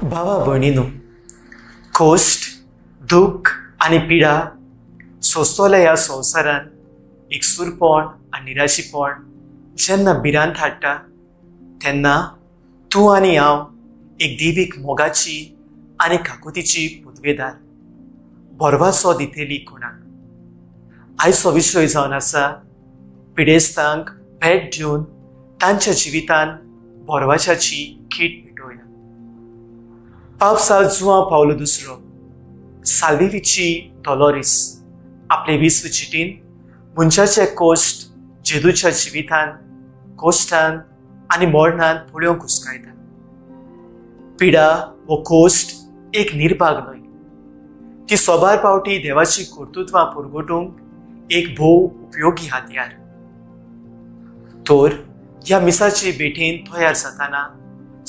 भावा भयणीनो, कश्ट, दुख्ख आनी पिडा सोंसतल्या ह्या संवसारांत एकसूरपण आनी निराशीपण जेन्ना भिरांत हाडटा तेन्ना तूं आनी हांव एक देवीक मोगाची आनी काकुतीची पदवेदार भरवासो दितली कोणाक. आयचो विशय जावन आसा पिडेस्तांक भेट दिवन तांच्या जिवितान भरवाशाची कीट पेटोवया. पावसा जुआं पावलो दुसरो साल्विची डॉलोरीस आपले विश्व चिटीन मनशाचे कश्ट जेदूच्या जिवितान कश्टान आनी मरणान पळोवंक हुस्कायता. पिडा वो कश्ट एक निर्भाग न्हय, ती सोबार पावटी देवाची कर्तृत्वां पुरगोटूंक एक भोव उपयोगी हातयार. तर ह्या मिसाचे भेटेन तयार जाताना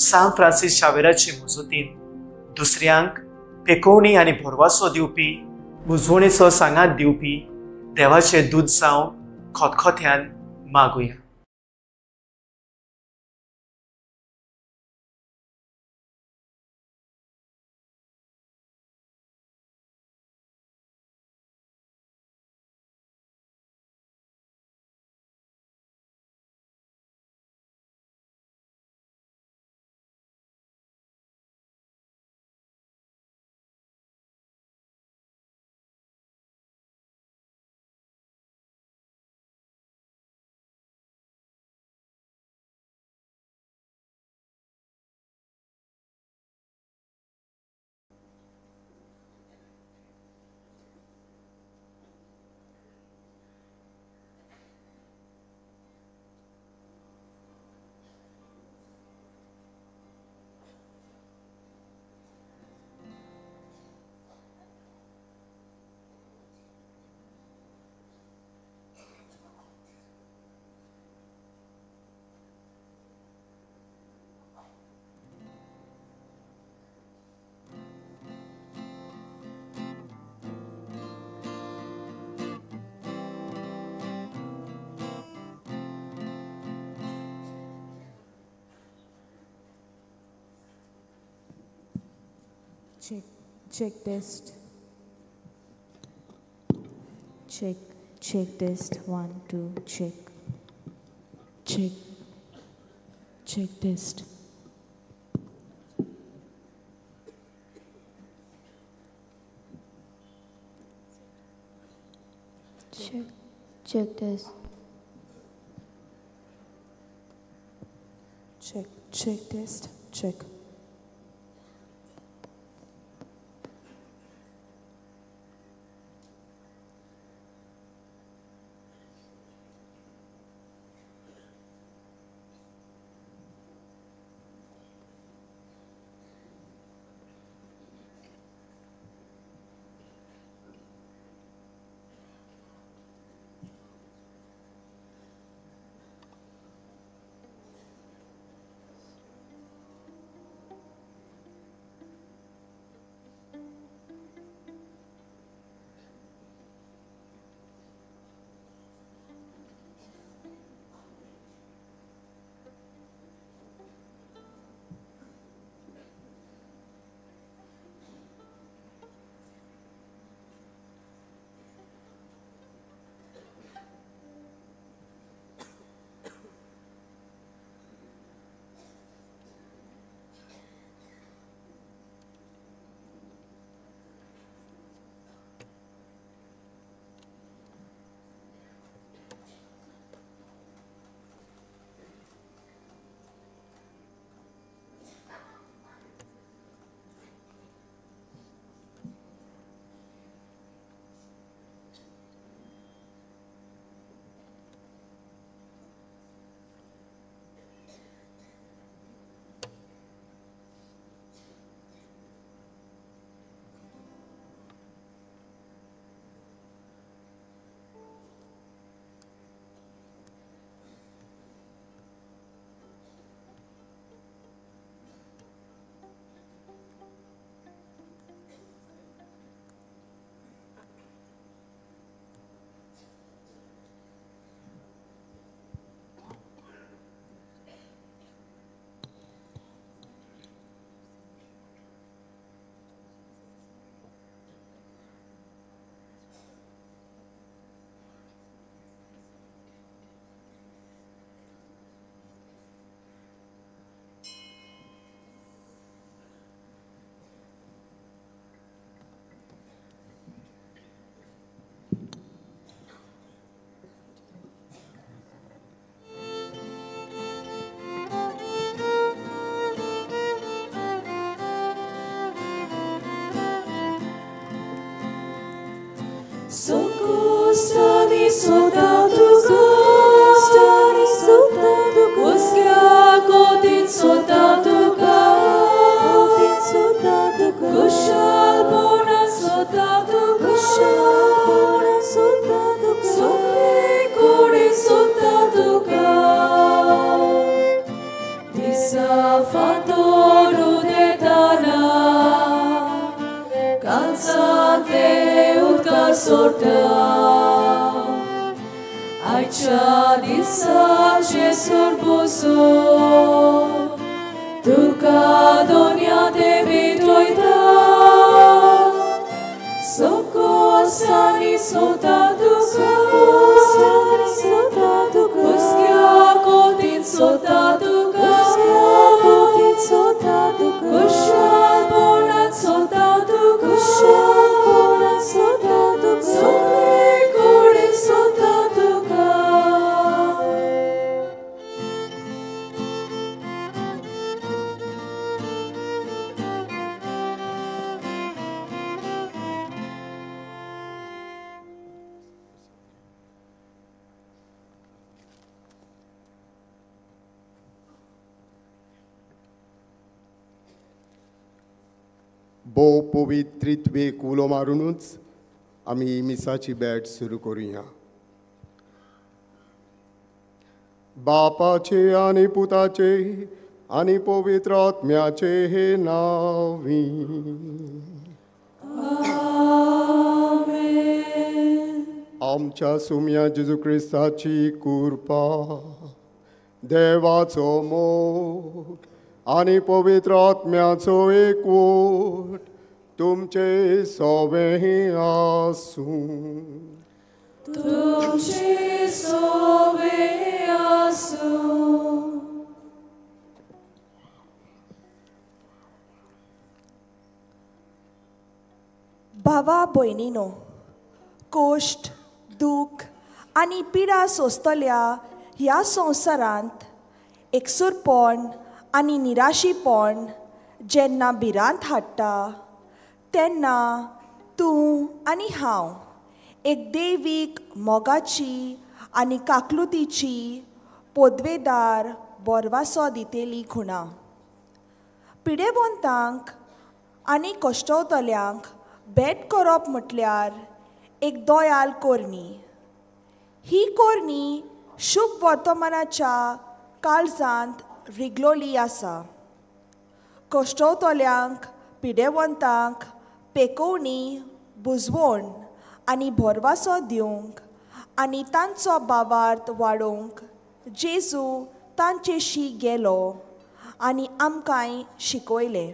सांत फ्रांसीस शावेराचे मजतीन दुसऱ्यांक पेकोवणी आनी भरवासो दिवपी, बुजवणेचो सांगात दिवपी देवाचे दूत जावं खतखत्यान मागुया. Check, check test. Check, check test. 1, 2, check. Check, check test. Check, check test. Check, check test, check. Socostani soltanto costani soltanto Oschiacotin soltanto cotin soltanto Cuscialbona soltanto cuscialbona soltanto Sole soltanto Disafatoru detana Calzate utca sorta Aici disace surpuso Tuca donia te vitoita Socosani soltanto soltanto Cuschiacotin soltanto Cuschiacotin soltanto Cuscialbona soltanto Cuscialbona soltanto Sole core soltanto ca. भोव पवित्रित्वेक उलो मारुनूच आमी मिसाची भेट सुरू करुया. बापाचे आनी पुताचे आनी पवित्र आत्म्याचे हे नांवी. आमच्या सुम्या जेजू क्रिस्ताची कृपा, देवाचो मोग आनी पवित्र आत्म्याचो एकवट तुमचे सोबें आसूं. तुमचे सोबें आसूं. भावा भयणीनो, कश्ट, दूख आनी पिडा सोंसतल्या ह्या संवसारांत एकसूरपण आनी निराशीपण जेन्ना भिरांत हाडटा तेन्ना तूं आनी हांव एक दैवीक मोगाची आनी काकलुतीची पदवेदार बोरवासो दितेली खुणा. पिडेवंतांक आनी कश्टवतल्यांक भेट करप म्हटल्यार एक दोयाल कोरणी. ही कोरणी शुभ वर्तमानाच्या काळजांत रिगलोली आसा. कश्टवतल्यांक, पिडेवंतांक पेकोवणी, बुजवण आनी भरवासो दिवंक आनी तांचो भावार्थ वाडोवंक जेजू तांचेशी गेलो आनी आमकांय शिकयलें.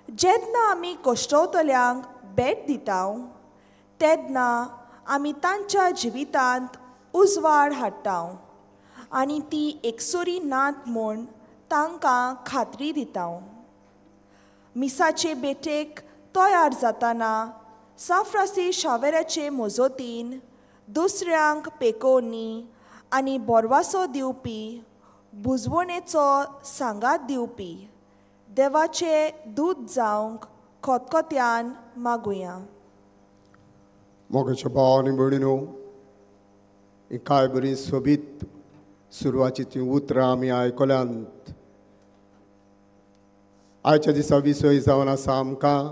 जेन्ना आमी कश्टवतल्यांक भेट दिता तेन्ना आमी तांच्या जिवितांत उजवाड हाडटा आनी ती एकसुरी नात म्हूण तांकां खात्री दिता. मिसाचे भेटेक तयार जातना सांत फ्रांसीस शावेराचे मजतीन दुसऱ्यांक पेकोवणी आनी बोरवासो दिवपी, बुजवणेचो सांगात दिवपी देवाचे दूत जावंक खतखत्यान मागुया. मोगाच्या भाव आनी भयणीनो, ही काय बरी सोबीत सुरवाची ती उतरां आमी आयकल्यांत. आयच्या दिसा विसय जावन आसा आमकां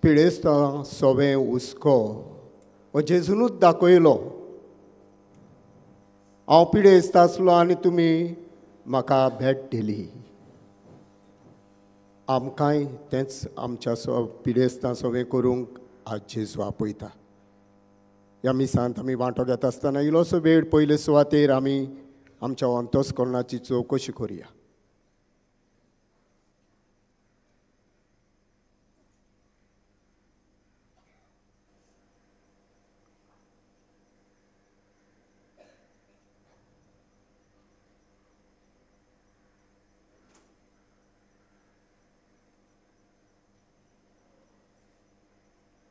पिडेस्तां सोवें हुस्को हो जेजूनूच दाखयलो. हांव पिडेस्त आसलो आनी तुमी म्हाका भेट दिली. आमकांय तेंच आमच्या पिडेस्तां सोवें करूंक आज जेजू आपयता. ह्या मिसांत आमी वांटो घेता आसतना इल्लोसो वेळ पयले सुवातेर आमी आमच्या अंतस्करणाची चवकशी करुया.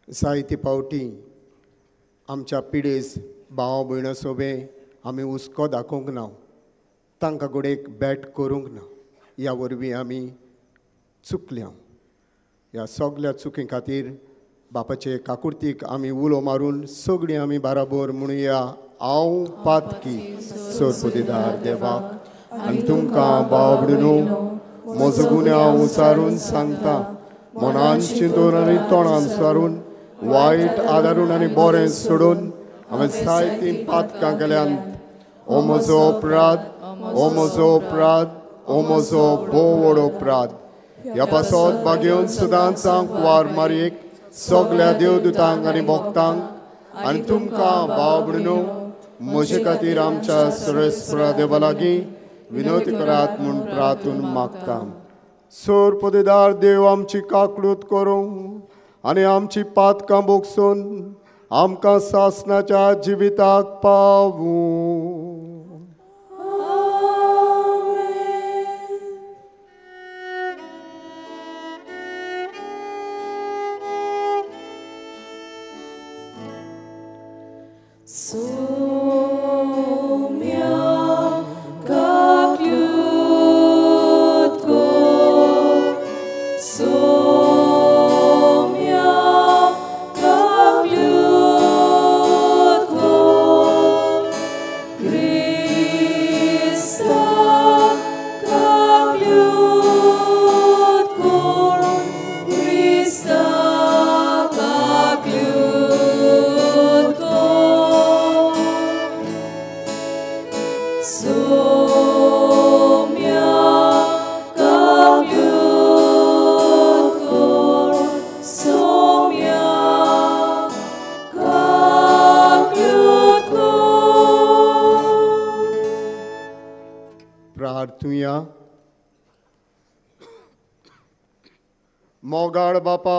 जायते पावटी आमच्या पिडेस भाव भयणां सोबें आमी हुस्को दाखोवंक ना, तांकां गोडेक भेट करूंक ना. ह्या वरवीं आमी चुकल्या. ह्या सगल्या चुकी खातीर बापाचे काकुर्तीक आमी उलो मारून सगळीं आमी बाराबोर म्हणुया, हांव पातकी सरपतीदार देवाक आनी तुमकां बाबडून म्हजो गुन्यांव उचारून सांगता, मनान चिंतून आनी तोंडान सारून वायट आदारून आनी बरें सोडून हांवें जायतीं पातकां केल्यांत. ओ म्हजो अपराध, ओ म्हजो अपराध, ओ म्हजो भोव व्हड अपराध. ह्या पासत बागेवन सदांच हांव कुवार मारयेक सगल्या देवदूतांक आनी भक्तांक आनी तुमकां भाव भयणींनो म्हजे खातीर आमच्या सर्वेस्परा देवा लागीं विनवती करात म्हूण प्रार्थून मागता. सरपतीदार देव आमची काकळूत करूं आनी आमची पातकां भोगसून आमकां सासणाच्या जिविताक पावूं. मोगाळ बापा,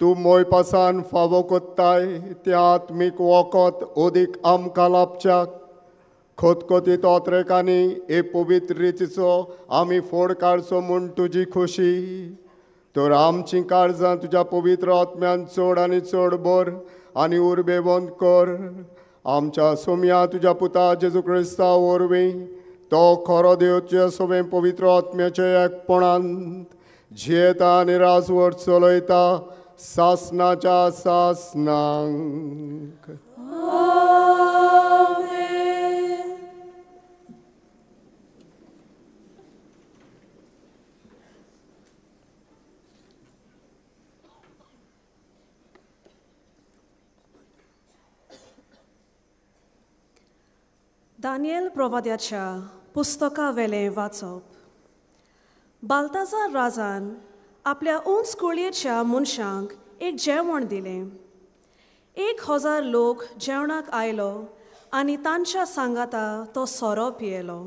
तूं मोयपासान फावो कोत्ताय त्या आत्मीक वखद ओदीक आमकां लाभच्याक खोतखोतीत ओतरेकांनी हे पवित्र रितीचो आमी फोड काडचो म्हूण तुजी खोशी. तर आमचीं काळजां तुज्या पवित्र आत्म्यान चड आनी चड भर आनी उर्बेवंत कर. आमच्या सोम्या तुज्या पुता जेजू क्रिस्ता वरवीं तो खरो देव तुज्या सगळें पवित्र आत्म्याच्या एकपणान जियेता आनी राजवट चलयता सासनाच्या सासनांक. दानियल प्रवाद्याच्या पुस्तका वेलें वाचप. बाल्ताजार राजान आपल्या उंच कुळयेच्या मनशांक एक जेवण दिलें. 1000 लोक जेवणाक आयलो आनी तांच्या सांगाता तो सोरो पियेलो.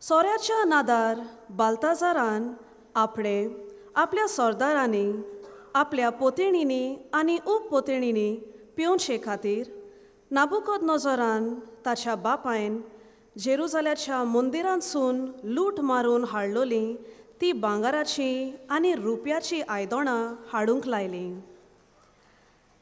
सोऱ्याच्या नादार बाल्ताजारान आपणे आपल्या सरदारांनी आपल्या पोतेणींनी आनी उपपोतेणींनी पिवचे खातीर नाबुकोदनोजरान ताच्या बापायन जेरुजाल्याच्या मंदिरांतसून लूट मारून हाडलोली ती भांगराची आनी रुप्याची आयदनां हाडूंक लायलीं.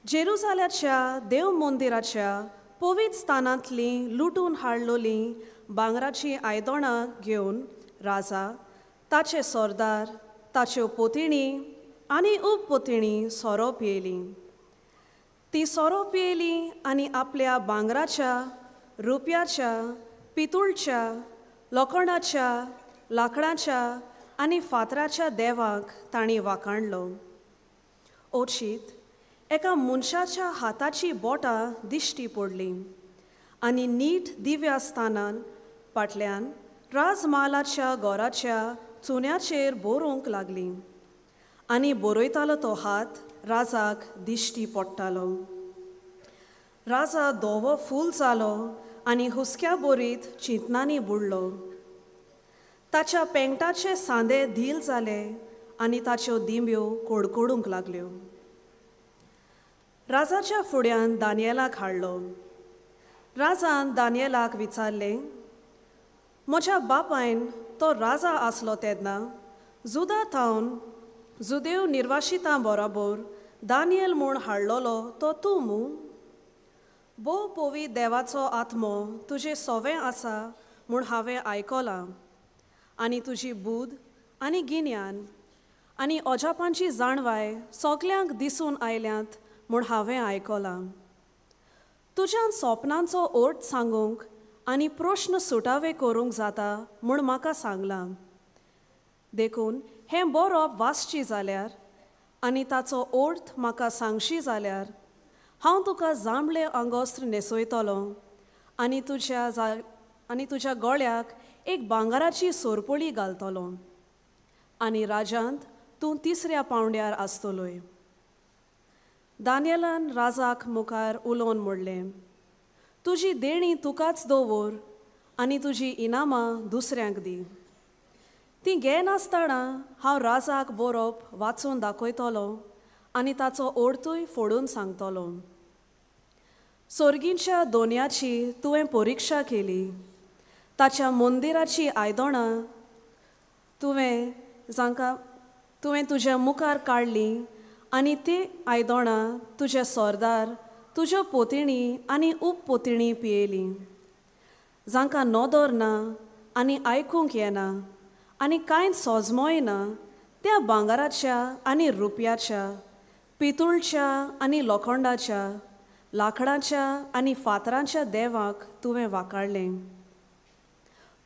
जेरुजाल्याच्या देव मंदिराच्या पवित्र स्थानांतलीं लुटून हाडलोलीं भांगराचीं आयदनां घेवन राजा, ताचे सरदार, ताच्यो पोतिणी आनी उपपोतिणी सोरो पियेलीं. ती सोरो पियेली आनी आपल्या भांगराच्या, रुप्याच्या, पितूळच्या, लोखणाच्या, लांकडाच्या आनी फातराच्या देवाक तांणी वाखाणलो. ओचीत एका मनशाच्या हाताची बोटां दिश्टी पडलीं आनी नीट दिव्या स्थानान फाटल्यान राजमालाच्या घराच्या चुन्याचेर बरोवंक लागलीं आनी बरयतालो तो हात राजाक दिश्टी पडटालो. राजा धवो फूल जालो आनी हुसक्या बोरीत चिंतनांनी बुडलो. ताच्या पेंगटाचे सांदे धील जाले आनी ताच्यो दिंब्यो कोडकोडूंक लागल्यो. राजाच्या फुड्यान दानियलाक हाडलो. राजान दानियलाक विचारलें, म्हज्या बापायन तो राजा आसलो तेन्ना जुदा थावन जुदेव निर्वाशितां बरोबर दानियल म्हूण हाडलोलो तो तूं मू? भोव पोवी देवाचो आत्मो तुजें सोवें आसा म्हूण हांवें आयकलां आनी तुजी बूद आनी गिन्यान आनी अजापांची जाणवाय सगल्यांक दिसून आयल्यांत म्हूण हांवें आयकलां. तुज्यान सोपनांचो अर्थ सांगूंक आनी प्रश्न सुटावे करूंक जाता म्हूण म्हाका सांगलां. देखून हें बरोवप वाचची जाल्यार आनी ताचो अर्थ म्हाका सांगशी जाल्यार हांव तुका जांबळे अंगोस्त्र न्हेसयतलो आनी तुज्या गळ्याक एक भांगराची सोरपोळी घालतलो आनी राजांत तूं तिसऱ्या पावंड्यार आसतलोय. दानियलान राजाक मुखार उलोवन म्हणलें, तुजी देणी तुकाच दवर आनी तुजी इनामां दुसऱ्यांक दी. ती घेनासतना हांव राजाक बरोवप वाचून दाखयतलो आनी ताचो अर्थूय फोडून सांगतलो. सोर्गींच्या दोनयाची तुवें परिक्षा केली, ताच्या मंदिराची आयदनां तुवें जांकां तुवें तुज्या मुखार काडलीं आनी ती आयदनां तुजे सरदार, तुज्यो पोतिणी आनी उपपोतिणी पियेलीं. जांकां नदर ना आनी आयकूंक येना आनी कांय सोजमोय ना त्या भांगराच्या आनी रुपयाच्या, पितूळच्या आनी लोखंडाच्या, लांकडाच्या आनी फातरांच्या देवाक तुवें वाकाडलें.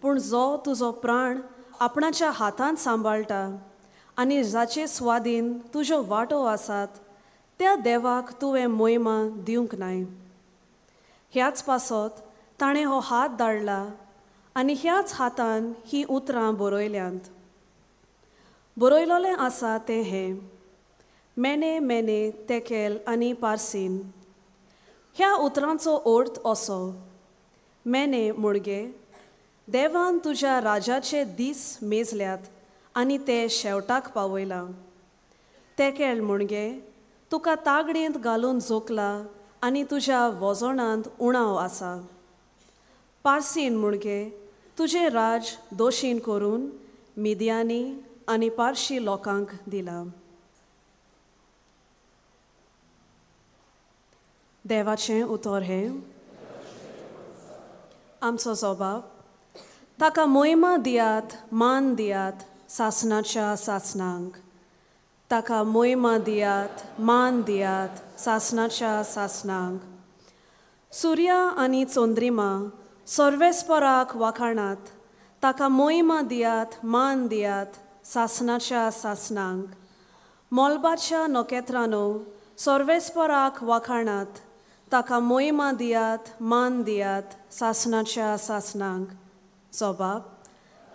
पूण जो तुजो प्राण आपणाच्या हातांत सांबाळटा आनी जाचे स्वादीन तुज्यो वांटो आसात त्या देवाक तुवें मोहिमा दिवंक नाय. ह्याच पासत ताणें हो हात धाडला आनी ह्याच हातान हीं उतरां बरयल्यांत. बरयलोलें आसा तें हें, मेने मेने तेकेल आनी पार्सीन. ह्या उतरांचो अर्थ असो, मेने मुणगे देवान तुज्या राजाचे दीस मेजल्यात आनी ते शेवटाक पावयलां. तेकेल मुणगे तुका तागडेंत घालून जोखला आनी तुज्या वजनांत उणाव आसा. पार्सीन मुणगे तुजें राज दोशीन करून मिदियानी आनी पारशी लोकांक दिलां. देवाचें उतर हें. आमचो जबाब, ताका मोहिमा दियात, मान दियात सासणाच्या सासणांक. ताका मोहिमा दियात, मान दियात सासणाच्या सासणांक. सुर्या आनी चंद्रिमा सर्वेस्पराक वाखाणात, ताका मोहिमा दियात, मान दियात सासणाच्या सासणांक. मोलबाच्या नखेत्रांनो सर्वेस्पराक वाखाणात, ताका मोहिमा दियात, मान दियात सासणाच्या सासणांक. जबाब,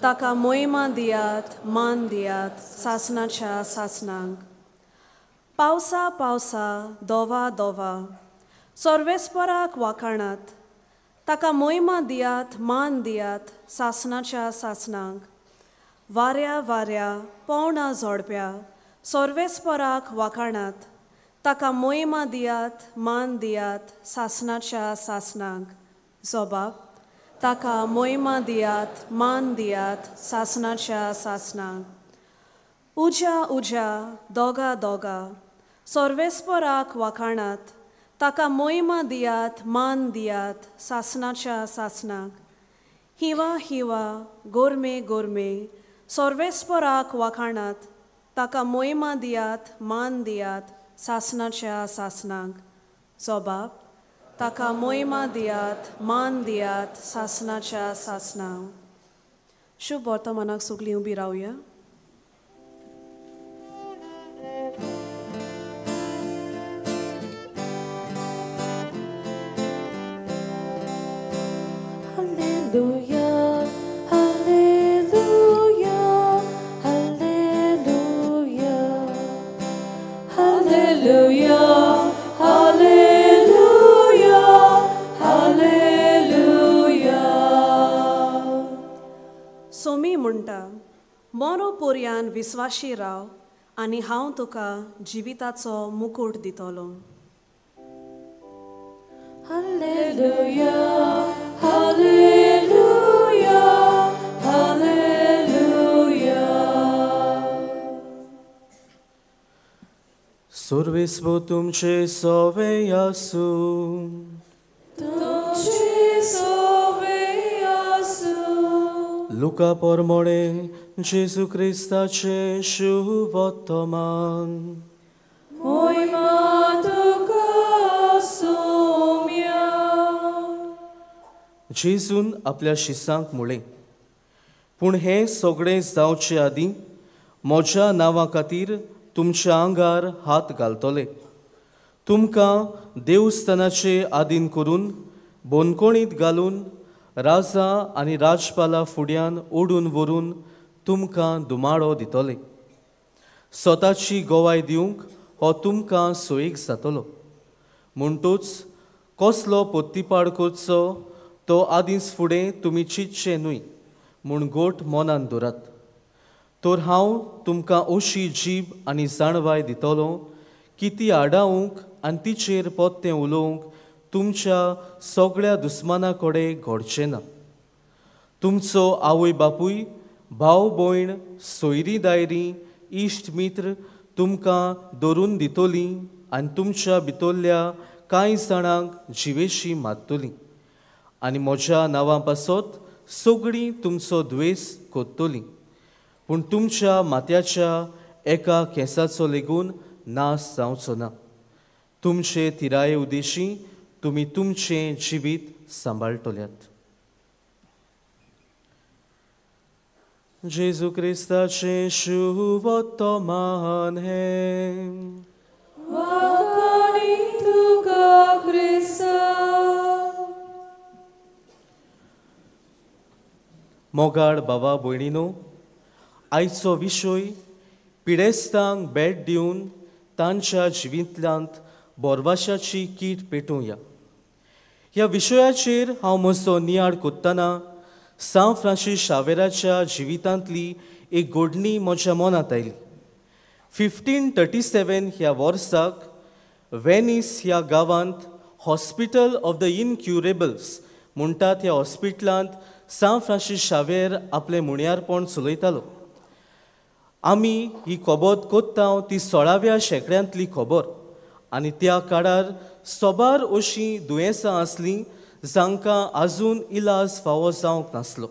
ताका मोहिमा दियात, मान दियात सासणाच्या सासणांक. पावसा पावसा दोवा दोवा सर्वेस्पराक वाखाणात, ताका मोहिमा दियात, मान दियात सासणाच्या सासणांक. वाऱ्या वाऱ्या पोवणां झोडप्या सर्वेस्पराक वाखाणात, ताका मोहिमा दियात, मान दियात सासणाच्या सासणांक. जबाब, ताका मोहिमा दियात, मान दियात सासणाच्या सासणांक. उज्या उज्या दोगा दोगा सर्वेस्पराक वाखाणात, ताका मोहिमा दियात, मान दियात सासणाच्या सासणांक. हिवा हिवा गोरमे गोरमे सर्वेस्पराक वाखाणात, ताका मोहिमा दियात, मान दियात सासणाच्या सासणांक. जबाब, ताका मोहिमा दियात, मान दियात सासणाच्या सासणांक. शुभ वर्तमानाक सगळीं उबी रावया. Hallelujah, hallelujah, hallelujah, hallelujah, hallelujah, hallelujah. Somi म्हणटा, मोरो पोरयान विस्वाशी राव आनी हांव तुका जिविताचो मुकूट दितलो. Hallelujah, hallelujah, hallelujah. सर्वेस्पो तुमचे सवे आसूं. तुमचे सवे आसूं. लुका पोरमोणे जेजू क्रिस्ताचें शुभवर्तमान. जेजून आपल्या शिसांक म्हळें, पूण हें सगळें जावचे आदीं म्हज्या नांवा खातीर तुमच्या आंगार हात घालतले. तुमकां देवस्थानाचे आदीन करून बंदखणींत घालून राजा आनी राजपाला फुड्यान ओडून व्हरून तुमकां दुमाडो दितले. स्वताची गवाय दिवंक हो तुमकां सोयीक जातलो. म्हणटूच कसलो पोत्तीपाड करचो तो आदींच फुडें तुमी चिंतचें न्हय म्हूण गोट मनान दवरात. तर हांव तुमकां अशी जीब आनी जाणवाय दितलो की ती आडावंक आनी तिचेर पोत्तें उलोवंक तुमच्या सगळ्या दुस्माना कडेन घडचें ना. तुमचो आवय बापूय, भाव भयण, सोयरीं दायरीं, इश्ट मित्र तुमकां धरून दितलीं आनी तुमच्या भितरल्या कांय जाणांक जिवेशी मारतलीं आनी म्हज्या नांवा पासत सगळीं तुमचो द्वेस करतलीं. पूण तुमच्या माथ्याच्या एका केंसाचो लेगून नाश जावचो ना. तुमचे तिराये उदेशी तुमी तुमचें जिवीत सांबाळटल्यात. जेजू क्रिस्ताचें शुभवर्तमान हें. मोगाळ बाबा भयणीनो, आयचो विशय पिडेस्तांक भेट दिवन तांच्या जिवितांत बोरवाशाची कीट पेटोवया. ह्या विशयाचेर हांव म्हजो नियाळ कोत्तना सांत फ्रांसीस शावेराच्या जिवितांतली एक घडणी म्हज्या मनांत आयली. 1537 ह्या वर्साक वेनीस ह्या गांवांत हॉस्पिटल ऑफ the इनक्युरेबल्स म्हणटात ह्या हॉस्पिटलांत सांत फ्रांसीस शावेर आपलें मुणयारपण चलयतालो. आमी ही खबर कोत्ता ती 16व्या शेंकड्यांतली खबर आनी त्या काळार सोबार अशीं दुयेंसां आसलीं जांकां आजून इलाज फावो जावंक नासलो.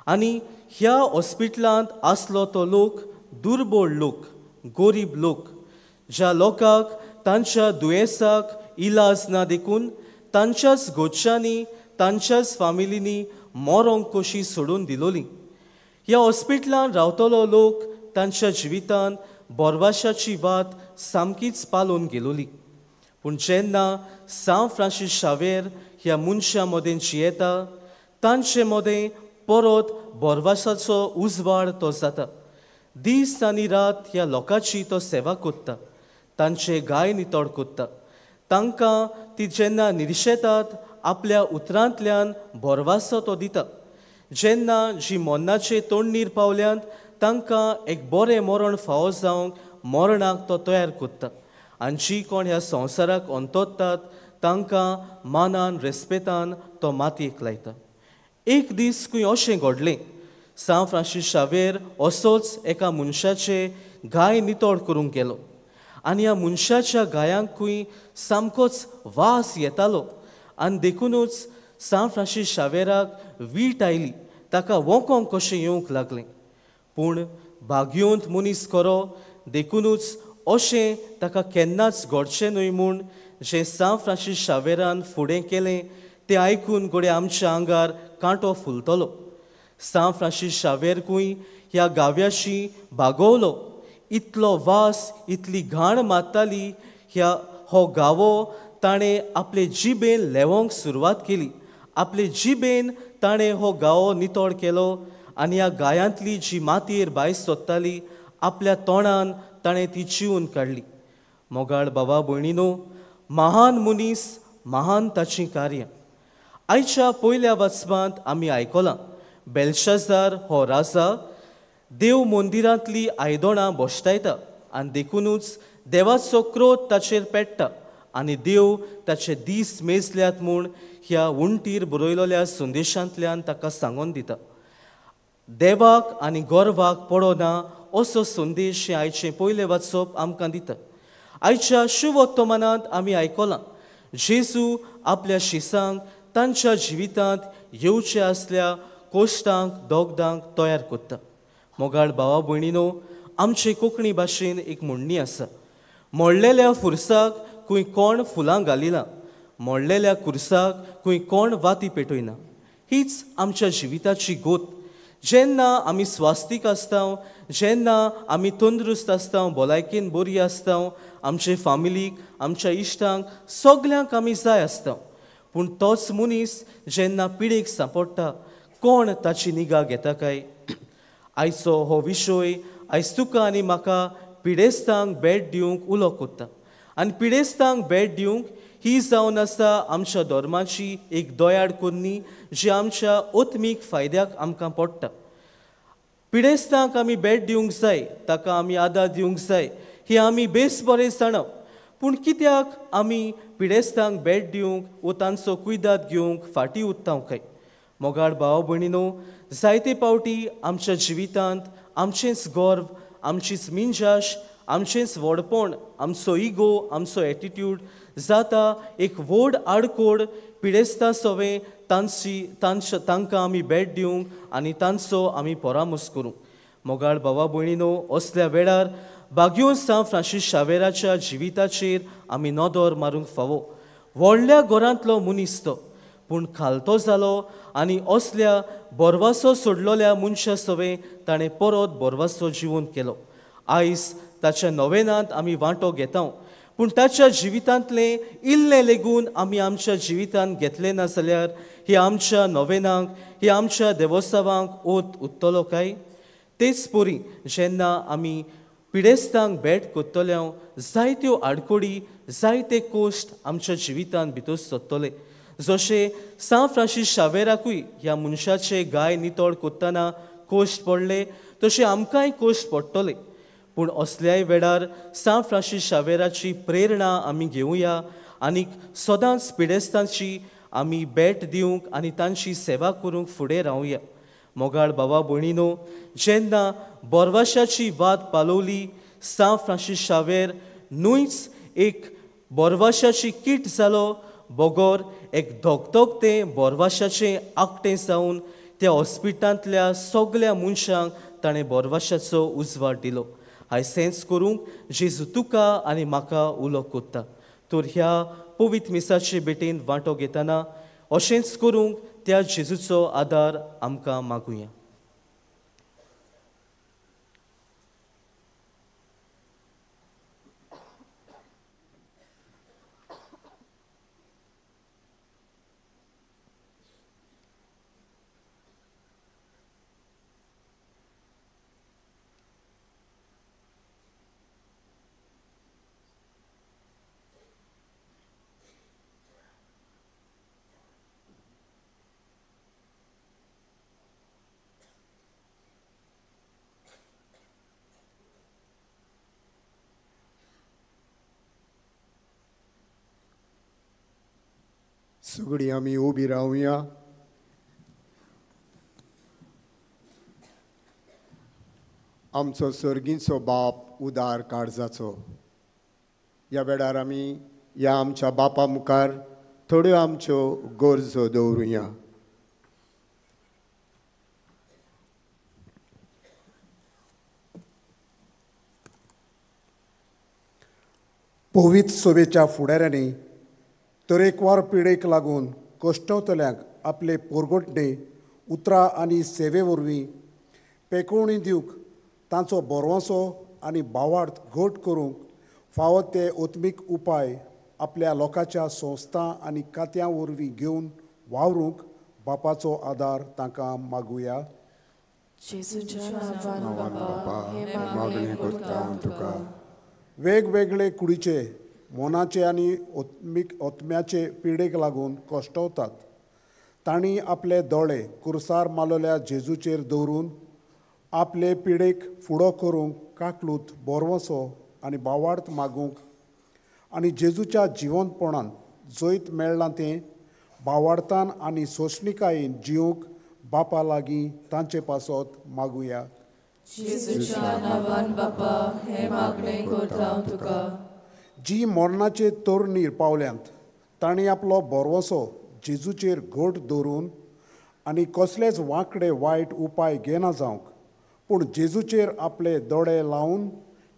आनी ह्या हॉस्पिटलांत आसलो तो लोक दुर्बळ लोक, गोरीब लोक, ज्या लोकांक तांच्या दुयेंसाक इलाज ना देखून तांच्याच घरच्यांनी तांच्याच फामिलींनी मरोंक कशी सोडून दिलोली. ह्या हॉस्पिटलांत रावतलो लोक तांच्या जिवितांत बोरवाशाची वात सामकीच पालोवन गेलोली. पूण जेन्ना सांत फ्रांसीस शावेर ह्या मनशां मदें जियेता तांचे मदें परत बोरवासाचो उजवाड तो जाता. दीस आनी रात ह्या लोकांची तो सेवा करता, तांचे गाय नितळ करता. तांकां ती जेन्ना निर्शेतात आपल्या उतरांतल्यान बोरवासो तो दिता. जेन्ना जी मरणाचे तोंडणीर पावल्यांत तांकां एक बरें मरण फावो जावंक मरणाक तो तयार करता. आनी जी कोण ह्या संवसाराक अंतरतात तांकां मानान रेस्पेतान तो मातयेक लायता. एक दीस खंय अशें घडलें, सांत फ्रांसीस शावेर असोच एका मनशाचे गाय नितळ करूंक गेलो आनी ह्या मनशाच्या गायांकूय सामकोच वास येतालो आनी देखुनूच सांत फ्रांसीस शावेराक वीट आयली, ताका वोंकोंक कशें येवंक लागलें. पूण भाग्योंत मनीस खरो, देखुनूच अशें ताका केन्नाच घडचें न्हय म्हूण जें सांत फ्रांसीस शावेरान फुडें केलें तें आयकून घडये आमच्या आंगार कांटो फुलतलो. सांत फ्रांसीस शावेरकूय ह्या गाव्याशी बागवलो. इतलो वास, इतली घाण मारताली ह्या हो गावो ताणें आपले जिबेन लेवोंक सुरवात केली. आपले जिबेन ताणें हो गावो नितळ केलो आनी ह्या गायांतली जी मातयेर बायस सोदताली आपल्या तोंडान ताणें ती चिवून काडली. मोगाळ बाबा भयणीनो, महान मनीस, महान ताचीं कार्यां. आयच्या पयल्या वाचपांत आमी आयकलां बेलशाजार हो राजा देव मंदिरांतली आयदोणां भश्टायता आनी देखुनूच देवाचो क्रोध ताचेर पेट्टा आनी देव ताचे दीस मेजल्यात म्हूण ह्या उंटीर बरयलेल्या संदेशांतल्यान ताका सांगून दिता. देवाक आनी गर्वाक पडना असो संदेश हें आयचें पयलें वाचप आमकां दिता. आयच्या शुभवर्तमानांत आमी आयकलां जेजू आपल्या शिसांक तांच्या जिवितांत येवचे आसल्या कोश्टांक दोगदांक तयार करता. मोगाळ भावा भयणीनो, आमचे कोंकणी भाशेन एक म्हणणी आसा, मोडलेल्या फुरसाक खंय कोण फुलां घालिना, मोडलेल्या कुर्साक खंय कोण वाती पेटयना. हीच आमच्या जिविताची गोत. जेन्ना आमी स्वास्थीक आसता, जेन्ना आमी तंदुरुस्त आसता, भलायकेन बरी आसता, आमचे फामिलीक, आमच्या इश्टांक सगल्यांक आमी जाय आसता. पूण तोच मनीस जेन्ना पिडेक सांपडटा, कोण ताची निगा घेता काय? आयचो हो विशय आयज तुका आनी म्हाका पिडेस्तांक भेट दिवंक उलो कोत्ता. आनी पिडेस्तांक भेट दिवंक ही जावन आसा आमच्या धर्माची एक दयाळ करणी, जी आमच्या आत्मीक फायद्याक आमकां पडटा. पिडेस्तांक आमी भेट दिवंक जाय, ताका आमी आदार दिवंक जाय, ही आमी बेस बरें जाणा. पूण कित्याक आमी पिडेस्तांक भेट दिवंक वो तांचो कुयदाद घेवंक फाटीं उरता काय? मोगाळ भाव भयणीनो, जायते पावटी आमच्या जिवितांत आमचेंच गर्व, आमचीच मिंजाश, आमचेंच व्हडपण, आमचो इगो, आमचो एटिट्यूड जाता एक व्हड आडकोड पिडेस्ता सवें तांची तांकां आमी भेट दिवंक आनी तांचो आमी परामर्श करूंक. मोगाळ भावा भयणीनो, असल्या वेळार बाग्यो सांत फ्रांसीस शावेराच्या जिविताचेर आमी नदर मारूंक फावो. व्हडल्या घरांतलो मनीस तो, पूण खालतो जालो आनी असल्या बोरवासो सोडलेल्या मनशा सवें ताणें परत बोरवासो जिवन केलो. आयज ताच्या नोवेनांत आमी वांटो घेता, पूण ताच्या जिवितांतलें इल्लें लेगून आमी आमच्या जिवितांत घेतलें ना जाल्यार ही आमच्या नोवेनांक, ही आमच्या देवोत्सवांक ओत उत्तलो काय? तेच परी जेन्ना आमी पिडेस्तांक भेट करतले, जायत्यो आडकोडी, जायते कोश्ट आमच्या जिवितांत भितर सरतले. जशें सांत फ्रांसीस शावेराकूय ह्या मनशाचे गाय नितळ करतना कोश्ट पडले, तशें आमकांय कोश्ट पडटले. पूण असल्याय वेळार सांत फ्रांसीस शावेराची प्रेरणा आमी घेवया आनी सदांच पिडेस्तांची आमी भेट दिवंक आनी तांची सेवा करूंक फुडें रावया. मोगाळ भावा भयणीनो, जेन्ना बोरवाशाची वाद पालोवली, सांत फ्रांसीस शावेर न्हूयच एक बोरवाशाची कीट जालो, बगर एक धगधगतें बोरवाशाचें आकटें जावन त्या हॉस्पिटलांतल्या सगल्या मनशांक ताणें बोरवाशाचो उजवाड दिलो. आयज करूंक जेजू तुका आनी म्हाका उलो कोत्ता. तर ह्या पवित्र मिसाचे भेटेन वांटो घेतना अशेंच करूंक त्या जेजूचो आदार आमकां मागुया. सगळीं आमी उबी रावया. आमचो सर्गीचो बाप उदार काळजाचो, ह्या वेळार आमी ह्या आमच्या बापा मुखार थोड्यो आमच्यो गरजो दवरुया. पवित्र सभेच्या फुडाऱ्यांनी तरेकवार पिडेक लागून कश्टवतल्यांक आपले पोरगोटणे उतरां आनी सेवे वरवीं पेकोवणी दिवंक, तांचो भरवंसो आनी भावार्थ घट करूंक फावो ते आत्मीक उपाय आपल्या लोकांच्या संस्था आनी खात्यां वरवीं घेवन वावरूंक बापाचो आदार तांकां मागुया. वेगवेगळे कुडीचे, मनाचे आनी आत्म्याचे पिडेक लागून कश्टवतात तांणी आपले दोळे कुर्सार मारलेल्या जेजूचेर दवरून आपले पिडेक फुडो करूंक काकलूत बोरवसो आनी भावार्थ मागूंक आनी जेजूच्या जिवंतपणान जैत मेळ्ळां तें भावार्थान आनी सोंसणिकायेन जिवंक बापा लागीं तांचे पासत मागुया. जेजूच्या नांवान बापा हें मागणें करता तुका. जी मरणाचे तरणीर पावल्यांत तांणी आपलो भरवंसो जेजूचेर घट दवरून आनी कसलेच वांकडे वायट उपाय घेना जावंक, पूण जेजूचेर आपले दोळे लावन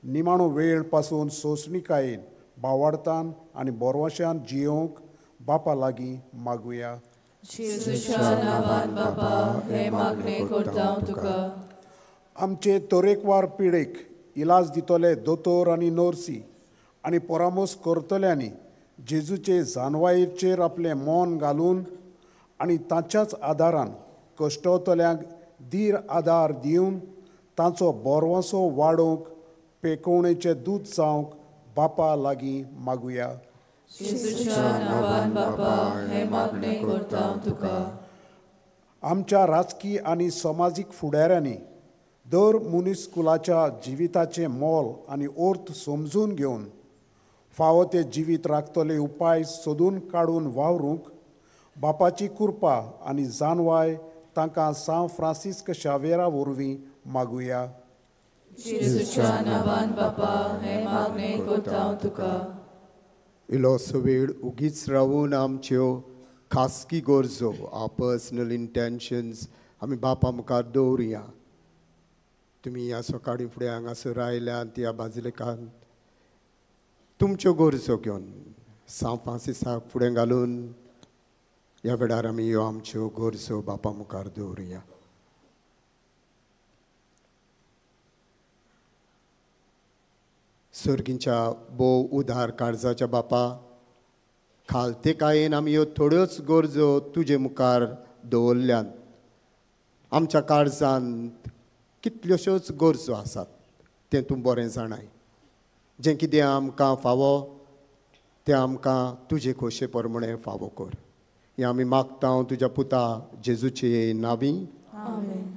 निमाणो वेळ पासून सोंसणिकायेन बावाडतान आनी बोरवाशान जियोवंक बापा लागीं मागुया. जेजूच्या नांवान बापा हें मागणें करता तुका. आमचे तरेकवार पिडेक इलाज दितले दोतोर आनी नर्सी आनी परामर्श करतल्यांनी जेजूचे जानवायेचेर आपलें मन घालून आनी ताच्याच आदारान कश्टवतल्यांक धीर आदार दिवन तांचो बोरवासो वाडोवंक पेकोवणेचें दूत जावंक बापा लागीं मागुया. जेजूच्या नांवान बापा हें मागणें करता तुका. आमच्या राजकी आनी समाजीक फुडाऱ्यांनी दर मनीस कुलाच्या जिविताचें मोल आनी अर्थ समजून घेवन फावो तें जिवीत राखतले उपाय सोदून काडून वावरूंक बापाची कृपा आनी जानवाय तांकां सांव फ्रांसिस्क शावेरा वरवीं मागुया. जेजूच्या नांवान बापा हें मागणें करता तुका. इल्लोसो वेळ उगीच रावून आमच्यो खासगी गरजो, our personal intentions आमी बापा मुखार दवरुया. तुमी ह्या सकाळीं फुडें हांगासर आयल्यात ह्या बाजिलेकांत तुमच्यो गरजो घेवन सांव फ्रांसिसाक फुडें घालून ह्या वेळार आमी ह्यो आमच्यो गरजो बापा मुखार दवरुया. सर्गींच्या भोव उदार काळजाच्या बापा, खालतेकायेन आमी ह्यो थोड्योच गरजो तुजे मुखार दवरल्यात. आमच्या काळजांत कितल्योश्योच गरजो आसात तें तूं बरें जाणाय. जें कितें आमकां फावो तें आमकां तुजे खोशे प्रमाणें फावो कर. हें आमी मागता तुज्या पुता जेजूचे नांवी. आमेन.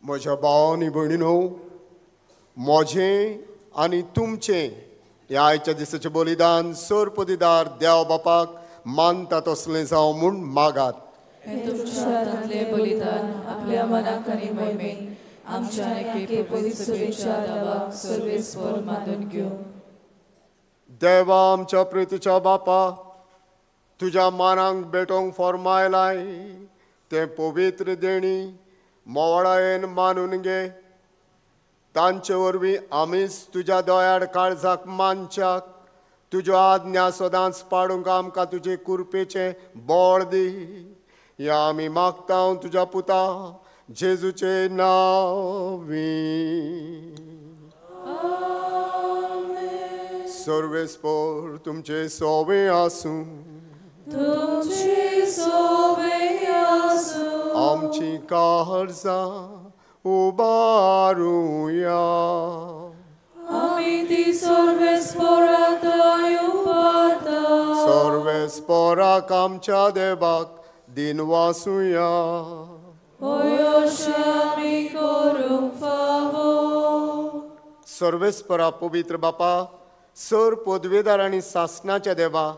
म्हज्या भाव आनी भयणीनो, म्हजें आनी तुमचें ह्या आयच्या दिसाचें बलिदान सरपदिदार देव बापाक मानता तसलें जावं म्हूण मागात. हें तुमच्या हातांतलें बलिदान आपल्या मनाक आनी मोहिमेक आमच्या एके पवित्र सभेच्या देवाक सर्वेस्पर मानून घेवं. देवा आमच्या प्रितीच्या बापा, तुज्या मानांक भेटोवंक फॉर्मायलाय तें पवित्र देणी मोवाळायेन मानून घे. तांचे वरवीं आमीच तुज्या दयाळ काळजाक मानच्याक तुज्यो आज्ञा सदांच पाडूंक आमकां तुजे कृपेचें बळ दी. ह्या आमी मागता तुज्या पुता जेजूचे नांवी. सर्वेस्पर तुमचे सोवे आसूं. तुमचे सोवे आसूं. आमची काळजां उबारुया. आमी ती सर्वेस्पराक उबारता. सर्वेस्पराक आमच्या देवाक दिनवासुया. अशें आमी करूंक फावो. सर्वेस्परा पवित्र बापा, सर्व पदवेदार आनी सासणाच्या देवा,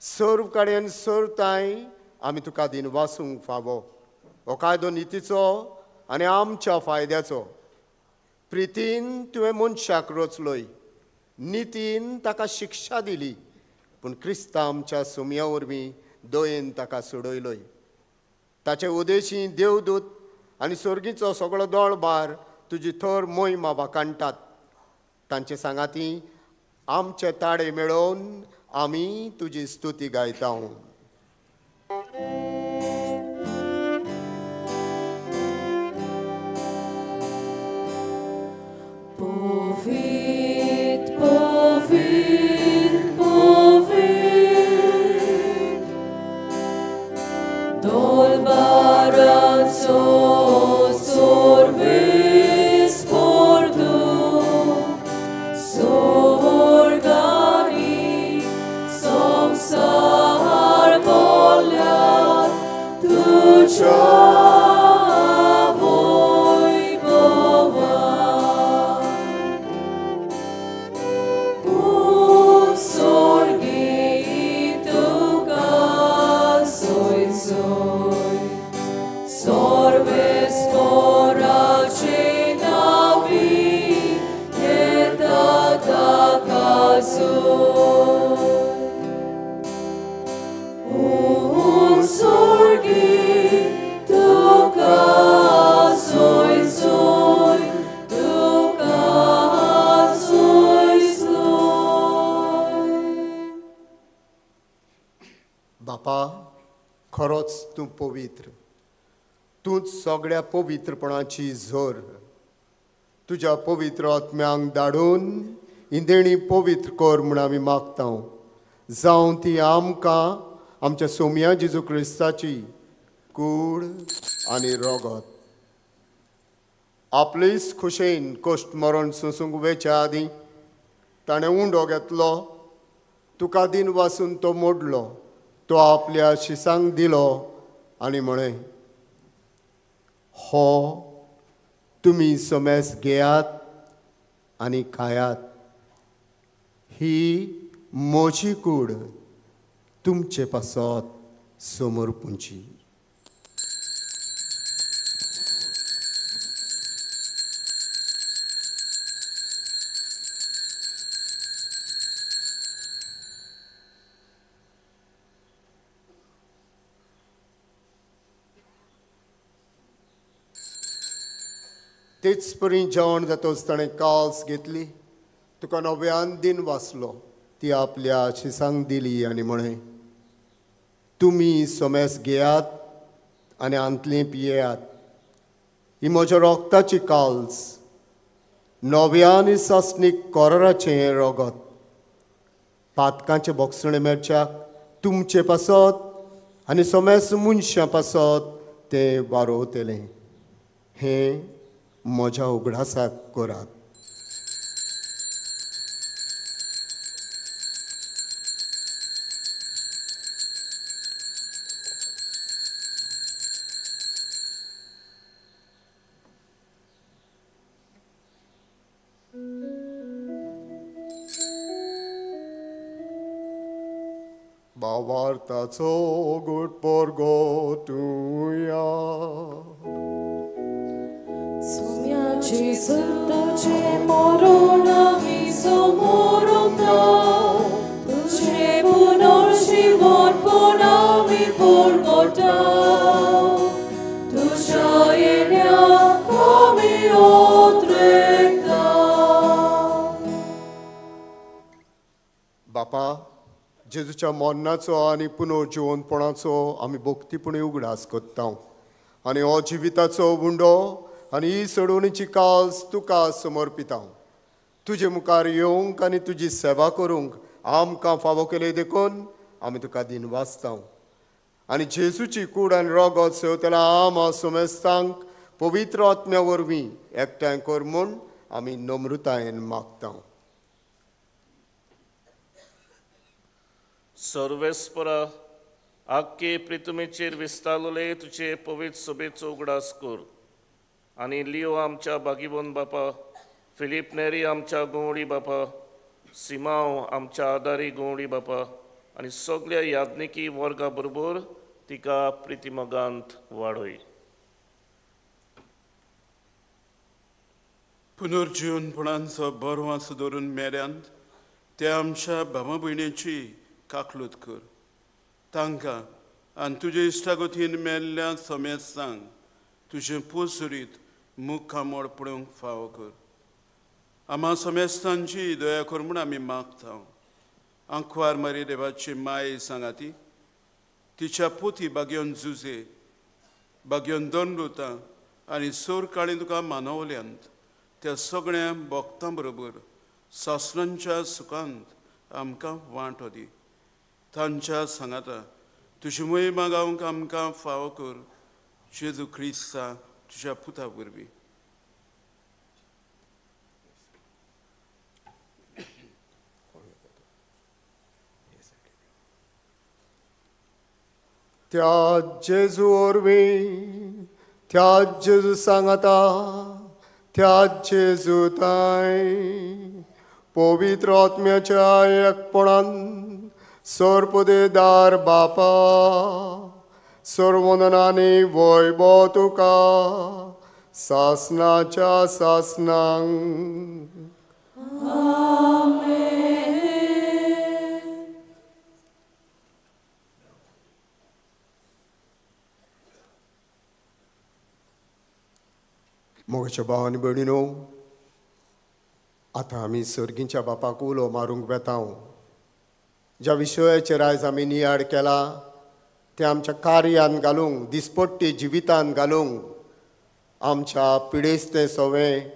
सर्व कडेन सर्व तांय आमी तुका दिनवासूंक फावो. हो कायदो नितीचो आनी आमच्या फायद्याचो. प्रितीन तुवें मनशाक रचलोय, नितीन ताका शिक्षा दिली, पूण क्रिस्ता आमच्या सुमया वरवीं दयेन ताका सोडयलोय. ताचे उदेशी देवदूत आनी सर्गीचो सगळो दोळबार तुजी थर मोहिमा वाखाणटात. तांचे सांगाती आमचे ताडे मेळोवन आमी तुजी स्तुती गायता. Povit, povit, povit, Dolbarazzo sorves portu, Sorgani samsar bola, Tucha बापा, खरोच तूं पवित्र, तूंच सगळ्या पवित्रपणाची झर. तुज्या पवित्र आत्म्यांक धाडून इंदेणी पवित्र कर म्हूण आमी मागता. जावं ती आमकां आमच्या सोमया जेजू क्रिस्ताची कूड आनी रगत. आपलेच खुशेन कश्ट मरण सोंसूंक वेच्या आदीं ताणें उंडो घेतलो, तुका दिन वासून तो मोडलो, तो आपल्या शिसांक दिलो आनी म्हळें, हो तुमी समेस घेयात आनी खायात, ही म्हजी कूड तुमचे पासत समर्पूंची. तेच परी जेवण जातच ताणें काल्स घेतली, तुका नव्यान दिन वाचलो, ती आपल्या शिसांक दिली आनी म्हळें, तुमी सोमेस घेयात आनी आंतलें पियेयात, ही म्हज्या रोगताची काल्स, नव्या आनी सासणीक कोराचें हें रगत, पातकांचे बोगसणे मेळच्याक तुमचे पासत आनी सोमेस मनशां पासत तें वारोवतलें. हें म्हज्या उगडासाक करात. भावार्थाचो गुट परगटुया. Gesù तुझे मरण आमी समोरता, तुझे पुनर्जीवनपण आमी परगटा, तुझ्या येण्याक आमी ओत्रेता. बापा, जेजूच्या मरणाचो आनी पुनर्जीवनपणाचो आमी भक्तीपणी उगडास करता आनी हो जिविताचो उंडो आनी ही सोडवणीची काल्स तुका समर्पिता. तुजे मुखार येवंक आनी तुजी सेवा करूंक आमकां फावो केली देखून आमी तुका दिनवासता. आनी जेजूची कूड आनी रगत सेवतल्या आमा सोमेस्तांक पवित्र आत्म्या वरवीं एकठांय कर म्हूण आमी नम्रतायेन मागता. सर्वेस्परा आख्खे प्रितुमेचेर विस्तारले तुजे पवित्र सभेचो उगडास कर आनी लियो आमच्या बागीबोन बापा, फिलीप नेरी आमच्या गवळी बापा, सिमांव आमच्या आदारी गवळी बापा आनी सगळ्या याज्ञिकी वर्गा बरोबर तिका प्रितिमगांत वाडय. पुनर्जीवनपणांचो बरवास दवरून मेऱ्यांत त्या आमच्या भावा भयणीची काकलूत कर. तांकां आनी तुजे इश्टागतीन मेल्ल्या समेस्तांक तुजें पोसुरीत मुखामळ पळोवंक फावो कर. आमा समेस्तांची दया कर म्हूण आमी मागता. आंकवार मारी देवाची माय सांगाती तिच्या पोती बागेवन जुजे बागेवन दंडुता आनी सोर काळी तुका मानवल्यांत त्या सगळ्या भक्तां बरोबर सासणांच्या सुखांत आमकां वांटो दी. तांच्या सांगाता तुजी मोहिमा गावंक आमकां फावो कर. जेजू क्रिस्ता तुज्या पुता वरवीं. त्या जेजू वरवीं, त्या जेजू सांगाता, त्या जेजू ताय पवित्र आत्म्याच्या एकपणान सर्पदेदार बापा सर्वंदनानी वैभव तुका सासनाच्या सासनांक. मोगाच्या भाव आनी भयणीनो, आतां आमी सर्गींच्या बापाक उलो मारूंक वेता. ज्या विशयाचेर आयज आमी नियाळ केला तें आमच्या कार्यान घालूंक, दिसपट्टी जिवितान घालूंक, आमच्या पिडेस्तें सवें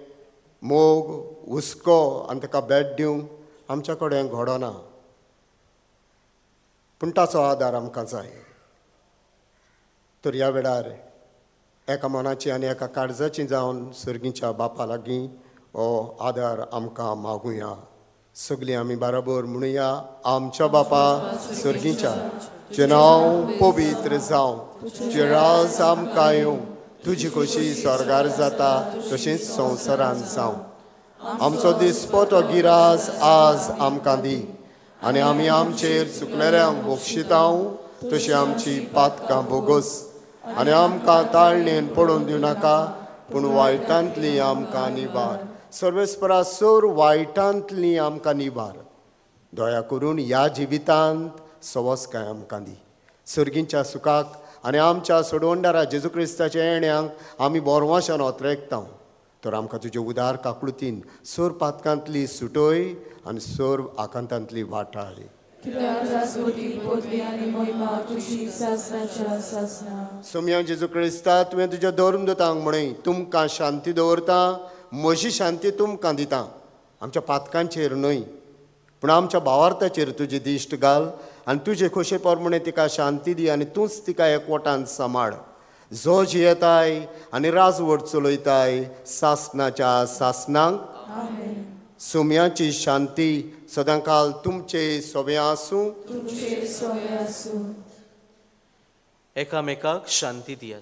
मोग हुस्को आनी ताका भेट दिवंक आमच्या कडेन घडना, पूण ताचो आदार आमकां जाय. तर ह्या वेळार एका मनाची आनी एका काळजाची जावन सर्गीच्या बापा लागीं हो आदार आमकां मागुया. सगळीं आमी बराबर म्हणुया, आमच्या बापा सर्गीच्या, तुजें नांव पवित्र जावं, तुजें राज आमकां येवं, तुजी खोशी स्वर्गार जाता तशीच संवसारांत जावं. आमचो दिसपटो गिरास आज आमकां दी आनी आमी आमचेर चुकलेल्यांक बक्षितांव तशी आमची पातकां भोगोस आनी आमकां ताळणेन पडून दिवं नाका, पूण वायटांतली आमकां निवार. सर्वेस्परा सोर वायटांतली आमकां निवार. दया करून ह्या जिवितांत सवसकाय आमकां दी. सर्गींच्या सुखाक आनी आमच्या सोडवणदारा जेजू क्रिस्ताच्या येण्यांक आमी बोरवाशान ओतरेकता. तर आमकां तुजे उदार काकळुतीन सोर पातकांतली सुटोय आनी सोर आकांतांतली वाटाय. सोम्या जेजू क्रिस्ता, तुवें तुज्या धर्मदूतांक म्हळें, तुमकां शांती दवरता, म्हजी शांती तुमकां दिता. आमच्या पातकांचेर न्हय पूण आमच्या भावार्थाचेर तुजी दिश्ट घाल आनी तुजे खोशे प्रमाणे तिका शांती दी आनी तूंच तिका एकवटान सांबाळ. जो जियेताय आनी राजवट चलयताय सासनाच्या सासनांक. सोम्याची शांती सदांकाल तुमचे सोबे आसूं. एकामेकाक शांती दियात.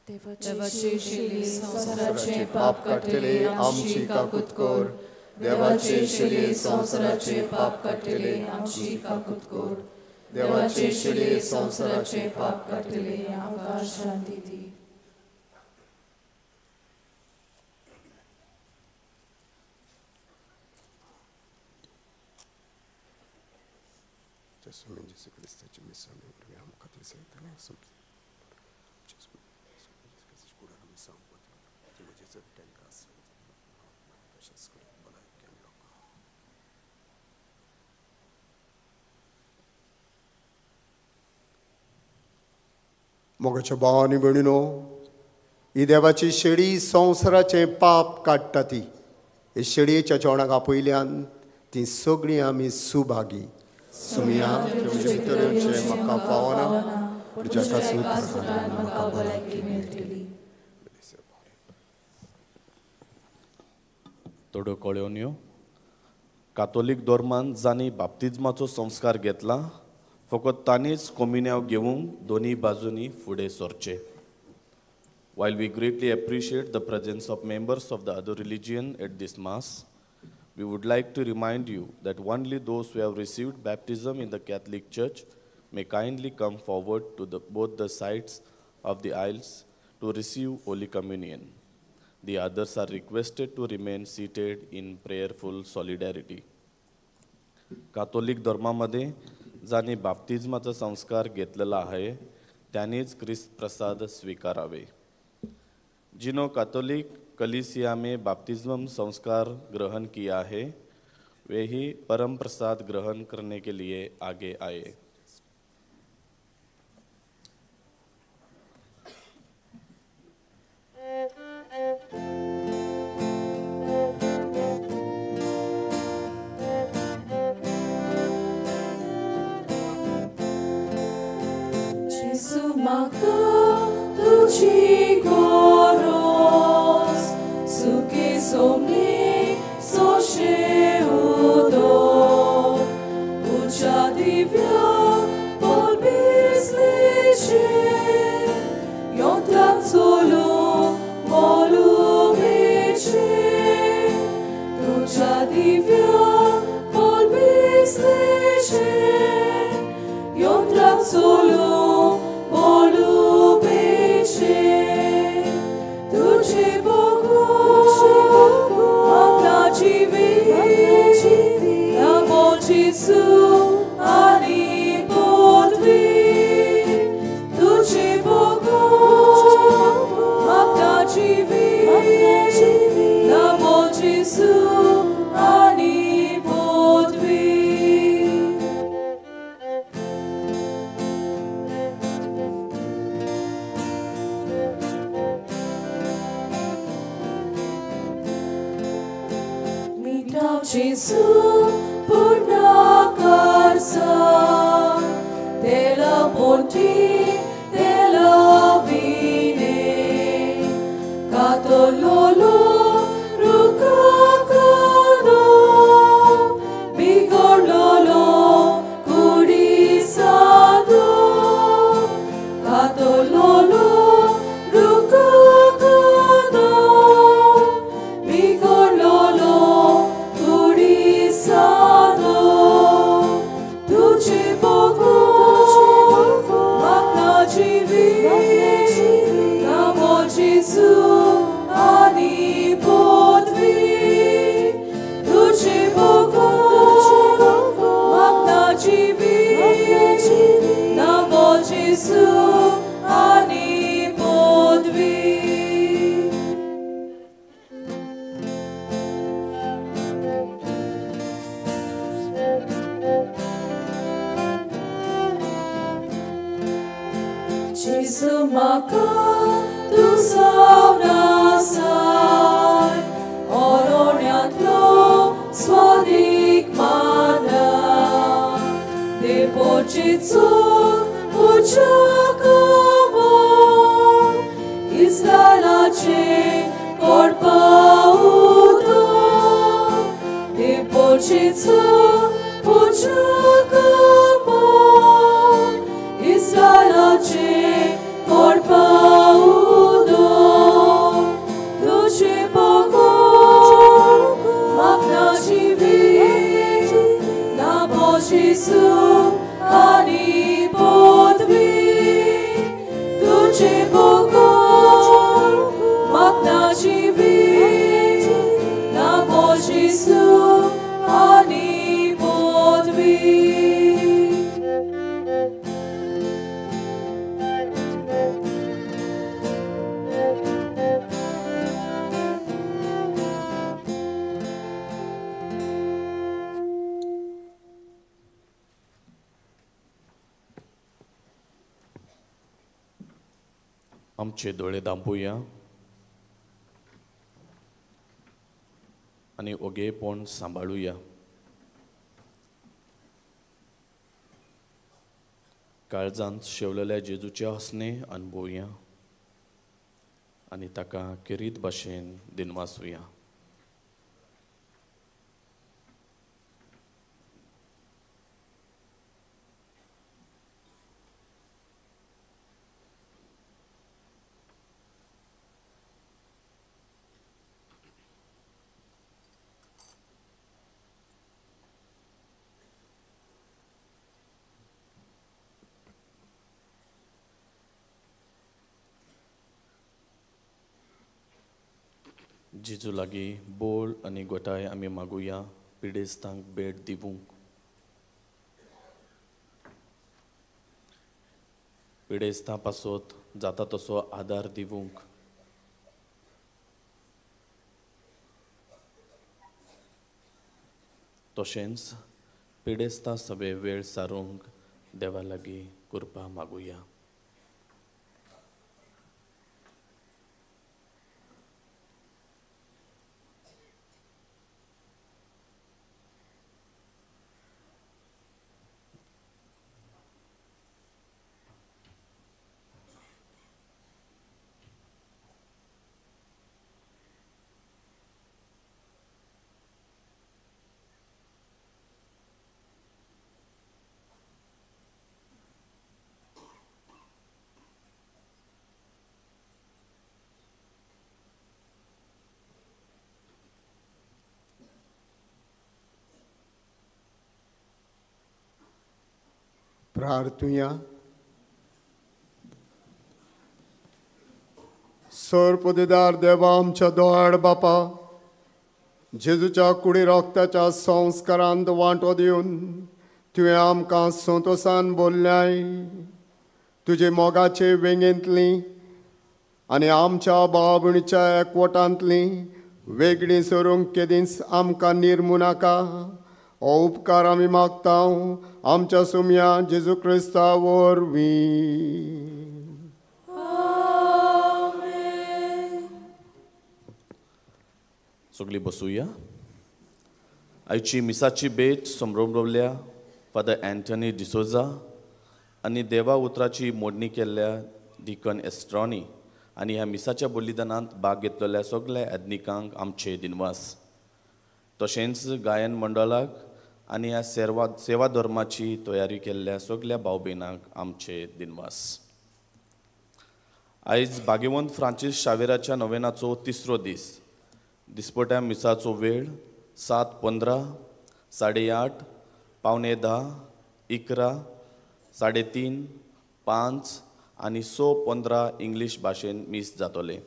देवाचे शिले संवसाराचे पाप काडटले आमची काकूत कर. देवाचे शिले संवसाराचे पाप काडटले आमची काकूत कर. देवाचे शिले संवसाराचे पाप काडटले आमकां शांती दी. मोगाच्या भाव आनी भयणीनो, ही देवाची शेळी संवसाराचें पाप काडटा. ती हे शेळयेच्या जेवणाक आपयल्यान ती सगळीं आमी सुभागी. सुमिया तुमचे भितर येवचें म्हाका फावना, पूण तुज्या एका सुरान म्हाका भलायकी मेळटली. थोड्यो कळोवण्यो. कातोलीक धर्मान जांणी बाप्तिज्माचो संस्कार घेतला फकत तांणीच कोमिन्यांव घेवंक दोनी बाजूंनी फुडें सरचें. While we greatly appreciate the presence of members of the other religion at this Mass, we would like to remind you that only those who have received baptism in the Catholic Church may kindly come forward to both the sides of the aisles to receive Holy Communion. The others are requested to remain seated in prayerful solidarity. Catholic धर्मामध्ये जांणी बाप्तिज्माचा संस्कार घेतलेला आहे त्यांनीच क्रिस्त प्रसाद स्वीकारावे. जिनो Catholic कलीसिया में बाप्तिज्म संस्कार ग्रहण किया है वे ही परम प्रसाद ग्रहण करने के लिए आगे आए. Gesù म्हाका तुजी गरज, सुखी सोमनी सोशे उदक, उच्या दिव्या बोलबिसलेचे यंत्राक चलूं बोलुबेचे, तुज्या दिव्या बोलबिसलेचे यंत्राक चलूं बोलुबेचे, तुझे बगून म्हाका जिवीत नवो जेजू आनी पदवी, तुझे बगून म्हाका जिवीत नवो जेजू आनी पदवी. Gesù purnakarsa te la ponti te la vine katololo rukakado bigorlolo kurisado katololo rukakado bigorlolo kurisado, तुझे बगून म्हाका जिवीत नवो जेजू आनी पदवी, तुझे बगून म्हाका जिवीत नवो जेजू आनी पदवी. Gesù म्हाका तूं सावनासाय ओरोण्यांतलो स्वादीक माना, देपोचेचो उच्या कामो इस्रायलाचे कोडपा उदक, देपोचेचो उच्या कामो इस्रायलाचे कोडपा उदक, तुझे बगून म्हाका जिवीत नवो जेजू आनी पदवी, तुझे बगून म्हाका जिवीत नवो जेजू आनी पदवी. आमचे दोळे दांपुया आनी ओगेपण सांबाळुया. काळजांत शेवलेल्या जेजूचे हसणे अनुभवया आनी ताका खेरीत भाशेन दिनवासुया. जेजू लागीं बोल आनी गोठाय आमी मागुया पिडेस्तांक भेट दिवूंक. पिडेस्तां पासत जाता तसो आदार दिवूंक. तशेंच पिडेस्तां सगळे वेळ सारूंक देवा लागीं कृपा मागुया. प्रार्थुया. सरपदेदार देवा आमच्या दोळ बापा, जेजूच्या कुडी रोगताच्या संस्कारांत वांटो दिवन तुवें आमकां संतोसान बोल्ल्याय. तुजे मोगाचे वेंगेंतली आनी आमच्या भाव भयणीच्या एकवटांतली वेगळी सरूंक केदींच आमकां निर्मू नाका. हो उपकार आमी मागता आमच्या सुमया जेजू क्रिस्ता वरवीं. सगळीं बसुया. आयची मिसाची भेट समरोवल्या फादर अँथनी डिसोजा आनी देवा उतराची मोडणी केल्ल्या डिकन एस्ट्रॉनी आनी ह्या मिसाच्या बलिदानांत भाग घेतलेल्या सगळ्या याज्ञिकांक आमचे दिनवास. तशेंच गायन मंडळाक आनी ह्या सेवा धर्माची तयारी केल्ल्या सगळ्या भाव भयणांक आमचे दिनवास. आयज भाग्यवंत फ्रांसीस शावेराच्या नोवेनाचो तिसरो दीस. दिसपट्या मिसाचो वेळ 7:15, 8:30, 9:45, 11, 3:30, 5 आनी 6:15 इंग्लीश भाशेन मीस जातलें.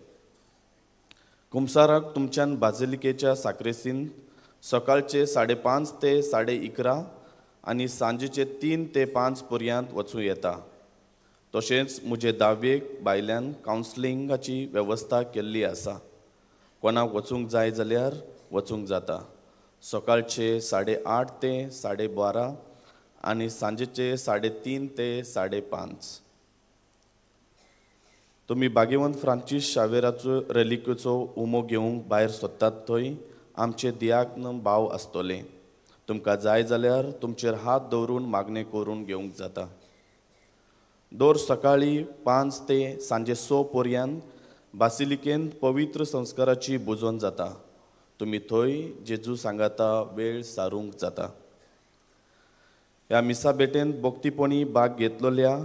कुमसाराक तुमच्यान बाजिलिकेच्या साक्रेसीन सकाळचे 5:30 ते 11:30 आनी सांजेचे 3 ते 5 पर्यंत वचूं येता. तशेंच म्हजे दावेक भायल्यान कावन्सिलिंगाची वेवस्था केल्ली आसा. कोणाक वचूंक जाय जाल्यार वचूंक जाता. सकाळचे 8:30 ते 12:30 आनी सांजेचे 3:30 ते 5:30. तुमी भाग्यवंत फ्रांसीस शावेराचो रेलिक्यूचो उमो घेवंक भायर सोदतात थंय आमचे दियाग्न भाव आसतले. तुमकां जाय जाल्यार तुमचेर हात दवरून मागणें करून घेवंक जाता. दर सकाळीं 5 ते सांजे 6 पर्यंत बासिलिकेंत पवित्र संस्काराची बुजोवन जाता. तुमी थंय जेजू सांगाता वेळ सारूंक जाता. ह्या मिसा भेटेंत भक्तीपणी भाग घेतलेल्या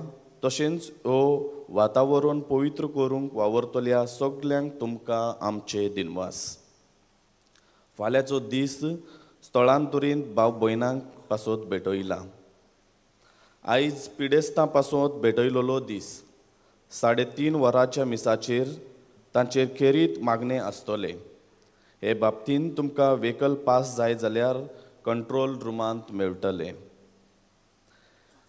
तशेंच हो वातावरण पवित्र करूंक वावरतल्या सगल्यांक तुमकां आमचे दिनवास. फाल्यांचो दीस स्थळांतरीत भाव भयणांक पासत भेटयला. आयज पिडेस्तां पासत भेटयलेलो दीस. 3:30 वरांच्या मिसाचेर तांचेर खेरीत मागणें आसतलें. हे बाबतींत तुमकां व्हेकल पास जाय जाल्यार कंट्रोल रुमांत मेळटलें.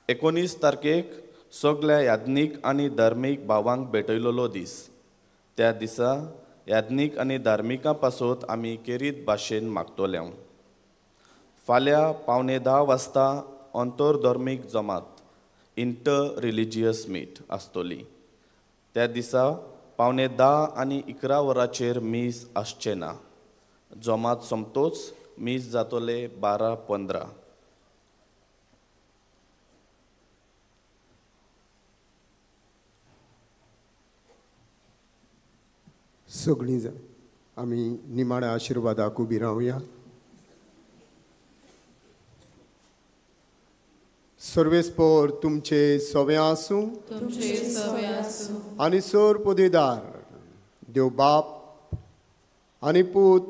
19 तारखेक सगळ्या याज्ञीक आनी धार्मीक भावांक भेटयलेलो दीस. त्या दिसा याज्ञीक आनी धार्मिकां पासत आमी खेरीत भाशेन मागतले. फाल्यां 9:45 वाजता अंतरधर्मीक जमात इंटर रिलिजियस मीट आसतली. त्या दिसा 9:45 आनी 11 वरांचेर मीस आसचें ना. जमात सोमतोच मीस जातले 12:15. सगळीं जाण आमी निमाण्या आशिर्वादाक उबी रावया. सर्वेस्पोर तुमचे सवे आसूं आनी सोर पदवीदार देव बाप आनी पूत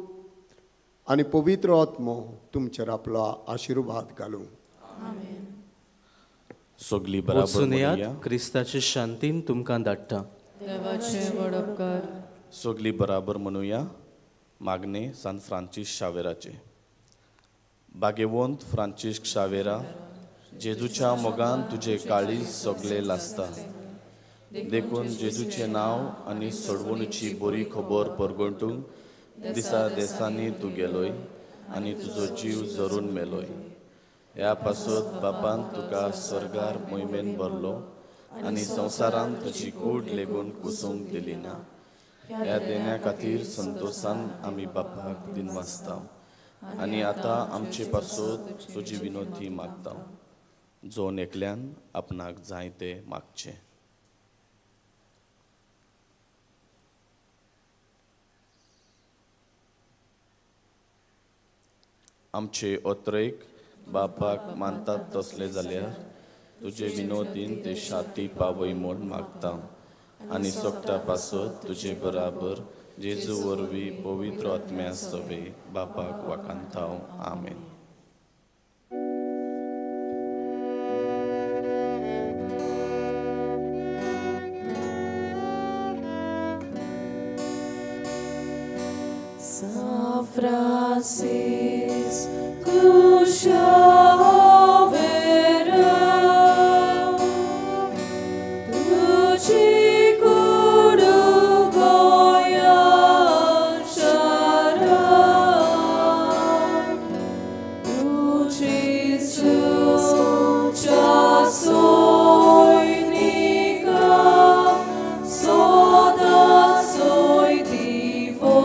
आनी पवित्र आत्मो तुमचेर आपलो आशिर्वाद घालूं. सगळी बराबर क्रिस्ताचे शांतीन तुमकां धाडटा. सगळी बराबर म्हणुया मागणे सान फ्रांसीस शावेराचे. भाग्यवंत फ्रांसीस शावेरा, जेजूच्या मोगान तुजे काळीज सगळे लासता, देखून जेजूचें नांव आनी सोडवणुची बरी खबर परगटूंक दिसा देसांनी तूं गेलोय आनी तुजो जीव जरून मेलोय. ह्या पासत बापान तुका स्वर्गार मोहिमेन भरलो आनी संवसारान तुजी कूड लेगून कुसूंक दिली ना. ह्या देण्या खातीर संतोशान आमी बापाक दिनवासता आनी आतां आमचे पासत तुजी विनोती मागता. जोन एकल्यान आपणाक जाय तें मागचें. आमचे ओत्रेक बापाक मानतात तसले जाल्यार तुजे विनोदीन ते शाती पावय म्हूण मागता आनी सोगटा पासत तुजे बराबर जेजू वरवीं पवित्र आत्म्या सवे बापाक वाखाणता. आमेन. São Francisco Xavier, tuji kudu goyan shara, tuji sucha soinika, soda soy divot.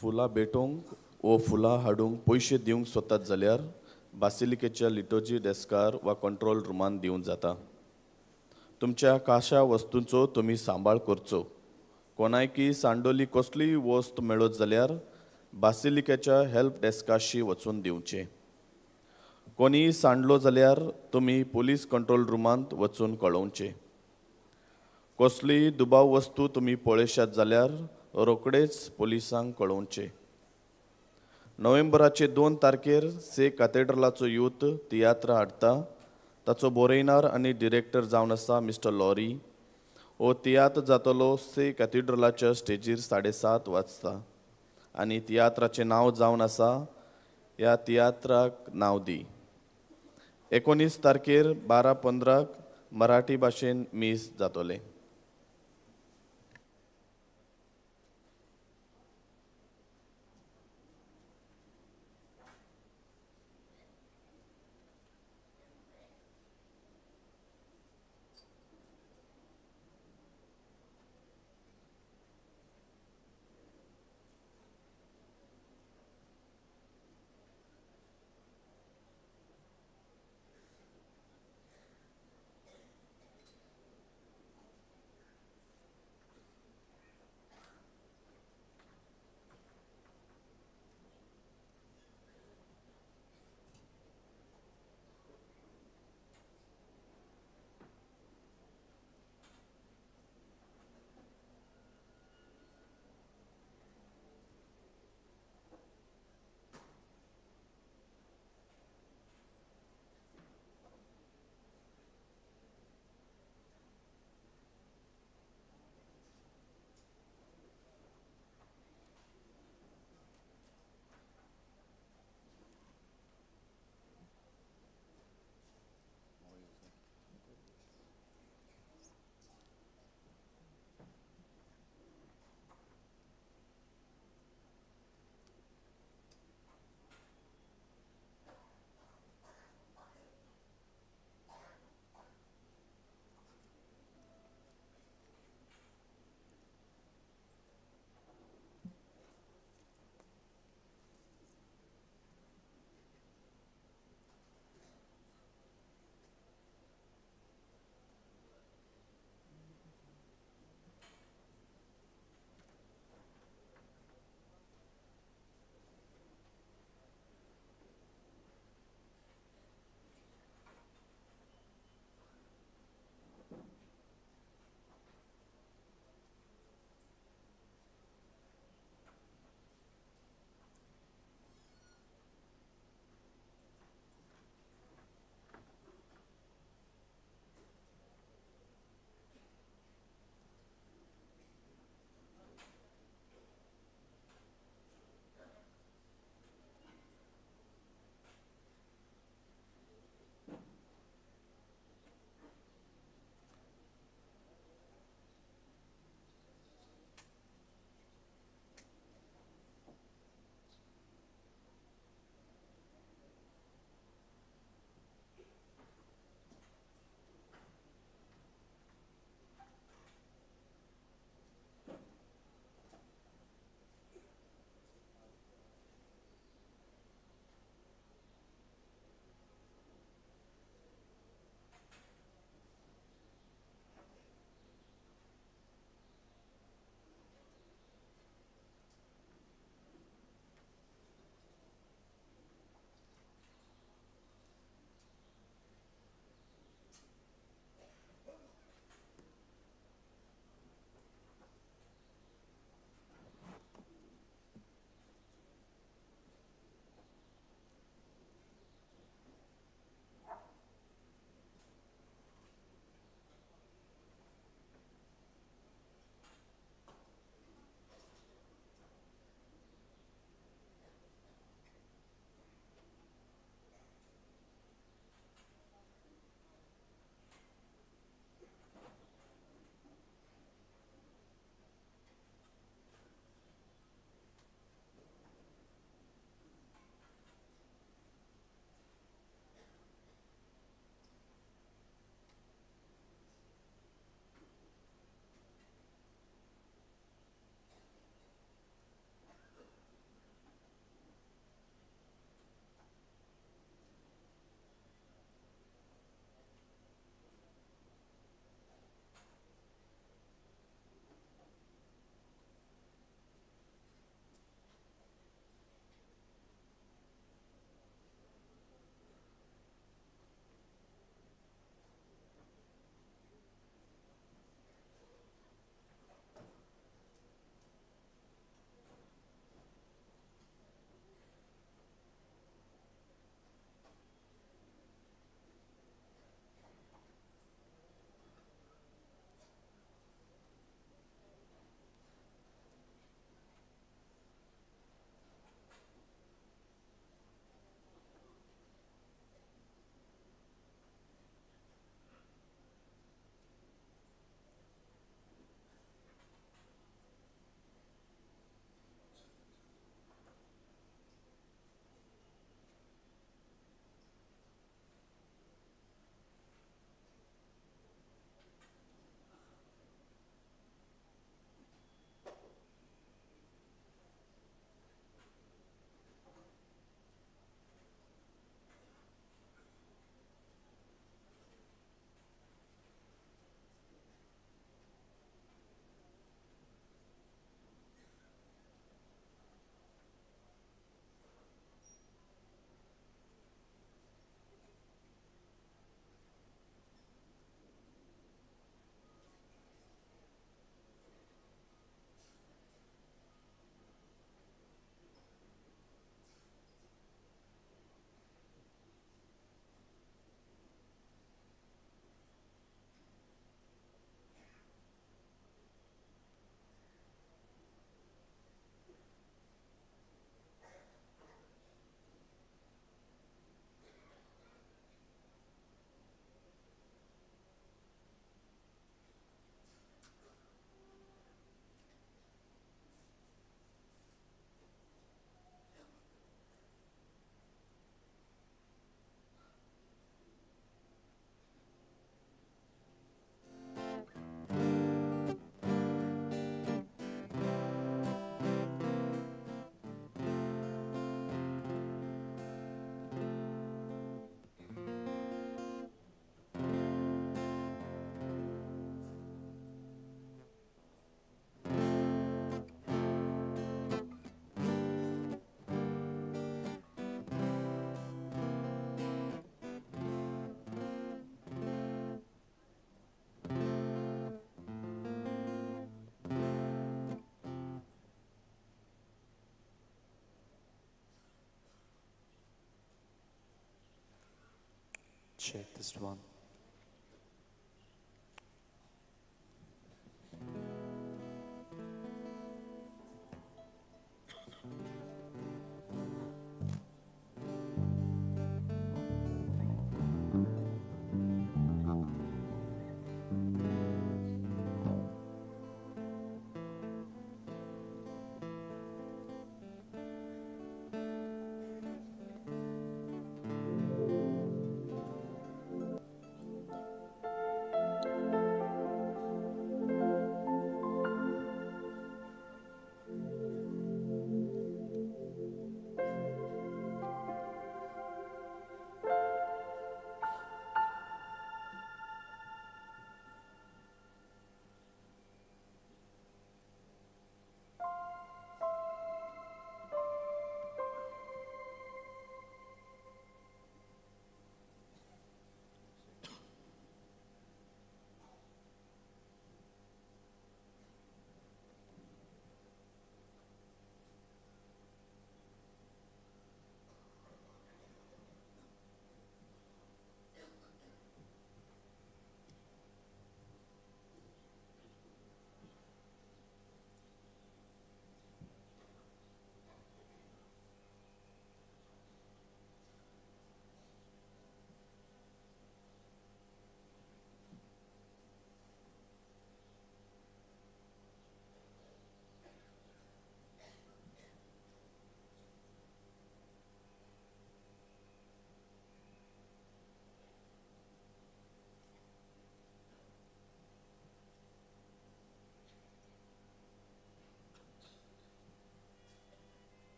फुलां भेटोवंक वो फुलां हाडूंक पयशे दिवंक सोदतात जाल्यार बासिलिकेच्या लिटोजी डेस्कार वा कंट्रोल रुमान दिवंक जाता. तुमच्या काशा वस्तूंचो तुमी सांबाळ करचो. कोणायकी सांडोली कसलीय वस्त मेळत जाल्यार बासिलिकेच्या हेल्प डेस्काशी वचून दिवचें. कोणीय सांडलो जाल्यार तुमी पुलीस कंट्रोल रुमांत वचून कळोवचें. कसलीय दुबाव वस्तू तुमी पळयशात जाल्यार रोखडेच पोलिसांक कळोवचें. नोव्हेंबराचे 2 तारखेर से कॅथेड्रलाचो यूथ तियात्र हाडटा. ताचो बोरयणार आनी डिरेक्टर जावन आसा मिस्टर लॉरी. हो तियात्र जातलो से कॅथेड्रलाच्या स्टेजीर 7:30 वाजता आनी तियात्राचें नांव जावन आसा ह्या तियात्राक नांव दी. 19 तारखेर 12:15 मराठी भाशेन मीस जातलें. Check this one.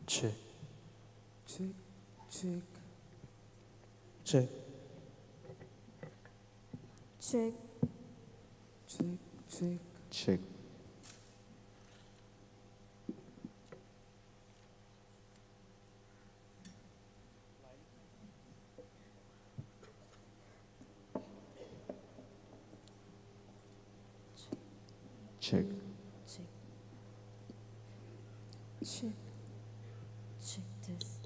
Check. Check. Check. Check. Check. Check, check. Check. Check. Check. Check. Check this.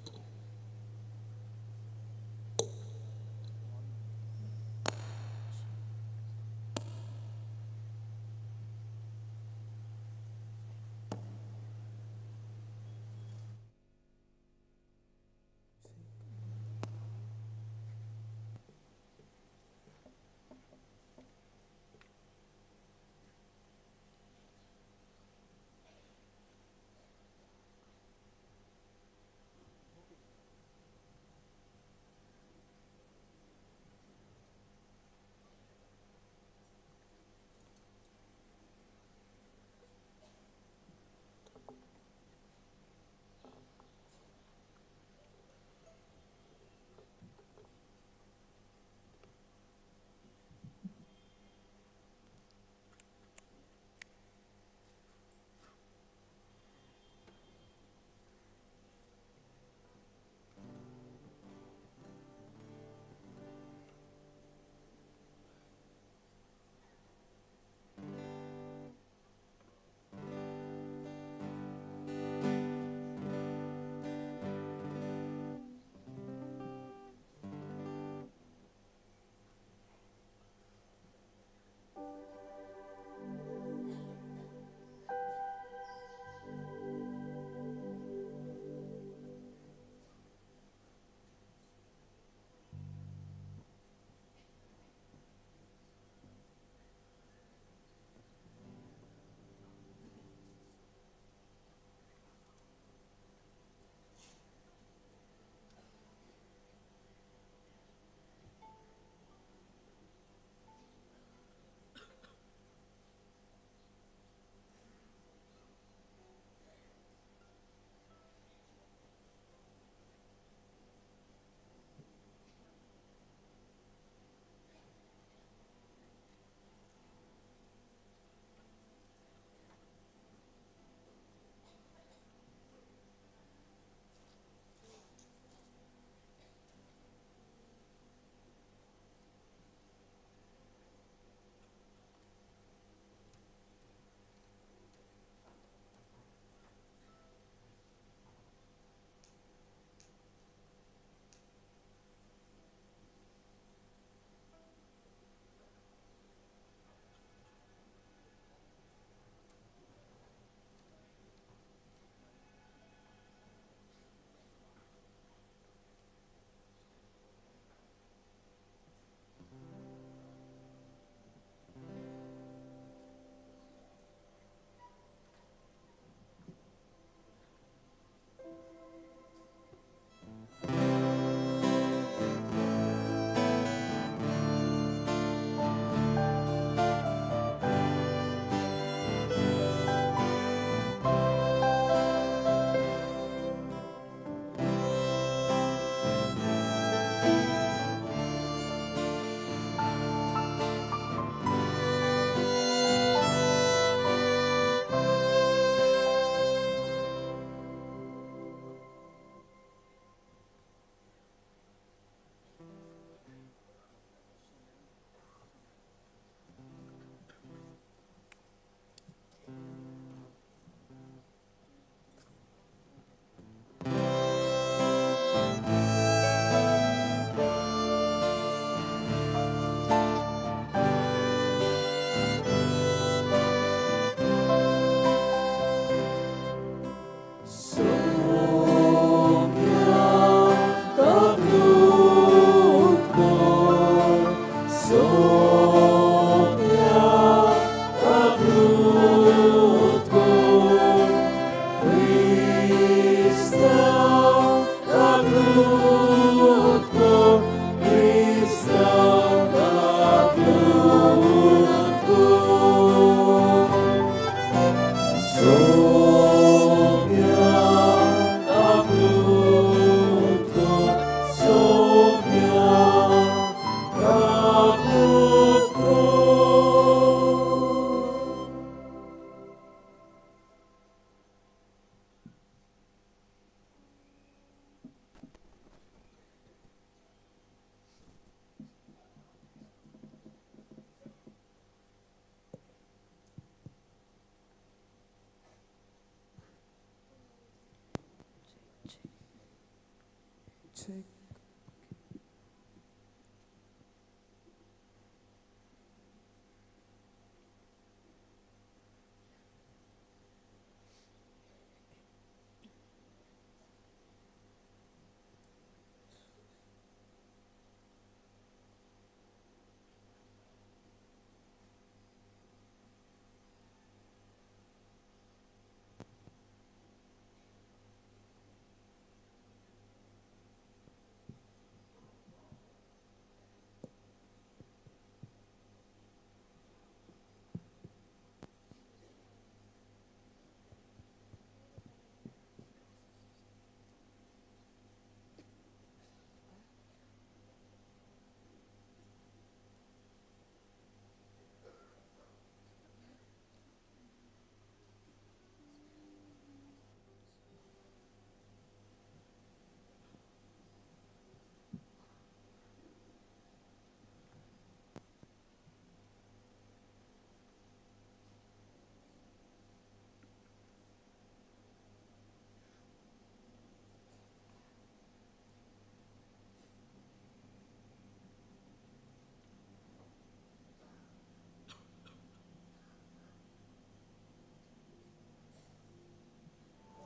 Check.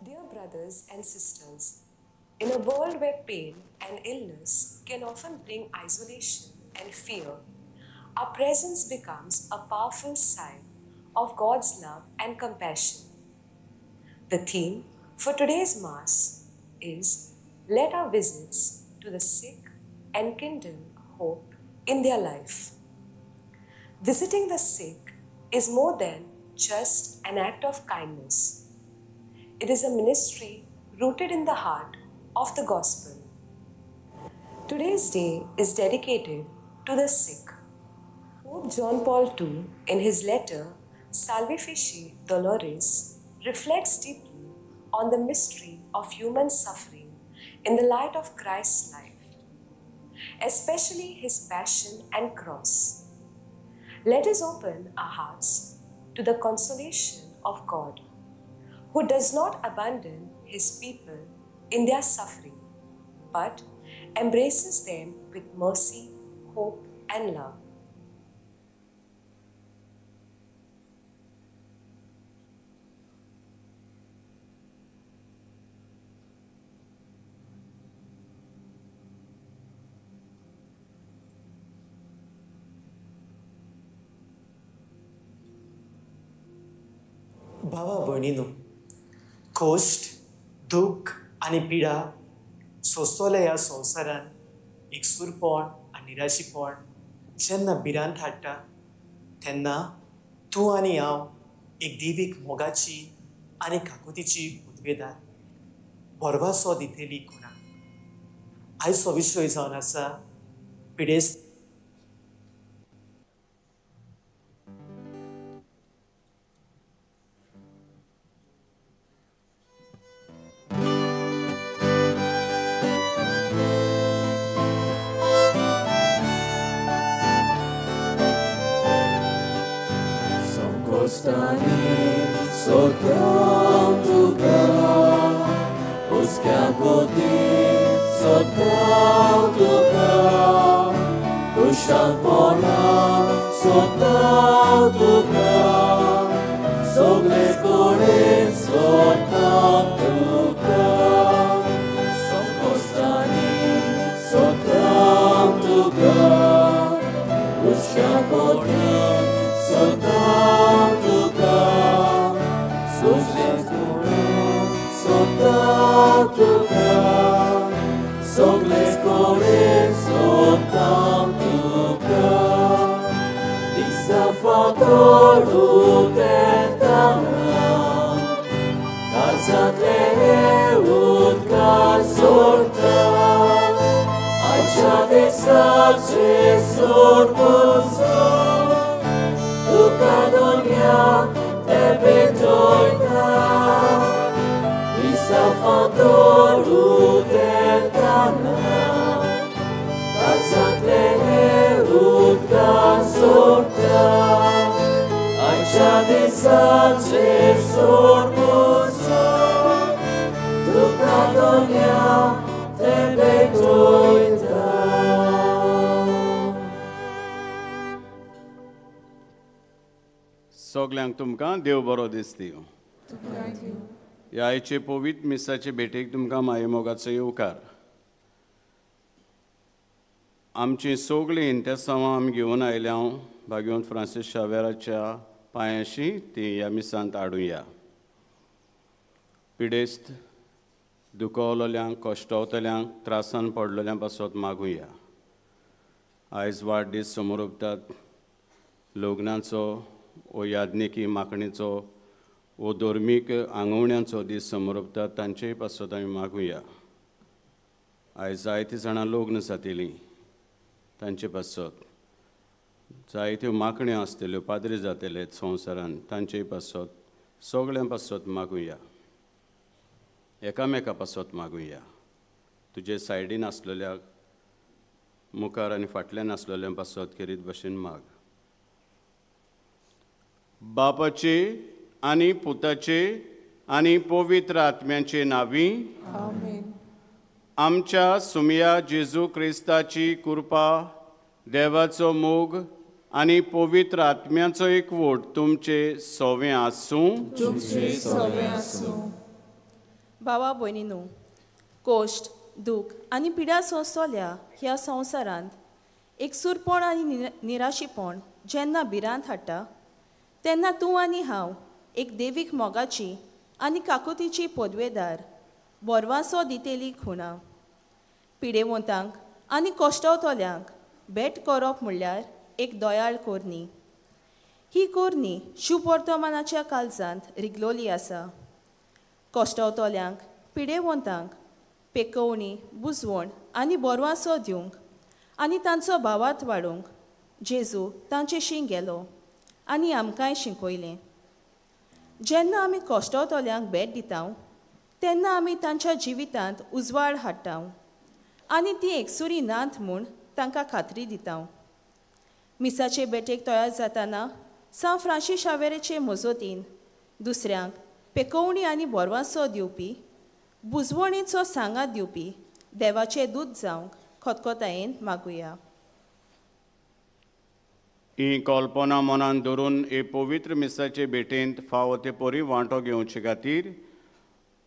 Dear brothers and sisters, in a world where pain and illness can often bring isolation and fear, our presence becomes a powerful sign of God's love and compassion. The theme for today's Mass is Let our visits to the sick enkindle hope in their life. Visiting the sick is more than just an act of kindness. It is a ministry rooted in the heart of the gospel. Today's day is dedicated to the sick. Pope John Paul II, in his letter Salvifici Doloris, reflects deeply on the mystery of human suffering in the light of Christ's life, especially his passion and cross. Let us open our hearts to the consolation of God, who does not abandon his people in their suffering, but embraces them with mercy, hope, and love. भावा भयणीनो, कश्ट, दुख्ख आनी पिडा सोंसतल्या ह्या संवसारांत एकसूरपण आनी निराशीपण जेन्ना भिरांत हाडटा तेन्ना तूं आनी हांव एक देवीक मोगाची आनी काकुतीची पदवेदार भरवासो दितली कोणाक. आयचो विशय जावन आसा पिडेस्त. Te सगल्यांक तुमकां देव बरो दिसती. ह्या आयचे पवित्र मिसाचे भेटेक तुमकां मायेमोगाचो येवकार. आमचीं सगळीं इंतेसांवां आमी घेवन आयल्या भाग्यवंत फ्रांसीस शावेराच्या पांयांशी ती ह्या मिसांत हाडुया. पिडेस्त दुखवलोल्यांक, कश्टवतल्यांक, त्रासान पडलोल्यांक पासत मागुया. आयज वाडदीस समोर उरतात लग्नाचो वो याज्ञिकी मागणेचो वो धर्मीक आंगवण्याचो दीस समोर उरतात, तांचेय पासत आमी मागुया. आयज जायतीं जाणां लग्न जातलीं, तांचे पासत जायत्यो मागण्यो आसतल्यो, पाद्री जातले संवसारान, तांचेय पासत सगळ्यां पासत मागुया. एकामेका पासत मागुया. तुजे सायडीन आसलेल्या, मुखार आनी फाटल्यान आसलेल्या पासत खेरीत भशेन माग. बापाचे आनी पुताचे आनी पवित्र आत्म्याचे नांवी आमेन. आमच्या सुमया जेजू क्रिस्ताची कृपा, देवाचो मोग आनी पवित्र आत्म्याचो एकवट तुमचे सोवें आसूं. तुमचे सोवें आसूं. भावा भयणीनू, कोश्ट, दूख आनी पिडा सोंसतल्या ह्या संवसारांत एकसूरपण आनी निराशीपण जेन्ना भिरांत हाडटा तेन्ना तूं आनी हांव एक देवीक मोगाची आनी काकुतीची पदवेदार बोरवांसो दितेली खुणा. पिडेवंतांक आनी कश्टवतल्यांक भेट करप म्हणल्यार एक दयाळ कोरणी. ही कोरणी शुभवर्तमानाच्या काळजांत रिगलोली आसा. कश्टवतल्यांक, पिडेवंतांक पेकोवणी, बुजवण आनी बोरवांसो दिवंक आनी तांचो भावार्थ वाडोवंक जेजू तांचेशी गेलो आनी आमकांय शिकयलें. जेन्ना आमी कश्टवतल्यांक भेट दिता तेन्ना आमी तांच्या जिवितांत उजवाड हाडटा आनी ती एकसुरी नात म्हूण तांकां खात्री दिता. मिसाचे भेटेक तयार जाताना सांत फ्रांसीस शावेराचे मजतीन दुसऱ्यांक पेकोवणी आनी बोरवांसो दिवपी, बुजवणेचो सांगात दिवपी देवाचे दूत जावंक खतखतायेन मागुया. ही कल्पना मनान धरून हे पवित्र मिसाचे भेटेंत फावो ते परी वांटो घेवचे खातीर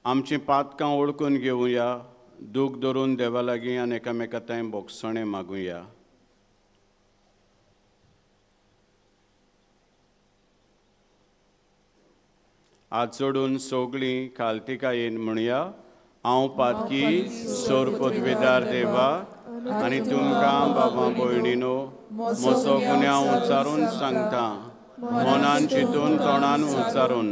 आमचीं पातकां वळखून घेवया. दूख धरून देवा लागीं आनी एकामेका थंय बोगसणें मागुया. हात जोडून सगळीं खालतिकायेन म्हणया, हांव पातकी सोर पदवेदार देवा आनी तुमकां बाबा भयणीनो म्हजो गुन्यांव उच्चारून सांगता. मनान चिंतून, तोंडान उच्चारून,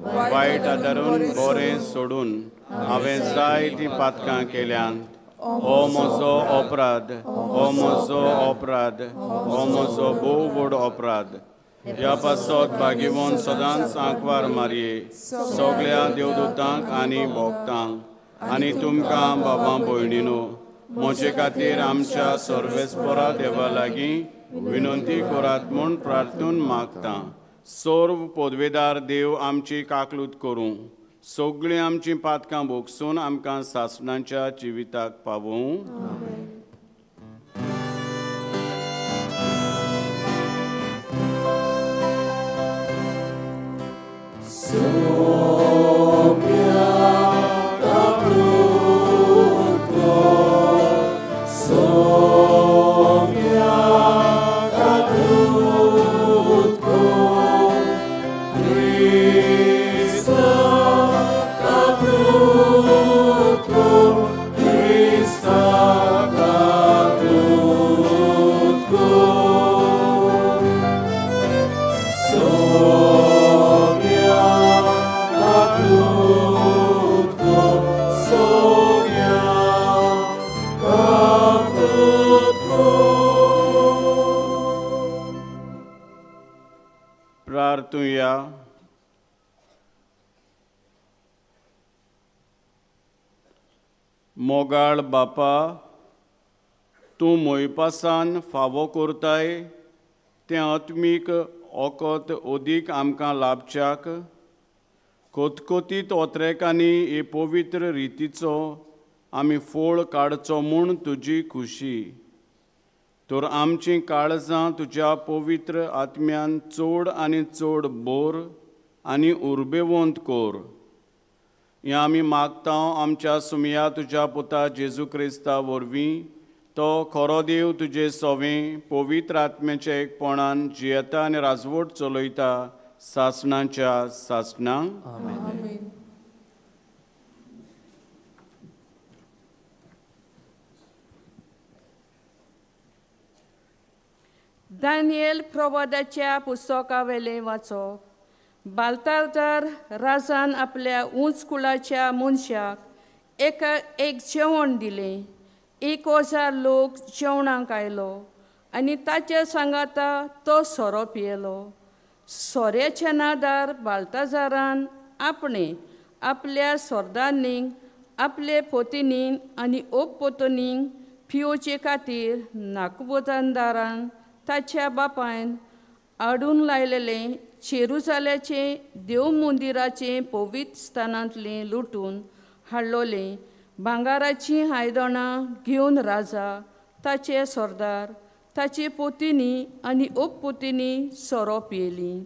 वायट आदारून, बरें सोडून हांवें जायतीं पातकां केल्यांत. हो म्हजो अपराध, हो म्हजो अपराध, हो म्हजो भोव व्हड अपराध. ह्या पासत भाग्यवंत सदांच आंकवार मारये, सगळ्या देवदूतांक आनी भक्तांक आनी तुमकां बाबा भयणीनो म्हजे खातीर आमच्या सर्वेस्परा देवा लागीं विनंती करात म्हूण प्रार्थून मागता. सर्व पदवेदार देव आमची काकलूत करूं, सगळीं आमचीं पातकां भोगसून आमकां सासणाच्या जिविताक पावूं. प्रार्थुया. मोगाळ बापा, तूं मोयपासान फावो करताय तें आत्मीक ओकत ओदीक आमकां लाभच्याक कोतकोतीत ओत्रेकांनी हे पवित्र रितीचो आमी फोळ काडचो म्हूण तुजी खुशी. तर आमचीं काळजां तुज्या पवित्र आत्म्यान चड आनी चड बोर आनी उर्बेवंत कर। हें आमी मागता आमच्या सुमया तुज्या पुता जेजू क्रिस्ता वरवीं, तो खरो देव तुजे सवें पवित्र आत्म्याच्या एकपणान जियेता आनी राजवट चलयता सासणाच्या सासणां। आमेन। दानियल प्रवादाच्या पुस्तकावेलें वाचप। बाल्ताजार राजान आपल्या उंच कुळाच्या मनशाक एक जेवण दिलें। 1000 लोक जेवणाक आयलो आनी ताच्या सांगाता तो सोरो पियेलो। सोऱ्याच्या नादार बाल्ताजारान आपणे आपल्या सरदारनीक, आपले पोतिनीक आनी ओपपोतनीक पियोवचे खातीर नाकबोतनदारान ताच्या बापायन आडून लायलेलें जेरुजाल्याचें देव मंदिराचें पवित्र स्थानांतलें लुटून हाडलोलें भांगाराचीं आयदनां घेवन राजा, ताचे सरदार, ताचे पोतिनी आनी ओपपोतिनी सोरो पियेलीं।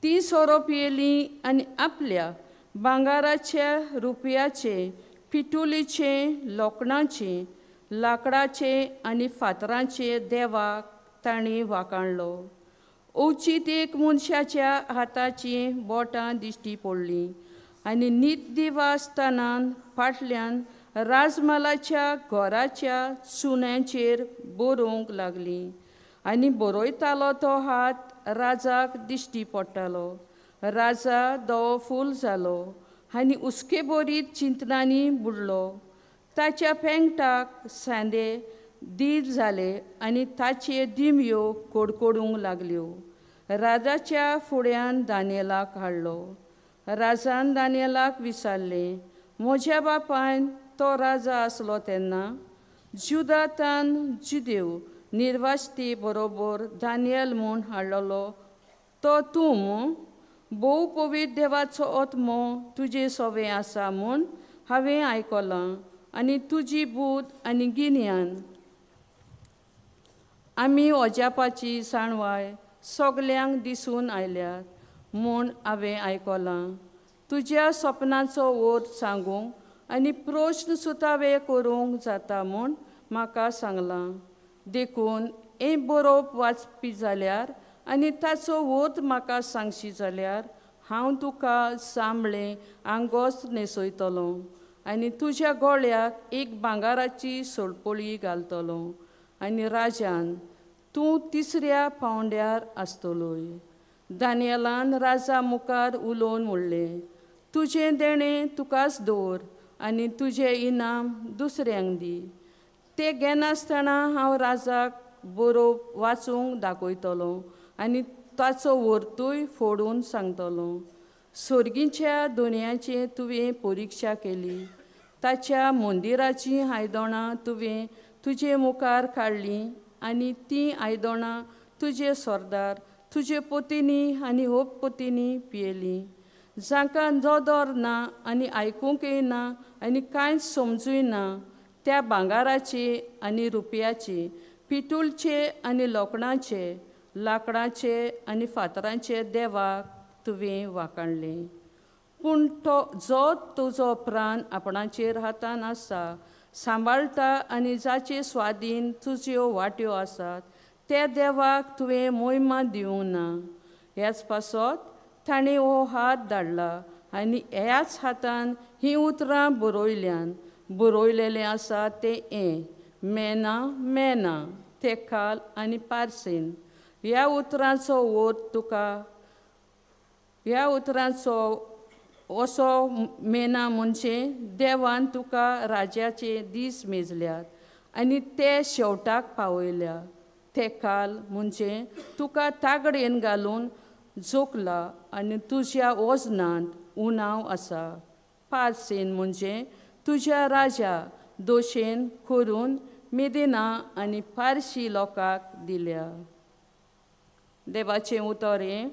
तीं सोरो पियेलीं आनी आपल्या भांगाराच्या, रुपयाचें, पिटुलीचें, लोखणाचें, लांकडाचें आनी फातरांचें देवाक तांणी वाकाणलो। अवचीत एक मनशाच्या हाताचीं बोटां दिश्टी पडलीं आनी नीत दिवास्थानान फाटल्यान राजमालाच्या घराच्या चुन्याचेर बरोवंक लागलीं आनी बरयतालो तो हात राजाक दिश्टी पडटालो। राजा धवो फूल जालो आनी हुस्के भरीत चिंतनांनी बुडलो। ताच्या पेंगटाक सांदे दीर जाले आनी ताचे दिमयो कडकडूंक लागल्यो। राजाच्या फुड्यान दानियलाक हाडलो। राजान दानियलाक विचारलें, म्हज्या बापायन तो राजा आसलो तेन्ना जुदातान जुदेव निर्वास्ती बरोबर दानियल म्हूण हाडलेलो तो तूं मू? भोव पवित्र देवाचो आत्मो तुजे सवें आसा म्हूण हांवें आयकलां आनी तुजी बूद आनी गिन्यान आमी अजापाची जाणवाय सगल्यांक दिसून आयल्यात म्हूण हांवें आयकलां। तुज्या सपनाचो अर्थ सांगूंक आनी प्रश्न सुतावे करूंक जाता म्हूण म्हाका सांगलां। देखून हें बरोवप वाचपी जाल्यार आनी ताचो अर्थ म्हाका सांगशी जाल्यार हांव तुका सांबळें आंगोस्त न्हेसयतलो आनी तुज्या गळ्याक एक भांगाराची सोळपोळी घालतलो आनी राजान तूं तिसऱ्या पावंड्यार आसतलोय। दानियलान राजा मुखार उलोवन म्हणलें, तुजें देणें तुकाच दवर आनी तुजें इनाम दुसऱ्यांक दी। तें घेनासतना हांव राजाक बरोवप वाचूंक दाखयतलो आनी ताचो वर्तूय फोडून सांगतलो। सर्गीच्या दुनियाचें तुवें परिक्षा केली, ताच्या मंदिराचीं आयदनां तुवें तुजे मुखार काडलीं आनी तीं आयदनां तुजे सरदार, तुजे पोतिनी आनी होपपोतिनी पियेलीं। जांकां नदर ना आनी आयकूंकय ना आनी कांयच समजूय ना त्या भांगाराचे आनी रुपयाचे, पितुळचे आनी लोखणाचे, लांकडाचे आनी फातरांचे देवाक तुवें वाकाणलें। पूण तो जो तुजो प्राण आपणाचेर हातान आसा सांबाळटा आनी जाचे स्वादीन तुज्यो वाट्यो आसात त्या देवाक तुवें मोहिमा दिवंक ना। ह्याच पासत ताणें हो हात धाडला आनी ह्याच हातान हीं उतरां बरयल्यान। बरयलेलें आसा तें हें, मेना मेना तेखाल आनी पार्सेन। ह्या उतरांचो अर्थ तुका, ह्या उतरांचो असो मेना म्हणजे देवान तुका राजाचे दीस मेजल्यात आनी ते शेवटाक पावयल्या। तेखाल म्हणजे तुका तागडेन घालून जोखला आनी तुज्या वजनांत उणाव आसा। पार्सेन म्हणजे तुज्या राजा दोशेन करून मेदेना आनी पारशी लोकांक दिल्या। देवाचें उतर हें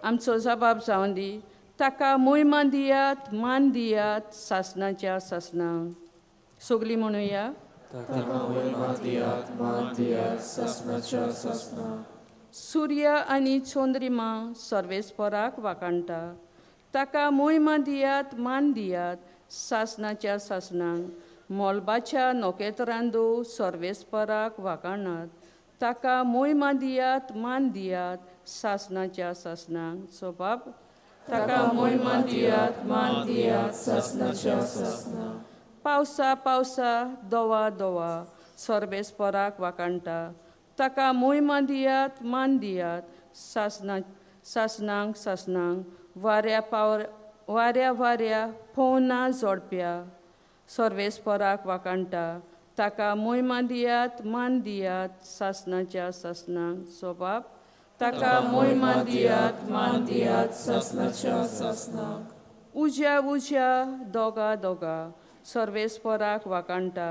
आमचो जबाब जावन दी। ताका मोहिमा दियात, मान दियात सासणाच्या सासणां। सगलीं म्हणुया। ताका मोयमा दियात, मान दियात सासणाच्या सासणाक. सूर्य आनी चंद्रिमा सर्वेस्पराक वाखाणटा, ताका मोयमा दियात, मान दियात सासणाच्या सासणाक. मोलबाच्या नखेत्रांदू सर्वेस्पराक वाखाणात, ताका मोयमा दियात, मान दियात सासणाच्या सासणाक. सोबाब ताका मोयमा दियात, मान दियात सासणाच्या सासणाक. पावसा पावसा दोवा दोवा सर्वेस्पराक वाखाणटा, ताका मोयमा दियात, मान दियात सासणा सासणाक सासणाक. वाऱ्या पावर वाऱ्या वाऱ्या फोवना जोडप्या सर्वेस्पराक वाखाणटा, ताका मोयमा दियात, मान दियात सासणाच्या सासणाक. सोबाब ताका मोयमा दियात, मान दियात सासणाच्या सासणाक. उज्या उज्या दोगा दोगा सर्वेस्पराक वाखाणटा,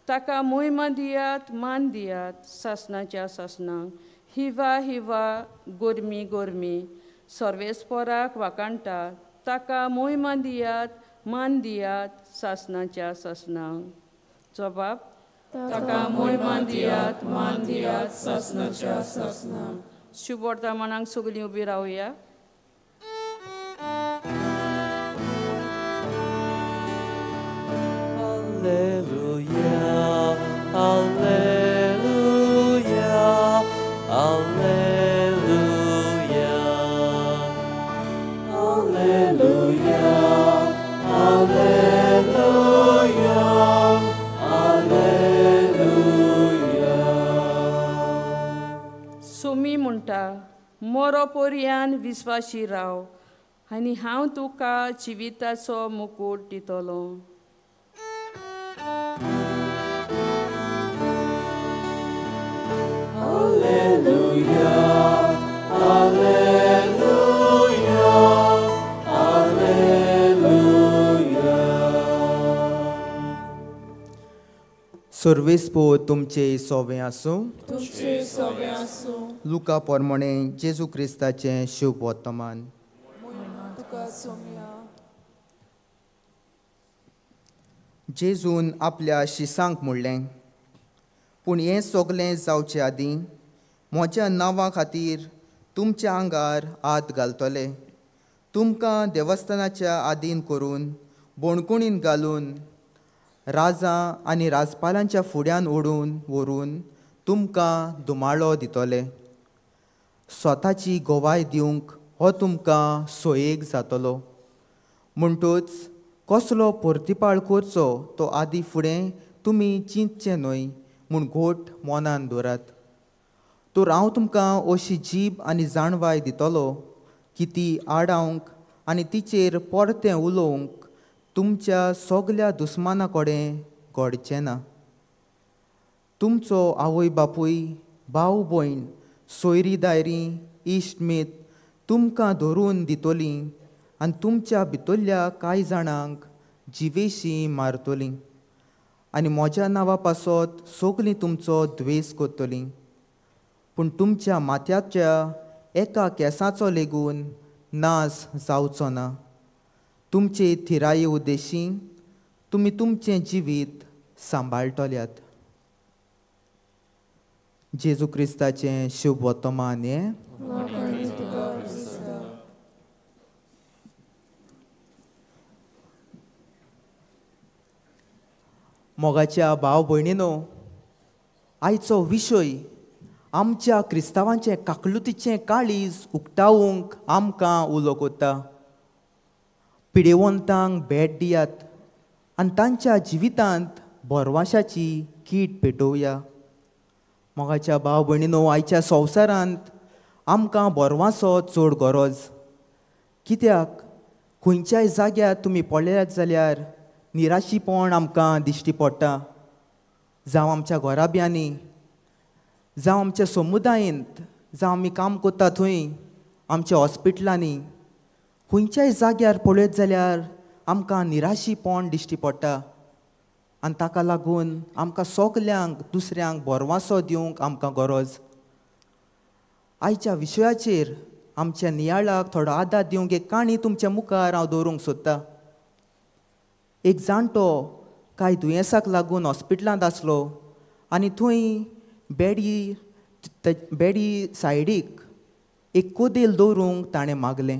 ताका मोयमा दियात, मान दियात सासणाच्या सासणाक. हिवा हिवा गोरमी गोरमी सर्वेस्पराक वाखाणटा, ताका मोयमा दियात, मान दियात सासणाच्या सासणाक. जबाब ताका मोयमा दियात, मान दियात सासणाच्या सासणाक. शुभवर्तमानाक सगळीं उबी रावया. Alleluia, Alleluia, Alleluia, Alleluia, Alleluia, Alleluia. Sumi म्हणटा, मोरो पोरयान विस्वाशी राव आनी हांव तुका जिविताचो मुकूट दितलो. Alleluia, Alleluia, Alleluia. सर्वेस्पो तुमचे सोवे आसूं. तुमचे सोवे आसूं. लुका पोरमणे जेजू क्रिस्ताचें शुभ वर्तमान. तुका सोम्या. जेजून आपल्या शिसांक म्हणलें, पूण हें सगलें जावचे आदीं म्हज्या नांवा खातीर तुमच्या आंगार हात घालतले, तुमकां देवस्थानाच्या आदीन करून बोणकुणीन घालून राजा आनी राजपालांच्या फुड्यान ओडून व्हरून तुमकां धुमाळो दितले. स्वताची गवाय दिवंक हो तुमकां सोयेक जातलो. म्हणटूच कसलो परतिपाळ करचो तो आदी फुडें तुमी चिंतचें न्हय म्हूण घोट मनान दवरात. तर हांव तुमकां अशी जीब आनी जाणवाय दितलो की ती आडावंक आनी तिचेर परतें उलोवंक तुमच्या सगल्या दुस्माना कडेन घडचें ना. तुमचो आवय बापूय, भाव भयण, सोयरी दायरी, इश्ट मीत तुमकां धरून दितलीं आनी तुमच्या भितरल्या कांय जाणांक जिवेशी मारतलीं आनी म्हज्या नांवा पासत सगलीं तुमचो द्वेस करतलीं. पूण तुमच्या माथ्याच्या एका केंसाचो लेगून नाश जावचो ना. तुमचे थिराये उद्देशी तुमी तुमचें जिवीत सांबाळटल्यात. जेजू क्रिस्ताचें शुभ वर्तमान हें. मोगाच्या भाव भयणीनो, आयचो विशय आमच्या क्रिस्तांवांचें काकलुतीचें काळीज उक्तावंक आमकां उलो कोत्ता. पिडेवंतांक भेट दियात आनी तांच्या जिवितांत भरवाशाची कीट पेटोवया. मोगाच्या भाव भयणीनो, आयच्या संवसारांत आमकां भरवासो चड गरज. कित्याक खंयच्याय जाग्यार तुमी पळयात जाल्यार निराशीपण आमकां दिश्टी पडटा. जावं आमच्या घराब्यांनी, जावं आमच्या समुदायेंत, जावं आमी काम करता थंय, आमच्या हॉस्पिटलांनी, खंयच्याय जाग्यार पळयत जाल्यार आमकां निराशीपण दिश्टी पडटा. आनी ताका लागून आमकां सगल्यांक दुसऱ्यांक भरवासो दिवंक आमकां गरज. आयच्या विशयाचेर आमच्या नियाळाक थोडो आदार दिवंक एक काणी तुमच्या मुखार हांव दवरूंक सोदता. एक जाणटो कांय दुयेंसाक लागून हॉस्पिटलांत आसलो आनी थंय बेडी सायडीक एक कोदेल दवरूंक ताणें मागलें.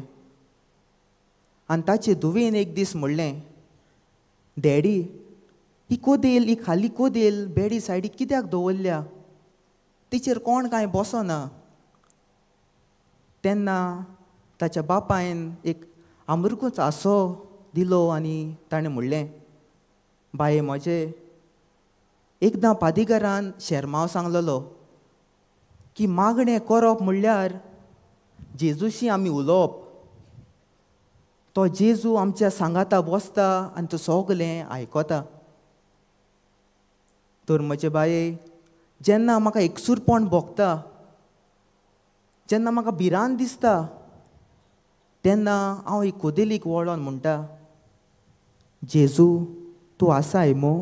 आनी ताचे धुवेन एक दीस म्हणलें, डॅडी ही कोदेल, ही खाली कोदेल बेडी सायडीक कित्याक दवरल्या, तिचेर कोण कांय बसना. तेन्ना ताच्या बापायन एक आमरकूच हांसो दिलो आनी ताणें म्हणलें, बाये म्हजे, एकदां पादीगारान शेरमांव सांगलेलो की मागणें करप म्हणल्यार जेजूशी आमी उलोवप. तो जेजू आमच्या सांगाता बसता आनी तो सगलें आयकता. तर म्हजे बाये, जेन्ना म्हाका एकसूरपण भोगता, जेन्ना म्हाका भिरांत दिसता, तेन्ना हांव एक कोदेलीक वळोन म्हणटा, जेजू तूं आसाय मो.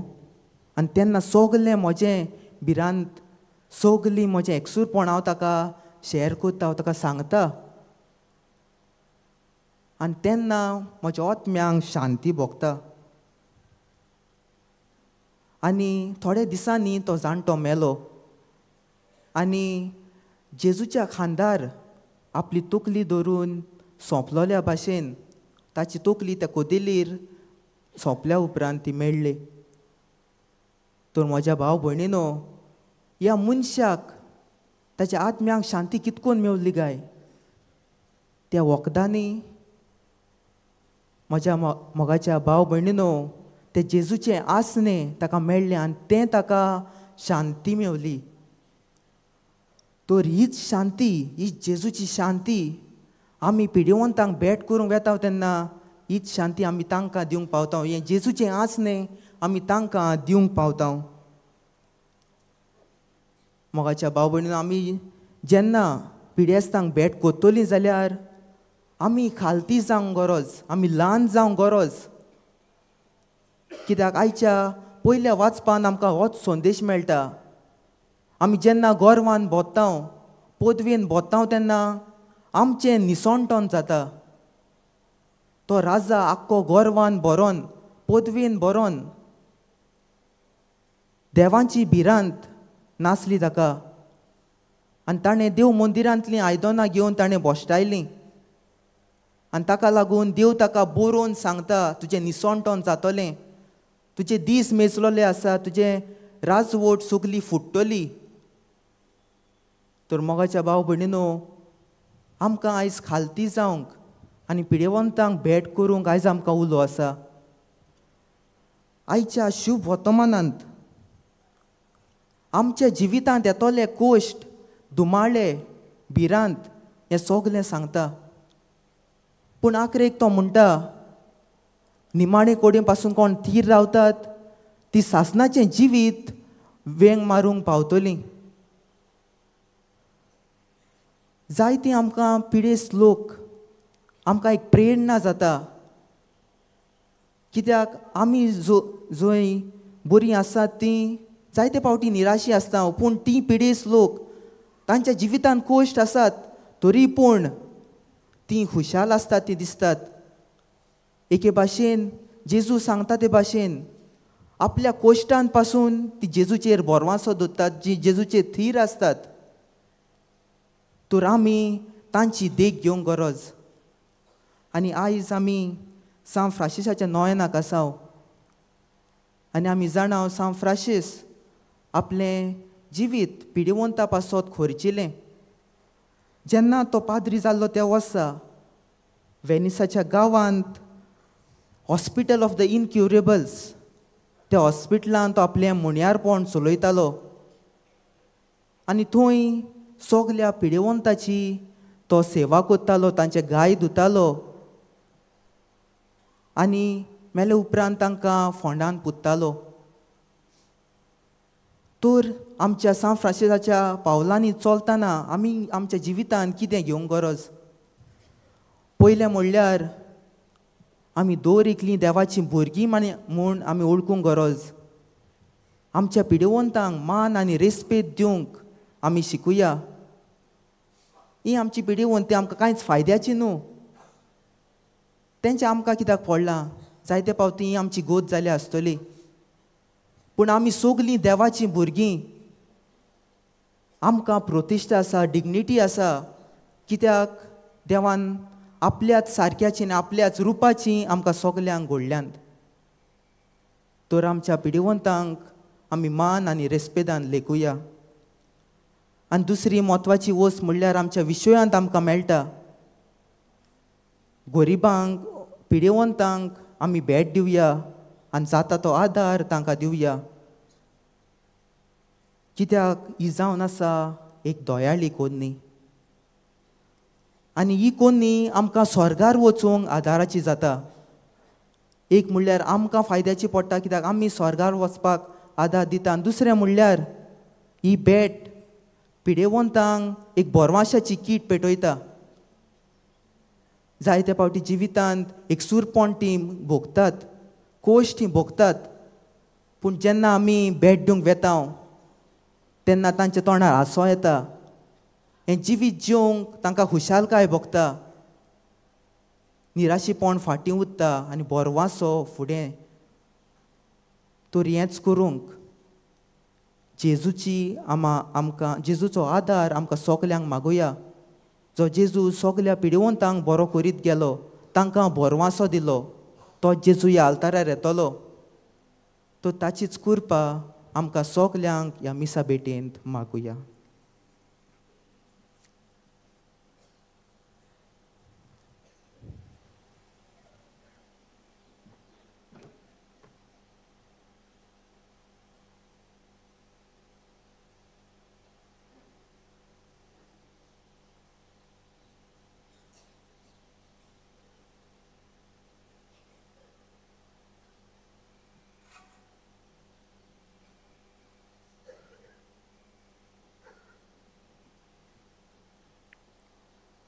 आनी तेन्ना सगलें म्हजें भिरांत, सगलीं म्हजें एकसूरपण हांव ताका शेअर करता, हांव ताका सांगता. आनी तेन्ना म्हज्या आत्म्यांक शांती भोगता. आनी थोड्या दिसांनी तो जाणटो मेलो आनी जेजूच्या खांदार आपली तकली धरून सोंपलोल्या भाशेन ताची तकली त्या कोदेलीर सोंपल्या उपरांत ती मेळ्ळी. तर म्हज्या भाव भयणीनो, ह्या मनशाक ताच्या आत्म्यांक शांती कितकोन मेवली काय? त्या वखदांनी म्हज्या मोगाच्या भाव भयणीनो, ते जेजूचें आसणें ताका मेळ्ळें आनी तें ताका शांती मेवली. तर हीच शांती, ही जेजूची शांती आमी पिडिवंतांक भेट करूंक वेता तेन्ना हीच शांती आमी तांकां दिवंक पावता. हें जेजूचें आसणें आमी तांकां दिवंक पावता. मोगाच्या भाव भयणीनो, आमी जेन्ना पिडेस्तांक भेट करतलीं जाल्यार आमी खालती जावंक गरज, आमी ल्हान जावंक गरज. कित्याक आयच्या पयल्या वाचपान आमकां होच संदेश मेळटा. आमी जेन्ना गोरवान भोंवता, पदवेन भोंवता तेन्ना आमचें निसणटण जाता. तो राजा आख्खो गोरवान भरोन, पदवेन भरोन, देवांची भिरांत नासली ताका. आनी ताणें देव मंदिरांतलीं आयदनां घेवन ताणें भश्टायलीं आनी ताका लागून देव ताका बरोवन सांगता, तुजें निसणटण जातलें, तुजे दीस मेजलोले आसा, तुजें राजवट सगली फुट्टली. तर मोगाच्या भाव भयणीनो, आमकां आयज खालती जावंक आनी पिडेवंतांक भेट करूंक आयज आमकां उलो आसा. आयच्या शुभ वर्तमानांत आमच्या जिवितांत येतले कश्ट, दुमाळे, भिरांत हें सगलें सांगता. पूण आखरेक तो म्हणटा, निमाणे कोडे पासून कोण थीर रावतात ती सासनाचें जिवीत वेंग मारूंक पावतलीं. जायतीं आमकां पिडेस्त लोक आमकां एक प्रेरणा जाता. कित्याक आमी जंय बरीं आसात तीं जायते फावटी निराशी आसता, पूण तीं पिडेस्त लोक तांच्या जिवितांत कश्ट आसात तरी पूण तीं खुशाल आसतात, तीं दिसतात. एके भाशेन जेजू सांगता ते भाशेन आपल्या कश्टान पासून ती जेजूचेर भरवासो दवरतात, जी जेजूचेर थीर आसतात. तर आमी तांची देख घेवंक गरज. आनी आयज आमी सांत फ्रांसिसाच्या नोयनाक आसाव आनी आमी जाणाव सांत फ्रांसीस आपलें जिवीत पिडिवंता पासत खर्चिलें. जेन्ना तो पाद्री जाल्लो त्या वर्सा वेनिसाच्या गांवांत हॉस्पिटल ऑफ the इनक्युरेबल्स त्या हॉस्पिटलांत तो आपलें मुणयारपण चलयतालो आनी थंय सगल्या पिडेवंताची तो सेवा करतालो, तांचे गाय धुतालो आनी मेले उपरांत तांकां फोंडान पुत्तालो. तर आमच्या सांत फ्रांसिसाच्या पावलांनी चलतना आमी आमच्या जिवितांत कितें घेवंक गरज? पयलें म्हणल्यार आमी दर एकलीं देवाचीं भुरगीं म्हूण आमी वळखूंक गरज. आमच्या पिडेवंतांक मान आनी रेस्पेद दिवंक आमी शिकुया. ही आमची पिडेवंत ती आमकां कांयच फायद्याची न्हू, तेंचें आमकां कित्याक पडलां? जायते फावटी ही आमची गोत जाल्या आसतली. पूण आमी सगलीं देवाचीं भुरगीं. आमकां प्रतिश्ठा आसा, डिग्निटी आसा, कित्याक देवान आपल्याच सारक्याची आनी आपल्याच रुपाची आमकां सगल्यांक घडल्यांत. तर आमच्या पिडिवंतांक आमी मान आनी रेस्पेदान लेखुया. आनी दुसरी म्हत्वाची वस्त म्हणल्यार आमच्या विशयांत आमकां मेळटा, गरिबांक पिडेवंतांक आमी भेट दिवया आनी जाता तो आदार तांकां दिवया, कित्याक ही जावन आसा एक दयाळी कोन्नी आनी ही कोन्नी आमकां स्वर्गार वचूंक आदाराची जाता. एक म्हणल्यार आमकां फायद्याची पडटा, कित्याक आमी स्वर्गार वचपाक आदार दिता, आनी दुसरें म्हणल्यार ही भेट पिडेवंतांक एक बोरवाशाची कीट पेटयता. जायते फावटी जिवितांत एक सुरपण ती भोगतात, कोश ती भोगतात, पूण जेन्ना आमी भेट दिवंक वेता तेन्ना तांच्या तोंडार हांसो येता, हें जिवीत जिवंक तांकां खुशालकाय भोगता, निराशीपण फाटीं उरता आनी बोरवासो फुडें. तर हेंच करूंक जेजूची आमकां जेजूचो आदार आमकां सगल्यांक मागुया. जो जेजू सगल्या पिडिवंतांक बरो करीत गेलो, तांकां बोरवासो दिलो, तो जेजू ह्या आल्तारार येतलो. तर ताचीच कृपा आमकां सगल्यांक ह्या मिसा भेटेंत मागुया.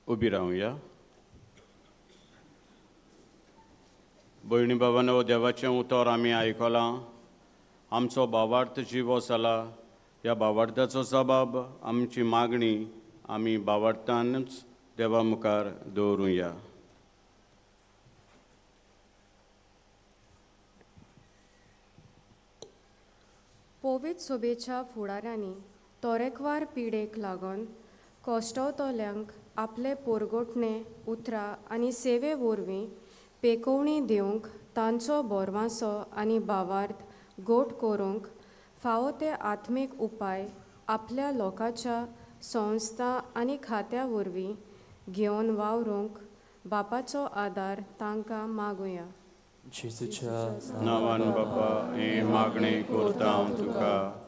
उबी रावया. भयणी बाबांनो, देवाचें उतर आमी आयकलां. आमचो भावार्थ जिवो जाला. ह्या भावार्थाचो जबाब आमची मागणी आमी भावार्थानूच देवा मुखार दवरुया. पवित्र सभेच्या फुडाऱ्यांनी तरेकवार पिडेक लागून कश्टवतल्यांक आपले पोरगोटणे उतरां आनी सेवे वरवीं पेकोवणी दिवंक, तांचो बोरवासो आनी भावार्थ गोट करूंक फावो ते आत्मीक उपाय आपल्या लोकांच्या संस्था आनी खात्या वरवीं घेवन वावरूंक बापाचो आदार तांकां मागुया. जेजूच्या नांवान बापा ही मागणी करता हांव तुका.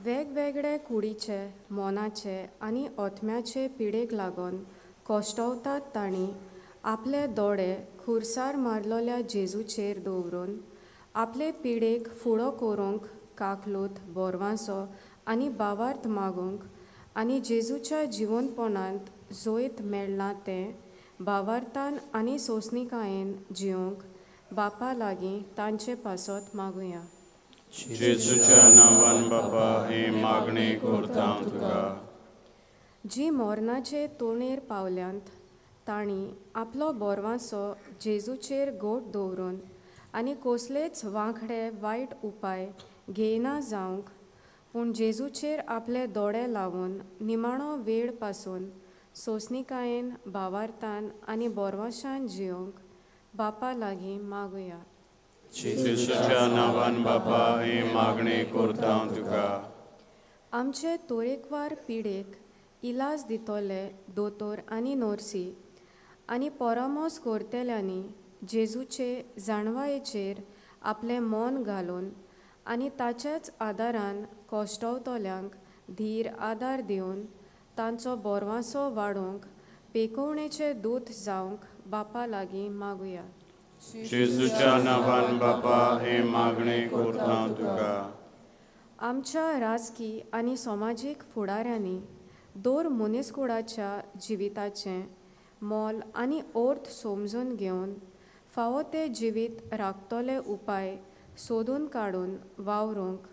वेगवेगळे कुडीचे, मनाचे आनी आत्म्याचे पिडेक लागून कश्टवतात तांणी आपले दोळे खुर्सार मारलेल्या जेजूचेर दवरून आपले पिडेक फुडो करूंक काकलूत, बोरवासो आनी भावार्थ मागूंक आनी जेजूच्या जिवनपणांत जैत मेळ्ळां तें भावार्थान आनी सोंसणीकायेन जिवंक बापा लागीं तांचे पासत मागुया. जेजूच्या नांवान बापा ही मागणी करता हांव तुका. जी मरणाचे तोणेर पावल्यांत तांणी आपलो बोरवासो जेजूचेर गोट दवरून आनी कसलेच वांकडे वायट उपाय घेयना जावंक, पूण जेजूचेर आपले दोळे लावन निमाणो वेळ पासून सोंसणीकायेन, भावार्थान आनी बोरवाशान जिवंक बापा लागीं मागुया. जेजूच्या नांवान बापा ही मागणी करता हांव तुका. आमचे तरेकवार पिडेक इलाज दितले दोतोर आनी नर्सी आनी परामोस करतल्यांनी जेजूचे जाणवायेचेर आपलें मन घालून आनी ताच्याच आदारान कश्टवतल्यांक धीर आदार दिवन तांचो बोरवासो वाडोवंक पेकोवणेचे दूत जावंक बापा लागीं मागुया. जेजूच्या नांवान बापा ही मागणी करता तुका. आमच्या राजकी आनी समाजीक फुडाऱ्यांनी दर मनीसकुळाच्या जिविताचें मोल आनी अर्थ समजून घेवन फावो ते जिवीत राखतले उपाय सोदून काडून वावरूंक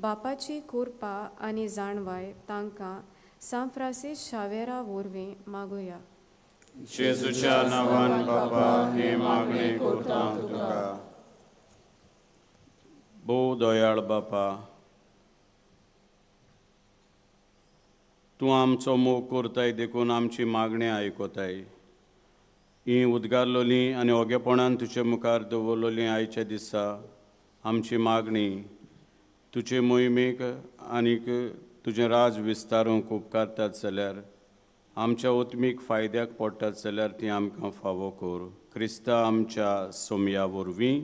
बापाची कृपा आनी जाणवाय तांकां सांत फ्रांसीस शावेरा वरवीं मागुया. जेजूच्या नांवान बापा ही मागणी करता तुका. भोव दयाळ बापा, तूं आमचो मोग करताय देखून आमची मागणी आयकताय. ही उदगारलोली आनी ओगेपणान तुजे मुखार दवरलोली आयच्या दिसा आमची मागणी तुजे मोहिमेक आनीक तुजें राज विस्तारूंक उपकारतात जाल्यार आमच्या उत्मीक फायद्याक पडटात जाल्यार ती आमकां फावो कर. क्रिस्ता आमच्या सोमया वरवीं.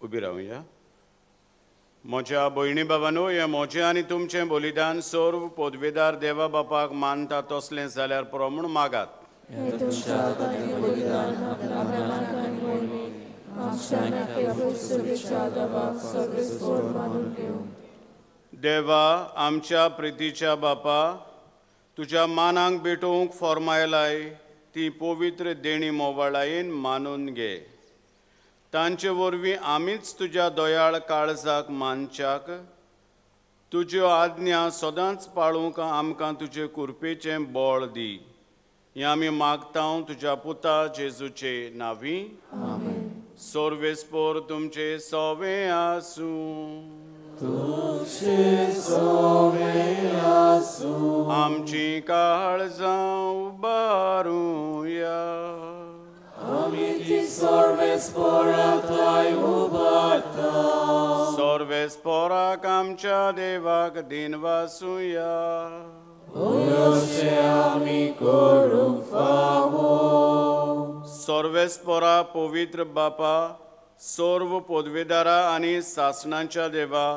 उबी रावया. म्हज्या भयणी बाबानो, हें म्हजें आनी तुमचें बलिदान सर्व पदवेदार देवा बापाक मानता तसलें जाल्यार पुरो म्हूण मागात. देवा आमच्या प्रितीच्या बापा, तुज्या मानांक भेटोवंक फॉर्मायलाय ती पवित्र देणी मोवाळायेन मानून घे. तांचे वरवीं आमीच तुज्या दयाळ काळजाक मानच्याक तुज्यो आज्ञा सदांच पाळूंक आमकां तुजे कृपेचें बळ दी. हें आमी मागता तुज्या पुता जेजूचे नांवी. सर्वेस्पोर तुमचे सवे आसूं. आमची काळजां उबारुया. सर्वेस्पोराक आमच्या देवाक दिनवासुया. सर्वेस्पोरा पवित्र बापा, सर्व पदवेदारा आनी सासणाच्या देवा,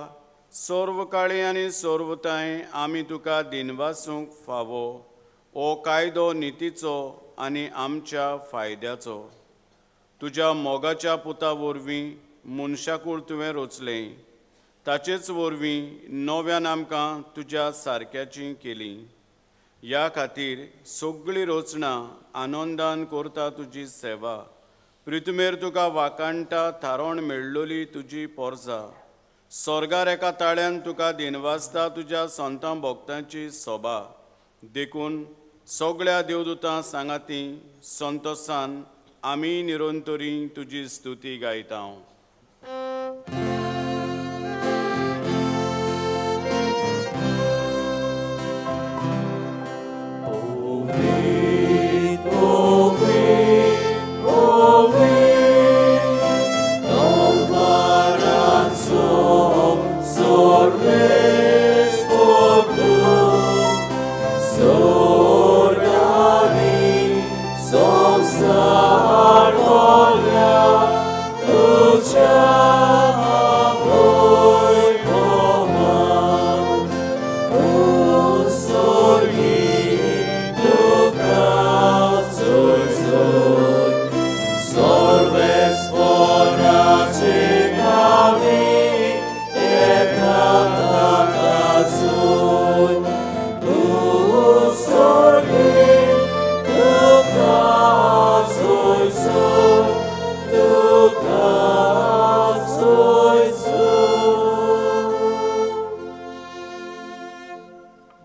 सर्व काळी आनी सर्वताय आमी तुका दिनवासूंक फावो हो कायदो नितीचो आनी आमच्या फायद्याचो. तुज्या मोगाच्या पुता वरवीं मनशाकूळ तुवें रचलें, ताचेच वरवीं नव्यान आमकां तुज्या सारक्याची केली. ह्या खातीर सगळी रचना आनंदान करता तुजी सेवा. प्रितुमेर तुका वाकाणटा थारोण मेळ्ळोली तुजी पोरसा. स्वर्गार एका ताळ्यान तुका दिनवासता तुज्या संतां भक्तांची सोबा. देखून सगळ्या देवदूतां सांगाती संतोसान आमी निरंतरी तुजी स्तुती गायता.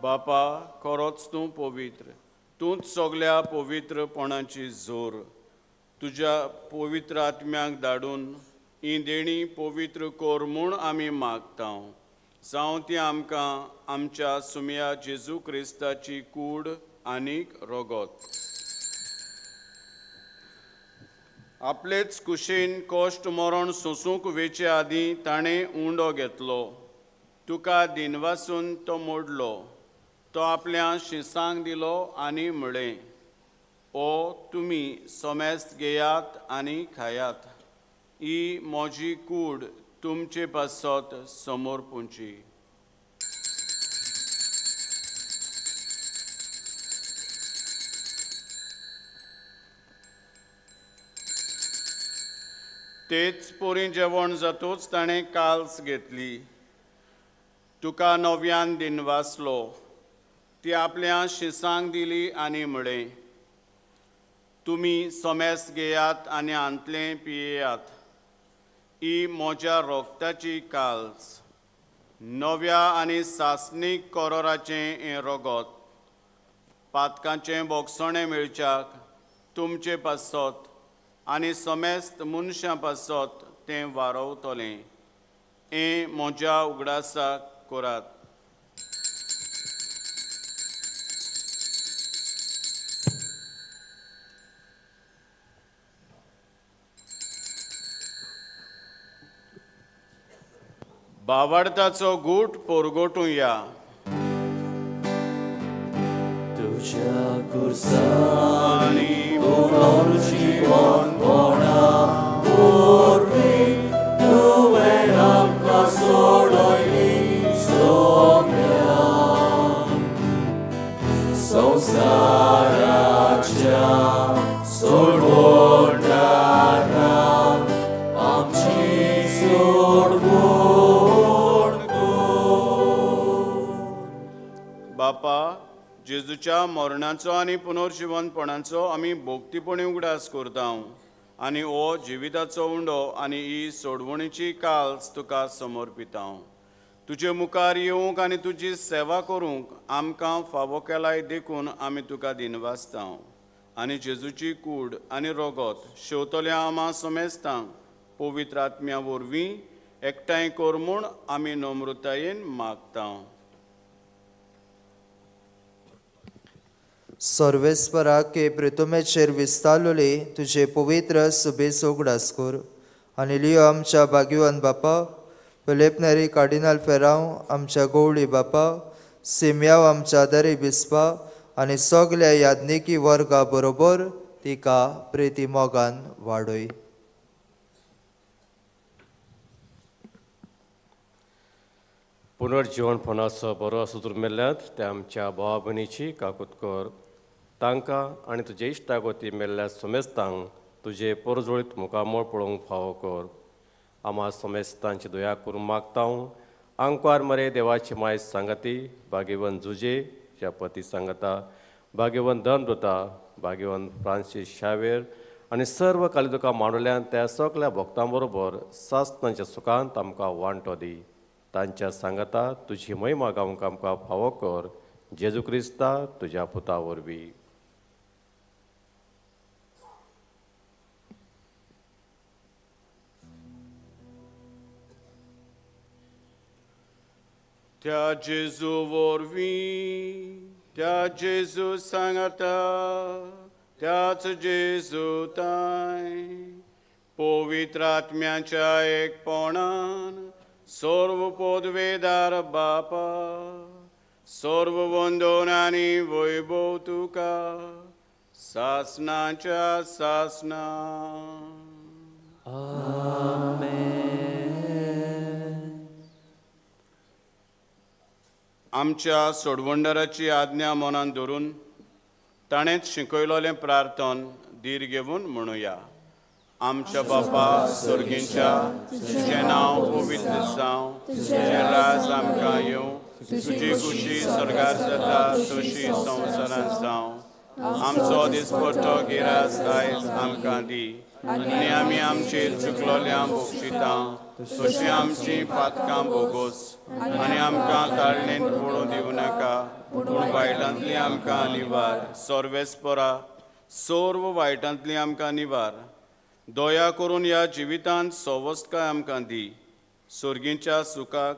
बापा, खरोच तूं पवित्र, तूंच सगल्या पवित्रपणाची जोर। तुज्या पवित्र आत्म्याक धाडून ही देणी पवित्र कर म्हूण आमी मागता, जावं ती आमकां आमच्या सुमया जेजू क्रिस्ताची कूड आनीक रगत। आपलेच कुशीन कश्ट मरण सोसूंक वेचे आदीं ताणें उंडो घेतलो, तुका दिनवासून तो मोडलो, तो आपल्या शिसांक दिलो आनी म्हळें, ओ तुमी समेस्त घेयात आनी खायात, ही म्हजी कूड तुमचे पासत समर्पूंची। तेच पोरी जेवण जातूच ताणें काल्स घेतली, तुका नव्यान दिनवासलो, ती आपल्या शिसांक दिली आनी म्हळें, तुमी समेस्त घेयात आनी हांतलें पियेयात, ही म्हज्या रोगताची काल्स, नव्या आनी सासणीक कोरोराचें हें रगत, पातकांचें बोगसणें मेळच्याक तुमचे पासत आनी समेस्त मनशां पासत तें वारवतलें, हें म्हज्या उगडासाक करात। बावाडताचो गूट पोरगोटूया। तुझ्या कुर्सानी पुनर्जीवनपणा वरवीं तुवें आमकां सोडयली सोम्या, संवसाराच्या सोडवणारा आमची सोडवण कर। बापा, जेजूच्या मरणाचो आनी पुनर्जिवनपणाचो आमी भोक्तीपणी उगडास करता आनी हो जिविताचो उंडो आनी ही सोडवणीची काल्स तुका समर्पिता। तुजे मुखार येवंक आनी तुजी सेवा करूंक आमकां फावो केलाय देखून आमी तुका दिनवासता आनी जेजूची कूड आनी रगत शेवतल्या आमा समेस्तांक पवित्र आत्म्या वरवीं एकठांय कर म्हूण आमी नम्रतायेन मागता। सर्वेस्पराक के प्रितुमेचेर विस्तारलोले तुजे पवित्र सुबेचो उगडास कर आनी लियो आमच्या भाग्यवान बापा फिलीप नेरी कार्डिनाल फेरांव आमच्या गवळी बापा सिमयाव आमच्या दरी बिस्पा आनी सगल्या याज्ञिकी वर्गा बरोबर तिका प्रिती मोगान वाडय। पुनर्जीवनपणाचो बरो सुदूर मेल्ल्यात त्या आमच्या भावा भयणीची काकूत कर, तांकां आनी तुजे इश्टागोती मेल्ल्या समेस्तांक तुजे परजोळीत मुखामळ पळोवंक फावो कर। आमा समेस्तांची दया करूंक मागता। आंकवार मरे देवाची माय सांगाती भाग्यवन जुजे ज्या पती सांगता, भाग्यवन धर्मदूता, भाग्यवन फ्रांसीस शावेर आनी सर्व कालिदुका मांडल्यान त्या सगल्या भक्तां बरोबर सासणाच्या सुखांत आमकां वांटो दी। तांच्या सांगाता तुजी महिमा गावंक आमकां फावो कर, जेजू क्रिस्ता तुज्या पुता वरवीं। त्या जेजू वरवीं, त्या जेजू सांगाता, त्याच जेजू ताय पवित्र आत्म्याच्या एकपणान सर्व पदवेदार बापा, सर्व वंदन आनी वैभव तुका सासणाच्या सासणा। आमेन। आमच्या सोडवणदाराची आज्ञा मनान धरून ताणेंच शिकयलोलें प्रार्थन धीर घेवन म्हणुया। आमच्या बापा सर्गींच्या, तुजें नांव पवित्र जावं, तुजें राज आमकां येवं, तुजी खुशी स्वर्गार जाता तशी संवसारांत जावं। आमचो दिसपट्टो गिरास आयज आमकां दी आनी आमी आमचेर चुकलोल्या बोगशिता तशी आमची पातकां बोगोस आनी आमकां ताळणेंत पडूं दिवं नाका, पूण वायटांतली आमकां निवार. सर्वेस्परा, सर्व वायटांतली आमकां निवार. दया करून ह्या जिवितांत सवस्तकाय आमकां दी. सर्गींच्या सुखाक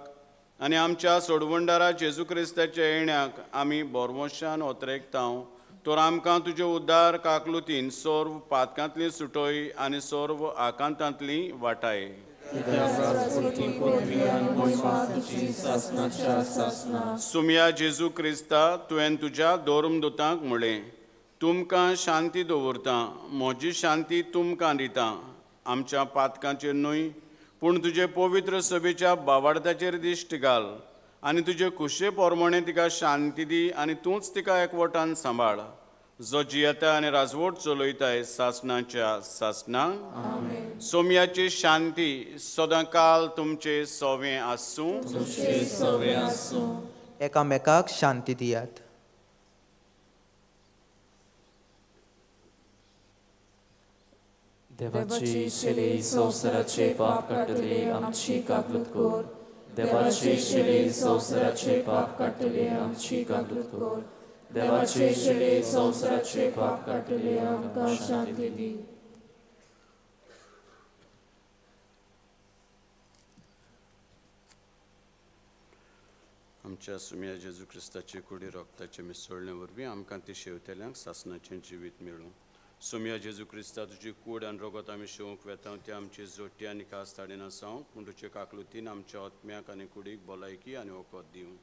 आनी आमच्या सोडवणदारा जेजू क्रिस्ताच्या येण्याक आमी बोरवंशान ओतरेकतांव. तर आमकां तुजे उद्धार काकलुतीन सर्व पातकांतली सुटय आनी सर्व आकांतांतली वाटाय. सुमया जेजू क्रिस्ता, तुवें तुज्या धर्मदूतांक म्हळें, तुमकां शांती दवरतां, म्हजी शांती तुमकां दितां. आमच्या पातकांचेर न्हय पूण तुजे पवित्र सभेच्या बावार्थाचेर दिश्ट घाल आनी तुजे खुशे प्रमाणे तिका शांती दी आनी तूंच तिका एकवटान सांबाळ, जो जियेता आनी राजवट चलयताय सासणाच्या सासणां. सोम्याची शांती सदांकाल तुमचे सोवें आसूं. एकामेकाक शांती दियात. देवाची शेली संवसाराचे पाप काडटले आमची काकलूत कर. देवाची शेली संवसाराचे पाप काडटले आमची काकलूत कर. देवाची शेली संवसाराचे पाप काडटले आमकां शांती दी. आमच्या सुम्या जेजू क्रिस्ताचे कुडी रक्ताचे मिसळणे वरवीं आमकां ती शेवतेल्यांक सासणाचें जिवीत मेळूं. सोम्या जेजू क्रिस्ता, तुजी कूड आनी रगत आमी शेवंक वेता ती आमची जोटी आनी खास ताडिना जावंक, पूण तुजे काकलुतीन आमच्या आत्म्याक आनी कुडीक भलायकी आनी वखद दिवं.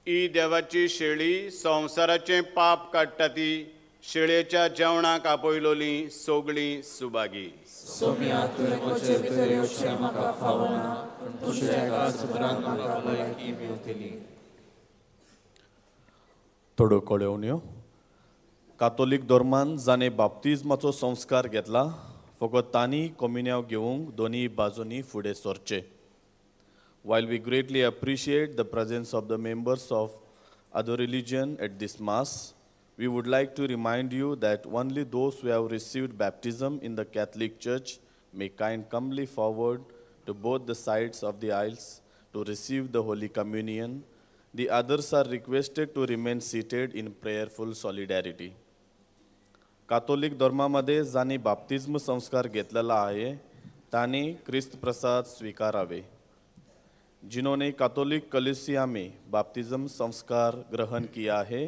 ही देवाची शेळी संवसाराचें पाप काडटा ती शेळयेच्या जेवणाक आपयलोली सगळीं सुभागी. सोम्या, तुवें म्हजे भितर येवचें म्हाका फावना, पूण तुज्या एका सुत्रान म्हाका भलायकी मेवतली. थोड्यो कळोवण्यो. कातोलीक धर्मान जाणें बाप्तिज्माचो संस्कार घेतला फकत तांणी कोमिन्यांव घेवंक दोनूय बाजूंनी फुडें सरचें. While we greatly appreciate the presence of the members of other religion at this mass, we would like to remind you that only those who have received baptism in the Catholic Church may kindly come forward to both the sides of the aisles to receive the Holy Communion. The others are requested to remain seated in prayerful solidarity. Catholic धर्मामध्ये जांणी बाप्तिज्म संस्कार घेतलेला आहे तांणी क्रिस्त प्रसाद स्वीकारावे. जिन्होंने Catholic कलीसिया में बाप्तिज्म संस्कार ग्रहण किया है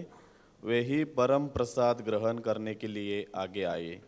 वे ही परम प्रसाद ग्रहण करने के लिए आगे आए.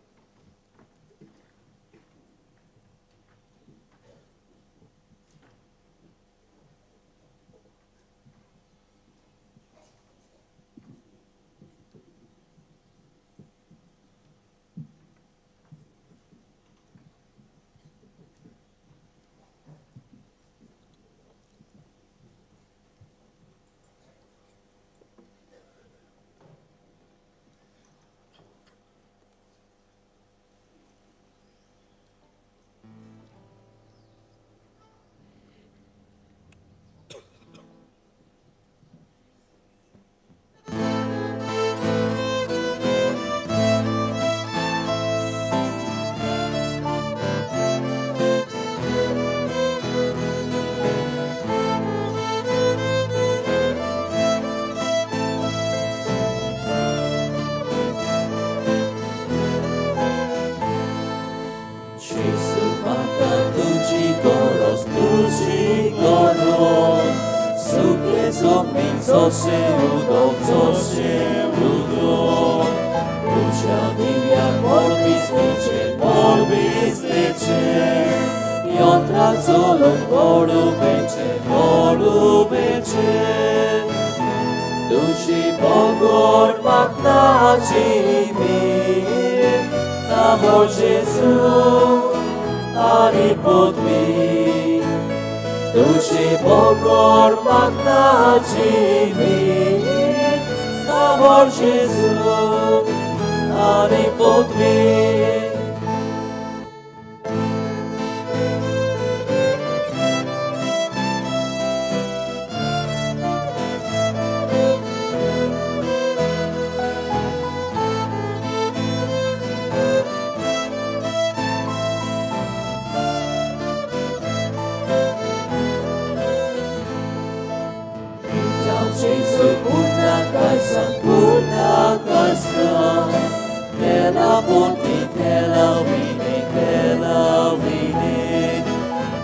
Caponti tela vine, tela vine.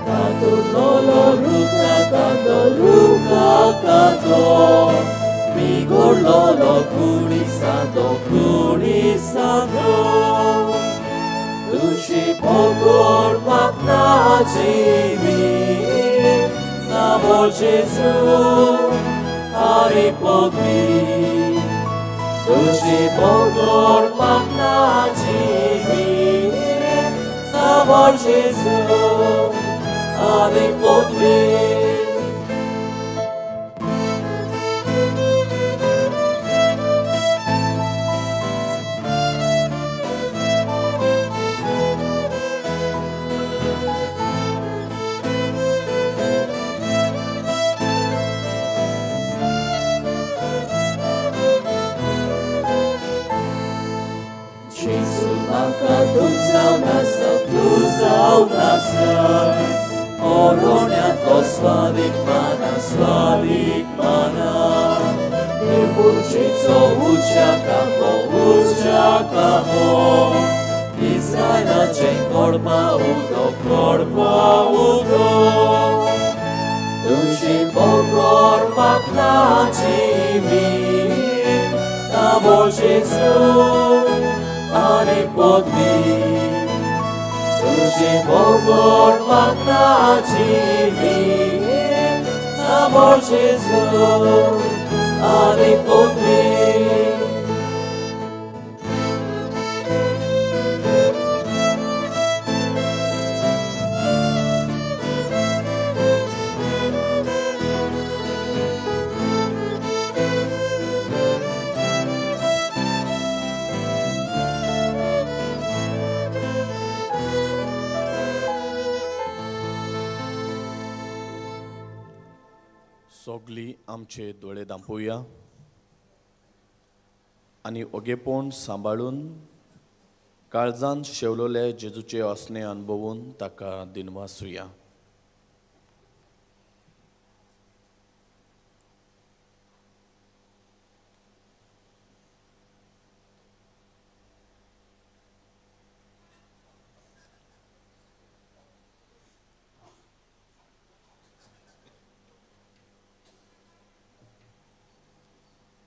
Canto lolo ruka canto ruka canto. Migor lolo curi santo curi santo. Tushi pokor makna jivi. Namo Gesù Aripodvi. Tushi pokor makna jivi. Namo Gesù Aripodvi. Tu zau nasai, Oronia to svadik mana, Devurčico učakamo, učakamo, Izraela čen korpa udo, korpa udo. Duši pokor makna živi, Namo Jesu Aripodvi. Tushi pokor makna živi, Namo Jesu Aripodvi. सगळीं आमचे दोळे दांपोवया आनी ओगेपण सांबाळून काळजान शेवलोले जेजूचे असणे अनुभवून ताका दिनवासुया.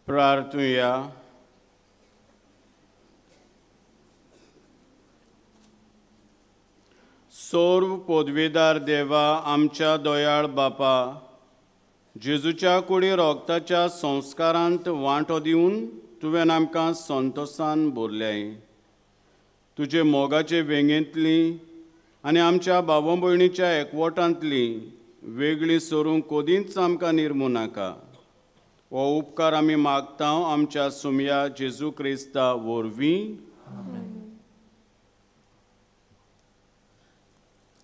प्रार्थुया. सर्व पदवीदार देवा आमच्या दयाळ बापा, जेजूच्या कुडी रोगताच्या संस्कारांत वांटो दिवन तुवें आमकां संतोसान भरल्याय. तुजे मोगाचे वेंगेंतली आनी आमच्या भाव भयणीच्या एकवटांतली वेगळी सरूंक कदींच आमकां निर्मू नाका. हो उपकार आमी मागता आमच्या सुमया जेजू क्रिस्ता वरवीं.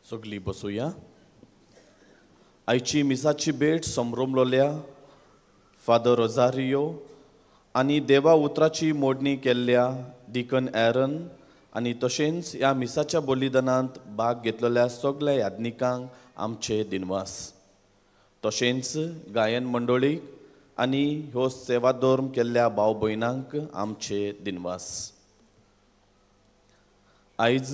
सगळीं बसुया. आयची मिसाची भेट संभ्रमलोल्या फादर रोजारियो आनी देवा उतराची मोडणी केल्ल्या डिकन एरन आनी तशेंच ह्या मिसाच्या बलिदानांत भाग घेतलेल्या सगळ्या याज्ञिकांक आमचे दिनवास. तशेंच गायन मंडळीक आनी ह्यो सेवा धर्म केल्ल्या भाव भयणांक आमचे दिनवास. आयज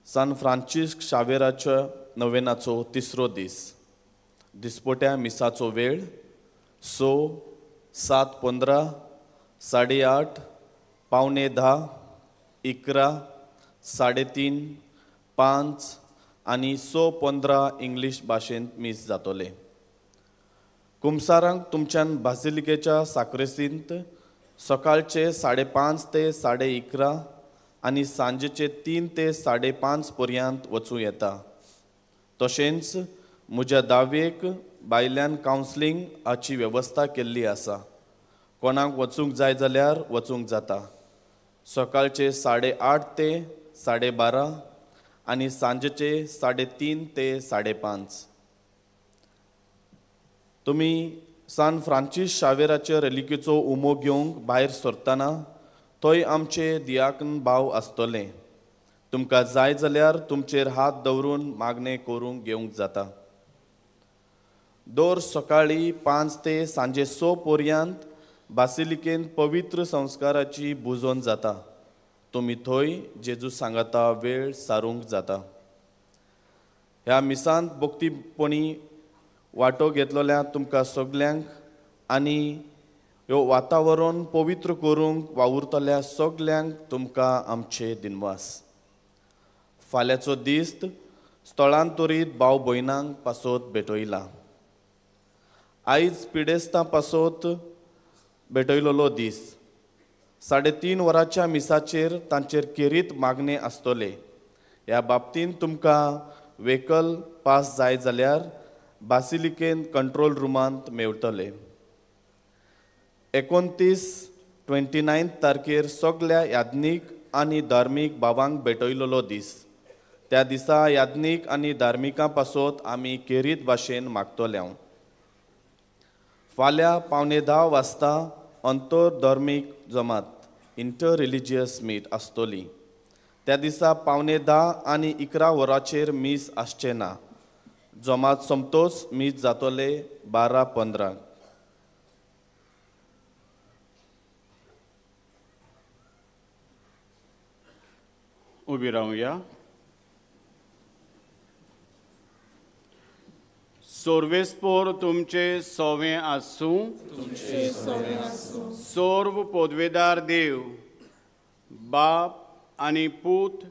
सान फ्रांसिस्क शावेराच्या नवेनाचो तिसरो दीस. दिसपोट्या मिसाचो वेळ 6, 7:15, 8:30, 9:45, 11, 3:30, 5 आनी 6:15 इंग्लीश भाशेंत मीस जातलें. कुमसारांक तुमच्यान बासिलिकेच्या साक्रेसींत सकाळचे 5:30 ते 11:30 आनी सांजेचे 3 ते 5:30 पर्यंत वचूं येता. तशेंच म्हज्या दावेक भायल्यान कावन्सलिंग हाची वेवस्था केल्ली आसा. कोणाक वचूंक जाय जाल्यार वचूंक जाता. सकाळचे 8:30 ते 12:30 आनी सांजेचे 3:30 ते 5:30. तुमी सान फ्रांसिस शावेराचे रेलिकेचो उमो घेवंक भायर सरतना थंय आमचे दियाकन भाव आसतले. तुमकां जाय जाल्यार तुमचेर हात दवरून मागणें करूंक घेवंक जाता. दर सकाळीं 5 ते सांजे 6 पर्यंत बासिलिकेंत पवित्र संस्काराची बुजोवन जाता. तुमी थंय जेजू सांगाता वेळ सारूंक जाता. ह्या मिसांत भक्तीपणी वांटो घेतलेल्या तुमकां सगल्यांक आनी ह्यो वातावरण पवित्र करूंक वावुरतल्या सगल्यांक तुमकां आमचे दिनवास. फाल्यांचो दीस स्थळांतरीत भाव भयणांक पासत भेटयला. आयज पिडेस्तां पासत भेटयलेलो दीस. 3:30 वरांच्या मिसाचेर तांचेर खेरीत मागणें आसतलें. ह्या बाबतींत तुमकां व्हेकल पास जाय जाल्यार बासिलिकेन कंट्रोल रुमांत मेवतले. 29 तारखेर सगल्या याज्ञीक आनी धार्मीक भावांक भेटयलेलो दीस. त्या दिसा याज्ञीक आनी धार्मिकां पासत आमी खेरीत भाशेन मागतले. फाल्यां 9:45 वाजता अंतरधर्मीक जमात इंटर रिलिजियस मीट आसतली. त्या दिसा 9:45 आनी 11 वरांचेर मीस आसचें ना. जमात सोमतोच मीस जातले 12:15. उबी रावया. सोर्वेस्पोर तुमचे सोवे आसूं. सोर्व पोदवेदार देव बाप आनी पूत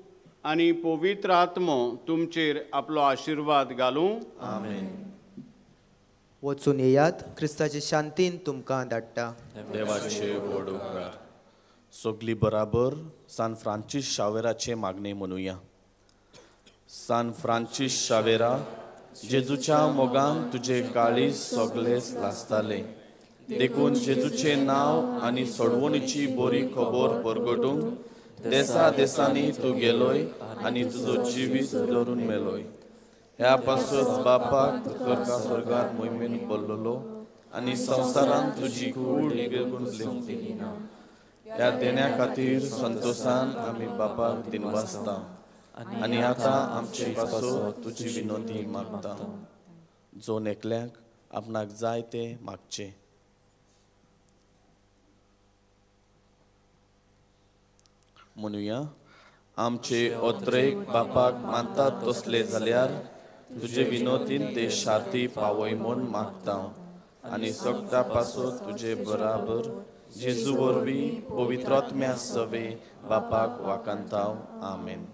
आनी पवित्र आत्मो तुमचेर आपलो आशिर्वाद घालूं. आमेन. वचून येयात, क्रिस्ताचे शांतीन तुमकां धाडटा. देवाचे व्हड उपकार. सगली बराबर सान फ्रांसीस शावेराचे मागणें म्हणुया. सान फ्रांसीस शावेरा, जेजूच्या मोगान तुजे काळीज सगळेच लासताले, देखून जेजूचें नांव आनी सोडवणीची बरी खबर परगटूंक देसा देसांनी तूं गेलोय आनी तुजो जिवीत धरून मेलोय. ह्या पासत बापाक तुका स्वर्गांत मोहिमेन बोल्लोलो आनी संवसारांत तुजी कूड लेखून ना. ह्या देण्या खातीर संतोशान आमी बापाक दिनवासता आनी आतां आमचे पासत तुजी विनोदी मागता. जोन एकल्याक आपणाक जाय तें मागचें. म्हणुया, आमचे ओत्रेक बापाक मानतात तसले जाल्यार तुजे विनोदीन ते शांती पावय म्हूण मागता आनी सगळ्या पासत तुजे बराबर जेजू वरवीं पवित्र आत्म्या सवे बापाक वाकांताव. आमेन.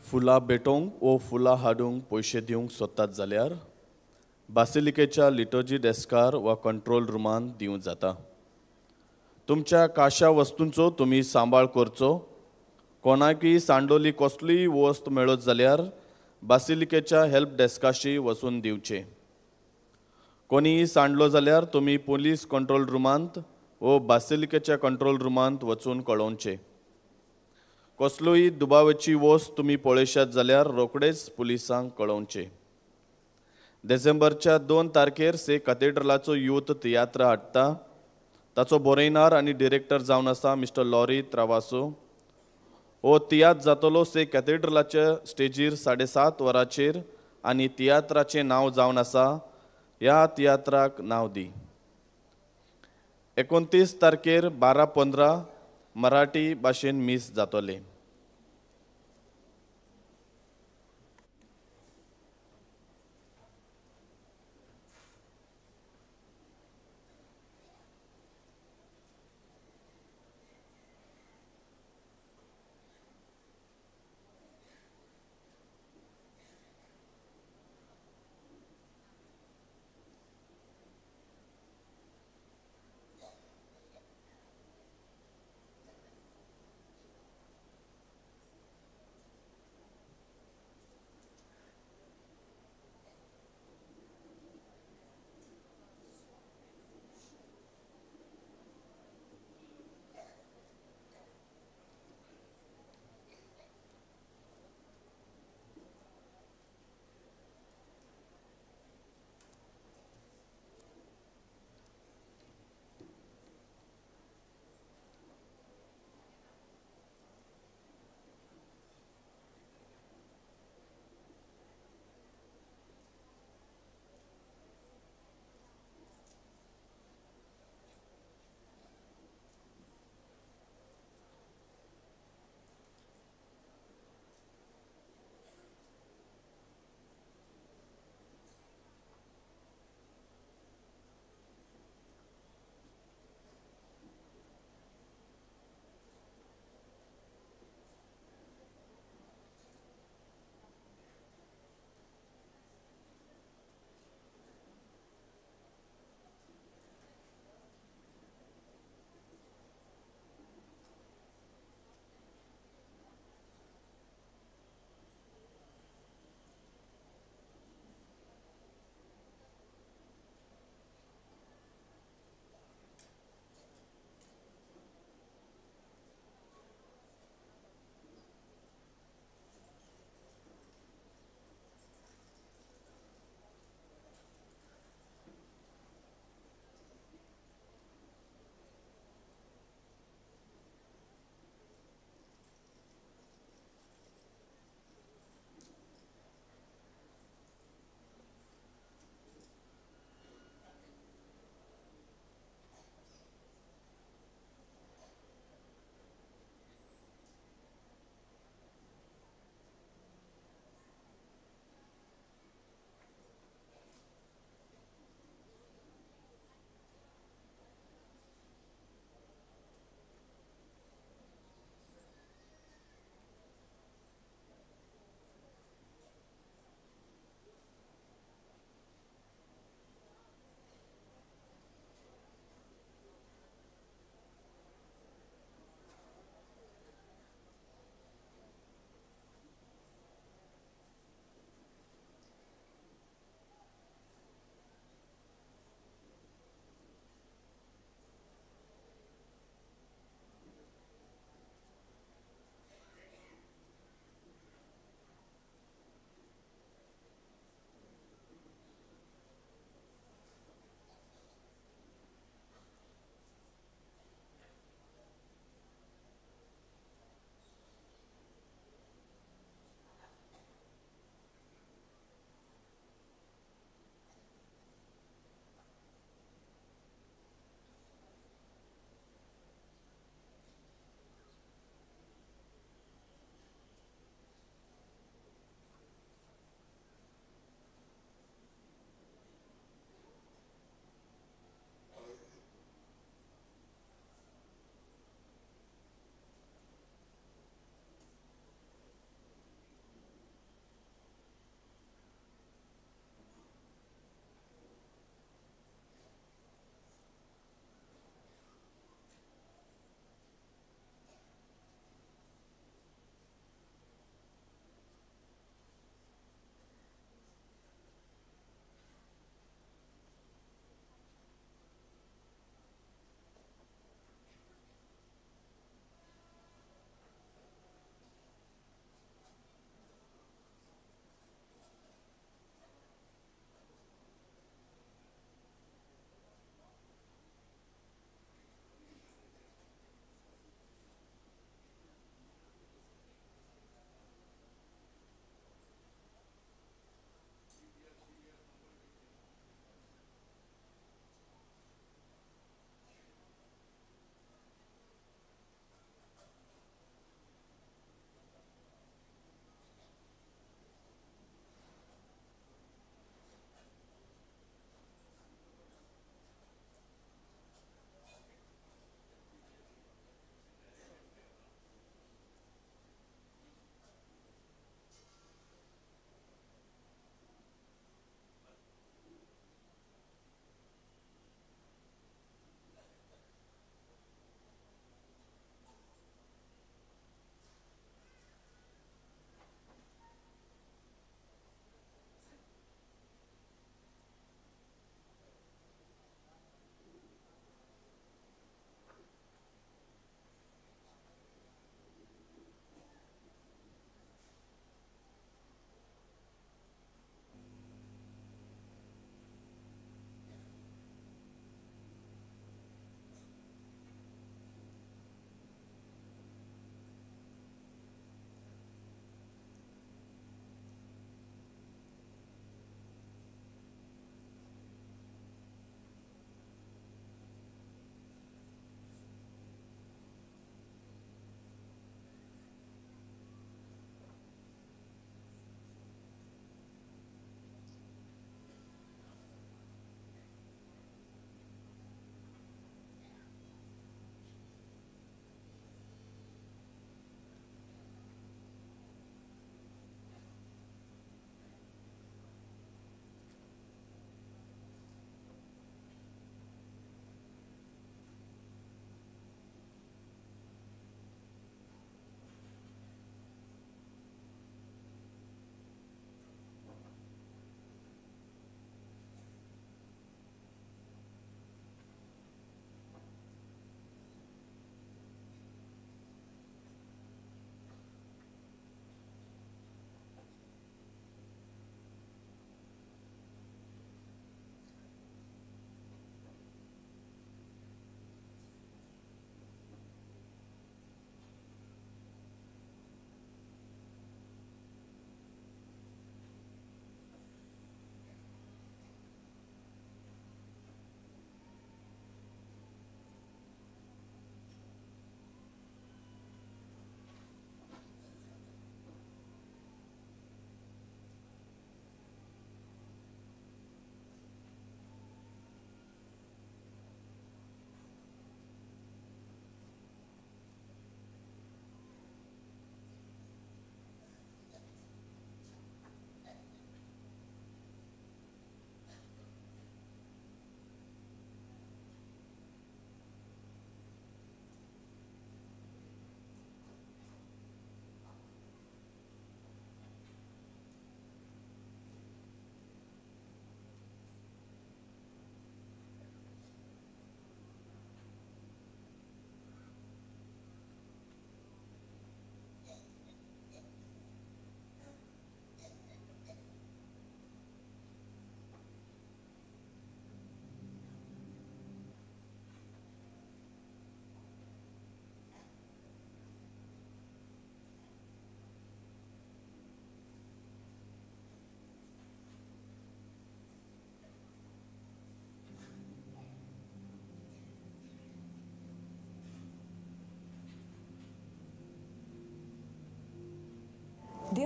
फुलां भेटोवंक वो फुलां हाडूंक पयशे दिवंक सोदतात जाल्यार बासिलिकेच्या लिटर्जी डेस्कार वा कंट्रोल रुमांत दिवंक जाता. तुमच्या काशा वस्तूंचो तुमी सांबाळ करचो. कोणाकय सांडोली कसलीय वस्त मेळत जाल्यार बासिलिकेच्या हेल्प डेस्काशी वचून दिवचे. कोणीय सांडलो जाल्यार तुमी पुलीस कंट्रोल रुमांत वो बासिलिकेच्या कंट्रोल रुमांत वचून कळोवचे. कसलोय दुबावाची वस्त तुमी पळयशात जाल्यार रोखडेच पुलिसांक कळोवचे. डिसेंबरच्या 2 तारखेर से कथेड्रलाचो यूथ तियात्र हाडटा. ताचो बरयणार आनी डिरेक्टर जावन आसा मिस्टर लॉरी त्रावासो. हो तियात्र जातलो से कथेड्रलाच्या स्टेजीर 7:30 वरांचेर आनी तियात्राचें नांव जावन आसा ह्या तियात्राक नांव दी. 29 तारखेर 12:15 मराठी भाशेन मीस जातलें.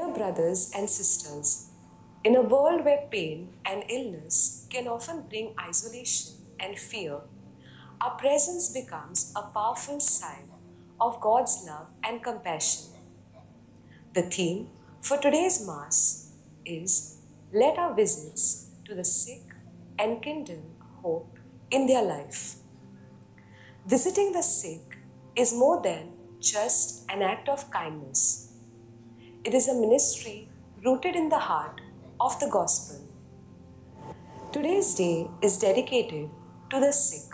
Dear brothers and sisters, in a world where pain and illness can often bring isolation and fear, our presence becomes a powerful sign of God's love and compassion. The theme for today's Mass is Let our visits to the sick enkindle hope in their life. Visiting the sick is more than just an act of kindness. It is a ministry rooted in the heart of the gospel. Today's day is dedicated to the sick.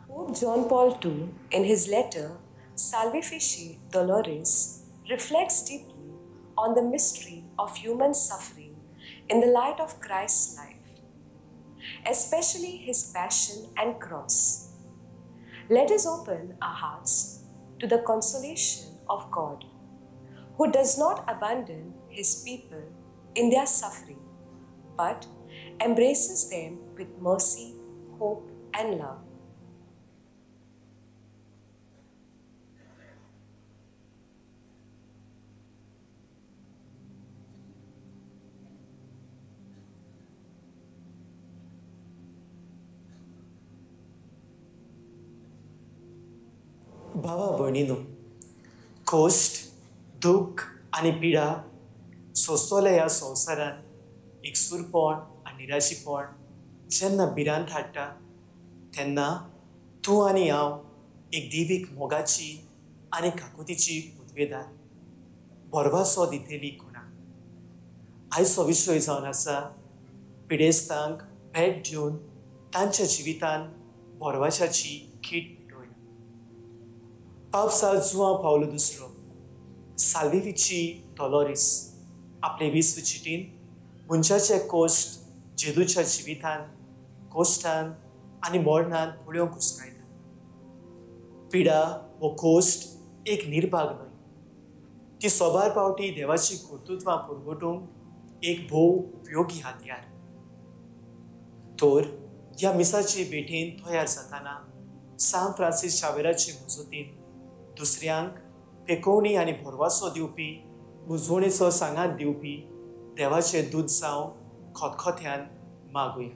Pope John Paul II, in his letter Salvifici Doloris, reflects deeply on the mystery of human suffering in the light of Christ's life, especially his passion and cross. Let us open our hearts to the consolation of God, who does not abandon his people in their suffering, but embraces them with mercy, hope, and love. भावा भयणीनो, कश्ट, दुख्ख आनी पिडा सोंसतल्या ह्या संवसारांत एकसूरपण आनी निराशीपण जेन्ना भिरांत हाडटा तेन्ना तूं आनी हांव एक देवीक मोगाची आनी काकुतीची पदवेदार भरवासो दितली कोणाक. आयचो विशय जावन आसा पिडेस्तांक भेट दिवन तांच्या जिवितांत भरवाशाची कीट. पावसा जुआं पावलो दुसरो साल्विफिची डॉलोरीस आपले विस्व चिटीन मनशाचे कश्ट जेदूच्या जिवितान कश्टान आनी मरणान पळोवंक घुसकायता. पिडा हो कश्ट एक निर्भाग न्हय, ती सोबार पावटी देवाची कर्तृत्वां पुरवटूंक एक भोव उपयोगी हातयार. तर ह्या मिसाचे भेटेन तयार जाताना सांत फ्रांसीस शावेराचे मजतीन दुसऱ्यांक पेकोवणी आनी भरवासो दिवपी, बुजवणेचो सांगात दिवपी देवाचे दूत जावं खतखत्यान मागुया.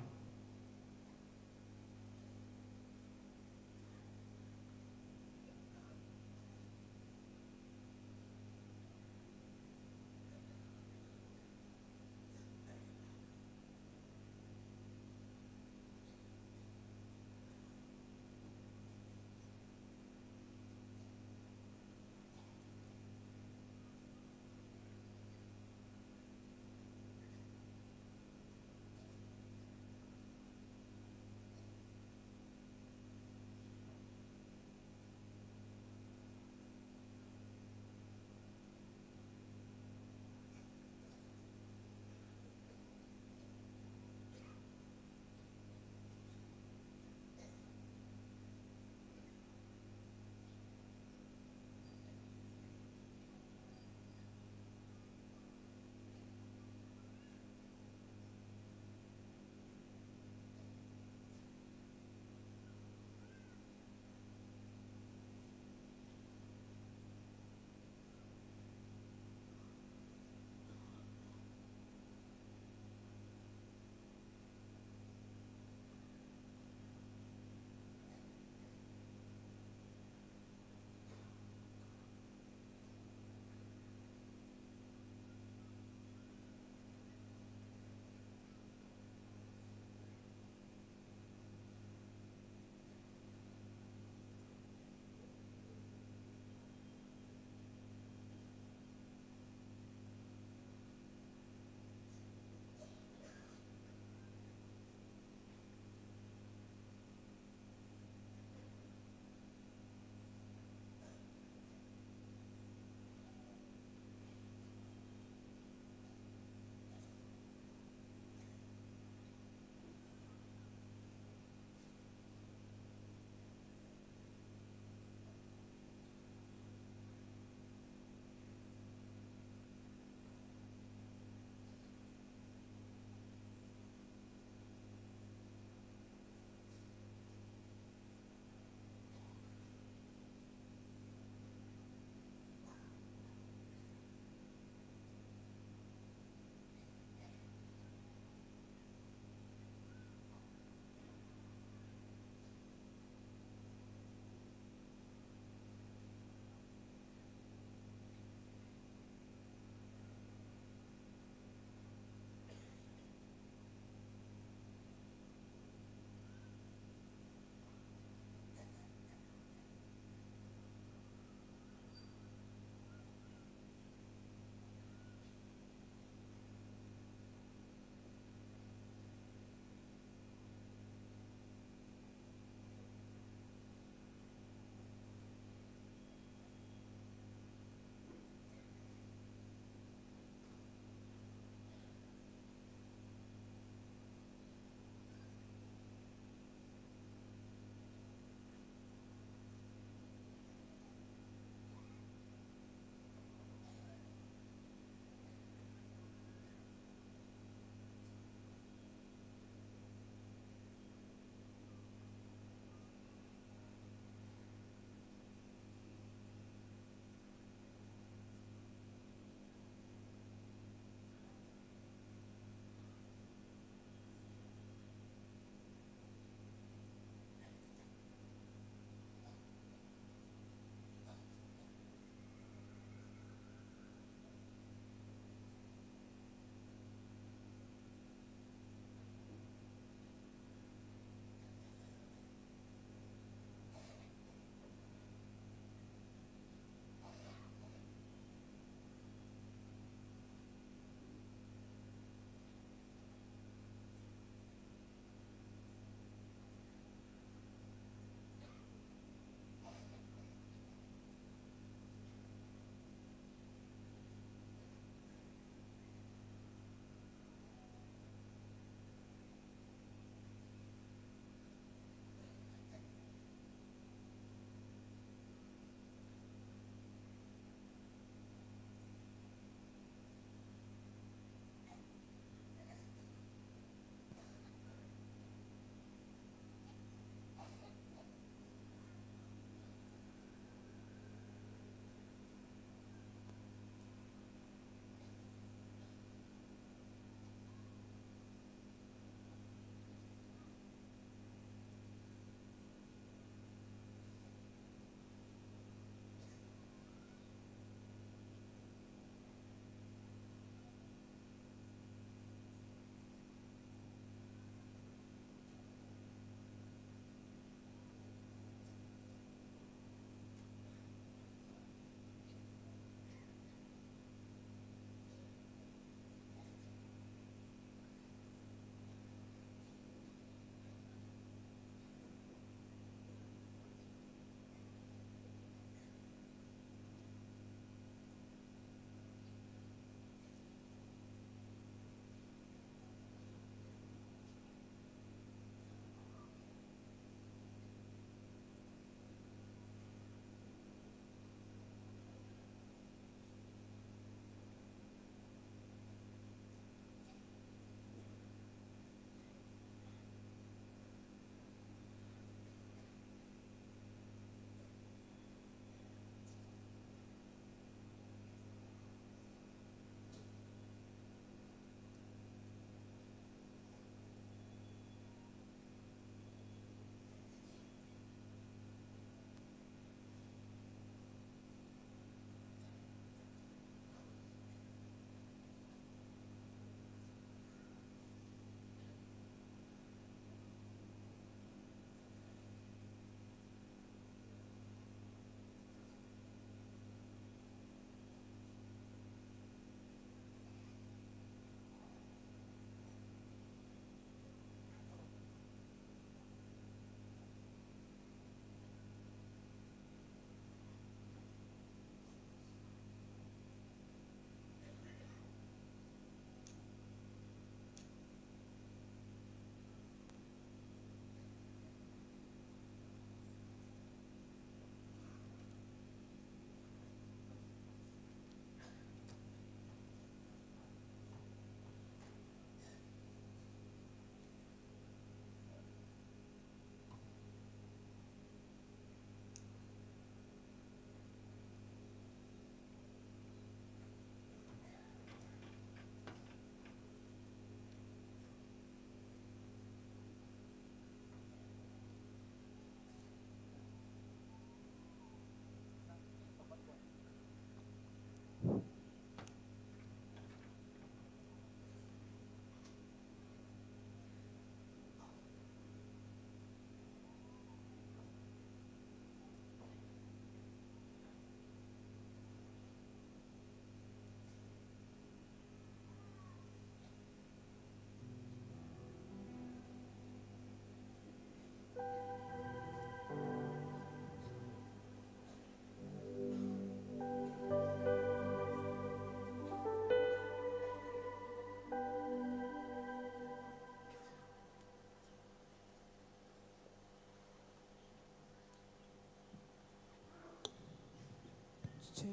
Check,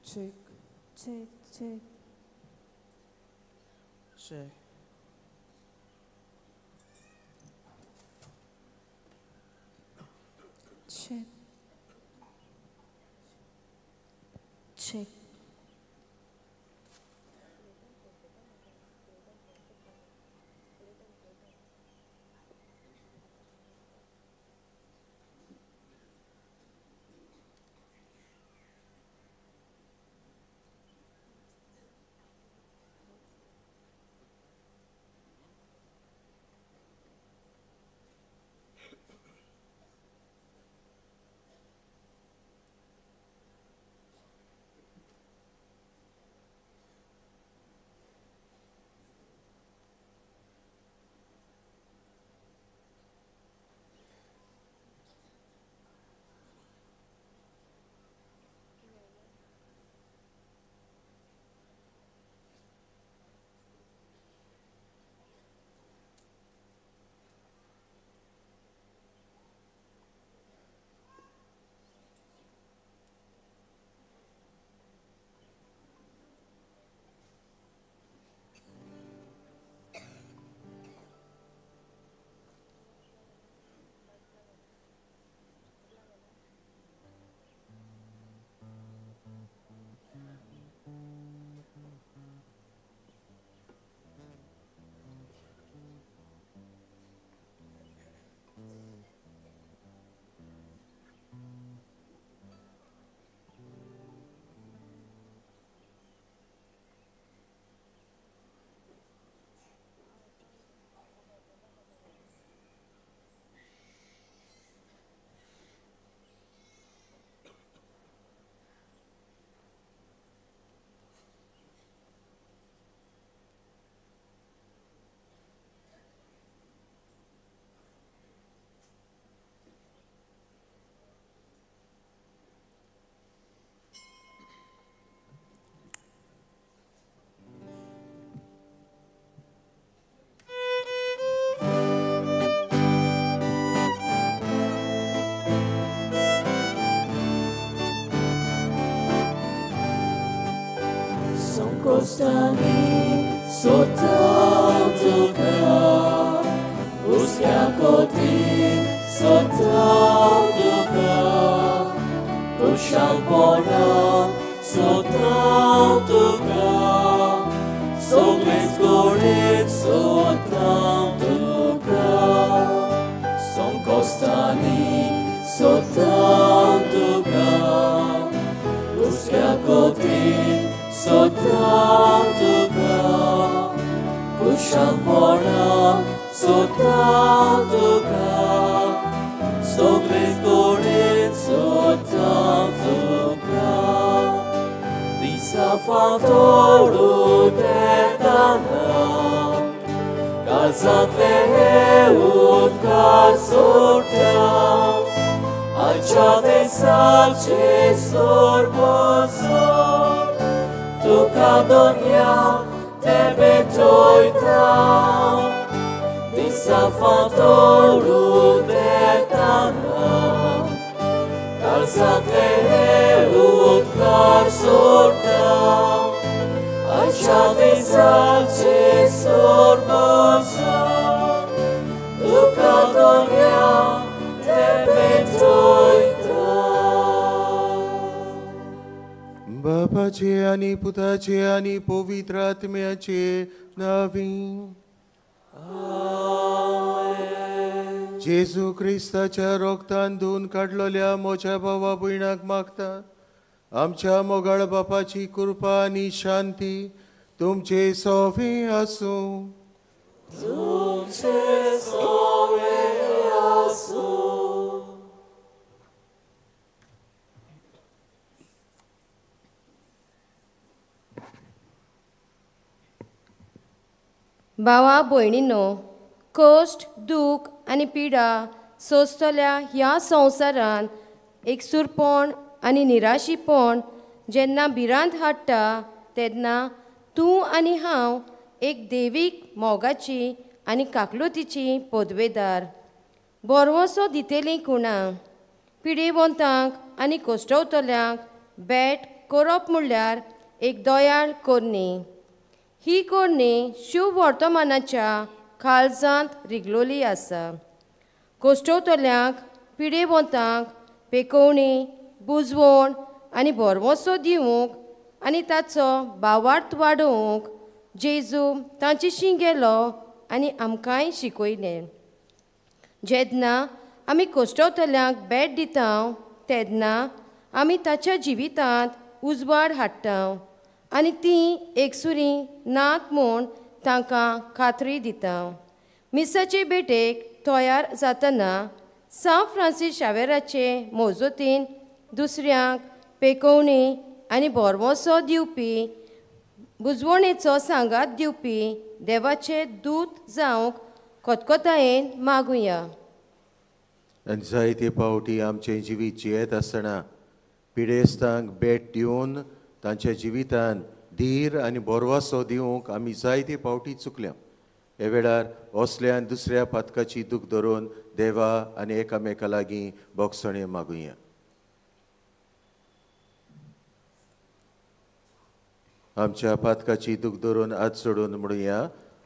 check, check, check. Check. Check. Check. Kostani sotautuka uskakoti sotautuka kushalpona sotautuka sogles sotautuka sonkostani sotautuka uskakoti sotautuka kushalpona sotautuka sogles sotautuka disafantoru tetana kazantle utkar sorta Achate salce sorbosor Tuka donia te betoita Disafantoru detana Calzate utkar sorta Achate salce sorbosor Tuka donia te betoita. बापाचे आणि पुताचे आणि पवित्र आत्म्याचे नावी जेजू क्रिस्ताच्या रोगतान धुवन काडलेल्या म्हज्या भावा भयणाक मागता आमच्या मोगाळ बापाची कृपा आनी शांती तुमचे सोवे आसूं. तुमचे सोवे आसूं. भावा भयणीनो, कश्ट दूख आनी पिडा सोंसतल्या ह्या संवसारांत एकसूरपण आनी निराशीपण जेन्ना भिरांत हाडटा तेन्ना तूं आनी हांव एक देवीक मोगाची आनी काकलुतीची पदवेदार बरवसो दितली कुणां पिडेवंतांक आनी कश्टवतल्यांक भेट करप म्हणल्यार एक दयाळ करणी. ही करणी शुभ वर्तमानाच्या काळजांत रिगलोली आसा. कोश्टवतल्यांक, पिडेवंतांक पेकोवणी, बुजवण आनी भरवंसो दिवंक आनी ताचो भावार्थ वाडोवंक जेजू तांचेशी गेलो आनी आमकांय शिकयलें. जेन्ना आमी कोश्टवतल्यांक भेट दिता तेन्ना आमी ताच्या जिवितांत उजवाड हाडटा आनी ती एकसुरी नात म्हूण तांकां खात्री दिता. मिसाचे भेटेक तयार जातना सांत फ्रांसीस शावेराचे मोजोतीन दुसऱ्यांक पेकोवणी आनी भरवंसो दिवपी, बुजवणेचो सांगात दिवपी देवाचे दूत जावंक खतखतायेन मागुया. आनी जायते पावटी आमचें जिवीत जियेत आसतना पिडेस्तांक भेट दिवन तांच्या जिवितान धीर आनी भरवंसो दिवंक आमी जायते पावटी चुकल्या. ह्या वेळार असल्यान दुसऱ्या पातकाची दूख धरून देवा आनी एकामेका लागीं बोगसणें मागुया. आमच्या पातकाची दूख धरून आज सोडून म्हणुया,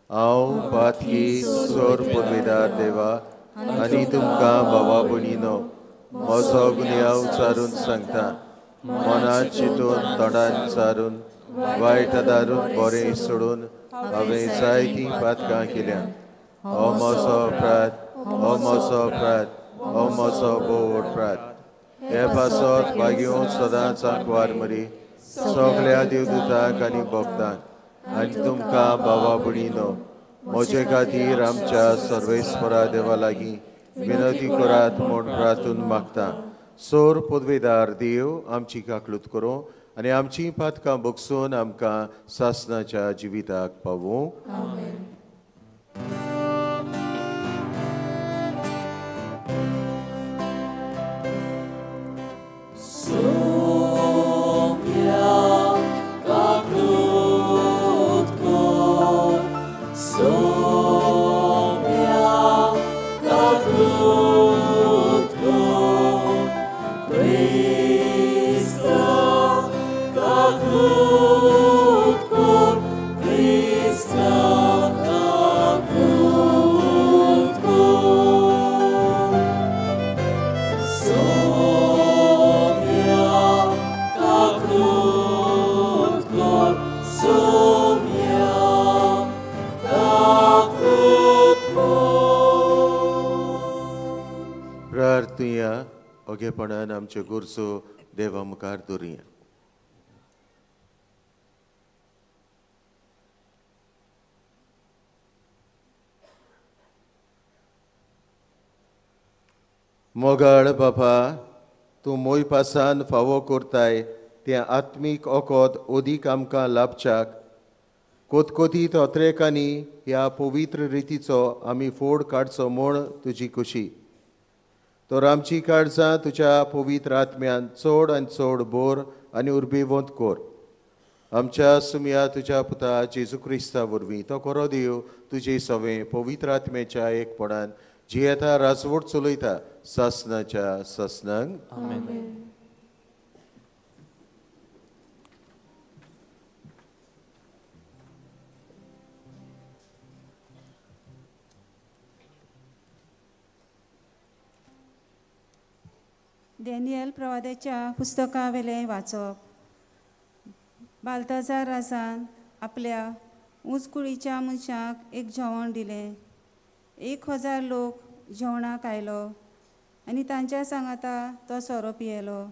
हांव पातकी सोर पुर्वेदार देवा आनी तुमकां भावा भयणीनो म्हजो गुन्यांव चारून सांगता. मनान चिंतून, तोंडान चारून, वायट आदारून, बरें सोडून हांवें जायतीं पातकां केल्यात. हो म्हजो अपराध, हो म्हजो अपराध, हो म्हजो भोव अपराध. हे पासत भाग्योवन सदांच आंकवार मरी सगल्या देवदूतांक आनी भक्तांक आनी तुमकां भावा भयणीनो म्हजे खातीर आमच्या सर्वेस्परा देवा लागीं विनंती करात म्हूण प्रार्थून मागता. सोर पदवेदार देव आमची काकलूत करूं आनी आमची पातकां बगसून आमकां सासनाच्या जिविताक पावूं. ओगेपणान आमच्यो गरजो देवा मुखार दवरुया. मोगाळ बापा, तूं मोयपासान फावो करताय तें आत्मीक ओकोद ओदीक आमकां लाभच्याक कोतकोतीत अत्रेकांनी ह्या पवित्र रितीचो आमी फोड काडचो म्हूण तुजी खुशी. तर आमची काळजां तुज्या पवित्र आत्म्यान चड आनी चड बोर आनी उर्बेवंत कर. आमच्या सुमया तुज्या पुता जेजू क्रिस्ता वरवीं तो खरो देव तुजे सवें पवित्र आत्म्याच्या एकपणान जियेता राजवट चलयता सासनाच्या सासनांक. आमेन. डॅनियल प्रवाद्याच्या पुस्तकावेलें वाचप. बाल्ताजार राजान आपल्या ऊंच कुळीच्या मनशांक एक जेवण दिलें. 1000 लोक जेवणाक आयलो आनी तांच्या सांगाता तो सोरो पियेलो.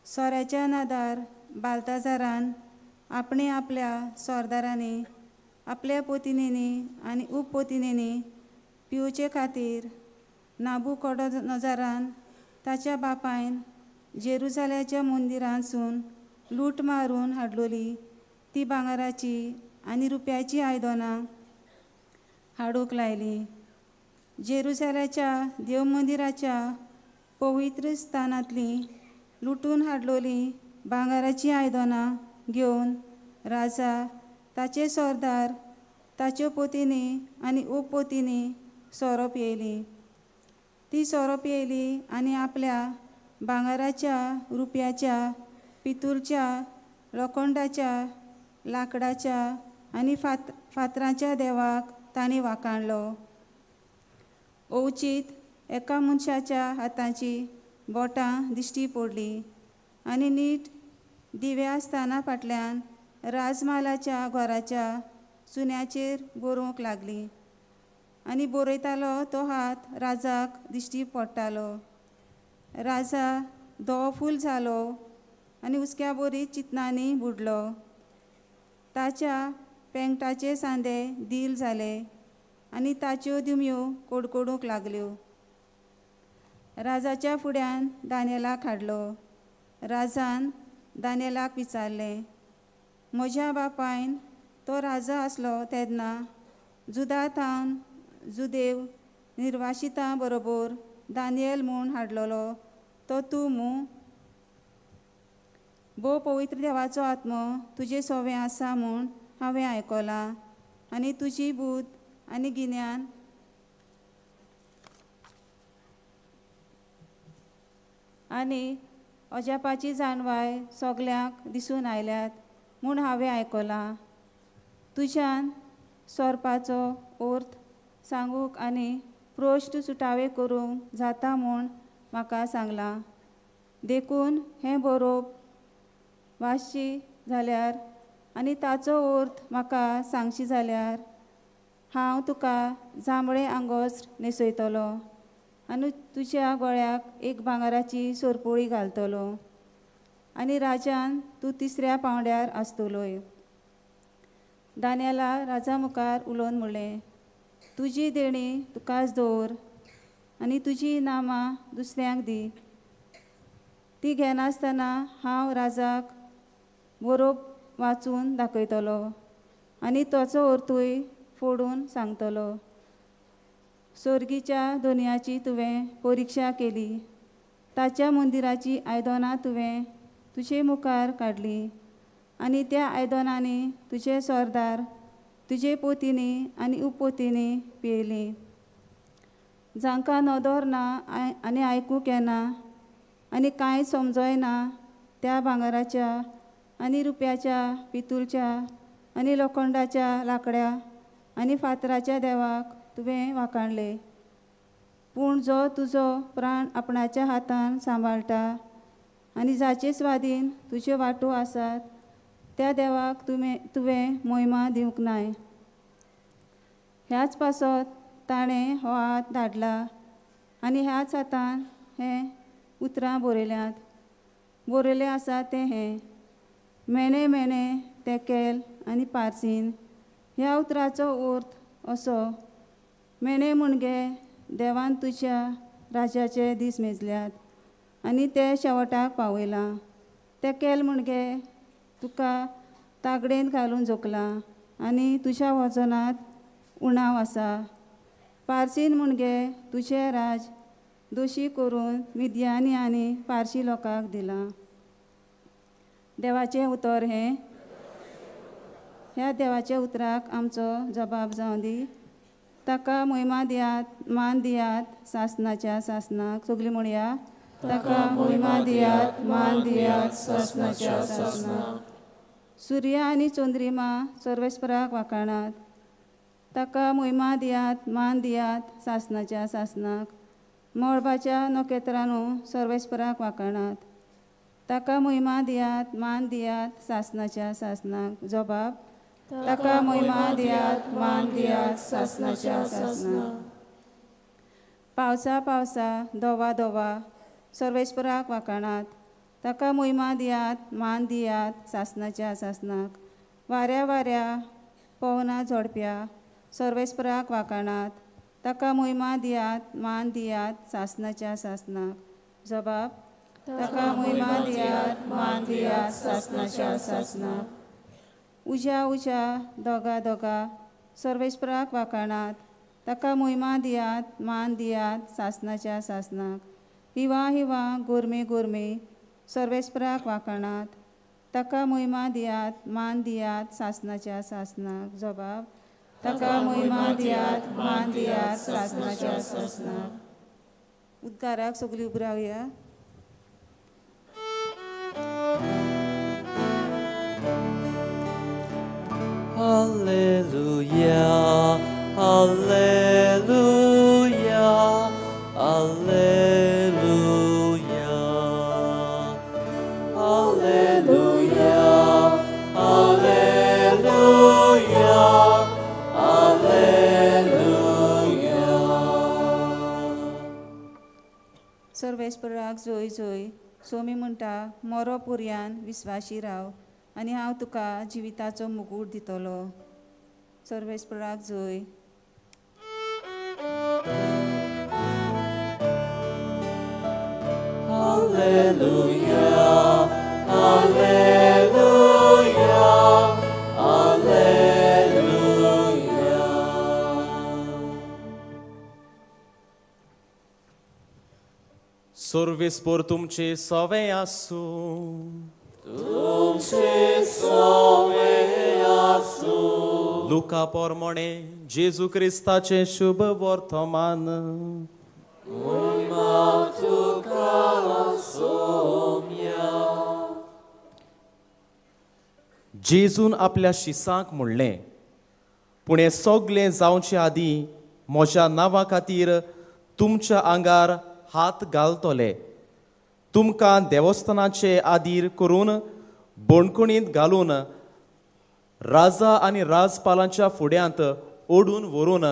सोऱ्याच्या नादार बाल्ताजारान आपणे आपल्या सरदारांनी, आपल्या पोतिनेनी आनी उपपोतिनेनी पिवचे खातीर नाबुकोडोनोजारान ताच्या बापायन जेरुजाल्याच्या मंदिरांतसून लूट मारून हाडलोली ती भांगराची आनी रुप्याची आयदनां हाडूंक लायली. जेरुजाल्याच्या देवमंदिराच्या पवित्र स्थानांतली लुटून हाडलोली भांगराची आयदनां घेवन राजा, ताचे सरदार, ताच्यो पोतिनी आनी उपपोतिनी सोरो पियेली. ती सोरो पियेली आनी आपल्या भांगराच्या, रुप्याच्या पितूलच्या, लोखंडाच्या, लांकडाच्या आनी फातरांच्या देवाक तांणी वाखाणलो. अवचीत एका मनशाच्या हाताची बोटां दिश्टी पडली आनी नीट दिव्या स्थाना फाटल्यान राजमालाच्या घराच्या चुन्याचेर बरोवंक लागली आनी बरयतालो तो हात राजाक दिश्टी पडटालो. राजा धवो फूल जालो आनी हुसक्या बरी चिंतनांनी बुडलो. ताच्या पेंगटाचे सांदे दील जाले आनी ताच्यो दिमयो कडकडूंक लागल्यो. राजाच्या फुड्यान दानियेलाक हाडलो. राजान दानियेलाक विचारलें, म्हज्या बापायन तो राजा आसलो तेन्ना जुदा थावन जुदेव निर्वाशितां बरोबर दानियल म्हूण हाडलेलो तो तूं मूं? भोव पवित्र देवाचो आत्मो तुजे सोवें आसा म्हूण हांवें आयकलां आनी तुजी बुद्द आनी गिन्यान आनी अजापाची जाणवाय सगल्यांक दिसून आयल्यात म्हूण हांवें आयकलां. तुज्यान सोरपाचो अर्थ सांगूंक आनी प्रश्न सुटावे करूंक जाता म्हूण म्हाका सांगलां. देखून हें बरोवप वाचशी जाल्यार आनी ताचो अर्थ म्हाका सांगशी जाल्यार हांव तुका जांबळें आंगोस्त्र न्हेसयतलो आनी तुज्या गळ्याक एक भांगराची सोरपोळी घालतलो आनी राजान तूं तिसऱ्या पांवड्यार आसतलोय. दानियेला राजा मुखार उलोवन म्हणलें, तुजी देणी तुकाच दवर आनी तुजी इनामां दुसऱ्यांक दी. ती घेनासतना हांव राजाक बरोवप वाचून दाखयतलो आनी ताचो अर्थूय फोडून सांगतलो. सोर्गीच्या दोनयाची तुवें परिक्षा केली, ताच्या मंदिराची आयदनां तुवें तुजे मुखार काडली आनी त्या आयदनांनी तुजे सरदार तुजे पोतींनी आनी उपपोतींनी पियेली. जांकां नदर ना आनी आयकूंक येना आनी कांय समजोयना त्या भांगराच्या आनी रुप्याच्या, पितूलच्या आनी लोखंडाच्या लाकड्या आनी फातराच्या देवाक तुवें वाखाणले. पूण जो तुजो प्राण आपणाच्या हातान सांबाळटा आनी जाचे स्वादीन तुज्यो वांटो आसात त्या देवाक तुवें मोहिमा दिवंक नाय. ह्याच पासत ताणें हो हात धाडला आनी ह्याच हातान हें उतरां बरयल्यांत. बरयलें आसा तें हें, मेणे मेणे तेकेल आनी पार्सीन. ह्या उतराचो अर्थ असो, मेणे म्हणजे देवान तुज्या राजाचे दीस मेजल्यात आनी ते शेवटाक पावयलां. तेकेल म्हणजे तुका तागडेंत घालून जोखलां आनी तुज्या वजनांत उणाव आसा. पार्सीन म्हणजे तुजें राज दोशी करून मिद्यानी आनी पारशी लोकांक दिलां. देवाचें उतर हें. ह्या देवाच्या उतराक आमचो जबाब जावं दी. ताका मोहिमा दियात, मान दियात सासनाच्या सासनाक. सगळीं म्हणया, ताका मोहिमा दियात, मान दियात सासनाच्या सासनाक. सूर्य आनी चंद्रिमा सर्वेस्पराक वाखाणात. ताका मोहिमा दियात, मान दियात सासनाच्या सासनाक. मळबाच्या नखेत्रांनो सर्वेस्पराक वाखाणात. ताका मोहिमा दियात, मान दियात सासनाच्या सासनाक. जबाब, ताका मोहिमा दियात, मान दियात सासनाच्या सासनाक. पावसा पावसा दोवा दोवा सर्वेस्पराक वाखाणात. ताका मोहिमा दियात, मान दियात सासनाच्या सासनाक. वाऱ्या वाऱ्या पवना झोडप्या सर्वेस्पराक वाखाणात. ताका मोहिमा दियात, मान दियात सासनाच्या सासनाक. जबाब, ताका मोहिमा दियात, मान दियात सासनाच्या सासनाक. उज्या उज्या दोगा दोगा सर्वेस्पराक वाखाणात. ताका मोहिमा दियात, मान दियात सासनाच्या सासनाक. हिवा हिवा गोरमे गोरमे सर्वेस्पराक वाखाणात. ताका मोहिमा दियात, मान दियात सासनाच्या सासनाक. जबाब, ताका मोहिमा दियात, मान दियात सासनाच्या सासनाक. उद्गाराक सगळीं उबी रावया. Alleluia, Alleluia, Alleluia, Alleluia, Alleluia. सर्वेस्पराक जोय जोय. सोमी म्हणटा, मोरो पुर्यान विस्वाशी राव आनी हांव तुका जिविताचो मुकूट दितलो. सर्वेस्पराक जोय. Alleluia, Alleluia, Alleluia. सर्वेस्पर तुमचे सवे आसूं. तुमचे सवे आसूं. लुका पोरमोणे जेजू क्रिस्ताचें शुभ वर्तमान. महिमा तुका सोम्या. जेजून आपल्या शिसांक म्हणलें, पूण हें सगलें जावचे आदीं म्हज्या नांवा खातीर तुमच्या आंगार हात घालतले, तुमकां देवस्थानाचे आदीर करून बणखणींत घालून राजा आनी राजपालांच्या फुड्यांत ओडून व्हरून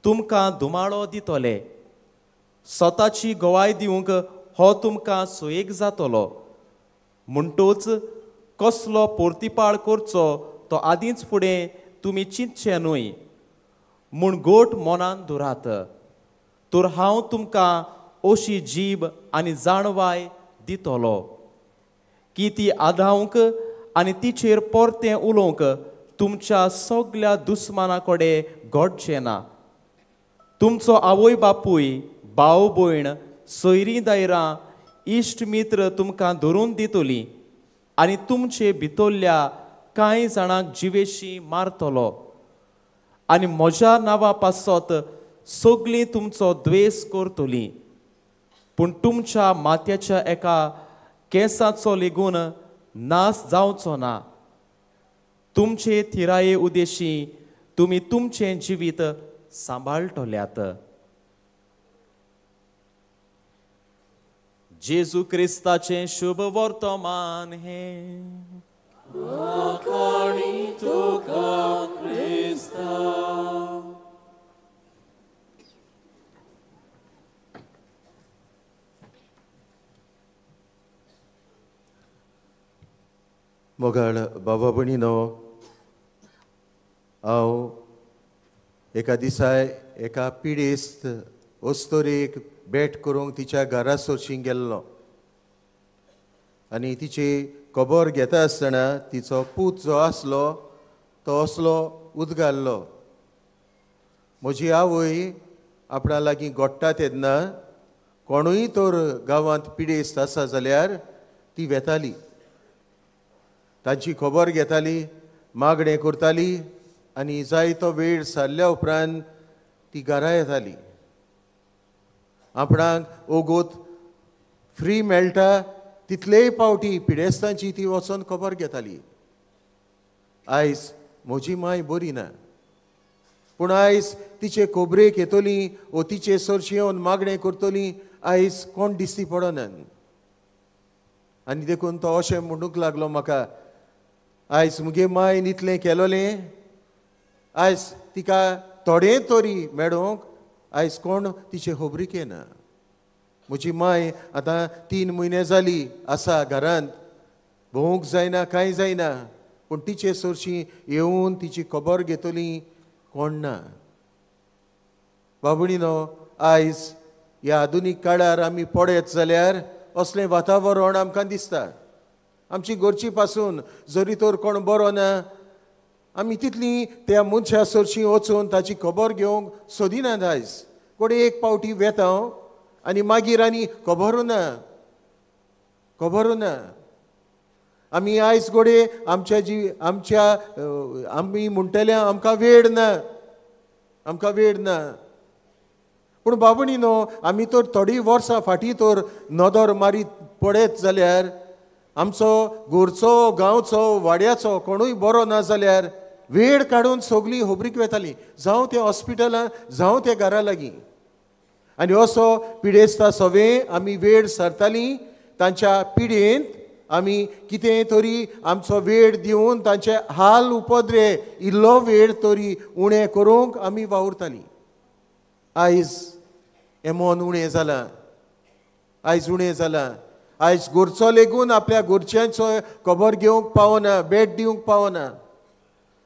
तुमकां धुमाळो दितले. स्वताची गवाय दिवंक हो तुमकां सोयेक जातलो. म्हणटोच कसलो पोर्तिपाळ करचो तो आदींच फुडें तुमी चिंतचे न्हय म्हूण गोट मनान धरात. तर हांव तुमकां अशी जीब आनी जाणवाय दितलो की ती आदावंक आनी तिचेर परतें उलोवंक तुमच्या सगल्या दुस्माना कडेन घडचें ना. तुमचो आवय बापूय, भाव भयण, सोयरीं दायरां, इश्ट मित्र तुमकां धरून दितलीं आनी तुमचे भितरल्या कांय जाणांक जिवेशी मारतलो आनी म्हज्या नांवा पासत सगलीं तुमचो द्वेस करतलीं. पूण तुमच्या माथ्याच्या एका केंसाचो लेगून नाश जावचो ना. तुमचे थिराये उदेशी तुमी तुमचें जिवीत सांबाळटल्यात. जेजू क्रिस्ताचें शुभ वर्तमान हें. वाखाणी तुका क्रिस्ता. मोगाळ बाबा भयणीनो, हांव एका दिसा एका पिडेस्त अस्तोरेक भेट करूंक तिच्या घरा सरशीं गेल्लो आनी तिची खबर घेता आसतना तिचो पूत जो आसलो तो असलो उदगारलो, म्हजी आवय आपणा लागीं गोडटा तेन्ना कोणूय तर गांवांत पिडेस्त आसा जाल्यार ती वेताली, तांची खबर घेताली, मागणें करताली आनी जायतो वेळ सारल्या उपरांत ती घरा येताली. आपणाक ओगोत फ्री मेळटा तितलेय पावटी पिडेस्तांची ती वचोन खबर घेताली. आयज म्हजी माय बरी ना, पूण आयज तिचे खबरेक येतली ओ तिचे सरशी येवन मागणें करतली आयज कोण दिसती पडना. आनी देखून तो अशें म्हणूंक लागलो म्हाका, आयज मुगे मायन इतलें केलोलें, आयज तिका थोडें तरी मेळोवंक आयज कोण तिचे खबरीक येना. म्हजी माय आतां 3 म्हयने जाली आसा घरांत, भोंवूंक जायना, कांय जायना, पूण तिचे सरशी येवन तिची खबर घेतली कोण ना. बाबणीनो, आयज ह्या आधुनीक काळार आमी पळयत जाल्यार असलें वातावरण आमकां दिसता. आमची घरची पासून जरी तर कोण बरो ना, आमी तितली त्या मनशा सरशी वचून ताची खबर घेवंक सोदिनात. आयज कोण एक पावटी वेता आनी मागीर आनी खबरूं ना, खबरूं ना. आमी आयज घडये आमच्या जी आमच्या आमी म्हणटले आमकां वेळ ना, आमकां वेळ ना. पूण बाबणी न्हू, आमी तर थोडीं वर्सां फाटीं तर नदर मारीत पळयत जाल्यार आमचो घरचो, गांवचो, वाड्याचो कोणूय बरो ना जाल्यार वेळ काडून सगळीं होबरीक वेतालीं, जावं ते हॉस्पिटलां जावं ते घरा लागीं. आनी असो पिडेस्ता सवें आमी वेळ सरतालीं, तांच्या पिडेंत आमी कितें तरी आमचो वेळ दिवन तांचे हाल उपद्रे इल्लो वेळ तरी उणें करूंक आमी वावुरतालीं. आयज हें मन उणें जालां, आयज उणें जालां. आयज गोरचो लेगून आपल्या गोरच्यांचो खबर घेवंक पावना, भेट दिवंक पावना.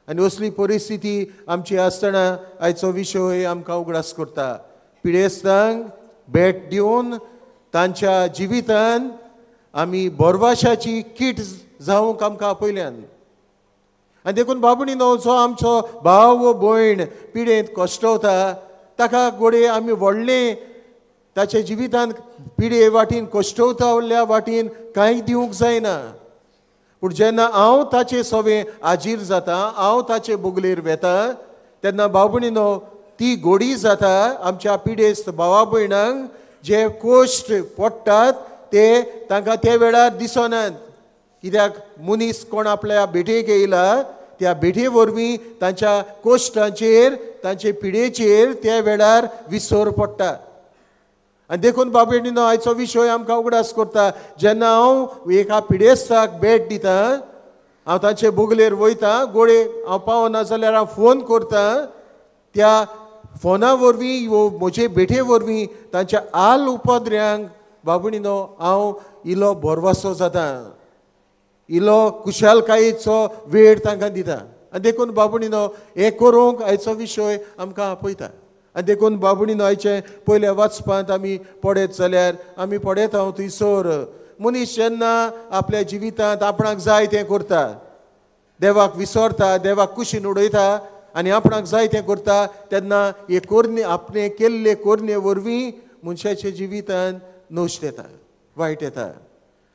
आनी असली परिस्थिती आमची आसतना आयचो विशय आमकां उगडास करता. पिडेस्तांक भेट दिवन तांच्या जिवितान आमी बोरवाशाची कीट जावंक आमकां आपयल्यान. आनी देखून बाबणीनो, जो आमचो भाव वो भयण पिडेंत कश्टवता ताका गोडे आमी व्हडलें ताच्या जिवितान पिडे वाटेन कश्टवता वाटेन कांय दिवंक जायना. पूण जेन्ना हांव ताचे सवें आजीर जाता, हांव ताचे बोगलेर वेता, तेन्ना बाबणीनो ती गोडी जाता. आमच्या पिडेस्त भावा भयणांक जे कोश्ट पडटात ते तांकां त्या वेळार दिसनात, कित्याक मनीस कोण आपल्या भेटेक येयला त्या भेटे वरवीं तांच्या कोश्टांचेर तांचे पिडेचेर त्या वेळार विसर पडटा. आनी देखून बाबेणीनो आयचो विशय आमकां उगडास करता. जेन्ना हांव एका पिडेस्ताक भेट दिता, हांव तांचे बोगलेर वयता, गोडे हांव पावना जाल्यार हांव फोन करता, त्या फोना वरवीं वो म्हजे भेटे वरवीं तांच्या आल उपद्र्यांक बाबणीनो हांव इलो भरवासो जाता, इलो कुशालकायेचो वेळ तांकां दिता. आनी देखून बाबणीनो हें करूंक आयचो विशय आमकां आपयता. आनी देखून बाबणीनो आयचे पयल्या वाचपांत आमी पळयत जाल्यार आमी पळयता हांव थंयसर मनीस जेन्ना आपल्या जिवितांत आपणाक जाय तें करता, देवाक विसरता, देवाक कुशीन उडयता आनी आपणाक जाय तें करता, तेन्ना हे कोरणे आपणे केल्ले कोरणे वरवीं मनशाच्या जिवितांत नश्ट येता, वायट येता.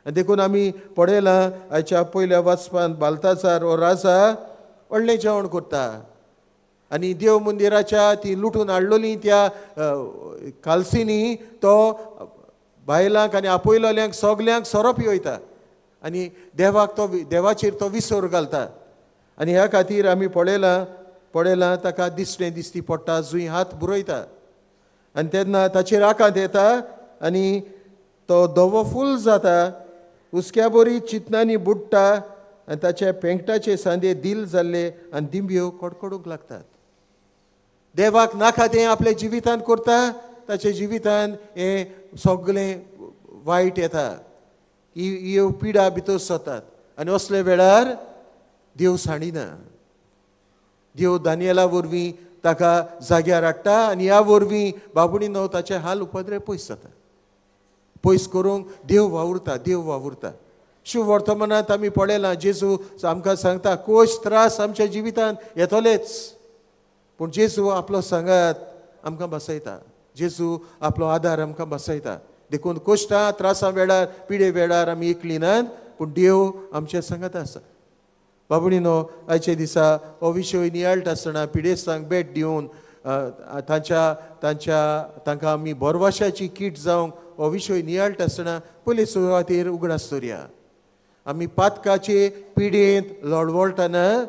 आनी देखून आमी पळयलां आयच्या पयल्या वाचपांत बालताजार हो राजा व्हडलें जेवण करता आनी देव मंदिराच्या ती लुटून हाडलोली त्या कालसींनी तो बायलांक आनी आपयलोल्यांक सगल्यांक सोरो पिवयता आनी देवाक तो देवाचेर तो विसर घालता. आनी ह्या खातीर आमी पळयलां ताका दिसणें दिसती पडटा, जुंय हात बुरयता आनी तेन्ना ताचेर आकांत येता आनी तो धवो फूल जाता, हुसक्या बरी चिंतनांनी बुडटा आनी ताच्या पेंकटाचे सांदे दिल जाल्ले आनी दिंब्यो कडकडूंक लागतात. देवाक नाका तें आपल्या जिवितांत करता, ताच्या जिवितांत हें सगळें वायट येता, ही पिडा भितर सरतात. आनी असल्या वेळार देव सांडिना, देव दानियला वरवीं ताका जाग्यार हाडटा आनी ह्या वरवीं बाबुणीनो ताचे हाल उपद्रे पयस जाता. पयस करूंक देव वावुरता, देव वावुरता. शिव वर्तमानांत आमी पळयलां जेजू आमकां सांगता कोश त्रास आमच्या जिवितांत येतलेच, पूण जेजू आपलो सांगात आमकां बसयता, जेजू आपलो आदार आमकां बसयता. देखून कोश्टां त्रासां वेळार पिडे वेळार आमी एकली नात, पूण देव आमच्या सांगात आसा. बाबुणीनो आयच्या दिसा हो विशय नियाळटा आसतना पिडेस्तांक भेट दिवन तांच्या तांच्या तांकां आमी भरवाशाची कीट जावंक हो विशय नियाळटा आसतना पयले सुरवातेर उगडास दवरया. आमी पातकाचे पिडेंत लडवळटना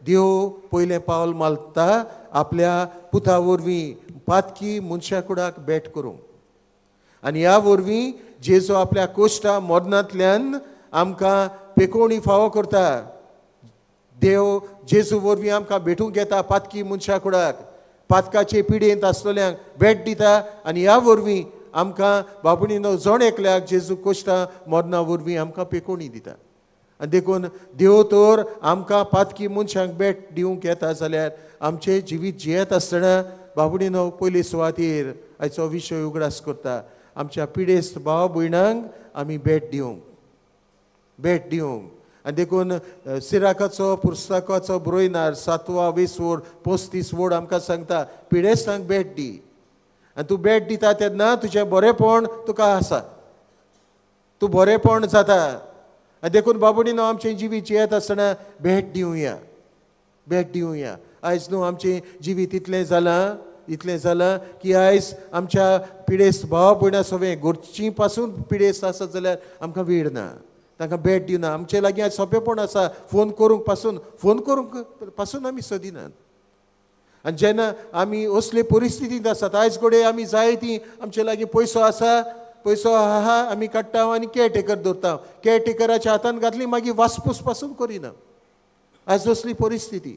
देव पयलें पावल मारता आपल्या पुता वरवीं पातकी मनशा कुडाक भेट करूंक. आनी ह्या वरवीं जेजू आपल्या कोश्टा मरणांतल्यान आमकां पेकोवणी फावो करता. देव जेजू वरवीं आमकां भेटूंक येता पातकी मनशा कुडाक, पातकाचे पिडेंत आसलेल्यांक भेट दिता आनी ह्या वरवीं आमकां बाबुणीनो जण एकल्याक जेजू कोश्टा मरणा वरवीं आमकां पेकोवणी दिता. आनी देखून देव तर आमकां पातकी मनशांक भेट दिवंक येता जाल्यार आमचें जिवीत जियेत आसतना बाबुणीनो पयले सुवातेर आयचो विशय उगडास करता आमच्या पिडेस्त भाव भयणांक आमी भेट दिवंक, भेट दिवंक. आनी देखून सिराकाचो पुस्तकाचो बरोयनार 7वा 20 वोड 35 वोड आमकां सांगता पिडेस्तांक भेट दी आनी तूं भेट दिता तेन्ना तुजें बरेंपण तुका आसा, तूं बरेंपण जाता. आनी देखून बाबुणीनो आमचें जिवीत जियेत आसतना भेट दिवया, भेट दिवया. आयज न्हू आमचें जिवीत इतलें जालां, इतलें जालां की आयज आमच्या पिडेस्त भाव भयणां सगळें घरचीं पासून पिडेस्त आसत जाल्यार आमकां वेळ ना. तांकां भेट दिना. आमचे लागीं आयज सोंपेपण आसा, फोन करूंक पासून आमी सोदिनात. आनी जेन्ना आमी असले परिस्थितींत आसात, आयज घडये आमी जाय ती आमचे लागीं पयसो आसा, पयसो आहा, आमी काडटा आनी केअरटेकर दवरता, केअरटेकराच्या हातान घातली मागीर वासपूस पासून करिना. आयज असली परिस्थिती.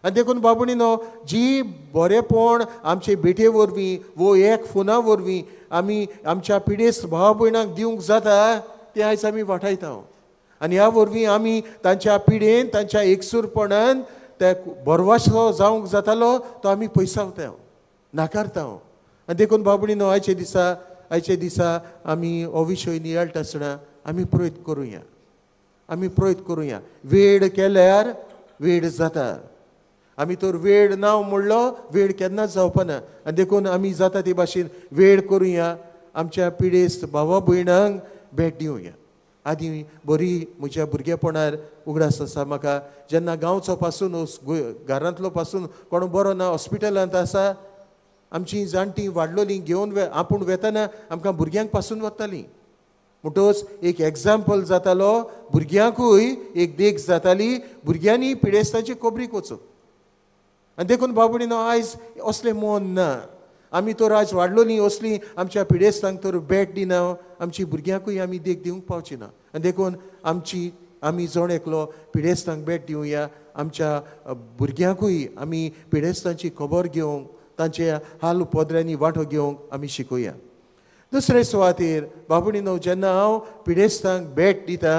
आनी देखून बाबुणीनो, जी बरेपण आमचे भेटे वरवीं वो एक फोना वरवीं आमी आमच्या पिडेस्त भाव भयणांक दिवंक जाता तें आयज आमी वाटायता. आनी ह्या वरवीं आमी तांच्या पिडेन, तांच्या एकसूरपणान त्या बरवासो जावंक जातालो तो आमी पयसावता, नाकारता. आनी देखून बाबुणीनो, आयचे दिसा आमी हो विशय नियाळटा आसतना आमी प्रयत्न करुया, आमी प्रयत्न करुया. वेळ केल्यार वेळ जाता. आमी तर वेळ ना म्हणलो वेळ केन्नाच जावपाना. आनी देखून आमी जाता ते भाशेन वेळ करुया, आमच्या पिडेस्त भावा भयणांक भेट दिवया. आदी बरी म्हज्या भुरगेपणार उगडास आसा म्हाका, जेन्ना गांवचो पासून घरांतलो पासून कोण बरो ना हॉस्पिटलांत आसा, आमची जाणटी वाडलोली घेवन आपूण वेताना आमकां भुरग्यांक पासून वतालीं. म्हणटकच एक एग्जाम्पल जातालो, भुरग्यांकूय एक देख जाताली, भुरग्यांनी पिडेस्तांची खबरीक वचूंक. आनी देखून बाबुणीनो, आयज असलें मन ना. आमी तर आयज वाडलोली असली आमच्या पिडेस्तांक तर भेट दिना, आमची भुरग्यांकूय आमी देख दिवंक पावची ना. आनी देखून आमी जण एकलो पिडेस्तांक भेट दिवया, आमच्या भुरग्यांकूय आमी पिडेस्तांची खबर घेवंक, तांचे हाल उपद्र्यांनी वांटो घेवंक आमी शिकोवया. दुसरे सुवातेर बाबुणीनो, जेन्ना हांव पिडेस्तांक भेट दिता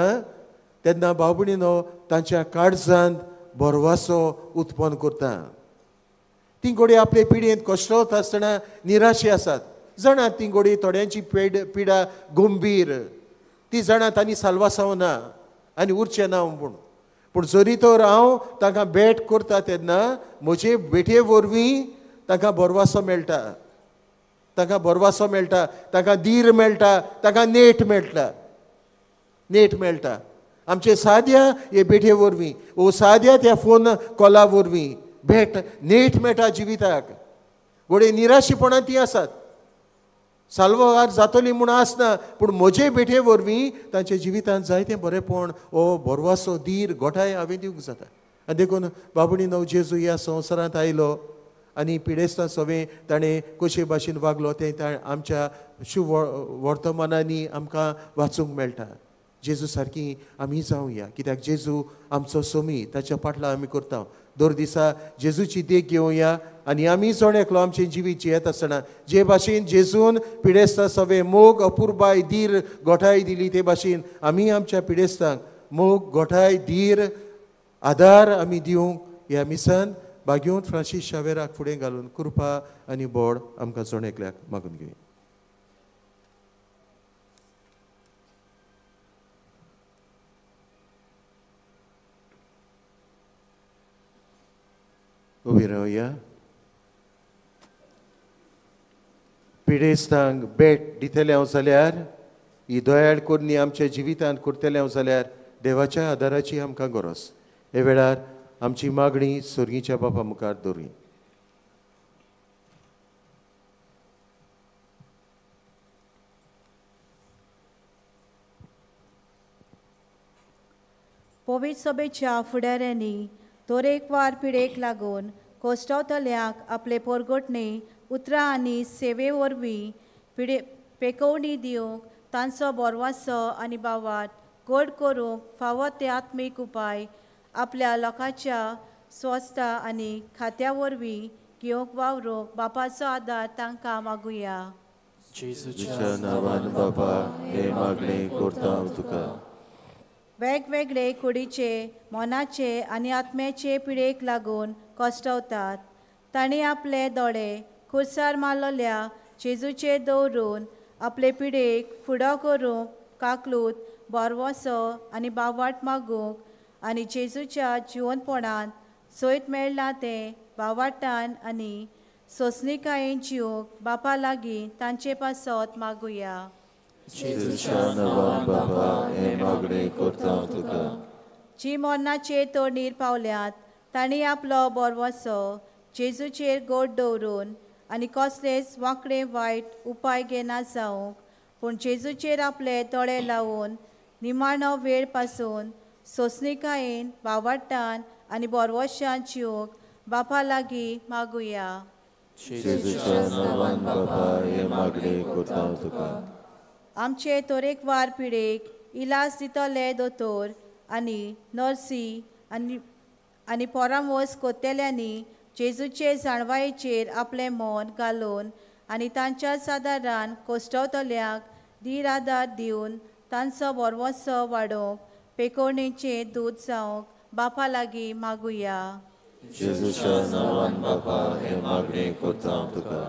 तेन्ना बाबुणीनो तांच्या काळजांत भरवासो उत्पन्न करता. ती घडये आपले पिडयेंत कश्टवता आसतना निराशे आसात, जाणात ती घडये थोड्यांची पिडा गंभीर, ती जाणात आनी साल्वासांव ना आनी उरचें ना म्हूण. पूण जरी तर हांव तांकां भेट करता तेन्ना म्हजे भेटे वरवीं तांकां भरवासो मेळटा, तांकां भरवासो मेळटा, तांकां धीर मेळटा, तांकां नेट मेळटा, नेट मेळटा. आमचे साद्या हे भेटे वरवीं वो साद्या त्या फोन कॉला वरवीं भेट नेट मेळटा जिविताक. घडये निराशेपणान ती आसात, साल्वार जातली म्हूण आसना, पूण म्हजे भेटे वरवीं तांच्या जिवितांत जायतें बरेपण, हो भरवासो, धीर, गोठाय हांवें दिवंक जाता. आनी देखून बाबुणीनो, जेजू ह्या संवसारांत आयलो आनी पिडेस्तां सवें ताणें कशे भाशेन वागलो तें आमच्या शुभ वर्तमानांनी आमकां वाचूंक मेळटा. जेजू सारकी आमी जावया, कित्याक जेजू आमचो सोमी, ताच्या पाटला आमी करता. दर दिसा जेजूची देख घेवया आनी आमी जण एकलो आमचें जिवीत जियेत आसतना जे भाशेन जेजून पिडेस्तां सवें मोग, अपुरबाय, धीर, गोठाय दिली ते भाशेन आमी आमच्या पिडेस्तांक मोग, गोठाय, धीर, आदार आमी दिवंक ह्या मिसान बागेवन फ्रांसीस शावेराक फुडें घालून कृपा आनी बोड आमकां जण एकल्याक मागून घेवया. उबी रावया. पिडेस्तांक भेट दितले हांव जाल्यार, ही दयाळ करणी आमच्या जिवितांत करतले हांव जाल्यार देवाच्या आदाराची आमकां गरज. हे वेळार आमची मागणी सर्गीच्या बापा मुखार दवरुया. पवित्र सभेच्या फुडाऱ्यांनी तरेकवार पिडेक लागून कोश्टवतल्यांक आपले पोरगोटणे उतरां आनी सेवे वरवीं पिडे पेकोवणी दिवंक तांचो बोरवासो आनी बावाट गोड करूंक फावो ते आत्मीक उपाय आपल्या लोकांच्या स्वस्थ आनी खात्या वरवीं घेवंक वावरूंक बापाचो आदार तांकां मागुया. जेजूच्या नांवान बापा हे मागणें करता हांव तुका. वेगवेगळे कुडीचे, मनाचे आनी आत्म्याचे पिडेक लागून कश्टवतात तांणी आपले दोळे खुर्सार मारलेल्या जेजूचेर दवरून आपले पिडेक फुडो करूंक काकलूत, बोरवसो आनी बावाट मागूंक आनी जेजूच्या जिवनपणांत सयत मेळ्ळां तें बावाटान आनी सोंसणिकायेन जिवंक बापा लागीं तांचे पासत मागुया. जेजूच्या नांवान बाबा हें मागणें करता हांव तुका. जी मरणाचे तोंडीर पावल्यात तांणी आपलो बोरवसो जेजूचेर गोड दवरून आनी कसलेच वांकडे वायट उपाय घेना जावंक पूण जेजूचेर आपले दोळे लावन निमाणो वेळ पासून सोंसणिकायेन बावटान आनी बोरवशान जिवंक बापा लागीं मागुया. जेजूच्या नांवान बापा हें मागणें करता हांव तुका. आमचे तरेकवार पिडेक इलाज दितले दोतोर आनी नर्सी आनी परामर्स कोत्तेल्यांनी जेजूचे जाणवायेचेर आपलें मन घालून आनी तांच्या सादारान कोश्टवतल्यांक धीर आदार दिवन तांचो बरवसो वाडोवंक पेकोवणेचें दूद जावंक बापा लागीं मागुया. जेजूच्या नांवान बापा हें मागणें करता हांव तुका.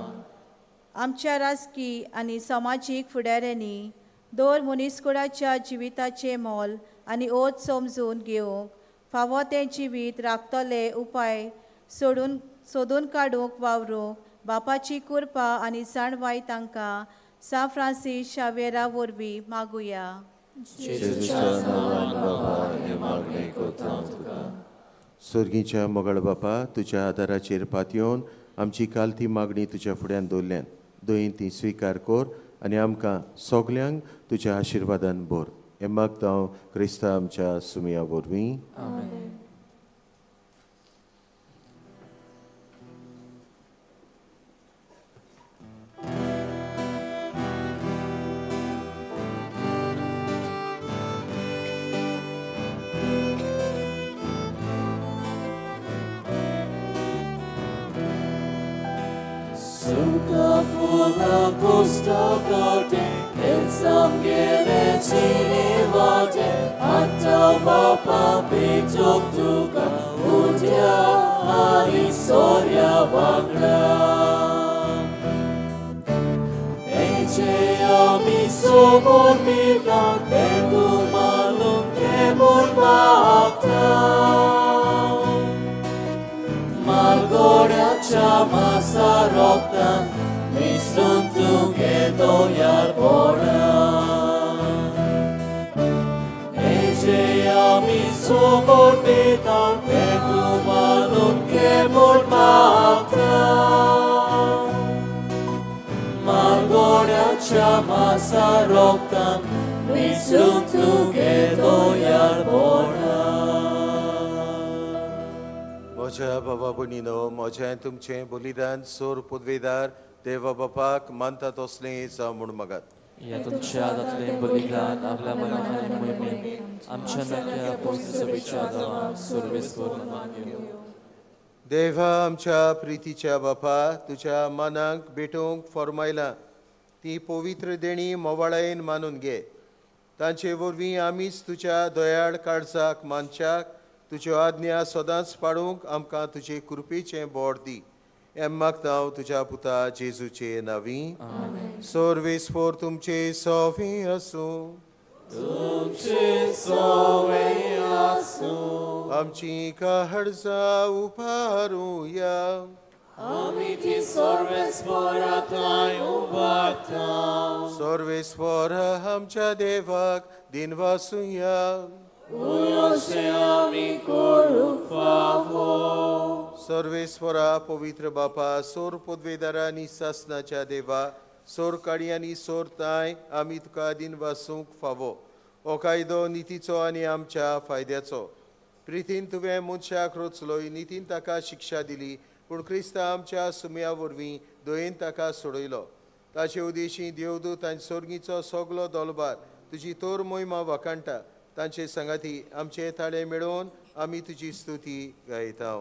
आमच्या राजकी आनी समाजीक फुडाऱ्यांनी दर मनीसकुळाच्या जिविताचें मोल आनी ओत समजून घेवंक फावो तें जिवीत राखतले उपाय सोदून काडूंक वावरूंक बापाची कृपा आनी जाणवाय तांकां सा फ्रांसीस शावेरा वरवीं मागुया. जेजूच्या नांवान बापा हें मागणें करता हांव तुका. सर्गीच्या मोगाळ बापा, तुज्या आदाराचेर पातयेवन आमची कालती मागणी तुज्या फुड्यान दवरल्यान दयेन ती स्विकार कर आनी आमकां सगल्यांक तुज्या आशिर्वादान भर. हें मागता हांव क्रिस्ता आमच्या सुमया वरवीं. Suka kostakate, etsamgele çinivate, hatta bapa pitoktuka, udya ali sorya vagra. Ece ami somor mita, tetu malun kemur bakta. Malgoracha masa roktan, मिसरून तुगे दोयार पोरा. एजे आमी समोर पिता, ते तुमालून केमोर मागता. मालगोड्याच्या मासा रोगतान, मिसरून तुगे दोयार पोरा. म्हज्या बाबा भयणीनो, म्हजें तुमचें बलिदान सोर पदवेदार देवा बापाक मानता तसलें जावं म्हूण मागात. ह्या तुमच्या हातांतलें बलिदान आपल्या मनान आनी मोहिमेन आमच्या नाक्या पवित्र सभेच्या नांवान सर्वेस्पर मान घेवं. देवा आमच्या प्रितीच्या बापा, तुज्या मनाक भेटोवंक फॉर्मायलां ती पवित्र देणी मोवाळायेन मानून घे. तांचे वरवीं आमीच तुज्या दयाळ काळजाक मानच्याक तुज्यो आज्ञा सदांच पाळूंक आमकां तुजे कृपेचें बोड दी. हें मागता हांव तुज्या पुता जेजूचे नांवी. सर्वेस्पर तुमचे सोवे आसूं. तुमचे सोवे आसूं. आमची काळजां उबारुया. आमी ती सर्वेस्परा थंय उबारता. सर्वेस्पर आमच्या देवाक दिनवासुया. सर्वेस्वरा पवित्र बापा, सोर पदवेदारा आनी सासनाच्या देवा, सोर काडी आनी सोर तांय आमी तुका दिनवासूंक फावो. हो कायदो नितीचो आनी आमच्या फायद्याचो. प्रितीन तुवें मनशाक रचलोय, नितीन ताका शिक्षा दिली, पूण क्रिस्ता आमच्या सुम्या वरवीं दयेन ताका सोडयलो. ताचे उदेशी देवदूत आनी सोर्गीचो सगलो दोलबार तुजी तोर मोहिमा वाखाणटा. तांचे सांगाती आमचे ताळे मेळोवन आमी तुजी स्तुती गायता.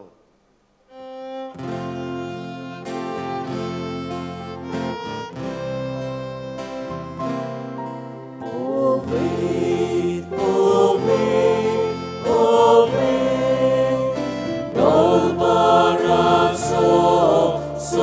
Soy,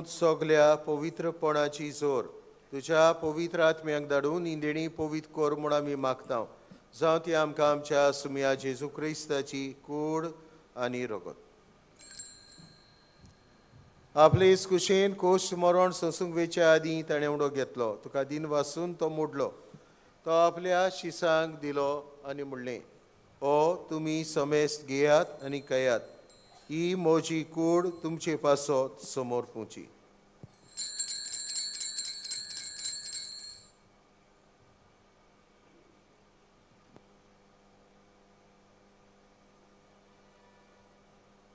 तूं सगल्या पवित्रपणाची जोर तुज्या पवित्र आत्म्याक धाडून इंदेणी पवित्र कर म्हूण आमी मागता. जावं ती आमकां आमच्या सुमया जेजू क्रिस्ताची कूड आनी रगत. आपले कुशेन कोश मरण सोंसूंक वेच्या आदीं ताणें उडो घेतलो, तुका दिन वासून तो मोडलो, तो आपल्या शिसांक दिलो आनी म्हणलें, ओ तुमी समेस्त घेयात आनी खायात, ही म्हजी कूड तुमचे पासत समोर पुची.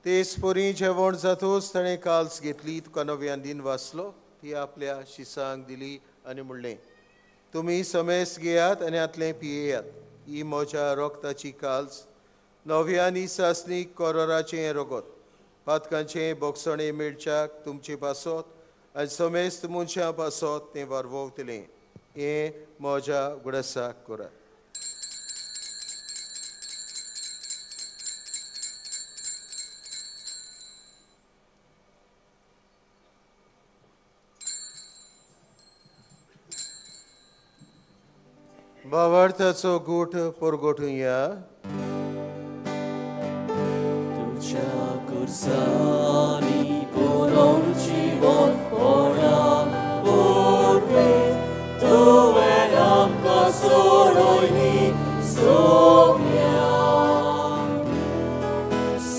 तेच परी जेवण जातूच ताणें काल्स घेतली, तुका नव्यान दिन वाचलो, ती आपल्या शिसांक दिली आनी म्हणलें, तुमी समेस्त घेयात आनी हातलें पियेयात, ही म्हज्या रगताची काल्स, नव्या आनी सासणीक कोरोराचें रगत, पातकांचें बोगसणें मेळच्याक तुमचे पासत आनी समेस्त मनशां पासत तें वारवतलें. हें म्हज्या उगडासाक करात. भावार्थाचो गूठ परगटुया. तुझ्या कुर्सानी पुनर्जीवनपणा वरवीं तुवें आमकां सोडयली सगळ्या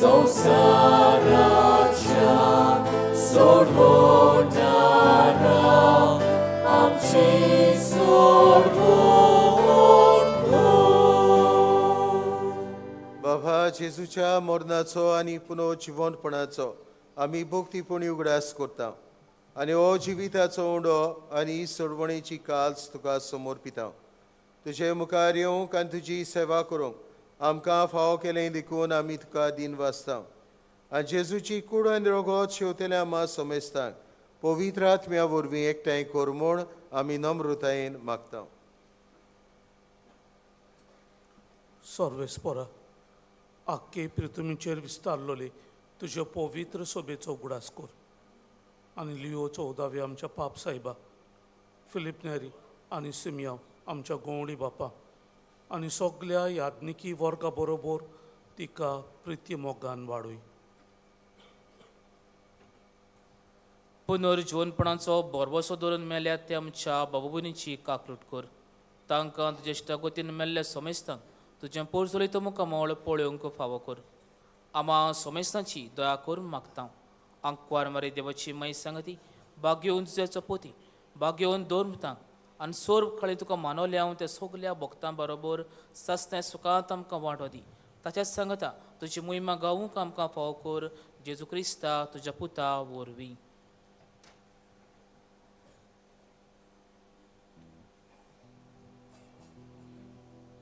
संवसाराच्या सोडवणारा आमची सोडवण. बाबा जेजूच्या मरणाचो आनी पुनर्जिवनपणाचो आमी भक्तीपणी उगडास करता आनी हो जिविताचो उंडो आनी सोडवणेची काल्स तुका समर्पिता. तुजे मुखार येवंक आनी तुजी सेवा करूंक आमकां फावो केलें देखून आमी तुका दिन वाचता आनी जेजूची कूड आनी रगत शेवतल्या आमा समेस्तांक पवित्र आत्म्या वरवीं एकठांय कर म्हूण आमी नम्रतायेन मागता. सर्वेस्परा आख्खे पृथ्वीचेर विस्तारलोले तुज्या पवित्र सोबेचो उगडास कर आनी लिओ 14वे आमच्या पाप साहेबा, फिलीप नेरी आनी सिमियांव आमच्या गोवणी बापा आनी सगल्या याज्ञिकी वर्गा बरोबर तिका प्रिती मोगान वाडय. पुनर्जीवनपणाचो भरवसो धरून मेल्या ते आमच्या बाबा-भयणीची काकलूट कर, तांकां तुज्या इश्टागतीन मेल्ल्या समेस्तांक तुजें पोरजोलित मुखामळ पळोवंक फावो कर. आमा समेस्तांची दया करून मागता. आंकवार मारी देवाची माई सांगती बागेवन तुज्या पोती बागेवन दवरतांक आनी सोर खळी तुका मानवल्या हांव त्या सगल्या भक्तां बरोबर सासण्या सुखांत आमकां वांटो दी. ताच्याच सांगता तुजी मोहिमा गावूंक आमकां फावो कर, जेजू क्रिस्ता तुज्या पुता वरवीं.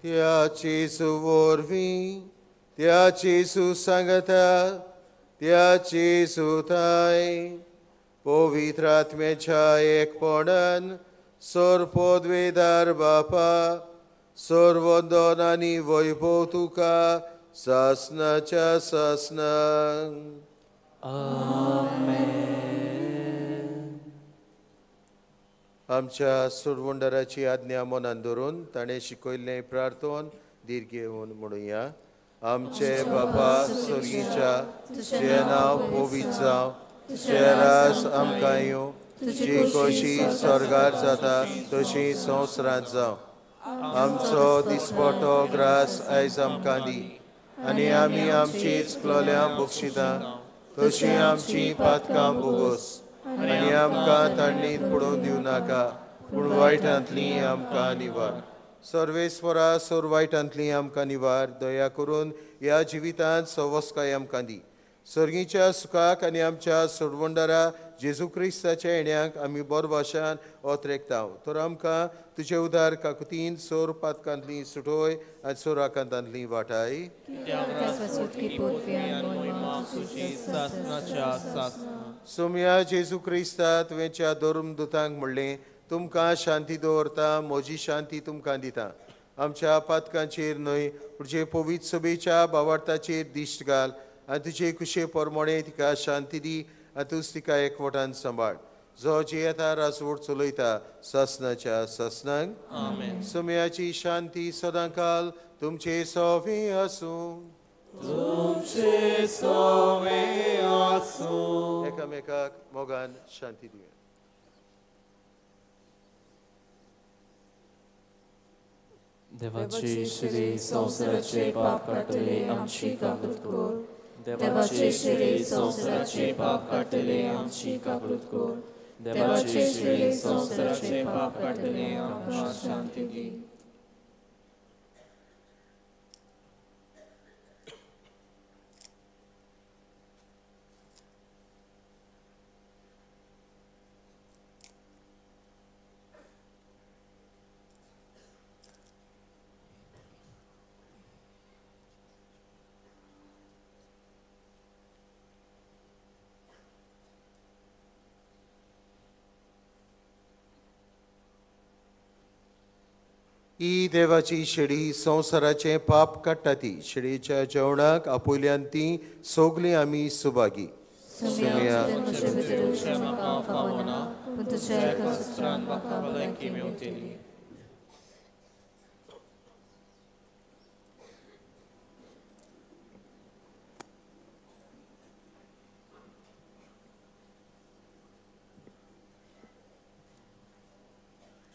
त्या जेजू वरवीं, त्या जेजू सांगता, त्या जेजू थांय पवित्र आत्म्याच्या एकपणान सर्वपदवेदार बापा, सर्वंदन आनी वैभव तुका सासनाच्या सासनाक. आमेन. आमच्या सोडवणदाराची आज्ञा मनान धरून ताणें शिकयल्लें प्रार्थन धीर घेवन म्हणुया. आमचे बापा स्वर्गीच्या, तुजें नांव पवित्र जावं, तुजें राज आमकां येवं, तुजी खोशी स्वर्गार जाता तशी संवसारांत जावं. आमचो दिसपटो ग्रास आयज आमकां दी आनी आमी आमची चुकलोल्या बक्षिता तशी आमची पातकां भोगोस आनी आमकां तांडीत पडोवन दिवं नाका, पूण वायटांतली आमकां निवार. सर्वेस्वरा सोर वायटांतली आमकां निवार. दया करून ह्या जिवितांत सवस्काय आमकां दी. सर्गीच्या सुखाक आनी आमच्या सोडवणदारा जेजू क्रिस्ताच्या येण्याक आमी बोरवाशान ओतरेकता. तर आमकां तुजे उदार काकुतीन सोर पातकांतली सुटोय आनी सोर आकांतांतली वाटाय. सोम्या जेजू क्रिस्ता, तुवेंच्या धर्मदुतांक म्हणलें, तुमकां शांती दवरता, म्हजी शांती तुमकां दिता. आमच्या पातकांचेर न्हय तुजे पवित्र सभेच्या भावार्थाचेर दिश्ट घाल आनी तुजे कुशे प्रमाणे तिका शांती दी आनी तूंच तिका एकवटान सांबाळ. जो जियेता राजवट चलयता सासनाच्या सासनांक. आमेन. सुम्याची शांती सदांकाल तुमचे सोवे आसूं. तुमचे सोवे आसूं. एकामेकाक मोगान शांती दिवया. देवाची शिरी संवसाराचे पाप काडटले आमची काकूत कर. देवाची शिरी संवसाराचे पाप काडटले आमची काकूत कर. देवाची शिरी संवसाराचे पाप काडटले आमकां शांती दी. ही देवाची शेडी संवसाराचें पाप काडटा ती शेडीच्या जेवणाक आपयल्यान ती सगलीं आमी सुभागी.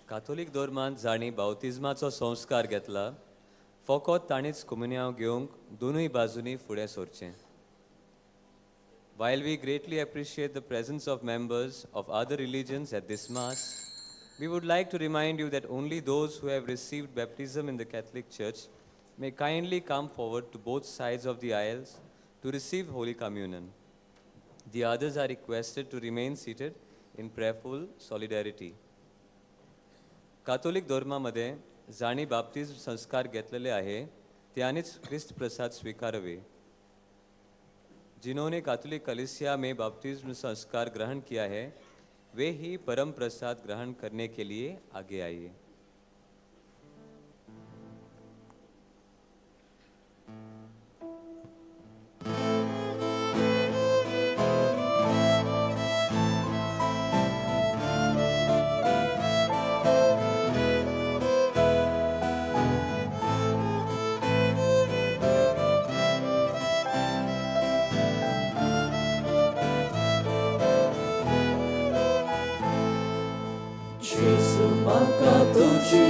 काथोलीक धर्मांत जांणी बावतिज्माचो संस्कार घेतला फकत ताणीच कुमुन्यांव घेवंक दोनूय बाजूंनी फुडें सरचें. While we greatly appreciate the presence of members of other religions at this Mass, we would like to remind you that only those who have received baptism in the Catholic Church may kindly come forward to both sides of the aisles to receive Holy Communion. The others are requested to remain seated in prayerful solidarity. Catholic धर्मामध्ये जांणी बाप्तिज्म संस्कार घेतलेले आहे त्यांनीच ख्रिस्त प्रसाद स्वीकारावे. जिन्होंने Catholic कलीसिया में बाप्तिज्म संस्कार ग्रहण किया है वे ही परम प्रसाद ग्रहण करने के लिए आगे आइए. तुजी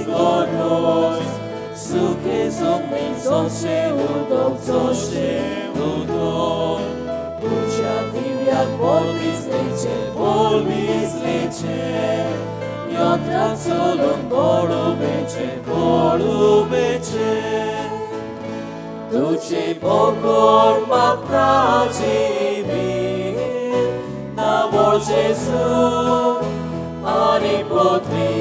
गरज सुखे जमनीन जशें उदक जशें उदक तुज्या दिव्याक बोलबिजलेचें बोलबिजलेचें यंत्राक चलून बळुबेचें बळुबेचें तुजें बगर म्हाका जिवीत ना बोल जेजू आनी पदवी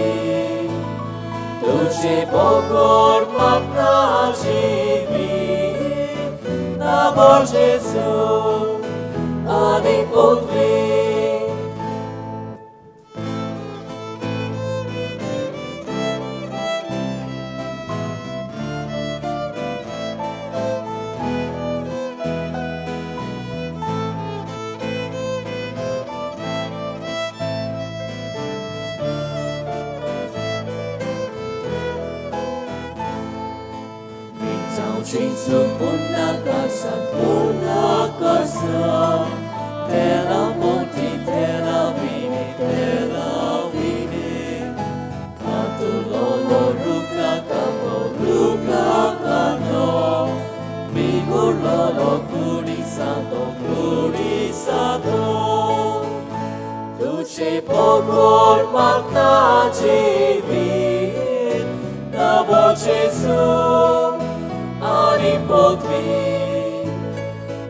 तुझे बगर म्हाका जिवीत ना बोल जेजू आनी पदवी. Gesù punna casa, te la monti, te la vini, canto lolo ruca canto, migur lolo curi santo, duce pocor magna jivit, namo Gesù. Ani potvi,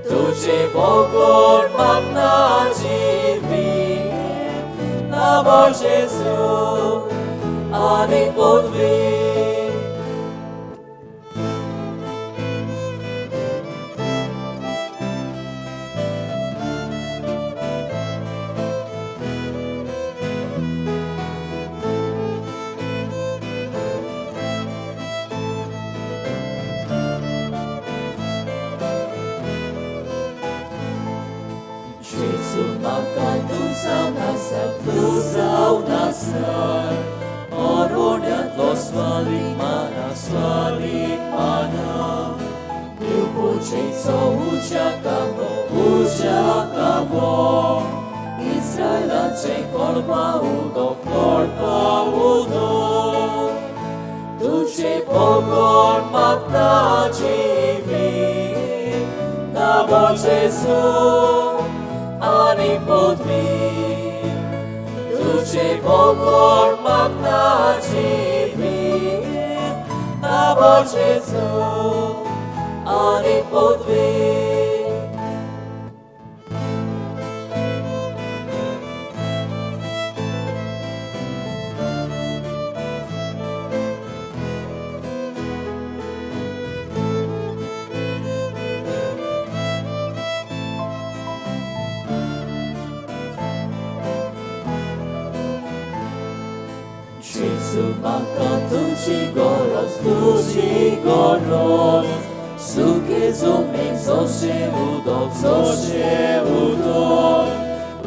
तुझे बगर म्हाका जिवीत नामो जेजू आनी पदवी. जावन आसा, तूं जावन आसा, अरण्यांतलो स्वादीक माना, स्वादीक माना. देवपुजेचो उज्या कांबो, उज्या कांबो, इस्रायलाचें कळपा उदक, कळपा उदक. तुझे पोगोर मागता जिवीत, नामो जेजू आनी पदवी. तुझे पोगोर मागता जिवीत, नामो जेजू आनी पदवी. जेजू म्हाका तुजी गरज, तुजी गरज, सुके जमनीक जशें उदक, जशें उदक.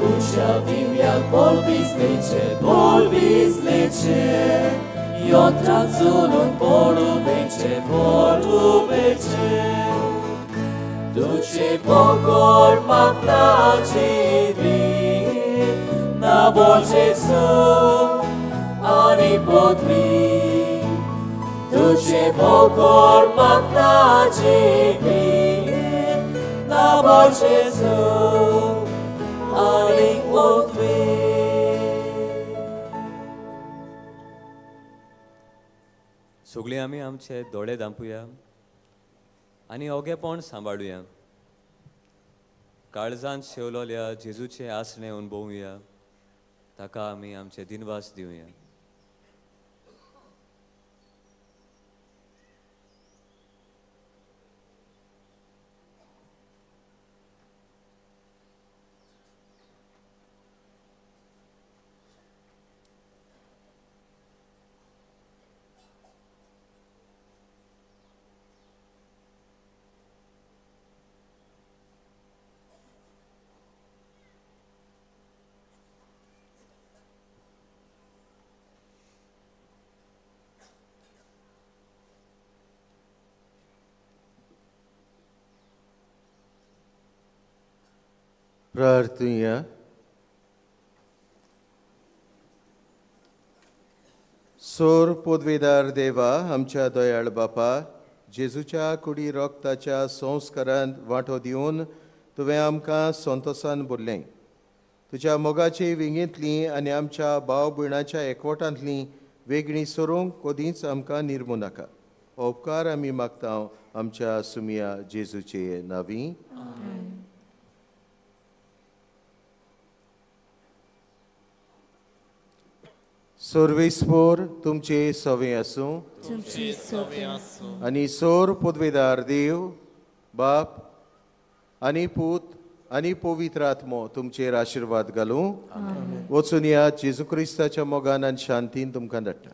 उज्या दिव्याक बळ बिजलेचें, बळ बिजलेचें, यंत्राक चलून पडुबेचें, पडुबेचें. तुजें पोगोर मागता जिवीत, नामो जेजू आनी पदवी. तुझे पोगोर मागता जिवीत, नामो जेजू आनी पदवी. सगळीं आमी आमचे दोळे धांपुया आनी ओगेपण सांबाळुया. काळजांत शेवलोल्या जेजूचें आसणें अणभवुया, ताका आमी आमचे दिनवास दिवया. प्रार्थुया. सोर पोदवेदार देवा, आमच्या दयाळ बापा, जेजूच्या कुडी रोगताच्या संस्कारांत वांटो दिवन तुवें आमकां संतोसान भरलें. तुज्या मोगाचे विंगेंतलीं आनी आमच्या भाव भयणाच्या एकवटांतलीं वेगळीं सरूंक कदींच आमकां निर्मू नाका. उपकार आमी मागता आमच्या सुमिया जेजूचे नांवी. सर्वेस्पोर तुमचे सवे आसूं आनी सोर पदवेदार देव बाप आनी पूत आनी पवित्र आत्मो तुमचेर आशिर्वाद घालूं. वचून या जेजू क्रिस्ताच्या मोगान आनी शांतीन तुमकां धाडटा.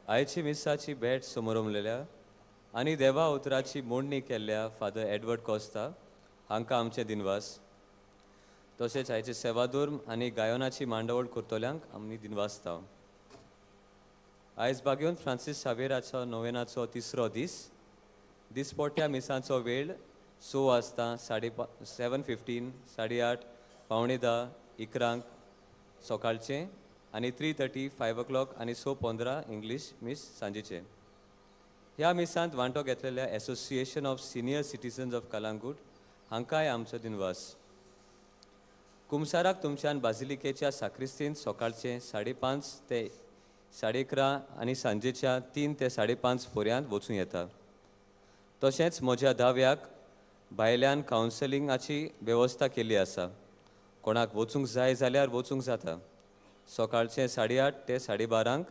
आयची मिसाची भेट समोरमलेल्या आनी देवा उतराची मोडणी केल्ल्या फादर एडवर्ड कोस्ता हांकां आमचे दिनवास. तशेंच आयचे सेवाधर्म आनी गायनाची मांडावळ करतल्यांक आमी दिनवासता. आयज बागेवन फ्रांसीस शावेराचो नोवेनाचो तिसरो दीस. दिसपट्ट्या मिसांचो वेळ 6 वाजता, 7:15, 8:30, 9:45, 11 सकाळचें आनी 3:30, 5 o'clock आनी 6:15 इंग्लीश मीस सांजेचें. ह्या मिसांत वांटो घेतलेल्या association of senior citizens of Calangute हांकांय आमचो दिनवास. कुमसाराक तुमच्यान बाजिलिकेच्या साक्रिस्तीन सकाळचें 5:30 ते 11:30 आनी सांजेच्या 3 ते 5:30 पर्यंत वचूं येता. तशेंच म्हज्या दाव्याक भायल्यान कावन्सिलिंगाची वेवस्था केल्ली आसा. कोणाक वचूंक जाय जाल्यार वचूंक जाता. सकाळचें 8:30 ते 12:30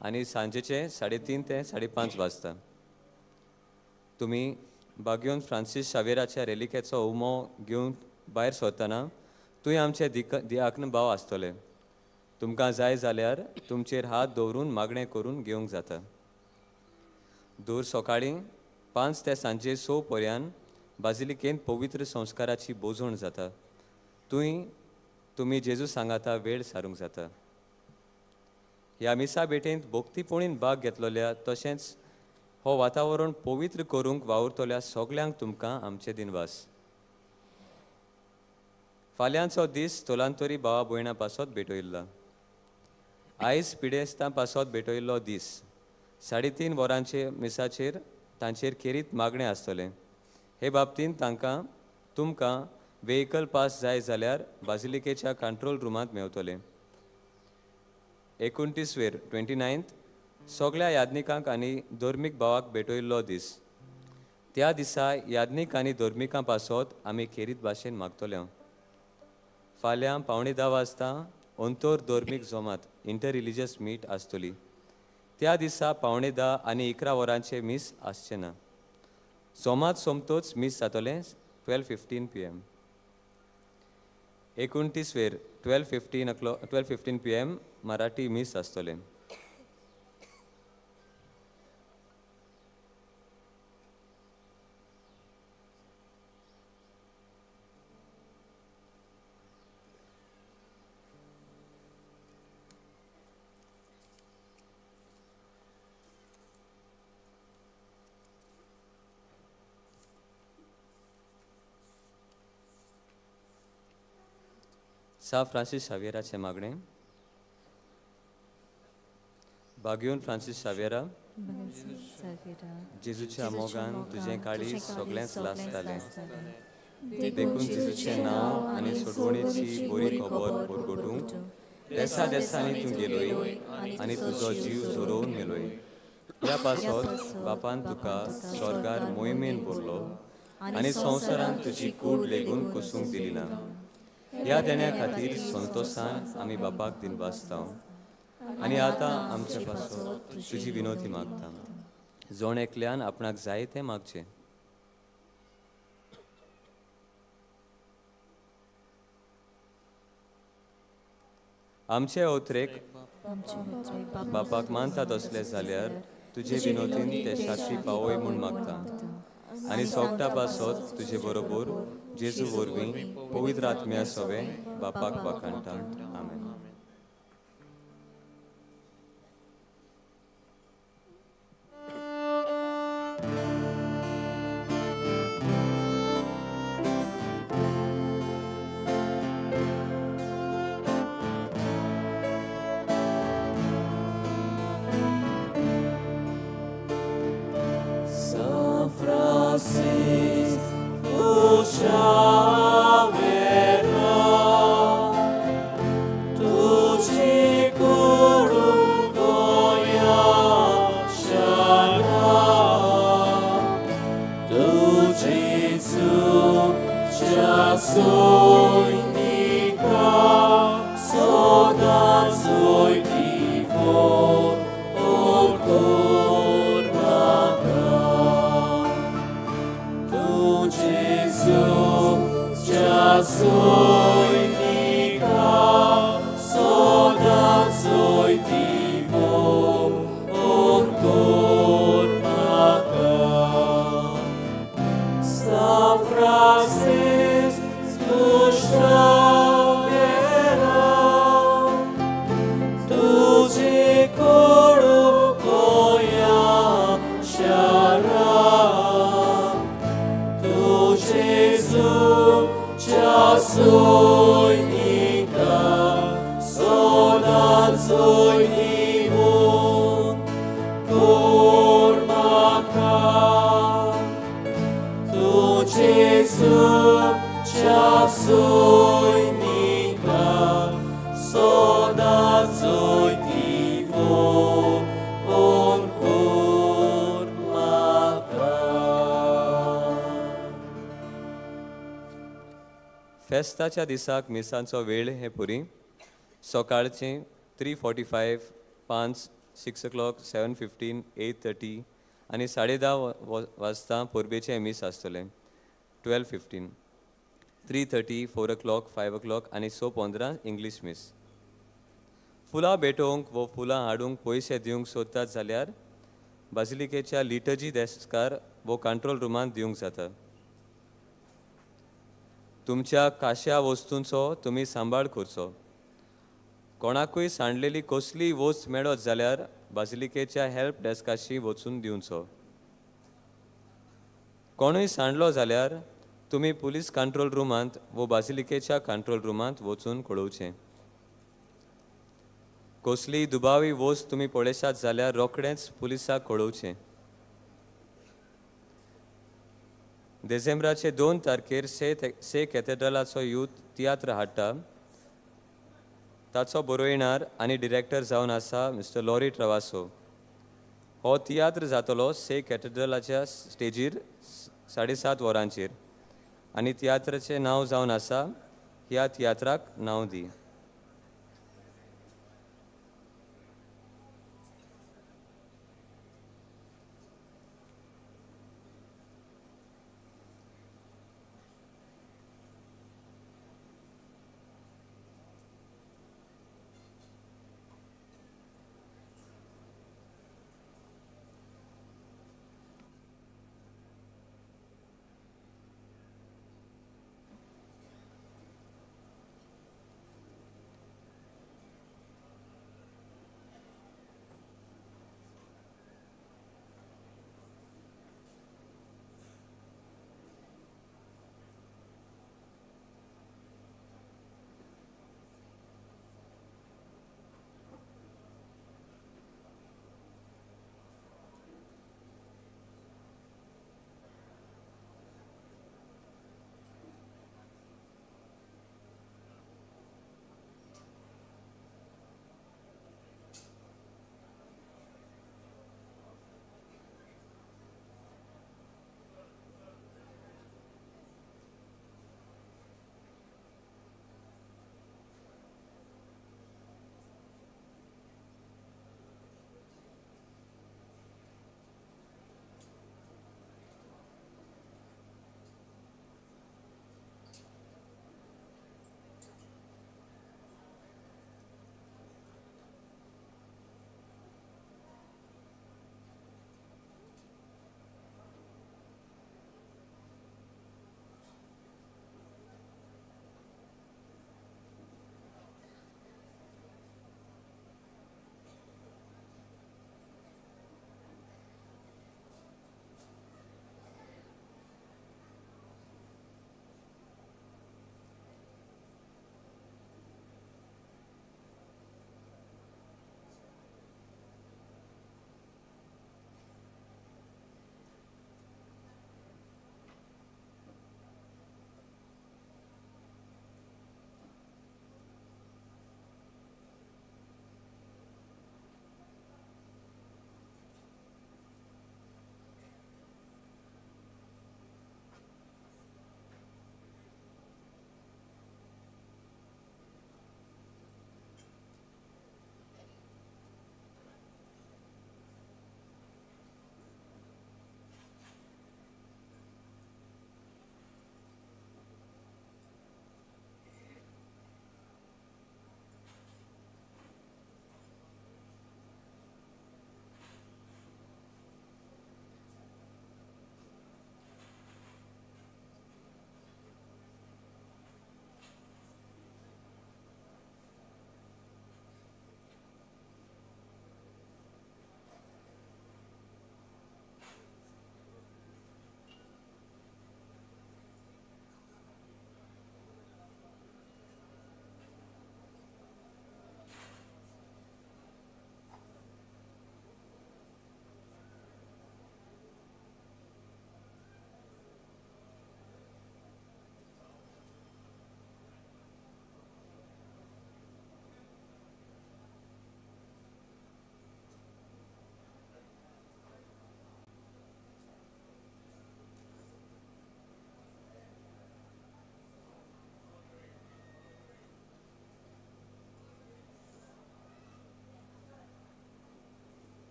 आनी सांजेचें 3:30 ते 5:30 वाजता. तुमी बागयोन फ्रांसीस शावेराच्या रेलिकेचो उमो घेवन भायर सरतना तुंय आमचे दियाक्न भाव आसतले. तुमकां जाय जाल्यार तुमचेर हात दवरून मागणें करून घेवंक जाता. दर सकाळीं 5 ते सांजे 6 पर्यंत बाजिलिकेंत पवित्र संस्काराची बोजवण जाता. तुंय तुमी जेजू सांगाता वेळ सारूंक जाता. ह्या मिसा भेटेंत भोक्तीपणीन भाग घेतलोल्या तशेंच हो वातावरण पवित्र करूंक वावुरतल्या सगल्यांक तुमकां आमचे दिनवास. फाल्यांचो दीस तोलांतरी भावा भयणां पासत भेटयल्ला. आयज पिडेस्तां पासत भेटयल्लो दीस. 3:30 वरांचे मिसाचेर तांचेर खेरीत मागणें आसतलें. हे बाबतींत तांकां तुमकां वेहिकल पास जाय जाल्यार बाजिलिकेच्या कंट्रोल रुमांत मेवतलें. 29वेर 29th सगळ्या याज्ञिकांक आनी धर्मीक भावाक भेटयल्लो दीस. त्या दिसा याज्ञीक आनी धर्मिकां पासत आमी खेरीत भाशेन मागतले. फाल्यां 9:45 वाजता अंतर धर्मीक जमात इंटर रिलिजियस मीट आसतली. त्या दिसा 9:45 आनी 11 वरांचें मीस आसचें ना. जमात सोमतोच मीस जातलें 12:15 PM. 29वेर 12:15 PM Marathi मीस आसतलें. सा फ्रांसीस शाव्येराचें मागणें. बाग्योन फ्रांसीस शाव्येरा, जेजूच्या मोगान तुजें काळीज सगळेंच लासतालें, देखून जेजूचें नांव आनी सोडवणेची बरी खबर परगटूंक देसा देसांनी तूं गेलोय आनी तुजो जीव झरोवन मेलोय. ह्या पासत बापान तुका स्वर्गार मोहिमेन भरलो आनी संवसारांत तुजी कूड लेगून कोसूंक दिली ना. ह्या देण्या खातीर संतोशान आमी बापाक दिनवासता आनी आतां आमचे पासत तुजी विनोती मागता. जण एकल्यान आपणाक जाय तें मागचें. आमचे अवतरेक बापाक मानता तसले जाल्यार तुजे विनोतीन ते शास्त्री पावय म्हूण मागता आनी सोगटा पासत तुजे बरोबर जेजू वरवीं पवित्र आत्म्या सवें बापाक वाखाणटा. आमेन. फेस्ताच्या दिसाक मिसांचो वेळ हे पुरी सकाळचे 3:45, 5, 6 o'clock, 7:15, 8:30 आनी 10:30 वाजता परबेचें मीस आसतलें. 12:15, 3:30, 4 o'clock, 5 o'clock आनी 6:15 इंग्लीश मीस. फुलां भेटोवंक वो फुलां हाडूंक पयशे दिवंक सोदतात जाल्यार बाजिलिकेच्या लिटर्जी डेस्कार वो कंट्रोल रुमांत दिवंक जाता. तुमच्या खाश्या वस्तूंचो तुमी सांबाळ करचो. कोणाकूय सांडलेली कसलीय वस्त मेळत जाल्यार बाजिलिकेच्या हेल्प डेस्काशी वचून दिवचो. कोणूय सांडलो जाल्यार तुमी पुलीस कंट्रोल रुमांत वो बाजिलिकेच्या कंट्रोल रुमांत वचून कळोवचें. कसलीय दुबावी वस्त तुमी पळयशात जाल्यार रोखडेंच पुलिसाक कळोवचें. देझेंब्राचे 2 तारखेर से कॅथेड्रलाचो यूथ तियात्र हाडटा. ताचो बरोयणार आनी डिरेक्टर जावन आसा मिस्टर लॉरी ट्रवासो. हो तियात्र जातलो से कॅथेड्रलाच्या स्टेजीर 7:30 वरांचेर आनी तियात्राचें नांव जावन आसा ह्या तियात्राक नांव दी.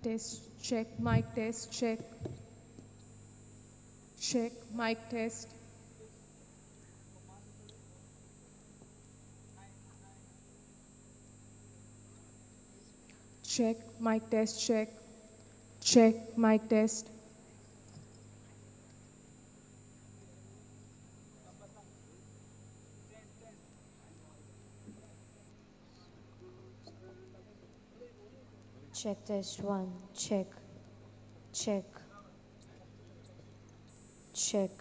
Test, check, mic test, check. Check, mic test. Check, mic test, check. Check, mic test. Check test 1, check, check, check.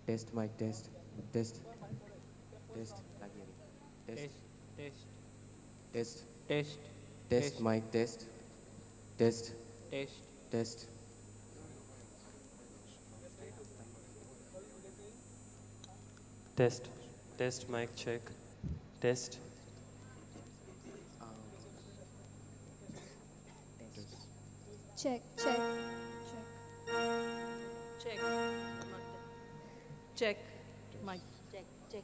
Test mic test, test, test, test, test, test, test, test mic test, test, test, test. Test, test mic check, test. Check, check, check. Check, check, mic. Check, check.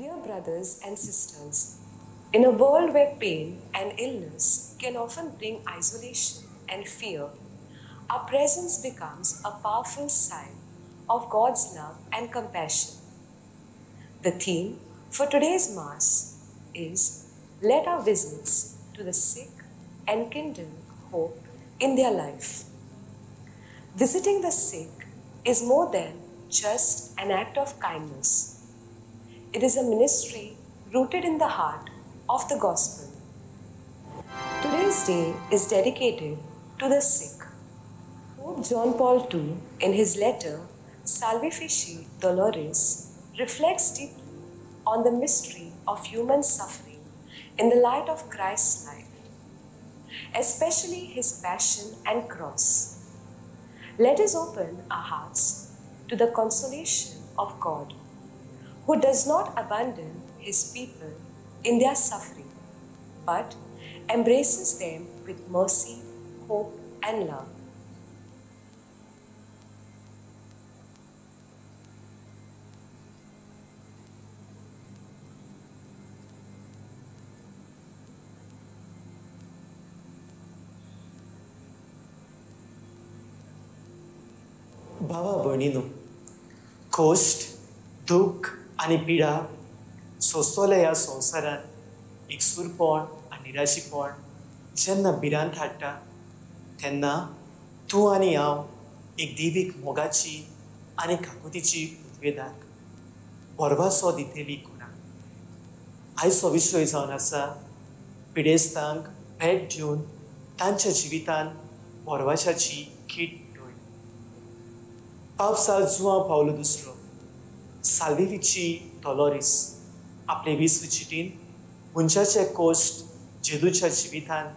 Dear brothers and sisters, in a world where pain and illness can often bring isolation and fear, our presence becomes a powerful sign of God's love and compassion. The theme for today's Mass is Let our visits to the sick enkindle hope in their life. Visiting the sick is more than just an act of kindness. It is a ministry rooted in the heart of the gospel. Today's day is dedicated to the sick. Pope John Paul II, in his letter Salvifici Doloris, reflects deeply on the mystery of human suffering in the light of Christ's life, especially his passion and cross. Let us open our hearts to the consolation of God, who does not abandon his people in their suffering, but embraces them with mercy, hope, and love. भावा भयणीनो, कश्ट, दुख्ख आनी पिडा सोंसतल्या ह्या संवसारांत एकसूरपण आनी निराशीपण जेन्ना भिरांत हाडटा तेन्ना तूं आनी हांव एक देवीक मोगाची आनी काकुतीची उद्वेदाक भरवासो दितली कोणा. आयचो विशय जावन आसा पिडेस्तांक भेट दिवन तांच्या जिवितांत भरवाशाची कीट. पापसा जुआं पावलो दुसरो साल्विची डॉलोरीस आपले विस्व चिटीन मनशाचे कश्ट जेदूच्या जिवितान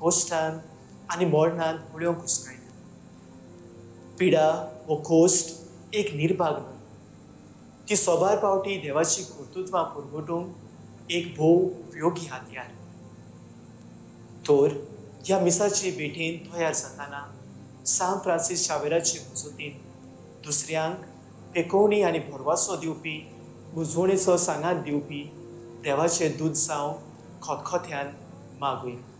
कश्टान आनी मरणान पळोवंक घुसकायता. पिडा हो कश्ट एक निर्भाग न्हय, ती सोबार पावटी देवाची कर्तृत्वां पुरगोटूंक एक भोव उपयोगी हातयार. तर ह्या मिसाचे भेटेन तयार जाताना सांत फ्रांसीस शावेराचे मुजोतीन दुसऱ्यांक पेकोवणी आनी भरवासो दिवपी मुजवणेचो सांगात दिवपी देवाचे दूत जावं खतखत्यान मागुया.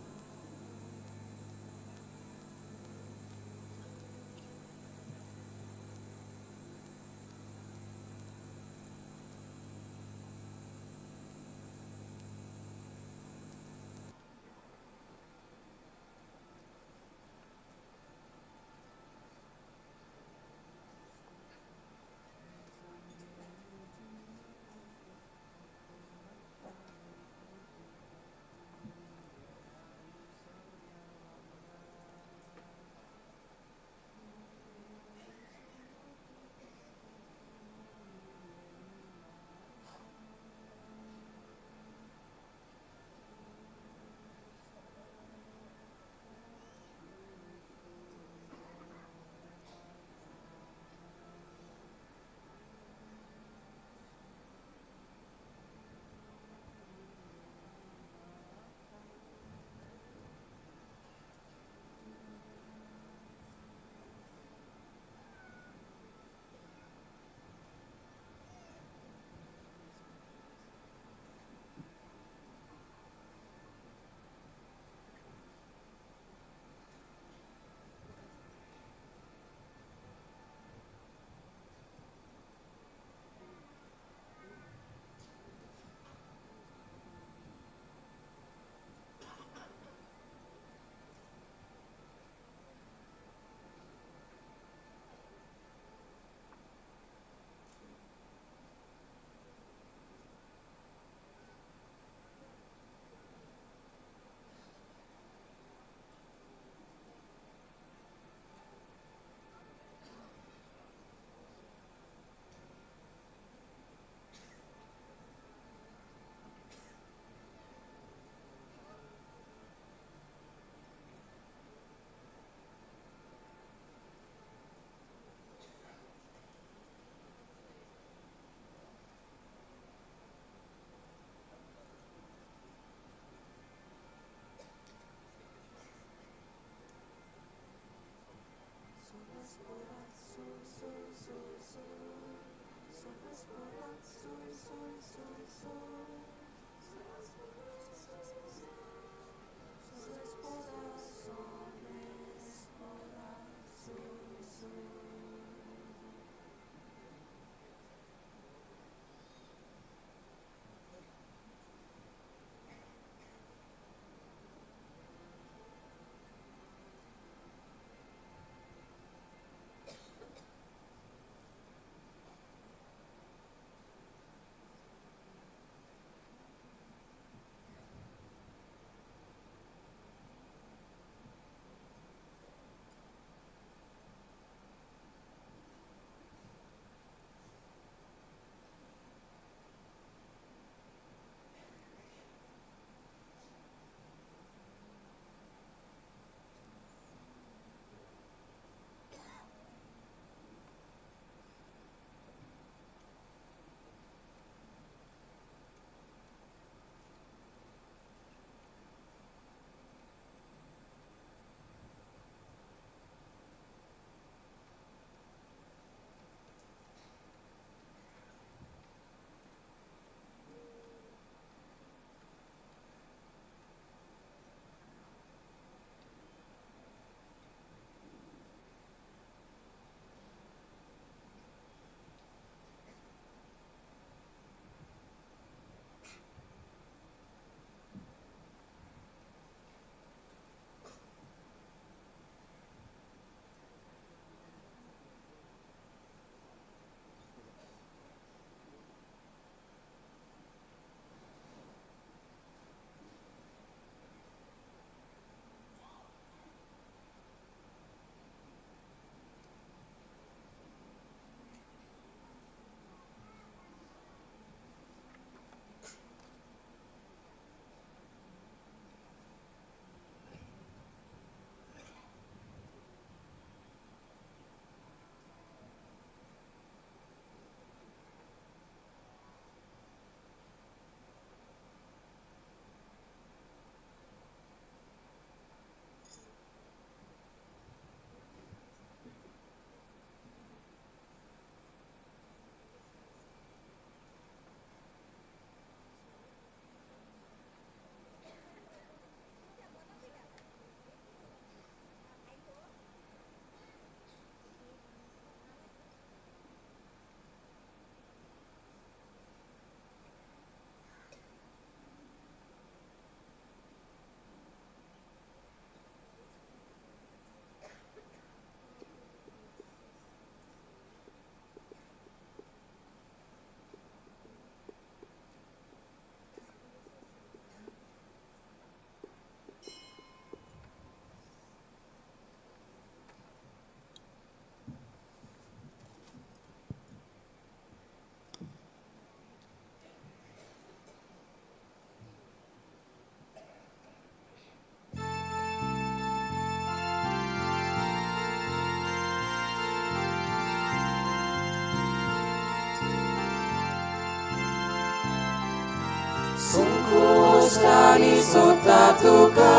संकोश्टांनी सोदता तुका,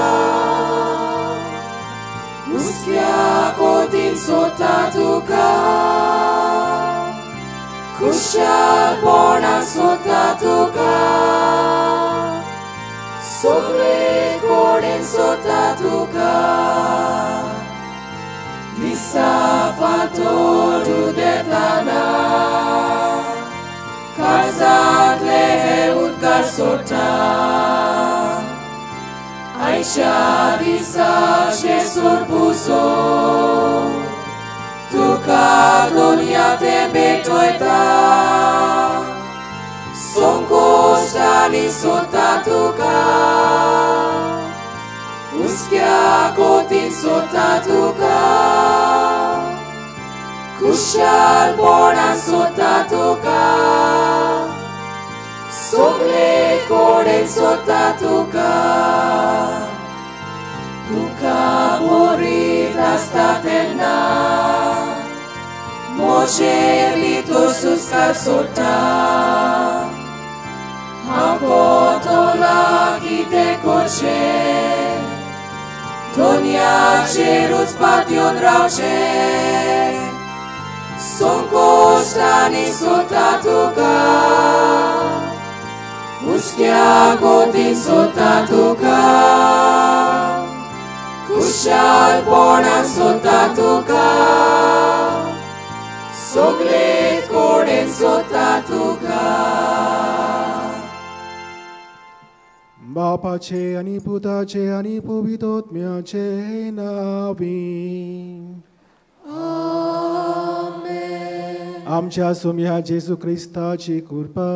हुस्क्या कोतीन सोदता तुका, खुशालपणान सोदता तुका, सगळे कडेन सोदता तुका, दिसा फांतोड उदेतना काळजांतले हे उद्गार सोडटा, आयच्या दिसा जेजूर पुसो तुका दुनिया ते भेटयता, संकोश्टांनी सोदता तुका, हुस्क्या कोतीन सोदता तुका, खुशालपणान सोदता तुका, सगळे कडेन सोदता तुका, तुका बरीत आसता तेन्ना म्हजे भितर सुस्कार सोडटा, हांव कोतोला कितें करचें, दुनियाचेरूच पातयेवन रावचें, संकोश्टांनी सोदता तुका, हुस्क्या कोतीन सोदता तुका, खुशालपणान सोदता तुका, सगळे कडेन सोदता तुका. बापाचे आनी पुताचे आनी पवित्र आत्म्याचे नांवी आमेन. आमच्या सोम्या जेजू क्रिस्ताची कृपा,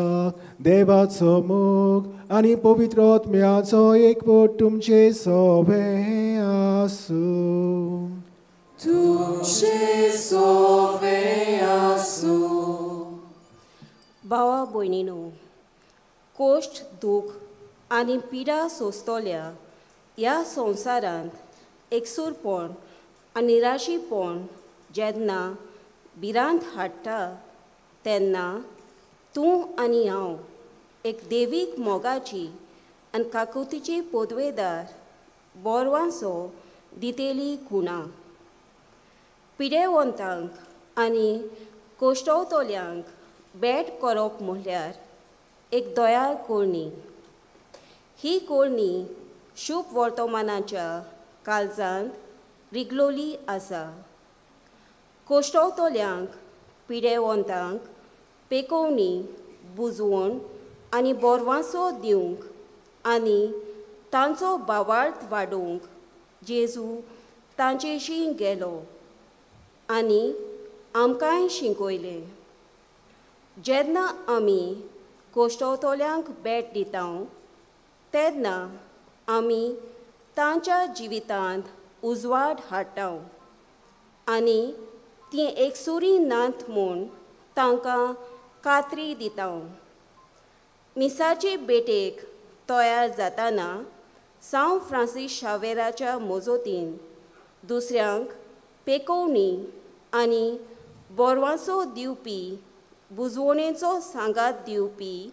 देवाचो मोग आनी पवित्र आत्म्याचो एकवट तुमचे सोबे आसूं. तुमचे सोबे आसूं. भावा भयणीनो, कोश्ट, दूख आनी पिडा सोंसतल्या ह्या संवसारांत एकसूरपण आनी निराशीपण जेन्ना भिरांत हाडटा तेन्ना तूं आनी हांव एक देवीक मोगाची आनी काकुतीची पदवेदार बोरवांचो दितेली खुणा. पिडेवंतांक आनी कोश्टवतल्यांक भेट करप म्हणल्यार एक दयाळ करणी. ही करणी शुभ वर्तमानाच्या काळजांत रिगलोली आसा. कोश्टवतल्यांक, पिडेवंतांक पेकोवणी, बुजवण आनी बोरवांसो दिवंक आनी तांचो भावार्थ वाडोवंक जेजू तांचेशी गेलो आनी आमकांय शिकयलें. जेन्ना आमी कोश्टवतल्यांक भेट दिता तेन्ना आमी तांच्या जिवितांत उजवाड हाडटा आनी तीं एकसुरी नात म्हूण तांकां खात्री दिता. मिसाचे भेटेक तयार जाताना सांव फ्रांसीस शावेराच्या मजतीन दुसऱ्यांक पेकोवणी आनी बोरवांसो दिवपी, बुजवणेचो सांगात दिवपी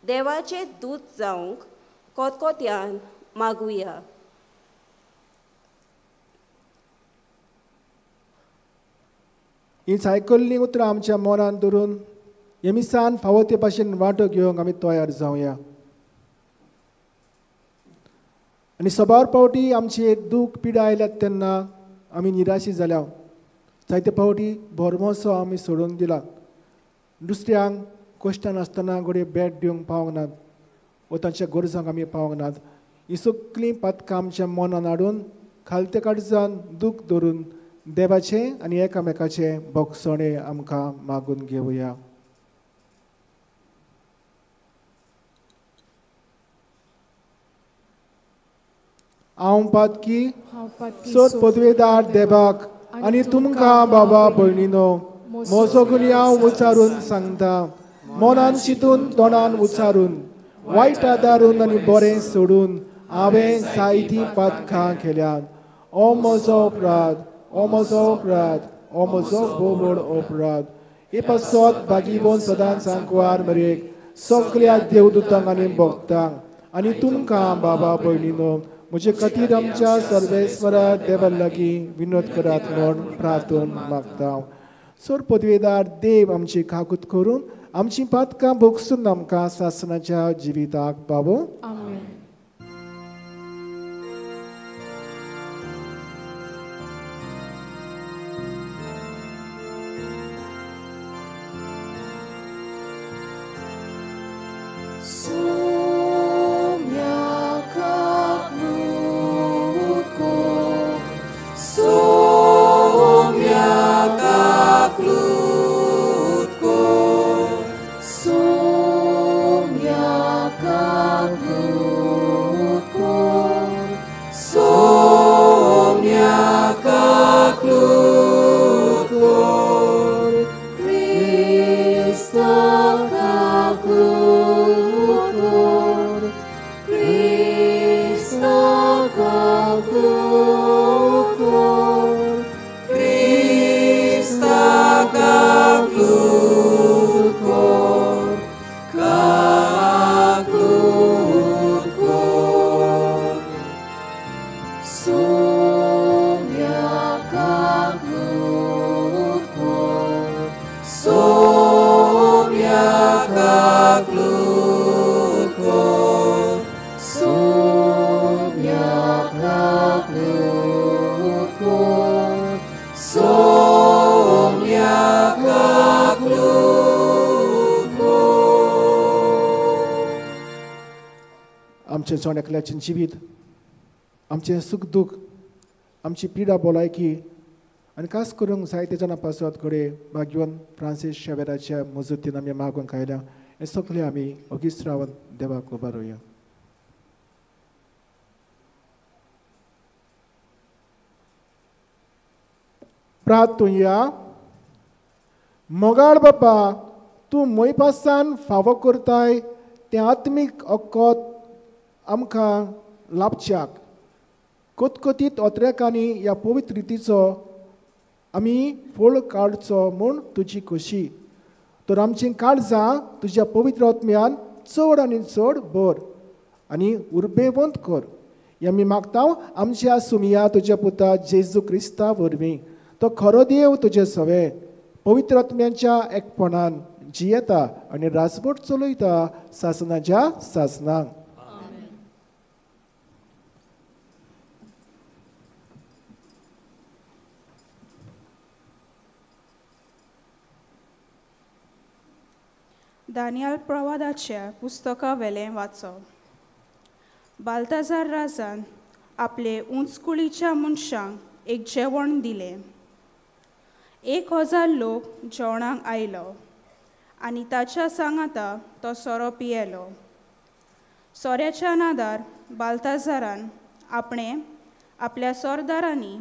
देवाचे दूत जावंक कोतकोत्यान मागुया. ही सायकल्लीं उतरां आमच्या मनान धरून हे मिसान फावो ते भाशेन वांटो घेवंक आमी तयार जावया. आनी सबार पावटी आमचेर दूख पिडा आयल्यात तेन्ना आमी निराशी जाल्या. जायते पावटी भरमोसो आमी सोडून दिला. दुसऱ्यांक कश्टान आसतना घडये भेट दिवंक पावंक नात वा तांच्या गरजांक आमी पावंक नात. ही सगळीं पातकां आमच्या मनान हाडून खालते काळजान दूख धरून देवाचें आनी एकामेकाचें भोगसणें आमकां मागून घेवया. हांव पातकी सोद पदवेदार देवाक आनी तुमकां बाबा भयणीनो म्हजो गुन्यांव उच्चारून सांगता. मनान चिंतून तोंडान उच्चारून वायट आदारून आनी बरें सोडून हांवें जायतीं पातकां केल्यात. ओ म्हजो अपराध, ओ म्हजो अपराध, ओ म्हजो भोव व्हड अपराध. हे पासत भागीवन सदांच सांकवार मरेक सगळ्या देवदूतांक आनी भक्तांक आनी तुमकां बाबा भयणीनो म्हजे खातीर आमच्या सर्वेस्वरा देवा लागीं विनोद करात म्हूण प्रार्थन मागता. सोर पदवेदार देव आमची काकूत करून आमची पातकां भोगसून आमकां सासणाच्या जिविताक पावो. आमेन. आमचें जण एकल्याचें जिवीत, आमचें सूख दूख, आमची पिडा भलायकी आनी खास करूंक जायते जाणां पासत घडये भाग्यवन फ्रांसीस शेवेराच्या मजतीन आमी मागूंक आयल्या. हें सगळें आमी ओगीच रावन देवाक उबारुया. प्रार्थुया. मोगाळ बापा, तूं मोयपासान फावो करताय तें आत्मीक अक्कत आमकां लाभच्याक कतकतीत ओत्रेकांनी ह्या पवित्र रितीचो आमी फोळ काडचो म्हूण तुजी खोशी. तर आमचीं काळजां तुज्या पवित्र आत्म्यान चड आनी चड भर आनी उर्बेवंत कर. हें आमी मागता आमच्या सुमिया तुज्या पुता जेजू क्रिस्ता वरवीं. तो खरो देव तुजे सवे पवित्र आत्म्यांच्या एकपणान जियेता आनी राजवट चलयता सासनाच्या सासनाक. दानियल प्रवादाच्या पुस्तका वेलें वाचप. बाल्ताजार राजान आपले उंचकुळीच्या मनशांक एक जेवण दिलें. 1000 लोक जेवणाक आयलो आनी ताच्या सांगाता तो सोरो पियेलो. सोऱ्याच्या नादार बाल्ताजारान आपणें आपल्या सोरदारांनी,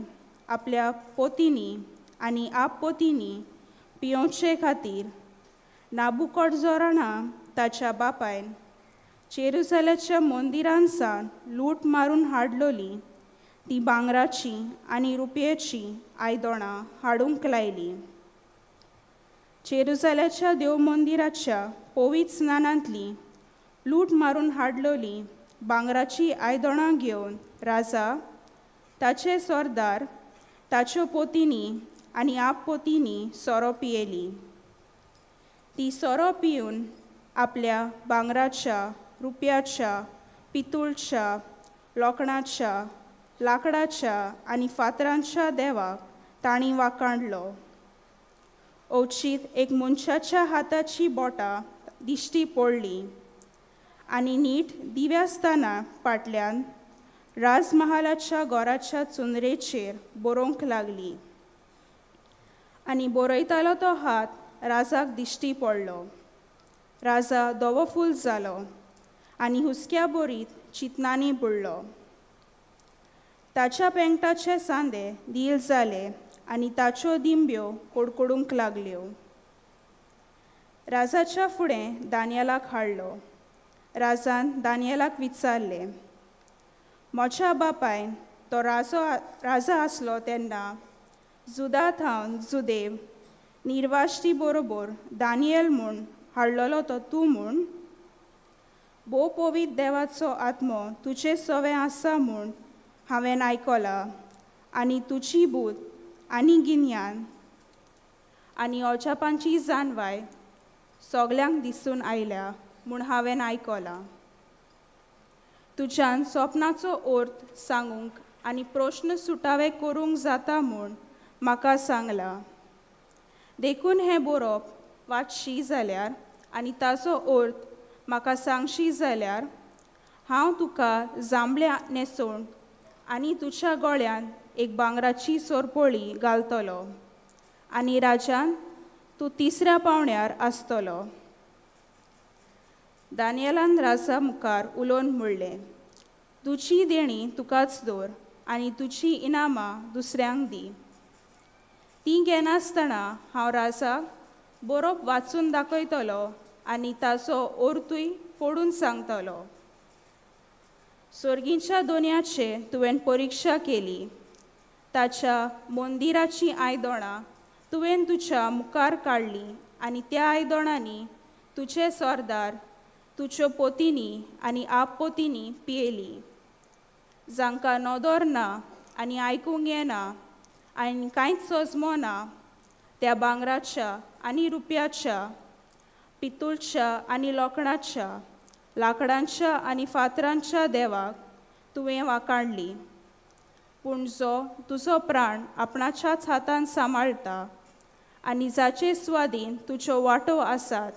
आपल्या पोतींनी आनी आपपोतींनी पियोवचे खातीर नाबुकोडजोराना ताच्या बापायन जेरुसलेमच्या मंदिरान सावन लूट मारून हाडलोली ती भांगराची आनी रुपयेची आयदनां हाडूंक लायली. जेरुसलेमच्या देव मंदिराच्या पवित्र स्नानांतली लूट मारून हाडलोली भांगराची आयदनां घेवन राजा, ताचे सरदार, ताच्यो पोतींनी आनी आपपोतींनी सोरो पियेली. ती सोरो पिवन आपल्या भांगराच्या, रुपयाच्या, पितूळच्या, लोखणाच्या, लाकडाच्या आनी फातरांच्या देवाक तांणी वाकांडलो. अवचीत एक मनशाच्या हाताची बोटां दिश्टी पडली आनी नीट दिव्यास्ताना फाटल्यान राजमहालाच्या घराच्या चुनरेचेर बरोवंक लागली आनी बरयतालो तो हात राजाक दिश्टी पडलो. राजा धवोफूल जालो आनी हुसक्या बोरीत चिंतनांनी बुडलो. ताच्या पेंगटाचे सांदे दील जाले आनी ताच्यो दिंब्यो कडकडूंक लागल्यो. राजाच्या फुडें दानियलाक हाडलो. राजान दानियलाक विचारलें, म्हज्या बापायन तो राजा आसलो तेन्ना जुदा थावन जुदेव निर्वाश्टी बरोबर दानियल म्हूण हाडलेलो तो तूं म्हूण? भोव पवित्र देवाचो आत्मो तुजे सवें आसा म्हूण हांवें आयकलां आनी तुजी बूद आनी गिन्यान आनी अजापांची जाणवाय सगल्यांक दिसून आयल्या म्हूण हांवें आयकलां. तुज्यान सपनाचो अर्थ सांगूंक आनी प्रश्न सुटावे करूंक जाता म्हूण म्हाका सांगलां. देखून हें बरोवप वाचशी जाल्यार आनी ताचो अर्थ म्हाका सांगशी जाल्यार हांव तुका जांबळ्या न्हेसोवन आनी तुज्या गळ्यांत एक भांगराची सोरपोळी घालतलो आनी राजान तूं तिसऱ्या पावण्यार आसतलो. दानियलान राजा मुखार उलोवन म्हणलें, तुजी देणी तुकाच दवर आनी तुजी इनामां दुसऱ्यांक दी. तीं घेनासतना हांव राजाक बरोवप वाचून दाखयतलो आनी ताचो अर्थूय फोडून सांगतलो. सोर्गीच्या दोनयाचे तुवें परिक्षा केली, ताच्या मंदिराचीं आयदनां तुवें तुज्या मुखार काडलीं आनी त्या आयदनांनी तुजे सरदार तुज्यो पोतींनी आनी आपपोतींनी पियेली. जांकां नदर ना आनी आयकूंक येना आनी कांयच सजमो ना त्या भांगराच्या आनी रुपयाच्या, पितूळच्या आनी लोखणाच्या, लांकडांच्या आनी फातरांच्या देवाक तुवें वाकाडली. पूण जो तुजो प्राण आपणाच्याच हातान सांबाळटा आनी जाचे स्वादीन तुज्यो वांटो आसात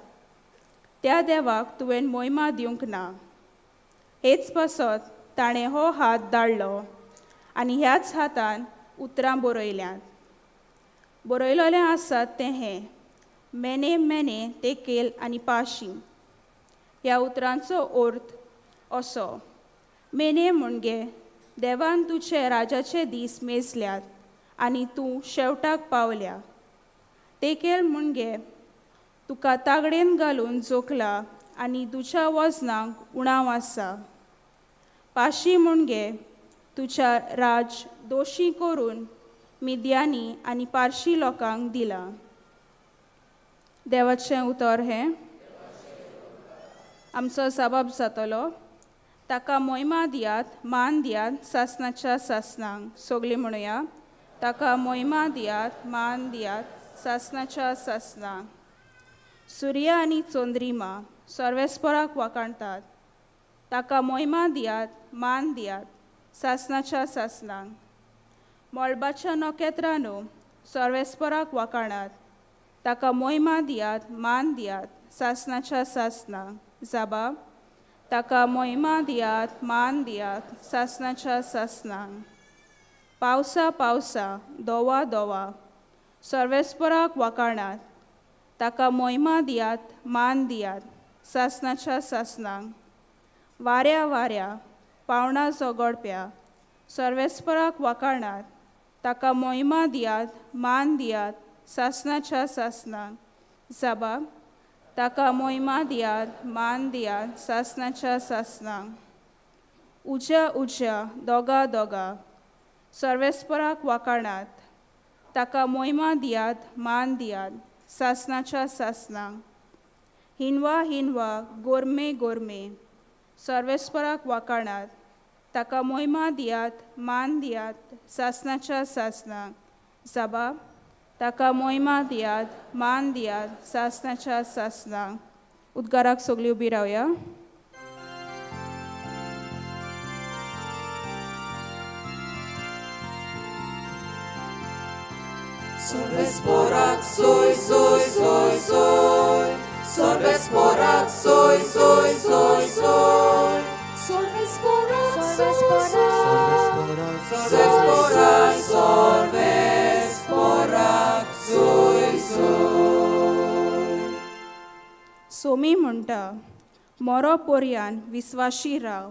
त्या देवाक तुवें मोहिमा दिवंक ना. हेच पासत ताणें हो हात धाडलो आनी ह्याच हातान उतरां बरयल्यांत. बरयलेलें आसात तें हें, मेने मेने तेकेल आनी पाशी. ह्या उतरांचो अर्थ असो, मेने म्हणजे देवान तुजे राजाचे दीस मेजल्यात आनी तूं शेवटाक पावल्या. तेकेल म्हणजे तुका तागडेन घालून जोखला आनी तुज्या वजनाक उणाव आसा. पाशी म्हणजे तुज्या राज दोशी करून मिद्यानी आनी पारशी लोकांक दिला. देवाचें उतर हें. आमचो जबाब जातलो, ताका मोहिमा दियात, मान दियात सासनाच्या सासनांक. सगळीं म्हणुया, ताका मोहिमा दियात, मान दियात सासनाच्या सासनांक. सुर्या आनी चंद्रिमा सर्वेस्पराक वाखाणतात, ताका मोहिमा दियात, मान दियात सासनाच्या सासनांक. मळबाच्या नखेत्रांनो सर्वेस्पराक वाखाणात, ताका मोहिमा दियात, मान दियात सासनाच्या सासनांक. जाबा, ताका मोहिमा दियात, मान दियात सासनाच्या सासनांक. पावसा पावसा दोवा दोवा सर्वेस्पराक वाखाणात, ताका मोहिमा दियात, मान दियात सासनाच्या सासनांक. वाऱ्या वाऱ्या पावणां झगडप्या सर्वेस्पराक वाखाणात, ताका मोहिमा दियात, मान दियात सासनाच्या सासनांक. जाबा, ताका मोहिमा दियात, मान दियात सासनाच्या सासनांक. उज्या उज्या दोगा दोगा सर्वेस्पराक वाखाणात, ताका मोहिमा दियात, मान दियात सासनाच्या सासनांक. हिनवा हिनवा गोरमे गोरमे सर्वेस्पराक वाखाणात, ताका मोहिमा दियात, मान दियात सासनाच्या सासनांक. जाबा, ताका मोहिमा दियात, मान दियात सासनाच्या सासनांक. उद्गाराक सगळीं उबी रावया. Sorvesporak soy soy soy soy, Sorvesporak soy soy soy soy, Sorvesporak Sorvesporak Sorvesporak soy soy. Somi म्हणटा, मोरो पोरयान विस्वाशी राव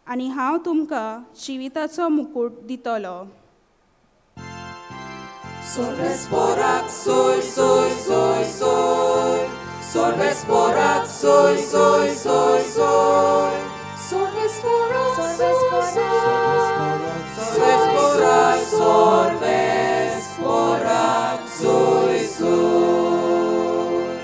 आनी हांव तुमकां जिविताचो मुकूट दितलो. Sorvesporak soy soy soy soy, Sorvesporak soy soy soy soy, Sorvesporak Sorvesporak Sorvesporak soy soy.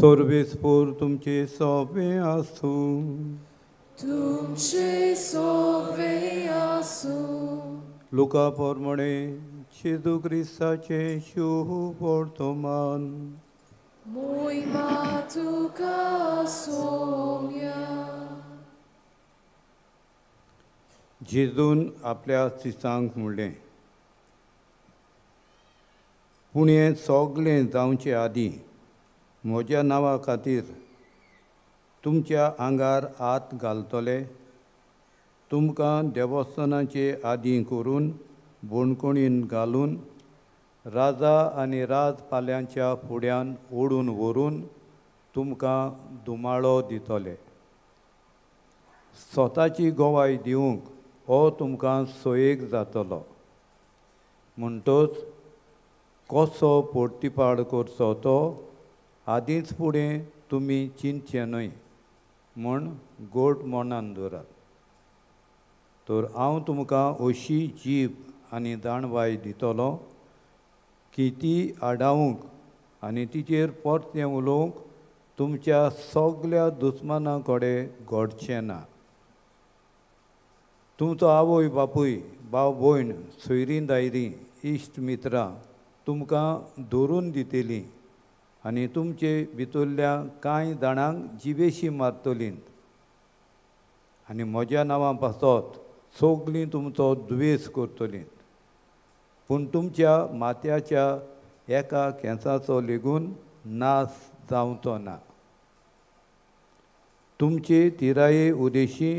सोर्बेस्पोर तुमचे सोबे आसूं. तुमचे सोबे आसूं. लुका प्रमाणे जेजू क्रिस्ताचे शुभ वर्तमान. मोहिमा तुका सोम्या. जेजून आपल्या शिसांक म्हणलें, पूण हें सगळें जावचे आदीं म्हज्या नांवा खातीर तुमच्या आंगार हात घालतले, तुमकां देवस्थानाचे आदी करून बणकोणीन घालून राजा आनी राजपाल्यांच्या फुड्यान ओडून व्हरून तुमकां धुमाळो दितले. स्वताची गवाय दिवंक हो तुमकां सोयेक जातलो. म्हणटच कसो पोर्तिपाड करचो तो आदींच फुडें तुमी चिंतचें न्हय म्हूण गोड मनान दवरात. तर हांव तुमकां अशी जीब आनी जाणवाय दितलो की ती आडावंक आनी तिचेर परतें उलोवंक तुमच्या सगल्या दुस्माना कडेन घडचें ना. तुमचो आवय बापूय, भाव भयण, सोयरीं दायरीं, इश्ट मित्रां तुमकां धरून दितलीं आनी तुमचे भितरल्या कांय जाणांक जिवेशी मारतलीं आनी म्हज्या नांवा पासत सगलीं तुमचो दुवेस करतलीं. पूण तुमच्या माथ्याच्या एका केंसाचो लेगून नाश जावचो ना. तुमचे तिराये उदेशी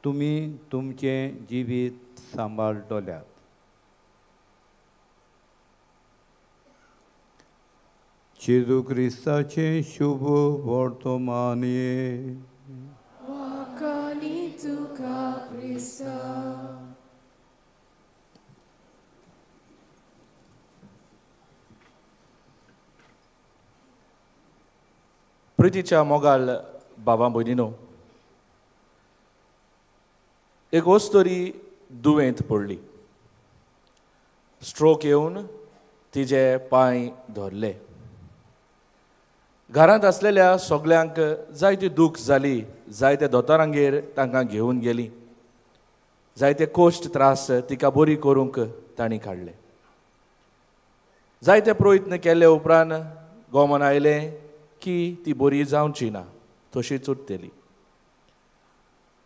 तुमी तुमचें जिवीत सांबाळटल्यात. जेजू क्रिस्ताचें शुभ वर्तमान. वाकानी तुका क्रिस्ता. प्रितीच्या मोगाल बाबा भयणीनो, एक वस्तोरी दुयेंत पडली. स्ट्रोक येवन तिजे पांय धरले. घरांत आसलेल्या सगल्यांक जायती दूख जाली. जायते दोतोरांगेर तांकां घेवन गेली. जायते कश्ट त्रास तिका बरी करूंक तांणी काडले. जायते प्रयत्न केले उपरांत गोमन आयलें की ती बरी जावची ना, तशीच उरतली.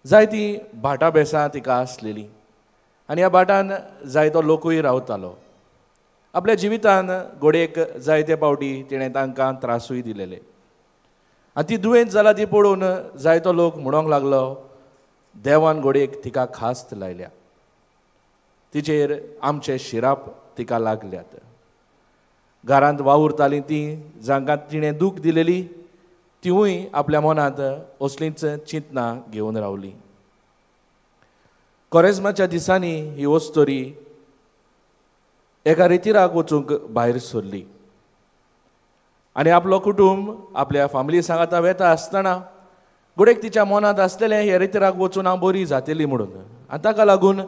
जायतीं भाटां बेसां तिका आसलेलीं आनी ह्या भाटान जायतो लोकूय रावतालो. आपल्या जिवितान घडयेक जायते पावटी तिणें तांकां त्रासूय दिलेले. आनी ती दुयेंत जाला ती पळोवन जायतो लोक म्हणूंक लागलो, देवान घडयेक तिका खास्त लायल्या, तिचेर आमचे शिराप तिका लागल्यात. घरांत वावुरतालीं तीं जांकां तिणें दूख दिलेली तिवूय आपल्या मनांत असलींच चिंतनां घेवन रावलीं. कोरेज्माच्या दिसांनी ही वस्तोरी एका रेतिराक वचूंक भायर सरली आनी आपलो कुटूंब आपल्या फामिली सांगाता वेता आसतना घडयेक तिच्या मनांत आसलेलें हे रेतिराक वचून हांव बरी जातली म्हणून, आनी ताका लागून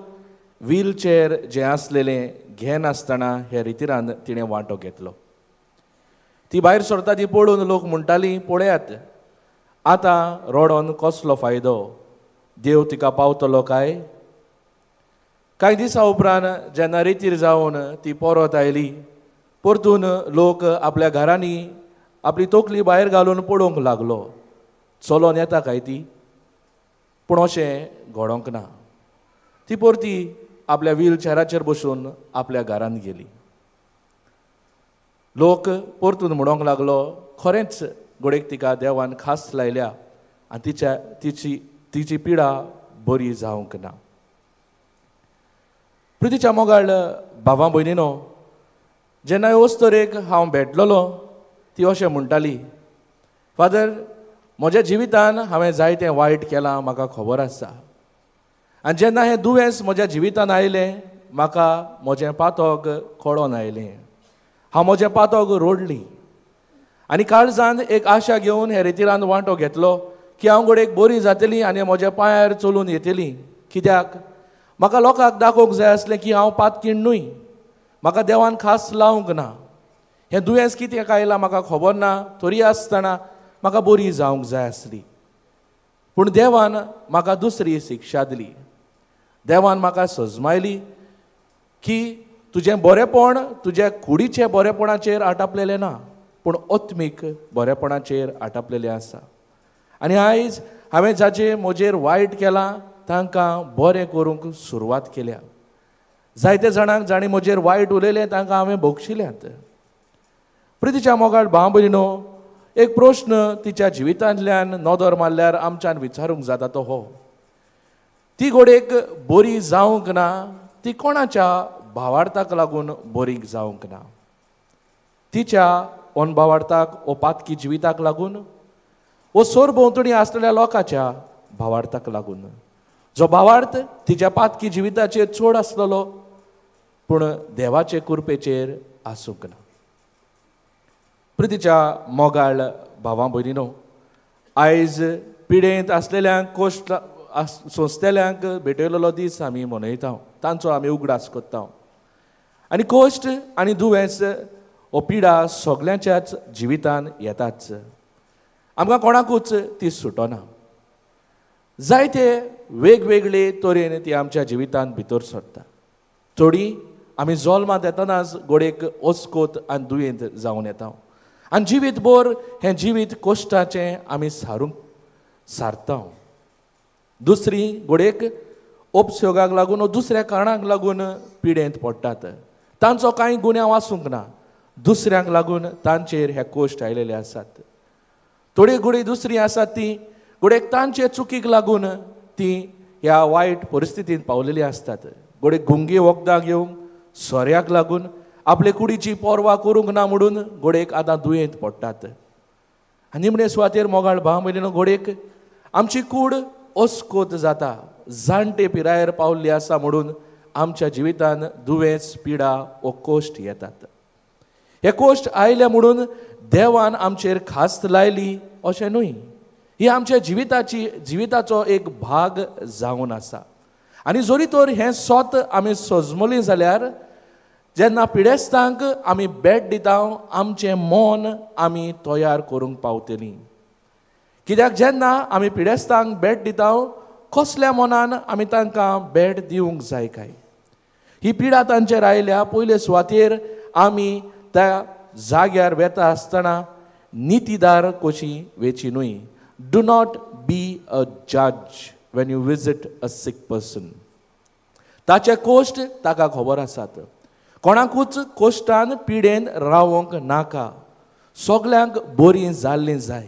व्हीलचेर जें आसलेलें घेनासतना हे रितिरान तिणें वांटो घेतलो. ती भायर सरता ती पळोवन लोक म्हणटाली, पळयात आतां रडोन कसलो फायदो, देव तिका पावतलो काय. कांय दिसां उपरांत जेन्ना रेतीर जावन ती परत आयली, परतून लोक आपल्या घरांनी आपली तकली भायर घालून पळोवंक लागलो, चलोन येता काय ती. पूण अशें घडोंक ना. ती परती आपल्या व्हीलचेराचेर बसून आपल्या घरांत गेली. लोक परतून म्हणूंक लागलो, खरेंच घडयेक तिका देवान खास लायल्या आनी तिच्या तिची पिडा बरी जावंक ना. प्रितीच्या मोगाळ भावा भयणीनो, जेन्ना हे अस्तरेक हांव भेटलेलो ती अशें म्हणटाली, फादर म्हज्या जिवितान हांवें जायतें वायट केलां, म्हाका खबर आसा. आनी जेन्ना हें दुयेंस म्हज्या जिवितान आयलें म्हाका म्हजें पातक कळोन आयलें. हांव म्हजें पातक रोडली आनी काळजान एक आशा घेवन हे रितीरान वांटो घेतलो की हांव घडयेक बरी जातली आनी म्हज्या पांयार चलून येतली. कित्याक म्हाका लोकांक दाखोवंक जाय आसलें की हांव पातकीण न्हय, म्हाका देवान खास लावंक ना. हें दुयेंस कित्याक आयलां म्हाका खबर ना, तरी आसतना म्हाका बरी जावंक जाय आसली, पूण देवान म्हाका दुसरी शिक्षा दिली. देवान म्हाका सजमायली की तुजें बरेंपण तुज्या कुडीचें बरेंपणाचेर आटापलेलें ना, पूण आत्मीक बरेंपणाचेर आटापलेलें आसा. आनी आयज हांवें जाचें म्हजेर वायट केलां तांकां बरें करूंक सुरवात केल्या. जायते जाणांक जाणीं म्हजेर वायट उलयलें तांकां हांवें भोगशिल्यात. प्रितीच्या मोगाळ भाव भयणीनो, एक प्रश्न तिच्या जिवितांतल्यान नदर मारल्यार आमच्यान विचारूंक जाता तो हो, ती घोडेक बरी जावंक ना, ती कोणाच्या भावार्थाक लागून बरी जावंक ना? तिच्या अनभावार्थाक ओ पातकी जिविताक लागून, वो सरभोंवतणी आसलेल्या लोकांच्या भावार्थाक लागून, जो भावार्थ तिच्या पातकी जिविताचेर चड आसलेलो पूण देवाचे कृपेचेर आसूंक ना. प्रितीच्या मोगाळ भावां भयणीनो, आयज पिडेंत आसलेल्यांक, कोश्ट सोंसतेल्यांक भेटयलेलो दीस आमी मनयता, तांचो आमी उगडास करता. आनी कोश्ट आनी दुयेंस हो पिडा सगल्यांच्याच जिवितान येताच, आमकां कोणाकूच ती सुटना. जायते वेगवेगळे तरेन ती आमच्या जिवितान भितर सरता. थोडी आमी जल्मांत येतनाच गोडेक ओस्कोत आनी दुयेंत जावन येता आनी जिवीत भर हें जिवीत कोश्टाचें आमी सारूंक सारता. दुसरी गोडेक उपसोगाक लागून वो दुसऱ्या कारणाक लागून पिडेंत पडटात, तांचो कांय गुन्यांव आसूंक ना, दुसऱ्यांक लागून तांचेर हे कोश्ट आयलेले आसात. थोडी गुडी दुसरी आसात ती गोडेक तांचे चुकीक लागून ती ह्या वायट परिस्थितींत पावलेली आसतात. गोडेक गुंगी वखदां घेवंक, सोऱ्याक लागून आपले कुडीची पर्वा करूंक ना म्हणून गोडेक आतां दुयेंत पडटात. आनी निमणे सुवातेर मोगाळ भाव भयणीनो, गोडेक आमची कूड अस्कोत जाता, जाणटे पिरायेर पावल्ली आसा म्हणून आमच्या जिवितान दुयेंस, पिडा वो कोश्ट येतात. हे कोश्ट आयले म्हणून देवान आमचेर खास्त लायली अशें न्हय, ही आमच्या जिविताचो एक भाग जावन आसा. आनी जरी तर हें सोत आमी सजमली जाल्यार जेन्ना पिडेस्तांक आमी भेट दिता आमचें मन आमी तयार करूंक पावतलीं. कित्याक जेन्ना आमी पिडेस्तांक भेट दिता कसल्या मनान आमी तांकां भेट दिवंक जाय काय? ही पिडा तांचेर आयल्या पयले सुवातेर आमी त्या जाग्यार वेता आसतना नितीदार कशी वेची न्हय. Do not be a judge when you visit a sick person. ताचे कोश्ट ताका खबर आसात. कोणाकूच कोश्टान पिडेन रावंक नाका, सगल्यांक बरीं जाल्लीं जाय.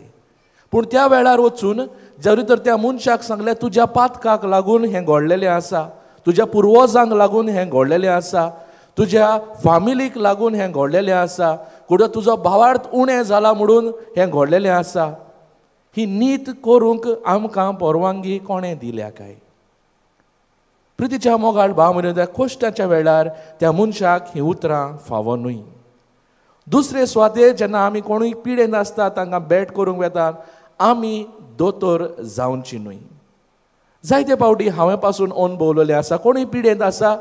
पूण त्या वेळार वचून जरी तर त्या मनशाक सांगलें तुज्या पातकाक लागून हें घडलेलें आसा, तुज्या पुर्वजांक लागून हें घडलेलें आसा, तुज्या फामिलीक लागून हें घडलेलें आसा, कुठं तुजो भावार्थ उणें जाला म्हणून हें घडलेलें आसा, ही नीत करूंक आमकां परवानगी कोणें दिल्या काय? प्रितीच्या मोगाळ भाव भयणीनो, त्या कोश्टाच्या वेळार त्या मनशाक हीं उतरां फावो न्हय. दुसरे सुवातेर जेन्ना आमी कोणूय पिडेन आसता तांकां भेट करूंक वेता आमी दोतोर जावची न्हय. जायते फावटी हांवें पासून अणभवलेलें आसा, कोणूय पिडेंत आसा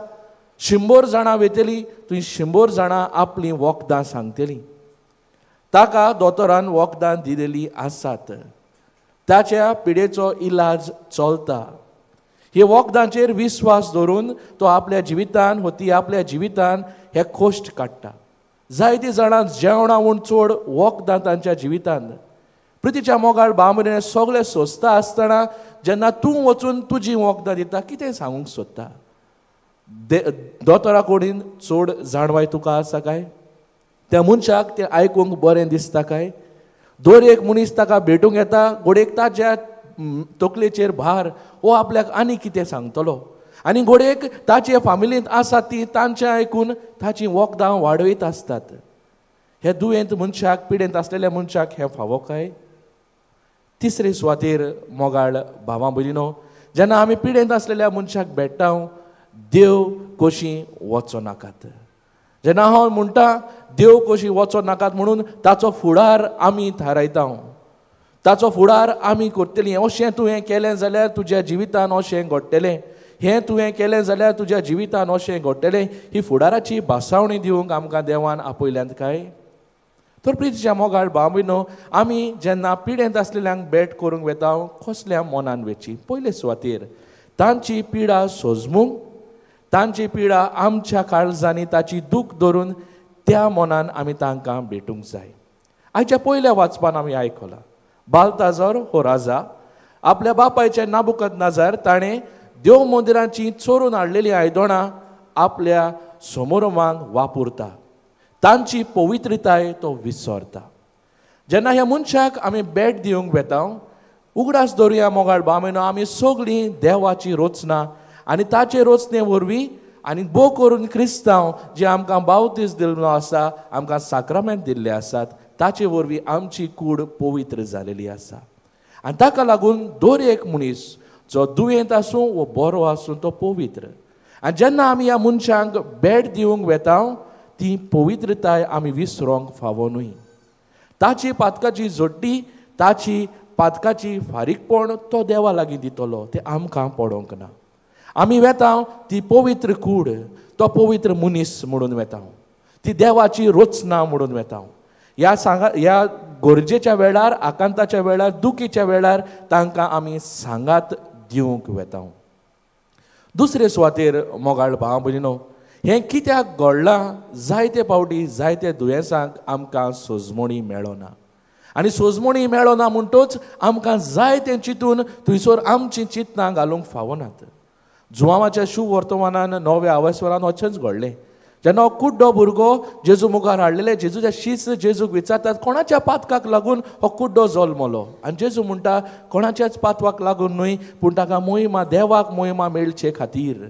100 जाणां वेतली, थंय 100 जाणां आपलीं वखदां सांगतलीं, ताका दोतोरान वखदां दिलेलीं आसात, ताच्या पिडेचो इलाज चलता. हे वखदांचेर विस्वास दवरून तो आपल्या जिवितान हो ती आपल्या जिवितान हे कोश्ट काडटा. जायतीं जाणां जेवणां म्हूण चड वखदां तांच्या जिवितान. प्रितीच्या मोगाळ भाव भयणीनो, सगळें सोंसता आसतना जेन्ना तूं वचून तुजीं वखदां दिता कितें सांगूंक सोदता? दोतोरा कडेन चड जाणवाय तुका आसा काय? त्या मनशाक तें आयकूंक बरें दिसता काय? दर एक मनीस ताका भेटूंक येता, घडयेक ताच्या तकलेचेर भार हो आपल्याक आनी कितें सांगतलो, आनी घडयेक ताचे फामिलींत आसा ती तांचें आयकून ताचीं वखदां वाडयत आसतात. हे दुयेंत मनशाक, पिडेंत आसलेल्या मनशाक हें फावो काय? तिसरे सुवातेर मोगाळ भावां भयणीनो, जेन्ना आमी पिडेंत आसलेल्या मनशाक भेट्टा देव कशी वचो नाकात. जेन्ना हांव म्हणटा देव कशी वचो नाकात म्हणून ताचो फुडार आमी थारायता, ताचो फुडार आमी करतलीं. अशें तुवें केलें जाल्यार तुज्या जिवितान अशें घडटलें, हें तुवें केलें जाल्यार तुज्या जिवितान अशें घडटलें, ही फुडाराची भासावणी दिवंक आमकां देवान आपयल्यात काय? तर प्रितीच्या मोगाळ भाव भयणो, आमी जेन्ना पिडेंत आसलेल्यांक भेट करूंक वेता कसल्या मनान वेची? पयले सुवातेर तांची पिडा सोजमूंक, तांची पिडा आमच्या काळजांनी ताची दूख धरून त्या मनान आमी तांकां भेटूंक जाय. आयच्या पयल्या वाचपान आमी आयकलां, बालताजर हो राजा आपल्या बापायच्या नाबुकदनेझर ताणें देव मंदिरांची चोरून हाडलेलीं आयदनां आपल्या समोरमांक वापरता, तांची पवित्रताय तो विसरता. जेन्ना ह्या मनशाक आमी भेट दिवंक वेता, उगडास दवरुया मोगाळ भाव, आमी सगळीं देवाची रचना आनी ताचे रचने वरवीं आनी भोव करून क्रिस्तांव जे आमकां बावतीस दिल्लो आसा, आमकां साक्रामेंत दिल्ले आसात, ताचे वरवीं आमची कूड पवित्र जालेली आसा. आनी ताका लागून दर एक मनीस जो दुयेंत आसूं वो बरो आसूं तो पवित्र. आनी जेन्ना आमी ह्या मनशांक भेट दिवंक वेता ती पवित्रताय आमी विसरोंक फावो न्हय. ताची पातकाची जोड्डी, ताची पातकाची फारीकपण तो देवा लागीं दितलो, तें आमकां पडोंक ना. आमी वेता ती पवित्र कूड, तो पवित्र मनीस म्हणून वेता, ती देवाची रचना म्हणून वेता. ह्या सांगा ह्या गरजेच्या वेळार, आकांताच्या वेळार, दुखीच्या वेळार तांकां आमी सांगात दिवंक वेता. दुसरे सुवातेर मोगाळ भाव भयणीनो, हें कित्याक घडलां? जायते फावटी जायते दुयेंसांक आमकां सोजमणी मेळना आनी सोजमणी मेळना म्हणटच आमकां जाय तें चिंतून थंयसर आमचीं चिंतनां घालूंक फावनात. जुवांवाच्या शुभ वर्तमानान नव्या आवासवरान अशेंच घडलें. जेन्ना हो कुड्डो भुरगो जेजू मुखार हाडलेले, जेजूच्या शिस्त जेजूक विचारतात कोणाच्या पातकाक लागून हो कुड्डो जल्मलो? आनी जेजू म्हणटा कोणाच्याच पातवाक लागून न्हय, पूण ताका मोहिमा, देवाक मोहिमा मेळचे खातीर.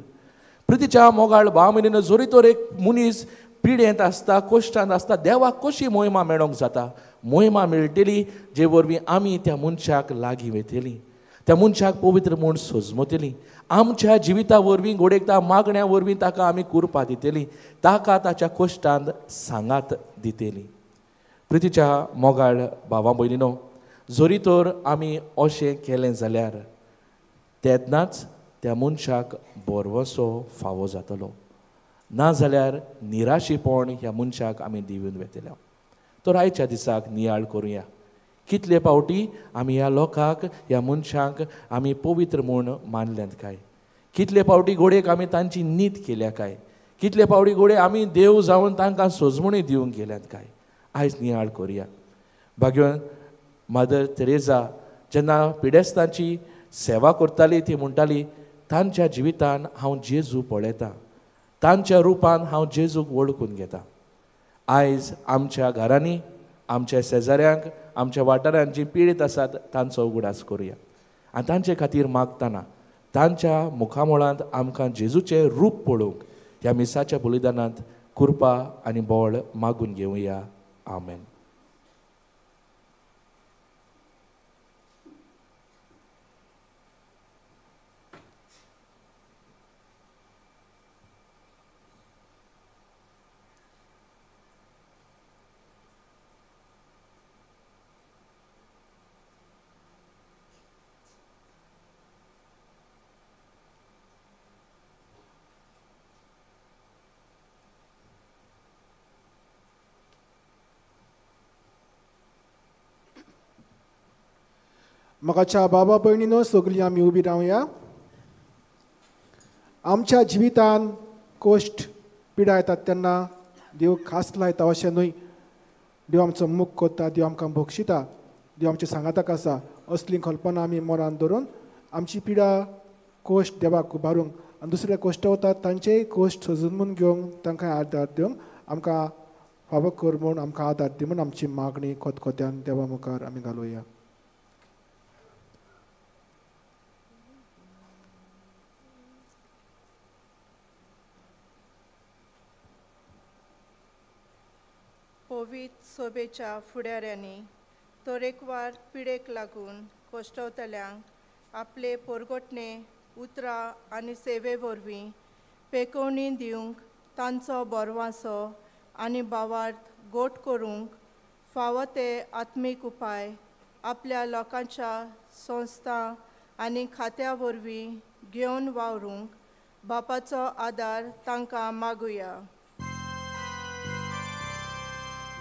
प्रितीच्या मोगाळ भाव भयणीनो, जरी तर एक मनीस पिडेंत आसता, कश्टांत आसता, देवाक कशी मोहिमा मेळोंक जाता? मोहिमा मेळटली जे वरवीं आमी त्या मनशाक लागीं वयतलीं, त्या मनशाक पवित्र म्हूण सोजमतलीं, आमच्या जिविता वरवीं गोडेकता मागण्या वरवीं ताका आमी कुरपा दितलीं, ताका ताच्या कश्टांत सांगात दितलीं. प्रितीच्या मोगाळ भावा भयणीनो, जरी तर आमी अशें केलें जाल्यार तेन्नाच त्या मनशाक भरवंसो फावो जातलो, नाजाल्यार निराशीपण ह्या मनशाक आमी दिवन वेतले. तर आयच्या दिसाक नियाळ करुया, कितले फावटी आमी ह्या लोकांक, ह्या मनशांक आमी पवित्र म्हूण मानल्यात काय? कितले फावटी गोडेक आमी तांची नीत केल्या काय? कितले फावटी गोडे आमी देव जावन तांकां सोजमणी दिवंक गेल्यात काय? आयज नियाळ करुया. भाग्यवान मदर तेरेजा जेन्ना पिडेस्तांची सेवा करताली ती म्हणटाली, तांच्या जिवितान हांव जेजू पळयतां, तांच्या रुपान हांव जेजूक वळखून घेतां. आयज आमच्या घरांनी, आमच्या शेजाऱ्यांक, आमच्या वाठारांत जी पिडीत आसात तांचो उगडास करुया आनी तांचे खातीर मागतना तांच्या मुखामळांत आमकां जेजूचें रूप पळोवंक ह्या मिसाच्या बलिदानांत कृपा आनी बळ मागून घेवया. आमेन. म्हाकाच्या बाबा भयणीनो, सगळीं आमी उबी रावया. आमच्या जिवितान कश्ट पिडा येतात तेन्ना देव खास लायता अशें न्हय. देव आमचो मुख करता, देव आमकां बक्षिता, देव आमच्या सांगाताक आसा. असली कल्पना आमी मनान धरून आमची पिडा कश्ट देवाक उबारूंक आनी दुसरे कश्ट वतात तांचेय कश्ट सोजून घेवंक तांकां आदार दिवंक आमकां फावो कर म्हूण, आमकां आदार दी म्हूण आमची मागणी खतखत्यान देवा मुखार आमी घालुया. पवित्र सोबेच्या फुडाऱ्यांनी तरेकवार पिडेक लागून कश्टवतल्यांक आपले पोरगोटणे उतरां आनी सेवे वरवीं पेकोवणी दिवंक तांचो बोरवासो आनी भावार्थ गोट करूंक फावो ते आत्मीक उपाय आपल्या लोकांच्या संस्था आनी खात्या वरवीं घेवन वावरूंक बापाचो आदार तांकां मागुया.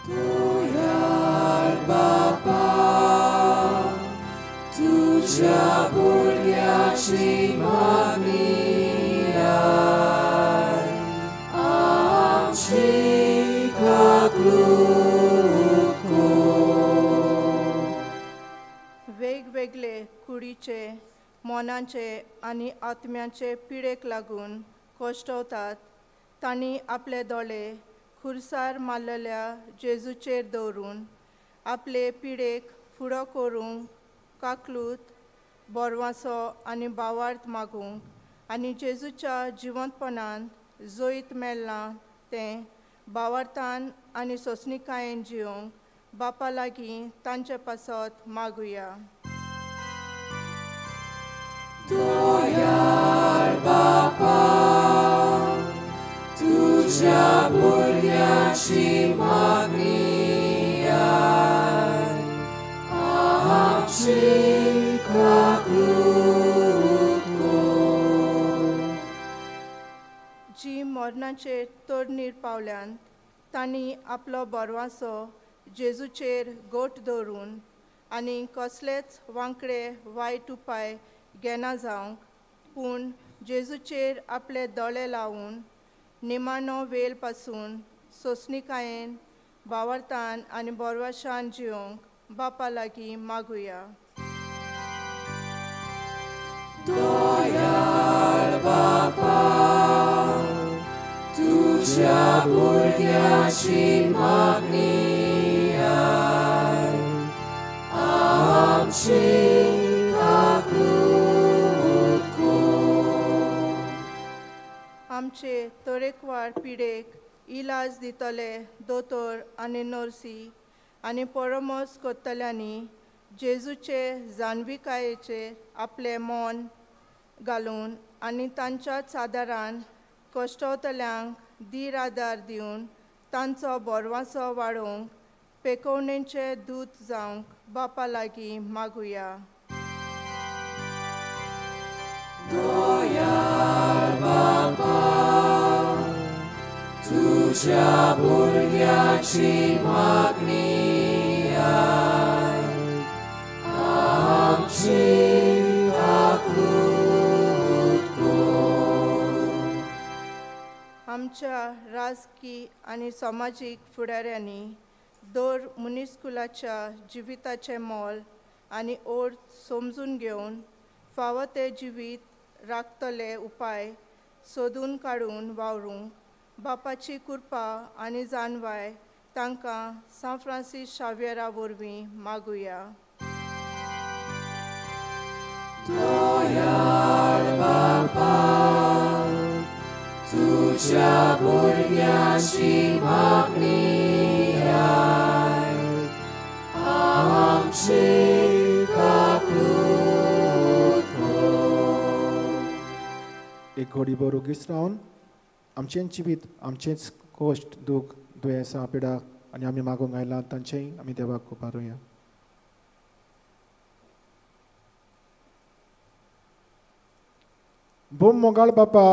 तुया बापा तुझ्या भुरग्याची मागणी आयक आमची काकूत कर. वेगवेगळे कुडीचे मनाचे आनी आत्म्याचे पिडेक लागून कश्टवतात तांणी आपले दोळे खुर्सार मारलेल्या जेजूचेर दवरून आपले पिडेक फुडो करूंक काकलूत बोरवासो आनी बावार्थ मागूंक आनी जेजूच्या जिवंतपणांत जैत मेळ्ळां तें बावार्थान आनी सोंसणिकायेन जिवंक बापा लागीं तांचे पासत मागुया. दयाळ बापा तुझ्या भुरग्याची मागणी आयक आमची काकूत कर. जी मरणाचेर तोडणीर पावल्यान तांणी आपलो बोरवासो जेजूचेर गोट दवरून आनी कसलेच वांकडे वायट उपाय घेना जावंक पूण जेजूचेर आपले दोळे लावन निमाणो वेल पासून सोंसणिकायेन बावार्थान आनी बोरवाशान जिवंक बापा लागीं मागुया. दयाळ बापा तुझ्या भुरग्याची मागणी आयक आमची काकूत कर. आमचे तरेकवार पिडेक इलाज दितले दोतोर आनी नर्सी आनी परामर्श करतल्यांनी जेजूचे जाणविकायेचेर आपलें मन घालून आनी तांच्याच आदारान कश्टवतल्यांक धीर आदार दिवन तांचो बोरवासो वाडोवंक पेकोवणेचे दूत जावंक बापा लागीं मागुया. दयाळ बापा तुझ्या भुरग्याची मागणी आयक आमची काकूत कर. आमच्या राजकी आनी समाजीक फुडाऱ्यांनी दर मनीसकुलाच्या जिविताचें मोल आनी अर्थ समजून घेवन फावो तें जिवीत राखतले उपाय सोदून काडून वावरूंक बापाची कृपा आनी जाणवाय तांकां सांत फ्रांसीस शाव्येरा वरवीं मागुया. दयाळ बापा तुझ्या भुरग्याची मागणी आयक आमची काकूत कर. एक घडी भर ओगीच रावन आमचें जिवीत आमचेंच कश्ट दूख दुयेंसां पिडा आनी आमी मागूंक आयला तांचेंय आमी देवाक उबारुया. भोव मोगाळ बापा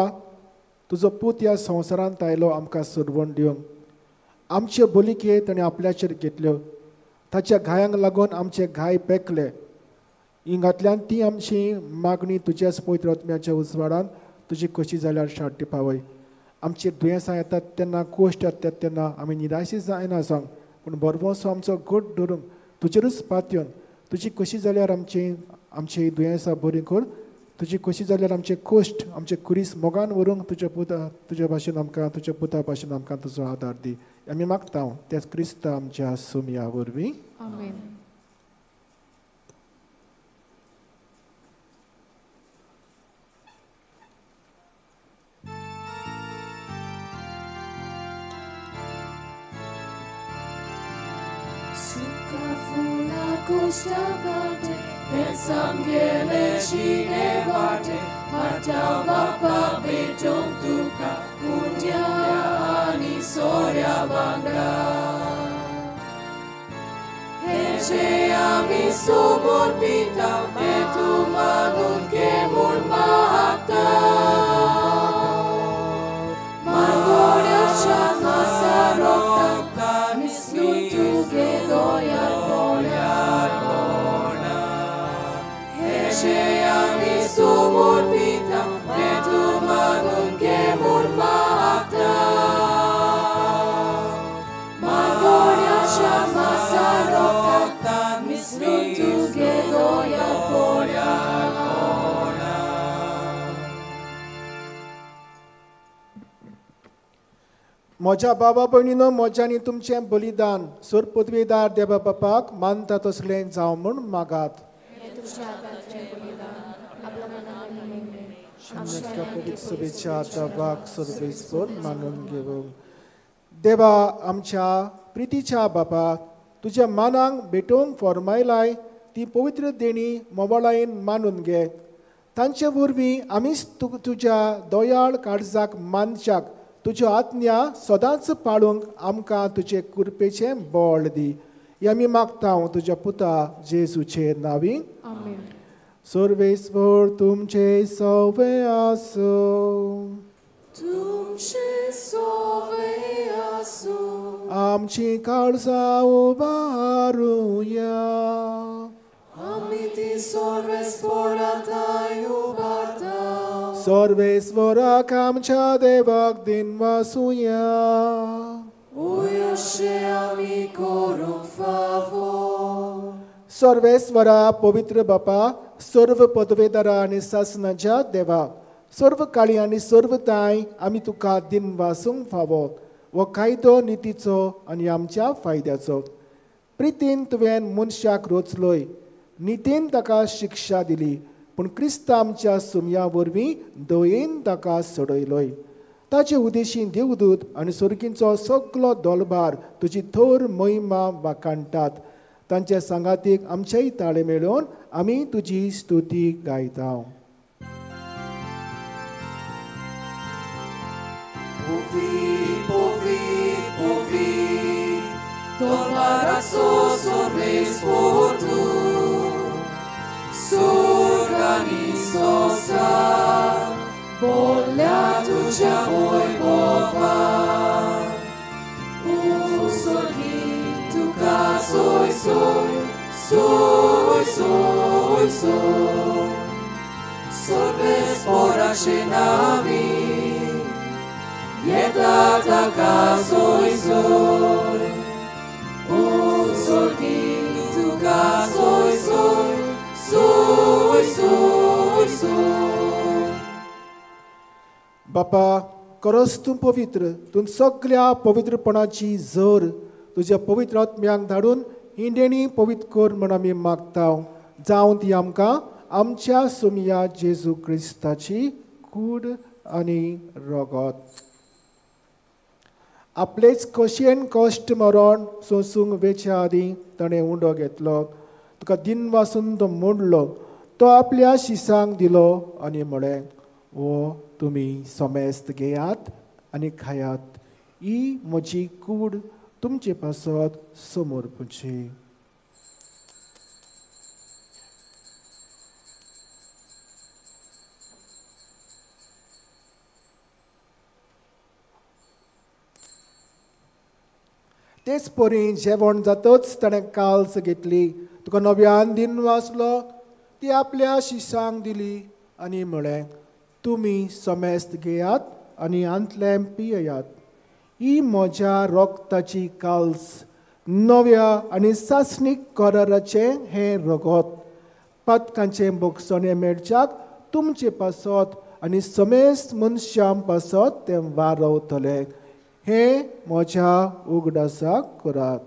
तुजो पूत ह्या संवसारांत आयलो आमकां सोडवण दिवंक. आमचे बोलिके ताणें आपल्याचेर घेतल्यो ताच्या घायांक लागून आमचे घाय पेकले. हिंगांतल्यान ती आमची मागणी तुज्याच पवित्र आत्म्याच्या उजवाडान तुजी कशी जाल्यार शार्टी पावय. आमचेर दुयेंसां येतात तेन्ना कोश्ट येतात तेन्ना आमी निराशी जायना जावंक पूण बरवसो आमचो घट धरूंक तुजेरूच पातयेवन तुजी कशी जाल्यार आमची आमची दुयेंसां बरीं कर. तुजी कशी जाल्यार आमचे कोश्ट आमचे कुरीस मोगान व्हरूंक तुज्या पुता तुज्या भाशेन आमकां तुज्या पुता भाशेन आमकां तुजो आदार दी आमी मागता त्याच क्रिस्ता आमच्या सोमया वरवीं. आमेन. Kustagate, pensangele chine vate, harta bapa betom tuka, mundia ani soria banga. Heje ami sumur pita, betu manun ke mun mahata. Margoria chama sarokta, mislu tu gedoya. शें आमी समर्पिता तें तूं मानून घे म्हूण मागता. मागोड्याच्या मासा रोगतान मिसळून तुगे दोया पोड्यार कोणा. म्हज्या बाबा भयणीनो, म्हज्या आनी तुमचें बलिदान सोर पदवीदार देवा बापाक मानता तसलें जावं म्हूण मागात. सभेच्या देवाक सर्वेस्पर मानून घेवंक. देवा आमच्या प्रितीच्या बापा, तुज्या मानांक भेटोवंक फॉर्मायलाय ती पवित्र देणी मोबाळायेन मानून घे. तांचे वरवीं आमीच तुज्या दयाळ काळजाक मानच्याक तुज्यो आज्ञा सदांच पाळूंक आमकां तुजे कृपेचें बळ दी. हें आमी मागता तुज्या पुता जेजूचे नांवी. सर्वेस्पर तुमचे सवे आसूं. तुमचे सवे आसूं. आमची काळजां उबारुया. आमी ती सर्वेस्परा थांय उबारता. सर्वेस्पराक आमच्या देवाक दिनवासुया. अशें आमी करूंक फावो. सर्वेस्वरा पवित्र बापा, सर्व पदवेदारा आनी सासनाच्या देवा, सर्व काळी आनी सर्व ताय आमी तुका दिनवासूंक फावो. हो कायदो नितीचो आनी आमच्या फायद्याचो. प्रितीन तुवें मनशाक रोचलोय, नितीन ताका शिक्षा दिली, पूण क्रिस्त आमच्या सुमया वरवीं दयेन ताका सोडयलोय. ताचे उदेशी देवदूत आनी सोर्गींचो सगलो दोलभार तुजी थोर महिमा वाखाणटात. तांचे सांगातीक आमचेय ताळे मेळोवन आमी तुजी स्तुती गायता. बोल्या तुझ्या वैभवान. उसोगी तुका सोय सोय सोय सोय सोय सर्वेस्पराचे नांवी येता ताका सोय सोय. उसोगी तुका सोय सोय सोय सोय सोय. बापा, खरोच तूं पवित्र, तूं सगल्या पवित्रपणाची जर तुज्या पवित्र आत्म्यांक धाडून ही देणी पवित्र कर म्हूण आमी मागता. जावं ती आमकां आमच्या सुमया जेजू क्रिस्ताची कूड आनी रगत. आपलेच खोशयेन कश्ट मरण सोंसूंक वेच्या आदीं ताणें उंडो घेतलो, तुका दिनवासून तो मोडलो, तो आपल्या शिसांक दिलो आनी म्हळें, हो तुमी समेस्त घेयात आनी खायात, ही म्हजी कूड तुमचे पासत समर्पची. तेच परी जेवण जातच ताणें काल्स घेतली, तुका नव्यान दिन वाचलो, ती आपल्या शिसांक दिली आनी म्हळें, तुमी समेस्त घेयात आनी हांतलें पियेयात, ही म्हज्या रगताची काल्स, नव्या आनी सासणीक कराराचें हें रगत. पातकांचें भोगसणें मेळच्याक तुमचे पासत आनी समेस्त मनशां पासत तें वारवतलें. हें म्हज्या उगडासाक करात.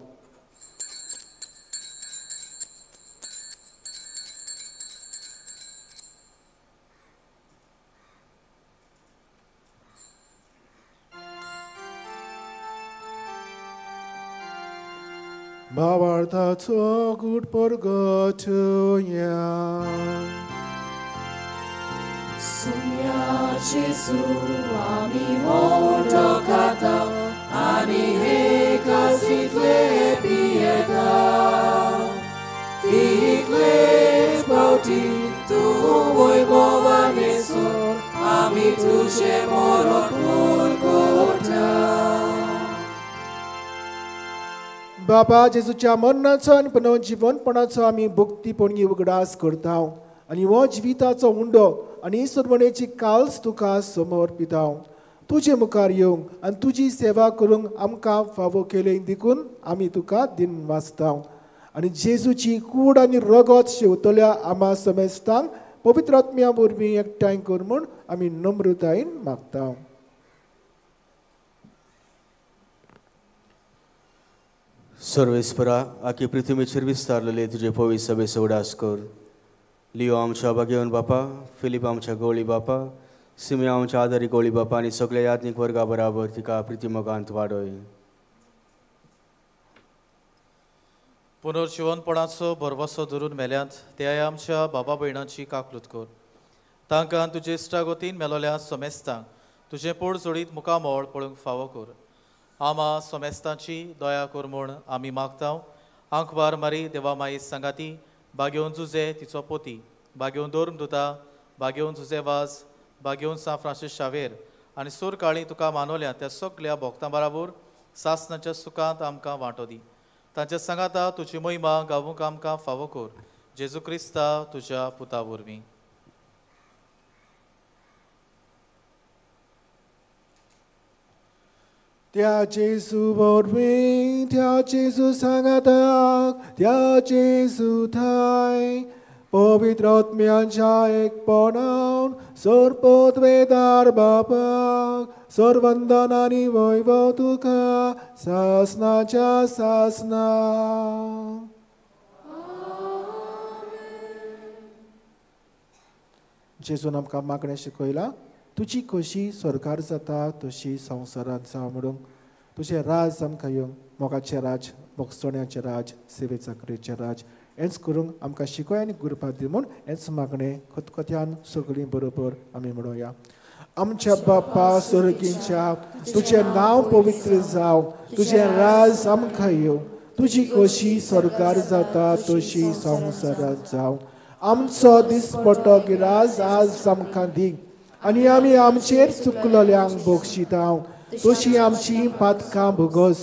भावार्थाचो गूट परगटया. सुम्या जेजू आमी उंडो खाता आनी हे कासींतले पियेता. तितलेच फावटी तूं वैभवान येसून आमी तुजें मरण पुरगुटा. बाबा जेजूच्या मरणाचो आनी पुनर्जिवनपणाचो आमी भक्तीपणी उगडास करता. आनी हो जिविताचो उंडो आनी सरवणेची काल्स तुका समर्पिता. तुजे मुखार येवंक आनी तुजी सेवा करूंक आमकां फावो केलें देखून आमी तुका दिन वाचता. आनी जेजूची कूड आनी रगत शेवतल्या आमा समेस्तांक पवित्र आत्म्या वरवीं एकठांय कर म्हूण आमी नम्रतायेन मागता. सर्वेस्परा आखी पृथ्वीचेर विस्तारलेले तुजे पवित्र सभेचो उडास कर. लियो आमच्या भाग्यवन बापा, फिलीप आमच्या गवळी बापा, सिमिया आमच्या आदारी गवळी बापा आनी सगळ्या याज्ञीक वर्गा बराबर तिका प्रितीमोगांत वाडय. पुनर्जिवनपणाचो भरवसो धरून मेल्यांत त्या आमच्या बाबा भयणांची काकलूत कर. तांकां तुजे इश्टागतीन मेलोल्या समेस्तांक तुजें पोड जोडीत मुखामळ पळोवंक फावो कर. आमा समेस्तांची दया कर म्हूण आमी मागता. आंकवार मारी देवा माई सांगाती, बागेवन जुजे तिचो पोती, बागेवन धर्म दुता, बागेवन जुजे वाज, बागेवन सांत फ्रांसीस शावेर आनी सूर काळी तुका मानवल्या त्या सगल्या भोक्तां बराबर सासनाच्या सुखांत आमकां वांटो दी. तांच्या सांगाता तुजी महिमा गावूंक आमकां फावो कर. जेजू क्रिस्ता तुज्या पुता वरवीं. त्या जेजू वरवीं, त्या जेजू सांगाताक, त्या जेजू थाय पवित्र आत्म्यांच्या एकपणान सर्वपदवेदार बापाक सर्वंदन आनी वैभव तुका सासनाच्या सासना. जेजून आमकां मागणें शिकयलां, तुजी कशी स्वर्गार जाता तशी संवसारांत जावं म्हणून. तुजें राज आमकां येवंक, मोगाचें राज, भोगसण्याचें राज, सेवे चाकरेचें राज, हेंच करूंक आमकां शिकय आनी गुरपात दी म्हूण हेंच मागणें खतखत्यान सगळीं बरोबर आमी म्हणोया. आमच्या बापा स्वर्गीच्या, तुजें नांव पवित्र जावं, तुजें राज आमकां येवं, तुजी कशी स्वर्गार जाता तशी संवसारांत जावं. आमचो दिसपटो गिराज आज आमकां दी आनी आमी आमचेर चुकलोल्यांक बक्षिता तशी आमची पातकां भोगस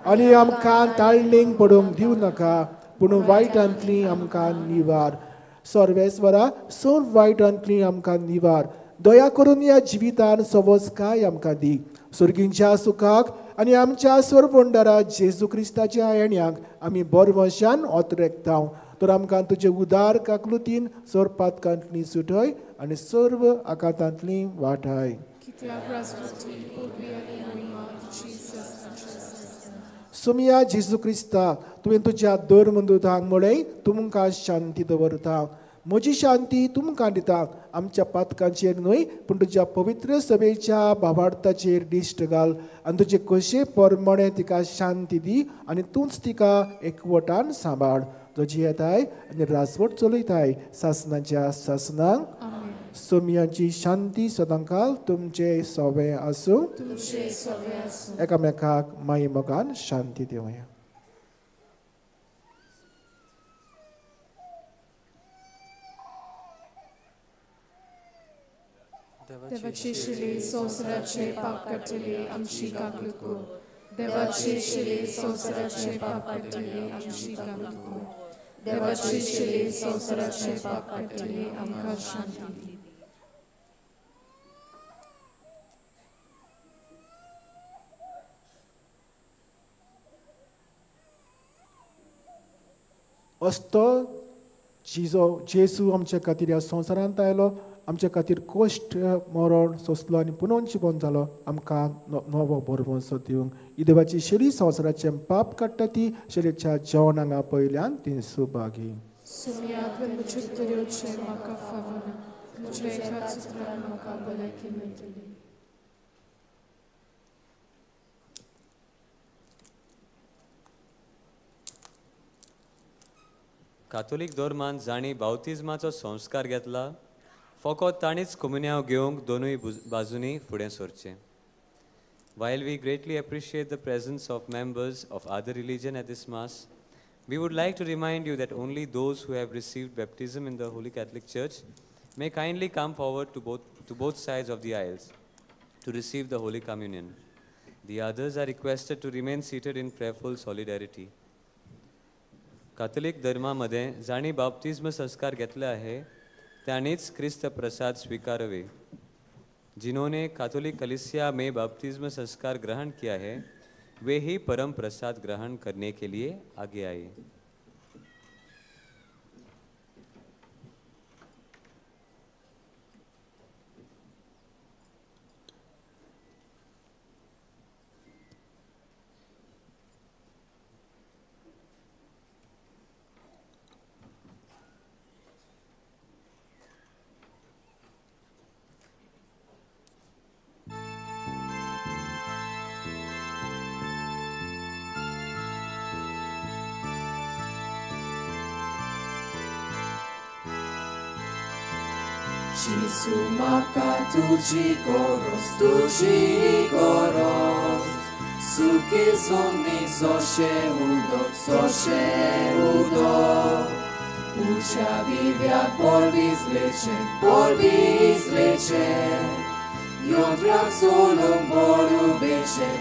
आनी आमकां ताळणीक पडूंक दिवं नाका, पूण वायटांतली आमकां निवार. सर्वेस्वरा, सर्व वायटांतली आमकां निवार. दया करून ह्या जिवितान सवसकाय आमकां दी. स्वर्गींच्या सुखाक आनी आमच्या सर्वंडरा जेजू क्रिस्ताच्या येण्याक आमी बरवंशान ओतरेकता. तर आमकां तुजे उदार काकलुतीन सर्व पातकांतली सुटय आनी सर्व आकांतांतली वाटाय. सोमिया जेजू क्रिस्ता, तुवें तुज्या धर्मदूतांक म्हळें, तुमकां शांती दवरता, म्हजी शांती तुमकां दिता. आमच्या पातकांचेर न्हय पूण तुज्या पवित्र सभेच्या भावार्थाचेर दिश्ट घाल आनी तुजे कशे परमणे तिका शांती दी आनी तूंच तिका एकवटान सांबाळ. जो जियेताय आनी राजवट चलयताय सासनाच्या सासनांक. सोमियांची शांती सदांकाल तुमचे सवे आसूं. एकामेकाक माई मोगान शांती दिवया. देवाची शिली संवसाराचे पाप काडटली आमची काकूत कर. देवाची शिली संवसाराचे पाप काडटली आमची काकूत कर. देवाची शिली संवसाराचे पाप काडटली आमकां शांती दी. असतो जिजो जेजू आमच्या खातीर ह्या संवसारांत आयलो, आमच्या खातीर कश्ट मरण सोंसलो आनी पुनोन जिवन जालो आमकां नवो भरवंसो दिवंक. ही देवाची शरी संवसाराचें पाप काडटा ती शरीच्या जेवण हांगा पयल्यान ती सुभागी. कातोलीक धर्मान जांणी बावतिज्माचो संस्कार घेतला फकत ताणीच कोमुन्यांव घेवंक दोनूय बाजूंनी फुडें सरचें. While we greatly appreciate the presence of members of other religion at this mass, we would like to remind you that only those who have received baptism in the Holy Catholic Church may kindly come forward to both sides of the aisles to receive the Holy Communion. The others are requested to remain seated in prayerful solidarity. Catholic धर्मा मदें जांणी बाप्तिज्म संस्कार घेतले आहे तांणीच क्रिस्त प्रसाद स्वीकारवे। जिन्होंने Catholic कलीसिया में बपतिस्मा संस्कार ग्रहण किया है वे ही परम प्रसाद ग्रहण करने के लिए आगे आए। Gesù maka tuji goros, suke zomni zoshe udo, ucha vivia por bizleche, io solum bolu beche,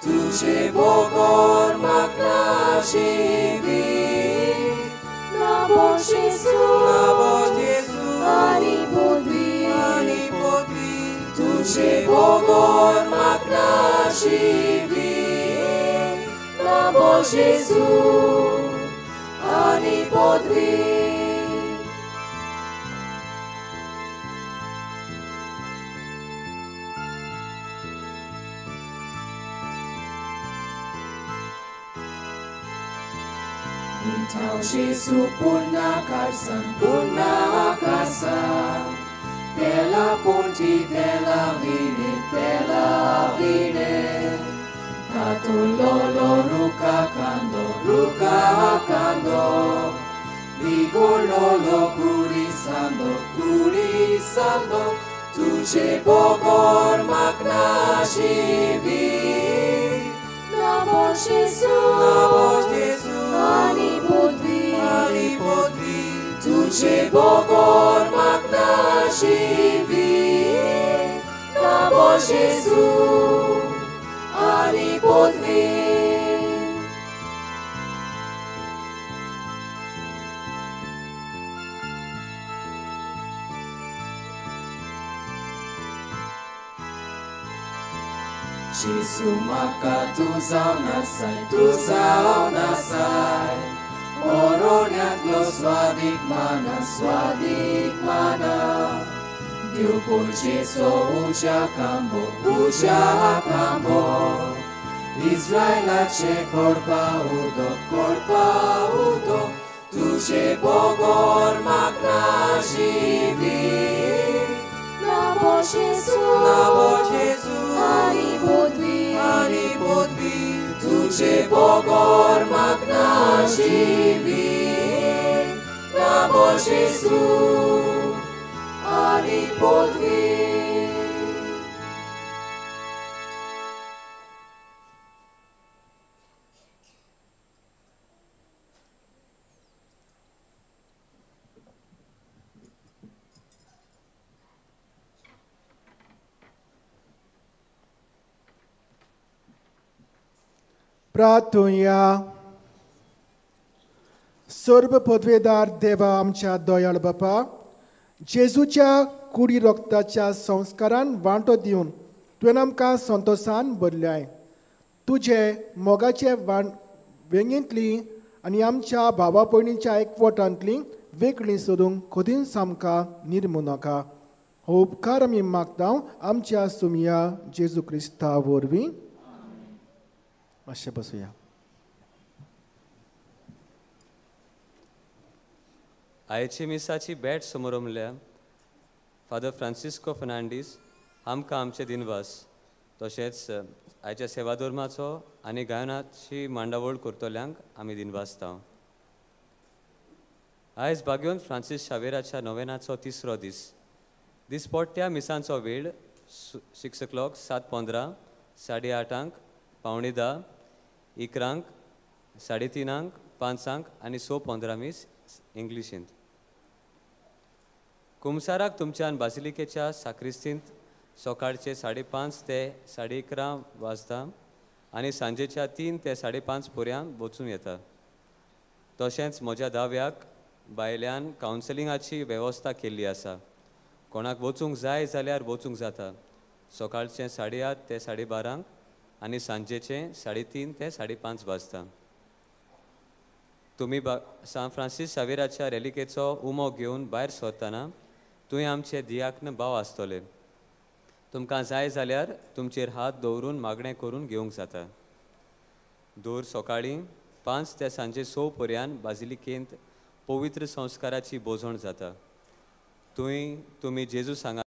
tuce bogor makna živi. Na Bož Jezu, ani podvi, tuče bogor makna živi. Na Bož Jezu, ani podvi. Tau Jesu purna karsan, tela ponti, tela vine, katulolo ruka kando, ligololo kurisando, tuce bogor magna živi. Na Bož Jezu, ani podvi, tuče bogor magna živi. Na Bož Jezu, ani podvi. Jesu maka tu zao nasai, oronjatlo svadik mana, Diu por Jesu ucha kambo, Israelache korpa udo, tuče bogor magna živi. Na Bož Jezu, ani podvi, tuče bogor magna živi. Na Bož Jezu, ani podvi. प्रार्थुया. सर्व पदवेदार देवा आमच्या दयाळ बापा, जेजूच्या कुडी रक्ताच्या संस्कारान वांटो दिवन तुवें आमकां संतोसान भरल्याय. तुजे मोगाचे वेंगेंतली आनी आमच्या भावा भयणीच्या एकवटांतली वेगळी सोदूंक खदींच आमकां निर्मू नाका. हो उपकार आमी मागता आमच्या सुमया जेजू क्रिस्ता वरवीं. मातशें बसुया. आयची मिसाची भेट समोर फादर फ्रांसिस्को फर्नांडीस आमकां आमचे दिनवास, तशेंच आयच्या सेवाधर्माचो आनी गायनाची मांडावळ करतल्यांक आमी दिनवासता. आयज बागयोन फ्रांसीस शावेराच्या नोवेनाचो तिसरो दीस. दिसपट्ट्या मिसांचो वेळ 6 o'clock, 7:15, 8:30, 9:45, 11, 3:30, 5 आनी 6:15 मीस इंग्लिशींत. कुमसाराक तुमच्यान बासिलिकेच्या साक्रिस्तींत सकाळचे 5:30 ते 11:30 वाजता आनी सांजेच्या 3 ते 5:30 पर्यंत वचून येता. तशेंच म्हज्या दाव्याक भायल्यान कावन्सिलिंगाची वेवस्था केल्ली आसा. कोणाक वचूंक जाय जाल्यार वचूंक जाता. सकाळचें 8:30 ते 12:30 आनी सांजेचें 3:30 ते 5:30 वाजता. तुमी सान फ्रांसीस शावेराच्या रेलिकेचो उमो घेवन भायर सरतना तुवें आमचे दियाक्न भाव आसतले. तुमकां जाय जाल्यार तुमचेर हात दवरून मागणें करून घेवंक जाता. दर सकाळीं 5 ते सांजे 6 पर्यंत बाजिलिकेंत पवित्र संस्काराची बोजवण जाता. तुमी जेजू सांगा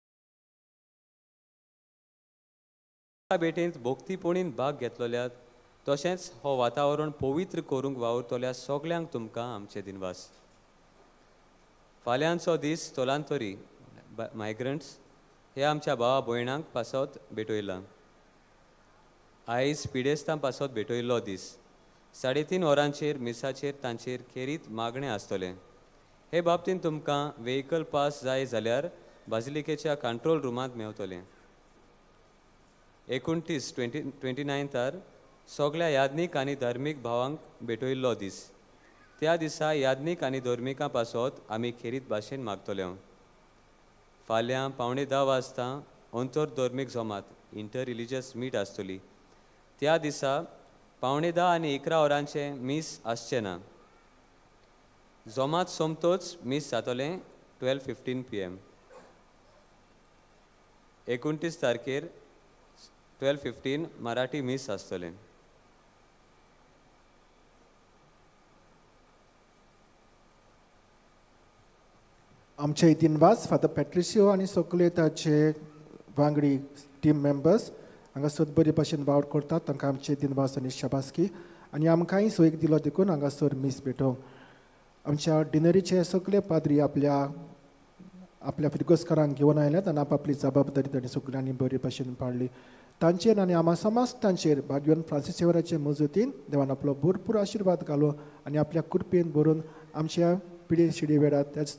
भेटेंत भक्तीपणीन भाग घेतलोल्यात तशेंच हो वातावरण पवित्र करूंक वावुरतल्या सगल्यांक तुमकां आमचे दिनवास. फाल्यांचो दीस स्थलांतरी मायग्रंट्स हे आमच्या भावा भयणांक पासत भेटयला. आयज पिडेस्तां पासत भेटयल्लो दीस. 3:30 वरांचेर मिसाचेर तांचेर खेरीत मागणें आसतलें. हे बाबतींत तुमकां व्हेकल पास जाय जाल्यार बाजिलिकेच्या कंट्रोल रुमांत मेवतलें. 29 29 सगळ्या याज्ञीक आनी धार्मीक भावांक भेटयल्लो दीस. त्या दिसा याज्ञीक आनी धर्मिकां पासत आमी खेरीत भाशेन मागतले. फाल्यां 9:45 वाजता अंतरधर्मीक जमात इंटर रिलिजियस मीट आसतली. त्या दिसा 9:45 आनी 11 वरांचें मीस आसचें ना. जमात सोमतोच मीस जातलें 12:15 PM. 29 तारखेर 12:15 मराठी मीस आसतलें. आमचे दिनवास फादर पॅट्रिसियो आनी सगळे ताचे वांगडी टीम मेंबर्स हांगासर बरे भाशेन वावर करतात. तांकां आमचे दिनवास आनी शाबासकी आनी आमकांय सोयीक दिलो देखून हांगासर मीस भेटोवंक. आमच्या डिनरीचे सगळे पाद्री आपल्या आपल्या फिरगोस्कारांक घेवन आयल्यात आनी आपली जबाबदारी तांणी सगळ्यांनी बरे भाशेन पाळ्ळी. तांचेर आनी आमा समाज तांचेर भाग्यवन फ्रांसीस सेवराचे मजतीन देवान आपलो भरपूर आशिर्वाद घालो आनी आपल्या कृपेन भरून आमच्या पिढी शिडी वेळार त्याच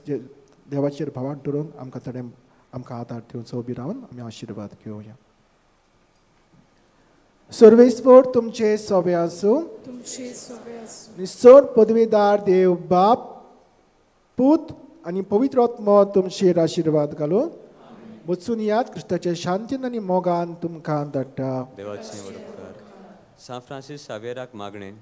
देवाचेर भावान दवरून आमकां ताणें आमकां आदार दिवचो. उबी रावन आमी आशिर्वाद घेवया. सर्वेस्पर तुमचे सवे आसूं. निश्चर पदवीदार देव बाप पूत आनी पवित्र आत्मो तुमचेर आशिर्वाद घालूं. वचून याद क्रिस्ताचे शांतीन आनी मोगान तुमकां धाडटा. देवाचे उपकार. सान फ्रांसीस शावेराक मागणें.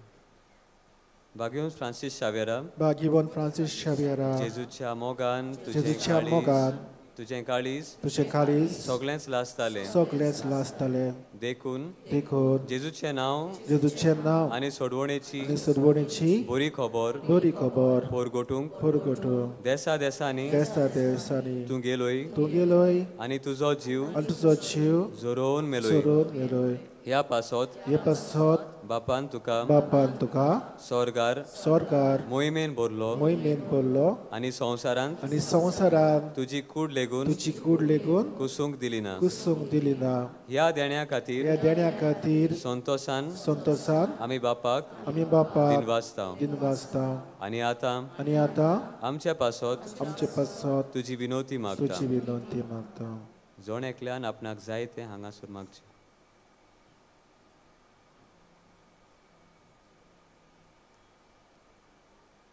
भाग्यवन फ्रांसीस शावेरा, भाग्यवन फ्रांसीस शावेरा, जेजूच्या मोगान जेजूच्या मोगान तुजें काळीज तुजें काळीज सगळेंच लासतालें सगळेंच लासतालें. देखून देखून जेजूचें नांव जेजूचें नांव आनी सोडवणेची आनी सोडवणेची बरी खबर बरी खबर पोरगोटूंक पोरगोटूंक देसा देसांनी देसा देसांनी तूं गेलोय तूं गेलोय आनी तुजो जीव आनी तुजो जीव झरोवन मेलोय झरोवन मेलोय. ह्या पासत ह्या पासत बापान तुका बापान तुका स्वर्गार स्वर्गार मोहिमेन भरलो मोहिमेन भरलो आनी संवसारांत आनी संवसारांत तुजी कूड लेगून तुजी कूड लेगून कुसूंक दिली ना कुसूंक दिली ना. ह्या देण्या खातीर ह्या देण्या खातीर संतोसान संतोसान आमी बापाक दिनवासता दिनवासता. आनी आतां आनी आतां आमच्या पासत आमचे पासत तुजी विनवती मागता तुजी विनवती मागता. जण एकल्यान आपणाक जाय तें हांगासर मागचें.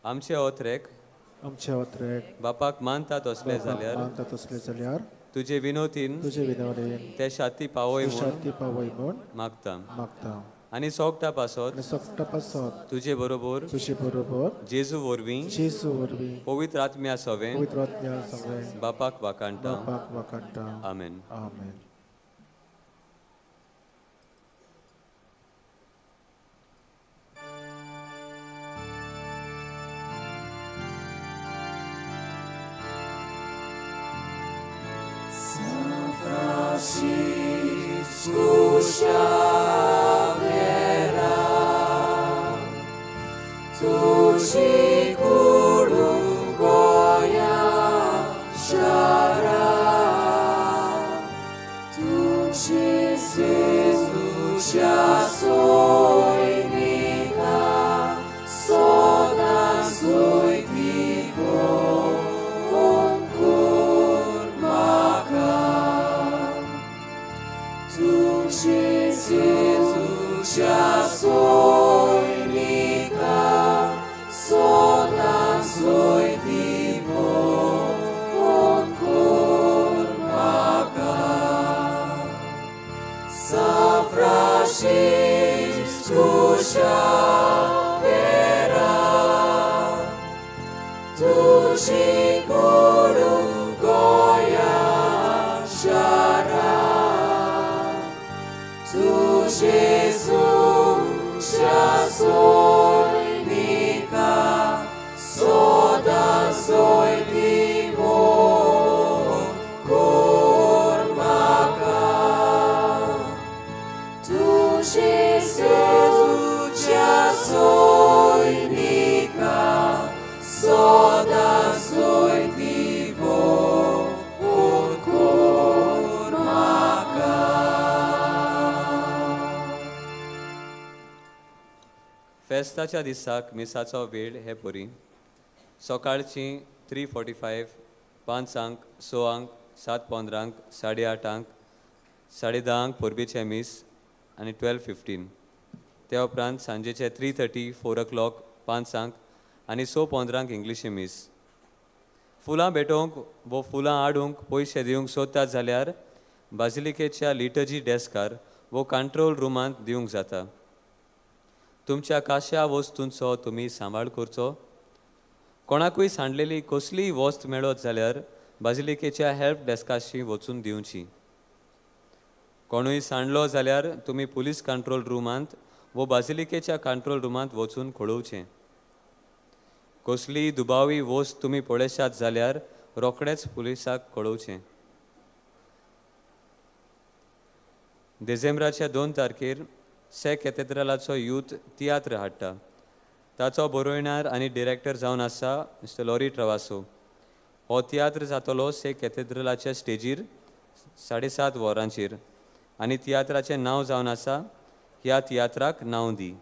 आमचे ओत्रेक आमचे ओत्रेक बापाक मानता तसले जाल्यार मानता तसले जाल्यार तुजे विनवतीन तुजे विनवतीन ते शाती पावय म्हूण शाती पावय म्हूण मागता मागता. आनी सोगटा पासत आनी सोगटा पासत तुजे बरोबर तुजे बरोबर जेजू वरवीं जेजू वरवीं पवित्र आत्म्या सवें पवित्र आत्म्या सवें बापाक वाखाणटा बापाक वाखाणटा. आमेन. आमेन. Francisco Xaviera, tuji kurungoya shara, tuji sizucha soinika, sona suitiko. Jesu, soinika, so. फेस्ताच्या दिसाक मिसाचो वेळ हे परी सकाळची 3:45, 5, 6, 7:15, 8:30, 10:30 परबेचें मीस आनी 12:15. त्या उपरांत सांजेचे 3:30, 4 o'clock, 5 आनी 6:15 इंग्लिशी मीस. फुलां भेटोवंक वो फुलां हाडूंक पयशे दिवंक सोदतात जाल्यार बाजिलिकेच्या लिटर्जी डेस्कार वो कंट्रोल रुमांत दिवंक जाता. तुमच्या काश्या वस्तूंचो तुमी सांबाळ करचो. कोणाकूय सांडलेली कसलीय वस्त मेळत जाल्यार बाजिलिकेच्या हेल्प डेस्काशी वचून दिवची. कोणूय सांडलो जाल्यार तुमी पुलीस कंट्रोल रुमांत वो बाजिलिकेच्या कंट्रोल रुमांत वचून कळोवचें. कसलीय दुबावी वस्त तुमी पळयशात जाल्यार रोखडेच पुलिसाक कळोवचें. डिसेंबराच्या 2 तारखेर से कॅथेड्रलाचो यूथ तियात्र हाडटा. ताचो बरोयणार आनी डिरेक्टर जावन आसा मिस्टर लॉरी ट्रवासो. हो तियात्र जातलो से कॅथेड्रलाच्या स्टेजीर 7:30 वरांचेर आनी तियात्राचें नांव जावन आसा ह्या तियात्राक नांव दी.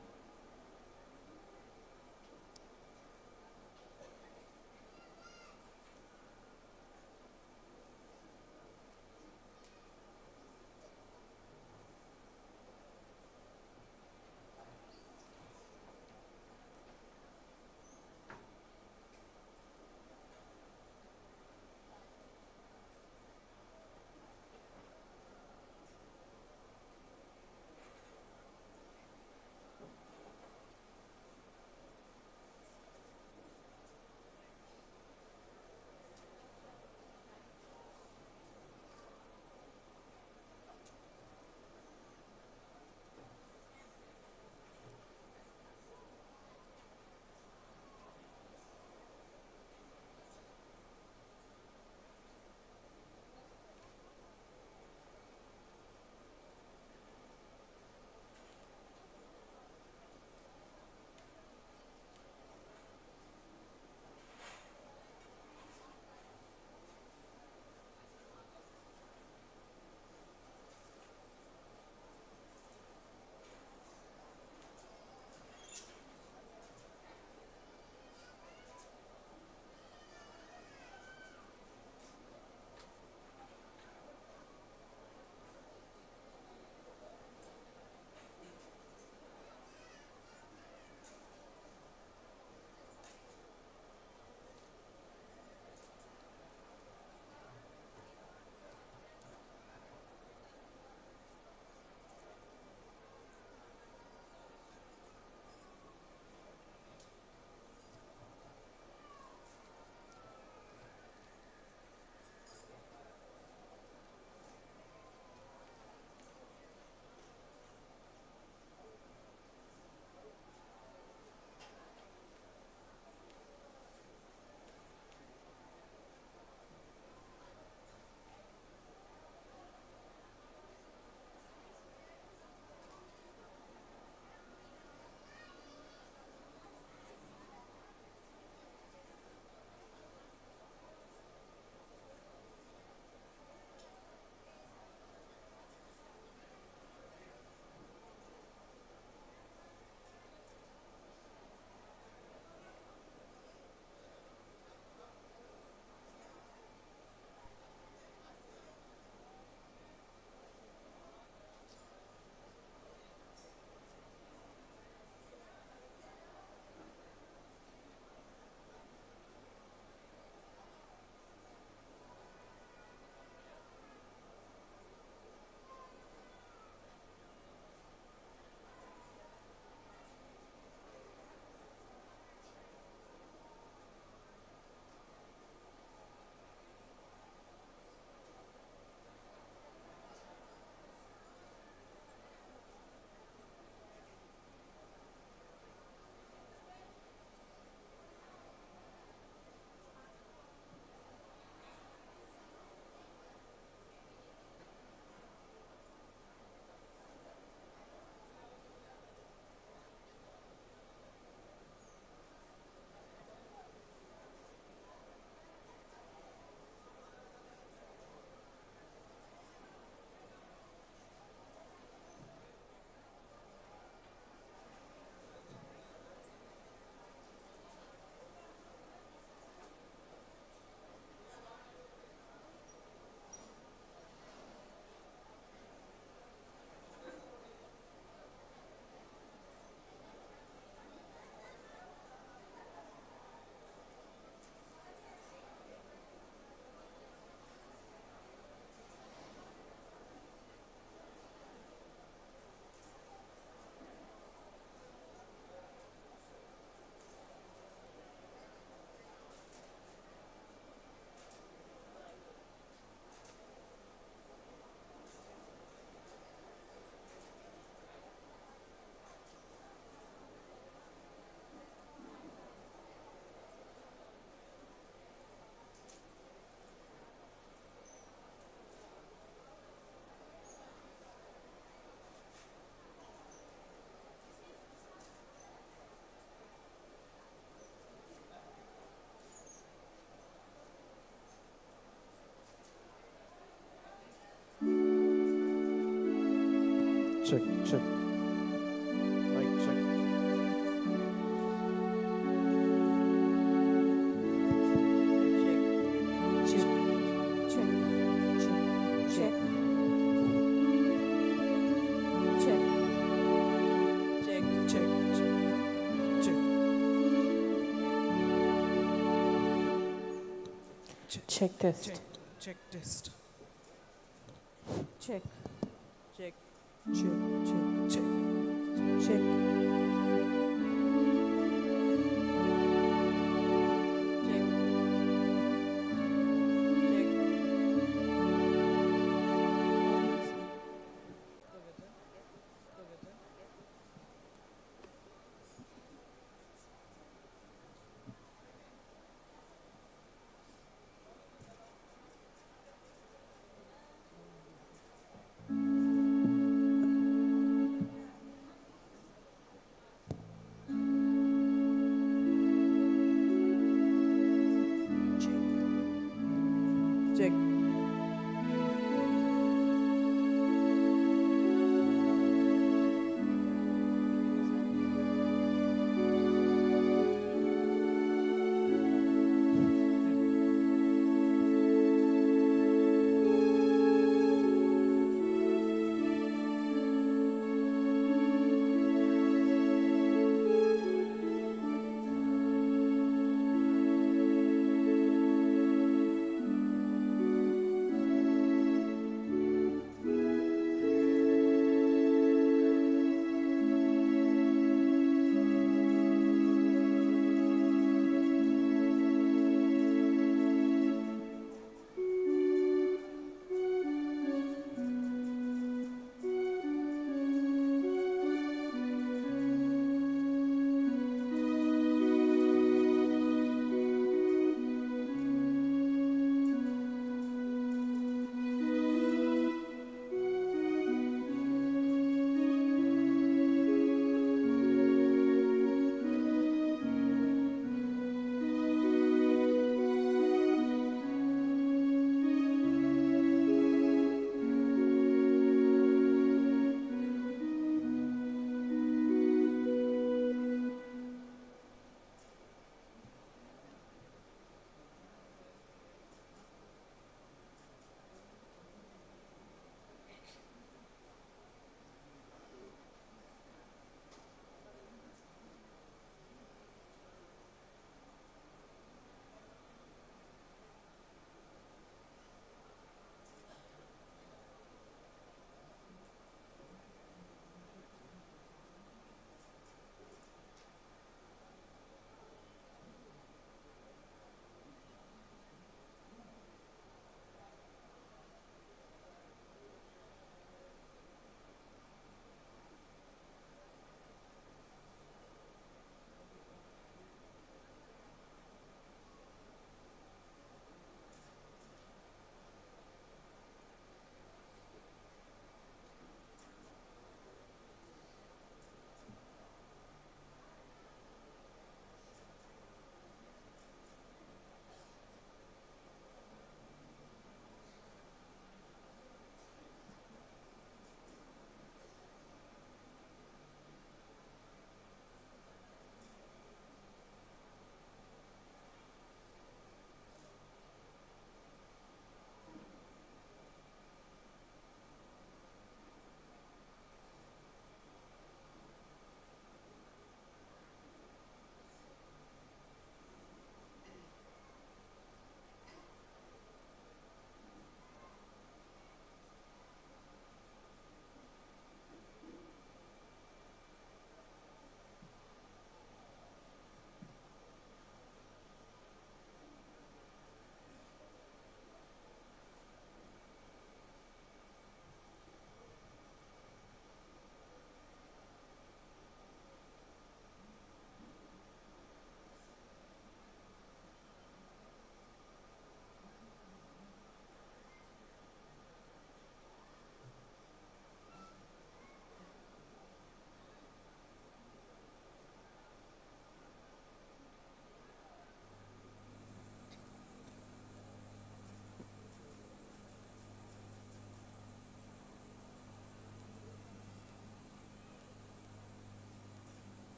Check, check. Mic check. Check, check, check, check, check, check, check, check. Check test. Check, check test. Check, check, check, check, check, check. Check, check. Check.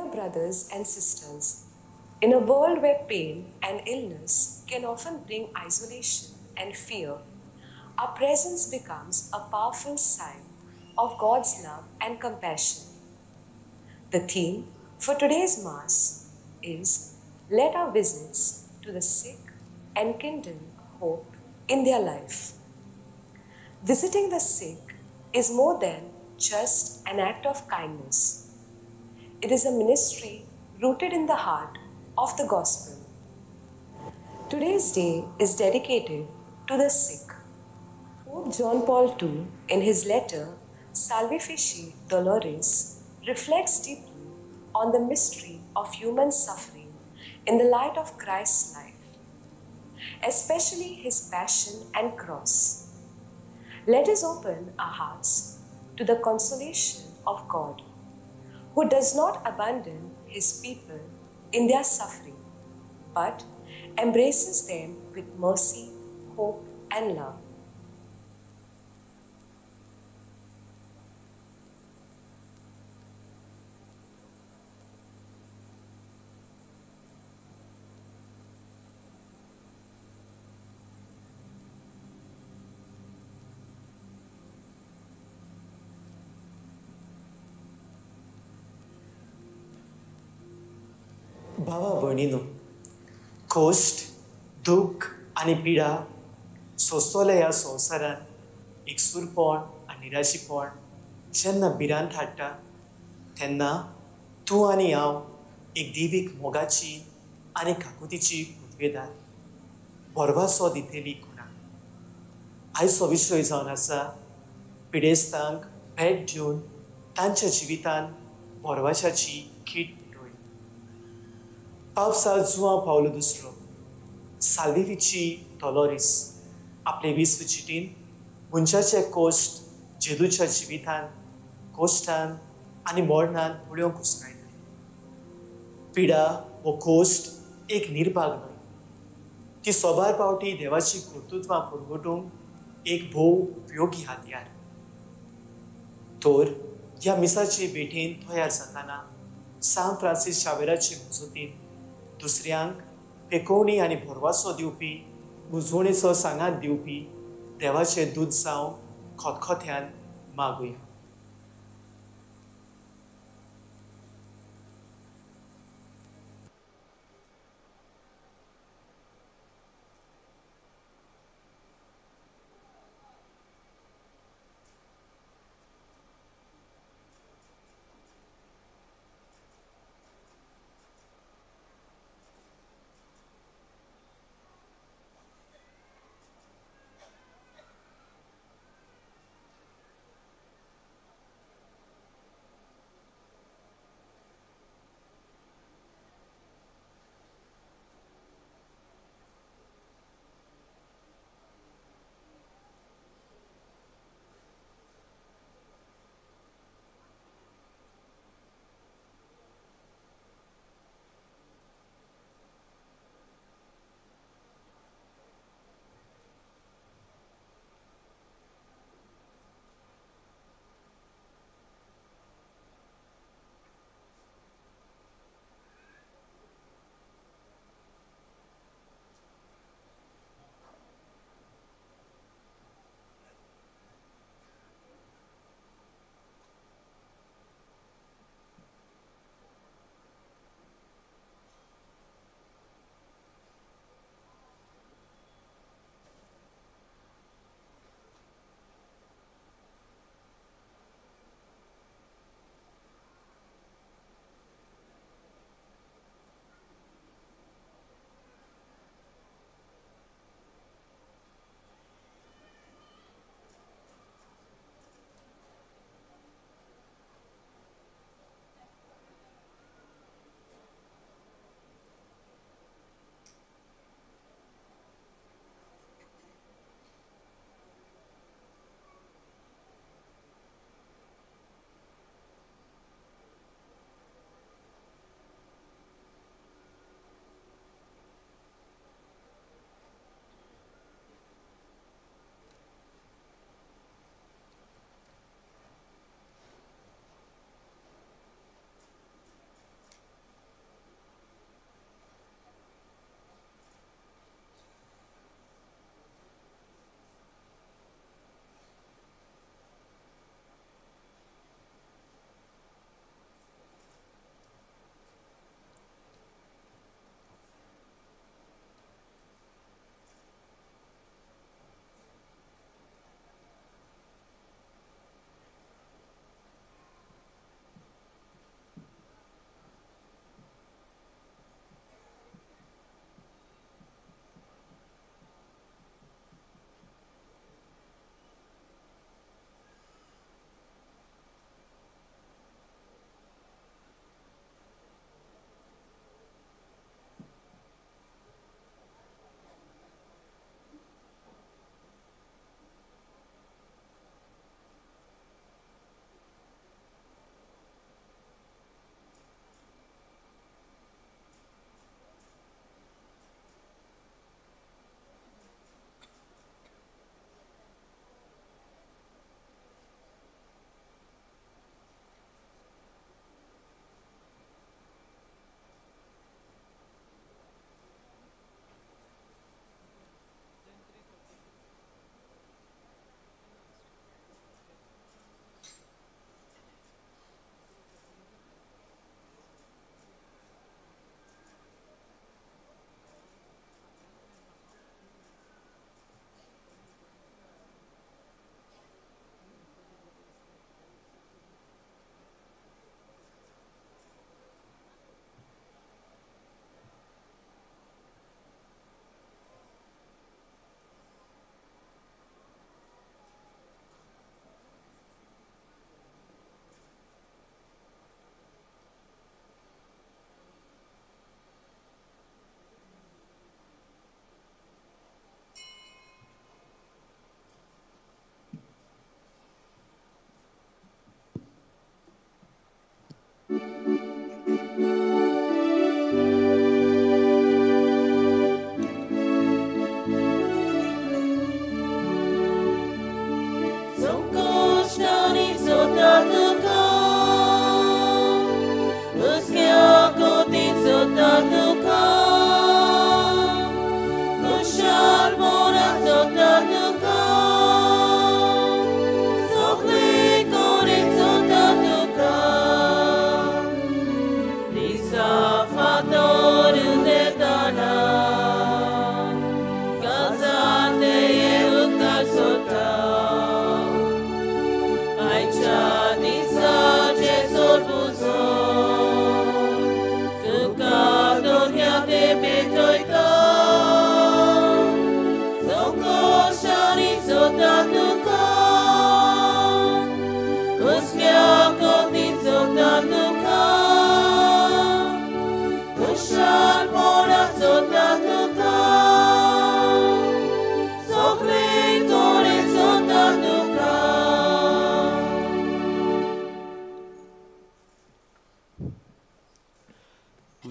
Dear brothers and sisters, in a world where pain and illness can often bring isolation and fear, our presence becomes a powerful sign of God's love and compassion. The theme for today's Mass is Let our visits to the sick enkindle hope in their life. Visiting the sick is more than just an act of kindness. It is a ministry rooted in the heart of the gospel. Today's day is dedicated to the sick. Pope John Paul II, in his letter Salvifici Doloris, reflects deeply on the mystery of human suffering in the light of Christ's life, especially his passion and cross. Let us open our hearts to the consolation of God, who does not abandon his people in their suffering, but embraces them with mercy, hope, and love. भावा भयणीनो, कश्ट, दुख्ख आनी पिडा सोंसतल्या ह्या संवसारांत एकसुरपण आनी निराशीपण जेन्ना भिरांत हाडटा तेन्ना तूं आनी हांव एक देवीक मोगाची आनी काकुतीची पुर्वेदार भरवासो दितली कोणाक. आयचो विशय जावन आसा पिडेस्तांक भेट दिवन तांच्या जिवितांत भरवाशाची कीट. पावसा जुआं पावलो दुसरो साल्विफिची डॉलोरीस आपले विस्व चिटीन मनशाचे कश्ट जेदूच्या जिवितान कश्टान आनी मरणान पळोवंक उस्कायता. पिडा हो कश्ट एक निर्भाग न्हय, ती सोबार पावटी देवाची कर्तृत्वां परगटूंक एक भोव उपयोगी हातयार. तर ह्या मिसाचे भेटेन तयार जाताना सान फ्रांसीस शावेराचे मजतीन दुसऱ्यांक पेकोवणी आनी भरवासो दिवपी, मुजवणेचो सांगात दिवपी देवाचे दूत जावं खतखत्यान मागुया.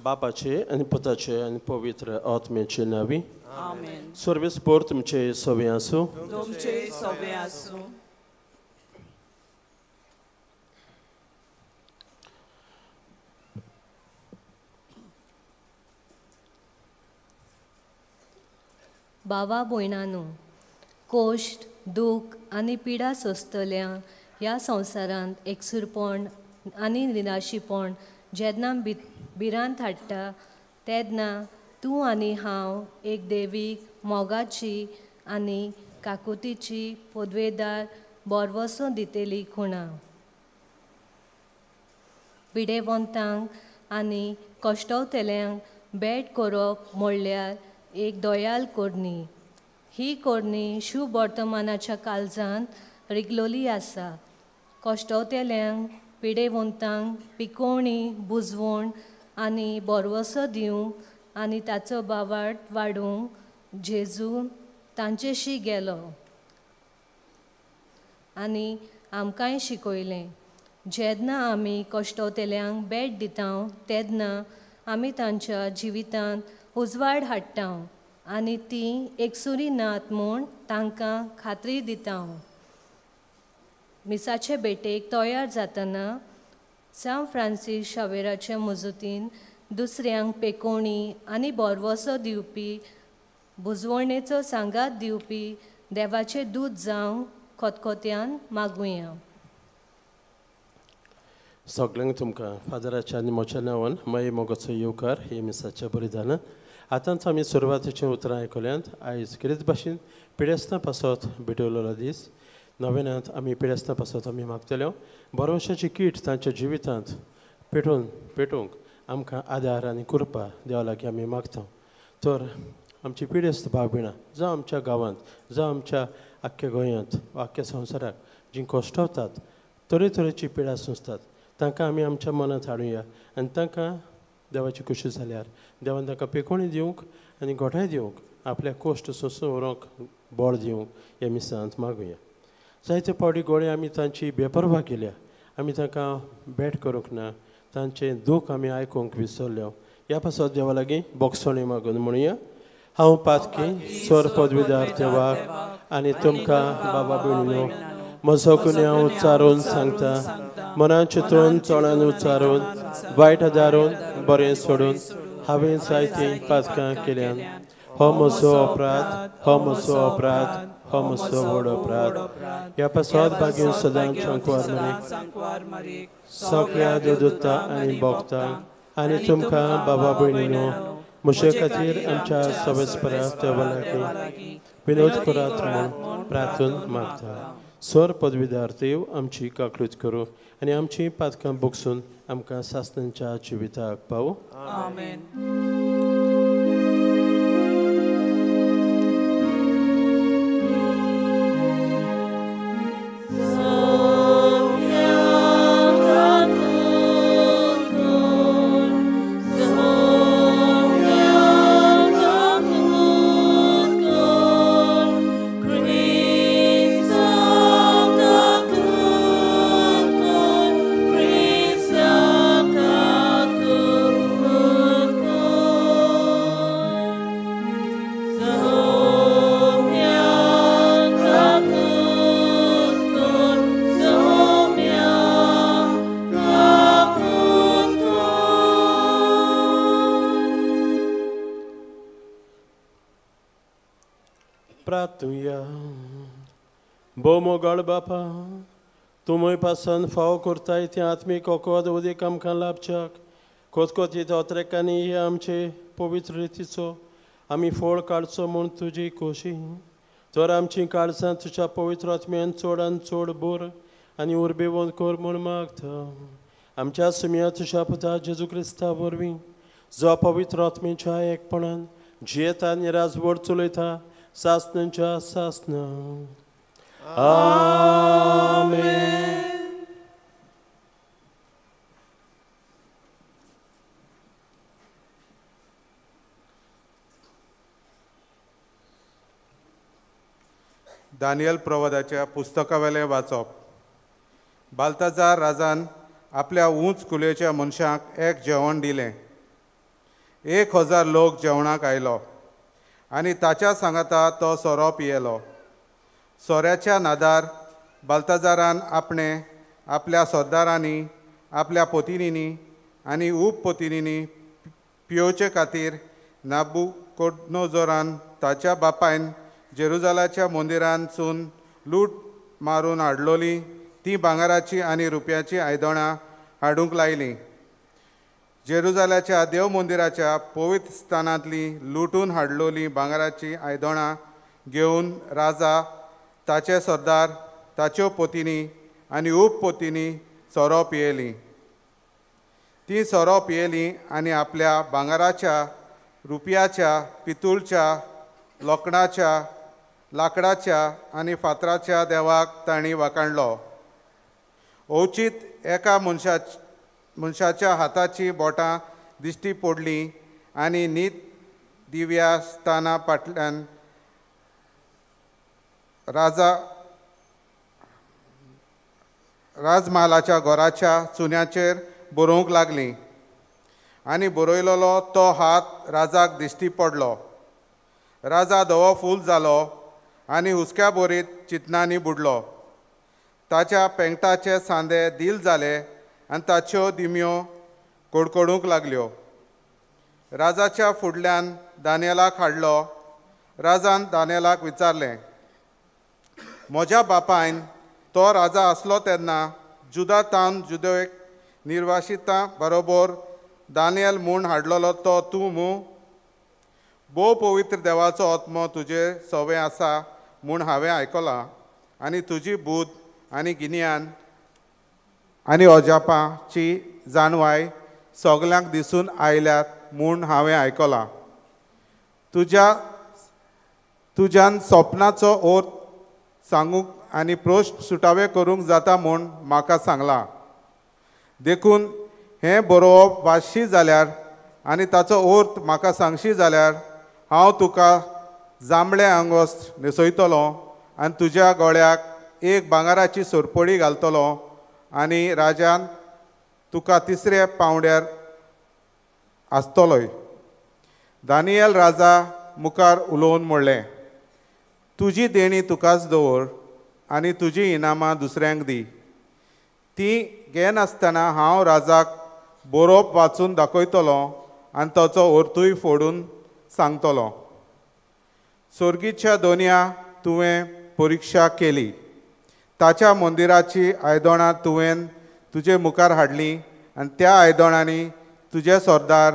बापाचे आनी पुताचे आनी पवित्र आत्म्याचे नांवी आमेन. सर्वेस्पोर तुमचे सवे आसूं. तुमचे सवे आसूं. बाबा भयणांनो, कोश्ट, दूख आनी पिडा सोंसतल्या ह्या संवसारांत एकसुरपण आनी निराशीपण जेन्ना भिरांत हाडटा तेन्ना तूं आनी हांव एक देवीक मोगाची आनी काकुतीची पदवेदार बोरवसो दितली खुणा. पिडेवंतांक आनी कश्टवतल्यांक भेट करप म्हणल्यार एक दयाल करणी. ही करणी शुभ वर्तमानाच्या काळजांत रिगलोली आसा. कश्टवतल्यांक, पिडेवंतांक पिकोवणी, बुजवण आनी भरवसो दिवंक आनी ताचो बावाट वाडोवंक जेजू तांचेशी गेलो आनी आमकांय शिकयलें. जेन्ना आमी कश्टवतल्यांक भेट दिता तेन्ना आमी तांच्या जिवितांत उजवाड हाडटा आनी तीं एकसुरी नात म्हूण तांकां खात्री दिता. मिसाचे भेटेक तयार जातना सांत फ्रांसीस शावेराचे मजतीन दुसऱ्यांक पेकोवणी आनी भरवसो दिवपी, बुजवणेचो सांगात दिवपी देवाचे दूत जावंक खतखत्यान मागुया. सगळ्यांक तुमकां फादराच्या आनी म्हज्या नांवान माई मोगाचो येवकार हे मिसाच्या बलिदानान. आतांच आमी सुरवातेचीं उतरां आयकल्यांत. आयज खेरीत भाशेन पिडेस्तां पासत भेटवलेलो दीस. नव्यानांत आमी पिडेस्तां पासत आमी मागतल्यो भरवशाची कीट तांच्या जिवितांत पेटोवंक आमकां आदार आनी कृपा देवा लागीं आमी मागता. तर आमची पिडेस्त भाव भयणां जावं आमच्या गांवांत, जावं आमच्या आख्ख्या गोंयांत, आख्ख्या संवसाराक जीं कश्टवतात, तरेतरेची पिडा सोंसतात, तांकां आमी आमच्या मनांत हाडुया आनी तांकां देवाची खोशी जाल्यार देवान तांकां पेकोवणी दिवंक आनी घोटाय दिवंक, आपल्या कोश्ट सोंसून व्हरूंक बळ दिवंक ह्या मिसांत मागुया. जायते फावटी गोळे आमी तांची बेपर्वा केल्या, आमी तांकां भेट करूंक ना, तांचें दूख आमी आयकूंक विसरल्यो. ह्या पासत देवा लागीं बोगसोणी मागून म्हणुया. हांव पातकी स्वर पदवीदार देवाक आनी तुमकां बाबा भयणीनो म्हजो गुन्यांव उच्चारून सांगता. मनान चिंतून, तोंडान उच्चारून, वायट आदारून, बरें सोडून हांवें जायतीं पातकां केल्यान. हो म्हजो अपराध, हो म्हजो अपराध, हो म्हजो व्हड अपराध. ह्या पासत बागेन सदांच सांकवार मरेक सगळ्या देवदूता आनी भक्तांक आनी तुमकां बाबा भयणीनो म्हजे खातीर आमच्या सवेस्परा देवा लागीं विनोद करात म्हूण प्रार्थना मागता. स्वर पदवीदार देव आमची काकळूत करूं आनी आमची पातकां बोगसून आमकां सासणाच्या जिविताक पावूं. आमेन. भोव मोगाळ बापा, तुमय पासून फाव करताय तें आत्मीक वखद उदीक आमकां लाभच्याक खोतखोतीत अत्रेकांनी हे आमचे पवित्र रितीचो आमी फोळ काडचो म्हूण तुजी खोशी. तर आमची काळजां तुज्या पवित्र आत्म्यान चडान चड बोर आनी उर्बेवंत कर म्हूण मागता. आमच्या सुमया तुज्या पुता जेजू क्रिस्ता वरवीं जो पवित्र आत्म्याच्या एकपणान जियेता आनी राजवट चलयता सासणाच्या सासणा. आमेन. दानियल प्रवादाच्या पुस्तकावेलें वाचप. बाल्ताजार राजान आपल्या उंच कुलेच्या मनशांक एक जेवण दिलें. 1000 लोक जेवणाक आयलो आनी ताच्या सांगाता तो सोरो पियेलो. सोऱ्याच्या नादार बाल्ताजारान आपणे आपल्या सरदारांनी आपल्या पोतिनींनी आनी उपपोतिनींनी पियोवचे खातीर नाबुकोडनोजोरान ताच्या बापायन जेरुजालाच्या मंदिरांतसून लूट मारून हाडलोली ती भांगराची आनी रुपयाची आयदनां हाडूंक लायलीं. जेरुजालाच्या देव मंदिराच्या पवित्र स्थानांतली लुटून हाडलोली भांगराची आयदनां घेवन राजा ताचे सरदार ताच्यो पोतिनी आनी उपपोतिनी सोरो पियेलीं. ती सोरो पियेलीं आनी आपल्या भांगराच्या रुपयाच्या पितूळच्या लोखणाच्या लाकडाच्या आनी फातराच्या देवाक तांणी वाखाणलो. अवचीत एका मनशाच्या हाताची बोटां दिश्टी पडलीं आनी नीत दिव्या स्थाना फाटल्यान राजा राजम्हालाच्या घराच्या चुन्याचेर बरोवंक लागलीं आनी बरयलेलो तो हात राजाक दिश्टी पडलो. राजा धवो फूल जालो आनी हुसक्या बोरीत चिंतनांनी बुडलो. ताच्या पेंगटाचे सांदे दिल जाले आनी ताच्यो दिमयो कडकडूंक लागल्यो. राजाच्या फुडल्यान दानियलाक हाडलो. राजान दानियलाक विचारलें, म्हज्या बापायन तो राजा आसलो तेन्ना जुदा तावन जुदेक निर्वासितां बरोबर दानियल म्हूण हाडलेलो तो तूं मू? भोव पवित्र देवाचो आत्मो तुजेर सवें आसा म्हूण हांवें आयकलां आनी तुजी बुद्द आनी गिन्यान आनी अजापाची जाणवाय सगल्यांक दिसून आयल्यात म्हूण हांवें आयकलां. तुज्यान सपनाचो अर्थ सांगूंक आनी प्रश्न सुटावे करूंक जाता म्हूण म्हाका सांगलां. देखून हें बरोवप वाचशी जाल्यार आनी ताचो अर्थ म्हाका सांगशी जाल्यार हांव तुका जांबळें आंगवस्त्र न्हेसयतलो आनी तुज्या गळ्याक एक भांगराची सरपळी घालतलो आनी राजान तुका तिसऱ्या पांवड्यार आसतलोय. दानियल राजा मुखार उलोवन म्हणलें, तुजी देणी तुकाच दवर आनी तुजी इनामां दुसऱ्यांक दी. ती घेनासतना हांव राजाक बरोवप वाचून दाखयतलो आनी ताचो अर्थूय फोडून सांगतलो. सोर्गीच्या दोनया तुवें परिक्षा केली, ताच्या मंदिराची आयदनां तुवें तुजे मुखार हाडलीं आनी त्या आयदनांनी तुजे सरदार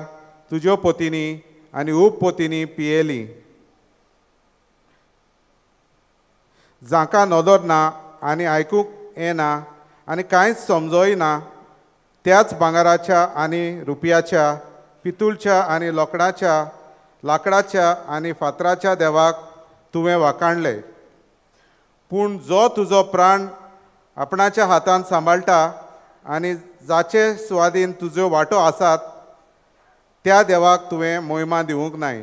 तुज्यो पोतिनी आनी उपपोतिनी पियेली. जांकां नदर ना आनी आयकूंक येना आनी कांयच समजोय ना त्याच भांगराच्या आनी रुपयाच्या पितूळच्या आनी लोखणाच्या लाकडाच्या आनी फातराच्या देवाक तुवें वाखाणलें. पूण जो तुजो प्राण आपणाच्या हातान सांबाळटा आनी जाचे सुवादीन तुज्यो वांटो आसात त्या देवाक तुवें मोहिमा दिवंक नाय.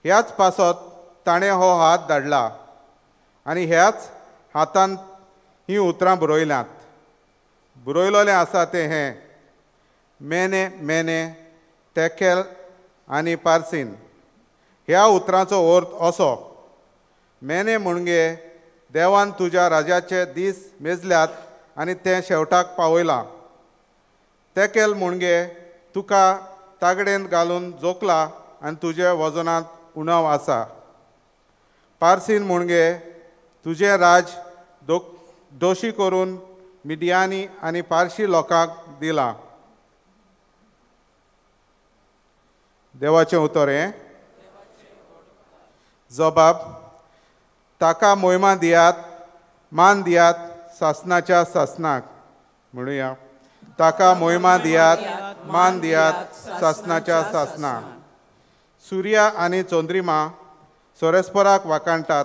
ह्याच पासत ताणें हो हात धाडला आनी ह्याच हातान हीं उतरां बरयल्यांत. बरयलेलें आसा तें हें, मेने मेने तेकेल आनी पार्सीन. ह्या उतरांचो अर्थ असो, मेने म्हणजे देवान तुज्या राजाचे दीस मेजल्यात आनी तें शेवटाक पावयलां. तेकेल म्हणजे तुका तागडेन घालून जोखला आनी तुज्या वजनांत उणाव आसा. पार्सीन म्हणजे तुजें राज दोशी करून मिडियानी आनी पारशी लोकांक दिलां. देवाचें उतर हें. जबाब, ताका मोहिमा दियात, मान दियात सासनाच्या सासनाक. म्हणुया, ताका मोहिमा दियात, मान दियात सासनाच्या सासनाक. सुर्या आनी चंद्रिमा सोरेस्पराक वाखाणटात.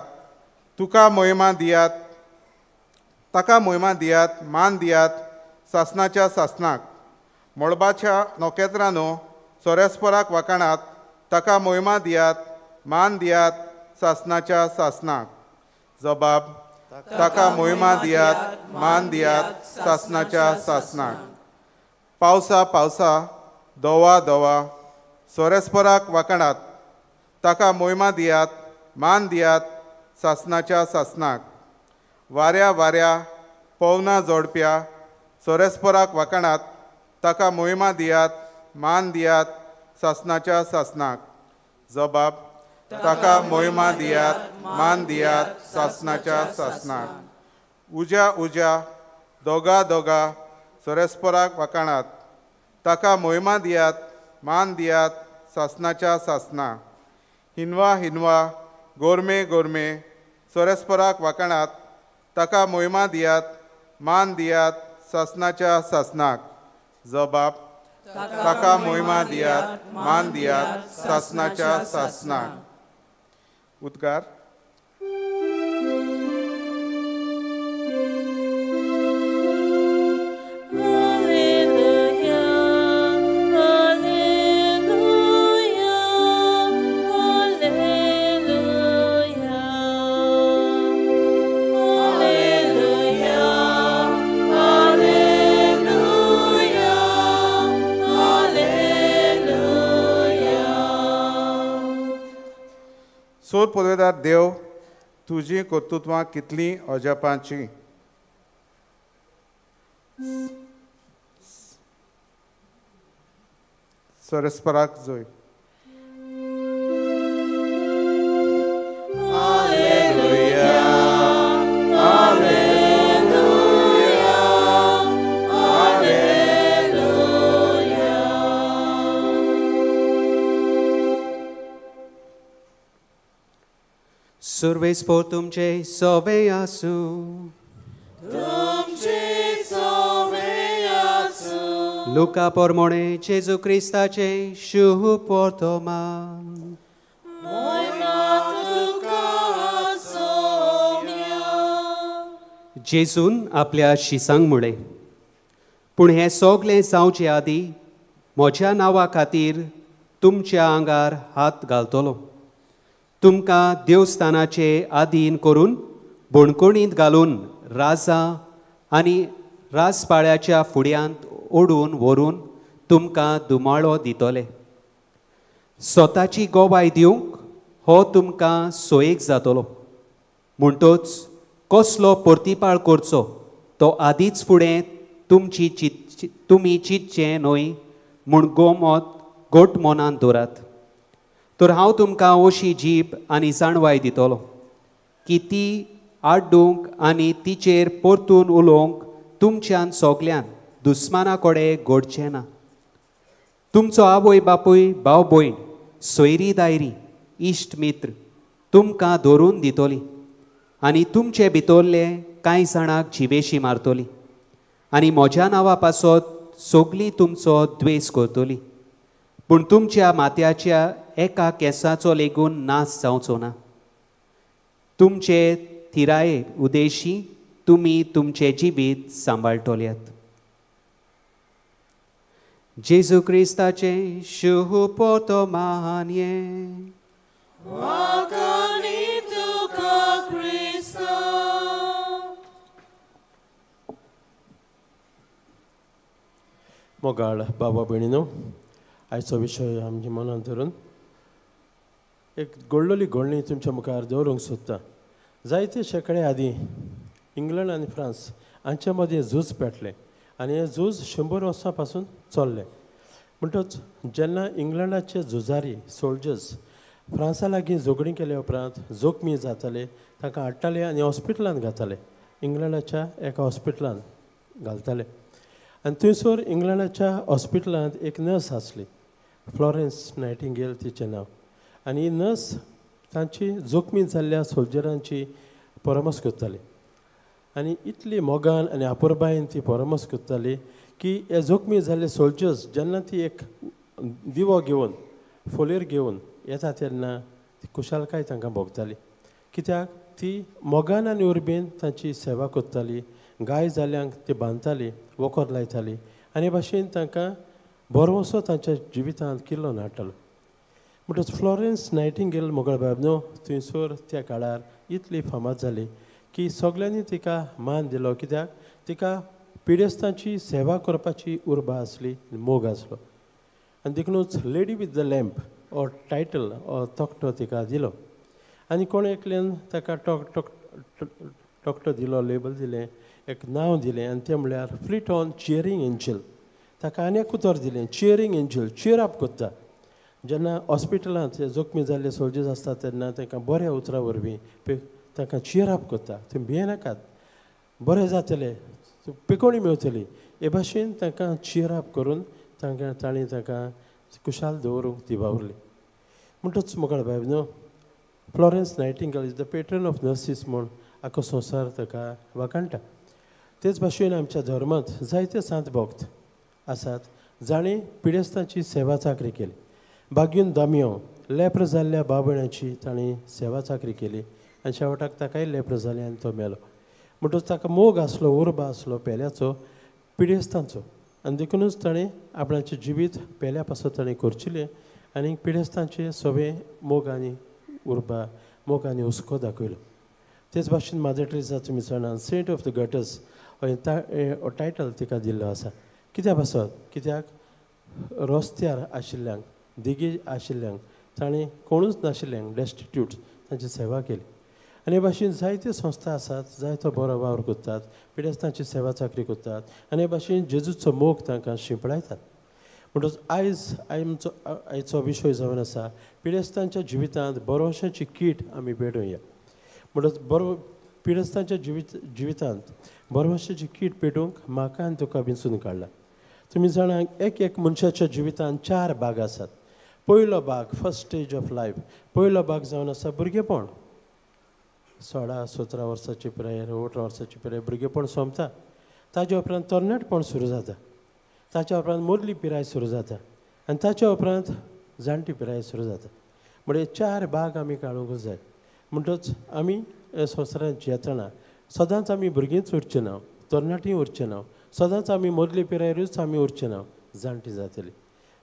तुका मोहिमा दियात, ताका मोहिमा दियात, मान दियात सासनाच्या सासनाक. मळबाच्या नखेत्रांनो सोरेस्पराक वाखाणात. ताका मोहिमा दियात, मान दियात सासनाच्या सासनाक. जबाब, ताका मोहिमा दियात, मान दियात सासनाच्या सासनाक. पावसा पावसा, दोवा दोवा, सोरेस्पराक वाखाणात, ताका मोहिमा दियात, मान दियात सासनाच्या सासनाक। वाऱ्या वाऱ्या पवना जोडप्या सोरेस्पराक वाखाणात, ताका मोहिमा दियात, मान दियात सासनाच्या सासनाक। जबाब, ताका मोहिमा दियात, मान दियात सासनाच्या सासनाक। उज्या उज्या दोगा दोगा सोरेस्पराक वाखाणात, ताका मोहिमा दियात, मान दियात सासनाच्या सासना। हिनवा हिनवा गोरमे गोरमे सोरेस्पराक वाखाणात, ताका मोहिमा दियात, मान दियात सासनाच्या सासनाक। जबाब, ताका मोहिमा दियात, मान दियात सासनाच्या सासनाक। उद्गार। सोर पुरयदार देव, तुजी कर्तृत्वां कितलीं अजापांची। सरस्पराक जोय। सुर्वेस्पोर तुमचे सोवे आसूं, तुमचे सोवे आसूं। लुका पोरमोणे जेजू क्रिस्ताचे शुभ वर्तमान। जेजून आपल्या शिसांक म्हळें, पूण हें सगळें जावचे आदीं म्हज्या नांवा खातीर तुमच्या आंगार हात घालतलो, तुमकां देवस्थानाचे आधीन करून बणकोणींत घालून राजा आनी राजपाळ्याच्या फुड्यांत ओडून व्हरून तुमकां दुमाळो दितले। स्वताची गोवाय दिवंक हो तुमकां सोयेक जातलो। म्हणटोच कसलो परतिपाळ करचो तो आदींच फुडें तुमची तुमी चिंतचें न्हय म्हूण गोमत गोट मनांत दवरात। तर हांव तुमकां अशी जीब आनी जाणवाय दितलो की ती आड्डूंक आनी तिचेर परतून उलोवंक तुमच्यान सगल्यान दुस्माना कडेन घडचें ना। तुमचो आवय बापूय, भाव भयण, सोयरी दायरी, इश्ट मित्र तुमकां धरून दितली आनी तुमचे भितरले कांय जाणांक जिवेशी मारतली आनी म्हज्या नांवा पासत सगळीं तुमचो द्वेस करतली। पूण तुमच्या माथ्याच्या एका केंसाचो लेगून नाश जावचो ना। तुमचे थिराये उदेशी तुमी तुमचें जिवीत सांबाळटल्यात। जेजू क्रिस्ताचें शुभ वर्तमान हें। मोगाळ बाबा भयणीनो, आयचो विशय आमच्या मनांत धरून एक घडलेली घडणी तुमच्या मुखार दवरूंक सोदता। जायते शेंकडे आदीं इंग्लंड आनी फ्रांस हांचे मदीं झूज पेटलें आनी हें झूज 100 वर्सां पासून चल्लें। म्हणटच जेन्ना इंग्लंडाचे झुजारी सोल्जर्स फ्रांसा लागीं झगडीं केल्या उपरांत जोखमी जाताले, तांकां हाडटाले आनी हॉस्पिटलांत घाताले, इंग्लंडाच्या एका हॉस्पिटलांत घालताले। आनी थंयसर इंग्लंडाच्या हॉस्पिटलांत एक नर्स आसली, फ्लॉरेन्स नायटिंगेल तिचें नांव। आनी ही नर्स तांची जोखमी जाल्ल्या सोल्जरांची परामर्श करताली आनी इतली मोगान आनी आपुरबायेन ती परामर्श करताली की हे जोखमी जाल्ले सोल्जर्स जेन्ना ती एक दिवो घेवन फोलेर घेवन येता तेन्ना ती खुशालकाय तांकां भोगताली, कित्याक ती मोगान आनी उर्बेन तांची सेवा करताली, गाय जाल्ल्यांक ती बांदताली, वखद लायताली आनी भाशेन तांकां भरवंसो तांच्या जिवितांत किल्लोन हाडटालो। म्हणटच फ्लॉरेन्स नायटिंगेल मोगळ बाब न्हू थंयसर त्या काळार इतली फामाद जाली की सगल्यांनी तिका मान दिलो, कित्याक तिका पिडेस्तांची सेवा करपाची उर्बा आसली, मोग आसलो। आनी देखूनच लेडी विथ the lamp हो टायटल हो तकटो तिका दिलो. आनी कोण एकल्यान ताका तकटो दिलो, लेबल दिलें, एक नांव दिलें आनी तें म्हणल्यार फ्लिट ऑन चियरींग एंजल. ताका आनी एक उतर दिलें, चियरींग एंजल, चियर अप करता. जेन्ना हॉस्पिटलांत जखमी जाल्ले सोल्जर्स आसता तेन्ना तांकां बऱ्या उतरां वरवीं तांकां चियर अप करता, तुमी भियेनाकात, बरें जातलें, पिकोवणी मेळटली, हे भाशेन तांकां चियर अप करून तांकां तांणी तांकां खुशाल दवरूंक ती वावुरली. म्हणटच मोगाळ बाय न्हू, Florence Nightingale is the patron of nurses म्हूण आख्खो संवसार ताका वाखाणटा. तेच भाशेन आमच्या धर्मांत जायते सांत भक्त आसात जाणीं पिडेस्तांची सेवा चाकरी केली. बागीन दामियो लेप्र जाल्ल्या बाबण्याची तांणी सेवा चाकरी केली आनी शेवटाक ताकाय लेप्र जालें आनी तो मेलो. म्हणटच ताका मोग आसलो, उर्बा आसलो पेल्याचो, पिडेस्तांचो, आनी देखूनच ताणें आपणाचें जिवीत पेल्या पासत ताणें करचिलें आनी पिडेस्तांचे सगळे मोग आनी उर्बा, मोग आनी हुस्को दाखयलो. तेच भाशेन मादर टेरेसा तुमी जाणा सेंट ऑफ the gutters हो टायटल तिका दिल्लो आसा. कित्या पासत? कित्याक रस्त्यार आशिल्ल्यांक, देगी आशिल्ल्यांक, ताणें कोणूच नाशिल्ल्यांक, डेस्टिट्यूट, तांची सेवा केली. आनी हे भाशेन जायत्यो संस्था आसात, जायतो बरो वावर करतात, पिडेस्तांची सेवा चाकरी करतात आनी हे भाशेन जेजूचो मोग तांकां शिंपडायतात. म्हणटच आयज आमचो आयचो विशय जावन आसा पिडेस्तांच्या जिवितांत बरोवशाची कीट आमी पेटोवया. म्हणटच बरो पिडेस्तांच्या जिवितांत बरोवशाची कीट पेटोवंक म्हाका आनी तुका विंचून काडला. तुमी जाणा एक एक मनशाच्या जिवितांत चार भाग आसात. पयलो भाग, फर्स्ट स्टेज ऑफ लायफ, पयलो भाग जावन आसा भुरगेपण. 16-17 वर्साची पिरायेर, 18 वर्साची पिरायेर भुरगेपण सोंपता. ताच्या उपरांत तरणाटपण सुरू जाता, ताच्या उपरांत मदली पिराय सुरू जाता आनी ताच्या उपरांत जाणटी पिराय सुरू जाता. म्हणजे चार भाग आमी काडूंक जाय. म्हणटच आमी संवसारांत जियेतना सदांच आमी भुरगींच उरचें ना, तरणाटीं उरचें ना, सदांच आमी मदले पिरायेरूच आमी उरचें ना, जाणटी जातली.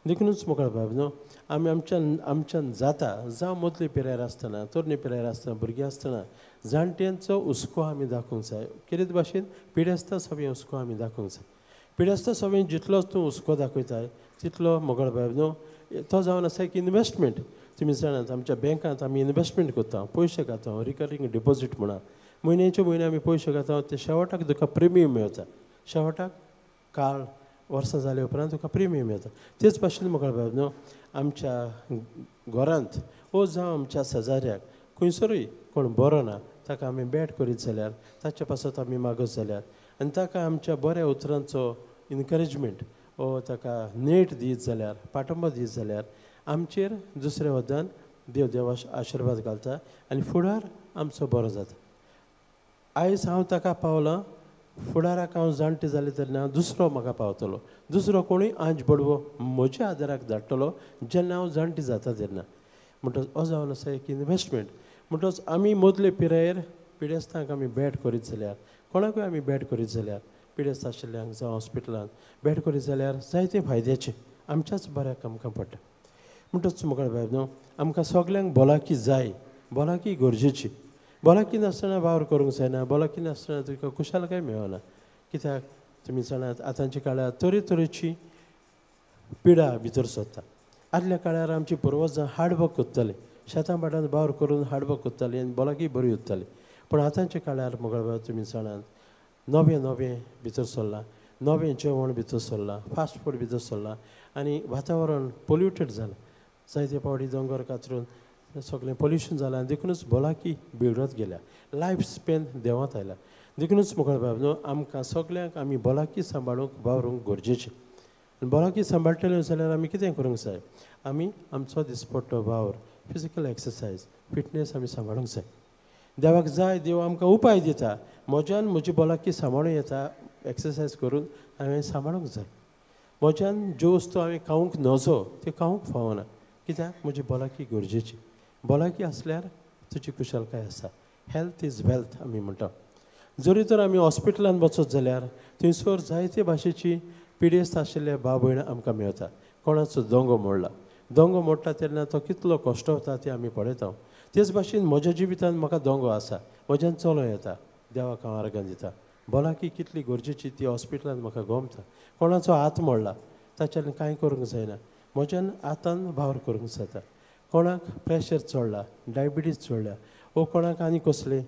देखूनच मुखार बाब न्हू, आमी आमच्यान जाता जावं मदले पिरायेर आसतना, तरणे पिरायेर आसतना, भुरगीं आसतना जाणट्यांचो हुस्को आमी दाखोवंक जाय. कितें भाशेन पिडेस्तां सगळें हुस्को आमी दाखोवंक जाय. पिडेस्तां सगळें जितलो तूं हुस्को दाखयताय तितलो मोगाळ बाब न्हू, तो जावन आसा एक इनवेस्टमेंट. तुमी जाणात आमच्या बँकांत आमी इनवेस्टमेंट करता, पयशे घालता, रिकरींग डिपोजीट म्हणा, म्हयन्याचे म्हयने आमी पयशे घालता, ते शेवटाक तुका प्रिमियम मेळटा. शेवटाक काळ वर्सां जाल्या उपरांत तुका प्रिमियम येता. तेच भाशेन मोगाळ बाब न्हू, आमच्या घरांत ओ जावं आमच्या शेजाऱ्याक खंयसरूय कोण बरो ना ताका आमी बेट करीत जाल्यार, ताच्या पासत आमी मागत जाल्यार आनी ताका आमच्या बऱ्या उतरांचो इनकरेजमेंट ओ ताका नेट दीत जाल्यार, पाठिंबो दीत जाल्यार आमचेर दुसऱ्या वदान देव देव आशिर्वाद घालता आनी फुडार आमचो बरो जाता. आयज हांव ताका पावलां, फुडाराक हांव जाणटें जालें तेन्ना दुसरो म्हाका पावतलो, दुसरो कोणूय आंज बडवो म्हज्या आदाराक धाडटलो जेन्ना हांव जाणटें जाता तेन्ना. म्हणटच हो जावन आसा एक इनवेस्टमेंट. म्हणटच आमी मदले पिरायेर पिडेस्तांक आमी भेट करीत जाल्यार, कोणाकूय आमी भेट करीत जाल्यार, पिडेस्त आशिल्ल्यांक जावं हॉस्पिटलांत भेट करीत जाल्यार जायते फायद्याचें आमच्याच बऱ्याक आमकां पडटा. म्हणटच मुखार बाब न्हू, आमकां सगल्यांक भलायकी जाय, भलायकी गरजेची. भलायकी नासतना वावर करूंक जायना, भलायकी नासतना तुका खुशालकाय मेळना. कित्याक तुमी जाणात आतांच्या काळार तरेतरेची पिडा भितर सरता. आदल्या काळार आमची पुर्वजां हार्डवर्क करताले, शेतां भाटांत वावर करून हार्डवर्क करताली आनी भलायकी बरी उरताली. पूण आतांच्या काळार मोगाळ बाब तुमी जाणात नवें नवें भितर सरलां, नवें जेवण भितर सरलां, फास्ट फूड भितर सरलां आनी वातावरण पोल्युटेड जालां. जायते फावटी दोंगर कातरून सगळें पोल्युशन जालां आनी देखूनच भलायकी बिगडत गेल्या, लायफ स्पेन देंवत आयला. देखूनच मुखार बाब न्हू, आमकां सगल्यांक आमी भलायकी सांबाळूंक वावरूंक गरजेचें. आनी भलायकी सांबाळटले जाल्यार आमी कितें करूंक जाय, आमी आमचो दिसपट्टो वावर, फिजिकल एक्सरसायज, फिटनेस आमी सांबाळूंक जाय. देवाक जाय, देव आमकां उपाय दिता, म्हज्यान म्हजी भलायकी सांबाळूं येता, एक्सरसायज करून हांवें सांबाळूंक जाय. म्हज्यान ज्यो वस्तू हांवें खावंक नजो त्यो खावंक फावना, कित्याक म्हजी भलायकी गरजेची. भलायकी आसल्यार तुजी कुशलकाय आसा. हेल्थ is wealth आमी म्हणटा. जरी तर आमी हॉस्पिटलांत वचत जाल्यार थंयसर जायते भाशेची पिडेस्त आशिल्ले भाव भयणां आमकां मेळटा. कोणाचो दोंगो मोडला, दोंगो मोडटा तेन्ना तो कितलो कश्टवता तें आमी पळयता. तेच भाशेन म्हज्या जिवितांत म्हाका दोंगो आसा, म्हज्यान चलों येता, देवाक हांव आर्गां दिता. भलायकी कितली गरजेची ती हॉस्पिटलांत म्हाका गोमता. कोणाचो हात मोडला ताच्यान कांय करूंक जायना, म्हज्यान आतान वावर करूंक जाता. कोणाक प्रेशर चडला, डायबिटीज चडल्या वो कोणाक आनी कसले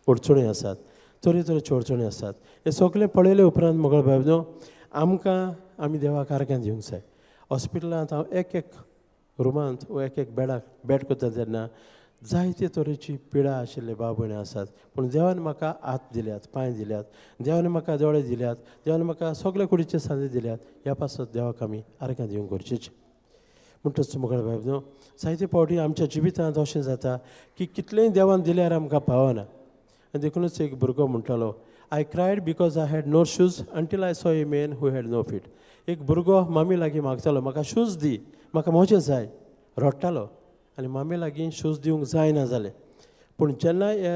अडचणी आसात, तरेतरेच्यो अडचणी आसात. हें सगळें पळयले उपरांत मोगळ भाव आमकां आमी देवाक आर्गां दिवंक जाय. हॉस्पिटलांत हांव एक एक रुमांत वो एक एक बेडाक बेड करता तेन्ना जायते तरेची पिडा आशिल्ले भाव भयणी आसात, पूण देवान म्हाका हात दिल्यात, पांय दिल्यात, देवान म्हाका दोळे दिल्यात, देवान म्हाका सगळे कुडीचे सांदे दिल्यात. ह्या पासत देवाक आमी आर्गां दिवंक गरजेचें. म्हणटच मोगळ भाव न्हू जायते फावटी आमच्या जिवितांत अशें जाता की कितलेंय देवान दिल्यार आमकां पावना. आनी देखूनच एक भुरगो म्हणटालो, I cried because I had no shoes until I saw a man who had no feet. एक भुरगो मामी लागीं मागतालो, म्हाका शूज दी, म्हाका मोजे जाय, रडटालो आनी मामी लागीं शूज दिवंक जायना जालें. पूण जेन्ना ह्या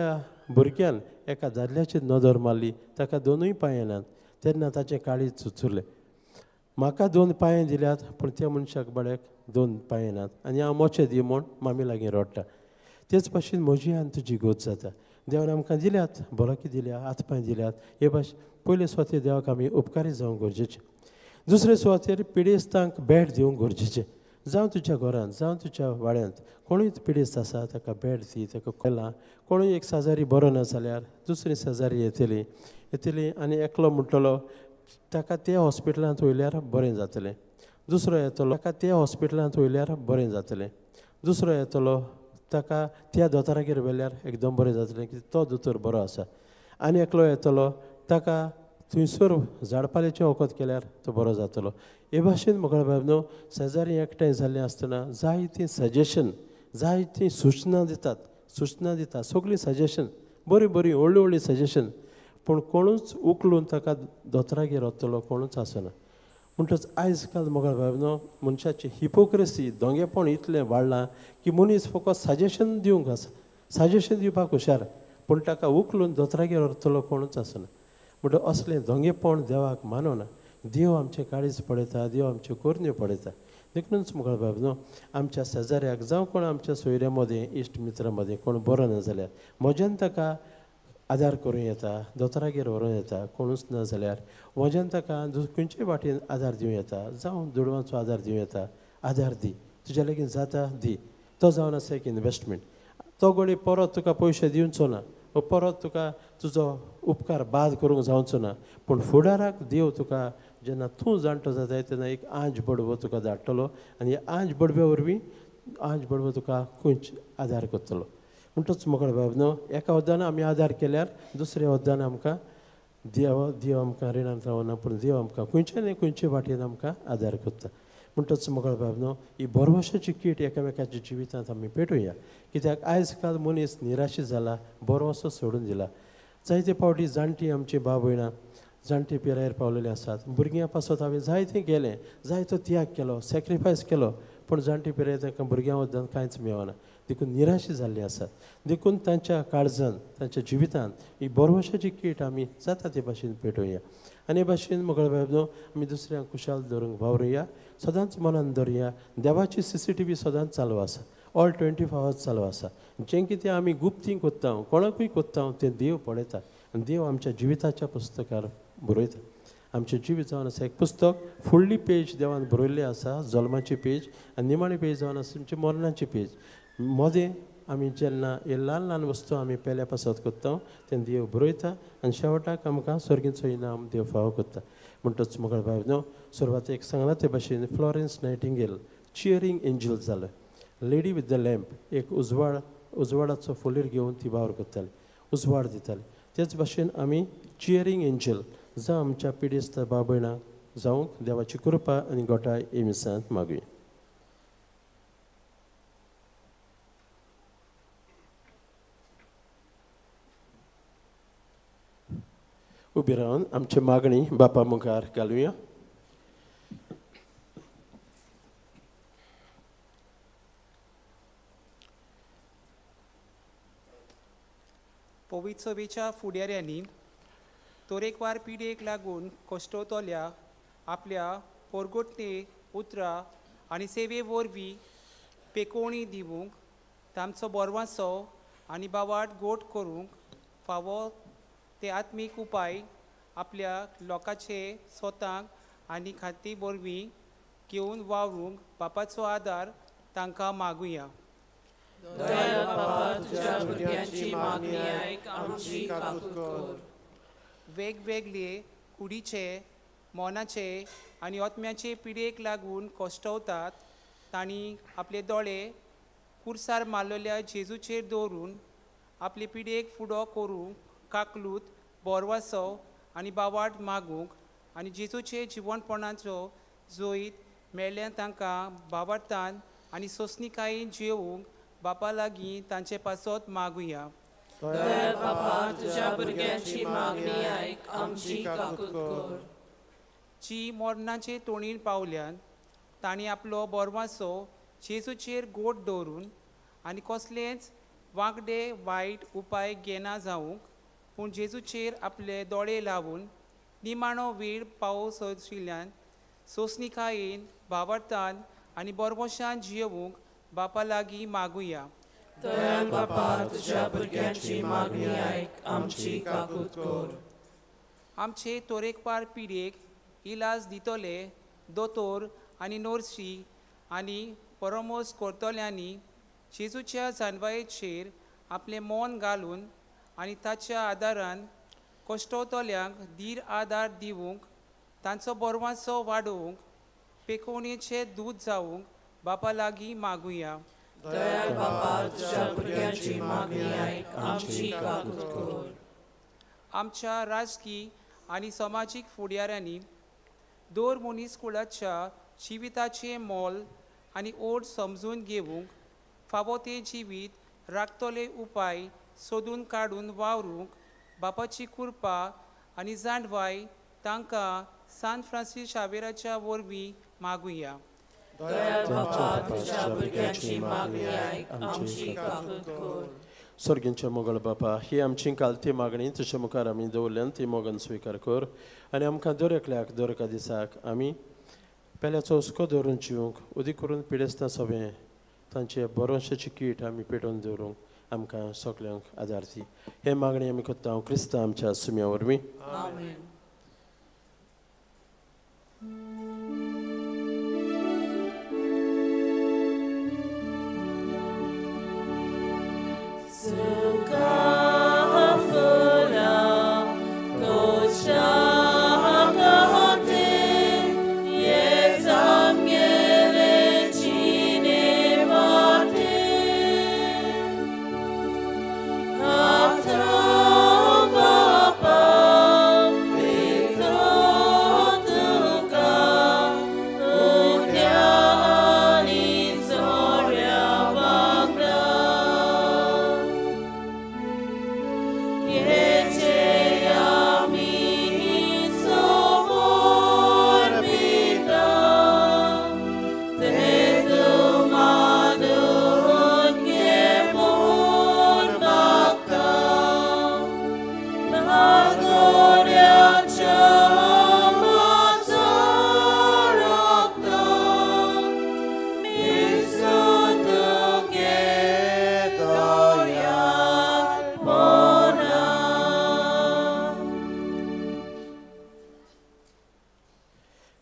भुरग्यान एका दादल्याची नदर मारली, ताका दोनूय पांय येनात, तेन्ना ताचें काळीज चुचुरलें. म्हाका दोन पांय दिल्यात पूण त्या मनशाक बड्याक दोन पांय येनात आनी हांव मोचे दी म्हूण मामी लागीं रडटा. तेच भाशेन म्हजी आनी तुजी गोत जाता. देवान आमकां दिल्यात, भलायकी दिल्या, हात पांय दिल्यात. हे भाशेन पयले सुवातेर देवाक आमी उपकारी जावंक गरजेचें. दुसरे सुवातेर पिडेस्तांक भेट दिवंक गरजेचें. जावं तुज्या घरांत, जावं तुज्या वाड्यांत कोणूय पिडेस्त आसा ताका भेट दी, ताका कळना. कोणूय एक शेजारी बरो ना जाल्यार दुसरी शेजारी येतली येतली आनी एकलो म्हणटलो ताका ते हॉस्पिटलांत वयल्यार बरें जातलें, दुसरो येतलो ताका ते हॉस्पिटलांत वयल्यार बरें जातलें, दुसरो येतलो ताका त्या दोतोरागेर व्हेल्यार एकदम बरें जातलें की तो दोतोर बरो आसा, आनी एकलो येतलो ताका थंयसर झाडपाल्याचें वखद केल्यार तो बरो जातलो. हे भाशेन मोगळ बाब न्हू शेजारी एकठांय जाल्लें आसतना जायतीं सजेशन, जायतीं सुचनां दितात, सुचनां दितात, सगळीं सजेशन बरीं बरीं व्हडलीं व्हडलीं सजेशन, पूण कोणूच उखलून ताका दोतोरागेर वतलो कोणूच आसना. म्हणटच आयज काल मोगळ बाब न्हू मनशाची हिपोक्रेसी, दोंगेपण इतलें वाडलां की मनीस फकत सजेशन दिवंक आसा, सजेशन दिवपाक हुशार, पूण ताका उखलून दोतोरागेर व्हरतलो कोणूच आसना. म्हणटच असलें दोंगेपण देवाक मानवना. देव आमचें काळीज पळयता, देव आमच्यो करण्यो पळयता. देखूनच मोगळ बाब न्हू आमच्या शेजाऱ्याक जावं कोण आमच्या सोयऱ्या मदें, इश्ट मित्रां मदें कोण बरो ना जाल्यार म्हज्यान ताका आदार करूं येता, दोतोरागेर व्हरूं येता. कोणूच ना जाल्यार म्हज्यान ताका खंयच्याय वाटेन आदार दिवं येता, जावं दुडवांचो आदार दिवं येता. आदार दी, तुज्या लागीं जाता दी. तो जावन आसा एक इनवेस्टमेंट. तो घडये परत तुका पयशे दिवचो ना, परत तुका तुजो उपकार बाद करूंक जावचो ना, पूण फुडाराक देव तुका जेन्ना तूं जाणटो जाताय तेन्ना एक आंज बडवो तुका धाडटलो आनी आंज बडव्या वरवीं आंज बडवो तुका खंयच आदार करतलो. म्हणटच मोगळ बाब न्हू एका वद्दान आमी आदार केल्यार दुसऱ्या वद्दान आमकां देव देव आमकां रिणांत रावना, पूण देव आमकां खंयचे न्हय खंयचे वाटेन आमकां आदार करता. म्हणटच मोगळ बाब न्हू ही भरवशाची कीट एकामेकाच्या जिवितांत आमी पेटोवया. कित्याक आयज काल मनीस निराशी जाला, भरवसो सोडून दिला. जायते फावटी जाणटी आमची भाव भयणां जाणटे पिरायेर पावलेले आसात, भुरग्यां पासत हांवें जायतें केलें, जायतो त्याग केलो, सॅक्रिफायस केलो, पूण जाणटे पिरायेर तांकां भुरग्यां वद्दान कांयच मेळना, देखून निराशी जाल्ली आसात. देखून तांच्या काळजान, तांच्या जिवितांत ही भरवशाची कीट आमी जाता ते भाशेन पेटोवया. आनी हे भाशेन मोगळ बाब न्हू आमी दुसऱ्यांक खुशाल दवरूंक वावरुया, सदांच मनान दवरुया. देवाची CCTV सदांच चालू आसा, ऑल 24 आवर्स चालू आसा. जें कितें आमी गुप्तीं कोत्ता, कोणाकूय कोत्ता, तें देव पळयता आनी देव आमच्या जिविताच्या पुस्तकार बरयता. आमचें जिवीत जावन आसा एक पुस्तक, फुडली पेज देवान बरयल्ली आसा, जल्माची पेज, आनी निमाणी पेज जावन आसा आमची मरणाची पेज. मदें आमी जेन्ना हे ल्हान ल्हान वस्तू आमी पेल्या पासत कोत्ता तेन्ना देव बरयता आनी शेवटाक आमकां सर्गीचो इनाम देव फावो करता. म्हणटच मोगळ बाब न्हू सुरवातेक सांगलां ते भाशेन फ्लॉरेन्स नायटिंगेल चियरींग एंजल जालें. लेडी विथ the lamp, एक उजवाड, उजवाडाचो फोलीर घेवन ती वावर करताली, उजवाड दिताली. तेच भाशेन आमी चियरींग एंजल जावं आमच्या पिडेस्त भाव भयणांक जावंक देवाची कृपा आनी गोठाय हे मिसांत मागुया. उबी रावन आमची मागणी बापा मुखार घालुया. पवित्र सभेच्या फुडाऱ्यांनी तरेकवार पिडेक लागून कश्टवतल्या आपल्या पोरगोटणे उतरां आनी सेवे वरवीं पेकोवणी दिवंक तांचो बोरवासो आनी बावाट गोट करूंक फावो ते आत्मीक उपाय आपल्या लोकांचे स्वताक आनी खाती वरवीं घेवन वावरूंक बापाचो आदार तांकां मागुया. दयाळ बापा, तुज्या भुरग्यांची मागणी आयक, आमची काकूत कर. वेगवेगळे कुडीचे, मनाचे आनी आत्म्याचे पिडेक लागून कश्टवतात तांणी आपले दोळे कुर्सार मारलेल्या जेजूचेर दवरून आपले पिडेक फुडो करूंक काकलूत बोरवासो आनी बावाट मागूंक आनी जेजूचे जिवनपणाचो जैत मेळ्ळ्यान तांकां बावार्थान आनी सोंसणीकायेन जियोवंक बापा लागीं तांचे पासत मागुया. दयाळ बापा, तुज्या भुरग्यांची मागणी आयक, आमची काकूत कर. जी मरणाचे तोणीर पावल्यान तांणी आपलो बोरवासो जेजूचेर गोट दवरून आनी कसलेच वांगडे वायट उपाय घेना जावंक पूण जेजूचेर आपले दोळे लावन निमाणो वेळ पावस आशिल्ल्यान सोंसणीकायेन भावार्थान आनी बोरवशान जियोवंक बापा लागीं मागुया. दयाळ बापा, तुज्या भुरग्यांची मागणी आयक, आमची काकूत कर. आमचे तरेकवार पिडेक इलाज दितले दोतोर आनी नर्सी आनी परामर्श करतल्यांनी जेजूच्या जानवायेचेर आपलें मन घालून आनी ताच्या आदारान कश्टवतल्यांक धीर आदार दिवंक तांचो बोरवासो वाडोवंक पेकोवणेचें दूद जावंक बापा लागीं मागुया. दयाळ बापा, तुज्या भुरग्यांची मागणी आयक, आमची काकूत कर. आमच्या राजकी आनी समाजीक फुडाऱ्यांनी दर मनीस कुळाच्या जिविताचें मोल आनी ओड समजून घेवंक फावो तें जिवीत राखतले उपाय सोदून काडून वावरूंक बापाची कृपा आनी जाणवाय तांकां सान फ्रांसीस शावेराच्या वरवीं मागुया. दयाळ बापा, तुज्या भुरग्यांची मागणी आयक, आमची काकूत कर. स्वर्गींच्या मोगल बापा, ही आमची कालती मागणी तुज्या मुखार आमी दवरल्यान ती मोगन स्विकार कर आनी आमकां दर एकल्याक दर एका दिसाक आमी पेल्याचो हुस्को दवरून जिवंक उदीक करून पिडेस्तां सगळें तांचे बरोवशाची कीट आमी पेटोवन दवरूंक आमकां सगल्यांक आदार दी. हे मागणी आमी करता क्रिस्तांव आमच्या सुम्या वरवीं. आमेन.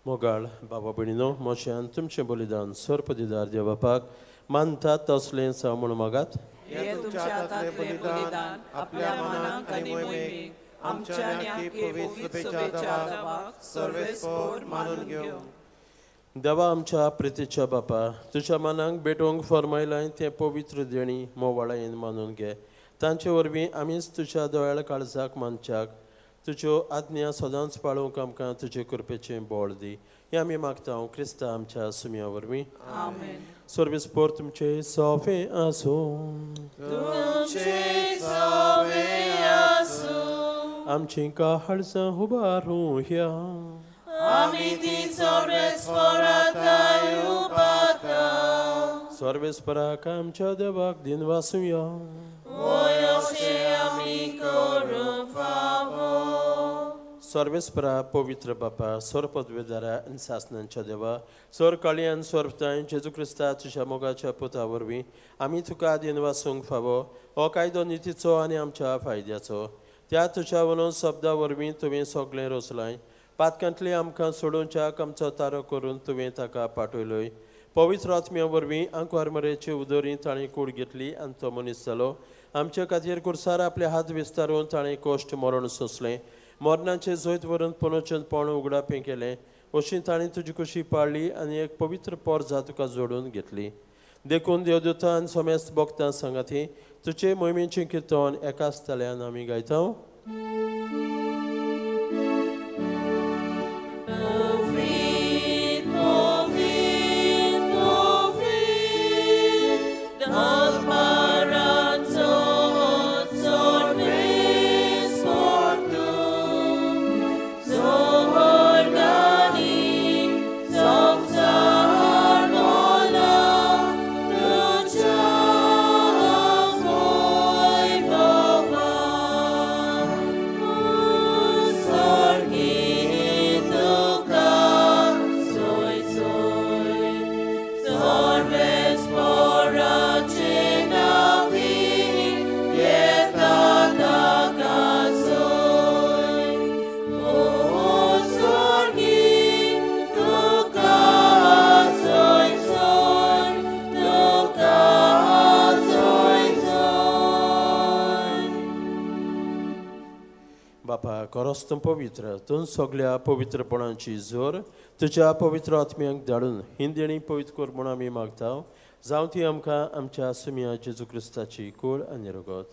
मोगाळ बाबा भयणीनो, मोशान तुमचें बलिदान सर्पदिदार देव बापाक मानतात तसलें जावं म्हूण मागात. हें तुमच्या हातांतलें बलिदान आपल्या मनाक आनी मोहिमेक आमच्या आनी पवित्र सभेच्या देवाक सर्वेस्पोर मानून घेवं. देवा आमच्या प्रितीच्या बापा, तुज्या मनाक भेटोवंक फर्मायलां तें पवित्र देणी मोवाळायेन मानून घे. तांचे वरवीं आमीच तुज्या दोळ्या काळजाक मानच्याक तुज्यो आज्ञा सदांच पाळोवंक आमकां तुजे कृपेचें बळ दी. हें आमी मागता क्रिस्ता आमच्या सुम्या वरवीं. आमेन. सर्वेस्पोर तुमचे सोफे आसूं. तुमचे सोफे आसूं. आमची काळजां उबारूं ह्या. आमी ती सर्वेस्पोराक उबारता. सर्वेस्पोराक आमच्या देवाक दिनवासुया. वयशे आमी करूंक फावो. सर्वेस्परा पवित्र बापा, सर्वपदवेदारा आनी सासनांच्या देवा, सर काळयान सर्वताय जेजू क्रिस्ता तुज्या मोगाच्या पुता वरवीं आमी तुका दिनवासूंक फावो हो कायदो नितीचो आनी आमच्या फायद्याचो. त्या तुज्या वनून शब्दा वरवीं तुवें सगळें रचलां. पातकांतले आमकां सोडोवच्याक आमचो तारो करून तुवें ताका पाठयलोय. पवित्र आत्म्या वरवीं आंकवार मरेचे उदरी ताणें कूड घेतली आनी तो मनीस जालो. आमचे खातीर कुर्सार आपले हात विस्तारून ताणें कश्ट मरण सोंसलें. मरणाचें जैत व्हरून पुनर्चनपण उगडापें केलें. अशी ताणें तुजी कुशी पाळ्ळी आनी एक पवित्र पोरजा तुका जोडून घेतली. देखून देवदूतान आनी समेस्त भक्तां सांगाती तुजे मोहिमेचें किर्तन एकाच ताळ्यान आमी गायता. खरोच तूं पवित्र, तूं सगल्या पवित्रपणाची जोर तुज्या पवित्र आत्म्यांक धाडून ही देणी पवित्र कर म्हूण आमी मागता. जावं ती आमकां आमच्या सुम्या जेजू क्रिस्ताची कूड आनी रगत.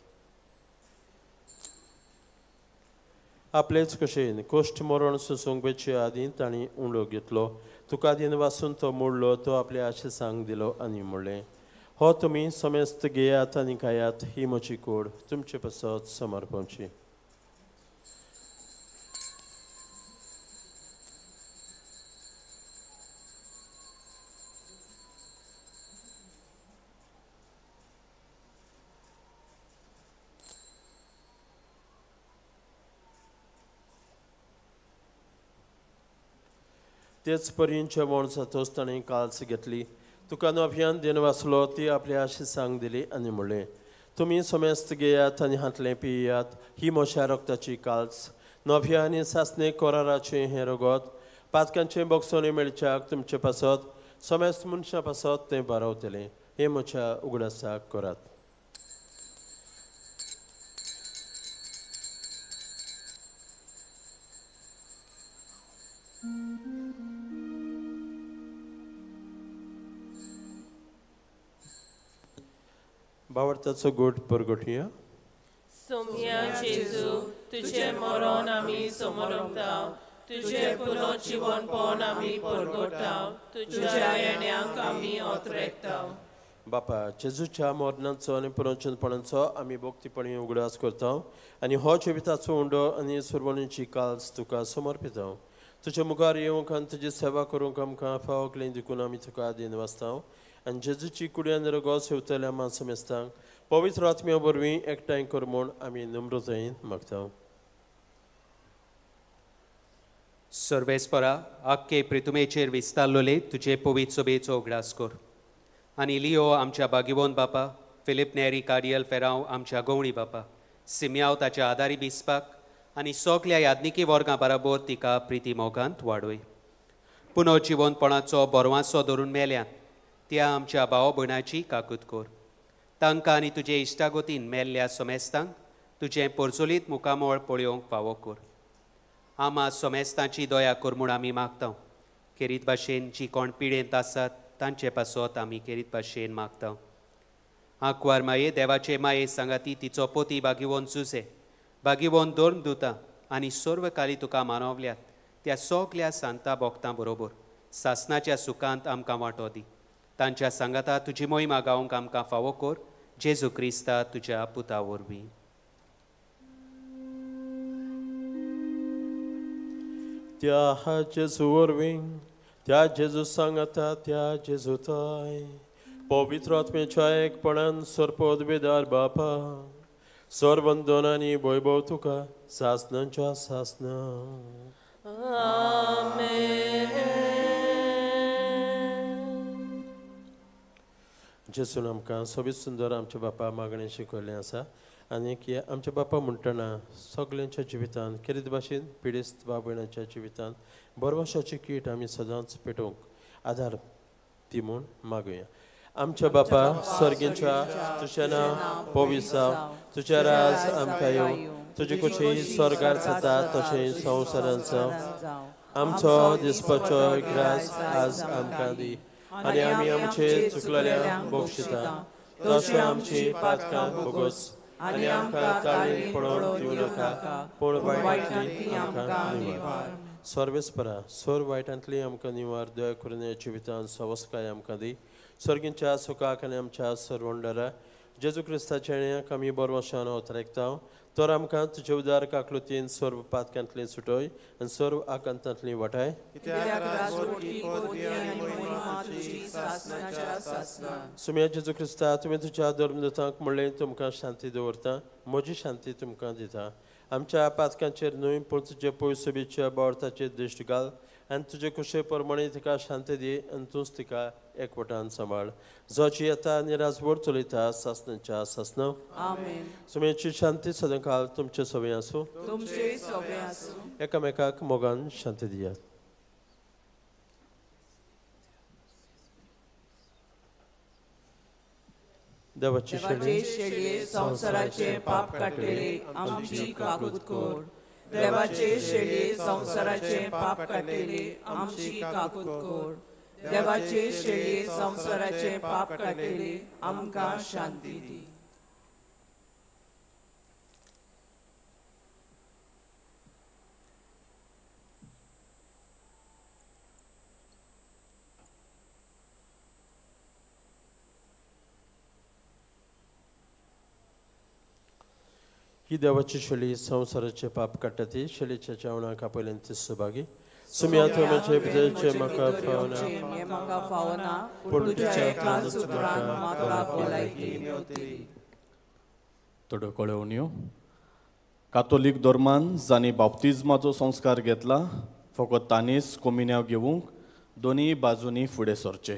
आपलेच कशेन कश्ट मरण सोसूंक वेचे आदीं तांणी उंडो घेतलो. तुका दिन वासून तो मोडलो, तो आपल्या आशेसांक दिलो आनी म्हणलें, हो तुमी समेस्त घेयात आनी खायात, ही म्हजी कूड तुमचे पासत समर्पणची. तेच परीन जेवण जातच ताणें काल्स घेतली. तुका नव्यान दिन वाचलो, ती आपल्या आशिसांक दिली आनी म्हणलें, तुमी समेस्त घेयात आनी हांतलें पियात, ही म्हज्या रक्ताची काल्स, नव्या आनी सासणे कराराचें हें रगत, पातकांचें बक्षणें मेळच्याक तुमचे पासत समेस्त मनशां पासत तें बारावतलें. हें म्हज्या उगडासाक करात. बावडताचो गोट परगटया. सोम्या जेजू, तुझे मरण आमी समरमता, तुझे पुनर्जीवनपण आमी परगटा, तुझ्या येण्याक आमी ओतरेकता. बापा, जेजूच्या मरणाचो आनी पुनर्जीवनपणाचो आमी भक्तीपणी उगडास करता आनी हो जिविताचो उंडो आनी सुरवणीची काल्स तुका समर्पिता. तुजे मुखार येवंक आनी तुजी सेवा करूंक आमकां फावो केली देखून आमी तुका दिन वाचता. आनी जेजूची कुडी आनी रगत सेवतल्या मानसमेस्तांक पवित्र आत्म्या वरवीं एकठांय कर म्हूण आमी नम्रतायेन मागता. सर्वेस्परा, आख्खे प्रितुमेचेर विस्तारलोले तुजे पवित्र सभेचो उगडास कर आनी लियो आमच्या बागिवोन बापा, फिलीप नेरी कार्डियल फेरांव आमच्या गवणी बापा, सिमयाव ताच्या आदारी बिस्पाक आनी सगल्या यादनिकी वर्गां बराबर तिका प्रिती मोगांत वाडय. पुनर्जिवनपणाचो बरवांसो धरून मेल्यात त्या आमच्या भाव भयणाची काकूत कर. तांकां आनी तुजे इश्टागतीन मेल्ल्या समेस्तांक तुजें पोरचोलीत मुखामळ पळोवंक फावो कर. आमा समेस्तांची दया कर म्हूण आमी मागता. खेरीत भाशेन जी कोण पिडेंत आसात तांचे पासत आमी खेरीत भाशेन मागता. आंकवार माये देवाचे माये सांगाती तिचो पोती बागिवोन जुजे बागिवोन धर्मदुतां आनी सर्वकाली तुका मानवल्यात त्या सगल्या सांता भोक्तां बरोबर सासनाच्या सुखांत आमकां वांटो दी. तांच्या सांगाता तुजी मोहिमा गावंक आमकां फावो कर, जेजू क्रिस्ता तुज्या पुता वरवीं. त्या जेजू वरवीं, त्या जेजू सांगाता, त्या जेजू ताय पवित्र आत्म्याच्या एकपणान सर्पोदवेदार बापा, सर्वंदन आनी वैभव तुका सासनाच्या सासना. आमेन. जेजून आमकां सोबीत सुंदर आमच्या बापा मागणें शिकयल्लें आसा आनी की आमच्या बापा म्हणटना सगल्यांच्या जिवितांत खेरीत भाशेन पिडेस्त भाव भयणांच्या जिवितांत भरवशाची कीट आमी सदांच पेटोवंक आदार दी म्हूण मागुया. आमच्या बापा स्वर्गीच्या, तुजें नांव पवित्र जावं, तुजें राज आमकां येवं, तुजी कुशी स्वर्गार जाता तशें संवसारांत जावं. आमचो दिसपाचो ग्रास आज आमकां दी आनी आमी आमचे चुकलेल्या बक्षिता तशें आमची पातकां भोगोस आनी आमकां ताळीन पडोवन दिवं नाका, पूण वायटांतली आमकां निवार. सर्वेस्परा सोर वायटांतली आमकां निवार, दया करून ह्या जिवितांत सवस्काय आमकां दी. स्वर्गींच्या सुखाक आनी आमच्या सर्वंडरा जेजू क्रिस्ताच्या येण्याक आमी बरवशान अवतरेकता, तर आमकां तुजे उदार काकलुतीन सर्व पातकांतली सुटय आनी सर्व आकांतांतली वाटाय. सुम्या जेजू क्रिस्ता, तुवें तुज्या धर्मदूतांक म्हणलें तुमकां शांती दवरता, म्हजी शांती तुमकां दिता. आमच्या पातकांचेर न्हय पूण तुजे पयसुबीच्या बोर्ताचेर दृश्ट घाल आनी तुजे कुशे प्रमाणे तिका शांती दी आनी तूंच तिका एकवटान सांबाळ, जो जियेता आनी राजवट चलयता सासणाच्या सासणा. आमेन. सुमेची शांती सदांकाल तुमचे सवय आसूं, तुमचे सवय आसूं. एकामेकाक मोगान शांती दियात. देवाची शेळये संवसाराचे पाप काडटले आमची काकूत कर. देवाचे शेळये संवसाराचे पाप काडटले आमची काकूत कर. देवाचे शेळये संवसाराचे पाप काडटले आमकां शांती दी. ही देवाची शेळी संवसाराचे पाप काडटा ती शेळीच्या जेवणाक आपयल्यान ती सहभागी. सुम्या तुमचे भितरचे म्हाका फावना, फावना, पूण तुज्या एकाच उतरान म्हाका भलायकी मेवतली. थोड्यो कळोवण्यो. कातोलीक धर्मान जांणी बाप्तिज्माचो संस्कार घेतला फकत तांणीच कोमिन्यांव घेवंक दोनूय बाजूंनी फुडें सरचें.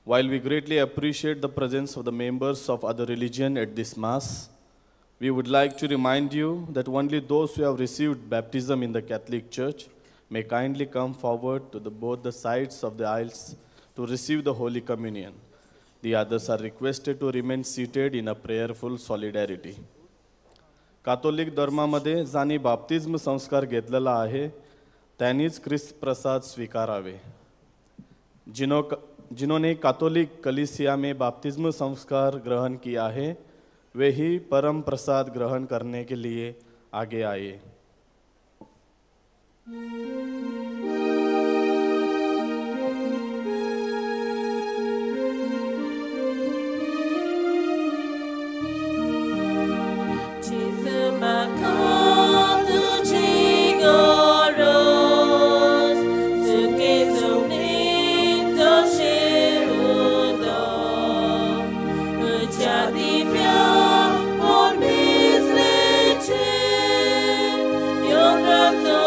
While we greatly appreciate the presence of the members of other religion at this mass, we would like to remind you that only those who have received baptism in the Catholic Church may kindly come forward to both the sides of the aisles to receive the Holy Communion. The others are requested to remain seated in a prayerful solidarity. Catholic धर्मामध्ये जांणी बाप्तिज्म संस्कार घेतलेला आहे त्यांनीच ख्रिस्त प्रसाद स्वीकारावे. जिन्होंने कातोलिक कलीसिया में बाप्तिज्म संस्कार ग्रहण किया है वे ही परम प्रसाद ग्रहण करने के लिए आगे आए.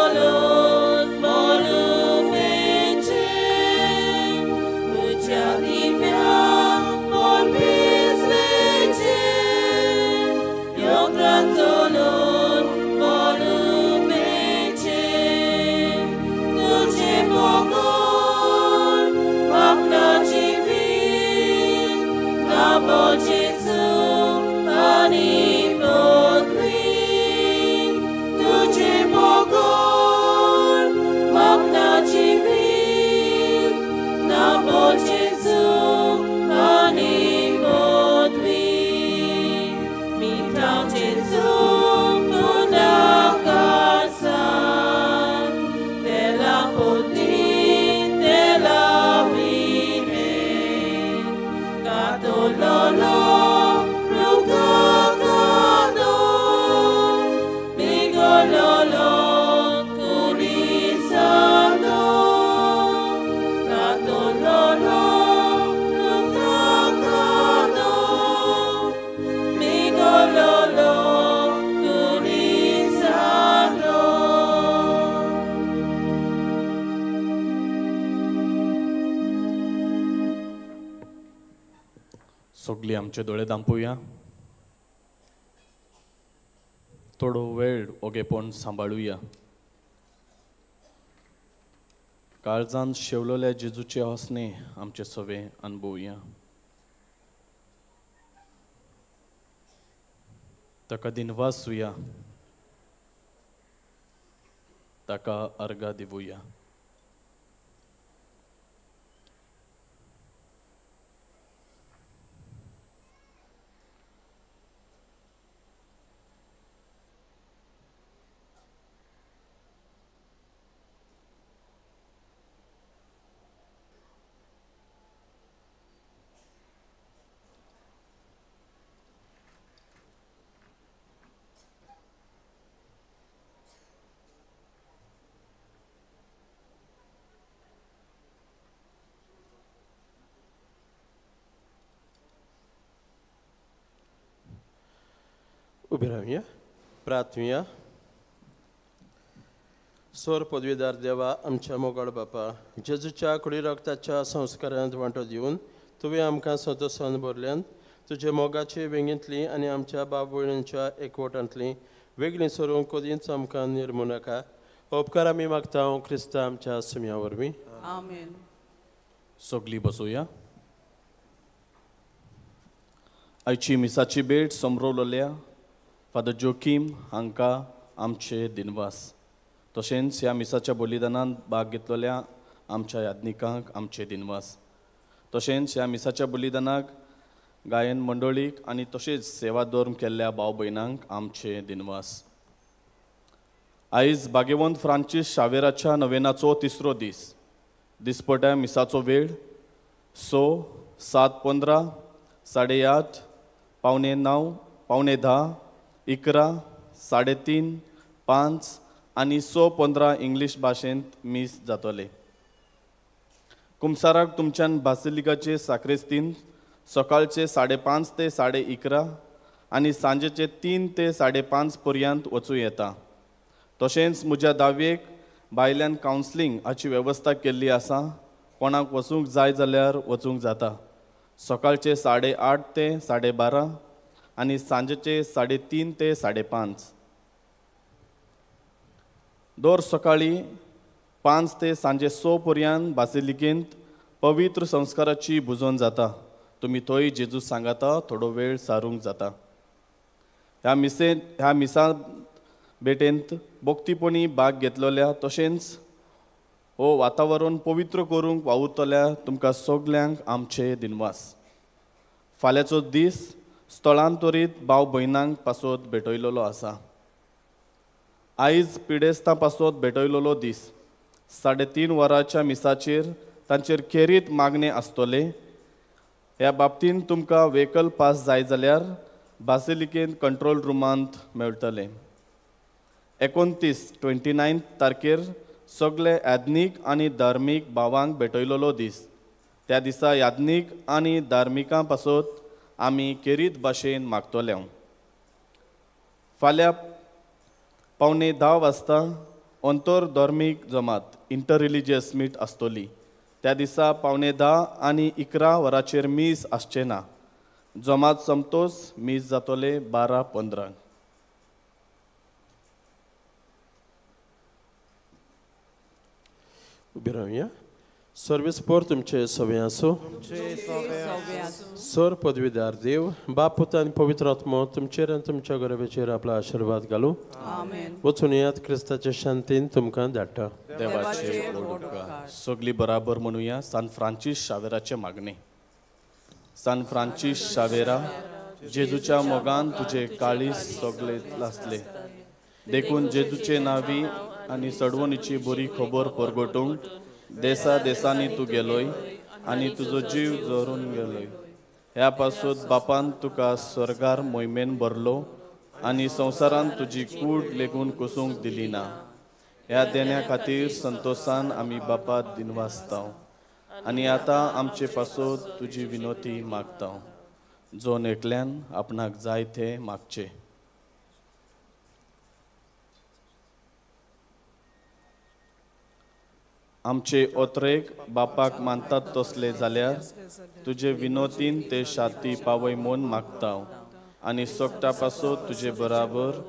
Alone. सगळीं आमचे दोळे दांपुया, थोडो वेळ ओगेपण सांबाळुया. काळजान शेवलेल्या जेजूचे हसणे आमचे सवे अनुभवया. ताका दिनवासुया, ताका अर्घा दिवया. उबे रावया, प्रार्थुया. सोर पदवीदार देवा, आमच्या मोगाळ बापा, जेजूच्या कुडी रक्ताच्या संस्कारांत वांटो दिवन तुवें आमकां संतोसान भरल्यान तुजे मोगाचे वेंगेंतली आनी आमच्या बाप भयणींच्या एकवटांतली वेगळीं सरूंक कदींच आमकां निर्मू नाका. उपकार आमी मागता क्रिस्ता आमच्या सुम्या वरवीं. आमेन. सगळीं बसोया. आयची मिसाची भेट समरोवलेल्या फादर जोकीम हांकां आमचे दिनवास. तशेंच ह्या मिसाच्या बलिदानांत भाग घेतलेल्या आमच्या याज्ञिकांक आमचे दिनवास. तशेंच ह्या मिसाच्या बलिदानाक गायन मंडळीक आनी तशेंच सेवा धर्म केल्ल्या भाव भयणांक आमचे दिनवास. आयज भाग्यवंत फ्रांसीस शावेराच्या नवेनाचो तिसरो दीस. दिसपट्या मिसाचो वेळ 6, 7:15, 8:30, 8:45, 9:45, 11, 3:30, 5 आनी 6:15 इंग्लीश भाशेंत मीस जातले. कुमसाराक तुमच्यान बासिलिकाचे साक्रिस्तीन सकाळचे 5:30 ते 11:30 आनी सांजेचे 3 ते 5:30 पर्यंत वचूं येता. तशेंच म्हज्या दाव्येक भायल्यान कावन्सिलींग हाची वेवस्था केल्ली आसा. कोणाक वचूंक जाय जाल्यार वचूंक जाता. सकाळचे 8:30 ते 12:30 आनी सांजेचे 3:30 ते 5:30. दर सकाळी 5 ते सांजे 6 पर्यंत बासिलिकेंत पवित्र संस्काराची भुजोन जाता. तुमी थंय जेजू सांगाता थोडो वेळ सारूंक जाता. ह्या मिसा भेटेंत भक्तीपणी भाग घेतलेल्या तशेंच हो वातावरण पवित्र करूंक वावुरतल्या तुमकां सगल्यांक आमचे दिनवास. फाल्यांचो दीस स्थलांतरीत भाव भयणांक पासत भेटयलेलो आसा. आयज पिडेस्तां पासत भेटयलेलो दीस. 3:30 वरांच्या मिसाचेर तांचेर खेरीत मागणें आसतलें. ह्या बाबतींत तुमकां व्हेकल पास जाय जाल्यार बासिलिकेंत कंट्रोल रुमांत मेळटलें. 29 तारखेर सगळे याज्ञीक आनी धार्मीक भावांक भेटयलेलो दीस. त्या दिसा याज्ञीक आनी धार्मिकां पासत आमी खेरीत भाशेन मागतले. फाल्यां 9:45 वाजता अंतर धर्मीक जमात इंटर रिलिजियस मीट आसतली. त्या दिसा 9:45 आनी 11 वरांचेर मीस आसचें ना. जमात सोमतोच मीस जातले 12:15. उबे रावया. सर्वीस पोर तुमचे सवे आसूं. सर पदवीदार देव बाप पुत आनी पवित्र आत्मो तुमचेर आनी तुमच्या गरबेचेर आपलो आशिर्वाद घालूं. वचून येयात क्रिस्ताचे शांतीन तुमकां धाडटा. देवाचे सगळी बराबर म्हणुया सान फ्रांसीस शावेराचे मागणे. सान फ्रांसीस शावेरा, जेजूच्या मोगान तुजे काळीज सगळे लासले, देखून जेजूचे नावी आनी सडवणीची बरी खबर परगटूंक देसा देसांनी तूं गेलोय आनी तुजो जीव जरून गेलोय. ह्या पासून बापान तुका स्वर्गार मोहिमेन भरलो आनी संवसारान तुजी कूड लेगून कोसूंक दिली ना. ह्या देण्या खातीर संतोशान आमी बापा दिनवासता आनी आतां आमचे पासून तुजी विनोती मागता. जोन एकल्यान आपणाक जाय तें मागचें. आमचे ओत्रेक बापाक मानतात तसले जाल्यार तुजे विनोतीन ते शांती पावय म्हूण मागता आनी सोगटा पासो तुजे बराबर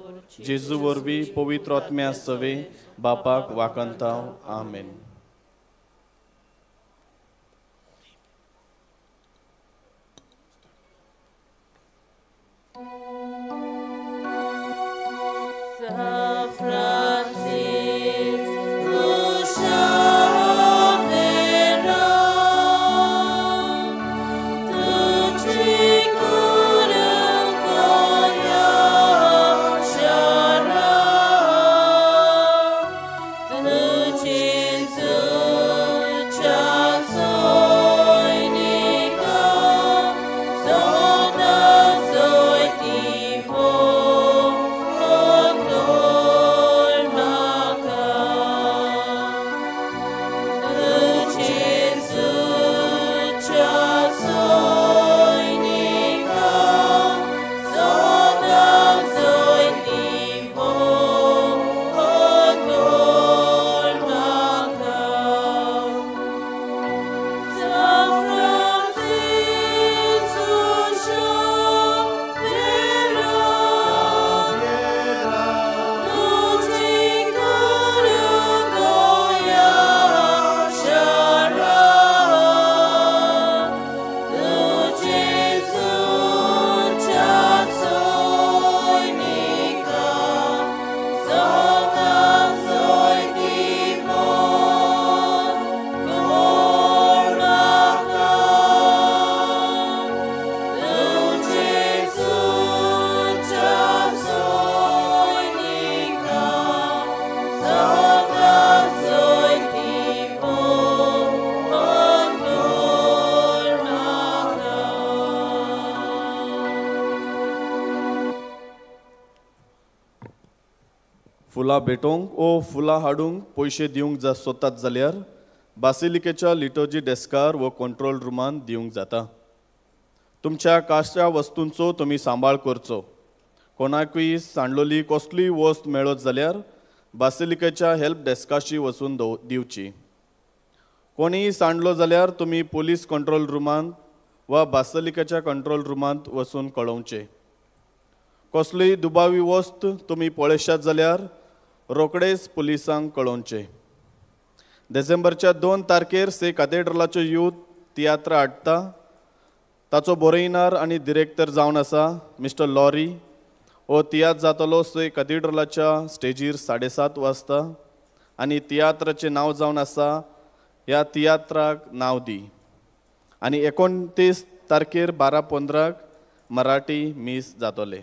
जेजू वरवीं पवित्र आत्म्या सवे बापाक वाकंता. आमेन. फुलां भेटोवंक ओ फुलां हाडूंक पयशे दिवंक जा सोदतात जाल्यार बासिलिकेच्या लिटोजी डेस्कार वो कंट्रोल रुमान दिवंक जाता. तुमच्या काश्या वस्तूंचो तुमी सांबाळ करचो. कोणाकूय सांडलोली कसलीय वस्त मेळत जाल्यार बासिलिकेच्या हेल्प डेस्काशी वचून दिवची. कोणीय सांडलो जाल्यार तुमी पोलीस कंट्रोल रुमांत वा बासिलिकेच्या कंट्रोल रुमांत वचून कळोवचें. कसलीय दुबावी वस्त तुमी पळयशात जाल्यार रोखडेच पुलिसांक कळोवचें. डिसेंबरच्या 2 तारखेर से काथेड्रलाचो यूथ तियात्र हाडटा. ताचो बरयणार आनी डिरेक्टर जावन आसा मिस्टर लॉरी. हो तियात्र जातलो से काथेड्रलाच्या स्टेजीर 7:30 वाजता आनी तियात्राचें नांव जावन आसा ह्या तियात्राक नांव दी. आनी 29 तारखेर 12:15 मराठी मीस जातलें.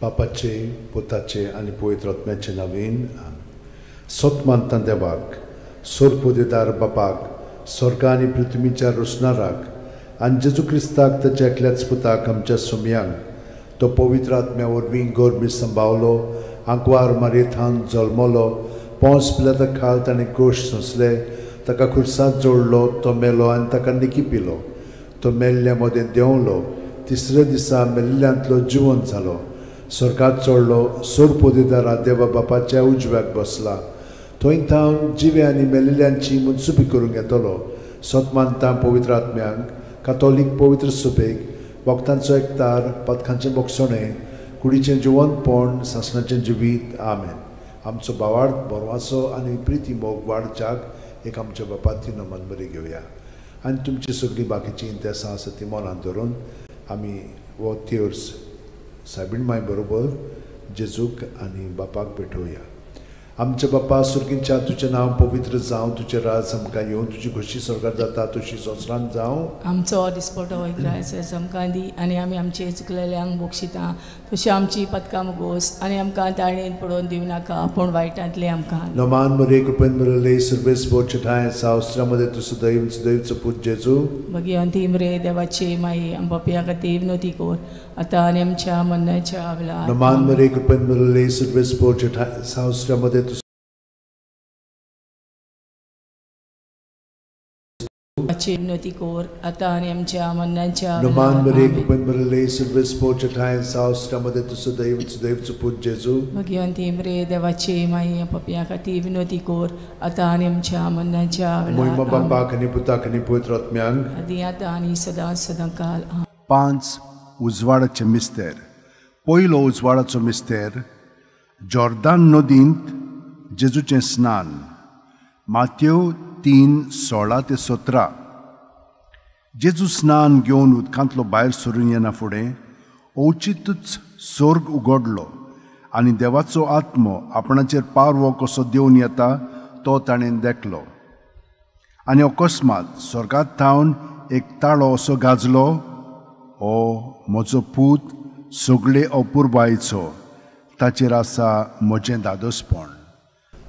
बापाचे, पुताचे आनी पवित्र आत्म्याचे नवीन. सत मानता देवाक, सोरपोदेदार बापाक, स्वर्ग आनी पृथ्वीच्या रोसणाराक आनी जेजू क्रिस्ताक ताच्या एकल्याच पुताक आमच्या सोमयांक, तो पवित्र आत्म्या वरवीं गर्भी संभावलो, आंकवार मारयेथावन जल्मलो, पोंस पिलाता खाल ताणें कोश सोंसले, ताका खुर्सांत जोडलो, तो मेलो आनी ताका निकी पिलो, तो मेल्ल्या मदें देंवलो, तिसऱ्या दिसा मेल्ल्यांतलो जिवन जालो, स्वर्गात चडलो, सोरपोदेदारा देवा बापाच्या उजव्याक बसला, थंय थावन जिवे आनी मेल्ल्यांची मनसुबी करूंक येतलो. सत मानता पवित्र आत्म्यांक, कातोलीक पवित्र सुबेक, वखदांचो एकतार, पथकांचें बोगसणें, कुडीचें जिवनपण, सासणाचें जिवीत. आमेन. आमचो भावार्थ, बरवासो आनी प्रिती मोग वाडच्याक एक आमच्या बापाती नमन बरी घेवया आनी तुमची सगळीं बाकीचीं इंतेसां आसा ती मनांत धरून आमी हो तेर्स सायबीण माय बरोबर जेजूक आनी बापाक भेटोवया. आमच्या बापा सुर्गींच्या, तुजें नांव पवित्र जावं, तुजें राज आमकां येवं, तुजी खोशी स्वर्गार जाता तशी संवसारांत जावं. आमचो दिसपटो इग्रायस आमकां दी आनी आमी आमचे चुकलेल्यांक बक्षिता तशी आमची पदकां मुगोस आनी आमकां ताळणेन पडोवन दिवं नाका पूण वायटांतलें आमकां. नमान मरे कृपेन मरले सर्वेस बोचे ठांय सावस्त्रामध्ये तूं सदैव सदैवचो पूत जेजू. मागीर अंतीम रे देवाचे माई आम पापया खातीर विनवती कर आतां आनी आमच्या मरणाच्या वेळार. नमान मरे कृपेन मरले सर्वेस बोचे ठांय सावस्त्रामध्ये तूं विनवती कर आतां आनी आमच्या मरणाच्या नमान मरे कृपेन मरले सर्वेस बोचे ठांय सावस्त्रामध्ये तूं सदैव सदैवचो पूत जेजू. मागीर अंतीम रे देवाचे माई आम पापया खातीर विनवती कर आतां आनी आमच्या मरणाच्या वेळार. महिमा बापाक आनी पुताक आनी पवित्र आत्म्याक, आदी आतां आनी सदां सदां काल. 5 उजवाडाचे मिस्तेर. पयलो उजवाडाचो मिस्तेर, जॉर्दान नदींत जेजूचें स्नान. मातेव 3:16-17. जेजू स्नान घेवन उदकांतलो भायर सरून येना फुडें अवचितूच स्वर्ग उगडलो आनी देवाचो आत्मो आपणाचेर पारवो कसो देंवन येता तो ताणें देखलो. आनी अकस्मात स्वर्गांत थावन एक ताळो असो गाजलो, ओ म्हजो पूत सगळे अपुरबायेचो, ताचेर आसा म्हजें दादोसपण.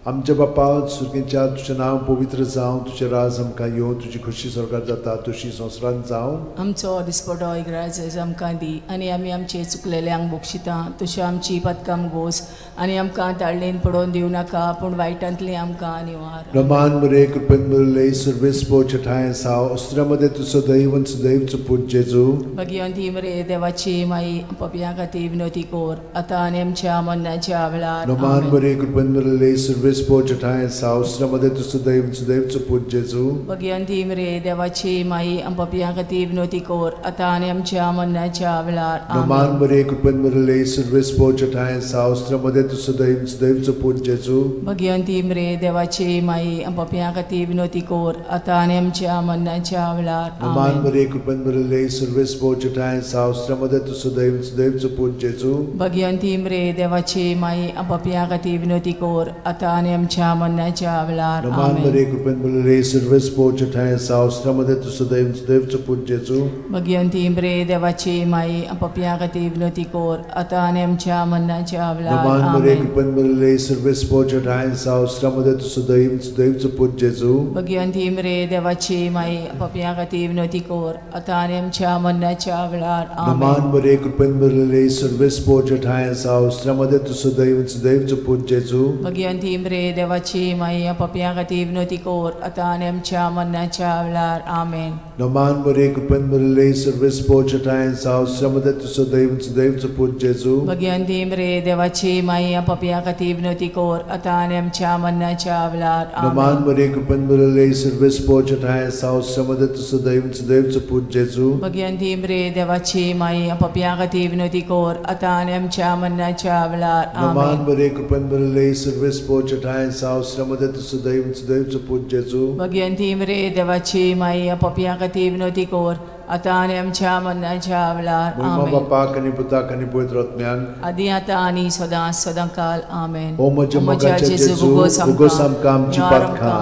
आमच्या बापा सुर्गींच्या, तुजें नांव पवित्र जावं, तुजें राज आमकां येवं, तुजी खोशी स्वर्गार जाता तशी संवसारांत जावं. आमचो दिसपटो इग्राज आमकां दी आनी आमी आमचे चुकलेल्यांक बक्षिता तशी आमची पदकां गोस आनी आमकां ताळणेन पडोवन दिवं नाका पूण वायटांतलें आमकां निवार. रमान मरे कृपेन मरले सर्वेस पोचे ठांय साव अस्त्रामध्ये तूं सदैव सदैवचो पूत जेजू. भगिवंती मरे देवाची माई पापयां खातीर विनवती कर आतां आनी आमच्या मरणाच्या वेळार. रमान मरे कृपेन मरले सर्वेस पोचे ठांय साव अस्त्रामध्ये तूं सदैव सदैवचो पूत जेजू. भगिवंती मरे देवाची माई पापयां खातीर विनवती कर आतां आनी आमच्या मरणाच्या वेळार. रमान मरे कृपेन मरले सर्वेस पोचे ठांय साव अस्त्रामध्ये तूं सदैव सदैवचो पूत जेजू. भगिवंती मरे देवाची माई पापयां खातीर विनवती कर आतां आनी आमच्या मरणाच्या वेळार. रमान मरे कृपेन मरले सर्वेस पोचे ठांय साव अस्त्रामध्ये तूं सदैव सदैवचो पूत जेजू. भगिवंती मरे देवाची माई पापयां खातीर विनवती कर आतां आनी आमच्या मरणाच्या वेळार. रमान मरे कृपेन मरले सर्वेस पोचे ठांय साव अस्त्रामध्ये तूं सदैव सदैवचो पूत जेजू. भगिवंती मरे देवाची माई पापयां खातीर विनवती कर आतां आनी आमच्या मरणाच्या वेळार. रमान मरे कृपेन मरले सर्वेस पोचे ठांय साव अस्त्रामध्ये तूं सदैव सदैवचो पूत जेजू. भगिवंती मरे देवाची माई पापयां खातीर विनवती कर आतां आनी आमच्या मरणाच्या वेळार. रमान मरे कृपेन मरले सर्वेस पोचे ठांय साव अस्त्रामध्ये तूं सदैव सदैवचो पूत जेजू. भगिवंती मरे देवाची माई पापयां खातीर विनवती कर आतां आनी आमच्या मरणाच्या वेळार. आमेन. रमान मरे कृपेन मरले सर्वेस पोचे ठांय साव अस्त्रामध्ये तूं सदैव सदैवचो पूत जेजू. भगिवंती मरे देवाची माई पापयां खातीर विनवती कर आतां आनी आमच्या मरणाच्या वेळार. रमान मरे कृपेन मरले सर्वेस पोचे ठांय साव अस्त्रामध्ये तूं सदैव सदैवचो पूत जेजू. भगिवंती मरे देवाची माई पापयां खातीर विनवती कर आतां आनी आमच्या मरणाच्या वेळार. रमान मरे कृपेन मरले सर्वेस पोचे ठांय साव अस्त्रामध्ये तूं सदैव सदैवचो पूत जेजू. भगिवंती मरे देवाची माई पापयां खातीर विनवती कर आतां आनी आमच्या मरणाच्या वेळार. महिमा बापाक आनी पुताक आनी पवित्र आत्म्याक, आदी आतां आनी सदां सदां काल. आमेन. ओ म्हज्या मोगाच्या जेजू, उगोस आमकां आमची पातकां,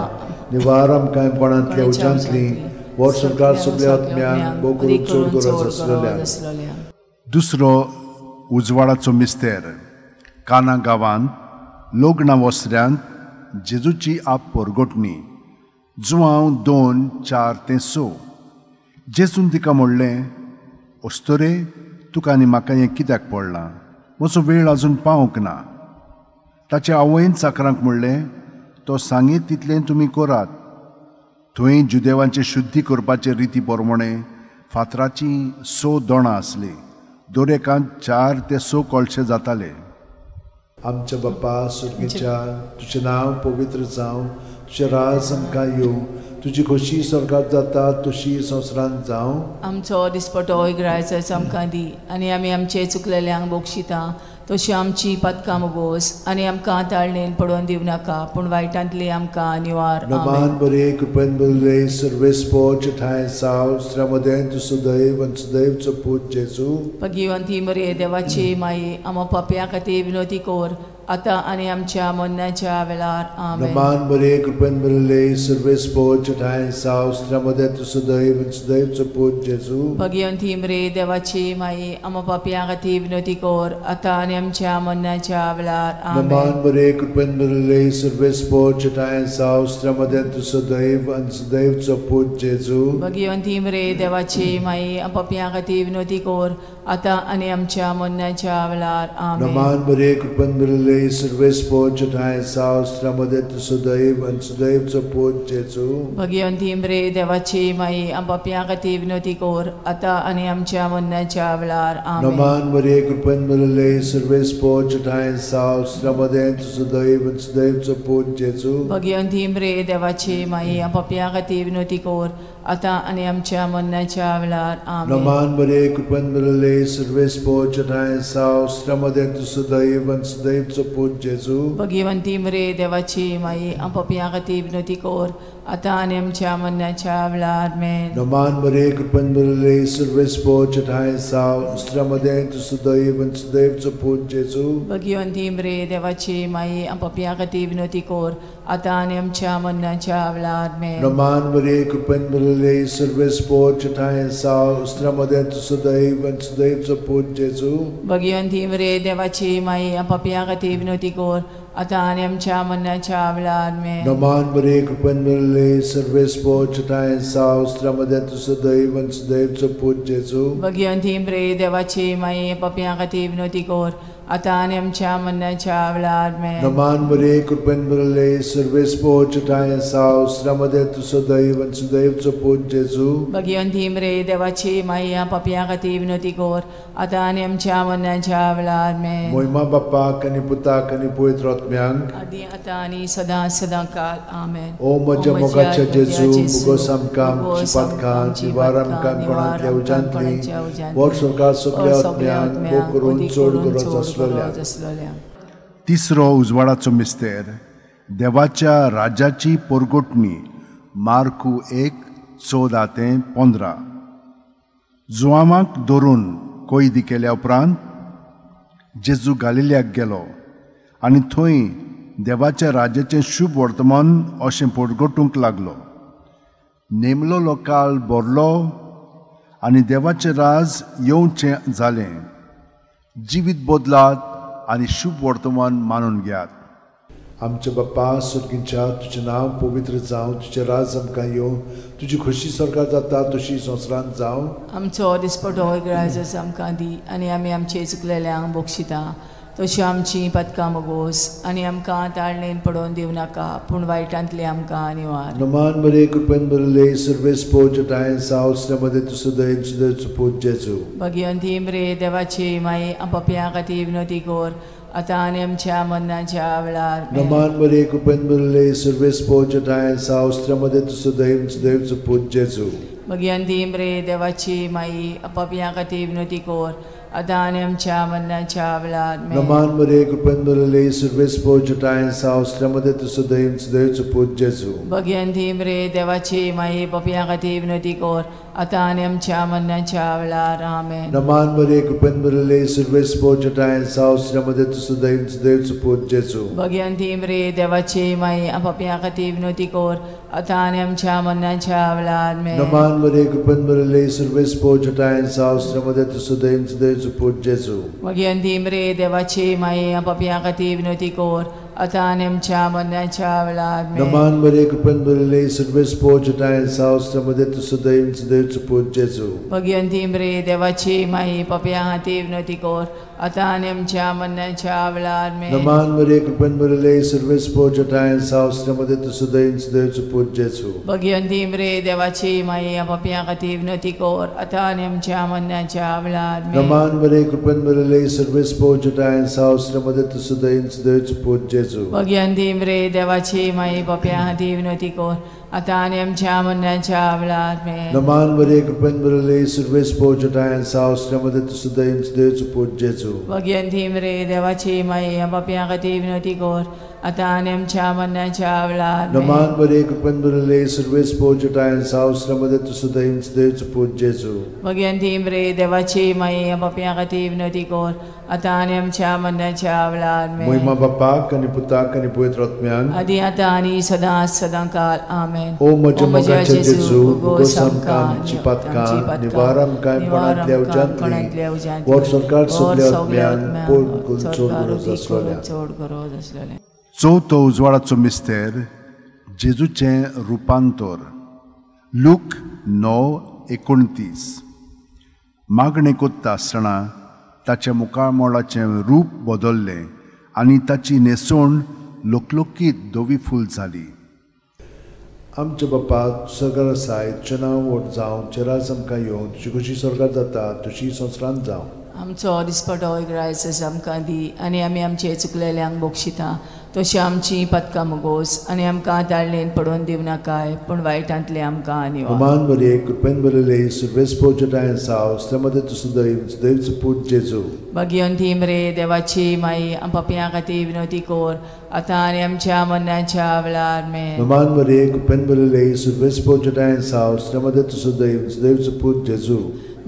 निवार आमकां कोणांतल्या उज्यांतली, वर्सभर सगळ्या आत्म्यांक भोव करून चड गरज आसलेल्या. दुसरो उजवाडाचो मिस्तेर काना गांवांत लग्ना वसऱ्यांत जेजूची आप परगटणी जुवांव 2, 4 ते 6. जेजून तिका म्हणलें, अस्तोरे, तुका आनी म्हाका हें कित्याक पडलां? म्हजो वेळ आजून पावंक ना. ताचे आवयन चाकरांक म्हणलें, तो सांगीत तितलें तुमी करात. थंय जुदेवांचे शुद्धी करपाचे रिती प्रमाणे फातराचीं 6 दोणां आसलीं. दरेकांत 4 ते 6 कळशे जाताले. आमच्या बाप्पा सुर्गीच्या, तुजें नांव पवित्र जावं, तुजें राज आमकां येवं, तुजी खोशी स्वर्गात जाता तशी संवसारांत जावं. आमचो दिसपटो इग्रायचो आमकां दी आनी आमी आमचे चुकलेल्यांक बोगशिता तशी आमची पदकां मोगोस आनी आमकां ताळणेन पडोवन दिवं नाका, पूण वायटांतली आमकां निवार. नमान बरे कृपेन बरले सर्वेस्पोच ठांय साव श्रमदेन तूं सुदैव आनी सुदैवचो पूत जेजू. भगिवंती मरे देवाची माई, आमा पापया खातीर विनोती कोर आतां आनी आमच्या मरणाच्या वेळार. आमेन. नमान बरे कृपेन बरले सर्वेस्पोच ठांय साव श्रमदेन तूं सुदैव आनी सुदैवचो पूत जेजू. भगिवंती मरे देवाची माई, आमा पापया खातीर विनोती कोर आतां आनी आमच्या मरणाच्या वेळार. आमेन. नमान बरे कृपेन बरले सर्वेस्पोच ठांय साव श्रमदेन तूं सुदैव आनी सुदैवचो पूत जेजू. भगिवंती मरे देवाची माई, आमा पापया खातीर विनोती कोर आतां आनी आमच्या मरणाच्या वेळार. आमेन. नमान बरे कृपेन बरले सर्वेस्पोच ठांय साव श्रमदेन तूं सुदैव आनी सुदैवचो पूत जेजू. भगिवंती मरे देवाची माई, आमा पापया खातीर विनोती कोर आतां आनी आमच्या मरणाच्या वेळार. आमेन. नमान बरे कृपेन बरले सर्वेस्पोच ठांय साव श्रमदेन तूं सुदैव आनी सुदैवचो पूत जेजू. भगिवंती मरे देवाची माई, आमा पापया खातीर विनोती कोर आतां आनी आमच्या मरणाच्या वेळार. आमेन. नमान बरे कृपेन बरले सर्वेस्पोच ठांय साव श्रमदेन तूं सुदैव आनी सुदैवचो पूत जेजू. भगिवंती मरे देवाची माई, आमा पापया खातीर विनोती कोर आतां आनी आमच्या मरणाच्या वेळार. आमेन. नमान बरे कृपेन बरले सर्वेस्पोच ठांय साव श्रमदेन तूं सुदैव आनी सुदैवचो पूत जेजू. भगिवंती मरे देवाची माई, आमा पापया खातीर विनोती कोर आतां आनी आमच्या मरणाच्या वेळार. आमेन. नमान बरे कृपेन बरले सर्वेस्पोच ठांय साव श्रमदेन तूं सुदैव आनी सुदैवचो पूत जेजू. भगिवंती मरे देवाची माई, आमा पापया खातीर विनोती कोर आतां आनी आमच्या मरणाच्या वेळार. आमेन. नमान बरे कृपेन बरले सर्वेस्पोच ठांय साव श्रमदेन तूं सुदैव आनी सुदैवचो पूत जेजू. भगिवंती मरे देवाची माई, पापया खातीर विनोती कोर आतां आनी आमच्या मरणाच्या वेळार. आमेन. नमान बरे कृपेन बरले सर्वेस्पोच ठांय साव श्रमदेन तूं सुदैव आनी सुदैवचो पूत जेजू. भगिवंती मरे देवाची माई, पापया खातीर विनोती कोर आतां आनी आमच्या मरणाच्या वेळार. आमेन. मोहिमा बाप्पाक आनी पुताक आनी पवित्र आत्म्यांक आदी आतां आनी सदां सदां काल. आमेन. ओ म्हज्या मोगाच्या जेजू, मुगोस आमकां आमची पातकां निवार आमकां कोणांतल्या उज्यांतली वर स्वर्गात सगल्या आत्म्यांक मोग करून चड गरज आसलेल्या. तिसरो उजवाडाचो मिस्तेर देवाच्या राज्याची परगटणी मार्कू 1, 14 ते 15. जुवांवाक धरून कैदी केल्या उपरांत जेजू गालिल्याक गेलो आनी थंय देवाच्या राज्याचें शुभ वर्तमान अशें परगटूंक लागलो. नेमलोलो काळ भरलो आनी देवाचें राज येवचें जालें. जिवीत बदलात आनी शुभ वर्तमान मानून घेयात. आमच्या बाप्पा सुर्गींच्या, तुजें नांव पवित्र जावं, तुजें राज आमकां येवं, तुजी खोशी स्वर्गात जाता तशी संवसारांत जावं. आमचो दिसपटो इग्रायज आमकां दी आनी आमी आमचे चुकलेल्यांक बोगशिता तशी आमची पदकां मोगोस आनी आमकां ताळणेन पडोवन दिवं नाका, पूण वायटांतली आमकां निवार. नमान बरे कृपेन बरले सर्वेस्पोच ठांय साव श्रमदेन तूं सुदैव सुदैवचो पूत जेजू. भगिवंती मरे देवाची माई, पापया खातीर विनोती कोर आतां आनी आमच्या मरणाच्या वेळार. नमान बरे कृपेन बरले सर्वेस्पोच ठांय साव श्रमदेन तूं सुदैव सुदैवचो पूत जेजू. भगिवंती मरे देवाची माई, पापया खातीर विनोती कोर आतां आनी आमच्या मरणाच्या वेळार. नमान मरे कृपेन भरले सर्वेस्पोच ठांय साव श्रमदेन तूं सुदैव सुदैवचो पूत जेजू. भगिवंती मरे देवाची माई, पापया खातीर विनोती कोर आतां आनी आमच्या मरणाच्या वेळार. आमेन. नमान मरे कृपेन भरले सर्वेस्पोच ठांय साव श्रमदेन तूं सुदैव सुदैवचो पूत जेजू. भगिवंती मरे देवाची माई, पापया खातीर विनोती कोर आतां आनी आमच्या मरणाच्या वेळार आमेन. नमान मरिये, कृपेन भरिल्ले, सर्वेस्पोर जटायेन साव, श्रीमदे तुजो दयेचो पूत जेजू. भगिनी मरिये, देवाची माये, पापयां खातीर विनवती कर आतां आनी आमच्या मरणाच्या वेळार आमेन. नमान मरिये, कृपेन भरिल्ले, सर्वेस्पोर जटायेन साव, श्रीमदे तुजो दयेचो पूत जेजू. भगिनी मरिये, देवाची माये, पापयां खातीर विनवती कर आतां आनी आमच्या मरणाच्या वेळार आमेन. नमान मरिये, कृपेन भरिल्ले, सर्वेस्पोर जटायेन साव, श्रीमदे तुजो दयेचो पूत जेजू. भगिनी मरिये, देवाची माये, पापयां खातीर विनवती कर आतां आनी आमच्या मरणाच्या वेळार आमेन. नमान मरिये, कृपेन भरिल्ले, सर्वेस्पोर जटायेन साव, श्रीमदे तुजो दयेचो पूत जेजू. भगिनी मरिये, देवाची माये, पापयां खातीर विनवती कर आतां आनी आमच्या मरणाच्या वेळार आमेन. नमान मरिये, कृपेन भरिल्ले, सर्वेस्पोर जटायेन साव, श्रीमदे तुजो दयेचो पूत जेजू. भगिनी मरिये, देवाची माये, पापयां खातीर विनवती कर आतां आनी आमच्या मरणाच्या वेळार आमेन. नमान मरिये, कृपेन भरिल्ले, सर्वेस्पोर जटायेन साव, श्रीमदे तुजो दयेचो पूत जेजू. भगिनी मरिये, देवाची माये, पापयां खातीर विनवती कर आतां आनी आमच्या मरणाच्या वेळार आमेन. महिमा बापाक आनी पुताक आनी पवित्र आत्म्याक, आदी आतां आनी सदां सदां काल आमेन. ओ म्हज्या मोगाचे जेजू, उगोस आमकां आमची पातकां, निवार आमकां कोणांतल्या उज्यांतली, वर सरकार सगल्या आत्म्यान पोट चड गरज आसलेल्या. चवथो उजवाडाचो मिस्तेर, जेजूचें रुपांतर. लूक 9:29. मागणें कोत्ता आसतना ताच्या मुखामळाचें रूप बदल्लें आनी ताची न्हेसवण लोकलोकीत धवी फूल जाली. आमच्या बापा, सरकार आसाय, तुजें नांव व्हड जावं, तुजें राज आमकां येवं, तुजी खोशी स्वर्गार जाता तशी संवसारांत जावं. आमचो दिसपटो ग्रायस आमकां दी आनी आमी आमचे चुकलेल्यांक बक्षिता तशी आमची पातकां मुगोस आनी आमकां ताळणेन पडोवन दिवं नाकाय, पूण वायटांतले आमकां आनी नमान मरिये, कृपेन भरिल्ले, सर्वेस्पोर जटायेन साव, श्रीमदे तुजो दयेचो पूत जेजू. भगिनी मरिये, देवाची माई, पापयां खातीर विनवती कर आतां आनी आमच्या मरणाच्या वेळार आमेन. नमान मरिये, कृपेन भरिल्ले, सर्वेस्पोर जटायेन साव, श्रीमदे तुजो दयेचो पूत जेजू.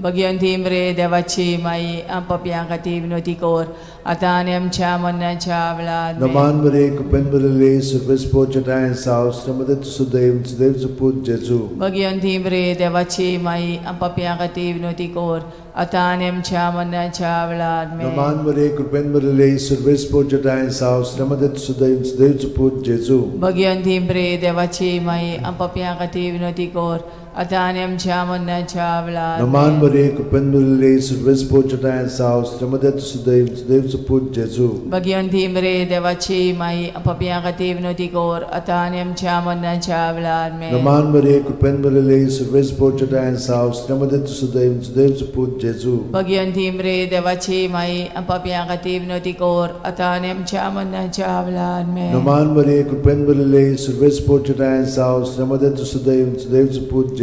भगिनी मरिये, देवाची माई, पापयां खातीर विनवती कर आतां आनी आमच्या मरणाच्या वेळार आमेन. नमान मरिये, कृपेन भरिल्ले, सर्वेस्पोर जटायेन साव, श्रीमदे तुजो दयेचो पूत जेजू. भगिनी मरिये, देवाची माई, पापयां खातीर विनवती कर आतां आनी आमच्या मरणाच्या वेळार आमेन. नमान मरिये, कृपेन भरिल्ले, सर्वेस्पोर जटायेन साव, श्रीमदे तुजो दयेचो पूत जेजू. भगिनी मरिये, देवाची माई, पापयां खातीर विनवती कर आतां आनी आमच्या मरणाच्या वेळार आमेन. नमान मरिये, कृपेन भरिल्ले, सर्वेस्पोर जटायेन साव, श्रीमदे तुजो दयेचो पूत जेजू. भगिनी मरिये, देवाची माई, पापयां खातीर विनवती कर आतां आनी आमच्या मरणाच्या वेळार आमेन. नमान मरिये, कृपेन भरिल्ले, सर्वेस्पोर जटायेन साव, श्रीमदे तुजो दयेचो पूत जेजू. भगिनी मरिये, देवाची माई, पापयां खातीर विनवती कर आतां आनी आमच्या मरणाच्या वेळार आमेन. नमान मरिये, कृपेन भरिल्ले, सर्वेस्पोर जटायेन साव, श्रीमदे तुजो दयेचो पूत जेजू.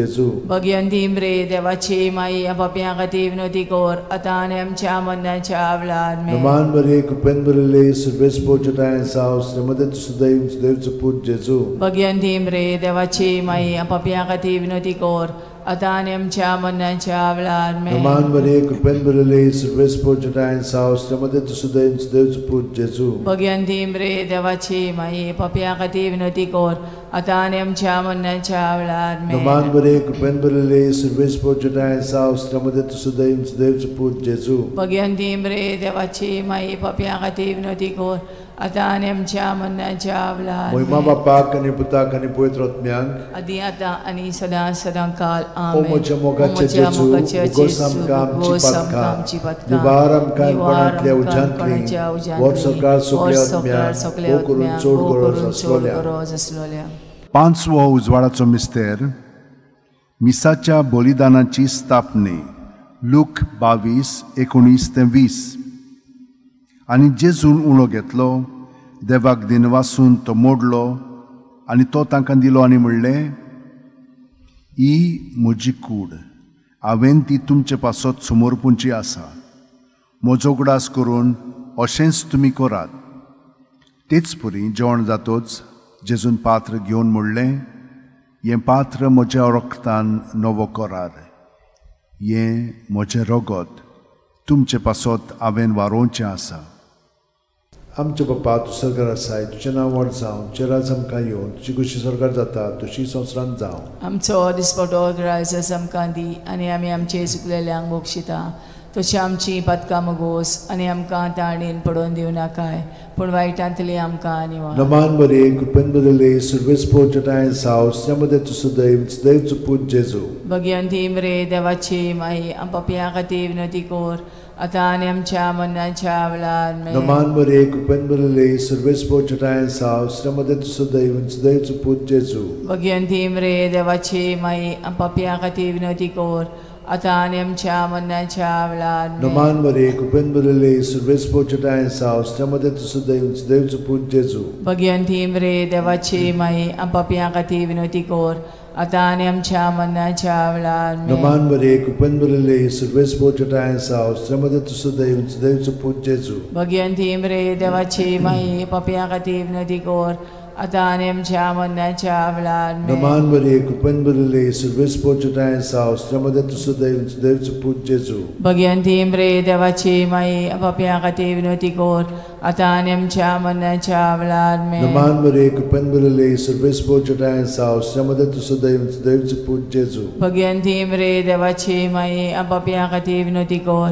भगिनी मरिये, देवाची माई, पापयां खातीर विनवती कर आतां आनी आमच्या मरणाच्या वेळार आमेन. नमान मरिये, कृपेन भरिल्ले, सर्वेस्पोर जटायेन साव, श्रीमदे तुजो दयेचो पूत जेजू. भगिनी मरिये, देवाची माई, पापयां खातीर विनवती कर आतां आनी आमच्या मरणाच्या वेळार आमेन. नमान मरिये, कृपेन भरिल्ले, सर्वेस्पोर जटायेन साव, श्रीमदे तुजो दयेचो पूत जेजू. भगिनी मरिये, देवाची माई, पापयां खातीर विनवती कर आतां आनी आमच्या मरणाच्या वेळार आमेन. नमान मरिये, कृपेन भरिल्ले, सर्वेस्पोर जटायेन साव, श्रीमदे तुजो दयेचो पूत जेजू. भगिनी मरिये, देवाची माई, पापयां खातीर विनवती कर आतां आनी आमच्या मरणाच्या वेळार. महिमा बापाक आनी पुताक आनी पवित्र आत्म्याक, आदी आतां आनी सदां सदां काल आमेन. ओ म्हज्या मोगाचे जेजू, उगोस आमकां आमची पातकां, निवार आमकां कोणांतल्या उज्यांतली, वर सरकार सगल्या आत्म्याक भोव करून चड गरज आसलोल्या. पांचवो उजवाडाचो मिस्तेर, मिसाच्या बलिदानाची स्थापने. लूक 22:19-20. आनी जेजून उणो घेतलो, देवाक दिनवासून तो मोडलो आनी तो तांकां दिलो आनी म्हणलें, ही म्हजी कूड, हांवें ती तुमचे पासत समर्पूंची आसा, म्हजो उगडास करून अशेंच तुमी करात. तेच परी जेवण जातोच जेजून पात्र घेवन म्हणलें, हें पात्र म्हज्या रक्तान नवो करार, हें म्हजें रगत तुमचे पासत हांवें वारोवचें आसा. आमचे बापा तूं सरकार आसाय, तुजें नांव व्हड जावं, तुजें राज आमकां येवं, तुजी खुशी सरकार जाता तशी संवसारांत जावं. आमचो दिसपटो ग्रायस आमकां दी आनी आमी आमचे चुकलेल्यांक बक्षिता तशी आमची पातकां मगोस आनी आमकां ताणेन पडोवन दिवं नाकाय पूण वायटांतली आमकां निवार. नमान बरे कृपेन बदले सुर्वेस जटाय साव मध्ये तूं सदैव सदैव पूत जेजू. भगवंती मरे देवाची माई पापयां खातीर विनंती कर आतां आनी आमच्या मरणाच्या वेळार. नमान बरे कृपेन बदले सुर्वेस जटाय साव मध्ये तूं सदैव सदैव पूत जेजू. भगवंती मरे देवाची माई पापयां खातीर विनंती कर आतां आनी आमच्या मरणाच्या वेळार. नमान बरे कृपेन बदले सुर्वेस जटाय साव मध्ये तूं सदैव सदैव पूत जेजू. भगवंती मरे देवाची माई पापयां खातीर विनंती कर आतां आनी आमच्या मरणाच्या वेळार. नमान बरे कृपेन बदले सुर्वेस जटाय साव मध्ये तूं सदैव सदैव पूत जेजू. भगवंती मरे देवाची माई पापयां खातीर विनंती कर आतां आनी आमच्या मरणाच्या वेळार. नमान बरे कृपेन बदले सुर्वेस जटाय साव मध्ये तूं सदैव सदैव पूत जेजू. भगवंती मरे देवाची माई पापयां खातीर विनंती कर आतां आनी आमच्या मरणाच्या वेळार. नमान बरे कृपेन बदले सुर्वेस जटाय साव मध्ये तूं सदैव सदैव पूत जेजू. भगवंती मरे देवाची माई पापयां खातीर विनंती कर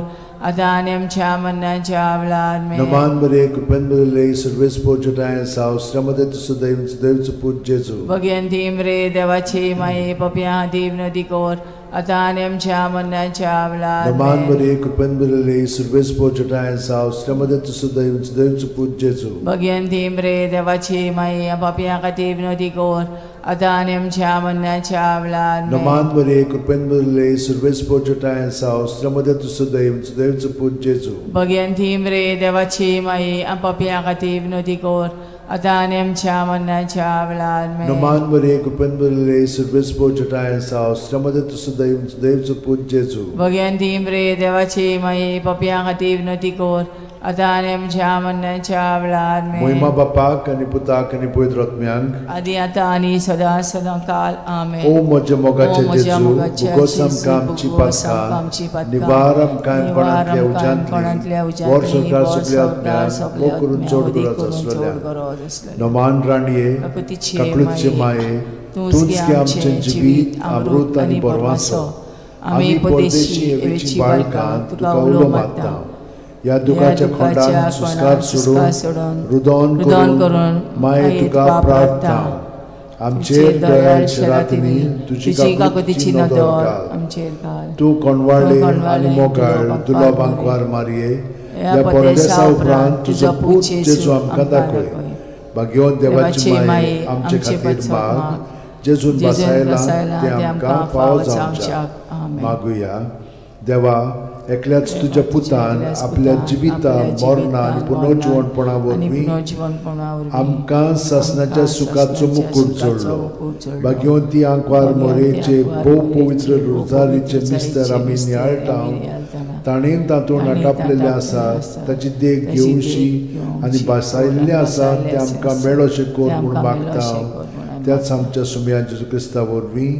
आतां आनी आमच्या मरणाच्या वेळार. नमान बरे कृपेन बदले सुर्वेस जटाय साव मध्ये तूं सदैव सदैव पूत जेजू. भगवंती मरे देवाची माई पापयां खातीर विनंती कर आतां आनी आमच्या मरणाच्या वेळार. नमान बरे कृपेन बदले सुर्वेस जटाय साव मध्ये तूं सदैव सदैव पूत जेजू. भगवंती मरे देवाची माई पापयां खातीर विनंती कर आतां आनी आमच्या मरणाच्या वेळार. नमान बरे कृपेन बदले सुर्वेस जटाय साव मध्ये तूं सदैव सदैव पूत जेजू. भगवंती मरे देवाची माई पापयां खातीर विनंती कर आतां आनी आमच्या मरणाच्या वेळार. नमान बरे कृपेन बदले सुर्वेस जटाय साव मध्ये तूं सदैव सदैव पूत जेजू. भगवंती मरे देवाची माई पापयां खातीर विनंती कर आतां आनी आमच्या मरणाच्या वेळार. मोहिमा बापाक आनी पुताक आनी पवित्र आत्म्यांक आदी आतां आनी सदां सदां काल. आमेन. ओ म्हज्या मोगाचे जेजू, भोगोस आमकां आमची पातकां, निवार आमकां कोणांतल्या उज्यांतली, वर सरकार सगल्या आत्म्यांक मोग करून चड गरज आसलेल्या. नमान राणये, काकळूतचे माये, तूंच की आमचें जिवीत अमृत आनी बरवासो. आमी परदेशी एवेची बाळकां तुका उलो मारता. ह्या दुखाच्या खोंडान सुस्कार सोडून रुदन करून माये तुका प्रार्थना. आमचेर दयाळच्या रातींनी तुजी काकुळटीची नदर घाल. तूं कोणवाळे आनी मोगाळ दुर्लभ आंकवार मारये, ह्या परदेसा उपरांत तुजो पूत जेजू आमकां दाखय. भाग्यवंत देवाची माये आमचे खातीर माग, जेजून बसायला तें आमकां फावो जावच्याक. मागुया. देवा, एकल्याच तुज्या पुतान आपल्या जिविता मरणा आनी पुनर्जिवणपणा वरवीं आमकां सासणाच्या सुखाचो मुकूट जोडलो. भाग्यवंती आंकवार मोरेचे भोव पवित्र रोजारीचे मिस्तर आमी नियाळटा, ताणें तातूंत आटापलेलें आसा ताची देख घेवशी आनी भासायिल्लें आसा तें आमकां मेळोशें कर म्हूण मागता. त्याच आमच्या सुमया जेजू क्रिस्ता वरवीं.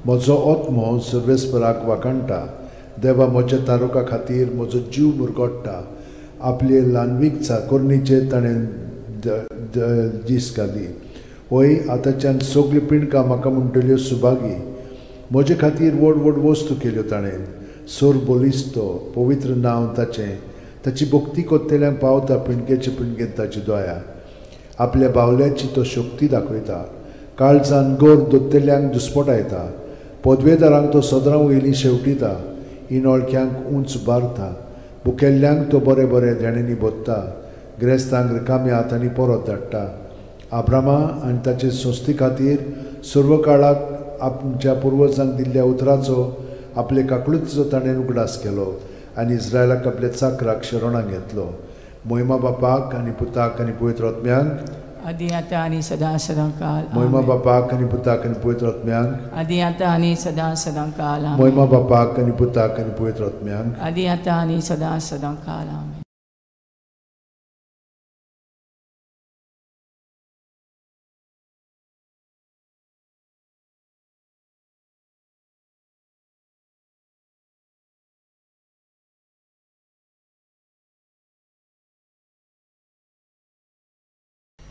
म्हजो आत्मो सर्वेस्पराक वाखाणटा. देवा म्हज्या तारुका खातीर म्हजो जीव मुरगोडटा. आपले ल्हानवीक चाकोरणीचेर ताणें दीस घाली. वय आतांच्यान सगल्यो पिंडकां म्हाका म्हणटल्यो सुभागी. म्हजे खातीर व्हड व्हड वस्तू केल्यो ताणें. सोर बलिस्तो पवित्र नांव ताचें. ताची भक्ती कोत्तेल्यांक पावता पिंडकेचे पिंडकेन ताची दया. आपल्या बावल्याची तो शक्ती दाखयता. काळजान गोर दोत्तेल्यांक दुस्पटायता. पदवेदारांक तो सदरां वयलीं शेवटिता. इनोळख्यांक उंच बारता. भुकेल्ल्यांक तो बरें बरें देण्यांनी भोत्ता. ग्रेस्तांक रिकाम्या हातांनी परत धाडटा. आब्रामा आनी ताचे संस्थे खातीर सर्व काळाक आमच्या पुर्वजांक दिल्ल्या उतराचो आपले काकळुतीचो ताणें उगडास केलो आनी इस्रायलाक आपल्या चाकराक शरणाक घेतलो. मोहिमा बापाक आनी पुताक आनी पवित्र आत्म्यांक आदी आतां आनी सदां सदां काल. मोहिमा बापाक आनी पुताक आनी पवित्र आत्म्यांक आदी आतां आनी सदां सदां काल. मोहिमा बापाक आनी पुताक आनी पवित्र आत्म्यांक आदी आतां आनी सदां सदां काल. आमेन.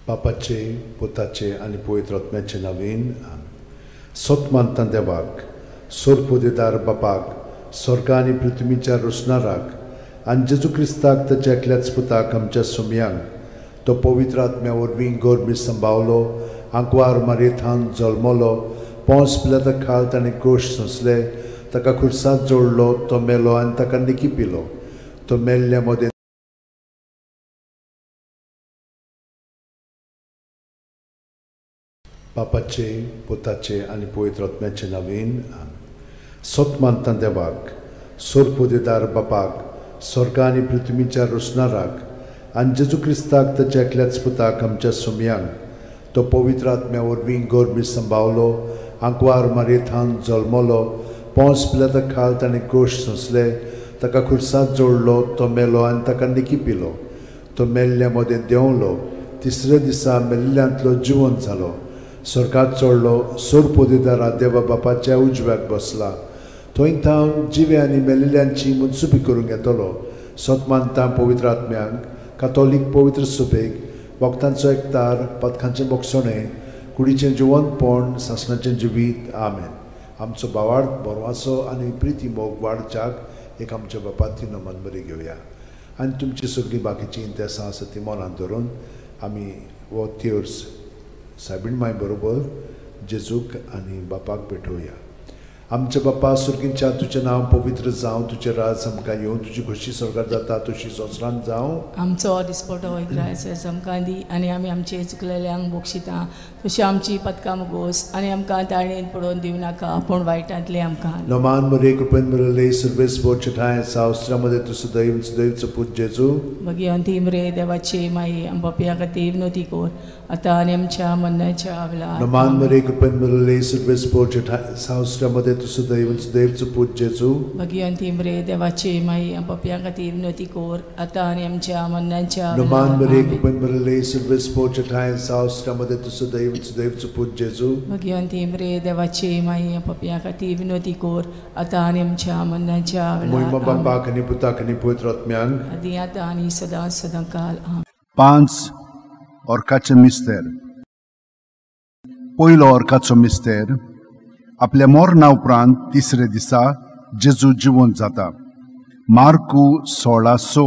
बापाचे पुताचे आनी पवित्र आत्म्याचे नांवान सत मानता देवाक सोरपोदेदार बापाक स्वर्ग आनी पृथ्वीच्या रोसणाराक आनी जेजू क्रिस्ताक ताच्या एकल्याच पुताक आमच्या सोमयांक तो पवित्र आत्म्या वरवीं गर्भी संभावलो आंकवार मारयेथान जल्मलो पोंस पिलाता खाल ताणें कोश सोंसले ताका खुर्सांत जोडलो तो मेलो आनी ताका निकी पिलो तो मेल्ल्या मदें बापाचे पुताचे आनी पवित्र आत्म्याचे नांवान सत मानता देवाक सोरपोदेदार बापाक स्वर्ग आनी पृथ्वीच्या रोसणाराक आनी जेजू क्रिस्ताक ताच्या एकल्याच पुताक आमच्या सोमयांक तो पवित्र आत्म्या वरवीं गर्भी संभावलो आंकवार मारयेथान जल्मलो पोंस पिलाता खाल ताणें कोश सोंसले ताका खुर्सांत जोडलो तो मेलो आनी ताका निकी पिलो तो मेल्ल्या मदें देंवलो तिसऱ्या दिसा मेल्ल्यांतलो जिवंत जालो स्वर्गात चडलो सोरपोदेदारा देवा बापाच्या उजव्याक बसला थंय थावन जिवे आनी मेल्ल्यांची मनसुबी करूंक येतलो सत मानता पवित्र आत्म्यांक कातोलीक पवित्र सुबेक वखदांचो एकतार पथकांचें बोगसणें कुडीचें जिवंतपण सासणाचें जिवीत. आमेन. आमचो भावार्थ बरवाचो आनी प्रिती मोग वाडच्याक एक आमच्या बापाती नमन बरी घेवया आनी तुमची सगळीं बाकीचीं इंतेसां आसा ती मनांत धरून आमी हो तेर्स सायबीण माय बरोबर जेजूक आनी बापाक भेटोवया. आमच्या बापा सुर्गींच्या तुजें नांव पवित्र जावं, तुजें राज आमकां येवं, तुजी खोशी स्वर्गार जाता तशी संवसारांत जावं. आमचो दिसपटो ग्रास आमकां दी आनी आमी आमचे चुकलेल्यांक बक्षिता तशी आमची पदकां मुगोस आनी आमकां ताळेन पडोवन दिवं नाका पूण वायटांतलें आमकां. नमान मरे कृपेन मेळ्ळले सर्वेस बोचे ठांय सावस्त्रामध्ये तूं सदैव सदैवचो पूत जेजू. भगिवन ती देवाची माई आमच्या खातीर विनोती कर आतां आनी आमच्या मरणाच्या वेळार. नमान मरे कृपेन मेळ्ळले सर्वेस बोचे ठांय सावस्त्रामध्ये तूं सदैव सदैवचो पूत जेजू. भगिवन ती देवाची माई आमच्या खातीर विनोती कर आतां आनी आमच्या मरणाच्या वेळार. नमान मरे कृपेन मेळ्ळले सर्वेस बोचे ठांय सावस्त्रामध्ये तूं सदैव सदैवचो पूत जेजू. भगिवन ती देवाची माई आमच्या खातीर विनोती कर आतां आनी आमच्या मरणाच्या वेळार. मोहिमा बापाक आनी पुताक आनी पवित्र आत्म्यांक आदी आतां आनी सदां सदां काल. 5 ऑर्काचे मिस्तेर. पयलो ऑर्काचो मिस्तेर आपल्या मरणा उपरांत तिसरे दिसा जेजू जिवंत जाता. मार्कू 16:6.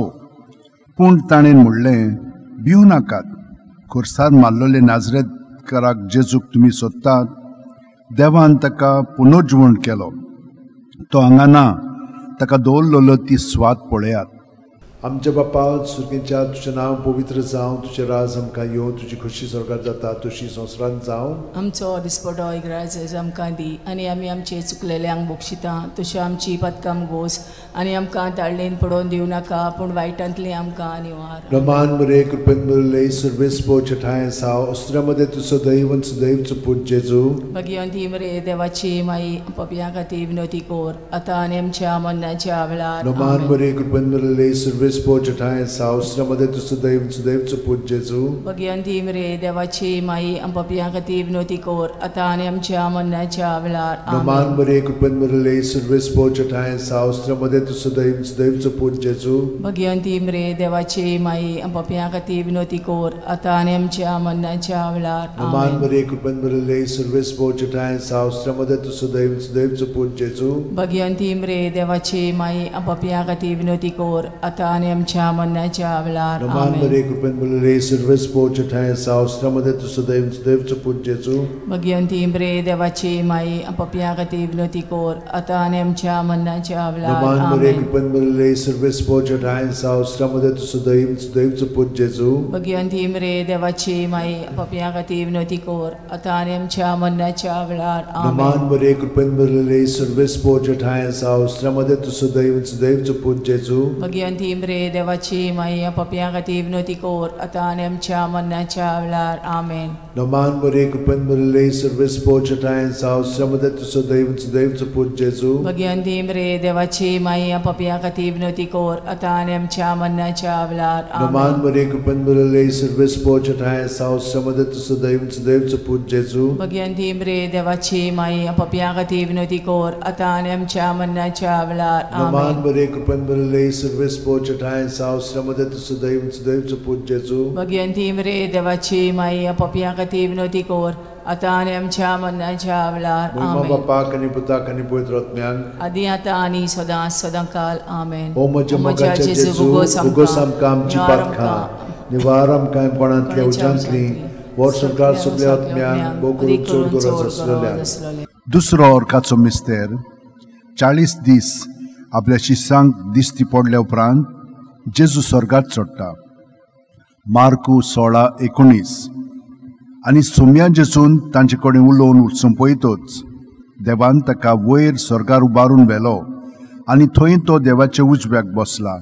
पूण ताणें म्हणलें, भिवू नाकात, खुर्सार मारलेले नाजरेतकाराक जेजूक तुमी सोदतात. देवान ताका पुनर्जिवण केलो, तो हांगा ना, ताका दवरलेलो ती स्वाद पळयात. आमच्या बापा सुर्गींच्या तुजें नांव पवित्र जावं, तुजें राज आमकां येवं, तुजी खोशी स्वर्गार जाता तशी संवसारांत जावं. आमचो दिसपटो ग्रास आमकां दी आनी आमी आमचे चुकलेल्यांक बक्षिता तशी आमची पदकां गोस आनी आमकां ताळेन पडोवन दिवं नाका पूण वायटांतलें आमकां निवार. नमान मरे कृपेन मेळ्ळले सर्वेस बोचे ठांय साव अस्त्रामध्ये तूं सदैव सदैवचो पूत जेजू. भगिवन ती मरे देवाची माई पापयां खातीर विनोती कर आतां आनी आमच्या मरणाच्या वेळार. नमान मरे कृपेन मेळ्ळले सर्वेस बोचे ठांय सावस्त्रामध्ये तूं सदैव सदैवचो पूत जेजू. भगिवन ती मरे देवाची माई पापयां खातीर विनोती कर आतां आनी आमच्या मरणाच्या वेळार. नमान मरे कृपेन मेळ्ळले सर्वेस बोचे ठांय सावस्त्रामध्ये तूं सदैव सदैवचो पूत जेजू. भगिवन ती मरे देवाची माई पापयां खातीर विनोती कर आतां आनी आमच्या मरणाच्या वेळार. नमान मरे कृपेन मेळ्ळले सर्वेस बोचे ठांय सावस्त्रामध्ये तूं सदैव सदैवचो पूत जेजू. भगिवन ती मरे देवाची माई पापयां खातीर विनोती कर आतां आनी आमच्या मरणाच्या वेळार. नमान मरे कृपेन मेळ्ळले सर्वेस बोचे ठांय सावस्त्रामध्ये तूं सदैव सदैवचो पूत जेजू. भगिवन ती मरे देवाची माई पापयां खातीर विनोती कर आतां आनी आमच्या मरणाच्या वेळार. नमान मरे कृपेन मेळ्ळले सर्वेस बोचे ठांय सावस्त्रामध्ये तूं सदैव सदैवचो पूत जेजू. भगिवन ती मरे देवाची माई पापयां खातीर विनोती कर आतां आनी आमच्या मरणाच्या वेळार. नमान मरे कृपेन मेळ्ळले सर्वेस बोचे ठांय सावस्त्रामध्ये तूं सदैव सदैवचो पूत जेजू. भगिवन ती मरे देवाची माई पापयां खातीर विनोती कर आतां आनी आमच्या मरणाच्या वेळार. आमेन. नमान मरे कृपेन मेळ्ळले सर्वेस बोचे ठांय सावस्त्रामध्ये तूं सदैव सदैवचो पूत जेजू. भगिवन ती मरे देवाची माई माई पापया खातीर विनवती कर आतां आनी आमच्या मरणाच्या वेळार. आमेन. नमान मरिये कृपेन भरिल्ले सर्वेस्पोर ठांय साव समद सदैव सदैवचो पूत जेजू. भगिनी मरिये देवाची माई पापया खातीर विनवती कर आतां आनी आमच्या मरणाच्या वेळार. नमान आमेन. मरिये कृपेन भरिल्ले सर्वेस्पोर ठांय साव समद सदैव सदैवचो पूत जेजू. भगिनी मरिये देवाची माई पापया खातीर विनवती कर आतां आनी आमच्या मरणाच्या वेळार. मोहिमा आमेन. बापाक आनी पुताक आनी पवित्र आत्म्याक आदी आतां आनी सदां सदां काल. आमेन. ओ म्हज्या मोगाच्या जेजू, उगोस आमकां आमची पातकां, निवार आमकां कोणांतल्या उज्यांतली, वर्सभर सगल्या आत्म्यांक भोव करून चड गरज आसलेल्या. दुसरो अर्काचो मिस्तेर 40 दीस आपल्या शिसांक दिश्टी पडल्या उपरांत जेजू स्वर्गात चडटा. मार्कू 16:19. आनी सोम्या जेजून तांचे कडेन उलोवन सोंपयतच देवान ताका वयर स्वर्गार उबारून व्हेलो आनी थंय तो देवाच्या उजव्याक बसला.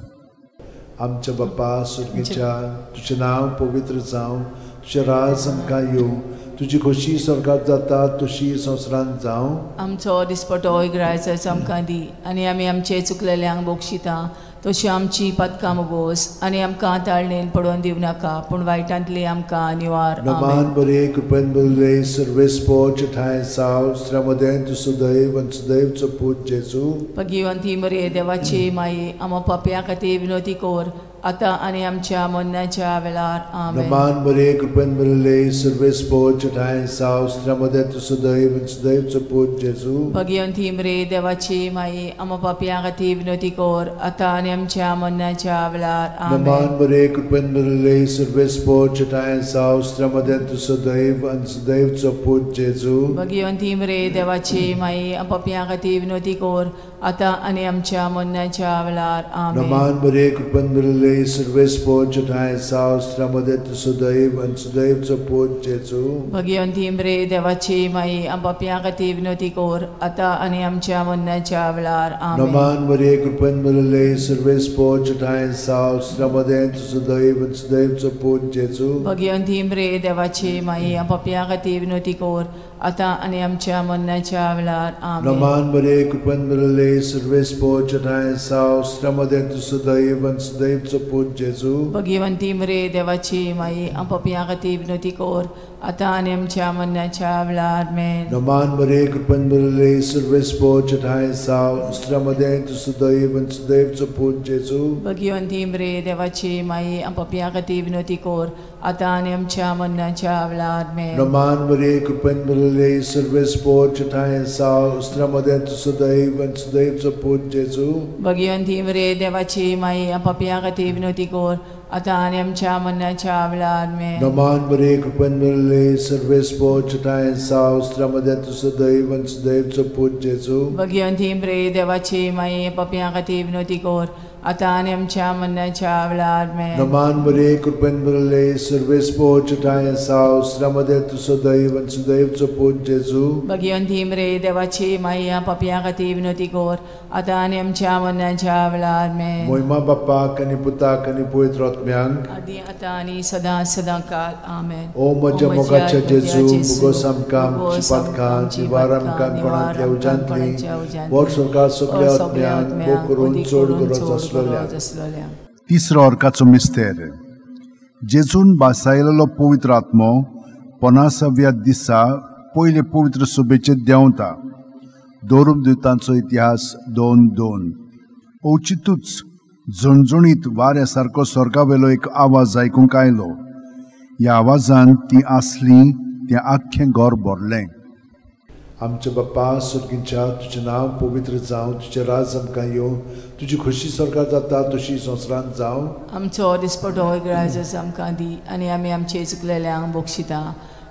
आमच्या बापा स्वर्गीच्या, तुजें नांव पवित्र जावं, तुजें राज आमकां येवं, तुजी खोशी स्वर्गात जाता तशी संवसारांत जावं. आमचो दिसपटो इग्रायचो आमकां दी आनी आमी आमचे चुकलेल्यांक बक्षिता तशी आमची पातकां मोगोस आनी आमकां ताळणेन पडोवन दिवं नाका पूण वायटांतली आमकां निवार. नमान बरे कृपेन भरिल्ले सर्वेस्पोर ठांय साव श्रमदेन तूं सदैव आनी सदैवचो पूत जेजू. भगिवंती मरिये देवाची माई आमा पापया खातीर विनवती कर आतां आनी आमच्या मरणाच्या वेळार. आमेन. नमान बरे कृपेन भरिल्ले सर्वेस्पोर ठांय साव श्रमदेन तूं सदैव आनी सदैवचो पूत जेजू. भगिवंती मरिये देवाची माई आमा पापया खातीर विनवती कर आतां आनी आमच्या मरणाच्या वेळार. आमेन. नमान बरे कृपेन भरिल्ले सर्वेस्पोर ठांय साव श्रमदेन तूं सदैव आनी सदैवचो पूत जेजू. भगिवंती मरिये देवाची माई पापया खातीर विनवती कर आतां आनी आमच्या मरणाच्या वेळार. आमेन. नमान बरे कृपेन भरिल्ले सर्वेस्पोर ठांय साव श्रमदेन तूं सदैव आनी सदैवचो पूत जेजू. भगिवंती मरिये देवाची माई पापया खातीर विनवती कर आतां आनी आमच्या मरणाच्या वेळार. आमेन. नमान मरिये कृपेन भरिल्ले सर्वेस्पोर ठांय साव श्रमदेन तूं सदैव आनी सदैवचो पूत जेजू. भगिवंती मरिये देवाची माई पापया खातीर विनवती कर आतां आनी आमच्या मरणाच्या वेळार. आमेन. नमान मरिये कृपेन भरिल्ले सर्वेस्पोर ठांय साव श्रमदेन तूं सदैव आनी सदैवचो पूत जेजू. भगिवंती मरिये देवाची माई पापया खातीर विनवती कर आतां आनी आमच्या मरणाच्या वेळार. आमेन. नमान मरिये कृपेन भरिल्ले सर्वेस्पोर ठांय साव श्रमदेन तूं सदैव आनी सदैवचो पूत जेजू. भगिवंती मरिये देवाची माई पापया खातीर विनवती कर आतां आनी आमच्या मरणाच्या वेळार. आमेन. नमान मरिये कृपेन भरिल्ले सर्वेस्पोर ठांय साव श्रमदेन तूं सदैव आनी सदैवचो पूत जेजू. भगिवंती मरिये देवाची माई पापया खातीर विनवती कर आतां आनी आमच्या मरणाच्या वेळार. आमेन. नमान मरिये कृपेन भरिल्ले सर्वेस्पोर ठांय साव श्रमदेन तूं सदैव आनी सदैवचो पूत जेजू. भगिवंती मरिये देवाची माई पापया खातीर विनवती कर आतां आनी आमच्या मरणाच्या वेळार. आमेन. नमान मरिये कृपेन भरिल्ले सर्वेस्पोर ठांय साव श्रमदेन तूं सदैव आनी सदैवचो पूत जेजू. भगिवंती मरिये देवाची माई पापया खातीर विनवती कर आतां आनी आमच्या मरणाच्या वेळार. आमेन. मोहिमा बापाक आनी पुताक आनी पवित्र आत्म्यांक आदी आतां आनी सदां सदां काल. आमेन. ओ म्हज्या मोगाच्या जेजू, मुगोस आमकां आमची पातकां, निवार आमकां कोणांतल्या उज्यांतली, वर्सभर सगल्या आत्म्यांक भोव करून चड गरज आसलेल्या. तिसरो अर्काचो मिस्तेर जेजून बासायलेलो पवित्र आत्मो 50व्या दिसा पयले पवित्र सभेचेर देंवता. दोरुमदुतांचो इतिहास 2:2. अवचितूच झणझणीत वाऱ्या सारको स्वर्गावेलो एक आवाज आयकूंक आयलो. ह्या आवाजान ती आसली तें आख्खें घर भरलें. आमच्या बाप्पा स्वर्गीच्या, तुजें नांव पवित्र जावं, तुजें राज आमकां येवं, तुजी खोशी स्वर्गात जाता तशी संवसारांत जावं. आमचो दिसपटो इग्रायजस आमकां दी आनी आमी आमचे चुकलेल्यांक बक्षिता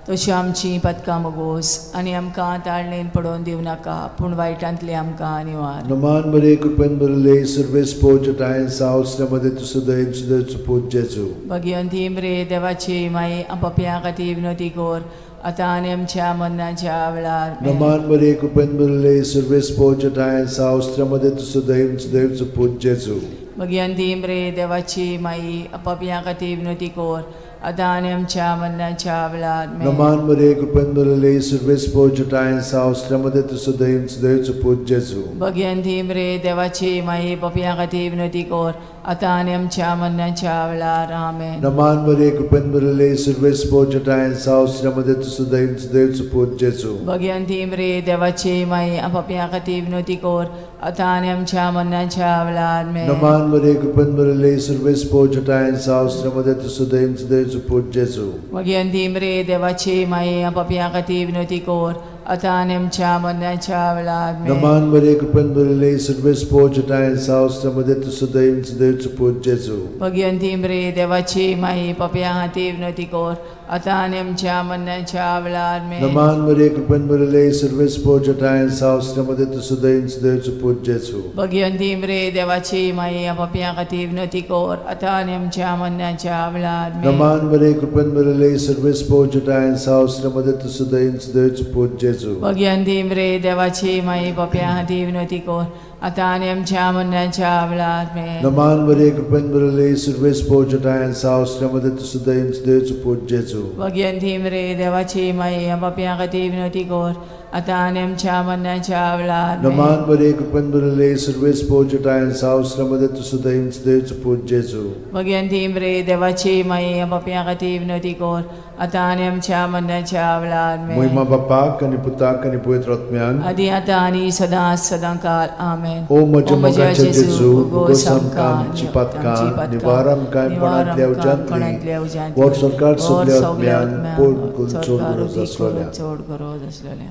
तशी आमची पातकां मोगोस आनी आमकां ताळणेन पडोवन दिवं नाका पूण वायटांतली आमकां निवार. नमान मरिये कृपेन भरिल्ले सर्वेस्पोर ठांय साव श्रमदेन तूं सदैव सदैवचो पूत जेजू. भगिवंती मरिये देवाची माई पापया खातीर विनवती कर आतां आनी आमच्या मरणाच्या वेळार. नमान मरिये कृपेन भरिल्ले सर्वेस्पोर ठांय साव श्रमदेन तूं सदैव सदैवचो पूत जेजू. भगियंती मरे देवाची माई पापयां खातीर विनवती कर आतां आनी आमच्या मरणाच्या वेळार. नमान मरे कृपेन भरलेले सर्वेस्पोर जटायन साव श्रमदे तुजो दैव देवचो पूत जेजू. भगियंती मरे देवाची माई पापयां खातीर विनवती कर आतां आनी आमच्या मरणाच्या वेळार. आमेन. नमान मरे कृपेन भरलेले सर्वेस्पोर जटायन साव श्रमदे तुजो दैव देवचो पूत जेजू. भगियंती मरे देवाची माई पापयां खातीर विनवती कर आतां आनी आमच्या मरणाच्या वेळार. आमेन. नमान मरे कृपेन भरलेले सर्वेस्पोर जटायन साव श्रमदे तुजो दैव देवचो पूत जेजू. भगियंती मरे देवाची माई पापयां खातीर विनवती कर आतां आनी आमच्या मरणाच्या वेळार. नमान मरे कृपेन भरलेले सर्वेस्पोर जटायन साव श्रमदे तुजो दैव देवचो पूत जेजू. भगियंती मरे देवाची माई पापयां खातीर विनवती कर आतां आनी आमच्या मरणाच्या वेळार. नमान मरे कृपेन भरलेले सर्वेस्पोर जटायन साव श्रमदे तुजो दैव देवचो पूत जेजू. भगियंती मरे देवाची माई पापयां खातीर विनवती कर आतां आनी आमच्या मरणाच्या वेळार. नमान मरे कृपेन भरलेले सर्वेस्पोर जटायन साव श्रमदे तुजो दैव देवचो पूत जेजू. भगियंती मरे देवाची माई पापयां खातीर विनवती कर आतां आनी आमच्या मरणाच्या वेळार. नमान मरे कृपेन भरलेले सर्वेस्पोर जटायन साव श्रमदे तुजो दैव देवचो पूत जेजू. भगियंती मरे देवाची माई पापयां खातीर विनवती कर आतां आनी आमच्या मरणाच्या वेळार. नमान मरे कृपेन भरलेले सर्वेस्पोर जटायन साव श्रमदे तुजो दैव देवचो पूत जेजू. भगियंती मरे देवाची माई पापयां खातीर विनवती कर आतां आनी आमच्या मरणाच्या वेळार. महिमा बापाक आनी पुताक आनी पवित्र आत्म्याक आदी आतां आनी सदां सदां काल. आमेन. ओ म्हज्या मोगाच्या जेजू, उगोस आमकां आमची पातकां, निवार आमकां कोणांतल्या उज्यांतली, वर सरकार सगल्या आत्म्यांक पोट करून चड गरज आसलोल्या. चड गरज आसलोल्या.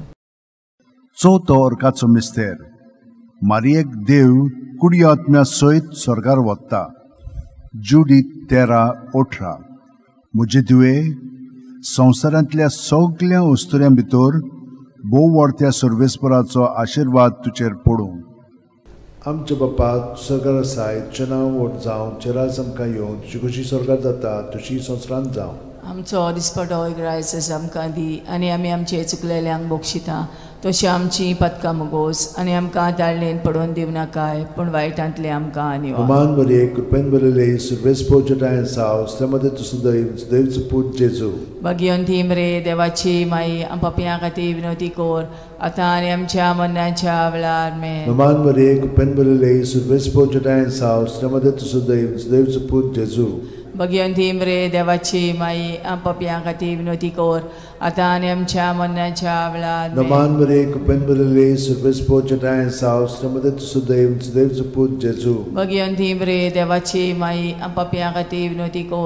चवथो अर्काचो मिस्तेर. मारियेक देव कुडी आत्म्या सयत स्वर्गार वता. जुडी 13:18. म्हजे धुवे, संवसारांतल्या सगल्या अस्तुऱ्यां भितर भोव व्हडत्या सर्वेस्पराचो आशिर्वाद तुजेर पडूं. आमच्या बापा सरकार आसाय, तुजें नांव व्हड जावं, तुजें राज आमकां येवं, तुजी खोशी स्वर्गार जाता तशी संवसारांत जावं. आमचो दिसपटो ग्रायस आमकां दी आनी आमी आमचे चुकलेल्यांक बक्षिता तशी आमची पदकां मुगोस आनी आमकां ताळणेन पडोवन दिवं नाकाय पूण वायटांतले आमकां आनी नमान मरे कृपेन भरलेले सर्वेस्पोर जटायन साव श्रमदे तुजो दैव देवचो पूत जेजू. भगियंती मरे देवाची माई पापयां खातीर विनवती कर आतां आनी आमच्या मरणाच्या वेळार. नमान मरे कृपेन भरलेले सर्वेस्पोर जटायन साव श्रमदे तुजो दैव देवचो पूत जेजू. भगियंती मरे देवाची माई पापयां खातीर विनवती कर आतां आनी आमच्या मरणाच्या वेळार. नमान मरे कृपेन भरलेले सर्वेस्पोर जटायन साव श्रमदे तुजो दैव देवचो पूत जेजू. भगियंती मरे देवाची माई पापयां खातीर विनवती कर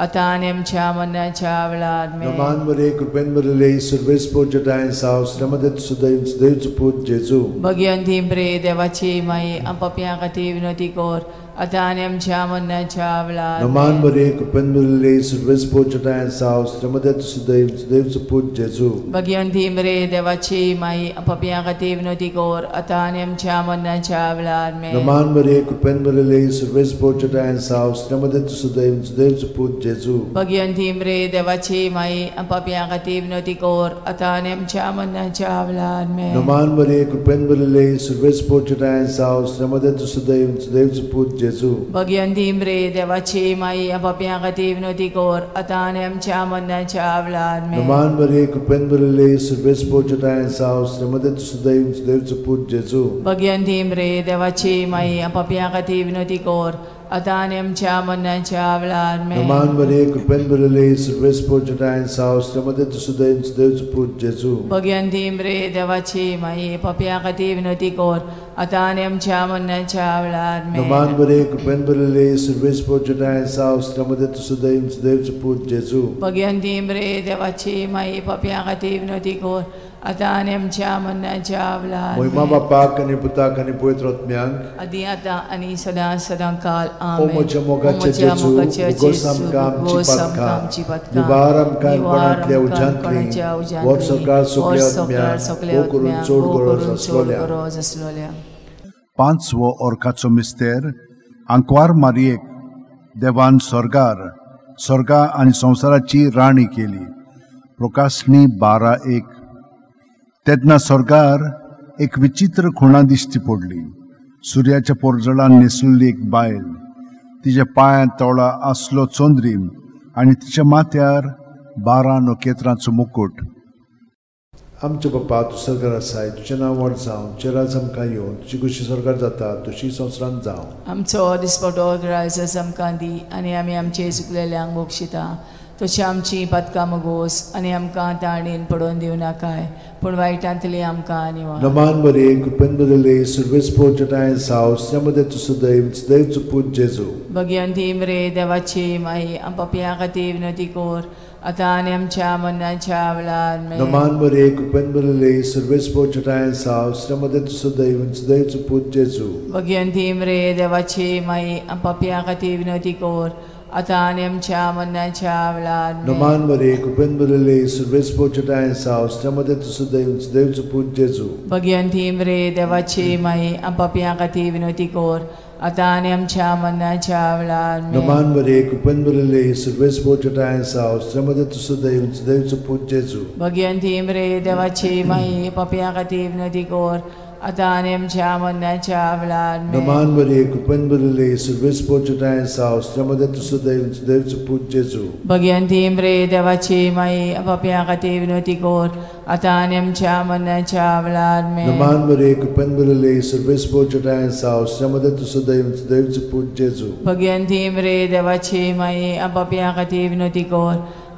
आतां आनी आमच्या मरणाच्या वेळार. नमान मरे कृपेन भरलेले सर्वेस्पोर जटायन साव श्रमदे तुजो दैव देवचो पूत जेजू. भगियंती मरे देवाची माई पापयां खातीर विनवती कर आतां आनी आमच्या मरणाच्या वेळार. नमान मरे कृपेन भरलेले सर्वेस्पोर जटायन साव श्रमदे तुजो दैव देवचो पूत जेजू. भगियंती मरे देवाची माई पापयां खातीर विनवती कर आतां आनी आमच्या मरणाच्या वेळार. नमान मरे कृपेन भरलेले सर्वेस्पोर जटायन साव श्रमदे तुजो दैव देवचो पूत जेजू. भगियंती मरे देवाची माई पापयां खातीर विनवती कर आतां आनी आमच्या मरणाच्या वेळार. नमान मरे कृपेन भरलेले सर्वेस्पोर जटायन साव श्रमदे तुजो दैव देवचो पूत जेजू. भगियंती मरे देवाची माई पापयां खातीर विनवती कर आतां आनी आमच्या मरणाच्या वेळार. नमान मरे कृपेन भरलेले सर्वेस्पोर जटायन साव श्रमदे तुजो दैव देवचो पूत जेजू. भगियंती मरे देवाची माई पापयां खातीर विनवती कर आतां आनी आमच्या मरणाच्या वेळार. नमान मरे कृपेन भरलेले सर्वेस्पोर जटायन साव श्रमदे तुजो दैव देवचो पूत जेजू. भगियंती मरे देवाची माई पापयां खातीर विनवती कर आतां आनी आमच्या मरणाच्या वेळार. नमान मरे कृपेन भरलेले सर्वेस्पोर जटायन साव श्रमदे तुजो दैव देवचो पूत जेजू. भगियंती मरे देवाची माई पापयां खातीर विनवती कर आतां आनी आमच्या मरणाच्या वेळार. महिमा बापाक आनी पुताक आनी पवित्र आत्म्याक आदी आतां आनी सदां सदां काल. ओ म्हज्या मोगाच्या जेजू, उगोस आमकां आमची पातकां, निवार आमकां कोणांतल्या उज्यांतली, वर सरकार सगल्या आत्म्यांक भोव करून चड गरज आसलोल्या. पांचवो अर्काचो मिस्तेर. आंकवार मारियेक देवान स्वर्गार स्वर्गा आनी संवसाराची राणी केली. प्रकाशणी 12:1. तेन्ना स्वर्गार एक विचित्र खुणा दिश्टी पडली. सुर्याच्या पोरजळान न्हेसुल्ली एक बायल तिच्या पांयांत तोळा आसलो चंद्रीम आनी तिच्या माथ्यार 12 नखेत्रांचो मुकूट. आमचे बापा तूं सरकार आसाय, तुजें नांव व्हड जावं, तुजें राज आमकां येवं, तुजी खुशी सरकार जाता तशी संवसारांत जावं. आमचो दिसपटो ग्रायस आमकां दी आनी आमी आमचे चुकलेल्यांक बक्षिता तशी आमची पातकां मगोस आनी आमकां ताणेन पडोवन दिवं नाकाय पूण वायटांतली आमकां निवार. नमान बरे कृपेन बदले सुर्वेस जटाय साव मध्ये तूं सदैव सदैव पूत जेजू. भगवंती मरे देवाची माई पापयां खातीर विनंती कर आतां आनी आमच्या मरणाच्या वेळार. नमान बरे कृपेन बदले सुर्वेस जटाय साव मध्ये तूं सदैव सदैव पूत जेजू. भगवंती मरे देवाची माई पापयां खातीर विनंती कर आतां आनी आमच्या मरणाच्या वेळार. नमान बरे कृपेन बदले सुर्वेस जटाय साव मध्ये तूं सदैव सदैव पूत जेजू. भगवंती मरे देवाची माई पापयां खातीर विनंती कर आतां आनी आमच्या मरणाच्या वेळार. नमान बरे कृपेन बदले सुर्वेस जटाय साव मध्ये तूं सदैव सदैव पूत जेजू. भगवंती मरे देवाची माई पापयां खातीर विनंती कर आतां आनी आमच्या मरणाच्या वेळार. नमान बरे कृपेन बदले सुर्वेस जटाय साव मध्ये तूं सदैव सदैव पूत जेजू. भगवंती मरे देवाची माई पापयां खातीर विनंती कर आतां आनी आमच्या मरणाच्या वेळार. नमान बरे कृपेन बदले सुर्वेस जटाय साव मध्ये तूं सदैव सदैव पूत जेजू. भगवंती मरे देवाची माई पापयां खातीर विनंती कर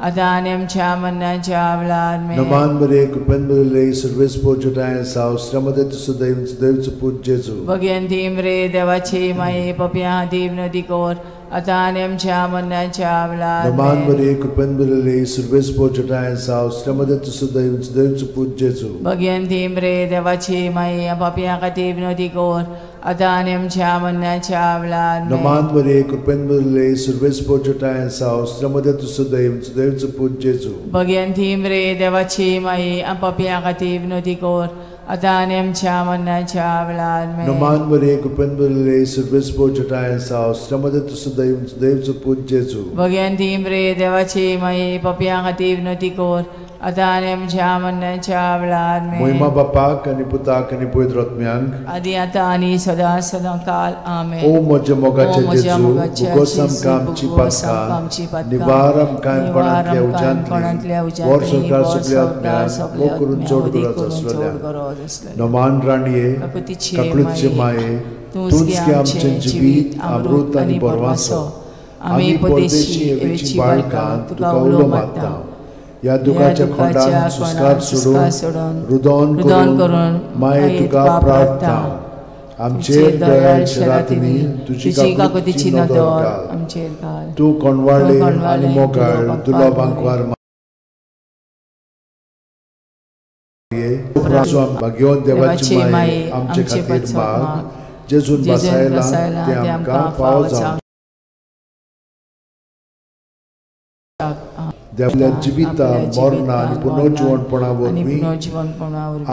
आतां आनी आमच्या मरणाच्या वेळार. नमान बरे कृपेन बदले सुर्वेस जटाय साव मध्ये तूं सदैव सदैव पूत जेजू. भगवंती मरे देवाची माई पापयां खातीर विनंती कर आतां आनी आमच्या मरणाच्या वेळार. नमान बरे कृपेन बदले सुर्वेस जटाय साव मध्ये तूं सदैव सदैव पूत जेजू. भगवंती मरे देवाची माई पापयां खातीर विनंती कर आतां आनी आमच्या मरणाच्या वेळार. नमान बरे कृपेन बदले सुर्वेस जटाय साव मध्ये तूं सदैव सदैव पूत जेजू. भगवंती मरे देवाची माई पापयां खातीर विनंती कर आतां आनी आमच्या मरणाच्या वेळार. नमान बरे कृपेन बदले सुर्वेस जटाय साव मध्ये तूं सदैव सदैव पूत जेजू. भगवंती मरे देवाची माई पापयां खातीर विनंती कर आतां आनी आमच्या मरणाच्या वेळार. महिमा बापाक आनी पुताक आनी पवित्र आत्म्याक आदी आतां आनी सदां सदां काल. आमेन. ओ म्हज्या मोगाचे जेजू, भोगोस आमकां आमची पातकां, निवार आमकां कोणांतल्या उज्यांतली, वर संवसार सगल्या आत्म्यांक मोग करून चड गरज आसलेल्या. नमान राणये, काकळूतचे माये, तूंच की आमचें जिवीत अमृत आनी बरवासो, आमी परदेशी एवेची बाळकां तुका उलो मारता. ह्या दुखाच्या खोंडान सुस्कार सोडून रुदन करून माये तुका प्रार्थना. आमचेर दयाळ शरातींनी तुजी काकुळटीची नदर घाल. तूं कोणवाळे आनी मोगाळ दुर्लभ आंकवार माये, भाग्यवंत देवाची माये आमचे खातीर माग, जेजून बसायला तें आमकां फावो जावं. आपल्या जिविता मरणा आनी पुनर्जिवणपणा वरवीं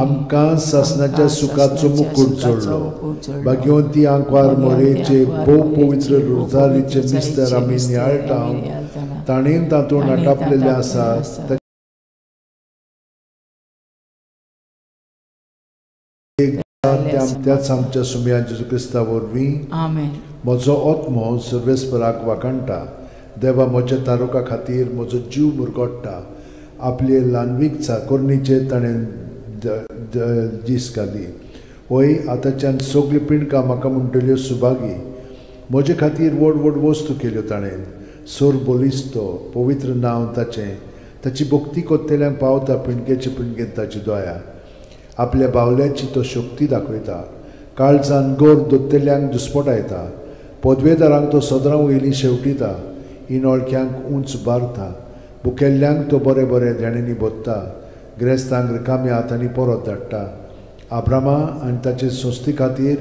आमकां सासणाच्या सुखाचो मुकूट जोडलो. भाग्यवंती आंकवार मोरेचे भोव पवित्र रोजारीचे मिस्तर आमी नियाळटा, ताणें तातूंत आटापलेले आसा. त्याच आमच्या सुम्या जेजू क्रिस्ता वरवीं. म्हजो आत्मो सर्वेस्पराक वाखाणटा, देवा म्हज्या तारुका खातीर म्हजो जीव मुरगोट्टा. आपले ल्हानवीक चाकोरणीचेर ताणें दीस घाली. वय आतांच्यान सगळ्यो पिंडकां म्हाका म्हणटल्यो सुभागी. म्हजे खातीर व्हड व्हड वस्तू केल्यो ताणें. सोर बलिस्तो पवित्र नांव ताचें, ताची भक्ती कोत्तेल्यांक पावता पिंडकेचे पिंडकेन ताची दया. आपल्या बावल्याची तो शक्ती दाखयता, काळजान गोर दोत्तेल्यांक दुस्पटायता. पदवेदारांक तो सदरां वयली शेवटिता, इनोळख्यांक उंच बारता. भुकेल्ल्यांक तो बरें बरें देण्यांनी भोत्ता, ग्रेस्तांक रिकाम्या हातांनी परत धाडटा. आब्रामा आनी ताचे संस्थे खातीर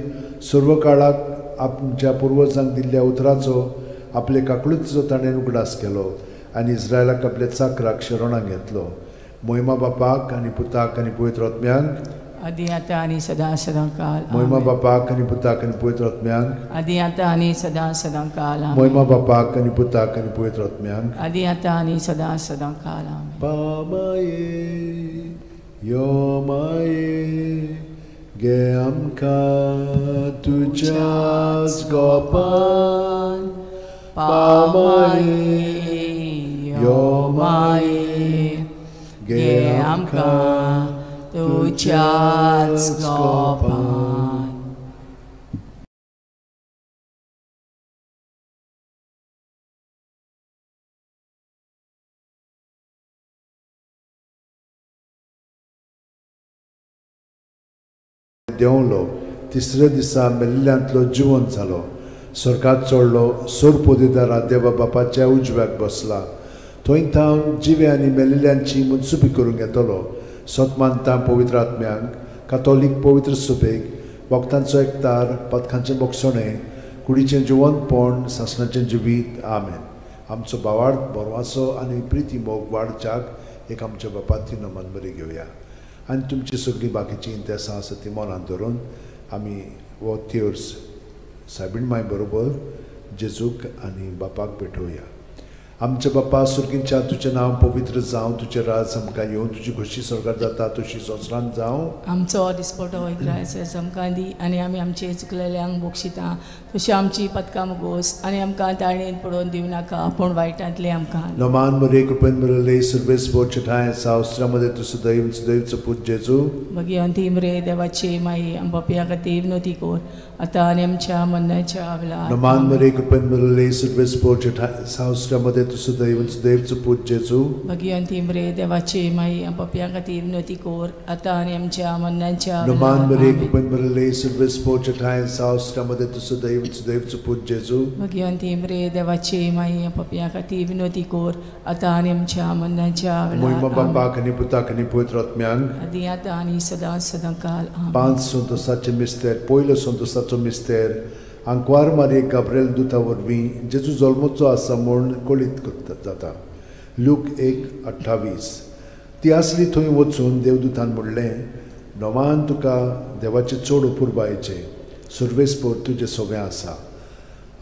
सर्व काळाक आमच्या पुर्वजांक दिल्ल्या उतराचो आपले काकळुतीचो ताणें उगडास केलो आनी इस्रायलाक आपल्या चाकराक शरणाक घेतलो. मोहिमा बापाक आनी पुताक आनी पवित्र आत्म्यांक आदी आतां आनी सदां सदां काल. मोहिमा बापाक आनी पुताक आनी पवित्र आत्म्यांक आदी आतां आनी सदां सदां काल. मोहिमा बापाक आनी पुताक आनी पवित्र आत्म्यांक आदी आतां आनी सदां सदां काल. बाबाये यो माये गे आमकां तुज्याच गोपान पामाये यो माये घे आमकां तुज्याच गोपान. देंवलो तिसऱ्या दिसा मेल्ल्यांतलो जिवन जालो, स्वर्गात चडलो, सोरपोदेदारा देवा बापाच्या उजव्याक बसला, थंय थावन जिवे आनी मेल्ल्यांची मनसुबी करूंक येतलो. सत मानता पवित्र आत्म्यांक, कातोलीक पवित्र सुबेक, वखदांचो एकतार, पदकांचें बोगसणें, कुडीचें जिवनपण, सासणाचें जिवीत. आमेन. आमचो भावार्थ बरवासो आनी प्रिती मोग वाडच्याक एक आमच्या बापाती नमन बरी घेवया आनी तुमची सगळीं बाकीची इंतेसां आसा ती मनांत धरून आमी हो थियोर्स सायबीण माय बरोबर जेजूक आनी बापाक भेटोवया. आमच्या बापा सुर्गींच्या, तुजें नांव पवित्र जावं, तुजें राज आमकां येवं, तुजी खोशी स्वर्गार जाता तशी संवसारांत जावं. आमचो दिसपटो इग्रायस आमकां दी आनी आमी आमचे चुकलेल्यांक बक्षिता तशी आमची पदकां मुगोस आनी आमकां ताळणेन पडोवन दिवं नाका पूण वायटांतलें आमकां. नमान मरे कृपेन बरले सर्वेस बोचठाय सावस्त्रामध्ये तूं सदैव सदैवचो पूत जेजू. मागीर अंतीम रे देवाचे माई आम पापया खातीर विनवती कर आतां आनी आमच्या मरणाच्या वेळार. नमान मरे कृपेन बरले सर्वेस बोचठाय सावस्त्रामध्ये तूं सदैव सदैवचो पूत जेजू. मागीर अंतीम रे देवाचे माई आम पापया खातीर विनवती कर आतां आनी आमच्या मरणाच्या वेळार. नमान मरे कृपेन बरले सर्वेस बोचठाय सावस्त्रामध्ये तूं सदैव सदैवचो पूत जेजू. मागीर अंतीम रे देवाचे माई आम पापया खातीर विनवती कर आतां आनी आमच्या मरणाच्या वेळार. मोहिमा बापाक आनी पुताक आनी पवित्र आत्म्यांक आदी आतां आनी सदां सदां काल. 5 संतोसाचे मिस्तेर. पयलो संतोसाचो मिस्तेर आंकवार मारये गाब्रिएल दुता वरवीं जेजू जल्मचो आसा म्हूण कळीत जाता. लूक 1:28. ती आसली थंय वचून देवदूतान म्हणलें, नवान तुका देवाचें चड अपुरबायेचें, सर्वेस्पर तुजें सगळें आसा.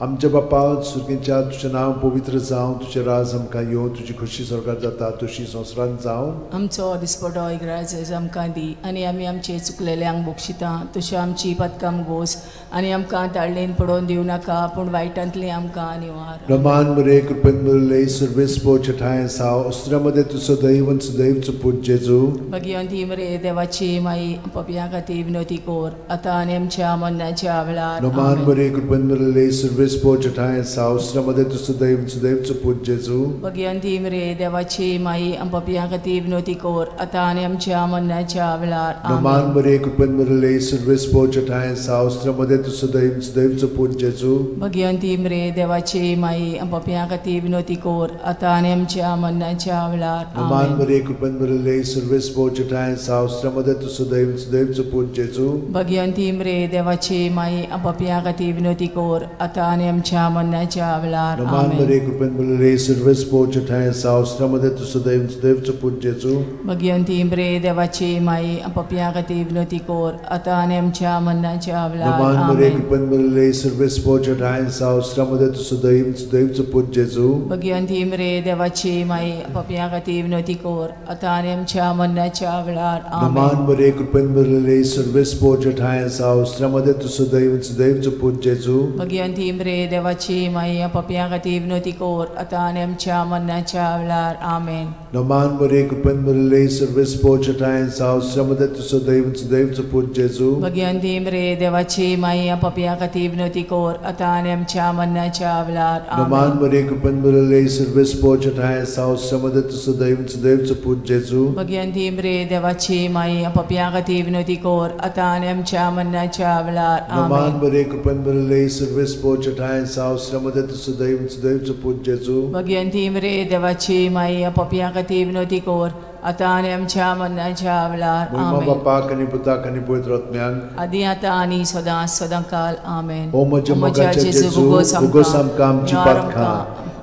आमच्या बापा सुर्गींच्या, तुजें नांव पवित्र जावं, तुजें राज आमकां येवं, तुजी खोशी स्वर्गार जाता तशी संवसारांत जावं. आमचो दिसपटो इग्रायस आमकां दी आनी आमी आमचे चुकलेल्यांक बक्षिता तशी आमची पदकां मुगोस आनी आमकां ताळणेन पडोवन दिवं नाका पूण वायटांतलें आमकां निवार. रमान मरे कृपेन बरले सर्वेस्पर चठाय साव अस्त्रामध्ये तूं सदैव सदैवचो पूत जेजू. मागीर अंतीम रे देवाची माई पापयां खातीर विनवती कर आतां आनी आमच्या मरणाच्या वेळार. रमान मरे कृपेन बरले सर्वेस्पर चठाय सावस्त्रामध्ये तूं सदैव सदैवचो पूत जेजू. मागीर अंतीम रे देवाची माई पापयां खातीर विनवती कर आतां आनी आमच्या मरणाच्या वेळार. रमान मरे कृपेन बरले सर्वेस्पर चठाय सावस्त्रामध्ये तूं सदैव सदैवचो पूत जेजू. मागीर अंतीम रे देवाची माई पापयां खातीर विनवती कर आतां आनी आमच्या मरणाच्या वेळार. रमान मरे कृपेन बरले सर्वेस्पर चठाय सावस्त्रामध्ये तूं सदैव सदैवचो पूत जेजू. मागीर अंतीम रे देवाची माई पापयां खातीर विनवती कर आतां आनी आमच्या मरणाच्या वेळार. रमान मरे कृपेन बरले सर्वेस्पर चठाय सावस्त्रामध्ये तूं सदैव सदैवचो पूत जेजू. मागीर अंतीम रे देवाची माई पापयां खातीर विनवती कर आतां आनी आमच्या मरणाच्या वेळार. रमान मरे कृपेन बरले सर्वेस्पर चठाय सावस्त्रामध्ये तूं सदैव सदैवचो पूत जेजू. मागीर अंतीम रे देवाची माई पापयां खातीर विनवती कर आतां आनी आमच्या मरणाच्या वेळार. रमान मरे कृपेन बरले सर्वेस्पर चठाय सावस्त्रामध्ये तूं सदैव सदैवचो पूत जेजू. मागीर अंतीम रे देवाची माई पापयां खातीर विनवती कर आतां आनी आमच्या मरणाच्या वेळार. आमेन. नमान मरे कृपेन बरले सर्वेस्पर चठाय सावस्त्रामध्ये तूं सदैव सदैवचो पूत जेजू. मागीर अंतीम रे देवाची माई पापयां खातीर विनवती कर आतां आनी आमच्या मरणाच्या वेळार. नमान मरे कृपेन बरले सर्वेस्पर चठाय सावस्त्रामध्ये तूं सदैव सदैवचो पूत जेजू. मागीर अंतीम रे देवाची माई पापयां खातीर विनवती कर आतां आनी आमच्या मरणाच्या वेळार. नमान मरे कृपेन बरले सर्वेस्पर चठाय सावस्त्रामध्ये तूं सदैव सदैवचो पूत जेजू. मागीर अंतीम रे देवाची माई पापयां खातीर विनवती कर आतां आनी आमच्या मरणाच्या वेळार. मोहिमा बापाक आनी पुताक आनी पवित्र आत्म्यांक आदी आतां आनी सदां सदां काल. आमेन. ओ म्हज्या मोगाच्या जेजू, उगोस आमकां आमची पातकां,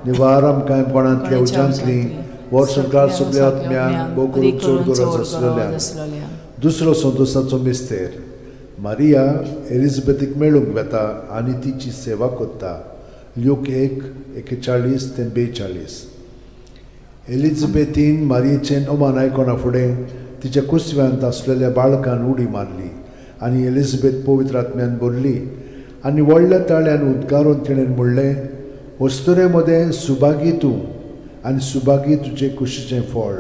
निवार आमकां कोणांतल्या उज्यांतलीं, व्हर संवसार सगल्या आत्म्यांक, भोव करून चड गरज आसलेल्यांक. दुसरो संतोसाचो मिस्तेर. मारिया एलिझाबेथीक मेळूंक वेता आनी तिची सेवा करता. लूक 1:41 ते 42. एलिझाबेथीन मारियेचें अमान आयकना फुडें तिच्या कुसव्यांत आसलेल्या बाळकान उडी मारली आनी एलिझाबेथ पवित्र आत्म्यान भरली आनी व्हडल्या ताळ्यान उद्गारून तिणें म्हणलें, अस्तुरे मदें सुभागी तूं आनी सुभागी तुजे कुशीचें फळ.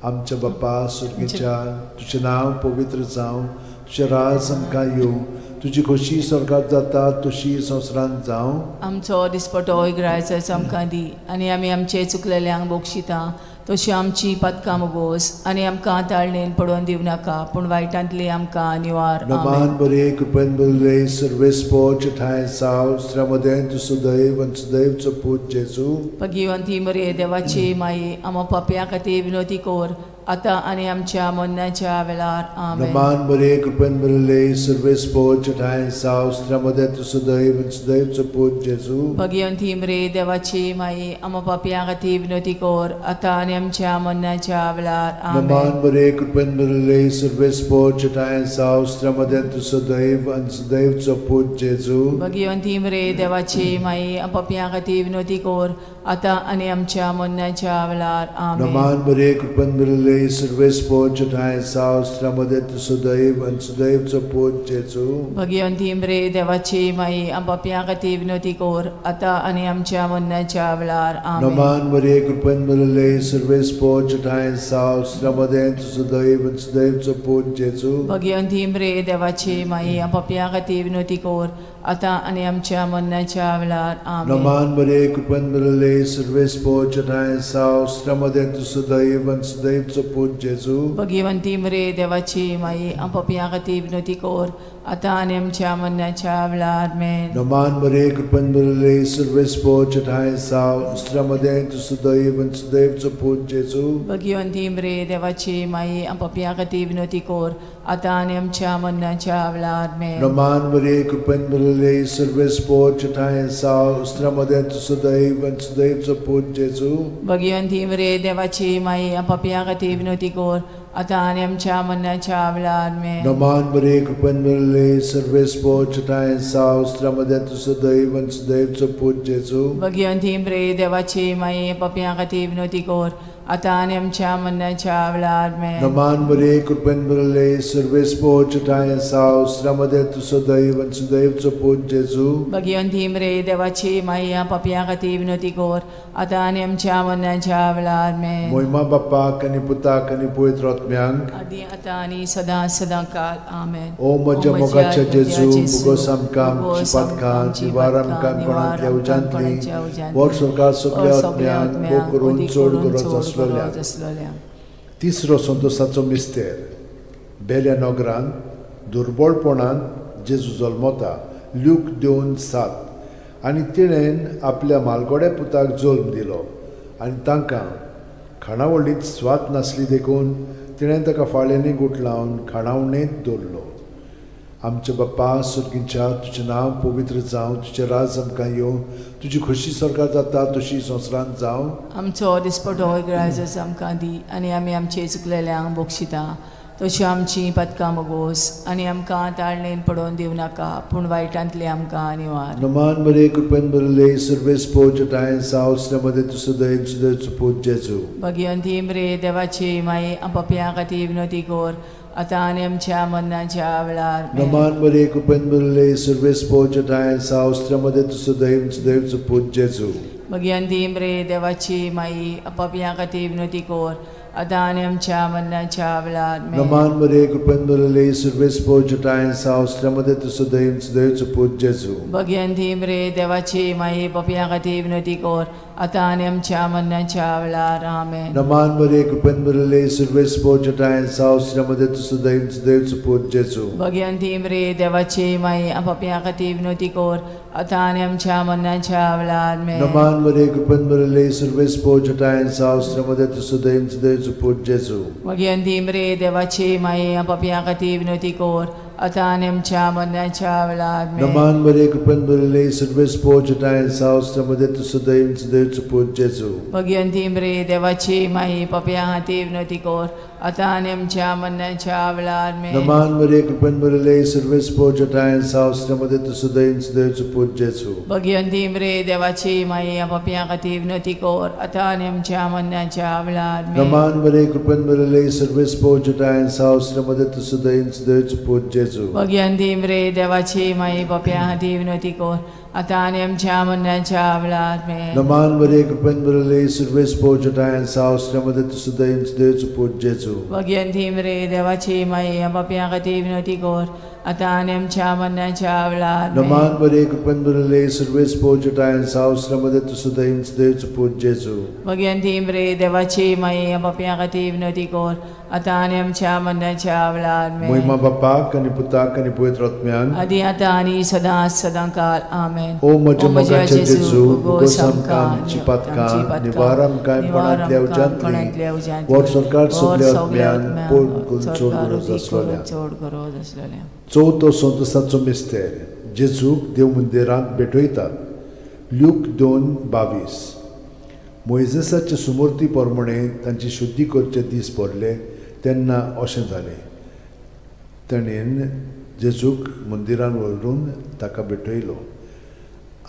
आमच्या बापा सुर्गीच्या, तुजें नांव पवित्र जावं, तुजें राज आमकां येवं, तुजी खोशी स्वर्गात जाता तशी संवसारांत जावं. आमचो दिसपटो इग्रायचो आमकां दी आनी आमी आमचे चुकलेल्यांक बक्षिता तशी आमची पातकां मोगोस आनी आमकां ताळणेन पडोवन दिवं नाका, पूण वायटांतली आमकां निवार. नमान बरे कृपेन बरे सर्वेस्पोच ठांय साव स्त्र्या तूं सुदैव आनी सुदैवचो पूत जेजू. भगिवंती मरे देवाची माई, आमा पापया खातीर विनोती कर आतां आनी आमच्या मरणाच्या वेळार. आमेन. नमान बरे कृपेन बरे सर्वेस्पोच ठांय साव स्त्र्या तूं सुदैव आनी सुदैवचो पूत जेजू. भगिवंती मरे देवाची माई, आमा पापया खातीर विनोती कर आतां आनी आमच्या मरणाच्या वेळार. आमेन. नमान बरे कृपेन बरे सर्वेस्पोच ठांय साव स्त्र्या तूं सुदैव आनी सुदैवचो पूत जेजू. भगिवंती मरे देवाची माई, पापया खातीर विनोती कर आतां आनी आमच्या मरणाच्या वेळार. आमेन. नमान बरे कृपेन बरे सर्वेस्पोच ठांय साव स्त्र्या तूं सुदैव आनी सुदैवचो पूत जेजू. भगिवंती मरे देवाची माई, पापया खातीर विनोती कर आतां आनी आमच्या मरणाच्या वेळार. आमेन. नमान बरे कृपेन बरे सर्वेस्पोच ठांय साव स्त्र्या तूं सुदैव आनी सुदैवचो पूत जेजू. भगिवंती मरे देवाची माई, पापया खातीर विनोती कर आतां आनी आमच्या मरणाच्या वेळार. आमेन. नमान बरे कृपेन बरे सर्वेस्पोच ठांय साव स्त्र्या तूं सुदैव आनी सुदैवचो पूत जेजू. भगिवंती मरे देवाची माई, पापया खातीर विनोती कर आतां आनी आमच्या मरणाच्या वेळार. आमेन. नमान बरे कृपेन बरे सर्वेस्पोच ठांय साव स्त्र्या तूं सुदैव आनी सुदैवचो पूत जेजू. भगिवंती मरे देवाची माई, पापया खातीर विनोती कर आतां आनी आमच्या मरणाच्या वेळार. आमेन. नमान बरे कृपेन बरे सर्वेस्पोच ठांय साव स्त्र्या तूं सुदैव आनी सुदैवचो पूत जेजू. भगिवंती मरे देवाची माई, पापया खातीर विनोती कर आतां आनी आमच्या मरणाच्या वेळार. आमेन. नमान बरे कृपेन बरे सर्वेस्पोच ठांय साव स्त्र्या तूं सुदैव आनी सुदैवचो पूत जेजू. भगिवंती मरे देवाची माई, पापया खातीर विनोती कर आतां आनी आमच्या मरणाच्या वेळार. आमेन. नमान बरे कृपेन बरे सर्वेस्पोच ठांय साव स्त्र्या तूं सुदैव आनी सुदैवचो पूत जेजू. भगिवंती मरे देवाची माई, पापया खातीर विनोती कर आतां आनी आमच्या मरणाच्या वेळार. आमेन. मोहिमा बापाक आनी पुताक आनी पवित्र आत्म्यांक आदी आतां आनी सदां सदां काल. आमेन. ओ म्हज्या मोगाच्या जेजू, मुगोस आमकां आमची पातकां निवार आमकां कोणांतल्या उज्यांतली वर सरकार सगळ्या आत्म्यांक मोग करून चड गरज आसलोल्या. तिसरो संतोसाचो मिस्तेर. बेल्या नगरांत दुर्बळपणांत जेजू जल्मता. ल्यूक 2:7. आनी तिणेन आपल्या मालगोड्या पुताक जल्म दिलो आनी तांकां खाणावळींत स्वाद नासली देखून तिणें ताका फाळ्यांनी गुठलावन खाणावणेंत दवरलो. आमच्या बाप्पा सुर्गींच्या, तुजें नांव पवित्र जावं, तुजें राज आमकां येवं, तुजी खोशी स्वर्गात जाता तशी संवसारांत जावं. आमचो दिसपटो इग्रायज आमकां दी आनी आमी आमचे चुकलेल्यांक बक्षिता तशी आमची पातकां मोगोस आनी आमकां ताळणेन पडोवन दिवं नाका, पूण वायटांतली आमकां निवार. नमान बरे कृपेन बरले सर्वेस्पोच ठांय साव स्त्र्या तूं सुदैव सुदैवचो पूत जेजू. भगिवंती मरे देवाची माई, पापया खातीर विनोती कर आतां आनी आमच्या मरणाच्या वेळार. नमान बरे कृपेन बरले सर्वेस्पोच ठांय साव स्त्र्या तूं सुदैव सुदैवचो पूत जेजू. भगिवंती मरे देवाची माई, पापया खातीर विनोती कर आतां आनी आमच्या मरणाच्या वेळार. नमान बरे कृपेन बरले सर्वेस्पोच ठांय साव स्त्र्या तूं सुदैव सुदैवचो पूत जेजू. भगिवंती मरे देवाची माई, पापया खातीर विनोती कर आतां आनी आमच्या मरणाच्या वेळार. आमेन. नमान बरे कृपेन बरले सर्वेस्पोच ठांय साव स्त्र्या तूं सुदैव सुदैवचो पूत जेजू. भगिवंती मरे देवाची माई, पापया खातीर विनोती कर आतां आनी आमच्या मरणाच्या वेळार. आमेन. नमान बरे कृपेन बरले सर्वेस्पोच ठांय साव स्त्र्या तूं सुदैव सुदैवचो पूत जेजू. भगिवंती मरे देवाची माई, पापया खातीर विनोती कर आतां आनी आमच्या मरणाच्या वेळार. नमान बरे कृपेन बरले सर्वेस्पोच ठांय साव स्त्र्या तूं सुदैव सुदैवचो पूत जेजू. भगिवंती मरे देवाची माई, पापया खातीर विनोती कर आतां आनी आमच्या मरणाच्या वेळार. नमान बरे कृपेन बरले सर्वेस्पोच ठांय साव स्त्र्या तूं सुदैव सुदैवचो पूत जेजू. भगिवंती मरे देवाची माई, पापया खातीर विनोती कर आतां आनी आमच्या मरणाच्या वेळार. नमान बरे कृपेन बरले सर्वेस्पोच ठांय साव स्त्र्या तूं सुदैव सुदैवचो पूत जेजू. जेजू. भगयंती रे देवाची माई पापया खातीर विनवती कर आतां आनी आमच्या मरणाच्या वेळार. आमेन. नमान मरिये, कृपेन भरिल्ले, सुरवेस जटायन सावसऱ्या मदें तूं सुदैव देवाचो पूत जेजू. भगयंती रे देवाची माई पापया खातीर विनवती कर आतां आनी आमच्या मरणाच्या वेळार. नमान मरिये, कृपेन भरिल्ले, सुरवेस जटायन सावसऱ्या मदें तूं सुदैव देवाचो पूत जेजू. भगयंती रे देवाची माई पापया खातीर विनवती कर आतां आनी आमच्या मरणाच्या वेळार. महिमा बापाक आनी पुताक आनी पवित्र आत्म्याक, आदी आतां आनी सदां सदां काल. आमेन. ओ म्हज्या मोगाचे जेजू, भोगोस आमकां आमची पातकां, निवार आमकां कोणांतल्या उज्यांतली, वर सरकार सगल्या आत्म्यान पोट करून चड गरज आसलोल्या. चड गरज आसलोल्या. चवथो संतोसाचो मिस्तेर, जेजूक देव मंदिरांत भेटयतात. ल्यूक 2:22. मोयजेसाचे सुमूर्ती प्रमाणे तांची शुद्धी करचे दीस भरले तेन्ना अशें जालें, ताणें जेजूक मंदिरान व्हरून ताका भेटयलो.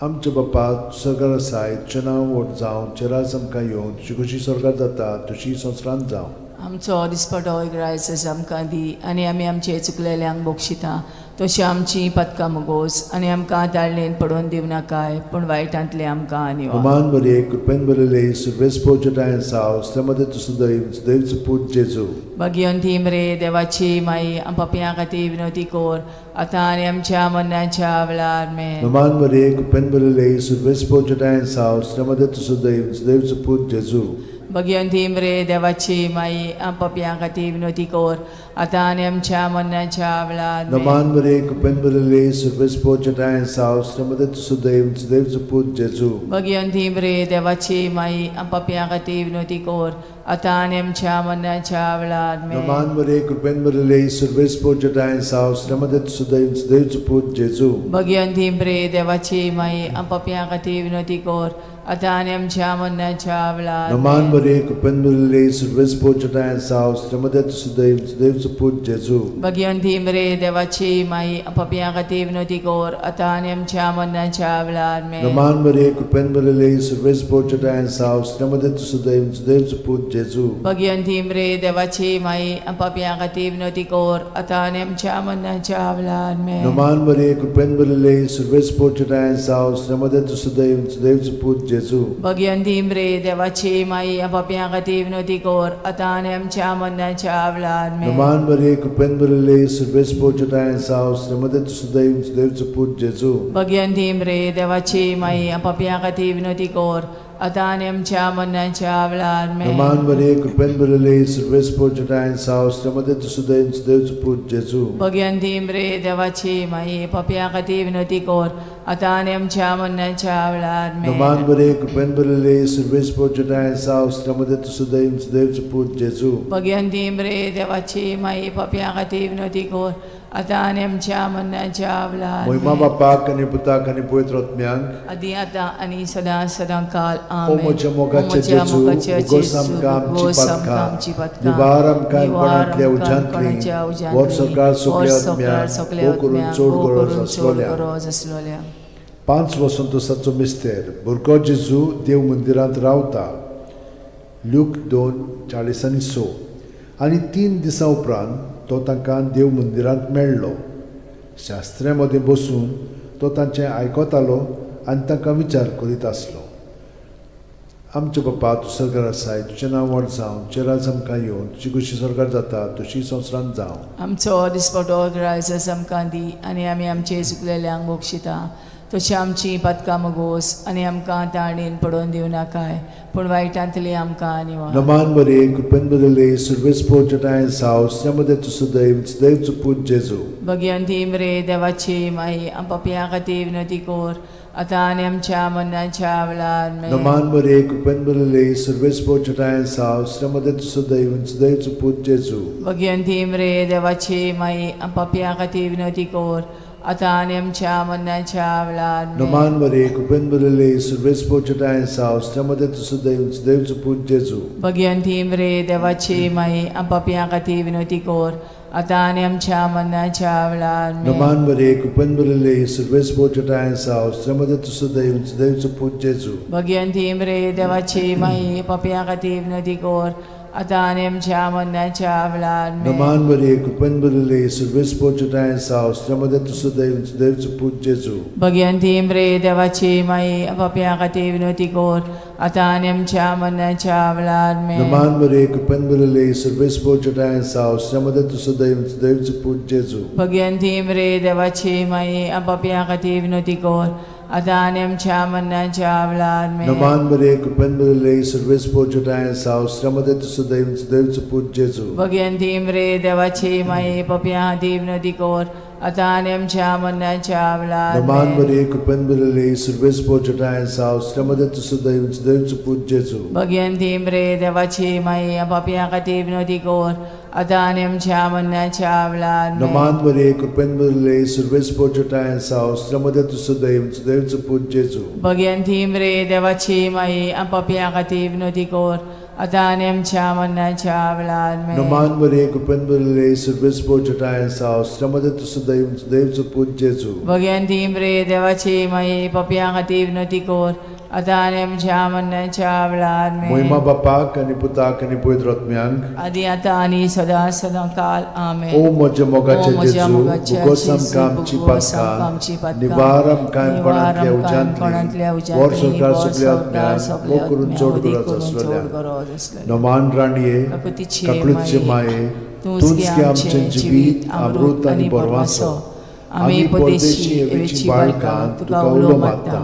आमच्या बापा सरकार आसाय, तुजें नांव व्हड जावं, तुजें राज आमकां येवं, तुजी खोशी स्वर्गार जाता तशी संवसारांत जावं. आमचो दिसपटो रायस आमकां दी आनी आमी आमचे चुकलेल्यांक बक्षिता तशी आमची पदकां मुगोस आनी आमकां ताळणेन पडोवन दिवं नाकाय पूण वायटांतले आमकां निवार. नमान मरिये, कृपेन भरिल्ले, सुरवेस जटायन साव, मदें तूं सुदैव देवाचो पूत जेजू. भगयंती रे देवाची माई पापयां खातीर विनवती कर आतां आनी आमच्या मरणाच्या वेळार. आमेन. नमान मरिये, कृपेन भरिल्ले, सुरवेस जटायन साव, मदें तूं सुदैव देवाचो पूत जेजू. भगयंती रे देवाची माई पापयां खातीर विनवती कर आतां आनी आमच्या मरणाच्या वेळार. नमान मरिये, कृपेन भरिल्ले, सुरवेस जटायन साव, मदें तूं सुदैव देवाचो पूत जेजू. भगयंती रे देवाची माई पापयां खातीर विनवती कर आतां आनी आमच्या मरणाच्या वेळार. नमान मरिये, कृपेन भरिल्ले, सुरवेस जटायन साव, मदें तूं सुदैव देवाचो पूत जेजू. भगयंती रे देवाची माई पापयां खातीर विनवती कर आतां आनी आमच्या मरणाच्या वेळार. नमान मरिये, कृपेन भरिल्ले, सुरवेस जटायन साव, मदें तूं सुदैव देवाचो पूत जेजू. भगयंती रे देवाची माई पापयां खातीर विनवती कर आतां आनी आमच्या मरणाच्या वेळार. नमान मरिये, कृपेन भरिल्ले, सुरवेस जटायन साव, मदें तूं सुदैव देवाचो पूत जेजू. भगयंती रे देवाची माई पापयां खातीर विनवती कर आतां आनी आमच्या मरणाच्या वेळार. नमान मरिये, कृपेन भरिल्ले, सुरवेस जटायन साव, मदें तूं सुदैव देवाचो पूत जेजू. भगयंती रे देवाची माई पापयां खातीर विनवती कर आतां आनी आमच्या मरणाच्या वेळार. नमान मरिये, कृपेन भरिल्ले, सुरवेस जटायन साव, मदें तूं सुदैव देवाचो पूत जेजू. भगयंती रे देवाची माई पापयां खातीर विनवती कर आतां आनी आमच्या मरणाच्या वेळार. नमान मरिये, कृपेन भरिल्ले, सुरवेस जटायन साव, मदें तूं सुदैव देवाचो पूत जेजू. भगयंती रे देवाची माई पापयां खातीर विनवती कर आतां आनी आमच्या मरणाच्या वेळार. नमान मरिये, कृपेन भरिल्ले, सुरवेस जटायन साव, मदें तूं सुदैव देवाचो पूत जेजू. भगयंती रे देवाची माई पापयां खातीर विनवती कर आतां आनी आमच्या मरणाच्या वेळार. महिमा बापाक आनी पुताक आनी पवित्र आत्म्याक, आदी आतां आनी सदां सदां काल. ओ म्हज्या मोगाचे जेजू, भोगोस आमकां आमची पातकां, निवार आमकां कोणांतल्या उज्यांतली, वर सरकार सगल्या आत्म्याक हो करून चड गरज आसलोल्या. 5 वसंतोसाचो मिस्तेर, भुरगो जेजू देव मंदिरांत रावता. ल्यूक 2:46. आनी 3 दिसां उपरांत तो तांकां देव मंदिरांत मेळ्ळो. शास्त्र्यां मदें बसून तो तांचें आयकतालो आनी तांकां विचार करीत आसलो. आमच्या बापा, तूं स्वर्गार आसाय, तुजें नांव व्हड जावं, तुजें राज आमकां येवं, तुजी खोशी स्वर्गार जाता तशी संवसारांत जावं. आमचो दिसपटो रायस आमकां दी आनी आमी आमचे चुकलेल्यांक बक्षिता तशी आमची पदकां मुगोस आनी आमकां ताणेन पडोवन दिवं नाकाय पूण वायटांतली आमकां निवार. नमान मरिये, कृपेन भरिल्ले, सुरवेस जटायन साव, मदें तूं सुदैव देवाचो पूत जेजू. भगयंती रे देवाची माई पापयां खातीर विनवती कर आतां आनी आमच्या मरणाच्या वेळार. नमान मरिये, कृपेन भरिल्ले, सुरवेस जटायन साव, मदें तूं सुदैव देवाचो पूत जेजू. भगयंती रे देवाची माई पापयां खातीर विनवती कर आतां आनी आमच्या मरणाच्या वेळार. नमान मरिये, कृपेन भरिल्ले, सुरवेस जटायन साव, मदें तूं सुदैव देवाचो पूत जेजू. भगयंती रे देवाची माई पापयां खातीर विनवती कर आतां आनी आमच्या मरणाच्या वेळार. नमान मरिये, कृपेन भरिल्ले, सुरवेस जटायन साव, मदें तूं सुदैव देवाचो पूत जेजू. भगयंती रे देवाची माई पापयां खातीर विनवती कर आतां आनी आमच्या मरणाच्या वेळार. नमान मरिये, कृपेन भरिल्ले, सर्वेस्पर तुजोठांय आसा, स्त्रियां मदें तूं सुदैव, सुदैवचो पूत जेजू. भगवंती मरिये, देवाची माई, पापयां खातीर विनवती कर, आतां आनी आमच्या मरणाच्या वेळार. नमान मरिये, कृपेन भरिल्ले, सर्वेस्पर तुजोठांय आसा, स्त्रियां मदें तूं सुदैव, सुदैवचो पूत जेजू. भगवंती मरिये, देवाची माई, पापयां खातीर विनवती कर, आतां आनी आमच्या मरणाच्या वेळार. नमान मरिये, कृपेन भरिल्ले, सर्वेस्पर तुजोठांय आसा, स्त्रियां मदें तूं सुदैव, सुदैवचो पूत जेजू. भगवंती मरिये, देवाची माई, पापयां खातीर विनवती कर, आतां आनी आमच्या मरणाच्या वेळार. नमान मरिये, कृपेन भरिल्ले, सर्वेस्पर तुजोठांय आसा, स्त्रियां मदें तूं सुदैव, सुदैवचो पूत जेजू. भगवंती मरिये, देवाची माई, पापयां खातीर विनवती कर, आतां आनी आमच्या मरणाच्या वेळार. नमान मरिये, कृपेन भरिल्ले, सर्वेस्पर तुजोठांय आसा, स्त्रियां मदें तूं सुदैव, सुदैवचो पूत जेजू. भगवंती मरिये, देवाची माई, पापयां खातीर विनवती कर, आतां आनी आमच्या मरणाच्या वेळार. नमान मरिये, कृपेन भरिल्ले, सर्वेस्पर तुजोठांय आसा, स्त्रियां मदें तूं सुदैव, सुदैवचो पूत जेजू. भगवंती मरिये, देवाची माई, पापयां खातीर विनवती कर, आतां आनी आमच्या मरणाच्या वेळार. मोहिमा बापाक आनी पुताक आनी पवित्र आत्म्यांक, आदी आतां आनी सदां सदां काल. आमेन. ओ म्हज्या मोगाचे जेजू, भोगोस आमकां आमची पातकां, निवार आमकां कोणांतल्या उज्यांतली, वर संवसार सगल्या आत्म्यांक मोग करून चड गरज आसलेल्या. नमान राणये, काकळूतचे माये, तूंच गे आमचें जिवीत, अमृत आनी बरवासो. आमी परदेशी एवेची बाळकां तुका उलो मारता.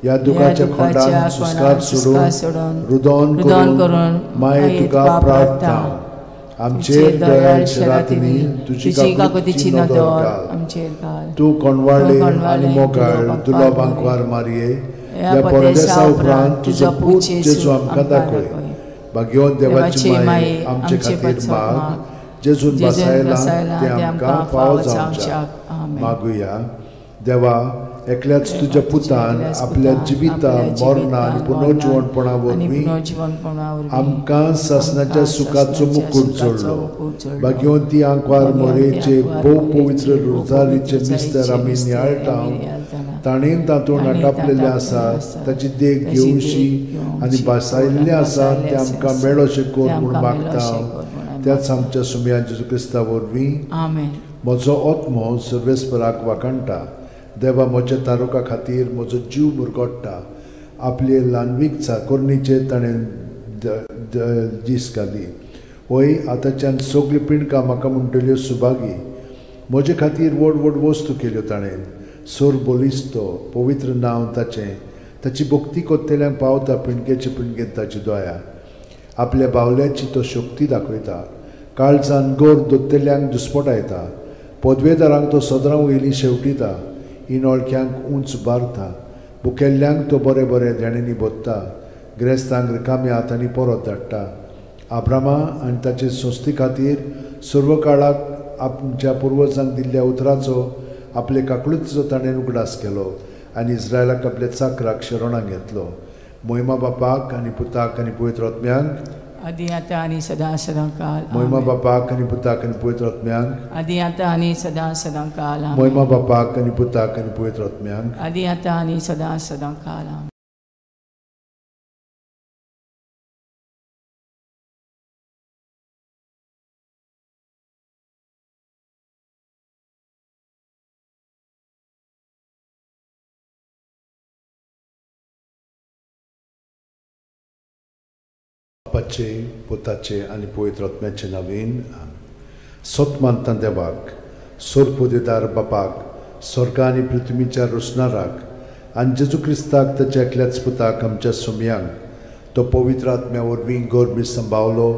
ह्या दुखाच्या खोंडान सुस्कार सोडून रुदन करून माये तुका प्रार्थना. आमचेर दयाळ रातींनी तुजी काकुतीची नदर घाल. तूं कोणवाळे आनी मोगाळ दुर्लभ आंकवार मारये, ह्या परदेसा उपरांत तुजो पूत जेजू आमकां दाखय. भाग्यवंत देवाची माये, आमचे खातीर माग, जेजून बसायला तें आमकां फावो जावच्याक. मागुया. देवा, एकल्याच तुज्या पुतान आपल्या जिविता, मरणा आनी पुनर्जिवणपणा वरवीं आमकां सासणाच्या सुखाचो मुकूट जोडलो. भाग्यवंती आंकवार मोरेचे भोव पवित्र रोजारीचे मिस्तर आमी नियाळटा, ताणें तातूंत आटापलेलें आसा, ताची देख घेवशी आनी भासायिल्लें आसा तें आमकां मेळोशें कर म्हूण मागता. त्याच आमच्या सुमया जेजू क्रिस्ता वरवीं. म्हजो आत्मो सर्वेस्पराक वाखाणटा. देवा, म्हज्या तारुका खातीर म्हजो जीव मुरगोट्टा. आपले ल्हानवीक चाकोरणीचेर ताणें दीस घाली. वय आतांच्यान सगळीं पिंडकां म्हाका म्हणटल्यो सुभागी. म्हजे खातीर व्हड व्हड वस्तू केल्यो ताणें. सोर बलिस्तो पवित्र नांव ताचें. ताची भक्ती कोत्तेल्यांक पावता पिंडकेचे पिंडकेन ताची दया. आपल्या बावल्याची तो शक्ती दाखयता. काळजान गोर दोत्तेल्यांक दुस्पटायता. पदवेदारांक तो सदरां वयली शेवटिता. इनोळख्यांक उंच बारता. बुकेल्ल्यांक तो बरें बरें देण्यांनी भरता. ग्रेस्तांक रिकाम्या हातांनी परत धाडटा. आब्रामा आनी ताचे संस्थे खातीर सर्व काळाक आमच्या पुर्वजांक दिल्ल्या उतराचो आपले काकळुतीचो ताणें उगडास केलो आनी इस्रायलाक आपल्या चाकराक शरणाक घेतलो. मोहिमा बापाक आनी पुताक आनी पवित्र आत्म्यांक, आदी आतां आनी सदां सदां काल. मोहिमा बापाक आनी पुताक आनी पवित्र आत्म्यांक, आदी आतां आनी सदां सदां काल. मोहिमा बापाक आनी पुताक आनी पवित्र आत्म्यांक, आदी आतां आनी सदां सदां काल. बापाचे, पुताचे आनी पवित्र आत्म्याचे नांवान. सत मानता देवाक, सोरपोदेदार बापाक, स्वर्गा आनी पृथ्वीच्या रोसणाराक आनी जेजू क्रिस्ताक ताच्या एकल्याच पुताक आमच्या सोमयांक, तो पवित्र आत्म्या वरवीं गर्भी संभावलो,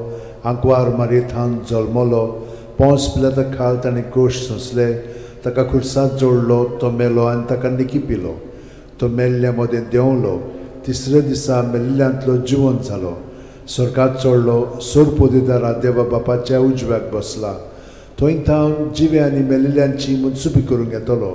आंकवार मारयेथान जल्मलो, पोंस पिलाता खाल ताणें कोश सोंसले, ताका खुर्सांत जोडलो, तो मेलो आनी ताका निकी पिलो. तो मेल्ल्या मदें देंवलो, तिसऱ्या दिसा मेल्ल्यांतलो जिवंत जालो, स्वर्गात चडलो, सोरपोदेदारा देवा बापाच्या उजव्याक बसला. थंय थावन जिवे आनी मेल्ल्यांची मनसुपी करूंक येतलो.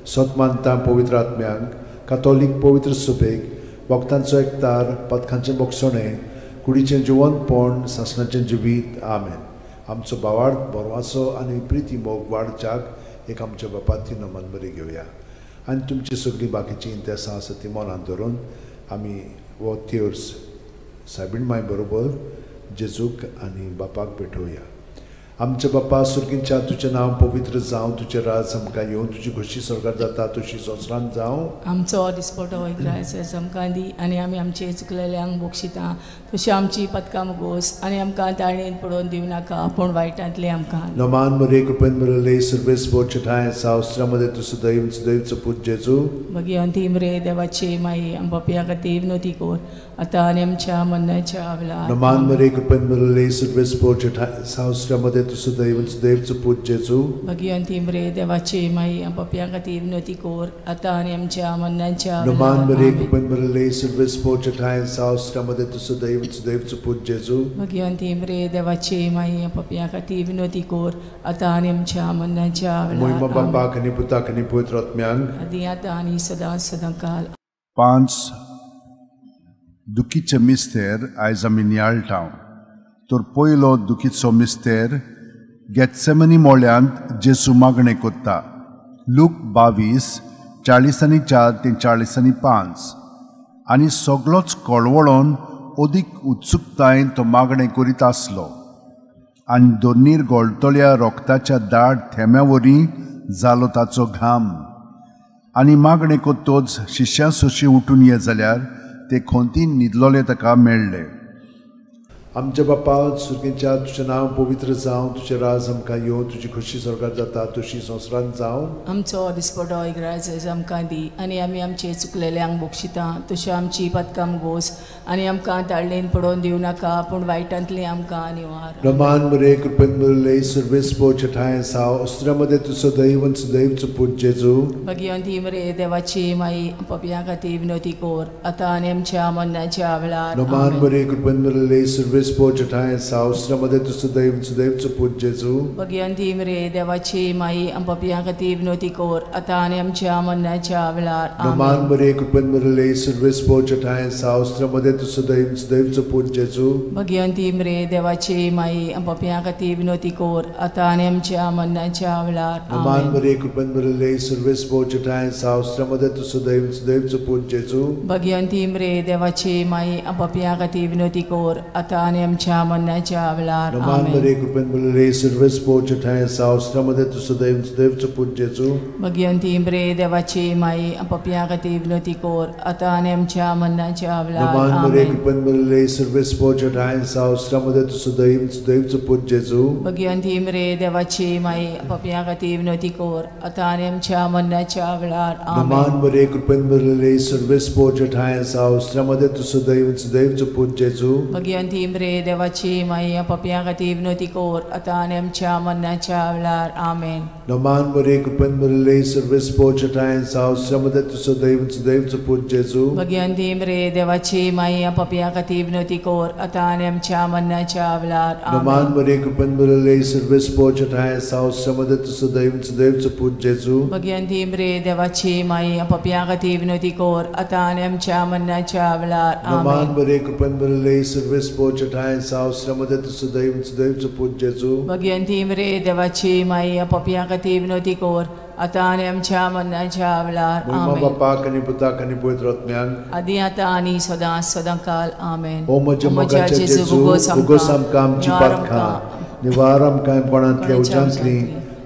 सत मानता पवित्र आत्म्यांक, कातोलीक पवित्र सुपेक, वखदांचो एकतार, पथकांचें बोगसणें, कुडीचें जिवंतपण, सासणाचें जिवीत. आमेन. आमचो भावार्थ, बरवासो आनी प्रिती मोग वाडच्याक एक आमच्या बापाची नमन बरी घेवया. आनी तुमची सगळीं बाकीचीं इंतेसां आसा ती मनांत धरून आमी हो तेर्स सायबीण माय बरोबर जेजूक आनी बापाक भेटोवया. आमच्या बापा सुर्गींच्या तुजें नांव पवित्र जावं, तुजें राज आमकां येवं, तुजी खोशी स्वर्गार जाता तशी संवसारांत जावं. आमचो दिसपटो इग्रायस आमकां दी आनी आमी आमचे चुकलेल्यांक बक्षिता तशी आमची पदकां मुगोस आनी आमकां ताळणेन पडोवन दिवं नाका पूण वायटांतले आमकां. नमान मरे कृपेन बरले सर्वेस बोचठाय सावस्त्रामध्ये तूं सदैव सदैवचो पूत जेजू. भगिवंती मरे देवाची माई आम पापया खातीर विनवती कर आतां आनी आमच्या मरणाच्या वेळार. नमान मरे कृपेन बरले सर्वेस बोचठाय सावस्त्रामध्ये तूं सदैव सदैवचो पूत जेजू. भगिवंती मरे देवाची माई आम पापया खातीर विनवती कर आतां आनी आमच्या मरणाच्या वेळार. नमान मरे कृपेन बरले सर्वेस बोचठाय सावस्त्रामध्ये तूं सदैव सदैवचो पूत जेजू. भगिवंती मरे देवाची माई आम पापया खातीर विनवती कर आतां आनी आमच्या मरणाच्या वेळार. मोहिमा बापाक आनी पुताक आनी पवित्र आत्म्याक आदी आतां आनी सदां सदां काल. 5 दुखीचे मिस्तेर आयज आमी नियाळटा. तर पयलो दुखीचो मिस्तेर गेत्सेमनी मोळ्यांत जेजू मागणें कोत्ता. लूक 22:44 ते 45. आनी सगलोच कळवळोन अदीक उत्सुकतायेन तो मागणें करीत आसलो आनी दोनीर गोळटल्या रोगताच्या दाट थेंब्या वरी जालो ताचो घाम. आनी मागणें कोत्तोच शिश्यां सोशी उठून ये जाल्यार ते खोंतीन न्हिदलोले ताका मेळ्ळे. आमच्या बापा सुर्गींच्या तुजें नांव पवित्र जावं, तुजें राज आमकां येवं, तुजी खोशी स्वर्गार जाता तशी संवसारांत जावं. आमचो दिसपटो इग्राज आमकां दी आनी आमी आमचे चुकलेल्यांक बक्षिता तशी आमची पदकां मुगोस आनी आमकां ताळणेन पडोवन दिवं नाका पूण वायटांतली आमकां निवार. रमान मरे कृपेन बरले सर्वेस पोचठाय साव अस्त्रामध्ये तूं सदैव सदैवचो पूत जेजू. भगिवंती मरे देवाची माई पापयां खातीर विनवती कर आतां आनी आमच्या मरणाच्या वेळार. रमान मरे कृपेन बरले सर्वेस पोचठाय सावस्त्रामध्ये तूं सदैव सदैवचो पूत जेजू. भगिवंती मरे देवाची माई आम पापयां खातीर विनवती कर आतां आनी आमच्या मरणाच्या वेळार. रमान मरे कृपेन बरले सर्वेस पोचठाय सावस्त्रामध्ये तूं सदैव सदैवचो पूत जेजू. भगिवंती मरे देवाची माई आम पापयां खातीर विनवती कर आतां आनी आमच्या मरणाच्या वेळार. रमान मरे कृपेन बरले सर्वेस पोचठाय सावस्त्रामध्ये तूं सदैव सदैवचो पूत जेजू. भगिवंती मरे देवाची माई आम पापयां खातीर विनवती कर आतां आनी आमच्या मरणाच्या वेळार. रमान मरे कृपेन बरले सर्वेस पोचठाय सावस्त्रामध्ये तूं सदैव सदैवचो पूत जेजू. भगिवंती मरे देवाची माई आम पापयां खातीर विनवती कर आतां आनी आमच्या मरणाच्या वेळार. रमान मरे कृपेन बरले सर्वेस पोचठाय सावस्त्रामध्ये तूं सदैव सदैवचो पूत जेजू. भगिवंती मरे देवाची माई पापयां खातीर विनवती कर आतां आनी आमच्या मरणाच्या वेळार. रमान मरे कृपेन बरले सर्वेस पोचठाय सावस्त्रामध्ये तूं सदैव सदैवचो पूत जेजू. भगिवंती मरे देवाची माई पापयां खातीर विनवती कर आतां आनी आमच्या मरणाच्या वेळार. आमेन. नमान मरे कृपेन बरले सर्वेस पोचठाय सावस्त्रामध्ये तूं सदैव सदैवचो पूत जेजू. भगिवंती मरे देवाची माई पापयां खातीर विनवती कर आतां आनी आमच्या मरणाच्या वेळार. नमान मरे कृपेन बरले सर्वेस पोचठाय सावस्त्रामध्ये तूं सदैव सदैवचो पूत जेजू. भगिवंती मरे देवाची माई पापयां खातीर विनवती कर आतां आनी आमच्या मरणाच्या वेळार. नमान मरे कृपेन बरले सर्वेस पोचठाय सावस्त्रामध्ये तूं सदैव सदैवचो पूत जेजू. भगिवंती मरे देवाची माई पापयां खातीर विनवती कर आतां आनी आमच्या मरणाच्या वेळार. मोहिमा बापाक आनी पुताक आनी पवित्र आत्म्याक आदी आतां आनी सदां सदां काल. आमेन. ओ म्हज्या मोगाच्या जेजू, उगोस आमकां आमची पातकां निवार आमकां कोणांतल्या उज्यांतली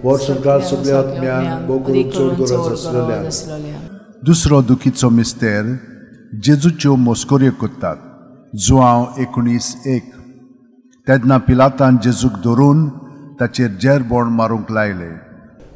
वर संवसार सगल्या आत्म्यांक भोव करून चड गरज आसलेल्या. दुसरो दुखीचो मिस्तेर जेजूच्यो मस्कऱ्यो करतात. जुआंव 19:1. तेन्ना पिलातान जेजूक धरून ताचेर जेरबोण मारूंक लायले.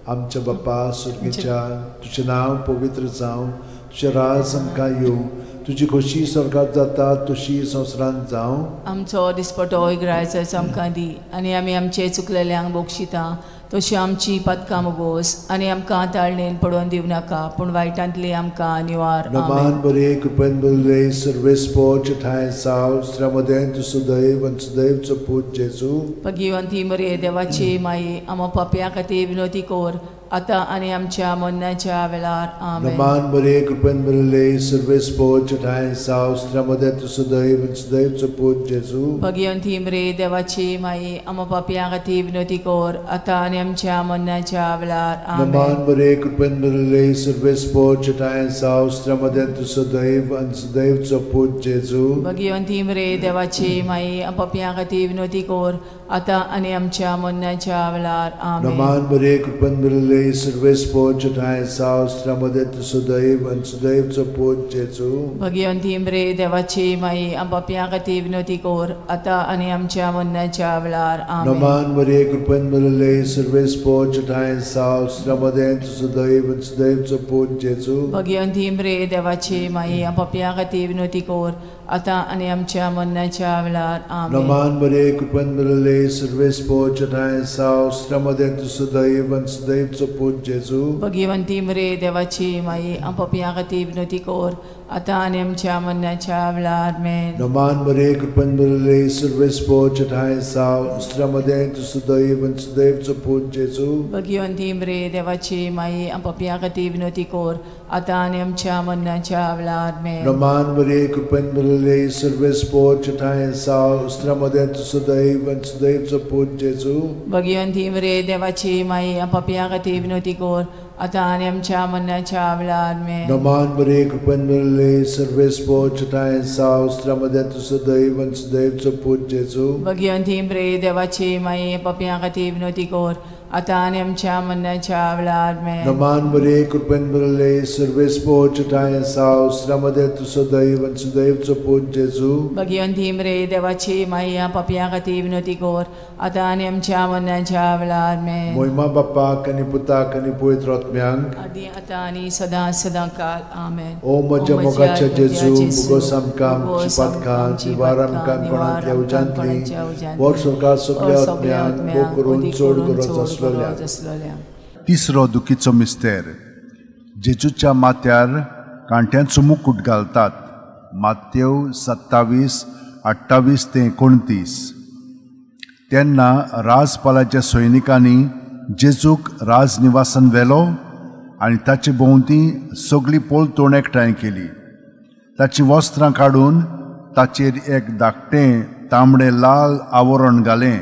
आमच्या बापा सुर्गीच्या तुजें नांव पवित्र जावं, तुजें राज आमकां येवं, तुजी खोशी स्वर्गार जाता तशी संवसारांत जावं. आमचो दिसपटो इग्रायस आमकां दी आनी आमी आमचे चुकलेल्यांक बक्षिता तशी आमची पदकां मुगोस आनी आमकां ताळणेन पडोवन दिवं नाका पूण वायटांतली आमकां निवार. नमान बरे कृपेन बरे सर्वेस पोच ठाय साव श्रमदेन तूं सदैव सदैवचो पूत जेजू. भगिवंती मरे देवाची माई आमा पापयां खातीर विनवती कर आतां आनी आमच्या मरणाच्या वेळार. आमेन. नमान मरिये, कृपेन भरिल्ले, सर्वेस्पोर चेठाय साव, स्त्र्या मदें तूं सदैव आनी सदैवचो पूत जेजू. भगिवंती मरिये, देवाची माई, आमकां पापयां खातीर विनवती कर, आतां आनी आमच्या मरणाच्या वेळार. आमेन. नमान मरिये, कृपेन भरिल्ले, सर्वेस्पोर चेठाय साव, स्त्र्या मदें तूं सदैव आनी सदैवचो पूत जेजू. भगिवंती मरिये, देवाची माई, आमकां पापयां खातीर विनवती कर, आतां आनी आमच्या मरणाच्या वेळार. आमेन. नमान मरिये, कृपेन भरिल्ले, सर्वेस्पोर चेठाय साव, स्त्र्या मदें तूं सदैव आनी सदैवचो पूत जेजू. भगिवंती मरिये, देवाची माई, आमकां पापयां खातीर विनवती कर, आतां आनी आमच्या मरणाच्या वेळार. आमेन. नमान मरिये, कृपेन भरिल्ले, सर्वेस्पोर चेठाय साव, स्त्र्या मदें तूं सदैव आनी सदैवचो पूत जेजू. भगिवंती मरिये, देवाची माई, आमकां पापयां खातीर विनवती कर, आतां आनी आमच्या मरणाच्या वेळार. आमेन. नमान मरिये, कृपेन भरिल्ले, सर्वेस्पोर चेठाय साव, स्त्र्या मदें तूं सदैव आनी सदैवचो पूत जेजू. भगिवंती मरिये, देवाची माई, आमकां पापयां खातीर विनवती कर, आतां आनी आमच्या मरणाच्या वेळार. आमेन. नमान मरिये, कृपेन भरिल्ले, सर्वेस्पोर चेठाय साव, स्त्र्या मदें तूं सदैव आनी सदैवचो पूत जेजू. भगिवंती मरिये, देवाची माई, आमकां पापयां खातीर विनवती कर, आतां आनी आमच्या मरणाच्या वेळार. आमेन. नमान मरिये, कृपेन भरिल्ले, सर्वेस्पोर चेठाय साव, स्त्र्या मदें तूं सदैव आनी सदैवचो पूत जेजू. भगिवंती मरिये, देवाची माई, आमकां पापयां खातीर विनवती कर, आतां आनी आमच्या मरणाच्या वेळार. आमेन. नमान मरिये, कृपेन भरिल्ले, सर्वेस्पोर चेठाय साव, स्त्र्या मदें तूं सदैव आनी सदैवचो पूत जेजू. भगिवंती मरिये, देवाची माई, पापयां खातीर विनवती कर, आतां आनी आमच्या मरणाच्या वेळार. आमेन. नमान मरिये, कृपेन भरिल्ले, सर्वेस्पोर चेठाय साव, स्त्र्या मदें तूं सदैव आनी सदैवचो पूत जेजू. भगिवंती मरिये, देवाची माई, पापयां खातीर विनवती कर, आतां आनी आमच्या मरणाच्या वेळार. आमेन. मोहिमा बापाक आनी पुताक आनी पवित्र आत्म्यांक, आदी आतां आनी सदां सदां काल. आमेन. ओ म्हज्या मोगाच्या जेजू, मुगोस आमकां आमची पातकां, निवार आमकां कोणांतल्या उज्यांतली, वर सरकार सगळ्या आत्म्यांक भोग करून चड गरज आसलोल्या. तिसरो दुखीचो मिस्तेर. जेजूच्या माथ्यार कांट्यांचो मुकूट घालतात. मातेव 27:28 ते 29. तेन्ना राजपालाच्या सैनिकांनी जेजूक राजनिवासान व्हेलो आनी ताचे भोंवती सगळी पलतण एकठांय केली. ताचीं वस्त्रां काडून ताचेर एक धाकटें तांबडें लाल आवरण घालें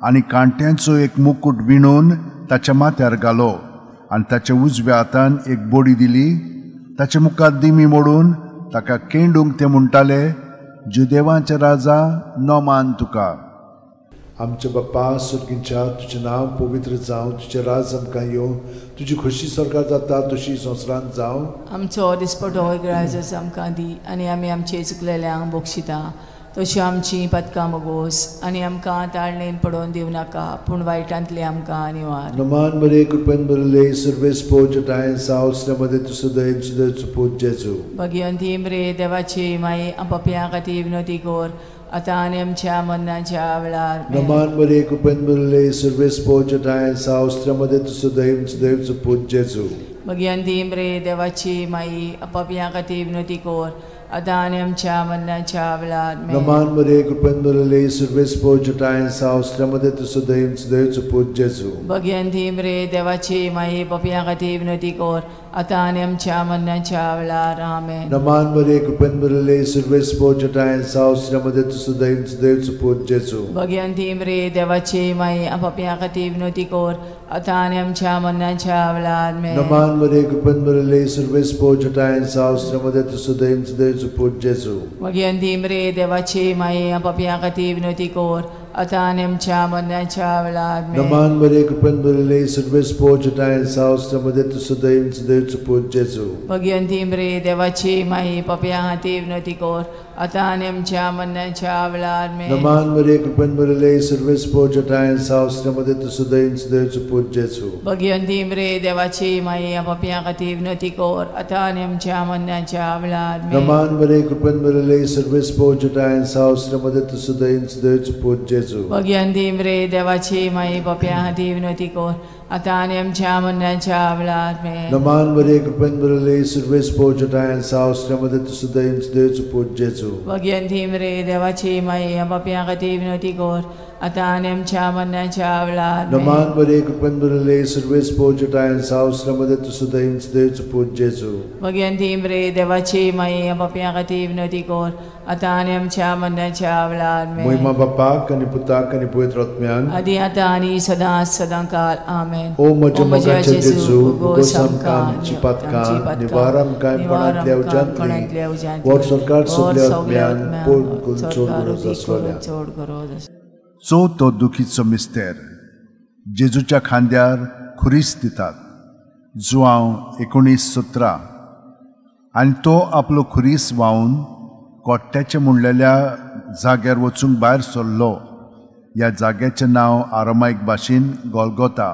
आनी कांट्यांचो एक मुकूट विणून ताच्या माथ्यार घालो आनी ताच्या उजव्या हातान एक बडी दिली. ताचे मुखार दिमी मोडून ताका केंडूंक ते म्हणटाले, जुदेवांचे राजा, नमान तुका. आमच्या बाप्पा सुर्गींच्या, तुजें नांव पवित्र जावं, तुजें राज आमकां येवं, तुजी खोशी सरकार जाता तशी संवसारांत जावं. आमचो दिसपटो ग्राजस आमकां दी आनी आमी आमचे चुकलेल्यांक बक्षिता तशी आमची पदकां मोगोस आनी आमकां ताळणेन पडोवन दिवं नाका, पूण वायटांतली आमकां निवार. नमान मरिये, कृपेन भरिल्ले, सर्वेस्पोर चेठाय साव, स्त्र्या मदें तूं सदैव सदैवचो पूत जेजू. भगिवंती मरिये, देवाची माई, पापयां खातीर विनवती कर, आतां आनी आमच्या मरणाच्या वेळार. नमान मरिये, कृपेन भरिल्ले, सर्वेस्पोर चेठाय साव, स्त्र्या मदें तूं सदैव सदैवचो पूत जेजू. भगिवंती मरिये, देवाची माई, पापयां खातीर विनवती कर, आतां आनी आमच्या मरणाच्या वेळार. नमान मरिये, कृपेन भरिल्ले, सर्वेस्पोर चेठाय साव, स्त्र्या मदें तूं सदैव सदैवचो पूत जेजू. भगिवंती मरिये, देवाची माई, पापयां खातीर विनवती कर, आतां आनी आमच्या मरणाच्या वेळार. आमेन. नमान मरिये, कृपेन भरिल्ले, सर्वेस्पोर चेठाय साव, स्त्र्या मदें तूं सदैव सदैवचो पूत जेजू. भगिवंती मरिये, देवाची माई, पापयां खातीर विनवती कर, आतां आनी आमच्या मरणाच्या वेळार. आमेन. नमान मरिये, कृपेन भरिल्ले, सर्वेस्पोर चेठाय साव, स्त्र्या मदें तूं सदैव सदैवचो पूत जेजू. भगिवंती मरिये, देवाची माई, पापयां खातीर विनवती कर, आतां आनी आमच्या मरणाच्या वेळार. नमान मरिये, कृपेन भरिल्ले, सर्वेस्पोर चेठाय साव, स्त्र्या मदें तूं सदैव सदैवचो पूत जेजू. भगिवंती मरिये, देवाची माई, पापयां खातीर विनवती कर, आतां आनी आमच्या मरणाच्या वेळार. नमान मरिये, कृपेन भरिल्ले, सर्वेस्पोर चेठाय साव, स्त्र्या मदें तूं सदैव सदैवचो पूत जेजू. भगिवंती मरिये, देवाची माई, पापयां खातीर विनवती कर, आतां आनी आमच्या मरणाच्या वेळार. नमान मरिये, कृपेन भरिल्ले, सर्वेस्पोर चेठाय साव, स्त्र्या मदें तूं सदैव सदैवचो पूत जेजू. भगिवंती मरिये, देवाची माई, पापयां खातीर विनवती कर, आतां आनी आमच्या मरणाच्या वेळार आमेन. नमान मरिये कृपेन भरिल्ले सर्वेस्पोर जटायन साव श्रीमती तुसुदयन देवचो पूत जेजू. भगवंती मरे देवाची माई पापयां खातीर विनवती कर आतां आनी आमच्या मरणाच्या वेळार. नमान मरिये कृपेन भरिल्ले सर्वेस्पोर जटायन साव श्रीमती तुसुदयन देवचो पूत जेजू. भगवंती मरे देवाची माई पापयां खातीर विनवती कर आतां आनी आमच्या मरणाच्या वेळार. महिमा बापाक आनी पुताक आनी पवित्र आत्म्याक आदी आतां आनी सदां सदां काल आमेन. ओ म्हज्या मोगाचे जेजू, भोगोस आमकां आमची पातकां, निवार आमकां कोणांतल्या उज्यांतली, वर सरकार सगल्या आत्म्यांक पोड करून चड गरज आसलोल्या. चवथो दुखीचो मिस्तेर जेजूच्या खांद्यार खुरीस दितात. जुआंव 19:17. आनी तो आपलो खुरीस व्हांवन कोट्ट्याचे म्हणलेल्या जाग्यार वचूंक भायर सरलो. ह्या जाग्याचें नांव आरामायक भाशेन गोलगोता.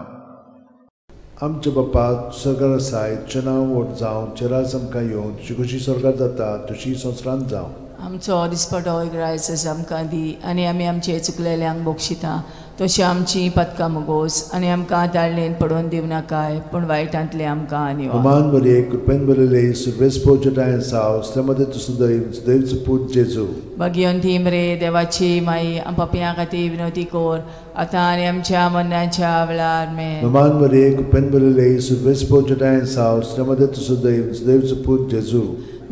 आमच्या बापा सरकार आसाय, तुजें नांव व्हड जावं, तुजें राज आमकां येवं, तुजी खोशी स्वर्गार जाता तशी संवसारांत जावं. आमचो दिसपटो ग्रायस आमकां दी आनी आमी आमचे चुकलेल्यांक बक्षिता तशी आमची पदकां मुगोस आनी आमकां ताळणेन पडोवन दिवं नाकाय पूण वायटांतले आमकां निवार. नमान मरिये कृपेन भरिल्ले सर्वेस्पोर जटायन साव श्रीमती तुसुदयन देवचो पूत जेजू. भगवंती मरे देवाची माई पापयां खातीर विनवती कर आतां आनी आमच्या मरणाच्या वेळार. आमेन. नमान मरिये कृपेन भरिल्ले सर्वेस्पोर जटायन साव श्रीमती तुसुदयन देवचो पूत जेजू.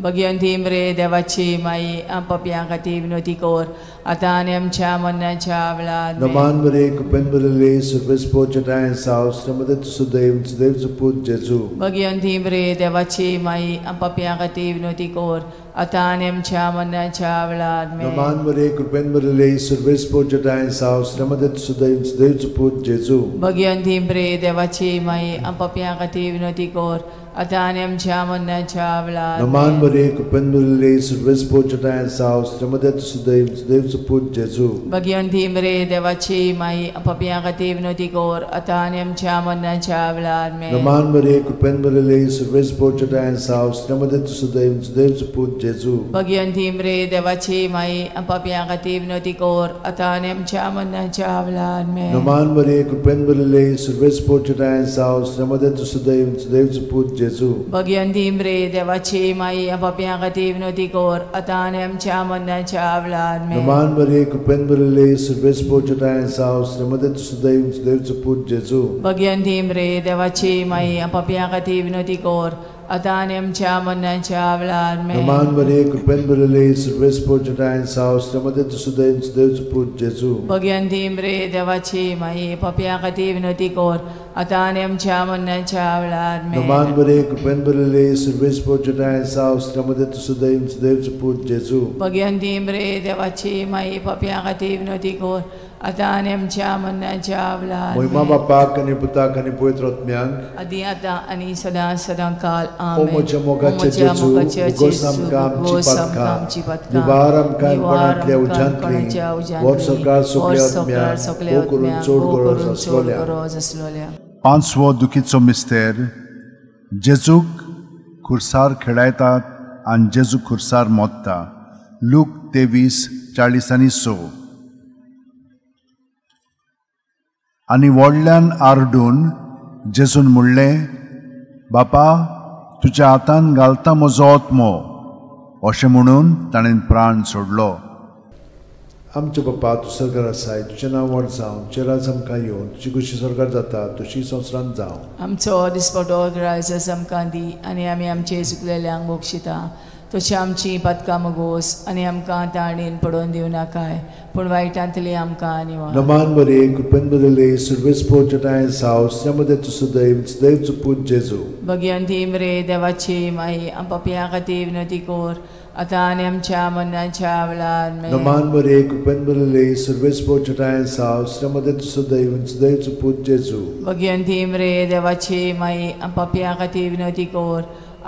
भगवंती मरे देवाची माई पापयां खातीर विनवती कर आतां आनी आमच्या मरणाच्या वेळार. नमान मरिये कृपेन भरिल्ले सर्वेस्पोर जटायन साव श्रीमती तुसुदयन देवचो पूत जेजू. भगवंती मरे देवाची माई पापयां खातीर विनवती कर आतां आनी आमच्या मरणाच्या वेळार. नमान मरिये कृपेन भरिल्ले सर्वेस्पोर जटायन साव श्रीमती तुसुदयन देवचो पूत जेजू. भगवंती मरे देवाची माई पापयां खातीर विनवती कर आतां आनी आमच्या मरणाच्या वेळार. नमान मरिये कृपेन भरिल्ले सर्वेस्पोर जटायन साव श्रीमती तुसुदयन देवचो पूत जेजू. भगवंती मरे देवाची माई पापयां खातीर विनवती कर आतां आनी आमच्या मरणाच्या वेळार. नमान मरिये कृपेन भरिल्ले सर्वेस्पोर जटायन साव श्रीमती तुसुदयन देवचो पूत जेजू. भगवंती मरे देवाची माई पापयां खातीर विनवती कर आतां आनी आमच्या मरणाच्या वेळार. नमान मरिये कृपेन भरिल्ले सर्वेस्पोर जटायन साव श्रीमती तुसुदयन देवचो पूत जेजू. भगवंती मरे देवाची माई पापयां खातीर विनवती कर आतां आनी आमच्या मरणाच्या वेळार. नमान मरिये कृपेन भरिल्ले सर्वेस्पोर जटायन साव श्रीमती तुसुदयन देवचो पूत जेजू. भगवंती मरे देवाची माई पापयां खातीर विनवती कर आतां आनी आमच्या मरणाच्या वेळार. नमान मरिये कृपेन भरिल्ले सर्वेस्पोर जटायन साव श्रीमती तुसुदयन देवचो पूत जेजू. भगवंती मरे देवाची माई पापयां खातीर विनवती कर आतां आनी आमच्या मरणाच्या वेळार. नमान मरिये कृपेन भरिल्ले सर्वेस्पोर जटायन साव श्रीमती तुसुदयन देवचो पूत जेजू. भगवंती मरे देवाची माई पापयां खातीर विनवती कर आतां आनी आमच्या मरणाच्या वेळार. महिमा बापाक आनी पुताक आनी पवित्र आत्म्याक आदी आतां आनी सदां सदां काल आमेन. ओ म्हज्या मोगाचे जेजू, भोगोस आमकां आमची पातकां, निवार आमकां कोणांतल्या उज्यांतली, वर सरकार सगल्या आत्म्यांक भोव करून चड गरज आसलोल्या. पांचवो दुखीचो मिस्तेर जेजूक खुर्सार खेळायतात आनी जेजू खुर्सार मोत्ता. लूक 23:46. आनी व्हडल्यान आरडून जेजून म्हणलें, बापा तुज्या हातान घालता म्हजो आत्मो. अशें म्हणून ताणें प्राण सोडलो. आमच्या बापा तूं स्वर्गार आसाय, तुजें नांव व्हड जावं, तुजें राज आमकां येवं, तुजी खोशी स्वर्गार जाता तशी संवसारांत जावं. आमचो दिसपटो ग्रायस आमकां दी आनी आमी आमचे चुकलेल्यांक बक्षिता तशी आमची पातकां मुगोस आनी आमकां ताणेन पडोवन दिवं नाकाय पूण वायटांतली आमकां निवार. नमान मरिये कृपेन भरिल्ले सर्वेस्पोर जटायन साव श्रीमती तुसुदयन देवचो पूत जेजू. भगवंती मरे देवाची माई पापयां खातीर विनवती कर आतां आनी आमच्या मरणाच्या वेळार. नमान मरिये कृपेन भरिल्ले सर्वेस्पोर जटायन साव श्रीमती तुसुदयन देवचो पूत जेजू. भगवंती मरे देवाची माई पापयां खातीर विनवती कर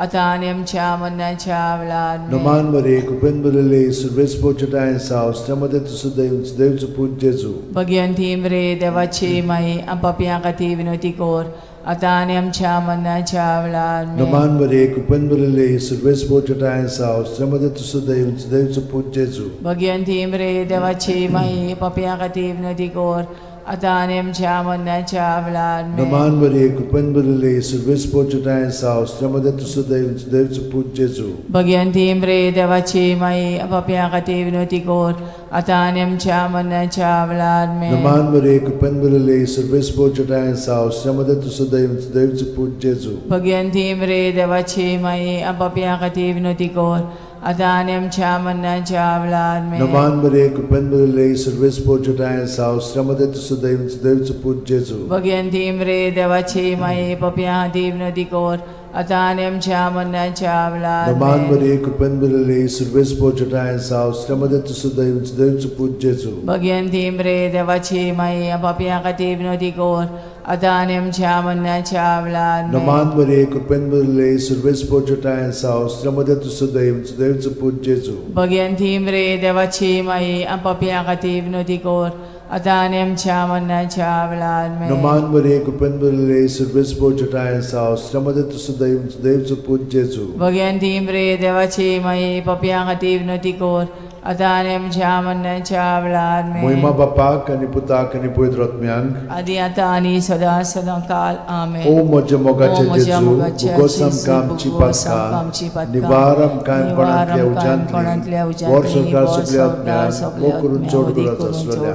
आतां आनी आमच्या मरणाच्या वेळार. नमान मरिये कृपेन भरिल्ले सर्वेस्पोर जटायन साव श्रीमती तुसुदयन देवचो पूत जेजू. भगवंती मरे देवाची माई पापयां खातीर विनवती कर आतां आनी आमच्या मरणाच्या वेळार. नमान मरिये कृपेन भरिल्ले सर्वेस्पोर जटायन साव श्रीमती तुसुदयन देवचो पूत जेजू. भगवंती मरे देवाची माई पापयां खातीर विनवती कर आतां आनी आमच्या मरणाच्या वेळार. नमान मरिये, कृपेन भरिल्ले, सर्वेस्पर तुजोठांय आसा, स्त्रियां मदें तूं सुदैव, सुदैवचो पूत जेजू. भगवंती मरिये, देवाची माई, पापयां खातीर विनवती कर, आतां आनी आमच्या मरणाच्या वेळार. नमान मरिये, कृपेन भरिल्ले, सर्वेस्पर तुजोठांय आसा, स्त्रियां मदें तूं सुदैव, सुदैवचो पूत जेजू. भगवंती मरिये, देवाची माई, पापयां खातीर विनवती कर, आतां आनी आमच्या मरणाच्या वेळार. नमान मरिये, कृपेन भरिल्ले, सर्वेस्पर तुजोठांय आसा, स्त्रियां मदें तूं सुदैव, सुदैवचो पूत जेजू. भगवंती मरिये, देवाची माई, पापयां खातीर विनवती कर, आतां आनी आमच्या मरणाच्या वेळार. नमान मरिये, कृपेन भरिल्ले, सर्वेस्पर तुजोठांय आसा, स्त्रियां मदें तूं सुदैव, सुदैवचो पूत जेजू. भगवंती मरिये, देवाची माई, पापयां खातीर विनवती कर, आतां आनी आमच्या मरणाच्या वेळार. नमान मरिये, कृपेन भरिल्ले, सर्वेस्पर तुजोठांय आसा, स्त्रियां मदें तूं सुदैव, सुदैवचो पूत जेजू. भगवंती मरिये, देवाची माई, पापयां खातीर विनवती कर, आतां आनी आमच्या मरणाच्या वेळार. नमान मरिये, कृपेन भरिल्ले, सर्वेस्पर तुजोठांय आसा, स्त्रियां मदें तूं सुदैव, सुदैवचो पूत जेजू. भगवंती मरिये, देवाची माई, पापयां खातीर विनवती कर, आतां आनी आमच्या मरणाच्या वेळार. मोहिमा बापाक आनी पुताक आनी पवित्र आत्म्यांक, आदी आतां आनी सदां सदां काल. आमेन. ओ म्हज्या मोगाचे जेजू, भोगोस आमकां आमची पातकां, निवार आमकां कोणांतल्या उज्यांतली, वर सरकार सगल्या आत्म्यांक वो करून चड गरज आसलेल्या.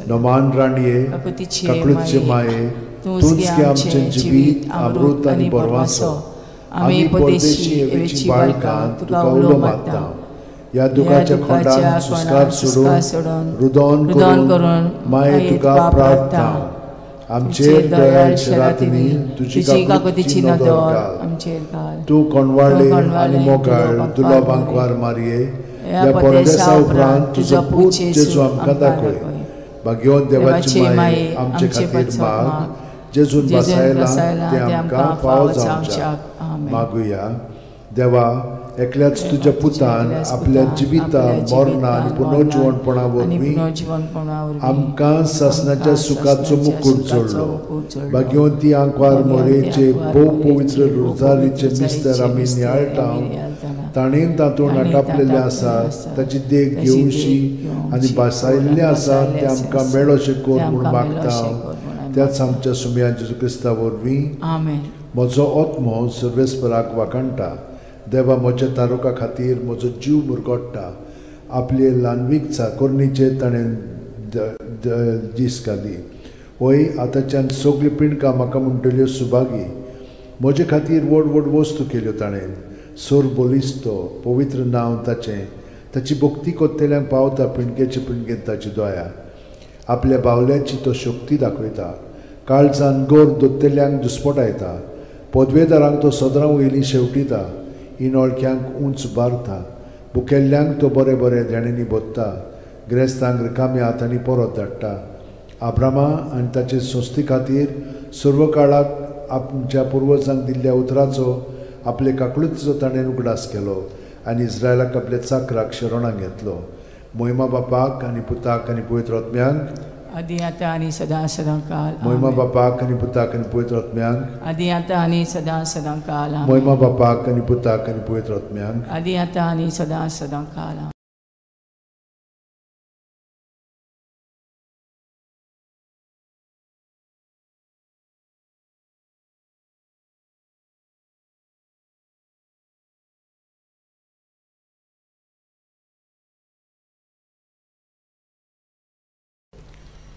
नमान राणये, काकळूतचे माये, तूंच की आमचें जिवीत, अमृत आनी बरवासो, आमी परदेशी एवेची बाळकां तुका उलो मारता. ह्या दुखाच्या खोंडान सुस्कार सोडून रुदन करून माये तुका प्रार्थना. आमचेर दयाळ रातींनी तुजी काकुतीची नदर घाल. तूं कोणवाळे आनी मोगाळ दुर्लभ आंकवार मारये, ह्या परदेसा उपरांत तुजो पूत जेजू आमकां दाखय. भाग्यवंत देवाची माये आमचे खातीर माग, जेजून बसायला तें आमकां फावो जावच्याक. मागुया. देवा, एकल्याच तुज्या पुतान आपल्या जिविता मरणा आनी पुनर्जिवणपणा वरवीं आमकां सासणाच्या सुखाचो मुकूट जोडलो. भाग्यवंती आंकवार मोरेचे भोव पवित्र रोजारीचे मिस्तर आमी नियाळटा, ताणें तातूंत आटापलेलें आसा, ताची देख घेवशी आनी भासायिल्लें आसा तें आमकां मेळोशें कर म्हूण मागता. त्याच आमच्या सुमया जेजू क्रिस्ता वरवीं. म्हजो आत्मो सर्वेस्पराक वाखाणटा. देवा, म्हज्या तारुका खातीर म्हजो जीव मुरगोट्टा. आपले ल्हानवीक चाकोरणीचेर ताणें दीस घाली. वय आतांच्यान सगळीं पिंडकां म्हाका म्हणटल्यो सुभागी. म्हजे खातीर व्हड व्हड वस्तू केल्यो ताणें. सोर बोलिस्तो पवित्र नांव ताचें. ताची भक्ती कोत्तेल्यांक पावता पिंडकेचे पिंडकेन ताची दया. आपल्या बावल्याची तो शक्ती दाखयता. काळजान गोर दोत्तेल्यांक दुस्पटायता. पदवेदारांक तो सदरां वयलीं शेवटिता. इनोळख्यांक उंच बारता. भुकेल्ल्यांक तो बरें बरें देण्यांनी भोत्ता. ग्रेस्तांक रिकाम्या हातांनी परत धाडटा. आब्रामा आनी ताचे संस्थे खातीर सर्व काळाक आमच्या पुर्वजांक दिल्ल्या उतराचो आपले काकळुतीचो ताणें उगडास केलो आनी इस्रायलाक आपल्या चाकराक शरणाक घेतलो. मोहिमा बापाक आनी पुताक आनी पवित्र आत्म्यांक, आदी आतां आनी सदां सदां काल. मोहिमा बापाक आनी पुताक आनी पवित्र आत्म्यांक, आदी आतां आनी सदां सदां काल. मोहिमा बापाक आनी पुताक आनी पवित्र आत्म्यांक, आदी आतां आनी सदां सदां काल.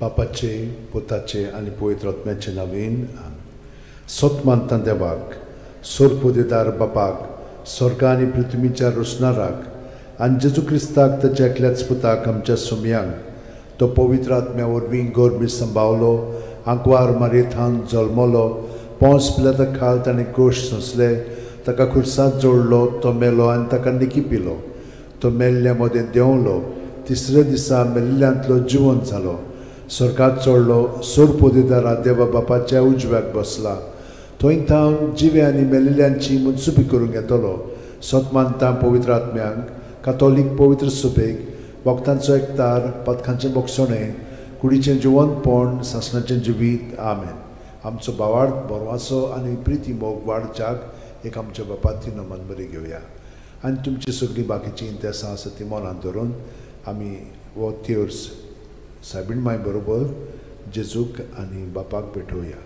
बापाचे, पुताचे आनी पवित्र आत्म्याचे नांवान. सत मानता देवाक, सोरपोदेदार बापाक, स्वर्ग आनी पृथ्वीच्या रोसणाराक आनी जेजू क्रिस्ताक ताच्या एकल्याच पुताक आमच्या सोमयांक, तो पवित्र आत्म्या वरवीं गोरबी संभावलो, आंकवार मारयेथान जल्मलो, पोंस पिलाता खाल ताणें कोश सोंसले, ताका खुर्सांत जोडलो, तो मेलो आनी ताका निकी पिलो. तो मेल्ल्या मदें देंवलो, तिसऱ्या दिसा मेल्ल्यांतलो जिवंत जालो, स्वर्गात चडलो, सोरपोदेदारा देवा बापाच्या उजव्याक बसला. थंय थावन जिवे आनी मेल्ल्यांची मनसुबी करूंक येतलो. सत मानता पवित्र आत्म्यांक, कातोलीक पवित्र सुबेक, भक्तांचो एकतार, पातकांचें बोगसणें, कुडीचें जिवंतपण, सासणाचें जिवीत. आमेन. आमचो भावार्थ, बरवासो आनी प्रिती मोग वाडच्याक एक आमच्या बापाती नमन बरी घेवया. आनी तुमची सगळीं बाकीचीं इंतेसां आसा ती मनांत धरून आमी हो तेर्स सायबीण माय बरोबर जेजूक आनी बापाक भेटोवया.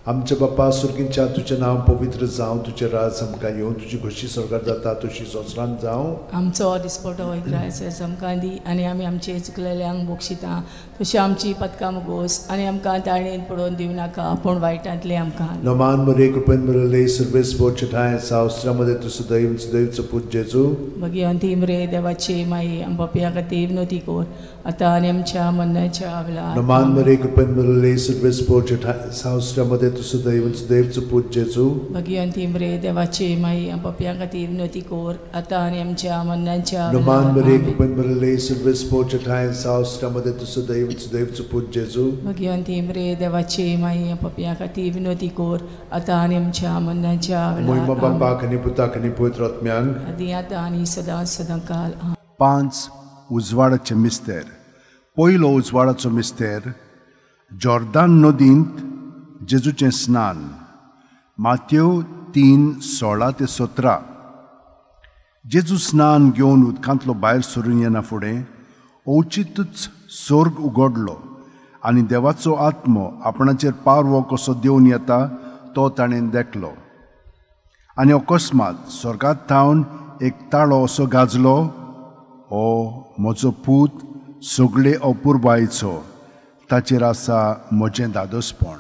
आमच्या बापा सुर्गींच्या तुजें नांव पवित्र जावं, तुजें राज आमकां येवं, तुजी खोशी स्वर्गार जाता तशी संवसारांत जावं. आमचो दिसपटो इग्रायस आमकां दी आनी आमी आमचे चुकलेल्यांक बक्षिता तशी आमची पदकां मुगोस आनी आमकां ताळेन पडोवन दिवं नाका पूण वायटांतले आमकां. नमान मरे कृपेन बरले सर्वेस बोचठाय सावस्त्रामध्ये तूं सदैव सदैवचो पूत जेजू. भगिवंती मरे देवाची माई आम पापया खातीर विनवती कर आतां आनी आमच्या मरणाच्या वेळार. नमान मरे कृपेन बरले सर्वेस बोचठाय सावस्त्रामध्ये तूं सदैव सदैवचो पूत जेजू. भगिवंती मरे देवाची माई आम पापया खातीर विनवती कर आतां आनी आमच्या मरणाच्या वेळार. नमान मरे कृपेन बरले सर्वेस बोचठाय सावस्त्रामध्ये तूं सदैव सदैवचो पूत जेजू. भगिवंती मरे देवाची माई आम पापया खातीर विनवती कर आतां आनी आमच्या मरणाच्या वेळार. महिमा बापाक आनी पुताक आनी पवित्र आत्म्याक आदी आतां आनी सदां सदां काल. 5 उजवाडाचे मिस्तेर. पयलो उजवाडाचो मिस्तेर जॉर्दान नदींत जेजूचें स्नान. मातेव 3:16-17. जेजू स्नान घेवन उदकांतलो भायर सरून येना फुडें अवचितूच स्वर्ग उगडलो आनी देवाचो आत्मो आपणाचेर पारवो कसो देंवन येता तो ताणें देखलो. आनी अकस्मात स्वर्गांत थावन एक ताळो असो गाजलो, हो म्हजो पूत सगळे अपुरबायेचो, ताचेर आसा म्हजें दादोसपण.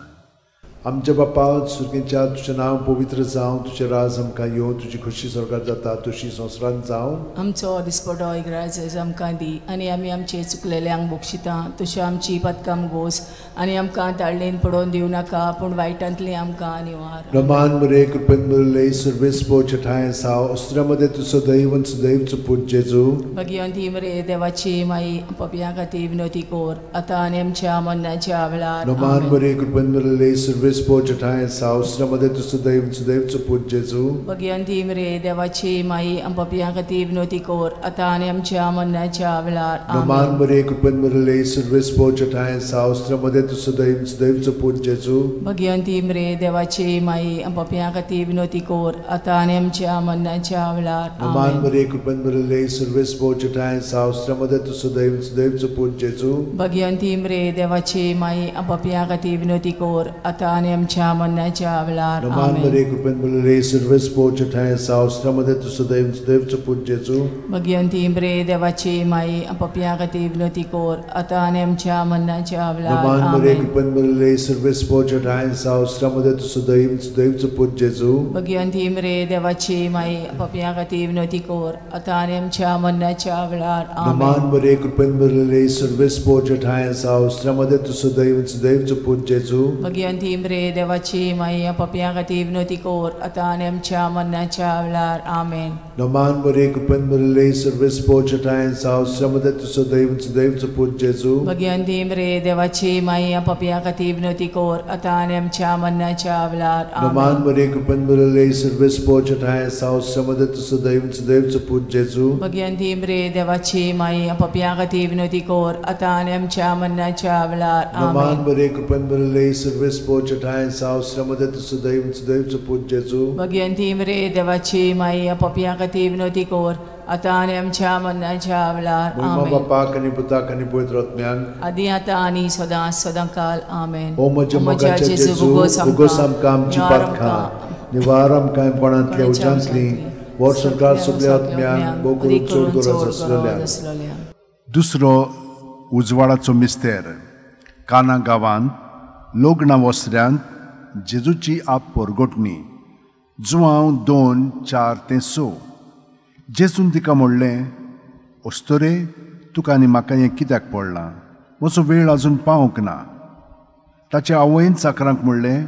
आमच्या बापा सुर्गींच्या तुजें नांव पवित्र जावं, तुजें राज आमकां येवं, तुजी खोशी स्वर्गार जाता तशी संवसारांत जावं. आमचो दिसपटो इग्राज आमकां दी आनी आमी आमचे चुकलेल्यांक बक्षिता तशी आमची पदकां मुगोस आनी आमकां ताळणेन पडोवन दिवं नाका पूण वायटांतली आमकां निवार. रमान मरे कृपेन भरिल्ले सर्वेस ठांय साव अस्त्र्यामध्ये तूं सदैव सदैवचो पूत जेजू. भगिवंती मरे देवाची माई पापयां खातीर विनवती कर आतां आनी आमच्या मरणाच्या वेळार. रमान मरे कृपेन भरिल्ले सर्वेस ठांय साव अस्त्र्यामध्ये तूं सदैव सदैवचो पूत जेजू. भगिवंती मरे देवाची माई पापयां खातीर विनवती कर आतां आनी आमच्या मरणाच्या वेळार. रमान मरे कृपेन भरिल्ले सर्वेस ठांय साव अस्त्र्यामध्ये तूं सदैव सदैवचो पूत जेजू. भगिवंती मरे देवाची माई पापयां खातीर विनवती कर आतां आनी आमच्या मरणाच्या वेळार. रमान मरे कृपेन भरिल्ले सर्वेस ठांय साव अस्त्र्यामध्ये तूं सदैव सदैवचो पूत जेजू. भगिवंती मरे देवाची माई पापयां खातीर विनवती कर आतां आनी आमच्या मरणाच्या वेळार. रमान मरे कृपेन भरिल्ले सर्वेस ठांय साव अस्त्र्यामध्ये तूं सदैव सदैवचो पूत जेजू. भगिवंती मरे देवाची माई पापयां खातीर विनवती कर आतां आनी आमच्या मरणाच्या वेळार. रमान मरे कृपेन भरिल्ले सर्वेस ठांय साव अस्त्र्यामध्ये तूं सदैव सदैवचो पूत जेजू. भगिवंती मरे देवाची माई पापयां खातीर विनवती कर आतां आनी आमच्या मरणाच्या वेळार. रमान मरे कृपेन भरिल्ले सर्वेस ठांय साव अस्त्र्यामध्ये तूं सदैव सदैवचो पूत जेजू. भगिवंती मरे देवाची माई पापयां खातीर विनवती कर आतां आनी आमच्या मरणाच्या वेळार. आमेन. नमान मरे कृपेन भरिल्ले सर्वेस ठांय साव अस्त्र्यामध्ये तूं सदैव सदैवचो पूत जेजू. भगिवंती मरे देवाची माई पापयां खातीर विनवती कर आतां आनी आमच्या मरणाच्या वेळार. नमान मरे कृपेन भरिल्ले सर्वेस ठांय साव अस्त्र्यामध्ये तूं सदैव सदैवचो पूत जेजू. भगिवंती मरे देवाची माई पापयां खातीर विनवती कर आतां आनी आमच्या मरणाच्या वेळार. नमान मरे कृपेन भरिल्ले सर्वेस ठांय साव अस्त्र्यामध्ये तूं सदैव सदैवचो पूत जेजू. भगिवंती मरे देवाची माई पापयां खातीर विनवती कर आतां आनी आमच्या मरणाच्या वेळार. महिमा बापाक आनी पुताक आनी पवित्र आत्म्याक आदी आतां आनी सदां सदां काल. आमेन. ओ म्हज्या मोगाच्या जेजू, उगोस आमकां आमची पातकां, निवार आमकां कोणांतल्या उज्यांतली, वर्स संवसार सगल्या आत्म्यांक भोव करून चड गरज आसलेल्या. दुसरो उजवाडाचो मिस्तेर. काना गांवांत लग्ना वसऱ्यांत जेजूची आप परगटणी. जुआंव 2:4-6. जेजून तिका म्हणलें, अस्तोरे तुका आनी म्हाका हें कित्याक पडलां? म्हजो वेळ आजून पावंक ना. ताचे आवयन चाकरांक म्हणलें,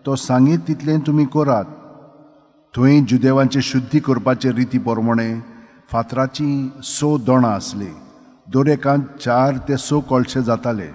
तो सांगीत तितलें तुमी करात. थंय जुदेवांचे शुद्धी करपाचे रिती प्रमाणे फातराचीं 6 दोणां आसलीं. दर एकांत 4 ते 6 कळशे जाताले.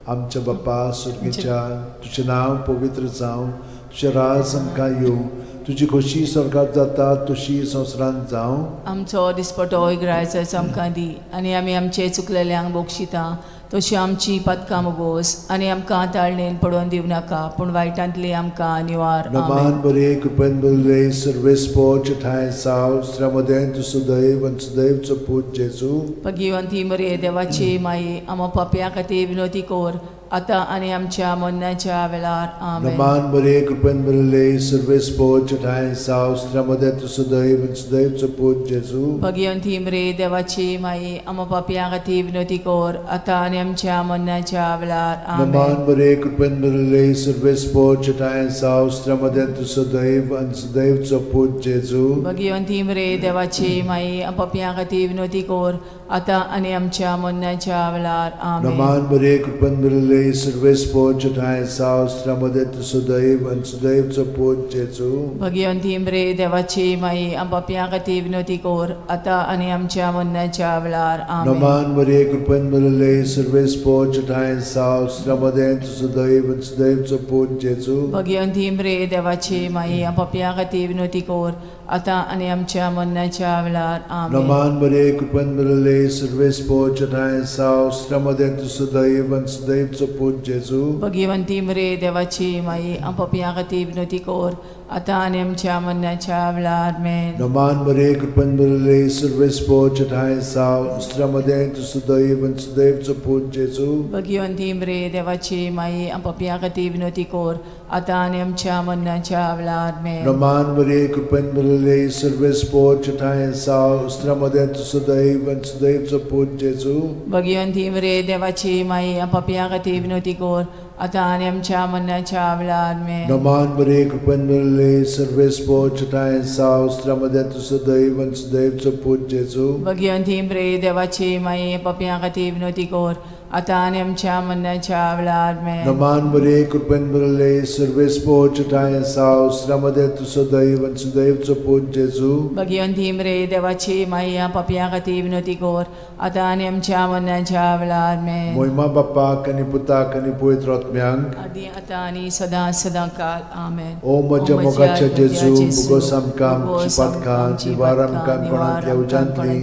आमच्या बापा सुर्गीच्या तुजें नांव पवित्र जावं, तुजें राज आमकां येवं, तुजी खोशी स्वर्गार जाता तशी संवसारांत जावं. आमचो दिसपटो इग्रायस आमकां दी आनी आमी आमचे चुकलेल्यांक बक्षिता तशी आमची पदकां मुगोस आनी आमकां ताळणेन पडोवन दिवं नाका पूण वायटांतली आमकां निवार. नमान बरे कृपेन बरे सर्वेस्पोच ठांय साव श्रमदेन तूं सदैव सदैवचो पूत जेजू. भगिवंती मरे देवाची माई आमा पापयां खातीर विनवती कर आतां आनी आमच्या मरणाच्या वेळार. आमेन. नमान मरिये, कृपेन भरिल्ले, सर्वेस्पोर चेठाय साव, स्त्र्या मदें तूं सदैव आनी सदैवचो पूत जेजू. भगिवंती मरिये, देवाची माई, आमकां पापयां खातीर विनवती कर, आतां आनी आमच्या मरणाच्या वेळार. आमेन. नमान मरिये, कृपेन भरिल्ले, सर्वेस्पोर चेठाय साव, स्त्र्या मदें तूं सदैव आनी सदैवचो पूत जेजू. भगिवंती मरिये, देवाची माई, आमकां पापयां खातीर विनवती कर, आतां आनी आमच्या मरणाच्या वेळार. आमेन. नमान मरिये, कृपेन भरिल्ले, सर्वेस्पोर चेठाय साव, स्त्र्या मदें तूं सदैव आनी सदैवचो पूत जेजू. भगिवंती मरिये, देवाची माई, आमकां पापयां खातीर विनवती कर, आतां आनी आमच्या मरणाच्या वेळार. आमेन. नमान मरिये, कृपेन भरिल्ले, सर्वेस्पोर चेठाय साव, स्त्र्या मदें तूं सदैव आनी सदैवचो पूत जेजू. भगिवंती मरिये, देवाची माई, आमकां पापयां खातीर विनवती कर, आतां आनी आमच्या मरणाच्या वेळार. आमेन. नमान मरिये, कृपेन भरिल्ले, सर्वेस्पोर चेठाय साव, स्त्र्या मदें तूं सदैव आनी सदैवचो पूत जेजू. भगिवंती मरिये, देवाची माई, आमकां पापयां खातीर विनवती कर, आतां आनी आमच्या मरणाच्या वेळार. आमेन. नमान मरिये, कृपेन भरिल्ले, सर्वेस्पोर चेठाय साव, स्त्र्या मदें तूं सदैव आनी सदैवचो पूत जेजू. भगिवंती मरिये, देवाची माई, आमकां पापयां खातीर विनवती कर, आतां आनी आमच्या मरणाच्या वेळार. आमेन. नमान मरिये, कृपेन भरिल्ले, सर्वेस्पोर चेठाय साव, स्त्र्या मदें तूं सदैव आनी सदैवचो पूत जेजू. भगिवंती मरिये, देवाची माई, आमकां पापयां खातीर विनवती कर, आतां आनी आमच्या मरणाच्या वेळार. आमेन. नमान मरिये, कृपेन भरिल्ले, सर्वेस्पोर चेठाय साव, स्त्र्या मदें तूं सदैव आनी सदैवचो पूत जेजू. भगिवंती मरिये, देवाची माई, पापयां खातीर विनवती कर, आतां आनी आमच्या मरणाच्या वेळार. आमेन. नमान मरिये, कृपेन भरिल्ले, सर्वेस्पोर चेठाय साव, स्त्र्या मदें तूं सदैव आनी सदैवचो पूत जेजू. भगिवंती मरिये, देवाची माई, पापयां खातीर विनवती कर, आतां आनी आमच्या मरणाच्या वेळार. आमेन. मोहिमा बापाक आनी पुताक आनी पवित्र आत्म्यांक, आदी आतां आनी सदां सदां काल. आमेन. ओ म्हज्या मोगाच्या जेजू, मुगोस आमकां आमची पातकां, निवार आमकां कोणांतल्या उज्यांतली,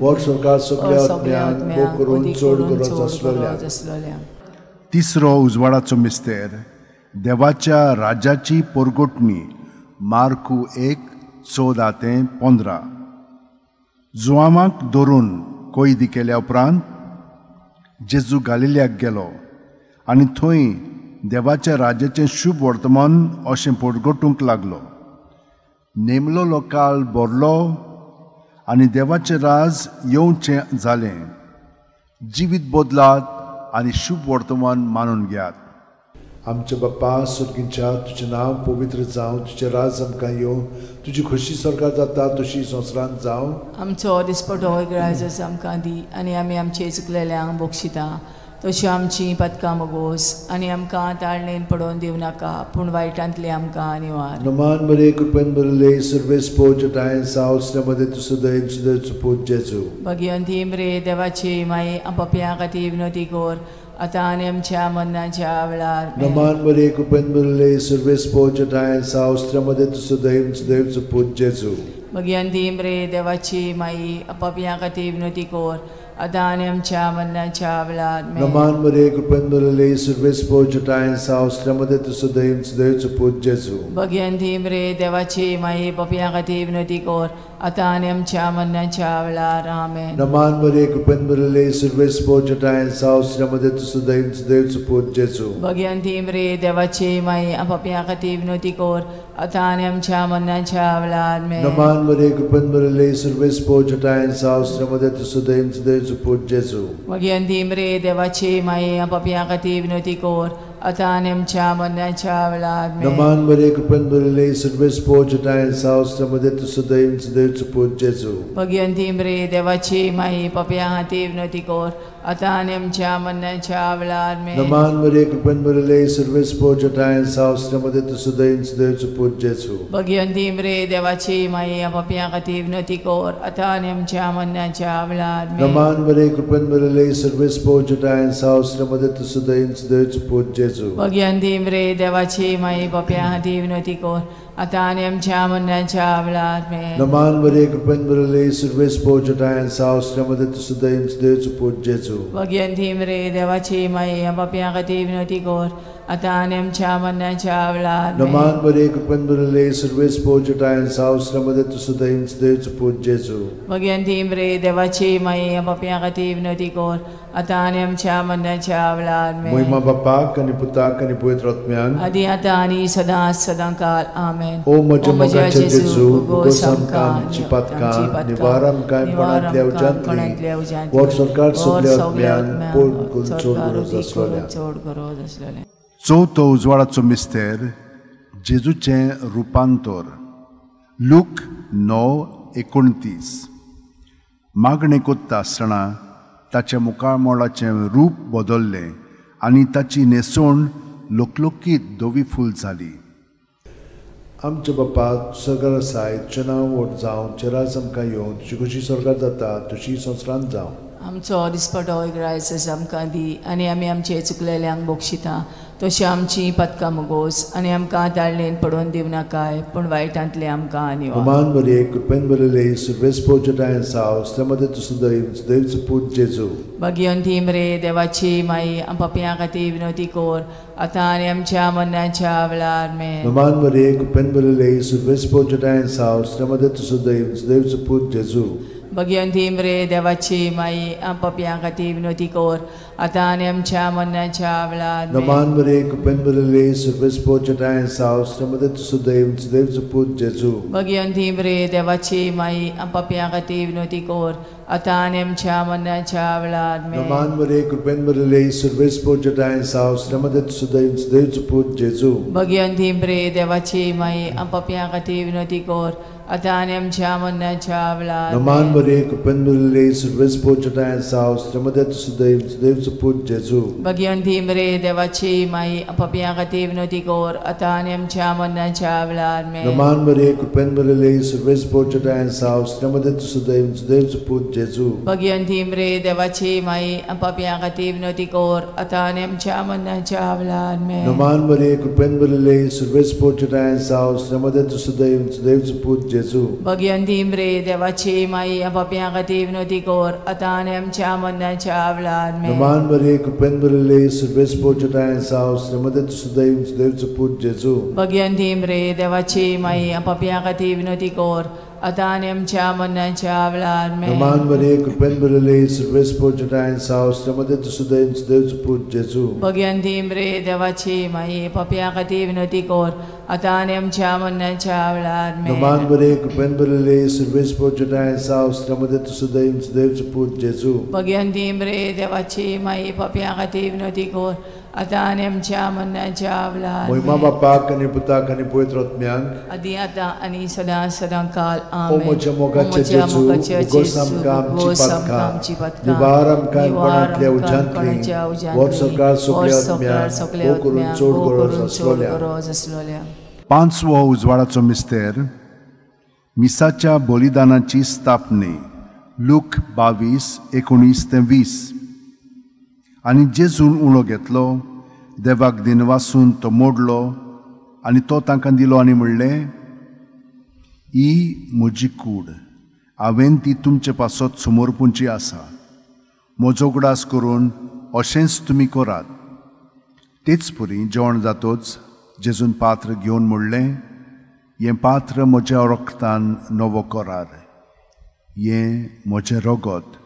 वर सरकार सगळ्या आत्म्यांक मोग करून चड गरज आसलोल्या. तिसरो उजवाडाचो मिस्तेर, देवाच्या राज्याची पोरगोटणी. मार्कू 1:14 ते 15. जुआंवाक धरून कैदी केल्या उपरांत जेजू गालिल्याक गेलो आनी थंय देवाच्या राज्याचें शुभ वर्तमान अशें पोरगोटूंक लागलो. नेमलोलो काळ भरलो आनी देवाचें राज येवचें जालें. जिवीत बदलात आनी शुभ वर्तमान मानून घेयात. आमच्या बाप्पा सुर्गींच्या, तुजें नांव पवित्र जावं, तुजें राज आमकां येवं, तुजी खोशी स्वर्गार जाता तशी संवसारांत जावं. आमचो दिसपटो ग्रायज आमकां दी आनी आमी आमचे चुकलेल्यांक बक्षिता तश्यो आमची पदकां मोगोस आनी आमकां ताळणेन पडोवन दिवं नाका, पूण वायटांतली आमकां निवार. नमान मरिये, कृपेन भरिल्ले, सर्वेस्पोर चेठाय साव, स्त्र्या मदें तूं सदैव सदैवचो पूत जेजू. भगिवंती मरिये, देवाची माई, पापयां खातीर विनवती कर, आतां आनी आमच्या मरणाच्या वेळार. नमान मरिये, कृपेन भरिल्ले, सर्वेस्पोर चेठाय साव, स्त्र्या मदें तूं सदैव सदैवचो पूत जेजू. भगिवंती मरिये, देवाची माई, पापयां खातीर विनवती कर, आतां आनी आमच्या मरणाच्या वेळार. नमान मरिये, कृपेन भरिल्ले, सर्वेस्पोर चेठाय साव, स्त्र्या मदें तूं सदैव सदैवचो पूत जेजू. भगिवंती मरिये, देवाची माई, पापयां खातीर विनवती कर, आतां आनी आमच्या मरणाच्या वेळार. आमेन. नमान मरिये, कृपेन भरिल्ले, सर्वेस्पोर चेठाय साव, स्त्र्या मदें तूं सदैव सदैवचो पूत जेजू. भगिवंती मरिये, देवाची माई, पापयां खातीर विनवती कर, आतां आनी आमच्या मरणाच्या वेळार. आमेन. नमान मरिये, कृपेन भरिल्ले, सर्वेस्पोर चेठाय साव, स्त्र्या मदें तूं सदैव सदैवचो पूत जेजू. भगिवंती मरिये, देवाची माई, पापयां खातीर विनवती कर, आतां आनी आमच्या मरणाच्या वेळार. नमान मरिये, कृपेन भरिल्ले, सर्वेस्पोर चेठाय साव, स्त्र्या मदें तूं सदैव सदैवचो पूत जेजू. भगिवंती मरिये, देवाची माई, पापयां खातीर विनवती कर, आतां आनी आमच्या मरणाच्या वेळार. नमान मरिये, कृपेन भरिल्ले, सर्वेस्पोर चेठाय साव, स्त्र्या मदें तूं सदैव सदैवचो पूत जेजू. भगिवंती मरिये, देवाची माई, पापयां खातीर विनवती कर, आतां आनी आमच्या मरणाच्या वेळार. नमान मरिये, कृपेन भरिल्ले, सर्वेस्पोर चेठाय साव, स्त्र्या मदें तूं सदैव सदैवचो पूत जेजू. भगिवंती मरिये, देवाची माई, पापयां खातीर विनवती कर, आतां आनी आमच्या मरणाच्या वेळार आमेन. नमान मरिये कृपेन भरिल्ले सर्वेस्पोर जटायन साव श्रीमती तुसुदैव देवचो पूत जेजू. भगवंती मरे देवाची माये आमच्या पापयां खातीर विनवती कर आतां आनी आमच्या मरणाच्या वेळार आमेन. नमान मरिये कृपेन भरिल्ले सर्वेस्पोर जटायन साव श्रीमती तुसुदैव देवचो पूत जेजू. भगवंती मरे देवाची माये आमच्या पापयां खातीर विनवती कर आतां आनी आमच्या मरणाच्या वेळार आमेन. महिमा बापाक आनी पुताक आनी पवित्र आत्म्याक आदी आतां आनी सदां सदां काल आमेन. ओ म्हज्या मोगाचे जेजू, भोगोस आमकां आमची पातकां, निवार आमकां कोणांतल्या उज्यांतली, वर सरकार सगल्या आत्म्यांक पोड करून चड गरज आसलोल्या. चवथो उजवाडाचो मिस्तेर जेजूचें रुपांतर. लूक 9:29. मागणें कोत्ता आसतना ताच्या मुखामळाचें रूप बदल्लें आनी ताची न्हेसवण लोकलोकीत धवी फूल जाली. आमच्या बापा सरकार आसाय, तुजें नांव व्हड जावं, तुजें राज आमकां येवं, तुजी खोशी सरकार जाता तशी संवसारांत जावं. आमचो दिसपटो एक आमकां दी आनी आमी आमचे चुकलेल्यांक बक्षिता तशी आमची पातकां मुगोस आनी आमकां ताळणेन पडोवन दिवं नाकाय पूण वायटांतले आमकां आनी नमान मरिये कृपेन भरिल्ले सर्वेस्पोर जटायन साव श्रीमती तुसुदैव देवचो पूत जेजू. भगवंती मरे देवाची माई आमच्या पापयां खातीर विनवती कर आतां आनी आमच्या मरणाच्या वेळार आमेन. नमान मरिये कृपेन भरिल्ले सर्वेस्पोर जटायन साव श्रीमती तुसुदैव देवचो पूत जेजू. भगवंती मरे देवाची माई आमच्या पापयां खातीर विनवती कर आतां आनी आमच्या मरणाच्या वेळार आमेन. नमान मरिये कृपेन भरिल्ले सर्वेस्पोर जटायन साव श्रीमती तुसुदैव देवचो पूत जेजू. भगवंती मरे देवाची माई आमच्या पापयां खातीर विनवती कर आतां आनी आमच्या मरणाच्या वेळार आमेन. नमान मरिये कृपेन भरिल्ले सर्वेस्पोर जटायन साव श्रीमती तुसुदैव देवचो पूत जेजू. भगवंती मरे देवाची माई आमच्या पापयां खातीर विनवती कर आतां आनी आमच्या मरणाच्या वेळार आमेन. नमान मरिये कृपेन भरिल्ले सर्वेस्पोर जटायन साव श्रीमती तुसुदैव देवचो पूत जेजू. भगवंती मरे देवाची माई आमच्या पापयां खातीर विनवती कर आतां आनी आमच्या मरणाच्या वेळार आमेन. नमान मरिये कृपेन भरिल्ले सर्वेस्पोर जटायन साव श्रीमती तुसुदैव देवचो पूत जेजू. भगवंती मरे देवाची माई आमच्या पापयां खातीर विनवती कर आतां आनी आमच्या मरणाच्या वेळार आमेन. नमान मरिये कृपेन भरिल्ले सर्वेस्पोर जटायन साव श्रीमती तुसुदैव देवचो पूत जेजू. भगवंती मरे देवाची माई आमच्या पापयां खातीर विनवती कर आतां आनी आमच्या मरणाच्या वेळार आमेन. नमान मरिये कृपेन भरिल्ले सर्वेस्पोर जटायन साव श्रीमती तुसुदैव देवचो पूत जेजू. भगवंती मरे देवाची माई आमच्या पापयां खातीर विनवती कर आतां आनी आमच्या मरणाच्या वेळार आमेन. नमान मरिये कृपेन भरिल्ले सर्वेस्पोर जटायन साव श्रीमती तुसुदैव देवचो पूत जेजू. भगवंती मरे देवाची माई पापयां खातीर विनवती कर आतां आनी आमच्या मरणाच्या वेळार आमेन. नमान मरिये कृपेन भरिल्ले सर्वेस्पोर जटायन साव श्रीमती तुसुदैव देवचो पूत जेजू. भगवंती मरे देवाची माई पापयां खातीर विनवती कर आतां आनी आमच्या मरणाच्या वेळार. महिमा बापाक आनी पुताक आनी पवित्र आत्म्याक आदी आतां आनी सदां सदां काल आमेन. ओ म्हज्या मोगाचे जेजू, भोगोस आमकां आमची पातकां, निवार आमकां कोणांतल्या उज्यांतली, वर सरकार सगल्या आत्म्यांक भोव करून चड गरज आसलोल्या. पांचवो उजवाडाचो मिस्तेर मिसाच्या बलिदानाची स्थापने. लूक 22:19-20. आनी जेजून उणो घेतलो, देवाक दिनवासून तो मोडलो आनी तो तांकां दिलो आनी म्हणलें, ही म्हजी कूड, हांवें ती तुमचे पासत समर्पूंची आसा, म्हजो उगडास करून अशेंच तुमी करात. तेच परी जेवण जातोच जेजून पात्र घेवन म्हणलें, हें पात्र म्हज्या रक्तान नवो करार, हें म्हजें रगत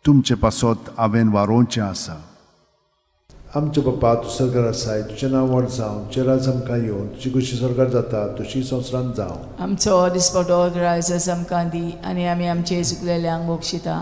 तुमचे पासत हांवें वारोवचें आसा. आमच्या बापा तूं सरकार आसाय, तुजें नांव व्हड जावं, तुजें राज आमकां येवं, तुजी खोशी सरकार जाता तशी संवसारांत जावं. आमचो दिसपटो ग्रायस आमकां दी आनी आमी आमचे चुकलेल्यांक बक्षिता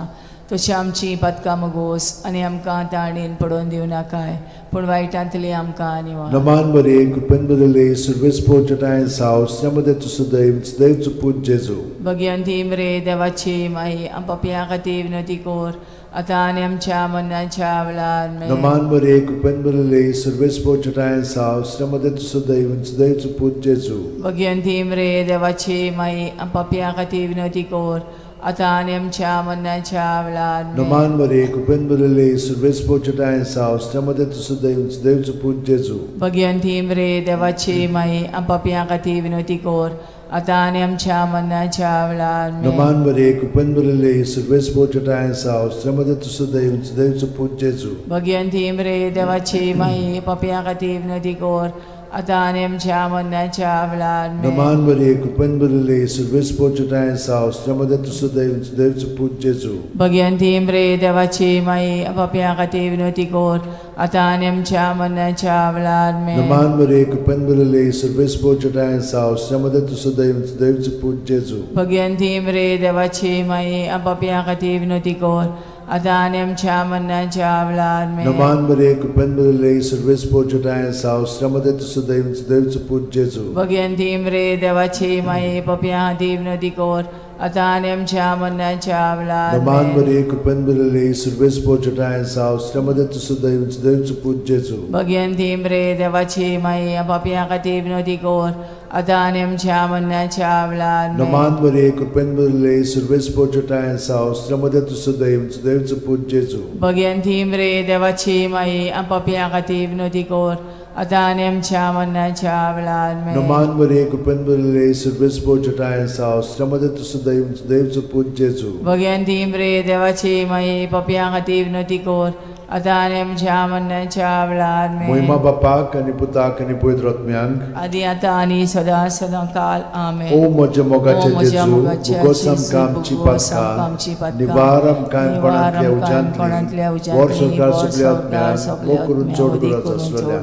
तशी आमची पातकां मुगोस आनी आमकां ताणेन पडोवन दिवं नाकाय पूण वायटांतली आमकां निवार. नमान मरिये कृपेन भरिल्ले सर्वेस्पोर जटायन साव श्रीमती तुसुदैव देवचो पूत जेजू. भगवंती मरे देवाची माई आमच्या पापयां खातीर विनवती कर आतां आनी आमच्या मरणाच्या वेळार आमेन. नमान मरिये कृपेन भरिल्ले सर्वेस्पोर जटायन साव श्रीमती तुसुदैव देवचो पूत जेजू. भगवंती मरे देवाची माई आमच्या पापयां खातीर विनवती कर आतां आनी आमच्या मरणाच्या वेळार. नमान मरे कृपेन भरिल्ले, सर्वेस्पर तुज्या साव, स्त्रियां तूं सुदैव, देवचो पूत जेजू. भगवंती मरे देवाची माई, पापयां खातीर विनवती कर, आतां आनी आमच्या मरणाच्या वेळार. नमान मरे कृपेन भरिल्ले, सर्वेस्पर तुज्या साव, स्त्रियां तूं सुदैव, देवचो पूत जेजू. भगवंती मरे देवाची माई, पापयां खातीर विनवती कर, आतां आनी आमच्या मरणाच्या वेळार. नमान मरे कृपेन भरिल्ले, सर्वेस्पर तुज्या साव, स्त्रियां तूं सुदैव, देवचो पूत जेजू. भगवंती मरे देवाची माई, पापयां खातीर विनवती कर, आतां आनी आमच्या मरणाच्या वेळार. नमान मरे कृपेन भरिल्ले, सर्वेस्पर तुज्या साव, स्त्रियां तूं सुदैव, देवचो पूत जेजू. भगवंती मरे देवाची माई, पापयां खातीर विनवती कर, आतां आनी आमच्या मरणाच्या वेळार. नमान मरे कृपेन भरिल्ले, सर्वेस्पर तुज्या साव, स्त्रियां तूं सुदैव, देवचो पूत जेजू. भगवंती मरे देवाची माई, पापयां खातीर विनवती कर, आतां आनी आमच्या मरणाच्या वेळार. नमान मरे कृपेन भरिल्ले, सर्वेस्पर तुज्या साव, स्त्रियां तूं सुदैव, देवचो पूत जेजू. भगवंती मरे देवाची माई, पापयां खातीर विनवती कर, आतां आनी आमच्या मरणाच्या वेळार. नमान मरे कृपेन भरिल्ले, सर्वेस्पर तुज्या साव, स्त्रियां तूं सुदैव, देवचो पूत जेजू. भगवंती मरे देवाची माई, पापयां खातीर विनवती कर, आतां आनी आमच्या मरणाच्या वेळार. नमान मरे कृपेन भरिल्ले, सर्वेस्पर तुज्या साव, स्त्रियां तूं सुदैव, देवचो पूत जेजू. भगवंती मरे देवाची माई, पापयां खातीर विनवती कर, आतां आनी आमच्या मरणाच्या वेळार. मोहिमा बापाक आनी पुताक आनी पवित्र आत्म्यांक, आदी आतां आनी सदां सदां काल. आमेन. ओ म्हज्या मोगाचे जेजू, भोगोस आमकां आमची पातकां, निवार आमकां कोणांतल्या उज्यांतली, वर संवसार सगल्या आत्म्यांक मोग करून चड गरज आसलेल्या.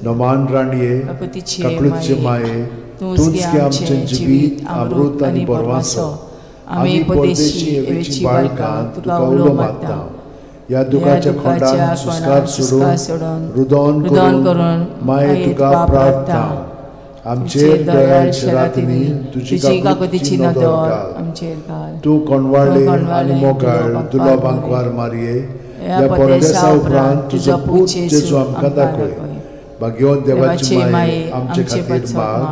नमान राणये, काकळूतचे माये, तूंच की आमचें जिवीत, अमृत आनी बरवासो, आमी परदेशी हेवेची बाळकां तुका उलो मारता. ह्या दुखाच्या खोंडान सुस्कार सोडून रुदन करून माये तुका प्रार्थना. आमचेर दयाळ रातींनी तुजी काकुतीची नदर घाल. तूं कोणवाळे आनी मोगाळ दुर्लभ आंकवार मारये, ह्या परदेसा उपरांत तुजो पूत जेजू आमकां दाखय. भाग्यवंत देवाची माये, आमचे खातीर माग,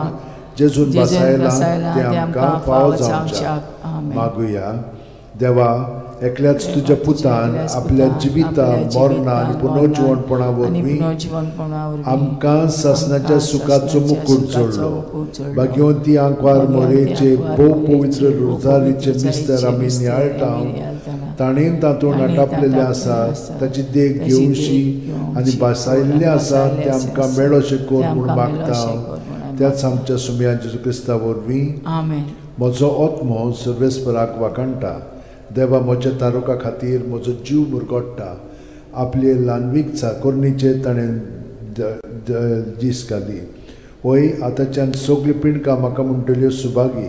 जेजून बसायला तें आमकां फावो जावच्याक. मागुया. देवा, एकल्याच तुज्या पुतान आपल्या जिविता, मरणा आनी पुनर्जिवणपणा वरवीं आमकां सासणाच्या सुखाचो मुकूट जोडलो. भाग्यवंती आंकवार मोरेचे भोव पवित्र रोजारीचे मिस्तर आमी नियाळटा, ताणें तातूंत आटापलेलें आसा, ताची देख घेवशी आनी भासायिल्लें आसा तें आमकां मेळोशें कर म्हूण मागता. त्याच आमच्या सुमया जेजू क्रिस्ता वरवीं. म्हजो आत्मो सर्वेस्पराक वाखाणटा. देवा, म्हज्या तारुका खातीर म्हजो जीव मुरगोडटा. आपले ल्हानवीक चाकोरणीचेर ताणें दीस घाली. वय आतांच्यान सगळ्यो पिंडकां म्हाका म्हणटल्यो सुभागी.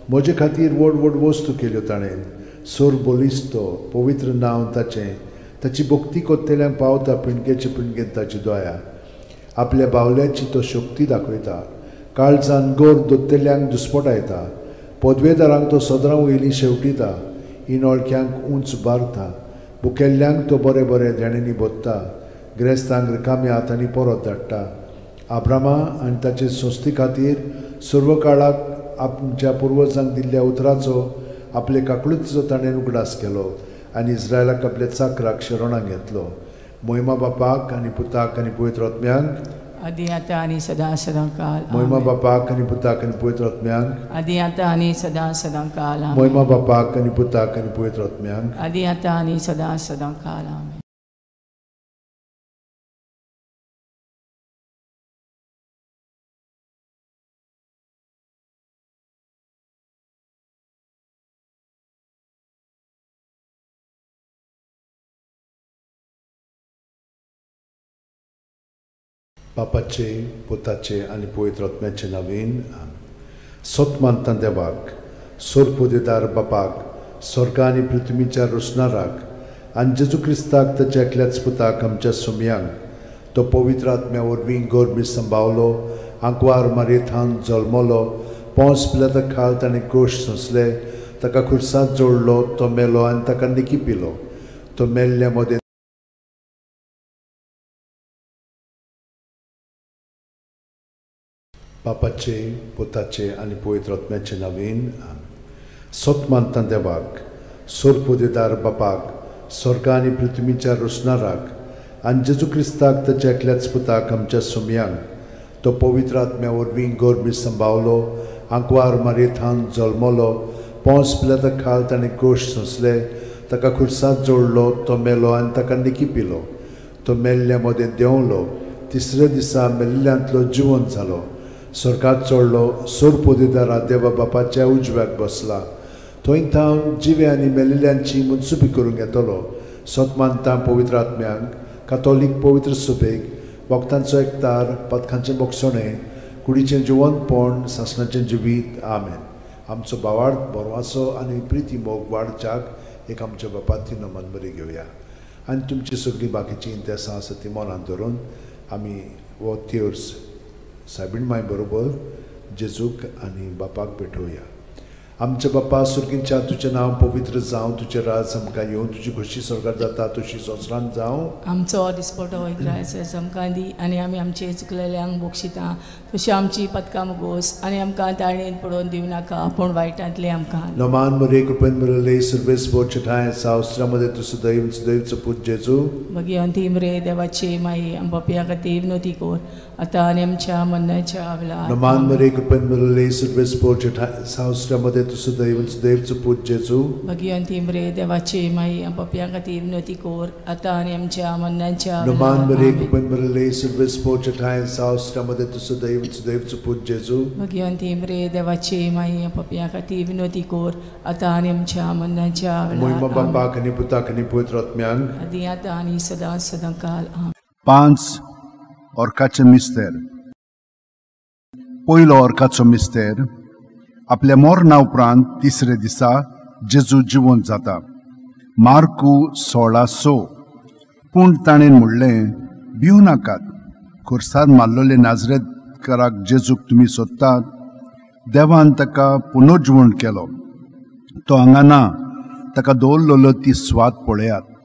म्हजे खातीर व्हड व्हड वस्तू केल्यो ताणें. सोर बलिस्तो पवित्र नांव ताचें. ताची भक्ती कोत्तेल्यांक पावता पिंडकेचे पिंडकेन ताची दया. आपल्या बावल्याची तो शक्ती दाखयता. काळजान गोर दोत्तेल्यांक दुस्पटायता. पदवेदारांक तो सदरां वयली शेवटिता. इनोळख्यांक उंच बारता. भुकेल्ल्यांक तो बरें बरें देण्यांनी भोत्ता. ग्रेस्तांक रिकाम्या हातांनी परत धाडटा. आब्रामा आनी ताचे संस्थे खातीर सर्व काळाक आमच्या पुर्वजांक दिल्ल्या उतराचो आपले काकळुतीचो ताणें उगडास केलो आनी इस्रायलाक आपल्या चाकराक शरणाक घेतलो. मोहिमा बापाक आनी पुताक आनी पवित्र आत्म्यांक, आदी आतां आनी सदां सदां काल. मोहिमा बापाक आनी पुताक आनी पवित्र आत्म्यांक, आदी आतां आनी सदां सदां काल. मोहिमा बापाक आनी पुताक आनी पवित्र आत्म्यांक, आदी आतां आनी सदां सदां काल. आमेन. बापाचे, पुताचे आनी पवित्र आत्म्याचे नांवान. सत मानता देवाक, सोरपोदेदार बापाक, स्वर्ग आनी पृथ्वीच्या रोसणाराक आनी जेजू क्रिस्ताक ताच्या एकल्याच पुताक आमच्या सुमयांक, तो पवित्र आत्म्या वरवीं गोरमी संभावलो, आंकवार मारयेथावन जल्मलो, पोंस पिलाता खाल ताणें कोश सोंसले, ताका खुर्सांत जोडलो, तो मेलो आनी ताका निकी पिलो. तो मेल्ल्या मदें बापाचे, पुताचे आनी पवित्र आत्म्याचे नांवान. सत मानता देवाक, सोरपोदेदार बापाक, स्वर्गा आनी पृथ्वीच्या रोसणाराक आनी जेजू क्रिस्ताक ताच्या एकल्याच पुताक आमच्या सोमयांक, तो पवित्र आत्म्या वरवीं गर्भी संभावलो, आंकवार मारयेथान जल्मलो, पोंस पिलाता खाल ताणें गोश्ट सोंसले, ताका खुर्सांत जोडलो, तो मेलो आनी ताका निकी पिलो, तो मेल्ल्या मदें देंवलो, तिसऱ्या दिसा मेल्ल्यांतलो जिवंत जालो, स्वर्गात चडलो, सोरपोदेदारा देवा बापाच्या उजव्याक बसला, थंय थावन जिवे आनी मेल्ल्यांची मनसुबी करूंक येतलो. सत मानता पवित्र आत्म्यांक, कातोलीक पवित्र सुबेक, वखदांचो एकतार, पथकांचें बोगसणें, कुडीचें जिवंतपण, सासणाचें जिवीत. आमेन. आमचो भावार्थ बरवाचो आनी प्रिती मोग वाडच्याक एक आमच्या बापाती नमन बरी घेवया आनी तुमची सगळीं बाकीचीं इंतेसां आसा ती मनान धरून आमी हो तेर्स सायबीण माय बरोबर जेजूक आनी बापाक भेटोवया. आमच्या बापा सुर्गींच्या, तुजें नांव पवित्र जावं, तुजें राज आमकां येवं, तुजी खोशी स्वर्गार जाता तशी संवसारांत जावं. आमचो दिसपटो इग्रायस आमकां दी आनी आमी आमचे चुकलेल्यांक बक्षिता तशी आमची पदकां मुगोस आनी आमकां ताळेन पडोवन दिवं नाका पूण वायटांतले आमकां. नमान मरे कृपेन मरले सर्वेस बोचठाय सावस्त्रामध्ये तूं सदैव सदैवचो पूत जेजू. भगिवन ती मरे देवाची माई आम पापया खातीर विनवती कर आतां आनी आमच्या मरणाच्या वेळार. नमान मरे कृपेन मरले सर्वेस बोचठाय सावस्त्रामध्ये तूं सदैव सदैवचो पूत जेजू. भगिवन ती मरे देवाची माई आम पापया खातीर विनवती कर आतां आनी आमच्या मरणाच्या वेळार. नमान मरे कृपेन मरले सर्वेस बोचठाय सावस्त्रामध्ये तूं सदैव सदैवचो पूत जेजू. भगिवन ती मरे देवाची माई आम पापया खातीर विनवती कर आतां आनी आमच्या मरणाच्या वेळार. मोहिमा बापाक आनी पुताक आनी पवित्र आत्म्यांक आदी आतां आनी सदां सदां काल. 5 ऑर्काचे मिस्तेर. पयलो ऑर्काचो मिस्तेर. आपल्या मरणा उपरांत तिसरे दिसा जेजू जिवंत जाता. मार्कू 16:6. पूण ताणें म्हणलें, भिवू नाकात, खुर्सार मारलेले नाजरेतकाराक जेजूक तुमी सोदतात. देवान ताका पुनर्जिवण केलो, तो हांगा ना, ताका दवरलेलो ती स्वाद पळयात.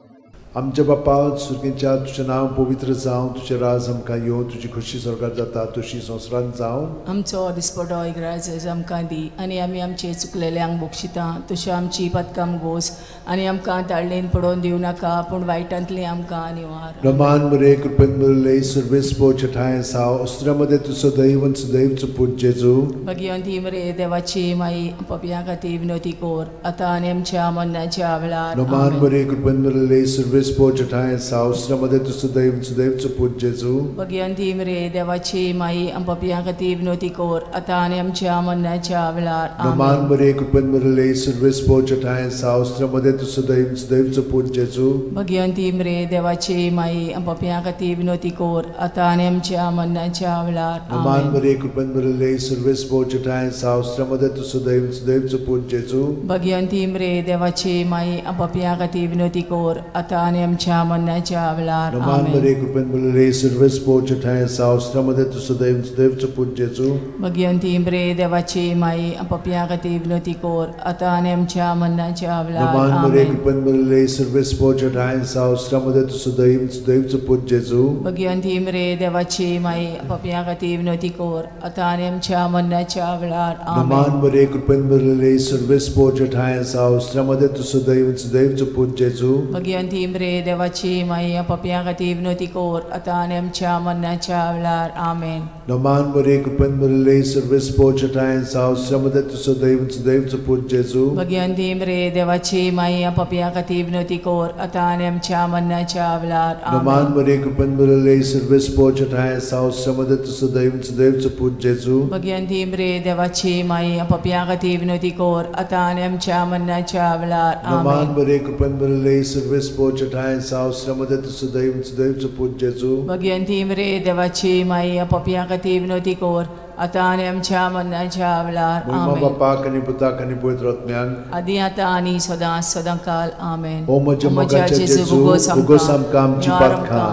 आमच्या बापा सुर्गींच्या, तुजें नांव पवित्र जावं, तुजें राज आमकां येवं, तुजी खोशी स्वर्गार जाता तशी संवसारांत जावं. आमचो दिसपटो इग्रायस आमकां दी आनी आमी आमचे चुकलेल्यांक बक्षिता तशी आमची पदकां गोस आनी आमकां ताळेन पडोवन दिवं नाका पूण वायटांतली आमकां निवार. रमान मरे कृपेन मरले सर्वेस बोचठाय साव अस्त्रामध्ये तूं सदैव सदैवचो पूत जेजू. भगिवन ती मरे देवाची माई पापयां खातीर विनवती कर आतां आनी आमच्या मरणाच्या वेळार. रमान मरे कृपेन मरले सर्वेस बोचठाय सावस्त्रामध्ये तूं सदैव सदैवचो पूत जेजू. भगिवन ती मरे देवाची माई आम पापयां खातीर विनवती कर आतां आनी आमच्या मरणाच्या वेळार. रमान मरे कृपेन मरले सर्वेस बोचठाय सावस्त्रामध्ये तूं सदैव सदैवचो पूत जेजू. भगिवन ती मरे देवाची माई आम पापयां खातीर विनवती कर आतां आनी आमच्या मरणाच्या वेळार. रमान मरे कृपेन मरले सर्वेस बोचठाय सावस्त्रामध्ये तूं सदैव सदैवचो पूत जेजू. भगिवन ती मरे देवाची माई आम पापयां खातीर विनवती कर आतां आनी आमच्या मरणाच्या वेळार. रमान मरे कृपेन मरले सर्वेस बोचठाय सावस्त्रामध्ये तूं सदैव सदैवचो पूत जेजू. भगिवन ती मरे देवाची माई आम पापयां खातीर विनवती कर आतां आनी आमच्या मरणाच्या वेळार. रमान मरे कृपेन मरले सर्वेस बोचठाय सावस्त्रामध्ये तूं सदैव सदैवचो पूत जेजू. भगिवन ती मरे देवाची माई पापयां खातीर विनवती कर आतां आनी आमच्या मरणाच्या वेळार. रमान मरे कृपेन मरले सर्वेस बोचठाय सावस्त्रामध्ये तूं सदैव सदैवचो पूत जेजू. भगिवन ती मरे देवाची माई पापयां खातीर विनवती कर आतां आनी आमच्या मरणाच्या वेळार. आमेन. नमान मरे कृपेन मरले सर्वेस बोचठाय सावस्त्रामध्ये तूं सदैव सदैवचो पूत जेजू. भगिवन ती मरे देवाची माई पापयां खातीर विनवती कर आतां आनी आमच्या मरणाच्या वेळार. नमान मरे कृपेन मरले सर्वेस बोचठाय सावस्त्रामध्ये तूं सदैव सदैवचो पूत जेजू. भगिवन ती मरे देवाची माई पापयां खातीर विनवती कर आतां आनी आमच्या मरणाच्या वेळार. नमान मरे कृपेन मरले सर्वेस बोचठाय सावस्त्रामध्ये तूं सदैव सदैवचो पूत जेजू. भगिवन ती मरे देवाची माई पापयां खातीर विनवती कर आतां आनी आमच्या मरणाच्या वेळार. मोहिमा बापाक आनी पुताक आनी पवित्र आत्म्यांक आदी आतां आनी सदां सदां काल. आमेन. ओ म्हज्या मोगाच्या जेजू, उगोस आमकां आमची पातकां,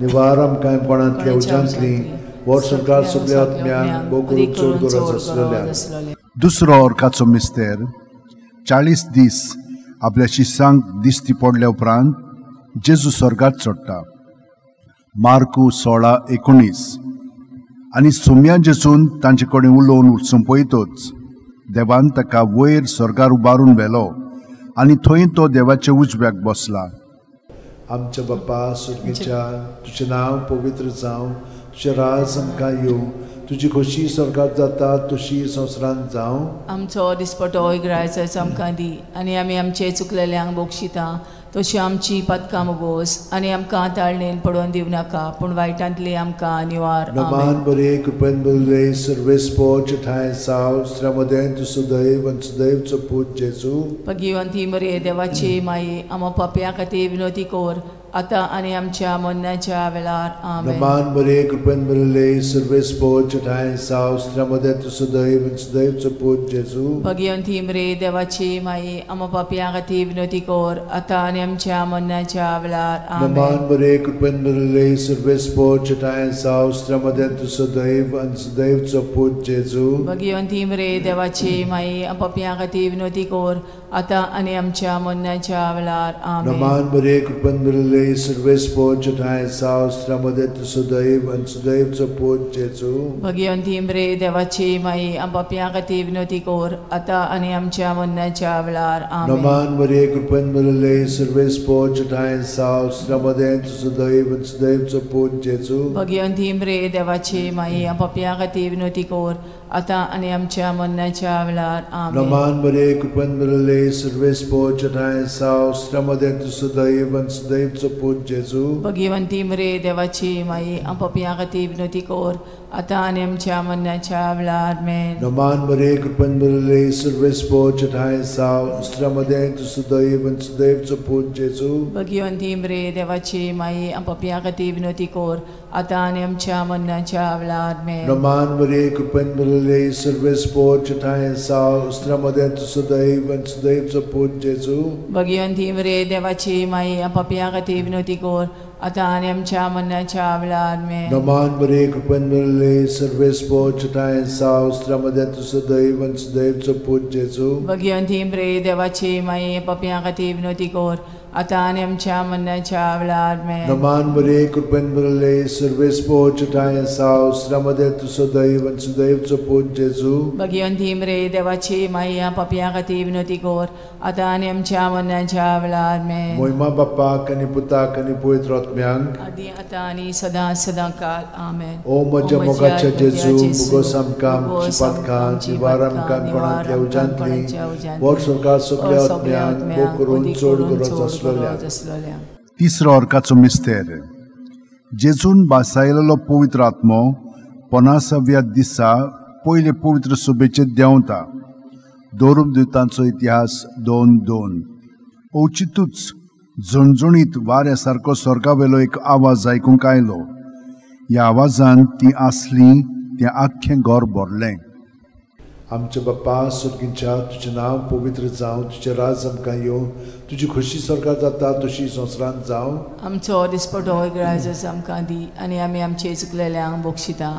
निवार आमकां कोणांतल्या उज्यांतली, वर्स संवसार सगल्या आत्म्यांक भोव करून चड गरज आसलेल्या. दुसरो ऑर्काचो मिस्तेर. 40 दीस आपल्या शिष्यांक दिश्टी पडल्या उपरांत जेजू स्वर्गात चडटा. मार्कू 16:19. आनी सोम्या जेजून तांचे कडेन उलोवन सोंपयतच देवान ताका वयर स्वर्गार उबारून व्हेलो आनी थंय तो देवाच्या उजव्याक बसला. आमच्या बापा स्वर्गीच्या, तुजें नांव पवित्र जावं, तुजें राज आमकां येवं, तुजी खोशी स्वर्गात जाता तशी संवसारांत जावं. आमचो दिसपटो इग्रायचो आमकां दी आनी आमी आमचे चुकलेल्यांक बक्षिता तशी आमची पातकां मोगोस आनी आमकां ताळणेन पडोवन दिवं नाका, पूण वायटांतली आमकां निवार. नमान बरे कृपेन बरले सर्वेस्पोच ठांय साव श्रमदें तूं सदैव आनी सदैवचो पूत जेजू. भगिवंती मरे देवाची माई, आमा पापयां खातीर विनवती कर आतां आनी आमच्या मरणाच्या वेळार. आमेन. नमान बरे कृपेन बरले सर्वेस्पोच ठांय साव श्रमदें तूं सदैव आनी सदैवचो पूत जेजू. भगिवंती मरे देवाची माई, आमा पापयां खातीर विनवती कर आतां आनी आमच्या मरणाच्या वेळार. आमेन. नमान बरे कृपेन बरले सर्वेस्पोच ठांय साव श्रमदें तूं सदैव आनी सदैवचो पूत जेजू. भगिवंती मरे देवाची माई, आमा पापयां खातीर विनवती कर आतां आनी आमच्या मरणाच्या वेळार. आमेन. नमान बरे कृपेन बरले सर्वेस्पोच ठांय साव श्रमदें तूं सदैव आनी सदैवचो पूत जेजू. भगिवंती मरे देवाची माई, आमा पापयां खातीर विनवती कर आतां आनी आमच्या मरणाच्या वेळार. आमेन. नमान बरे कृपेन बरले सर्वेस्पोच ठांय साव श्रमदें तूं सदैव आनी सदैवचो पूत जेजू. भगिवंती मरे देवाची माई, आमा पापयां खातीर विनवती कर आतां आनी आमच्या मरणाच्या वेळार. आमेन. नमान बरे कृपेन बरले सर्वेस्पोच ठांय साव श्रमदें तूं सदैव आनी सदैवचो पूत जेजू. भगिवंती मरे देवाची माई, आम पापयां खातीर विनवती कर आतां आनी आमच्या मरणाच्या वेळार. आमेन. नमान बरे कृपेन बरले सर्वेस्पोच ठांय साव श्रमदें तूं सदैव आनी सदैवचो पूत जेजू. भगिवंती मरे देवाची माई, आम पापयां खातीर विनवती कर आतां आनी आमच्या मरणाच्या वेळार. आमेन. नमान बरे कृपेन बरले सर्वेस्पोच ठांय साव श्रमदें तूं सदैव आनी सदैवचो पूत जेजू. भगिवंती मरे देवाची माई, आम पापयां खातीर विनवती कर आतां आनी आमच्या मरणाच्या वेळार. आमेन. नमान बरे कृपेन बरले सर्वेस्पोच ठांय साव श्रमदें तूं सदैव आनी सदैवचो पूत जेजू. भगिवंती मरे देवाची माई, पापयां खातीर विनवती कर आतां आनी आमच्या मरणाच्या वेळार. आमेन. नमान बरे कृपेन बरले सर्वेस्पोच ठांय साव श्रमदें तूं सदैव आनी सदैवचो पूत जेजू. भगिवंती मरे देवाची माई, पापयां खातीर विनवती कर आतां आनी आमच्या मरणाच्या वेळार. आमेन. मोहिमा बापाक आनी पुताक आनी पवित्र आत्म्यांक आदी आतां आनी सदां सदां काल. आमेन. ओ म्हज्या मोगाच्या जेजू, मुगोस आमकां आमची पातकां निवार आमकां कोणांतल्या उज्यांतली वर सरकार सगल्या आत्म्यांक मोग करून चड गरज आसलोल्या. तिसरो अर्काचो मिस्तेर. जेजून बासायलेलो पवित्र आत्मो 50व्या दिसा पयले पवित्र सभेचेर देंवता. दोरुमदुतांचो इतिहास 2:2. अवचितूच झणझणीत वाऱ्या सारको स्वर्गावेलो एक आवाज आयकूंक आयलो. ह्या आवाजान ती आसली तें आख्खें घर भरलें. आमच्या बापा स्वर्गीच्या, तुजें नांव पवित्र जावं, तुजें राज आमकां येवं, तुजी खोशी स्वर्गात जाता तशी संवसारांत जावं. आमचो दिसपटो इग्रायजस आमकां दी आनी आमी आमचे चुकलेल्यांक बक्षिता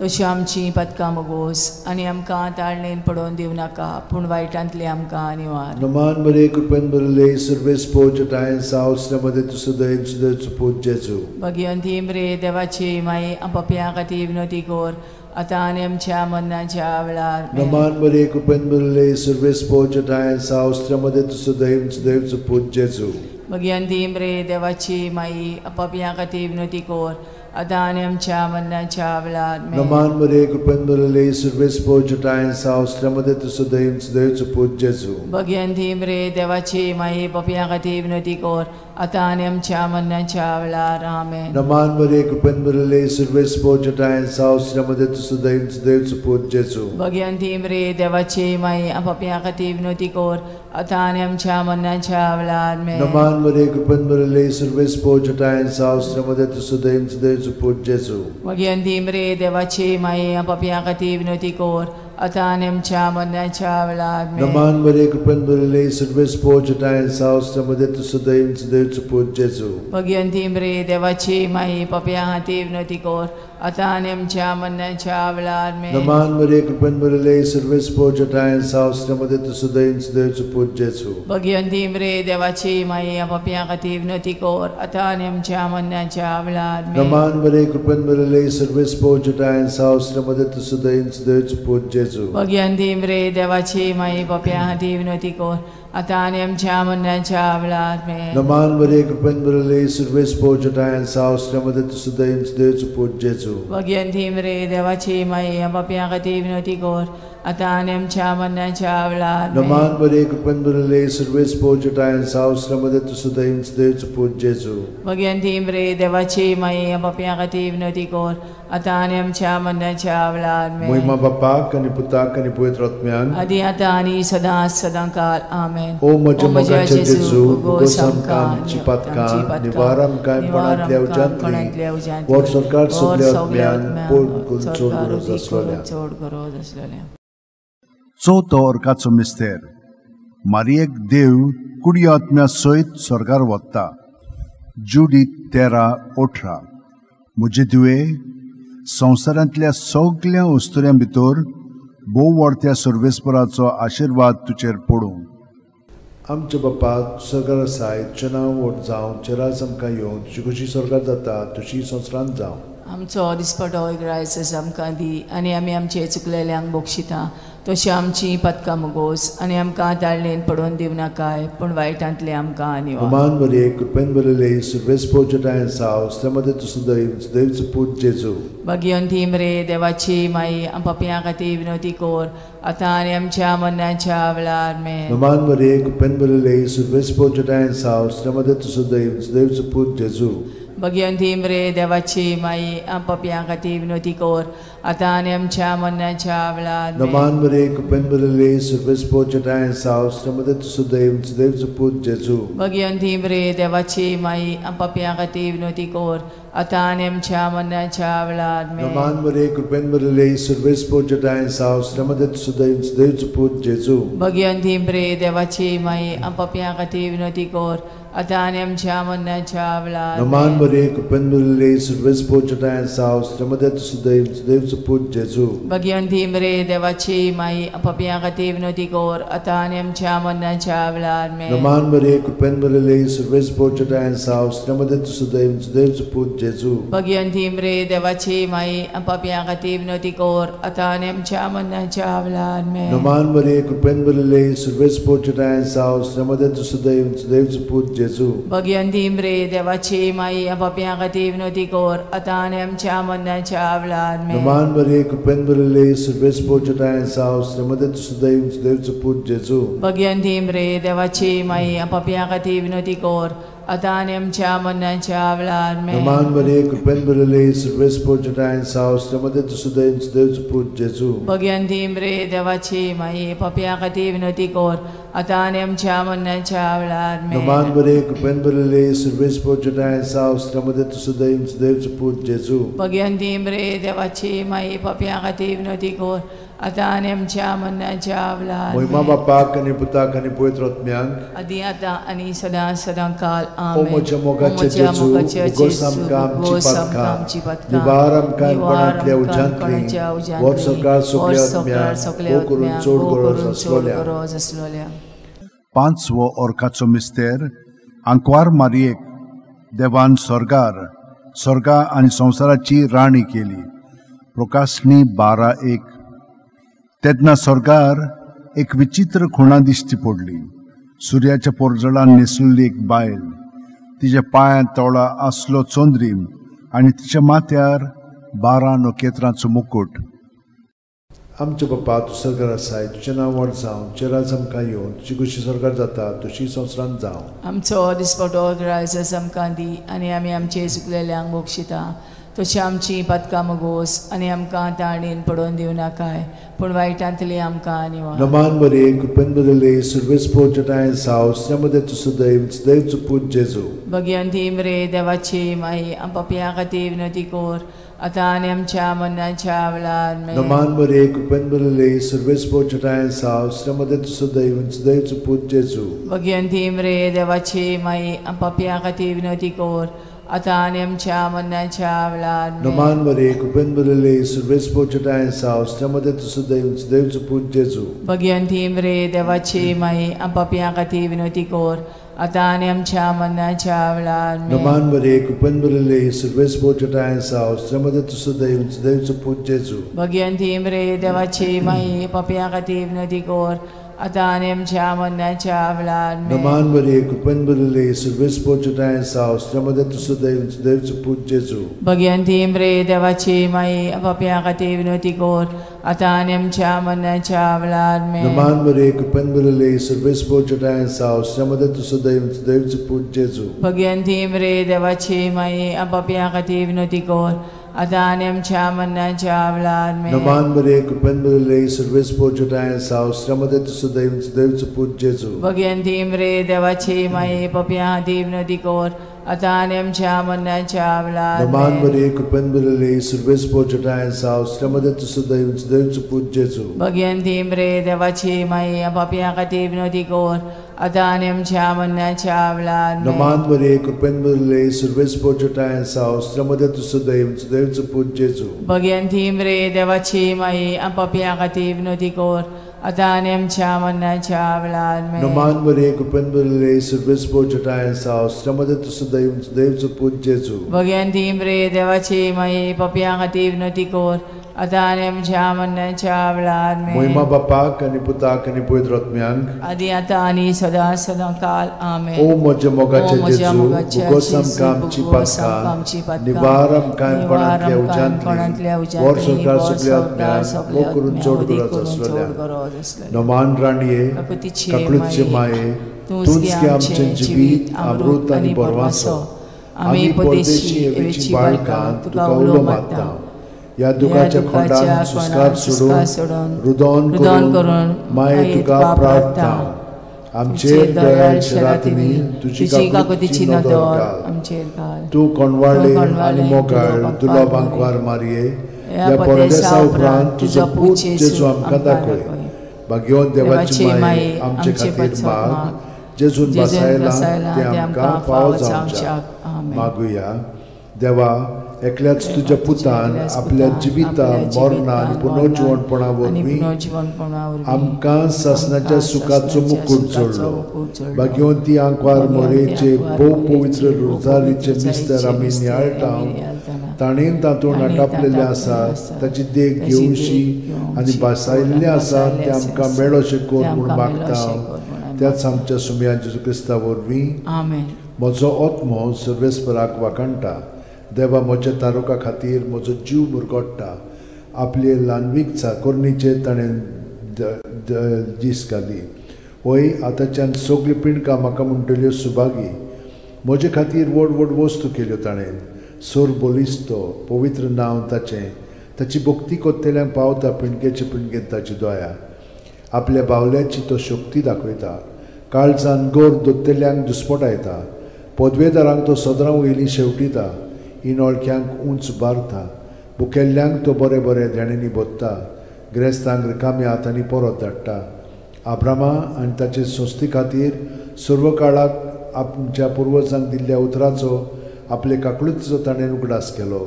तशी आमची पातकां मोगोस आनी आमकां ताळणेन पडोवन दिवं नाका, पूण वायटांतली आमकां निवार. नमान बरे कृपेन बरले सर्वेस्पोच ठांय साव श्रमदें तूं सदैव सदैवचो पूत जेजू. भगिवंती मरे देवाची माई, आम पापयां खातीर विनवती कर आतां आनी आमच्या मरणाच्या वेळार. नमान बरे कृपेन बरले सर्वेस्पोच ठांय साव श्रमदें तूं सदैव सदैवचो पूत जेजू. भगिवंती मरे देवाची माई, पापयां खातीर विनवती कर आतां आनी आमच्या मरणाच्या वेळार. नमान मरे कृपेन भरले सर्वेस्पोच ठांय साव श्रमदें तूं सदैव सदैवचो पूत जेजू. भगिवंती मरे देवाची माई, पापयां खातीर विनवती कर आतां आनी आमच्या मरणाच्या वेळार. आमेन. नमान मरे कृपेन भरले सर्वेस्पोच ठांय साव श्रमदें तूं सदैव सदैवचो पूत जेजू. भगिवंती मरे देवाची माई, पापयां खातीर विनवती कर आतां आनी आमच्या मरणाच्या वेळार. आमेन. नमान मरे कृपेन भरले सर्वेस्पोच ठांय साव श्रमदें तूं सदैव सदैवचो पूत जेजू. भगिवंती मरे देवाची माई, पापयां खातीर विनवती कर आतां आनी आमच्या मरणाच्या वेळार. नमान मरे कृपेन भरले सर्वेस्पोच ठांय साव श्रमदें तूं सदैव सदैवचो पूत जेजू. भगिवंती मरे देवाची माई, पापयां खातीर विनवती कर आतां आनी आमच्या मरणाच्या वेळार. नमान मरे कृपेन भरले सर्वेस्पोच ठांय साव श्रमदें तूं सदैव सदैवचो पूत जेजू. भगिवंती मरे देवाची माई, पापयां खातीर विनवती कर आतां आनी आमच्या मरणाच्या वेळार. नमान मरे कृपेन भरले सर्वेस्पोच ठांय साव श्रमदें तूं सदैव सदैवचो पूत जेजू. जेजू. भगयान रे देवाची माई पापया खातीर विनवती कर आतां आनी आमच्या मरणाच्या वेळार. आमेन. नमान मरिये, कृपेन भरिल्ले, सुरवेस पोजटायन साव श्रीमती तुसुदयन देवचो पूत जेजू. भगयान रे देवाची माई पापया खातीर विनवती कर आतां आनी आमच्या मरणाच्या वेळार. आमेन. नमान मरिये, कृपेन भरिल्ले, सुरवेस पोजटायन साव श्रीमती तुसुदयन देवचो पूत जेजू. भगयान रे देवाची माई पापया खातीर विनवती कर आतां आनी आमच्या मरणाच्या वेळार. आमेन. मोहिमा बापाक आनी पुताक आनी पवित्र आत्म्याक आदी आतां आनी सदां सदां काल. आमेन. ओ म्हज्या मोगाचे जेजू, भोगोस आमकां आमची पातकां, निवार आमकां कोणांतल्या उज्यांतली, वर सरकार सगल्या आत्म्यान पोट करून चड गरज आसलोल्या. चड गरज आसलेल्या. चवथो अर्काचो मिस्तेर. मारियेक देव कुडी आत्म्या सयत स्वर्गार वता. जुडीत 13:18. म्हजे दिवे, संवसारांतल्या सगल्या वस्तुऱ्यां भितर भोव वाडत्या सर्वेस्पराचो आशिर्वाद तुजेर पडूं. आमच्या बापा सरकार आसाय, तुजें नांव व्हड जावं, तुजें राज आमकां येवं, तुजी खोशी सरकार जाता तशी संवसारांत जावं. आमचो दिसपटो ग्रायस आमकां दी आनी आमी आमचे चुकलेल्यांक बक्षिता तशी आमची पातकां मुगोस आनी आमकां ताळणेन पडोवन दिवं नाकाय पूण वायटांतले आमकां निवार. नमान मरिये, कृपेन भरिल्ले, सुरवेस पोजटायन साव श्रीमती तुसुदयन देवचो पूत जेजू. भगयोन रे देवाची माई पापयां खातीर विनवती कर आतां आनी आमच्या मरणाच्या वेळार. आमेन. नमान मरिये, कृपेन भरिल्ले, सुरवेस पोजटायन साव श्रीमती तुसुदयन देवचो पूत जेजू. भगयोन रे देवाची माई पापयां खातीर विनवती कर आतां आनी आमच्या मरणाच्या वेळार. आमेन. नमान मरिये, कृपेन भरिल्ले, सुरवेस पोजटायन साव श्रीमती तुसुदयन देवचो पूत जेजू. भगयोन रे देवाची माई पापयां खातीर विनवती कर आतां आनी आमच्या मरणाच्या वेळार. आमेन. नमान मरिये, कृपेन भरिल्ले, सुरवेस पोजटायन साव श्रीमती तुसुदयन देवचो पूत जेजू. भगयोन रे देवाची माई पापयां खातीर विनवती कर आतां आनी आमच्या मरणाच्या वेळार. नमान मरिये, कृपेन भरिल्ले, सुरवेस पोजटायन साव श्रीमती तुसुदयन देवचो पूत जेजू. भगयोन रे देवाची माई पापयां खातीर विनवती कर आतां आनी आमच्या मरणाच्या वेळार. आमेन. नमान मरिये, कृपेन भरिल्ले, सुरवेस पोजटायन साव श्रीमती तुसुदयन देवचो पूत जेजू. भगयोन रे देवाची माई पापयां खातीर विनवती कर आतां आनी आमच्या मरणाच्या वेळार. आमेन. नमान मरिये, कृपेन भरिल्ले, सुरवेस पोजटायन साव श्रीमती तुसुदयन देवचो पूत जेजू. भगयोन रे देवाची माई पापयां खातीर विनवती कर आतां आनी आमच्या मरणाच्या वेळार. आमेन. नमान मरिये, कृपेन भरिल्ले, सुरवेस पोजटायन साव श्रीमती तुसुदयन देवचो पूत जेजू. भगयोन रे देवाची माई पापयां खातीर विनवती कर आतां आनी आमच्या मरणाच्या वेळार. आमेन. नमान मरिये, कृपेन भरिल्ले, सुरवेस पोजटायन साव श्रीमती तुसुदयन देवचो पूत जेजू. भगयोन रे देवाची माई पापयां खातीर विनवती कर आतां आनी आमच्या मरणाच्या वेळार. आमेन. नमान मरिये, कृपेन भरिल्ले, सुरवेस पोजटायन साव श्रीमती तुसुदयन देवचो पूत जेजू. भगयोन रे देवाची माई पापयां खातीर विनवती कर आतां आनी आमच्या मरणाच्या वेळार. मोहिमा बापाक आनी पुताक आनी पवित्र आत्म्याक आदी आतां आनी सदां सदां काल. ओ आमेन. म्हज्या मोगाचे जेजू, भोगोस आमकां आमची पातकां, निवार आमकां कोणांतल्या उज्यांतली, वर सरकार सगल्या आत्म्याक भोव करून चड गरज आसलोल्या. पांचवो अर्काचो मिस्तेर. आंकवार मारियेक देवान स्वर्गार स्वर्गा आनी संवसाराची राणी केली. प्रकाशणी 12:1. तेन्ना स्वर्गार एक विचित्र खुणा दिश्टी पडली. सुर्याच्या पोरजळान न्हेसुल्ली एक बायल, तिच्या पांयांत तोळा आसलो चंद्रीम आनी तिच्या माथ्यार 12 नखेत्रांचो मुकूट. आमच्या बापा, तूं सरकार आसाय, तुजें नांव व्हड जावं, तुजें राज आमकां येवं, तुजी खोशी सरकार जाता तशी संवसारांत जावं. आमचो दिसपटो ग्रायस आमकां दी आनी आमी आमचे चुकलेल्यांक बक्षिता तशी आमची पातकां मुगोस आनी आमकां ताणेन पडोवन दिवं नाकाय पूण वायटांतली आमकां निवार. नमान मरिये, कृपेन भरिल्ले, सुरवेस पोजटायन साव श्रीमती तुसुदयन देवचो पूत जेजू. भगयोन रे देवाची माई पापयां खातीर विनवती कर आतां आनी आमच्या मरणाच्या वेळार. आमेन. नमान मरिये, कृपेन भरिल्ले, सुरवेस पोजटायन साव श्रीमती तुसुदयन देवचो पूत जेजू. भगयोन रे देवाची माई पापयां खातीर विनवती कर आतां आनी आमच्या मरणाच्या वेळार. आमेन. नमान मरिये, कृपेन भरिल्ले, सुरवेस पोजटायन साव श्रीमती तुसुदयन देवचो पूत जेजू. भगयोन रे देवाची माई पापयां खातीर विनवती कर आतां आनी आमच्या मरणाच्या वेळार. नमान मरिये, कृपेन भरिल्ले, सर्वेस्पर जटाय आसा, श्रमदे तुजो दैव पूत जेजू. भगवंती मरिये, देवाची माई, पापयां खातीर विनंती कर, आतां आनी आमच्या मरणाच्या वेळार. नमान मरिये, कृपेन भरिल्ले, सर्वेस्पर जटाय आसा, श्रमदे तुजो दैव पूत जेजू. भगवंती मरिये, देवाची माई, पापयां खातीर विनंती कर, आतां आनी आमच्या मरणाच्या वेळार. नमान मरिये, कृपेन भरिल्ले, सर्वेस्पर जटाय आसा, श्रमदे तुजो दैव पूत जेजू. भगवंती मरिये, देवाची माई, पापयां खातीर विनंती कर, आतां आनी आमच्या मरणाच्या वेळार. नमान मरिये, कृपेन भरिल्ले, सर्वेस्पर जटाय आसा, श्रमदे तुजो दैव पूत जेजू. भगवंती मरिये, देवाची माई, पापयां खातीर विनंती कर, आतां आनी आमच्या मरणाच्या वेळार. नमान मरिये, कृपेन भरिल्ले, सर्वेस्पर जटाय आसा, श्रमदे तुजो दैव पूत जेजू. भगवंती मरिये, देवाची माई, पापयां खातीर विनंती कर, आतां आनी आमच्या मरणाच्या वेळार. नमान मरिये, कृपेन भरिल्ले, सर्वेस्पर जटाय आसा, श्रमदे तुजो दैव पूत जेजू. भगवंती मरिये, देवाची माई, पापयां खातीर विनंती कर, आतां आनी आमच्या मरणाच्या वेळार. नमान मरिये, कृपेन भरिल्ले, सर्वेस्पर जटाय आसा, श्रमदे तुजो दैव पूत जेजू. भगवंती मरिये, देवाची माई, पापयां खातीर विनंती कर, आतां आनी आमच्या मरणाच्या वेळार. मोहिमा बापाक आनी पुताक आनी पवित्र आत्म्यांक, आदी आतां आनी सदां सदां काल. आमेन. ओ म्हज्या मोगाचे जेजू, भुगोस आमकां आमची पातकां, निवार आमकां कोणांतल्या उज्यांतली, वर सरकार सगल्या आत्म्यांक मोग करून चड गरज आसलेल्या. नमान राणये, काकळूतचे माये, तूंच की आमचें जिवीत, अमृत आनी बरवासो. आमी परदेशी एवेची बाळकां तुका उलो मारता. ह्या दुखाच्या खोंडान सुस्कार सोडून रुदन करून माये तुका प्रार्थना. आमचेर दयाळ शरातींनी तुजी काकुळटीची नदर घाल. तूं कोणवाळे आनी मोगाळ दुर्लभ आंकवार मारये, ह्या परदेसा उपरांत तुजो पूत जेजू आमकां दाखय. भाग्यवंत देवाची माये, आमचे खातीर माग, जेजून बसायला तें आमकां फावो जावच्याक. मागुया. देवा, एकल्याच तुज्या पुतान आपल्या जिविता, मरणा आनी पुनर्जिवणपणा वरवीं आमकां सासणाच्या सुखाचो मुकूट जोडलो. भाग्यवंती आंकवार मोरेचे भोव पवित्र रोजारीचे मिस्तर आमी नियाळटा, ताणें तातूंत आटापलेलें आसा ताची देख घेवशी आनी भासायिल्लें आसा तें आमकां मेळोशें कर म्हूण मागता. त्याच आमच्या सुमया जेजू क्रिस्ता वरवीं. म्हजो आत्मो सर्वेस्पराक वाखाणटा. देवा, म्हज्या तारुका खातीर म्हजो जीव मुरगोडटा. आपले ल्हानवीक चाकोरणीचेर ताणें दीस घाली. वय आतांच्यान सगळ्यो पिंडकां म्हाका म्हणटल्यो सुभागी. म्हजे खातीर व्हड व्हड वस्तू केल्यो ताणें. सोर बलिस्तो पवित्र नांव ताचें. ताची भक्ती कोत्तेल्यांक पावता पिंडकेचे पिंडकेन ताची दया. आपल्या बावल्याची तो शक्ती दाखयता. काळजान गोर दोत्तेल्यांक दुस्पटायता. पदवेदारांक तो सदरां वयलीं शेवटिता. इनोळख्यांक उंच बारता. भुकेल्ल्यांक तो बरें बरें देण्यांनी भोत्ता. ग्रेस्तांक रिकाम्या हातांनी परत धाडटा. आब्रामा आनी ताचे संस्थे खातीर सर्व काळाक आमच्या पुर्वजांक दिल्ल्या उतराचो आपले काकळुतीचो ताणें उगडास केलो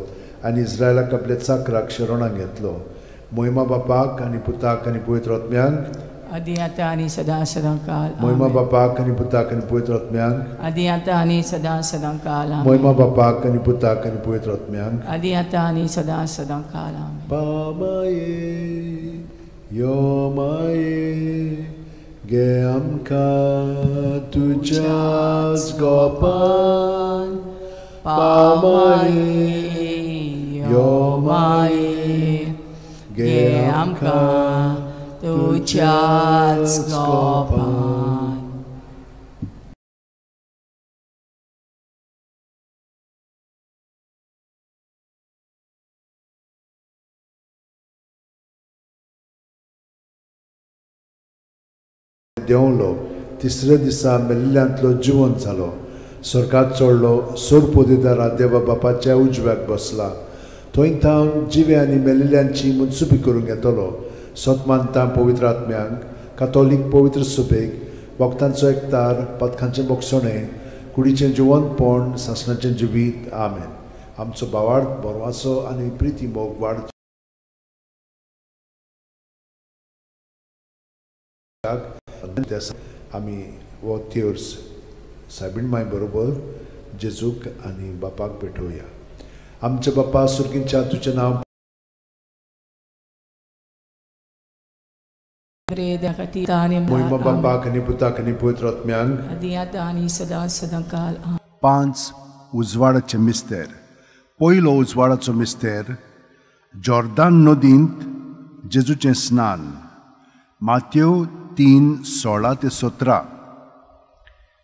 आनी इस्रायलाक आपल्या चाकराक शरणाक घेतलो. मोहिमा बापाक आनी पुताक आनी पवित्र आत्म्यांक, आदी आतां आनी सदां सदां काल. मोहिमा बापाक आनी पुताक आनी पवित्र आत्म्यांक, आदी आतां आनी सदां सदां काल. मोहिमा बापाक आनी पुताक आनी पवित्र आत्म्यांक, आदी आतां आनी सदां सदां काल. पामाये यो माये, गे आमकां तुज्याच गोपान. पामाये यो माये, गे आमकां तुज्याच गोपान. देंवलो. तिसऱ्या दिसा मेल्ल्यांतलो जिवंत जालो. स्वर्गात चडलो. सोर पोदेदारा देवा बापाच्या उजव्याक बसला. थंय थावन जिवे आनी मेल्ल्यांची मनसुबी करूंक येतलो. सत मानता पवित्र आत्म्यांक, कातोलीक पवित्र सुबेक, भक्तांचो एकतार, पथकांचें बोगसणें, कुडीचें जिवंतपण, सासणाचें जिवीत. आमेन. आमचो भावार्थ, बरवासो आनी प्रिती मोग वाडच्याक आमी हो तेर्स सायबीण माय बरोबर जेजूक आनी बापाक भेटोवया. आमच्या बापा सुर्गींच्या तुजें नांव मोहिमा बापाक आनी पुताक आनी पवित्र आत्म्यांक. 5 उजवाडाचे मिस्तेर. पयलो उजवाडाचो मिस्तेर जॉर्दान नदींत जेजूचें स्नान. मातेव 3:16-17.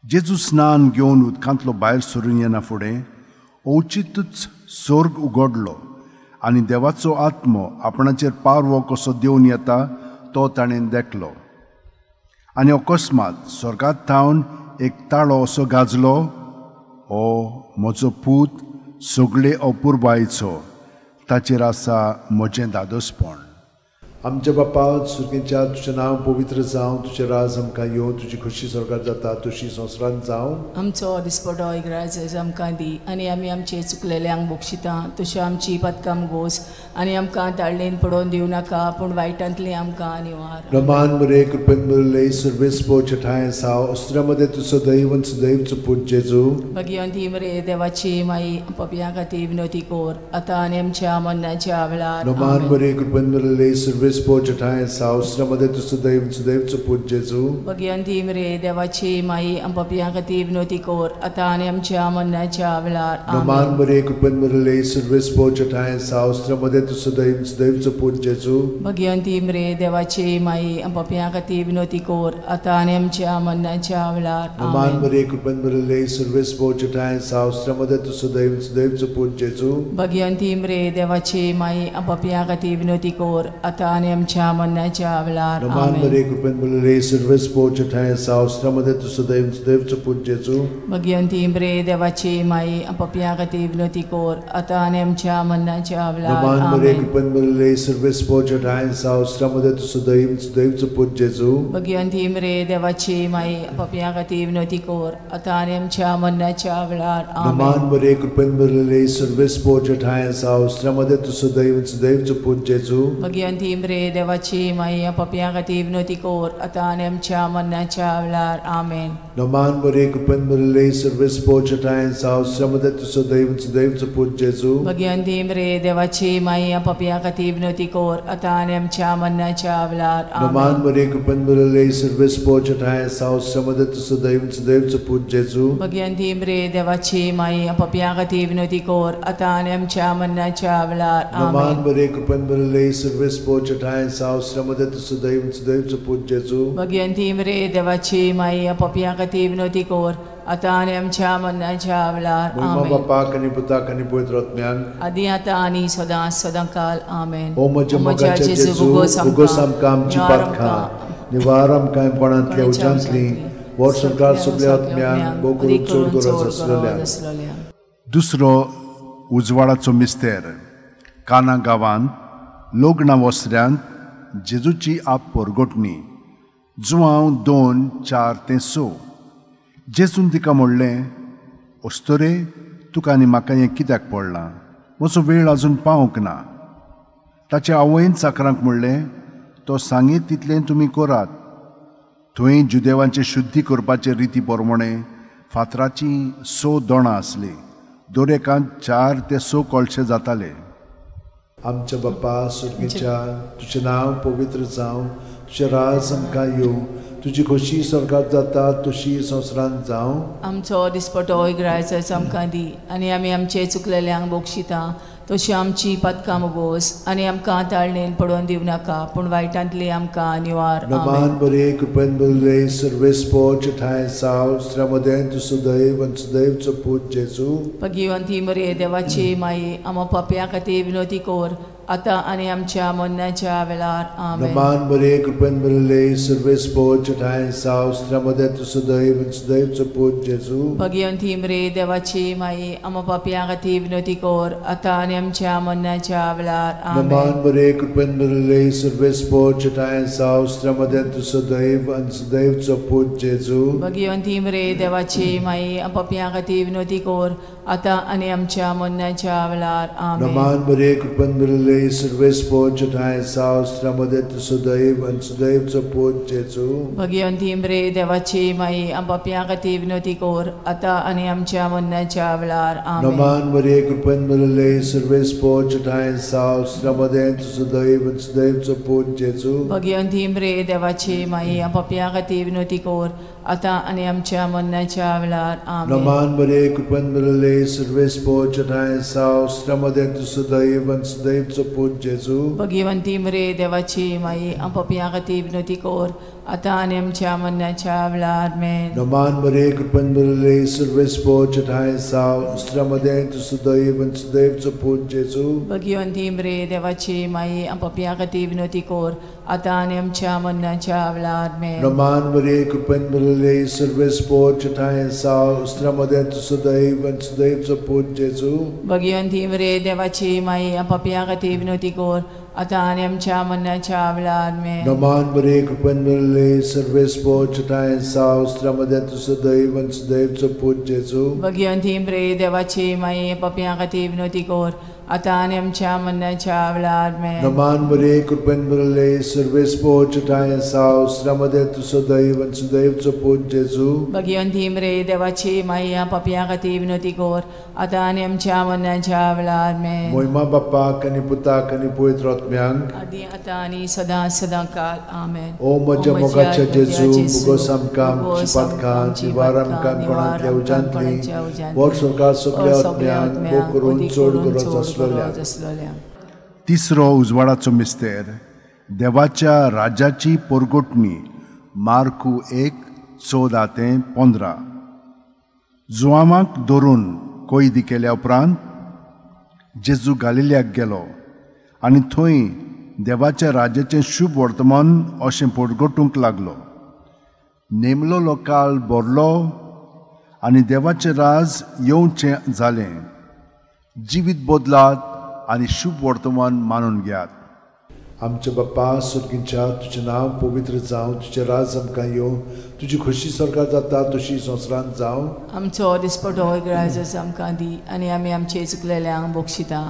जेजू स्नान घेवन उदकांतलो भायर सरून येना फुडें अवचितूच स्वर्ग उगडलो आनी देवाचो आत्मो आपणाचेर पारवो कसो देवन येता तो ताणें देखलो. आनी अकस्मात स्वर्गांत थावन एक ताळो असो गाजलो, हो म्हजो पूत सगळे अपुरबायेचो, ताचेर आसा म्हजें दादोसपण. आमच्या बापा सुर्गींच्या तुजें नांव पवित्र जावं, तुजें राज आमकां येवं, तुजी खोशी स्वर्गार जाता तशी संवसारांत जावं. आमचो दिसपटो इग्राज आमकां दी आनी आमी आमचे चुकलेल्यांक बक्षिता तश्यो आमची पदकां गोस आनी आमकां ताळणेन पडोवन दिवं नाका पूण वायटांतली आमकां निवार. रमान मरे कृपेन भरिल्ले सर्वेस्पोर छठाय साव अस्त्र्या मदें तूं सदैव सदैवचो पूत जेजू. भगिवंती मरे देवाची माई पपयां खातीर विनोती कोर आतां आनी आमच्या मरणाच्या वेळार. रमान मरे कृपेन भरिल्ले सर्वेस्पोर छठाय साव अस्त्र्या मदें तूं सदैव सदैवचो पूत जेजू. भगिवंती मरे देवाची माई पपयां खातीर विनोती कोर आतां आनी आमच्या मरणाच्या वेळार. रमान मरे कृपेन भरिल्ले सर्वेस्पोर छठाय साव अस्त्र्या मदें तूं सदैव सदैवचो पूत जेजू. भगिवंती मरे देवाची माई पपयां खातीर विनोती कोर आतां आनी आमच्या मरणाच्या वेळार. रमान मरे कृपेन भरिल्ले सर्वेस्पोर छठाय साव अस्त्र्या मदें तूं सदैव सदैवचो पूत जेजू. भगिवंती मरे देवाची माई पपयां खातीर विनोती कोर आतां आनी आमच्या मरणाच्या वेळार. रमान मरे कृपेन भरिल्ले सर्वेस्पोर छठाय साव अस्त्र्या मदें तूं सदैव सदैवचो पूत जेजू. भगिवंती मरे देवाची माई पपयां खातीर विनोती कोर आतां आनी आमच्या मरणाच्या वेळार. रमान मरे कृपेन भरिल्ले सर्वेस्पोर छठाय साव अस्त्र्या मदें तूं सदैव सदैवचो पूत जेजू. भगिवंती मरे देवाची माई पपयां खातीर विनोती कोर आतां आनी आमच्या मरणाच्या वेळार. रमान मरे कृपेन भरिल्ले सर्वेस्पोर छठाय साव अस्त्र्या मदें तूं सदैव सदैवचो पूत जेजू. भगिवंती मरे देवाची माई पपयां खातीर विनोती कोर आतां आनी आमच्या मरणाच्या वेळार. आमेन. रमान मरे कृपेन भरिल्ले सर्वेस्पोर छठाय साव अस्त्र्या मदें तूं सदैव सदैवचो पूत जेजू. भगिवंती मरे देवाची माई पपयां खातीर विनोती कोर आतां आनी आमच्या मरणाच्या वेळार. रमान मरे कृपेन भरिल्ले सर्वेस्पोर छठाय साव अस्त्र्या मदें तूं सदैव सदैवचो पूत जेजू. भगिवंती मरे देवाची माई पपयां खातीर विनोती कोर आतां आनी आमच्या मरणाच्या वेळार. रमान मरे कृपेन भरिल्ले सर्वेस्पोर छठाय साव अस्त्र्या मदें तूं सदैव सदैवचो पूत जेजू. भगिवंती मरे देवाची माई पपयां खातीर विनोती कोर आतां आनी आमच्या मरणाच्या वेळार. मोहिमा बापाक आनी पुताक आनी पवित्र आत्म्याक आदी आतां आनी सदां सदां काल. आमेन. ओ म्हज्या मोगाच्या जेजू उगोस आमकां आमची पातकां निवार आमकां कोणांतल्या उज्यांतली वर्स संवसार सगल्या आत्म्यांक भोव करून चड गरज आसलेल्या. दुसरो उजवाडाचो मिस्तेर. काना गांवांत लग्ना वसऱ्यांत जेजूची आप परगटणी. जुआंव 2:4-6. जेजून तिका म्हणलें, अस्तोरे तुका आनी म्हाका हें कित्याक पडलां? म्हजो वेळ आजून पावंक ना. ताचे आवयन चाकरांक म्हणलें, तो सांगीत तितलें तुमी करात. थंय जुदेवांचे शुद्धी करपाचे रिती प्रमाणे फातराचीं 6 दोणां आसलीं. दर एकांत 4 ते 6 कळशे जाताले. आमच्या बापा सुर्गीच्या तुजें नांव पवित्र जावं, तुजें राज आमकां येवं, तुजी खोशी स्वर्गात जाता तशी संवसारांत जावं. आमचो दिसपटो इग्रायच आमकां दी आनी आमी आमचे चुकलेल्यांक बक्षिता तशी आमची पदकां मुगोस आनी आमकां ताळणेन पडोवन दिवं नाका पूण वायटांतली आमकां निवार. नमान बरे कृपेन भरिल्ले सर्वेस्पोर छठाय साव अस्त्र्या मदें तूं सदैव सदैवचो पूत जेजू. भगिवंती मरे देवाची माई आमा पापयां खातीर विनोती कोर आतां आनी आमच्या मरणाच्या वेळार. आमेन. नमान बरे कृपेन भरिल्ले सर्वेस्पोर छठाय साव अस्त्र्या मदें तूं सदैव सदैवचो पूत जेजू. भगिवंती मरे देवाची माई आमा पापयां खातीर विनोती कोर आतां आनी आमच्या मरणाच्या वेळार. आमेन. नमान बरे कृपेन भरिल्ले सर्वेस्पोर छठाय साव अस्त्र्या मदें तूं सदैव सदैवचो पूत जेजू. भगिवंती मरे देवाची माई पापयां खातीर विनोती कोर आतां आनी आमच्या मरणाच्या वेळार. आमेन. नमान मरिये, कृपेन भरिल्ले, सर्वेस्पोर ठांय साव, स्त्र्यां तूं सदैव आनी सुदैवचो पूत जेजू. भगिवंती मरिये, देवाची माई, आम पापयां खातीर विनवती कर, आतां आनी आमच्या मरणाच्या वेळार. आमेन. नमान मरिये, कृपेन भरिल्ले, सर्वेस्पोर ठांय साव, स्त्र्यां तूं सदैव आनी सुदैवचो पूत जेजू. भगिवंती मरिये, देवाची माई, आम पापयां खातीर विनवती कर, आतां आनी आमच्या मरणाच्या वेळार. आमेन. नमान मरिये, कृपेन भरिल्ले, सर्वेस्पोर ठांय साव, स्त्र्यां तूं सदैव आनी सुदैवचो पूत जेजू. भगिवंती मरिये, देवाची माई, आम पापयां खातीर विनवती कर, आतां आनी आमच्या मरणाच्या वेळार. आमेन. नमान मरिये, कृपेन भरिल्ले, सर्वेस्पोर ठांय साव, स्त्र्यां तूं सदैव आनी सुदैवचो पूत जेजू. भगिवंती मरिये, देवाची माई, आम पापयां खातीर विनवती कर, आतां आनी आमच्या मरणाच्या वेळार. आमेन. नमान मरिये, कृपेन भरिल्ले, सर्वेस्पोर ठांय साव, स्त्र्यां तूं सदैव आनी सुदैवचो पूत जेजू. भगिवंती मरिये, देवाची माई, आम पापयां खातीर विनवती कर, आतां आनी आमच्या मरणाच्या वेळार. आमेन. नमान मरिये, कृपेन भरिल्ले, सर्वेस्पोर ठांय साव, स्त्र्यां तूं सदैव आनी सुदैवचो पूत जेजू. भगिवंती मरिये, देवाची माई, पापयां खातीर विनवती कर, आतां आनी आमच्या मरणाच्या वेळार. आमेन. नमान मरिये, कृपेन भरिल्ले, सर्वेस्पोर ठांय साव, स्त्र्यां तूं सदैव आनी सुदैवचो पूत जेजू. भगिवंती मरिये, देवाची माई, पापयां खातीर विनवती कर, आतां आनी आमच्या मरणाच्या वेळार. आमेन. मोहिमा बापाक आनी पुताक आनी पवित्र आत्म्यांक, आदी आतां आनी सदां सदां काल. आमेन. ओ म्हज्या मोगाच्या जेजू, मुगोस आमकां आमची पातकां निवार आमकां कोणांतल्या उज्यांतली वर सरकार सगल्या आत्म्यांक भोग करून चड गरज आसलेल्या. तिसरो उजवाडाचो मिस्तेर, देवाच्या राज्याची पोरगोटणी. मार्कू 1:14 ते 15. जुआंवाक धरून कैदी केल्या उपरांत जेजू गालिल्याक गेलो आनी थंय देवाच्या राज्याचें शुभ वर्तमान अशें पोरगोटूंक लागलो. नेमलोलो काळ भरलो आनी देवाचें राज येवचें जालें. जिवीत बदलात आनी शुभ वर्तमान मानून घेयात. आमच्या बाप्पा सुर्गींच्या, तुजें नांव पवित्र जावं, तुजें राज आमकां येवं, तुजी खोशी सरकार जाता तशी संवसारांत जावं. आमचो दिसपटो ग्राजस आमकां दी आनी आमी आमचे चुकलेल्यांक बक्षिता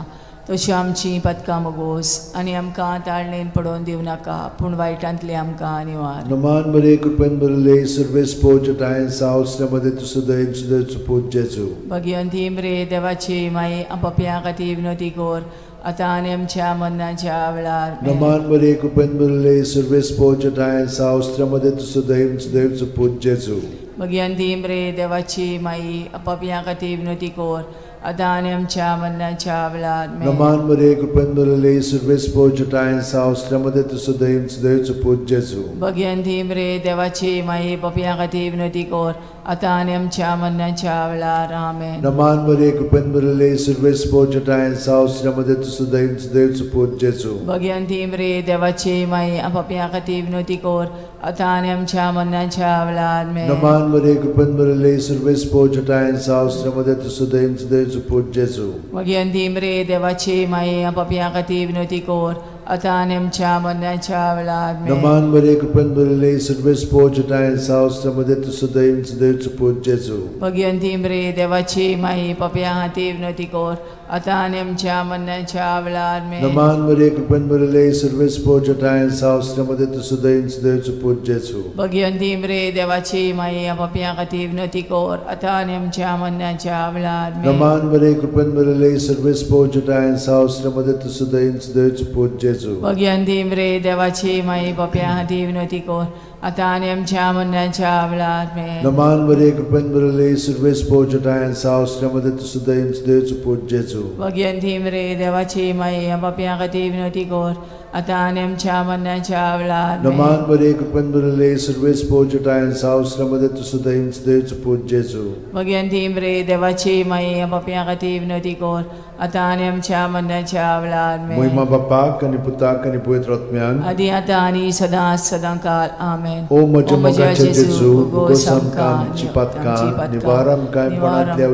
तशी आमची पदकां मोगोस आनी आमकां ताळणेन पडोवन दिवं नाका, पूण वायटांतली आमकां निवार. नमान मरिये, कृपेन भरिल्ले, सर्वेस्पोर ठांय साव, स्त्र्यां तूं सदैव सुदैवचो पूत जेजू. भगिवंती मरिये, देवाची माई, आम पापयां खातीर विनवती कर, आतां आनी आमच्या मरणाच्या वेळार. नमान मरिये, कृपेन भरिल्ले, सर्वेस्पोर ठांय साव, स्त्र्यां तूं सदैव सुदैवचो पूत जेजू. भगिवंती मरिये, देवाची माई, पापयां खातीर विनवती कर, आतां आनी आमच्या मरणाच्या वेळार. नमान मरिये, कृपेन भरिल्ले, सर्वेस्पोर ठांय साव, स्त्र्यां तूं सदैव सुदैवचो पूत जेजू. भगिवंती मरिये, देवाची माई, पापयां खातीर विनवती कर, आतां आनी आमच्या मरणाच्या वेळार. आमेन. नमान मरिये, कृपेन भरिल्ले, सर्वेस्पोर ठांय साव, स्त्र्यां तूं सदैव सुदैवचो पूत जेजू. भगिवंती मरिये, देवाची माई, पापयां खातीर विनवती कर, आतां आनी आमच्या मरणाच्या वेळार. आमेन. नमान मरिये, कृपेन भरिल्ले, सर्वेस्पोर ठांय साव, स्त्र्यां तूं सदैव सुदैवचो पूत जेजू. भगिवंती मरिये, देवाची माई, पापयां खातीर विनवती कर, आतां आनी आमच्या मरणाच्या वेळार. नमान मरिये, कृपेन भरिल्ले, सर्वेस्पोर ठांय साव, स्त्र्यां तूं सदैव सुदैवचो पूत जेजू. भगिवंती मरिये, देवाची माई, पापयां खातीर विनवती कर, आतां आनी आमच्या मरणाच्या वेळार. नमान मरिये, कृपेन भरिल्ले, सर्वेस्पोर ठांय साव, स्त्र्यां तूं सदैव सुदैवचो पूत जेजू. भगिवंती मरिये, देवाची माई, पापयां खातीर विनवती कर, आतां आनी आमच्या मरणाच्या वेळार. नमान मरिये, कृपेन भरिल्ले, सर्वेस्पोर ठांय साव, स्त्र्यां तूं सदैव सुदैवचो पूत जेजू. भगिवंती मरिये, देवाची माई, पापयां खातीर विनवती कर, आतां आनी आमच्या मरणाच्या वेळार. नमान मरिये, कृपेन भरिल्ले, सर्वेस्पोर ठांय साव, स्त्र्यां तूं सदैव सुदैवचो पूत जेजू. भगिवंती मरिये, देवाची माई, पापयां खातीर विनवती कर, आतां आनी आमच्या मरणाच्या वेळार. नमान मरिये, कृपेन भरिल्ले, सर्वेस्पोर ठांय साव, स्त्र्यां तूं सदैव सुदैवचो पूत जेजू. भगिवंती मरिये, देवाची माई, पापयां खातीर विनवती कर, आतां आनी आमच्या मरणाच्या वेळार. मोहिमा बापाक आनी पुताक आनी पवित्र आत्म्यांक, आदी आतां आनी सदां सदां काल. आमेन. ओ म्हज्या मोगाच्या जेजू, मुगोस आमकां आमची पातकां निवार आमकां कोणांतल्या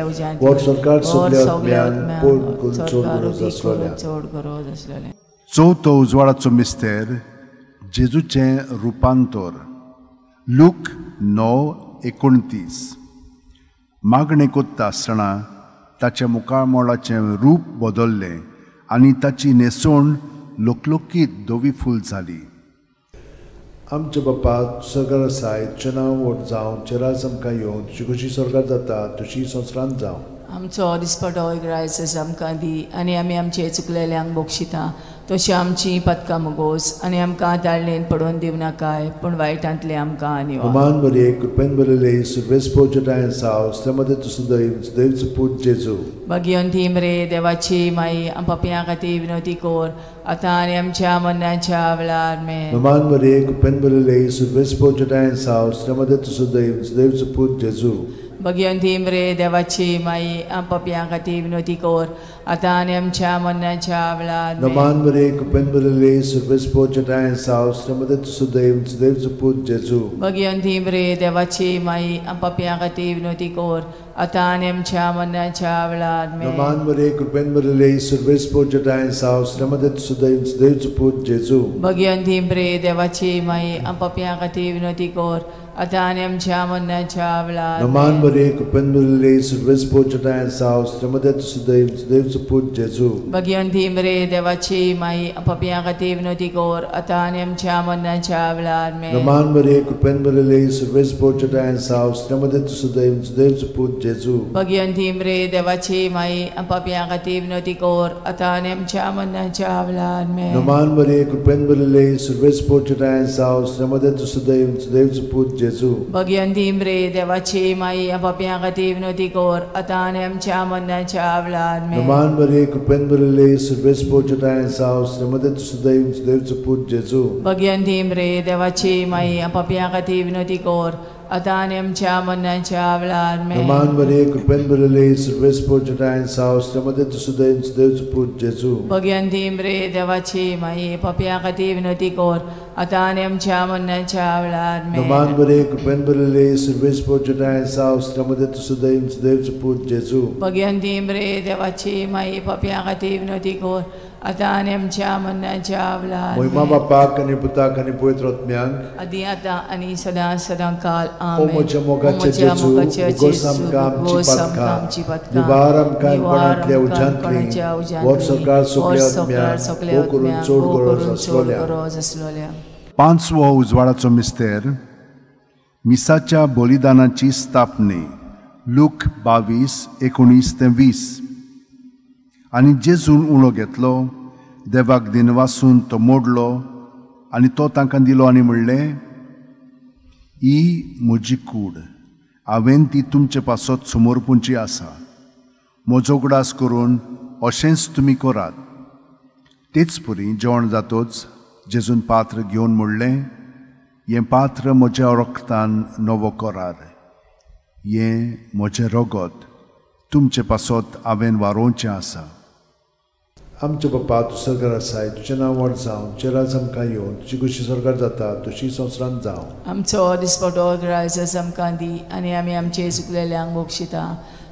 उज्यांतली वर सरकार सगल्या आत्म्यांक पोड करून चड गरज आसलेल्या. चवथो उजवाडाचो मिस्तेर, जेजूचें रुपांतर. लूक 9:29. मागणें कोत्ता आसतना ताच्या मुखामळाचें रूप बदल्लें आनी ताची न्हेसवण लकलकीत धवी फूल जाली. आमच्या बापा सरकार आसाय, तुजें नांव व्हड जावं, तुजें राज आमकां येवं, तुजी खोशी स्वर्गार जाता तशी संवसारांत जावं. आमचो दिसपटो ग्रायस आमकां दी आनी आमी आमचे चुकलेल्यांक बक्षिता तशी आमची पदकां मुगोस आनी आमकां ताळणेन पडोवन दिवं नाकाय पूण वायटांतले आमकां आनी अमान मरिये कृपेन भरिल्ले सुरवेस पोचटायन साव श्रीमती तुसुदैव सुदैवचो पूत जेजू. भगिवंती मरे देवाची माई आम पापयां खातीर विनवती कोर आतां आनी आमच्या मरणाच्या वेळार आमेन. अमान मरिये कृपेन भरिल्ले सुरवेस पोचटायन साव श्रीमती तुसुदैव सुदैवचो पूत जेजू. भगिवंती मरे देवाची माई आम पापयां खातीर विनवती कोर आतां आनी आमच्या मरणाच्या वेळार आमेन. नमान मरिये कृपेन भरिल्ले सुरवेस पोचटायन साव श्रीमती तुसुदैव सुदैवचो पूत जेजू. भगिवंती मरे देवाची माई आम पापयां खातीर विनवती कोर आतां आनी आमच्या मरणाच्या वेळार आमेन. नमान मरिये कृपेन भरिल्ले सुरवेस पोचटायन साव श्रीमती तुसुदैव सुदैवचो पूत जेजू. भगिवंती मरे देवाची माई आम पापयां खातीर विनवती कोर आतां आनी आमच्या मरणाच्या वेळार आमेन. नमान मरिये कृपेन भरिल्ले सुरवेस पोचटायन साव श्रीमती तुसुदैव सुदैवचो पूत जेजू. भगिवंती मरे देवाची माई आम पापयां खातीर विनवती कोर आतां आनी आमच्या मरणाच्या वेळार आमेन. नमान मरिये कृपेन भरिल्ले सुरवेस पोचटायन साव श्रीमती तुसुदैव सुदैवचो पूत जेजू. भगिवंती मरे देवाची माई आम पापयां खातीर विनवती कोर आतां आनी आमच्या मरणाच्या वेळार आमेन. नमान मरिये कृपेन भरिल्ले सुरवेस पोचटायन साव श्रीमती तुसुदैव सुदैवचो पूत जेजू. भगिवंती मरे देवाची माई आम पापयां खातीर विनवती कोर आतां आनी आमच्या मरणाच्या वेळार आमेन. नमान मरिये कृपेन भरिल्ले सुरवेस पोचटायन साव श्रीमती तुसुदैव सुदैवचो पूत जेजू. भगिवंती मरे देवाची माई आम पापयां खातीर विनवती कोर आतां आनी आमच्या मरणाच्या वेळार आमेन. नमान मरिये कृपेन भरिल्ले सुरवेस पोचटायन साव श्रीमती तुसुदैव सुदैवचो पूत जेजू. भगिवंती मरे देवाची माई पापयां खातीर विनवती कोर आतां आनी आमच्या मरणाच्या वेळार आमेन. नमान मरिये कृपेन भरिल्ले सुरवेस पोचटायन साव श्रीमती तुसुदैव सुदैवचो पूत जेजू. भगिवंती मरे देवाची माई पापयां खातीर विनवती कोर आतां आनी आमच्या मरणाच्या वेळार. महिमा बापाक आनी पुताक आनी पवित्र आत्म्याक आदी आतां आनी सदां सदां काल आमेन. ओ म्हज्या मोगाचे जेजू, उगोस आमकां आमची पातकां, निवार आमकां कोणांतल्या उज्यांतली, वर सरकार सगल्या आत्म्यांक हो करून चड गरज आसलोल्या. पांचवो उजवाडाचो मिस्तेर मिसाच्या बलिदानाची स्थापने. लूक 22:19-20. आनी जेजून उणो घेतलो, देवाक दिनवासून तो मोडलो आनी तो तांकां दिलो आनी म्हणलें, ही म्हजी कूड, हांवें ती तुमचे पासत समर्पूंची आसा. म्हजो उगडास करून अशेंच तुमी करात. तेच परी जेवण जातोच जेजून पात्र घेवन म्हणलें, हें पात्र म्हज्या रक्तान नवो करार, हें म्हजें रगत तुमचे पासत हांवें वारोवचें आसा. आमच्या बापा तूं सरकार आसाय, तुजें नांव व्हड जावं, तुजें राज आमकां येवं, तुजी खोशी सरकार जाता तशी संवसारांत जावं. आमचो दिसपटो ग्रायस आमकां दी आनी आमी आमचे चुकलेल्यांक बक्षिता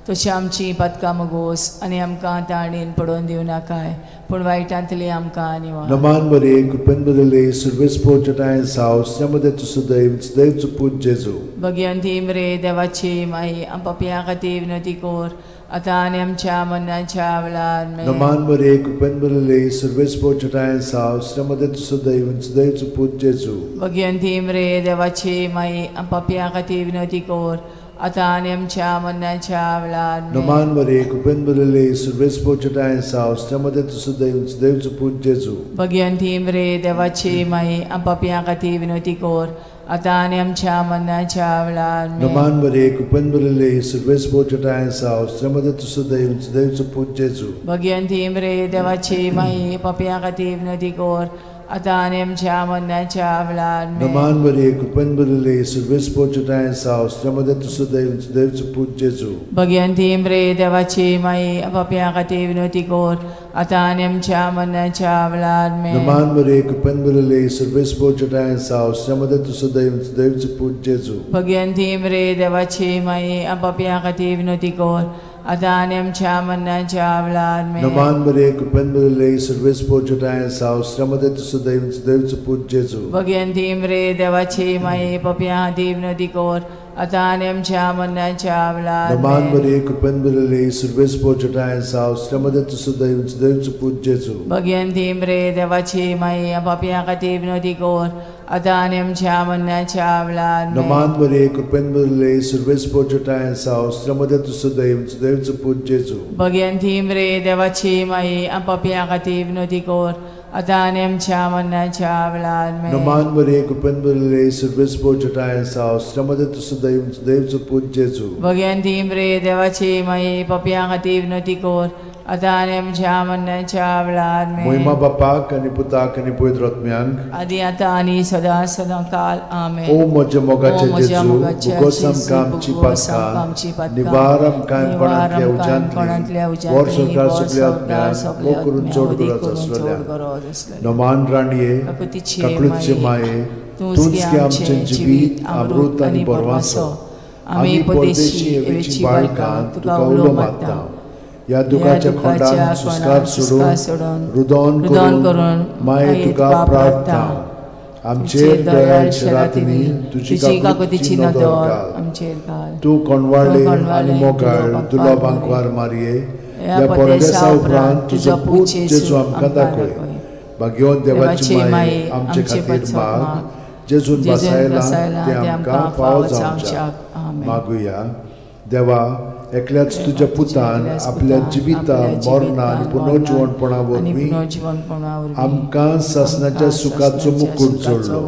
तशी आमची पातकां मुगोस आनी आमकां ताणेन पडोवन दिवं नाकाय पूण वायटांतली आमकां निवार. नमान मरिये कृपेन भरिल्ले सुरवेस पोचटायन साव श्रीमती तुसुदैव सुदैवचो पूत जेजू. भगिवंती मरे देवाची माई आम पापयां खातीर विनवती कोर आतां आनी आमच्या मरणाच्या वेळार आमेन. नमान मरिये कृपेन भरिल्ले सुरवेस पोचटायन साव श्रीमती तुसुदैव सुदैवचो पूत जेजू. भगिवंती मरे देवाची माई आम पापयां खातीर विनवती कोर आतां आनी आमच्या मरणाच्या वेळार आमेन. नमान मरिये कृपेन भरिल्ले सुरवेस पोचटायन साव श्रीमती तुसुदैव सुदैवचो पूत जेजू. भगिवंती मरे देवाची माई आम पापयां खातीर विनवती कोर आतां आनी आमच्या मरणाच्या वेळार आमेन. नमान मरिये कृपेन भरिल्ले सुरवेस पोचटायन साव श्रीमती तुसुदैव सुदैवचो पूत जेजू. भगिवंती मरे देवाची माई पापयां खातीर विनवती कोर आतां आनी आमच्या मरणाच्या वेळार आमेन. नमान मरिये कृपेन भरिल्ले सुरवेस पोचटायन साव श्रीमती तुसुदैव सुदैवचो पूत जेजू. भगिवंती मरे देवाची माई पापयां खातीर विनवती कोर आतां आनी आमच्या मरणाच्या वेळार आमेन. नमान मरिये कृपेन भरिल्ले सुरवेस पोचटायन साव श्रीमती तुसुदैव सुदैवचो पूत जेजू. भगिवंती मरे देवाची माई पापयां खातीर विनवती कोर आतां आनी आमच्या मरणाच्या वेळार आमेन. नमान मरिये कृपेन भरिल्ले सर्वेस्पर जटाय आसा श्रमदे तुजो दैव देवचो पूत जेजू. भगवंती मरे देवाची माये पापयां खातीर विनवती कर आतां आनी आमच्या मरणाच्या वेळार नमान आमेन. मरिये कृपेन भरिल्ले सर्वेस्पर जटाय आसा श्रमदे तुजो दैव देवचो पूत जेजू. भगवंती मरे देवाची माये पापयां खातीर विनवती कर आतां आनी आमच्या मरणाच्या वेळार आमेन. नमान मरिये कृपेन भरिल्ले सर्वेस्पर जटाय आसा श्रमदे तुजो दैव देवचो पूत जेजू. भगवंती मरे देवाची माये पापयां खातीर विनवती कर आतां आनी आमच्या मरणाच्या वेळार आमेन. नमान मरिये कृपेन भरिल्ले सर्वेस्पर जटाय आसा श्रमदे तुजो दैव देवचो पूत जेजू. भगवंती मरे देवाची माये पापयां खातीर विनवती कर आतां आनी आमच्या मरणाच्या वेळार आमेन. महिमा बापाक आनी पुताक आनी पवित्र आत्म्यांक आदी आतां आनी सदां सदां काल आमेन. ओ म्हज्या मोगाचे जेजू, भुगोस आमकां आमची पातकां, निवार आमकां कोणांतल्या उज्यांतली, वर संवसार सगल्या आत्म्यांक मोग करून चड गरज आसलेल्या. नमान राणये, काकळूतचे माये, तूंच गे आमचें जिवीत, अमृत आनी बरवासो. आमी परदेशी हेवेची बाळकां तुका उलो मारता. ह्या दुखाच्या खोंडान सुस्कार सोडून रुदन करून माये तुका प्रार्थना. आमचेर दयाळ रातींनी तुजी काकुतीची नदर घाल. तूं कोणवाळे आनी मोगाळ दुर्लभ आंकवार मारये, ह्या परदेसा उपरांत तुजो पूत जेजू आमकां दाखय. भाग्यवंत देवाची माये आमचे खातीर माग, जेजून बसायला तें आमकां फावो जावच्याक. मागुया. देवा, एकल्याच तुज्या पुतान आपल्या जिविता मरणा आनी पुनर्जिवणपणा वरवीं आमकां सासणाच्या सुखाचो मुकूट जोडलो.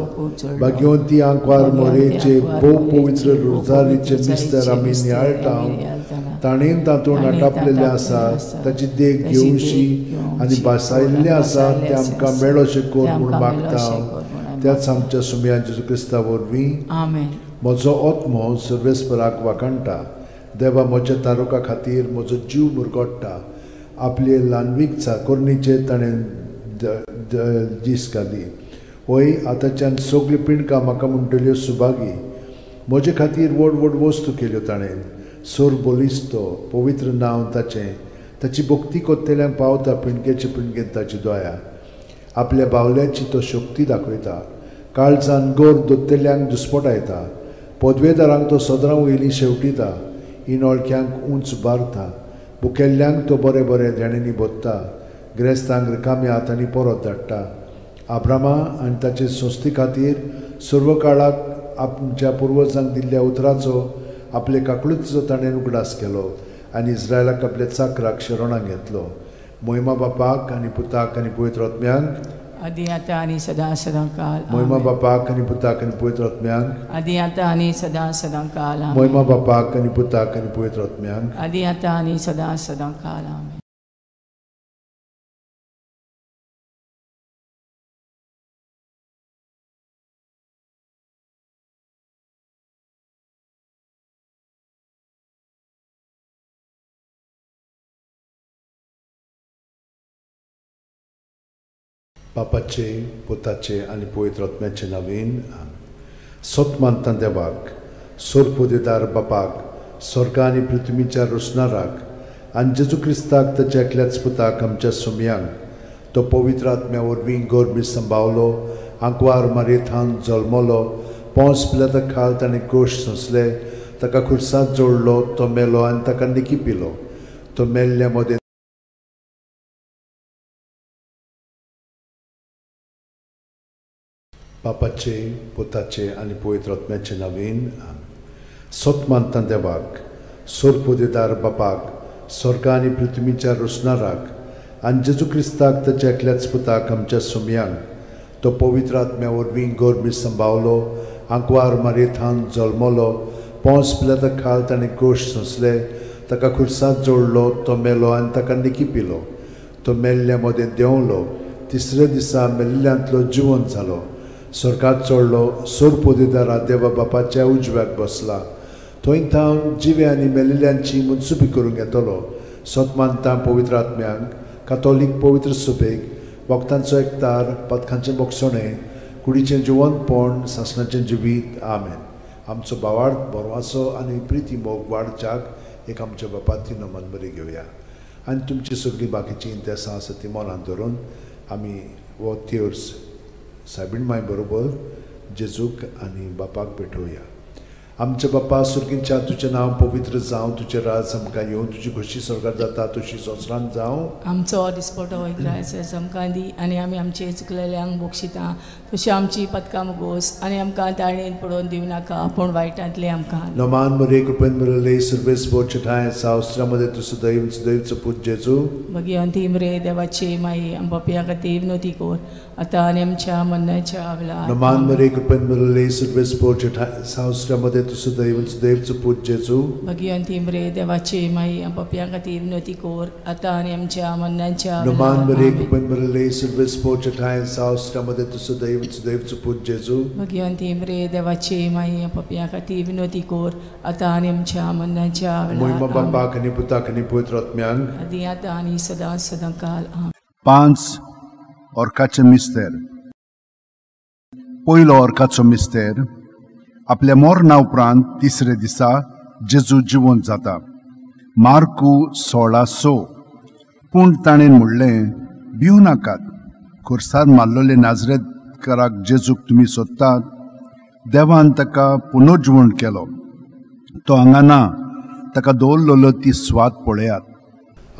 भाग्यवंती आंकवार मोरेचे भोव पवित्र रोजारीचे मिस्तर आमी नियाळटा, ताणें तातूंत आटापलेलें आसा ताची देख घेवशी आनी भासायिल्लें आसा तें आमकां मेळोशें कर म्हूण मागता. त्याच आमच्या सुमया जेजू क्रिस्ता वरवीं. म्हजो आत्मो सर्वेस्पराक वाखाणटा. देवा, म्हज्या तारुका खातीर म्हजो जीव मुरगोडटा. आपले ल्हानवीक चाकोरणीचे ताणें दीस घाली. वय आतांच्यान सगळीं पिंडकां म्हाका म्हणटल्यो सुभागी. म्हजे खातीर व्हड व्हड वस्तू केल्यो ताणें. सोर बलिस्तो पवित्र नांव ताचें. ताची भक्ती कोत्तेल्यांक पावता पिंडकेचे पिंडकेन ताची दया. आपल्या बावल्याची तो शक्ती दाखयता. काळजान गोर दोत्तेल्यांक दुस्पटायता. पदवेदारांक तो सदरां वयलीं शेवटिता. इनोळख्यांक उंच बारता. बुकेल्ल्यांक तो बरें बरें देण्यांनी भोत्ता. ग्रेस्तांक रिकाम्या हातांनी परत धाडटा. आब्रामा आनी ताचे संस्थे खातीर सर्व काळाक आमच्या पुर्वजांक दिल्ल्या उतराचो आपले काकळुतीचो ताणें उगडास केलो आनी इस्रायलाक आपल्या चाकराक शरणाक घेतलो. मोहिमा बापाक आनी पुताक आनी पवित्र आत्म्यांक आदी आतां आनी सदां सदां काल. मोहिमा बापाक आनी पुताक आनी पवित्र आत्म्यांक आदी आतां आनी सदां सदां काल. मोहिमा बापाक आनी पुताक आनी पवित्र आत्म्यांक आदी आतां आनी सदां सदां काल. आमेन. बापाचे, पुताचे आनी पवित्र आत्म्याचे नांवान. सत मानता देवाक, सोरपोदेदार बापाक, स्वर्ग आनी पृथ्वीच्या रोसणाराक आनी जेजू क्रिस्ताक ताच्या एकल्याच पुताक आमच्या सुमयांक, तो पवित्र आत्म्या वरवीं गोरमी संभावलो, आंकवार मारयेथान जल्मलो, पोंस पिलाता खाल ताणें कोश सोंसले, ताका खुर्सांत जोडलो, तो मेलो आनी ताका निकी पिलो. तो मेल्ल्या मदें बापाचे, पुताचे आनी पवित्र आत्म्याचे नांवान. सत मानता देवाक, सोरपोदेदार बापाक, स्वर्ग आनी पृथ्वीच्या रोसणाराक आनी जेजू क्रिस्ताक ताच्या एकल्याच पुताक आमच्या सुमयांक, तो पवित्र आत्म्या वरवीं गोरमी संभावलो, आंकवार मारयेथान जल्मलो, पोंस पिलाता खाल ताणें कोश सोंसले, ताका खुर्सांत जोडलो, तो मेलो आनी ताका निकी पिलो. तो मेल्ल्या मदें देंवलो, तिसऱ्या दिसा मेल्ल्यांतलो जिवंत जालो, स्वर्गात चडलो, सोरपोदेदारा देवा बापाच्या उजव्याक बसला. थंय थावन जिवे आनी मेल्ल्यांची मनसुबी करूंक येतलो. सत मानता पवित्र आत्म्यांक, कातोलीक पवित्र सुबेक, वखदांचो एकतार, पथकांचें बोगसणें, कुडीचें जिवंतपण, सासणाचें जिवीत. आमेन. आमचो भावार्थ, बरवासो आनी प्रिती मोग वाडच्याक एक आमच्या बापाती नमन बरी घेवया आनी तुमची सगळीं बाकीचीं इंतेसां आसा ती मनान धरून आमी हो तेर्स सायबीण माय बरोबर जेजूक आनी बापाक भेटोवया. आमच्या बापा सुर्गींच्या तुजें नांव पवित्र जावं, तुजें राज आमकां येवं, तुजी खोशी स्वर्गार जाता तशी संवसारांत जावं. आमचो दिसपटो इग्रायस आमकां दी आनी आमी आमचे चुकलेल्यांक बक्षिता तशी आमची पदकां मुगोस आनी आमकां ताळेन पडोवन दिवं नाका पूण वायटांतले आमकां. नमान मरे कृपेन मेळिल्ले सर्वेस्पोचे ठांय सावस्त्रामध्ये तूं सदैव सदैवचो पूत जेजू. भगिवंती मरे देवाची माई आमच्या खातीर विनवती कर आतां आनी आमच्या मरणाच्या वेळार. नमान मरे कृपेन मेळिल्ले सर्वेस्पोचे ठांय सावस्त्रामध्ये तूं सदैव सदैवचो पूत जेजू. भगिवंती मरे देवाची माई आमच्या खातीर विनवती कर आतां आनी आमच्या मरणाच्या वेळार. नमान मरे कृपेन मेळिल्ले सर्वेस्पोचे ठांय सावस्त्रामध्ये तूं सदैव सदैवचो पूत जेजू. भगिवंती मरे देवाची माई आमच्या खातीर विनवती कर आतां आनी आमच्या मरणाच्या वेळार. महिमा बापाक आनी पुताक आनी पवित्र आत्म्याक आदी आतां आनी सदां सदां काल. 5 ऑर्काचे मिस्तेर. पयलो ऑर्काचो मिस्तेर आपल्या मरणा उपरांत तिसरे दिसा जेजू जिवंत जाता. मार्कू 16:6. पूण ताणें म्हणलें, भिवू नाकात, खुर्सार मारलेले नाजरेतकाराक जेजूक तुमी सोदतात. देवान ताका पुनर्जिवण केलो, तो हांगा ना, ताका दवरलेलो ती स्वाद पळयात.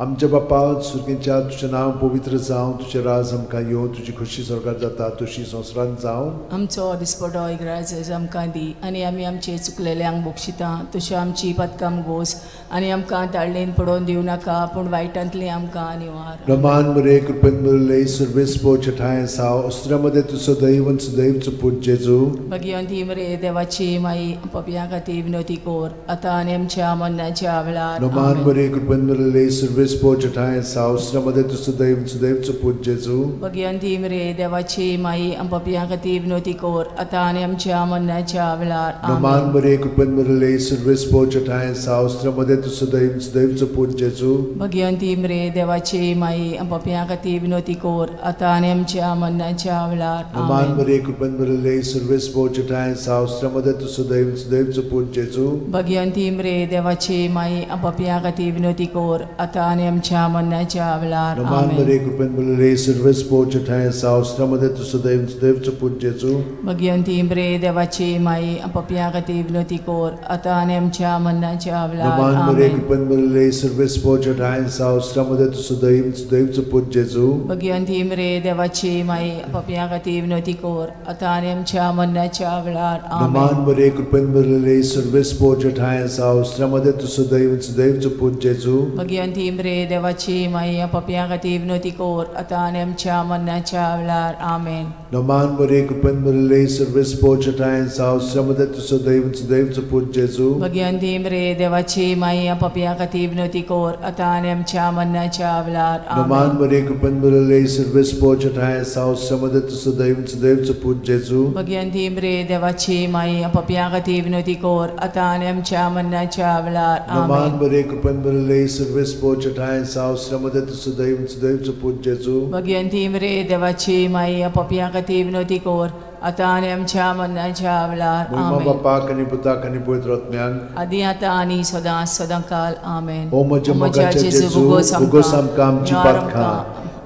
आमच्या बापा सुर्गींच्या तुजें नांव पवित्र जावं, तुजें राज आमकां येवं, तुजी खोशी स्वर्गार जाता तशी संवसारांत जावं. आमचो दिसपटो इग्रायस आमकां दी आनी आमी आमचे चुकलेल्यांक बक्षिता तशी आमची पदकां गोस आनी आमकां ताळेन पडोवन दिवं नाका पूण वायटांतली आमकां निवार. रमान मरे कृपेन मेळिल्ले सर्वेस्पोचे ठांय साव अस्त्र्यामध्ये तूं सदैव सदैवचो पूत जेजू. भगिवंती मरे देवाची माई पापयां खातीर विनवती कर आतां आनी आमच्या मरणाच्या वेळार. रमान मरे कृपेन मेळिल्ले सर्वेस्पोचे ठांय सावस्त्रामध्ये तूं सदैव सदैवचो पूत जेजू. भगिवंती मरे देवाची माई पापयां खातीर विनवती कर आतां आनी आमच्या मरणाच्या वेळार. रमान मरे कृपेन मेळिल्ले सर्वेस्पोचे ठांय सावस्त्रामध्ये तूं सदैव सदैवचो पूत जेजू. भगिवंती मरे देवाची माई पापयां खातीर विनवती कर आतां आनी आमच्या मरणाच्या वेळार. रमान मरे कृपेन मेळिल्ले सर्वेस्पोचे ठांय सावस्त्रामध्ये तूं सदैव सदैवचो पूत जेजू. भगिवंती मरे देवाची माई पापयां खातीर विनवती कर आतां आनी आमच्या मरणाच्या वेळार. रमान मरे कृपेन मेळिल्ले सर्वेस्पोचे ठांय सावस्त्रामध्ये तूं सदैव सदैवचो पूत जेजू. भगिवंती मरे देवाची माई पापयां खातीर विनवती कर आतां आनी आमच्या मरणाच्या वेळार. रमान मरे कृपेन मेळिल्ले सर्वेस्पोचे ठांय सावस्त्रामध्ये तूं सदैव सदैवचो पूत जेजू. भगिवंती मरे देवाची माई पापयां खातीर विनवती कर आतां आनी आमच्या मरणाच्या वेळार. रमान मरे कृपेन मेळिल्ले सर्वेस्पोचे ठांय सावस्त्रामध्ये तूं सदैव सदैवचो पूत जेजू. भगिवंती मरे देवाची माई पापयां खातीर विनवती कर आतां आनी आमच्या मरणाच्या वेळार. आमेन. नमान मरे कृपेन मेळिल्ले सर्वेस्पोचे ठांय सावस्त्रामध्ये तूं सदैव सदैवचो पूत जेजू. भगिवंती मरे देवाची माई पापयां खातीर विनवती कर आतां आनी आमच्या मरणाच्या वेळार. नमान मरे कृपेन मेळिल्ले सर्वेस्पोचे ठांय सावस्त्रामध्ये तूं सदैव सदैवचो पूत जेजू. भगिवंती मरे देवाची माई पापयां खातीर विनवती कर आतां आनी आमच्या मरणाच्या वेळार. नमान मरे कृपेन मेळिल्ले सर्वेस्पोचे ठांय सावस्त्रामध्ये तूं सदैव सदैवचो पूत जेजू. भगिवंती मरे देवाची माई पापयां खातीर विनवती कर आतां आनी आमच्या मरणाच्या वेळार. महिमा बापाक आनी पुताक आनी पवित्र आत्म्याक आदी आतां आनी सदां सदां काल. आमेन. ओ म्हज्या मोगाच्या जेजू, उगोस आमकां आमची पातकां,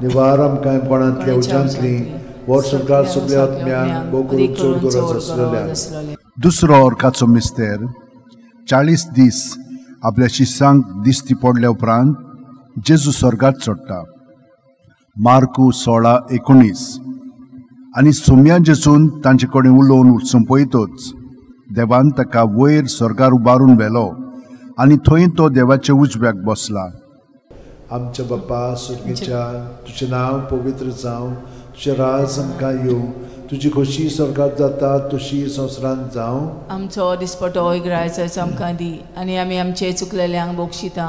निवार आमकां कोणांतल्या उज्यांतली, वर्सभर सगळ्या आत्म्यांक भोव करून चड गरज आसलेल्या. दुसरो ऑर्काचो मिस्तेर 40 दीस आपल्या शिष्यांक दिश्टी पडल्या उपरांत जेजू स्वर्गात चडटा. मार्कू 16:19. आनी सोम्या जेजून तांचे कडेन उलोवन सोंपयतच देवान ताका वयर स्वर्गार उबारून व्हेलो आनी थंय तो देवाच्या उजव्याक बसला. आमच्या बापा सुर्गीच्या तुजें नांव पवित्र जावं, तुजें राज आमकां येवं, तुजी खोशी स्वर्गार जाता तशी संवसारांत जावं. आमचो दिसपटो इग्रायस आमकां दी आनी आमी आमचे चुकलेल्यांक बक्षिता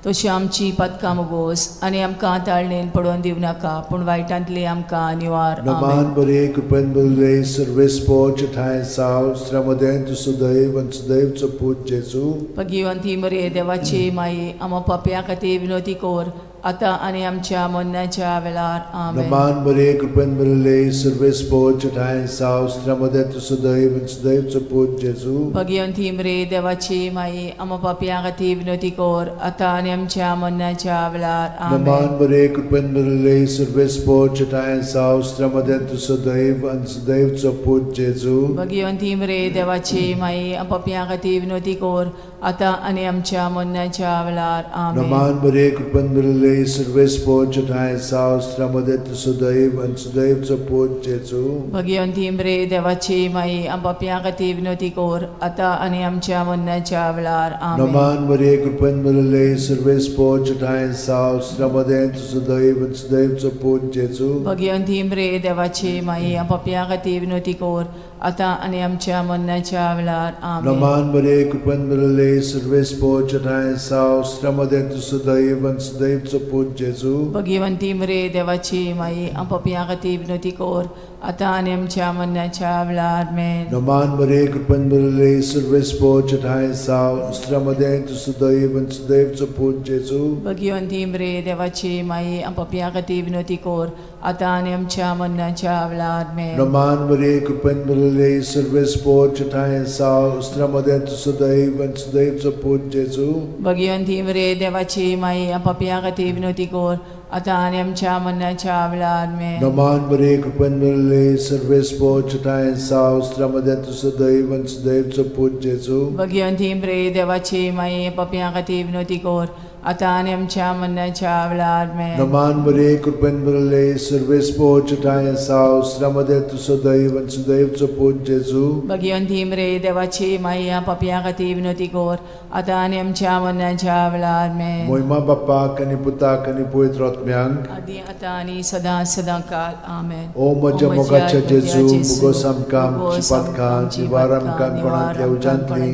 तशी आमची पदकां मुगोस आनी आमकां ताळणेन पडोवन दिवं नाका पूण वायटांतली आमकां निवार. नमान बरे कृपेन बरे सर्वेस्पोचे ठांय साव श्रमदेन तूं सदैव सदैवचो पूत जेजू. भगिवंती मरे देवाची माई आमा पापयां खातीर विनवती कर आतां आनी आमच्या मरणाच्या वेळार. आमेन. नमान मरिये, कृपेन भरिल्ले, सर्वेस्पोर चेठाय साव, स्त्रियां मदें तूं सदैव आनी सदैवचो पूत जेजू. भगिवंती मरिये, देवाची माई, आमकां पापयां खातीर विनवती कर, आतां आनी आमच्या मरणाच्या वेळार. आमेन. नमान मरिये, कृपेन भरिल्ले, सर्वेस्पोर चेठाय साव, स्त्रियां मदें तूं सदैव आनी सदैवचो पूत जेजू. भगिवंती मरिये, देवाची माई, आमकां पापयां खातीर विनवती कर, आतां आनी आमच्या मरणाच्या वेळार. आमेन. नमान मरिये, कृपेन भरिल्ले, सर्वेस्पोर चेठाय साव, स्त्रियां मदें तूं सदैव आनी सदैवचो पूत जेजू. भगिवंती मरिये, देवाची माई, आमकां पापयां खातीर विनवती कर, आतां आनी आमच्या मरणाच्या वेळार. आमेन. नमान मरिये, कृपेन भरिल्ले, सर्वेस्पोर चेठाय साव, स्त्रियां मदें तूं सदैव आनी सदैवचो पूत जेजू. भगिवंती मरिये, देवाची माई, आमकां पापयां खातीर विनवती कर, आतां आनी आमच्या मरणाच्या वेळार. आमेन. नमान मरिये, कृपेन भरिल्ले, सर्वेस्पोर चेठाय साव, स्त्रियां मदें तूं सदैव आनी सदैवचो पूत जेजू. भगिवंती मरिये, देवाची माई, आमकां पापयां खातीर विनवती कर, आतां आनी आमच्या मरणाच्या वेळार. आमेन. नमान मरिये, कृपेन भरिल्ले, सर्वेस्पोर चेठाय साव, स्त्रियां मदें तूं सदैव आनी सदैवचो पूत जेजू. भगिवंती मरिये, देवाची माई, आमकां पापयां खातीर विनवती कर, आतां आनी आमच्या मरणाच्या वेळार. आमेन. नमान मरिये, कृपेन भरिल्ले, सर्वेस्पोर चेठाय साव, स्त्रियां मदें तूं सदैव आनी सदैवचो पूत जेजू. भगिवंती मरिये, देवाची माई, आमकां पापयां खातीर विनवती कर, आतां आनी आमच्या मरणाच्या वेळार. आमेन. नमान मरिये, कृपेन भरिल्ले, सर्वेस्पोर चेठाय साव, स्त्रियां मदें तूं सदैव आनी सदैवचो पूत जेजू. भगिवंती मरिये, देवाची माई, पापयां खातीर विनवती कर, आतां आनी आमच्या मरणाच्या वेळार. आमेन. नमान मरिये, कृपेन भरिल्ले, सर्वेस्पोर चेठाय साव, स्त्रियां मदें तूं सदैव आनी सदैवचो पूत जेजू. भगिवंती मरिये, देवाची माई, पापयां खातीर विनवती कर, आतां आनी आमच्या मरणाच्या वेळार. आमेन. मोहिमा बापाक आनी पुताक आनी पवित्र आत्म्यांक, आदी आतां आनी सदां सदां काल. आमेन. ओ म्हज्या मोगाच्या जेजू, मुगोस आमकां आमची पातकां, निवार आमकां कोणांतल्या उज्यांतली,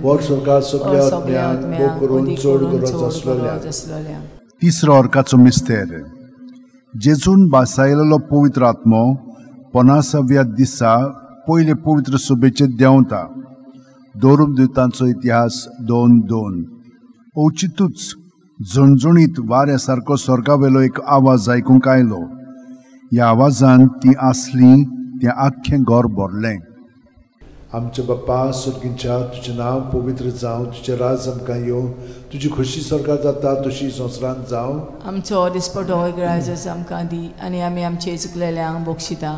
वर सरकार सगल्या आत्म्यांक मोग करून चड गरज आसलोल्या. तिसरो अर्काचो मिस्तेर. जेजून बासायलेलो पवित्र आत्मो 50व्या दिसा पयले पवित्र सभेचेर देंवता. दोरुमदुतांचो इतिहास 2:2. अवचितूच झणझणीत वाऱ्या सारको स्वर्गावेलो एक आवाज आयकूंक आयलो. ह्या आवाजान ती आसली तें आख्खें घर भरलें. आमच्या बाप्पा स्वर्गींच्या, तुजें नांव पवित्र जावं, तुजें राज आमकां येवं, तुजी खोशी स्वर्गार जाता तशी संवसारांत जावं. आमचो दिसपटो ग्राजस आमकां दी आनी आमी आमचे चुकलेल्यांक बक्षिता,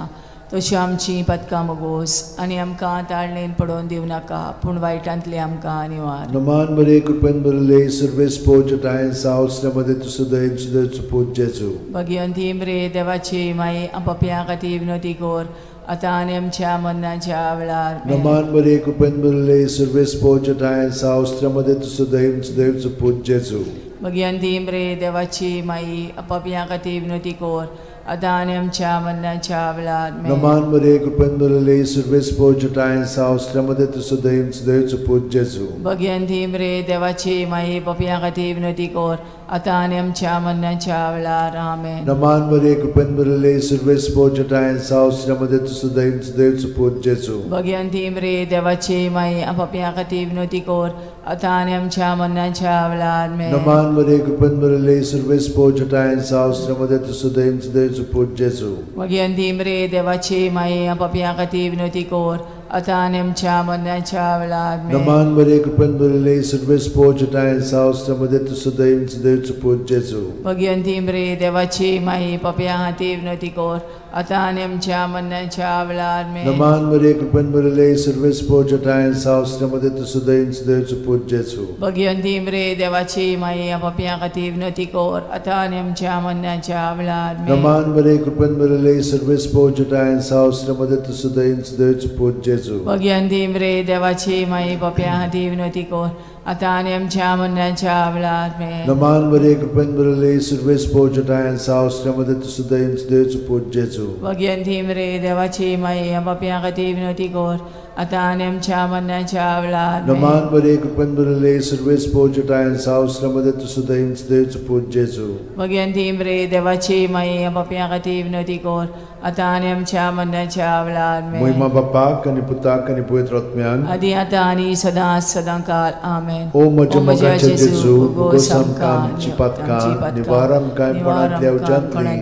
तशी आमची पदकां मोगोस आनी आमकां ताळणेन पडोवन दिवं नाका, पूण वायटांतली आमकां निवार. नमान मरिये, कृपेन भरिल्ले, सर्वेस्पोर चेठाय साव, स्त्रियां मदें तूं सदैव सदैवचो पूत जेजू. भगिवंती मरिये, देवाची माई, आमकां पापयां खातीर विनवती कर, आतां आनी आमच्या मरणाच्या वेळार. नमान मरिये, कृपेन भरिल्ले, सर्वेस्पोर चेठाय साव, स्त्रियां मदें तूं सदैव सदैवचो पूत जेजू. भगिवंती मरिये, देवाची माई, पापयां खातीर विनवती कर, आतां आनी आमच्या मरणाच्या वेळार. नमान मरिये, कृपेन भरिल्ले, सर्वेस्पोर चेठाय साव, स्त्रियां मदें तूं सदैव सदैवचो पूत जेजू. भगिवंती मरिये, देवाची माई, पापयां खातीर विनवती कर, आतां आनी आमच्या मरणाच्या वेळार. आमेन. नमान मरिये, कृपेन भरिल्ले, सर्वेस्पोर चेठाय साव, स्त्रियां मदें तूं सदैव सदैवचो पूत जेजू. भगिवंती मरिये, देवाची माई, पापयां खातीर विनवती कर, आतां आनी आमच्या मरणाच्या वेळार. आमेन. नमान मरिये, कृपेन भरिल्ले, सर्वेस्पोर चेठाय साव, स्त्रियां मदें तूं सदैव सदैवचो पूत जेजू. भगिवंती मरिये, देवाची माई, पापयां खातीर विनवती कर, आतां आनी आमच्या मरणाच्या वेळार. नमान मरिये, कृपेन भरिल्ले, सर्वेस्पोर चेठाय साव, स्त्रियां मदें तूं सदैव सदैवचो पूत जेजू. भगिवंती मरिये, देवाची माई, पापयां खातीर विनवती कर, आतां आनी आमच्या मरणाच्या वेळार. नमान मरिये, कृपेन भरिल्ले, सर्वेस्पोर चेठाय साव, स्त्रियां मदें तूं सदैव सदैवचो पूत जेजू. भगिवंती मरिये, देवाची माई, पापयां खातीर विनवती कर, आतां आनी आमच्या मरणाच्या वेळार. नमान मरिये, कृपेन भरिल्ले, सर्वेस्पोर चेठाय साव, स्त्रियां मदें तूं सदैव सदैवचो पूत जेजू. भगिवंती मरिये, देवाची माई, पापयां खातीर विनवती कर, आतां आनी आमच्या मरणाच्या वेळार. नमान मरिये, कृपेन भरिल्ले, सर्वेस्पोर चेठाय साव, स्त्रियां मदें तूं सदैव सदैवचो पूत जेजू. भगिवंती मरिये, देवाची माई, पापयां खातीर विनवती कर, आतां आनी आमच्या मरणाच्या वेळार. नमान मरिये, कृपेन भरिल्ले, सर्वेस्पोर चेठाय साव, स्त्रियां मदें तूं सदैव सदैवचो पूत जेजू. भगिवंती मरिये, देवाची माई, पापयां खातीर विनवती कर, आतां आनी आमच्या मरणाच्या वेळार. मोहिमा बापाक आनी पुताक आनी पवित्र आत्म्याक, आदी आतां आनी सदां सदां काल. आमेन. आमेन. ओ म्हज्या मोगाचे जेजू, उगोस आमकां आमची पातकां, निवार आमकां कोणांतल्या उज्यांतली,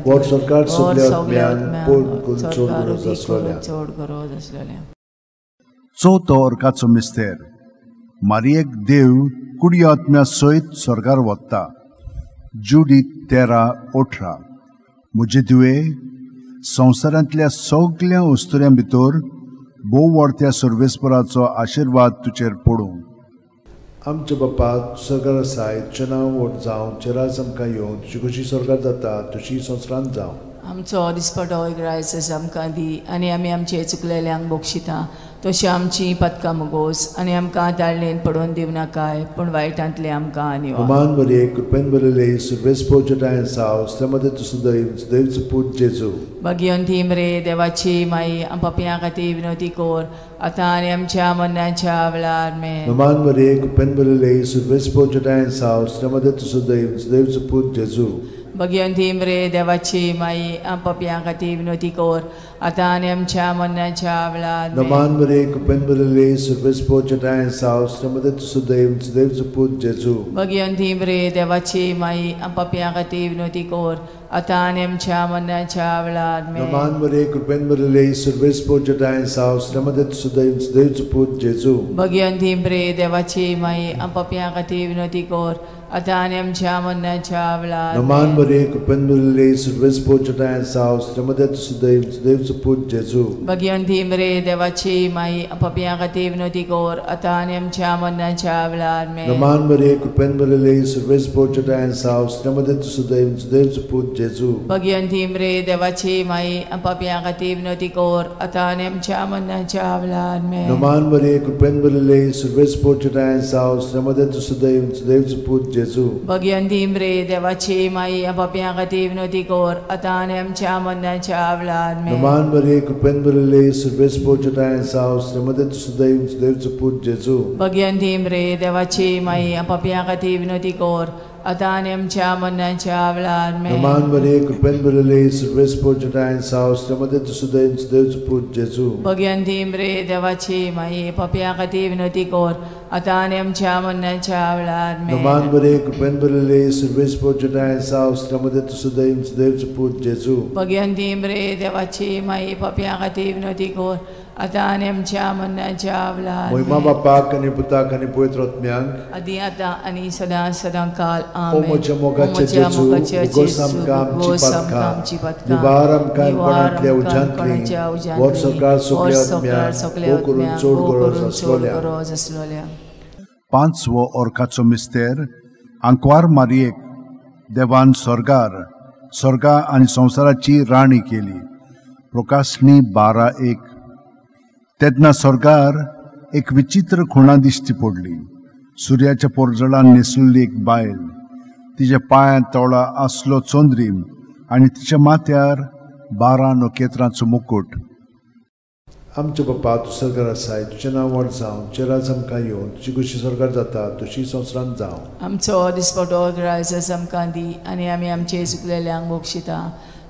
व्हड सरकार सगल्या आत्म्यांक पोड करून चड गरज आसलोल्या. चड गरज आसलोल्या. चवथो अर्काचो मिस्तेर. मारियेक देव कुडी आत्म्या सयत स्वर्गार वता. जुडीत 13:18. म्हजे दिवे, संवसारांतल्या सगल्या वस्तुऱ्यां भितर भोव वाडत्या सर्वेस्पराचो आशिर्वाद तुजेर पडूं. आमच्या बापा सरकार आसाय, तुजें नांव व्हड जावं, तुजें राज आमकां येवं, तुजी खोशी सरकार जाता तशी संवसारांत जावं. आमचो दिसपटो ग्रायस आमकां दी आनी आमी आमचे चुकलेल्यांक बक्षिता तशी आमची पातकां मुगोस आनी आमकां ताळणेन पडोवन दिवं नाकाय, पूण वायटांतले आमकां आनी मान मरिये, कृपेन भरिल्ले, सर्वेस्पर जटायेन साव, श्रीमती तुजो दैव, दैवचो पूत जेजू. भाग्यवंती मरे देवाची माई, आम पापयां खातीर विनवती कर आतां आनी आमच्या मरणाच्या वेळार. आमेन. मान मरिये, कृपेन भरिल्ले, सर्वेस्पर जटायेन साव, श्रीमती तुजो दैव, दैवचो पूत जेजू. भाग्यवंती मरे देवाची माई, आम पापयां खातीर विनवती कर आतां आनी आमच्या मरणाच्या वेळार. मान मरिये, कृपेन भरिल्ले, सर्वेस्पर जटायेन साव, श्रीमती तुजो दैव, दैवचो पूत जेजू. भाग्यवंती मरे देवाची माई, आम पापयां खातीर विनवती कर आतां आनी आमच्या मरणाच्या वेळार. मान मरिये, कृपेन भरिल्ले, सर्वेस्पर जटायेन साव, श्रीमती तुजो दैव, दैवचो पूत जेजू. भाग्यवंती मरे देवाची माई, आम पापयां खातीर विनवती कर आतां आनी आमच्या मरणाच्या वेळार. मान मरिये, कृपेन भरिल्ले, सर्वेस्पर जटायेन साव, श्रीमती तुजो दैव, दैवचो पूत जेजू. भाग्यवंती मरे देवाची माई, आम पापयां खातीर विनवती कर आतां आनी आमच्या मरणाच्या वेळार. मान मरिये, कृपेन भरिल्ले, सर्वेस्पर जटायेन साव, श्रीमती तुजो दैव, दैवचो पूत जेजू. भाग्यवंती मरे देवाची माई, आम पापयां खातीर विनवती कर आतां आनी आमच्या मरणाच्या वेळार. मान मरिये, कृपेन भरिल्ले, सर्वेस्पर जटायेन साव, श्रीमती तुजो दैव, दैवचो पूत जेजू. भाग्यवंती मरे देवाची माई, आम पापयां खातीर विनवती कर आतां आनी आमच्या मरणाच्या वेळार. मान मरिये, कृपेन भरिल्ले, सर्वेस्पर जटायेन साव, श्रीमती तुजो दैव, दैवचो पूत जेजू. भाग्यवंती मरे देवाची माई, आम पापयां खातीर विनवती कर आतां आनी आमच्या मरणाच्या वेळार. मान मरिये, कृपेन भरिल्ले, सर्वेस्पर जटायेन साव, श्रीमती तुजो दैव, दैवचो पूत जेजू. भाग्यवंती मरे देवाची माई, पापयां खातीर विनवती कर आतां आनी आमच्या मरणाच्या वेळार. मान मरिये, कृपेन भरिल्ले, सर्वेस्पर जटायेन साव, श्रीमती तुजो दैव, दैवचो पूत जेजू. भाग्यवंती मरे देवाची माई, पापयां खातीर विनवती कर आतां आनी आमच्या मरणाच्या वेळार. महिमा बापाक आनी पुताक आनी पवित्र आत्म्याक, आदी आतां आनी सदां सदां काल. ओ म्हज्या मोगाचे जेजू, उगोस आमकां आमची पातकां, निवार आमकां कोणांतल्या उज्यांतली, व्हड सरकार सगल्या आत्म्यांक भोव करून चड गरज आसलोल्या. पांचवो अर्काचो मिस्तेर. आंकवार मारियेक देवान स्वर्गार, स्वर्गा आनी संवसाराची राणी केली. प्रकाशणी 12:1. तेन्ना स्वर्गार एक विचित्र खुणा दिश्टी पडली. सुर्याच्या पोरजळान न्हेसुल्ली एक बायल, तिच्या पांयांत तोळा आसलो चंद्रीम आनी तिच्या माथ्यार 12 नखेत्रांचो मुकुट. आमच्या बापा, तूं सरकार आसाय, तुजें नांव व्हड जावं, तुजें राज आमकां येवं, तुजी खोशी सरकार जाता तशी संवसारांत जावं. आमचो दिसपटो ग्रायस आमकां दी आनी आमी आमचे चुकलेल्यांक बक्षिता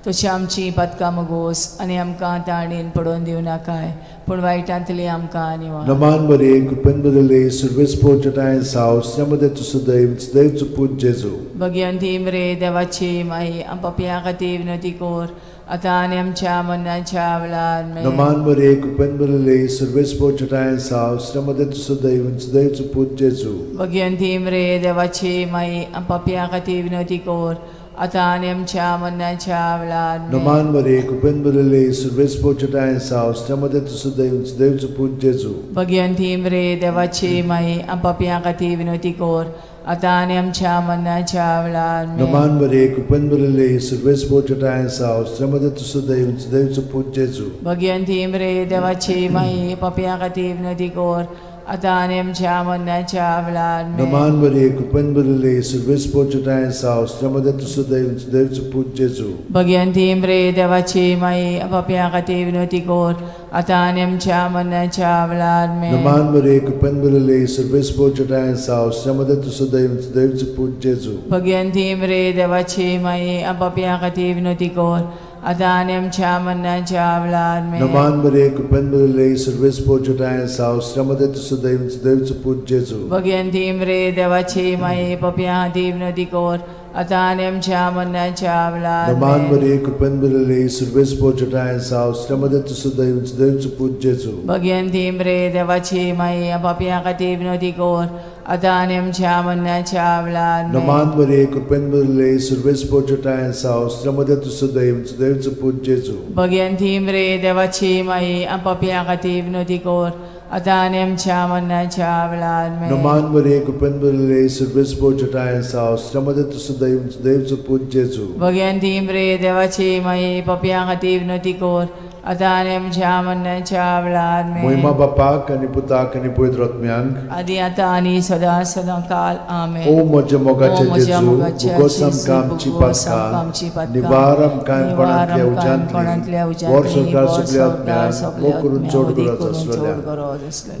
तशी आमची पातकां मुगोस आनी आमकां ताणेन पडोवन दिवं नाकाय, पूण वायटांतली आमकां आनी नमान मरिये, कृपेन भरिल्ले, सर्वेस्पर जटायेन साव, श्रीमती तुजो दैव, दैवचो पूत जेजू. भाग्यवंती मरे देवाची माई, आम पापयां खातीर विनवती कर आतां आनी आमच्या मरणाच्या वेळार. नमान मरिये, कृपेन भरिल्ले, सर्वेस्पर जटायेन साव, श्रीमती तुजो दैव, दैवचो पूत जेजू. भाग्यवंती मरे देवाची माई, आम पापयां खातीर विनवती कर आतां आनी आमच्या मरणाच्या वेळार. नमान मरिये, कृपेन भरिल्ले, सर्वेस्पर जटायेन साव, श्रीमती तुजो दैव, दैवचो पूत जेजू. भाग्यवंती मरे देवाची माई, आम पापयां खातीर विनवती कर आतां आनी आमच्या मरणाच्या वेळार. नमान मरिये, कृपेन भरिल्ले, सर्वेस्पर जटायेन साव, श्रीमती तुजो दैव, दैवचो पूत जेजू. भाग्यवंती मरे देवाची माई, पापयां खातीर विनवती कर आतां आनी आमच्या मरणाच्या वेळार. नमान मरिये, कृपेन भरिल्ले, सर्वेस्पर जटायेन साव, श्रीमती तुजो दैव, दैवचो पूत जेजू. भाग्यवंती मरे देवाची माई, पापयां खातीर विनवती कर आतां आनी आमच्या मरणाच्या वेळार. नमान मरिये, कृपेन भरिल्ले, सर्वेस्पर जटायेन साव, श्रीमती तुजो दैव, दैवचो पूत जेजू. भाग्यवंती मरे देवाची माई, पापयां खातीर विनवती कर आतां आनी आमच्या मरणाच्या वेळार आमेन. नमान मरिये कृपेन भरिल्ले सर्वेस्पर जटाय आसा, श्रमदे तुजो दैव देवचो पूत जेजू. भगवंती मरे देवाची माये पापयां खातीर विनवती कर आतां आनी आमच्या मरणाच्या वेळार नमान आमेन. मरिये कृपेन भरिल्ले सर्वेस्पर जटाय आसा, श्रमदे तुजो दैव देवचो पूत जेजू. भगवंती मरे देवाची माये पापयां खातीर विनवती कर आतां आनी आमच्या मरणाच्या वेळार आमेन. नमान मरिये कृपेन भरिल्ले सर्वेस्पर जटाय आसा, श्रमदे तुजो दैव देवचो पूत जेजू. भगवंती मरे देवाची माये पापयां खातीर विनवती कर आतां आनी आमच्या मरणाच्या वेळार आमेन. नमान मरिये कृपेन भरिल्ले सर्वेस्पर जटाय आसा, श्रमदे तुजो दैव देवचो पूत जेजू. भगवंती मरे देवाची माये पापयां खातीर विनवती कर आतां आनी आमच्या मरणाच्या वेळार आमेन. महिमा बापाक आनी पुताक आनी पवित्र आत्म्याक, आदी आतां आनी सदां सदां काल आमेन. ओ म्हज्या मोगाचे जेजू, भुगोस आमकां आमची पातकां, निवार आमकां कोणांतल्या उज्यांतली, वर सरकार सगल्या आत्म्याक मोग करून चड गरज आसलेल्या.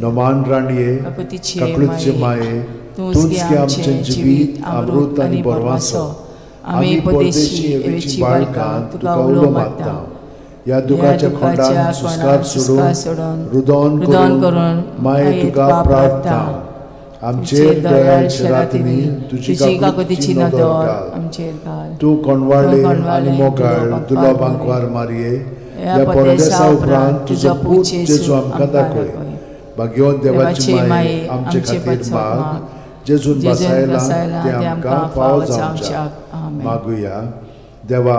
नमान राणये, काकळूतचे माये, तूंच की आमचें जिवीत अमृत आनी बरवासो, आमी परदेशी एवेची बाळकां तुका उलो मारता. ह्या दुखाच्या खोंडान सुस्कार सोडून रुदन करून माये तुका प्रार्थना. आमचेर दयाळ रातींनी तुजी काकुतीची नदर घाल. तूं कोणवाळे आनी मोगाळ दुर्लभ आंकवार मारये, ह्या परदेसा उपरांत तुजो पूत जेजू आमकां दाखय. भाग्यवंत देवाची माये आमचे खातीर माग, जेजून बसायला तें आमकां फावो जावच्याक. मागुया. देवा,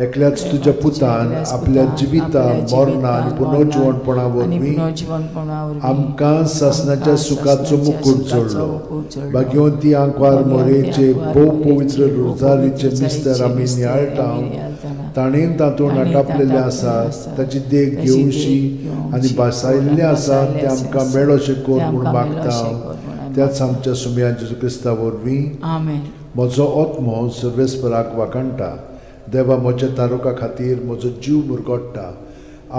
एकल्याच तुज्या पुतान आपल्या जिविता मरणा आनी पुनर्जिवणपणा वरवीं आमकां सासणाच्या सुखाचो मुकूट जोडलो. भाग्यवंती आंकवार मोरेचे भोव पवित्र रोजारीचे मिस्तर आमी नियाळटा, ताणें तातूंत आटापलेलें आसा ताची देख घेवशी आनी भासायिल्लें आसा तें आमकां मेळोशें कर म्हूण मागता. त्याच आमच्या सुमया जेजू क्रिस्ता वरवीं. म्हजो आत्मो सर्वेस्पराक वाखाणटा. देवा, म्हज्या तारुका खातीर म्हजो जीव मुरगोडटा.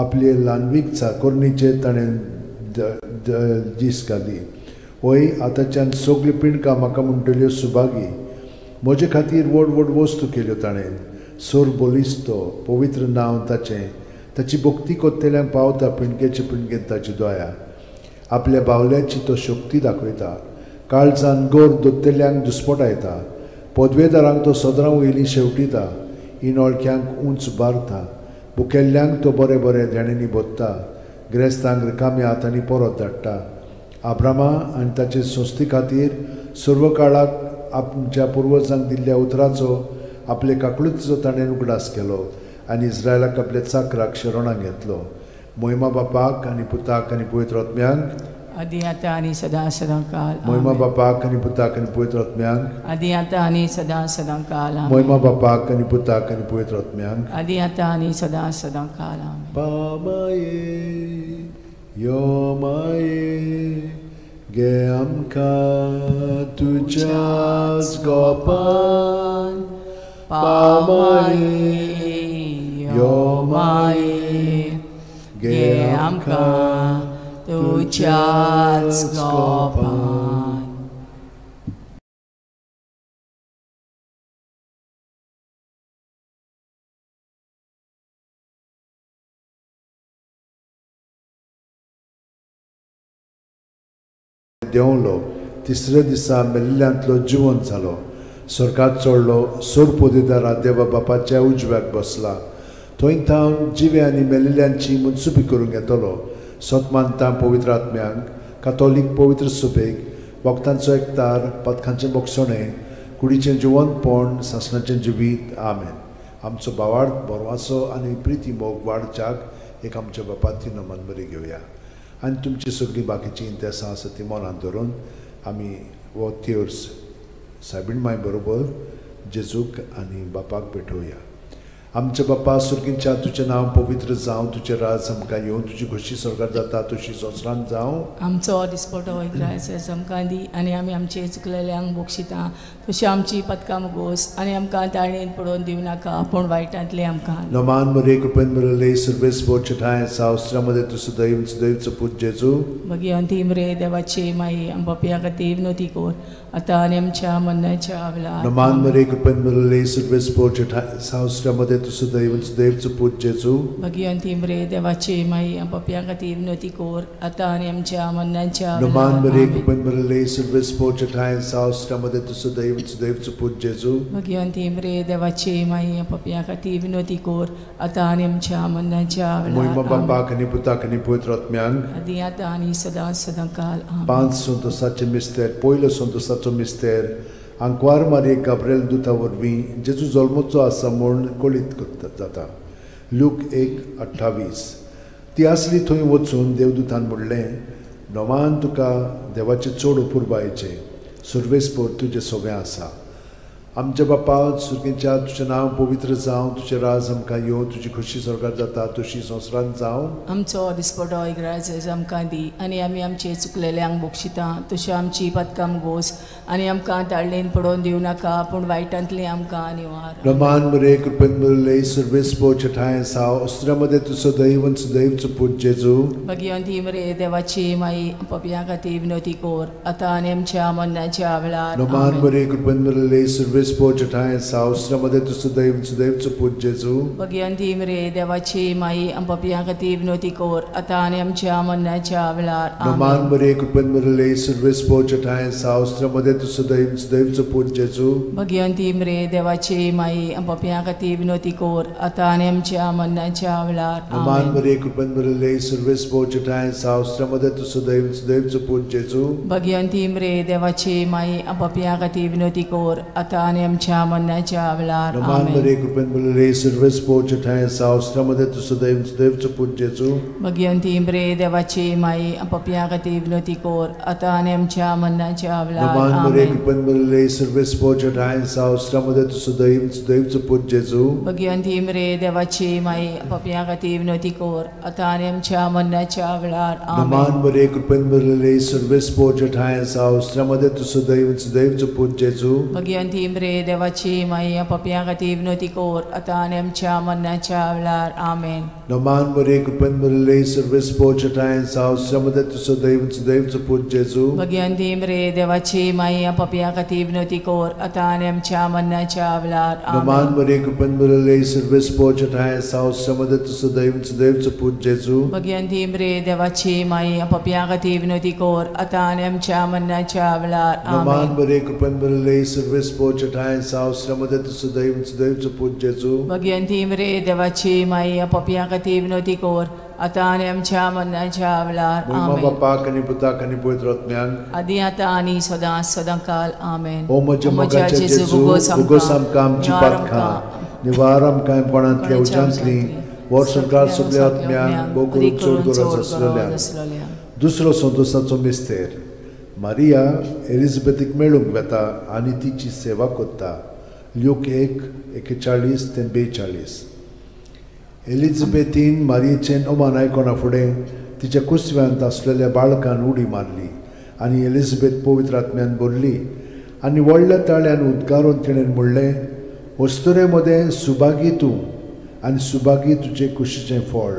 आपले ल्हानवीक चाकोरणीचे ताणें दीस घाली. वय आतांच्यान सगळ्यो पिंडकां म्हाका म्हणटल्यो सुभागी. म्हजे खातीर व्हड व्हड वस्तू केल्यो ताणें. सोर बलिस्तो पवित्र नांव ताचें. ताची भक्ती कोत्तेल्यांक पावता पिंडकेचे पिंडकेन ताची दया. आपल्या बावल्याची तो शक्ती दाखयता. काळजान गोर दोत्तेल्यांक दुस्पटायता. पदवेदारांक तो सदरां वयलीं शेवटिता. इनोळख्यांक उंच बारता. भुकेल्ल्यांक तो बरें बरें देण्यांनी भोत्ता. ग्रेस्तांक रिकाम्या हातांनी परत धाडटा. आब्रामा आनी ताचे संस्थे खातीर सर्व काळाक आमच्या पुर्वजांक दिल्ल्या उतराचो आपले काकळुतीचो ताणें उगडास केलो आनी इस्रायलाक आपल्या चाकराक शरणाक घेतलो. मोहिमा बापाक आनी पुताक आनी पवित्र आत्म्याक, आदी आतां आनी सदां सदां काल. मोहिमा बापाक आनी पुताक आनी पवित्र आत्म्याक, आदी आतां आनी सदां सदां काल. मोहिमा बापाक आनी पुताक आनी पवित्र आत्म्याक, आदी आतां आनी सदां सदां काल. पामाये यो माये गे आमकां तुज्याच गोपान. पामाये यो माये गे आमकां तुज्याच गोपान. देंवलो तिसऱ्या दिसा मेल्ल्यांतलो जिवंत जालो. स्वर्गात चडलो, सोर पदवीदारा देवा बापाच्या उजव्याक बसला. थंय थावन जिवे आनी मेल्ल्यांची मनसुबी करूंक येतलो. सत मानता पवित्र आत्म्यांक, कातोलीक पवित्र सुबेक, भक्तांचो एकतार, पथकांचें बोगसणें, कुडीचें जिवंतपण, सासणाचें जिवीत. आमेन. आमचो भावार्थ बरवासो आनी प्रिती मोग वाडच्याक एक आमच्या बापाची नमन बरी घेवया. आनी तुमची सगळीं बाकीचीं इंतेसां आसा ती मनांत धरून आमी हो थियोर्स सायबीण माय बरोबर जेजूक आनी बापाक भेटोवया. आमच्या बापा सुर्गींच्या, तुजें नांव पवित्र जावं, तुजें राज आमकां येवं, तुजी खोशी स्वर्गार जाता तशी संवसारांत जावं. आमचो दिसपटो ग्रास आमकां दी आनी आमी आमचे चुकलेल्यांक बक्षिता तशी आमची पदकां मुगोस आनी आमकां ताळेन पडोवन दिवं नाका पूण वायटांतलें आमकां. नमान मरे कृपेन मरले सर्वेस बोचे ठांय सावस्त्रामध्ये तूं सदैव सदैवचो पूत जेजू. भगिवंती मरे देवाची माई आमच्या खातीर विनवती कर आतां आनी आमच्या मरणाच्या वेळार. नमान मरे कृपेन मरले सर्वेस बोचे ठांय सावस्त्रामध्ये तूं सदैव सदैवचो पूत जेजू. भगिवंती मरिये देवाची माई, पापयां खातीर विनवती कर आतां आनी आमच्या मरणाच्या नमान वेळार. मरिये आमेन. कृपेन भरिल्ले सर्वेस्पोर ठांय आसा, मध्ये तूं सदैव सदैवचो पूत जेजू. भगिवंती मरिये देवाची माई, पापयां खातीर विनवती कर आतां आनी आमच्या मरणाच्या मोहिमा वेळार. आमेन. बापाक आनी पुताक आनी पवित्र आत्म्यांक. आदी आतां आनी सदां सदां काल. आमेन. पांच संतोसाचे मिस्तेर. पयलो संतोसाचो मिस्तेर, आंकवार मारये गाब्रिएल दुता वरवीं जेजू जल्मचो आसा म्हूण कळीत जाता. लूक 1:28. ती आसली थंय वचून देवदूतान म्हणलें, नोमान तुका देवाचें चड अपुरबायेचें, सर्वेस्पोर तुजें सगळें आसा. आमच्या बापा सुर्गेच्या, तुजें नांव पवित्र जावं, तुजें राज आमकां येवं, तुजी खोशी स्वर्गार जाता तशी संवसारांत जावं. आमचो दिसपटो इग्राज आमकां दी आनी आमी आमचे चुकलेल्यांक बक्षिता तश्यो आमची पदकां गोस आनी आमकां ताळ्ळेन पडोवन दिवं नाका पूण वायटांतली आमकां निवार. रमान मरे कृपेन भरिल्ले सर्वेस्पोर ठांय आसा, अस्त्रा तूं सदैव सदैवचो पूत जेजू. भगिवंती मरे देवाची माई, पापयां खातीर विनवती कर आतां आनी आमच्या मरणाच्या वेळार. रमान आमेन. मरे कृपेन भरिल्ले सर्वेस्पोर ठांय आसा, अस्त्रा तूं सदैव सदैवचो पूत जेजू. भगिवंती मरे देवाची माई, पापयां खातीर विनवती कर आतां आनी आमच्या मरणाच्या वेळार. रमान आमेन. मरे कृपेन भरिल्ले सर्वेस्पोर ठांय आसा, अस्त्रा तूं सदैव सदैवचो पूत जेजू. भगिवंती मरे देवाची माई, पापयां खातीर विनवती कर आतां आनी आमच्या मरणाच्या वेळार. रमान आमेन. मरे कृपेन भरिल्ले सर्वेस्पोर ठांय आसा, अस्त्रा तूं सदैव सदैवचो पूत जेजू. भगिवंती मरे देवाची माई, पापयां खातीर विनवती कर आतां आनी आमच्या मरणाच्या वेळार. रमान आमेन. मरे कृपेन भरिल्ले सर्वेस्पोर ठांय आसा, अस्त्रा तूं सदैव सदैवचो पूत जेजू. भगिवंती मरे देवाची माई, पापयां खातीर विनवती कर आतां आनी आमच्या मरणाच्या वेळार. रमान मरे आमेन. कृपेन भरिल्ले सर्वेस्पोर ठांय आसा, अस्त्रा तूं सदैव सदैवचो पूत जेजू. भगिवंती मरे देवाची माई, पापयां खातीर विनवती कर आतां आनी आमच्या मरणाच्या वेळार. रमान आमेन. मरे कृपेन भरिल्ले सर्वेस्पोर ठांय आसा, अस्त्रा तूं सदैव सदैवचो पूत जेजू. भगिवंती मरे देवाची माई, पापयां खातीर विनवती कर आतां आनी आमच्या मरणाच्या वेळार. आमेन. नमान मरे कृपेन भरिल्ले सर्वेस्पोर ठांय आसा, अस्त्रा तूं सदैव सदैवचो पूत जेजू. भगिवंती मरे देवाची माई, पापयां खातीर विनवती कर आतां आनी आमच्या मरणाच्या वेळार. नमान आमेन. मरे कृपेन भरिल्ले सर्वेस्पोर ठांय आसा, अस्त्रा तूं सदैव सदैवचो पूत जेजू. भगिवंती मरे देवाची माई, पापयां खातीर विनवती कर आतां आनी आमच्या मरणाच्या वेळार. नमान आमेन. मरे कृपेन भरिल्ले सर्वेस्पोर ठांय आसा, अस्त्रा तूं सदैव सदैवचो पूत जेजू. भगिवंती मरे देवाची माई, पापयां खातीर विनवती कर आतां आनी आमच्या मरणाच्या वेळार. मोहिमा आमेन. बापाक आनी पुताक आनी पवित्र आत्म्यांक. आदी आतां आनी सदां सदां काल. आमेन. ओ म्हज्या मोगाच्या जेजू, उगोस आमकां आमची पातकां, निवार आमकां कोणांतल्या उज्यांतली, वर्सभर सगल्या आत्म्यांक भोव करून चड गरज आसलेल्या. दुसरो संतोसाचो मिस्तेर, मारिया एलिझाबेथीक मेळूंक वेता आनी तिची सेवा करता. ल्यूक 1:41 ते 42. एलिझाबेथीन मारियेचें अमान आयकना फुडें तिच्या कुसव्यांत आसलेल्या बाळकान उडी मारली आनी एलिझाबेथ पवित्र आत्म्यान भरली आनी व्हडल्या ताळ्यान उद्गारून तिणें म्हणलें, अस्तुरे मदें सुभागी तूं आनी सुभागी तुजें कुशीचें फळ.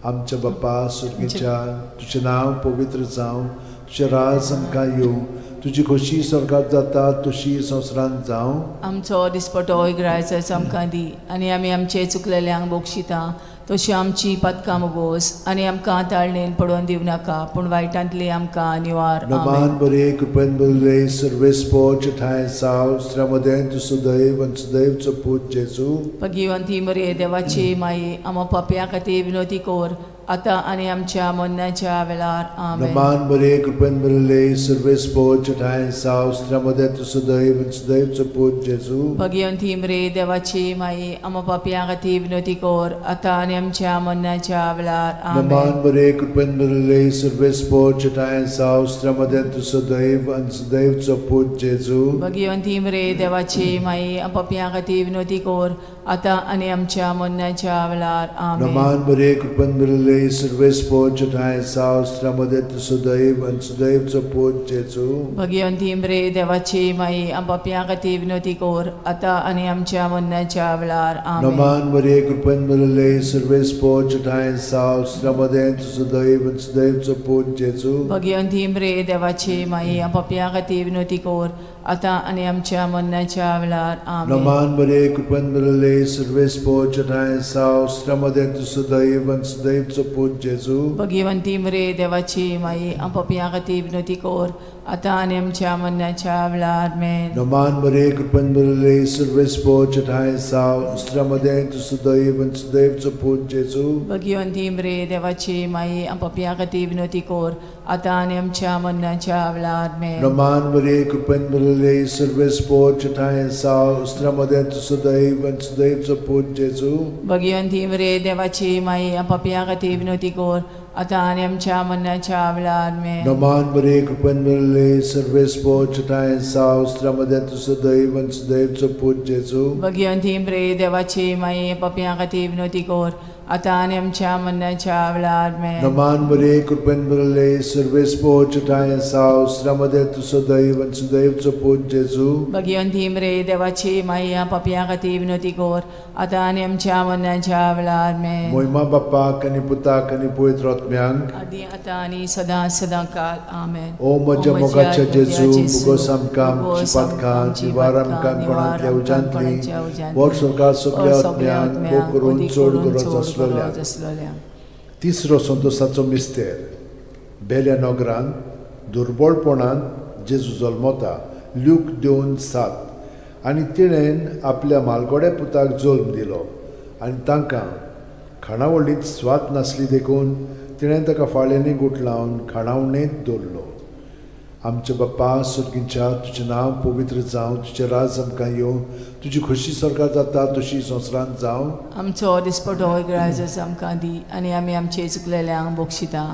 आमच्या बापा सुर्गेच्या, तुजें नांव पवित्र जावं, तुजें राज आमकां येवं, तुजी खोशी स्वर्गात जाता तशी संवसारांत जावं. आमचो दिसपटो इग्रायचो आमकां दी आनी आमी आमचे चुकलेल्यांक बक्षिता तशी आमची पदकां मुगोस आनी आमकां ताळणेन पडोवन दिवं नाका पूण वायटांतली आमकां निवार. नमान बरे कृपेन भरिल्ले सर्वेस्पोर ठांय साव श्रमदें तूं सदैव आनी सदैवचो पूत जेजू. भगिवंती मरे देवाची माई, आमा पापयां खातीर विनवती कर आतां आनी आमच्या मरणाच्या वेळार. आमेन. नमान बरे कृपेन भरिल्ले सर्वेस्पोर ठांय साव श्रमदें तूं सदैव आनी सदैवचो पूत जेजू. भगिवंती मरे देवाची माई, आमा पापयां खातीर विनवती कर आतां आनी आमच्या मरणाच्या वेळार. आमेन. नमान बरे कृपेन भरिल्ले सर्वेस्पोर ठांय साव श्रमदें तूं सदैव आनी सदैवचो पूत जेजू. भगिवंती मरे देवाची माई, पापयां खातीर विनवती कर आतां आनी आमच्या मरणाच्या वेळार. आमेन. नमान बरे कृपेन भरिल्ले भरलेले सर्वेस्पोर ठांय साव स्त्रमदेत सुदैव आनी सुदैवचो पूत जेजू. भगिवंती मरे देवाची माई आमच्या खातीर विनवती कर आतां आनी आमच्या मरणाच्या वेळार. आमेन. नमान मरिये कृपेन भरलेले सर्वेस्पोर ठांय साव स्त्रमदेत सुदैव आनी सुदैवचो पूत जेजू. भगिवंती मरे देवाची माई आमच्या खातीर विनवती कर आतां आनी आमच्या मरणाच्या वेळार. आमेन. नमान मरिये कृपेन भरलेले सर्वेस्पोर ठांय साव स्त्रमदेत सुदैव आनी सुदैवचो पूत जेजू. भगिवंती मरे देवाची माई आमच्या खातीर विनवती कर आतां आनी आमच्या मरणाच्या वेळार. आमेन. नमान मरिये कृपेन भरलेले सर्वेस्पोर ठांय साव स्त्रमदेत सुदैव आनी सुदैवचो पूत जेजू. भगिवंती मरे देवाची माई आमच्या खातीर विनवती कर आतां आनी आमच्या मरणाच्या वेळार. आमेन. नमान मरिये कृपेन भरलेले सर्वेस्पोर ठांय साव स्त्रमदेत सुदैव आनी सुदैवचो पूत जेजू. भगिवंती मरे देवाची माई आमच्या खातीर विनवती कर आतां आनी आमच्या मरणाच्या वेळार. आमेन. नमान मरिये कृपेन भरलेले सर्वेस्पोर ठांय साव स्त्रमदेत सुदैव आनी सुदैवचो पूत जेजू. भगिवंती मरे देवाची माई पापयां खातीर विनवती कर आतां आनी आमच्या मरणाच्या वेळार. आमेन. नमान मरिये कृपेन भरलेले सर्वेस्पोर ठांय साव स्त्रमदेत सुदैव आनी सुदैवचो पूत जेजू. भगिवंती मरे देवाची माई पापयां खातीर विनवती कर आतां आनी आमच्या मरणाच्या वेळार. आमेन. मोहिमा बापाक आनी पुताक आनी पवित्र आत्म्यांक आदी आतां आनी सदां सदां काल. आमेन. ओ म्हज्या मोगाच्या जेजू, मुगोस आमकां आमची पातकां निवार आमकां कोणांतल्या उज्यांतली वर सरकार सगल्या आत्म्यांक मोग करून चड गरज आसलोल्या. तिसरो संतोसाचो मिस्तेर. बेल्या नगरांत दुर्बळपणांत जेजू जल्मता. ल्यूक 2:7. आनी तिणेन आपल्या मालगोड्या पुताक जल्म दिलो आनी तांकां खाणावळींत स्वाद नासली देखून तिणें ताका फाळ्यांनी गुठलावन खाणावणेंत दवरलो. आमच्या बाप्पा सुर्गींच्या, तुजें नांव पवित्र जावं, तुजें राज आमकां येवं, तुजी खोशी सरकार जाता तशी संवसारांत जावं. आमचो दिसपटो ग्राजस आमकां दी आनी आमी आमचे चुकलेल्यांक बक्षिता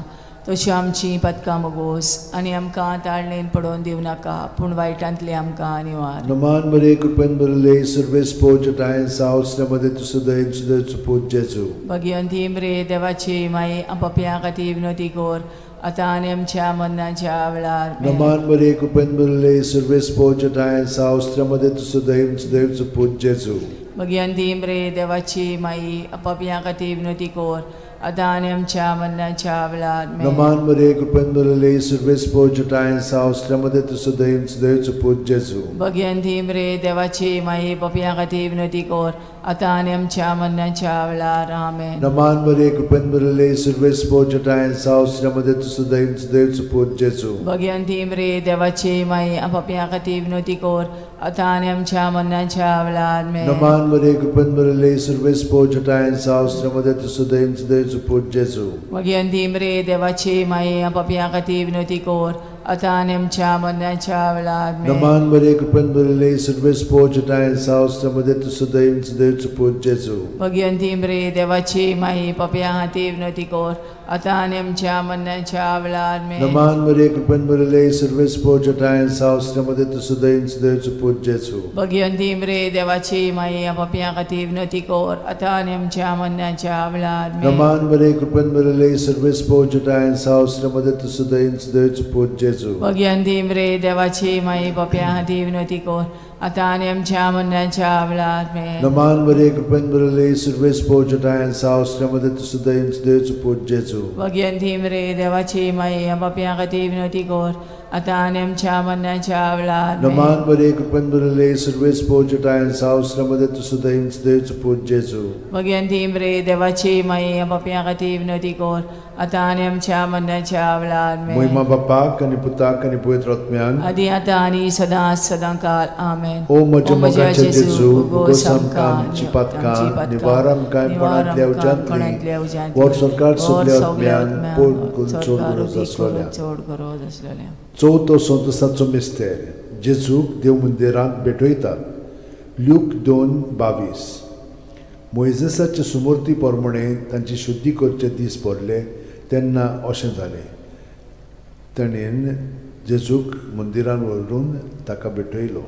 तशी आमची पदकां मोगोस आनी आमकां ताळणेन पडोवन दिवं नाका पूण वायटांतली आमकां निवार. नमान मरिये कृपेन भरलेले सर्वेस्पोर ठांय साव स्त्रमदेत सुदैव सुदैवचो पूत जेजू. भगिवंती मरे देवाची माई पापयां खातीर विनवती कर आतां आनी आमच्या मरणाच्या वेळार. नमान मरिये कृपेन भरलेले सर्वेस्पोर ठांय साव स्त्रमदेत सुदैव सुदैवचो पूत जेजू. भगिवंती मरे देवाची माई पापयां खातीर विनवती कर आतां आनी आमच्या मरणाच्या वेळार. नमान मरिये कृपेन भरलेले सर्वेस्पोर ठांय साव स्त्रमदेत सुदैव सुदैवचो पूत जेजू. भगिवंती मरे देवाची माई पापयां खातीर विनवती कर आतां आनी आमच्या मरणाच्या वेळार. आमेन. नमान मरिये कृपेन भरलेले सर्वेस्पोर ठांय साव स्त्रमदेत सुदैव सुदैवचो पूत जेजू. भगिवंती मरे देवाची माई पापयां खातीर विनवती कर आतां आनी आमच्या मरणाच्या वेळार. आमेन. नमान मरिये कृपेन भरलेले सर्वेस्पोर ठांय साव स्त्रमदेत सुदैव सुदैवचो पूत जेजू. भगिवंती मरे देवाची माई पापयां खातीर विनवती कर आतां आनी आमच्या मरणाच्या वेळार. नमान मरिये कृपेन भरलेले सर्वेस्पोर ठांय साव स्त्रमदेत सुदैव सुदैवचो पूत जेजू. भगिवंती मरे देवाची माई पापयां खातीर विनवती कर आतां आनी आमच्या मरणाच्या वेळार. नमान मरिये कृपेन भरलेले सर्वेस्पोर ठांय साव स्त्रमदेत सुदैव सुदैवचो पूत जेजू. भगिवंती मरे देवाची माई पापयां खातीर विनवती कर आतां आनी आमच्या मरणाच्या वेळार. नमान मरिये कृपेन भरलेले सर्वेस्पोर ठांय साव स्त्रमदेत सुदैव सुदैवचो पूत जेजू. भगिवंती मरे देवाची माई पापयां खातीर विनवती कर आतां आनी आमच्या मरणाच्या वेळार. नमान मरिये कृपेन भरलेले सर्वेस्पोर ठांय साव स्त्रमदेत सुदैव सुदैवचो पूत जेजू. भगिवंती मरे देवाची माई पापयां खातीर विनवती कर आतां आनी आमच्या मरणाच्या वेळार. नमान मरिये कृपेन भरलेले सर्वेस्पोर ठांय साव स्त्रमदेत सुदैव सुदैवचो पूत जेजू. भगिवंती मरे देवाची माई पापयां खातीर विनवती कर आतां आनी आमच्या मरणाच्या वेळार. मोहिमा बापाक आनी पुताक आनी पवित्र आत्म्यांक आदी आतां आनी सदां सदां काल. आमेन. ओ म्हज्या मोगाच्या जेजू, मुगोस आमकां आमची पातकां निवार आमकां कोणांतल्या उज्यांतली वर सरकार सगल्या आत्म्यांक पोट चड गरज आसलोल्या. चवथो संतोसाचो मिस्तेर. जेजूक देव मंदिरांत भेटयतात. ल्यूक 2:22. मोयजेसाचे सुमूर्ती प्रमाणे तांची शुद्धी करचे दीस भरले तेन्ना अशें जालें. ताणें जेजूक मंदिरान व्हरून ताका भेटयलो.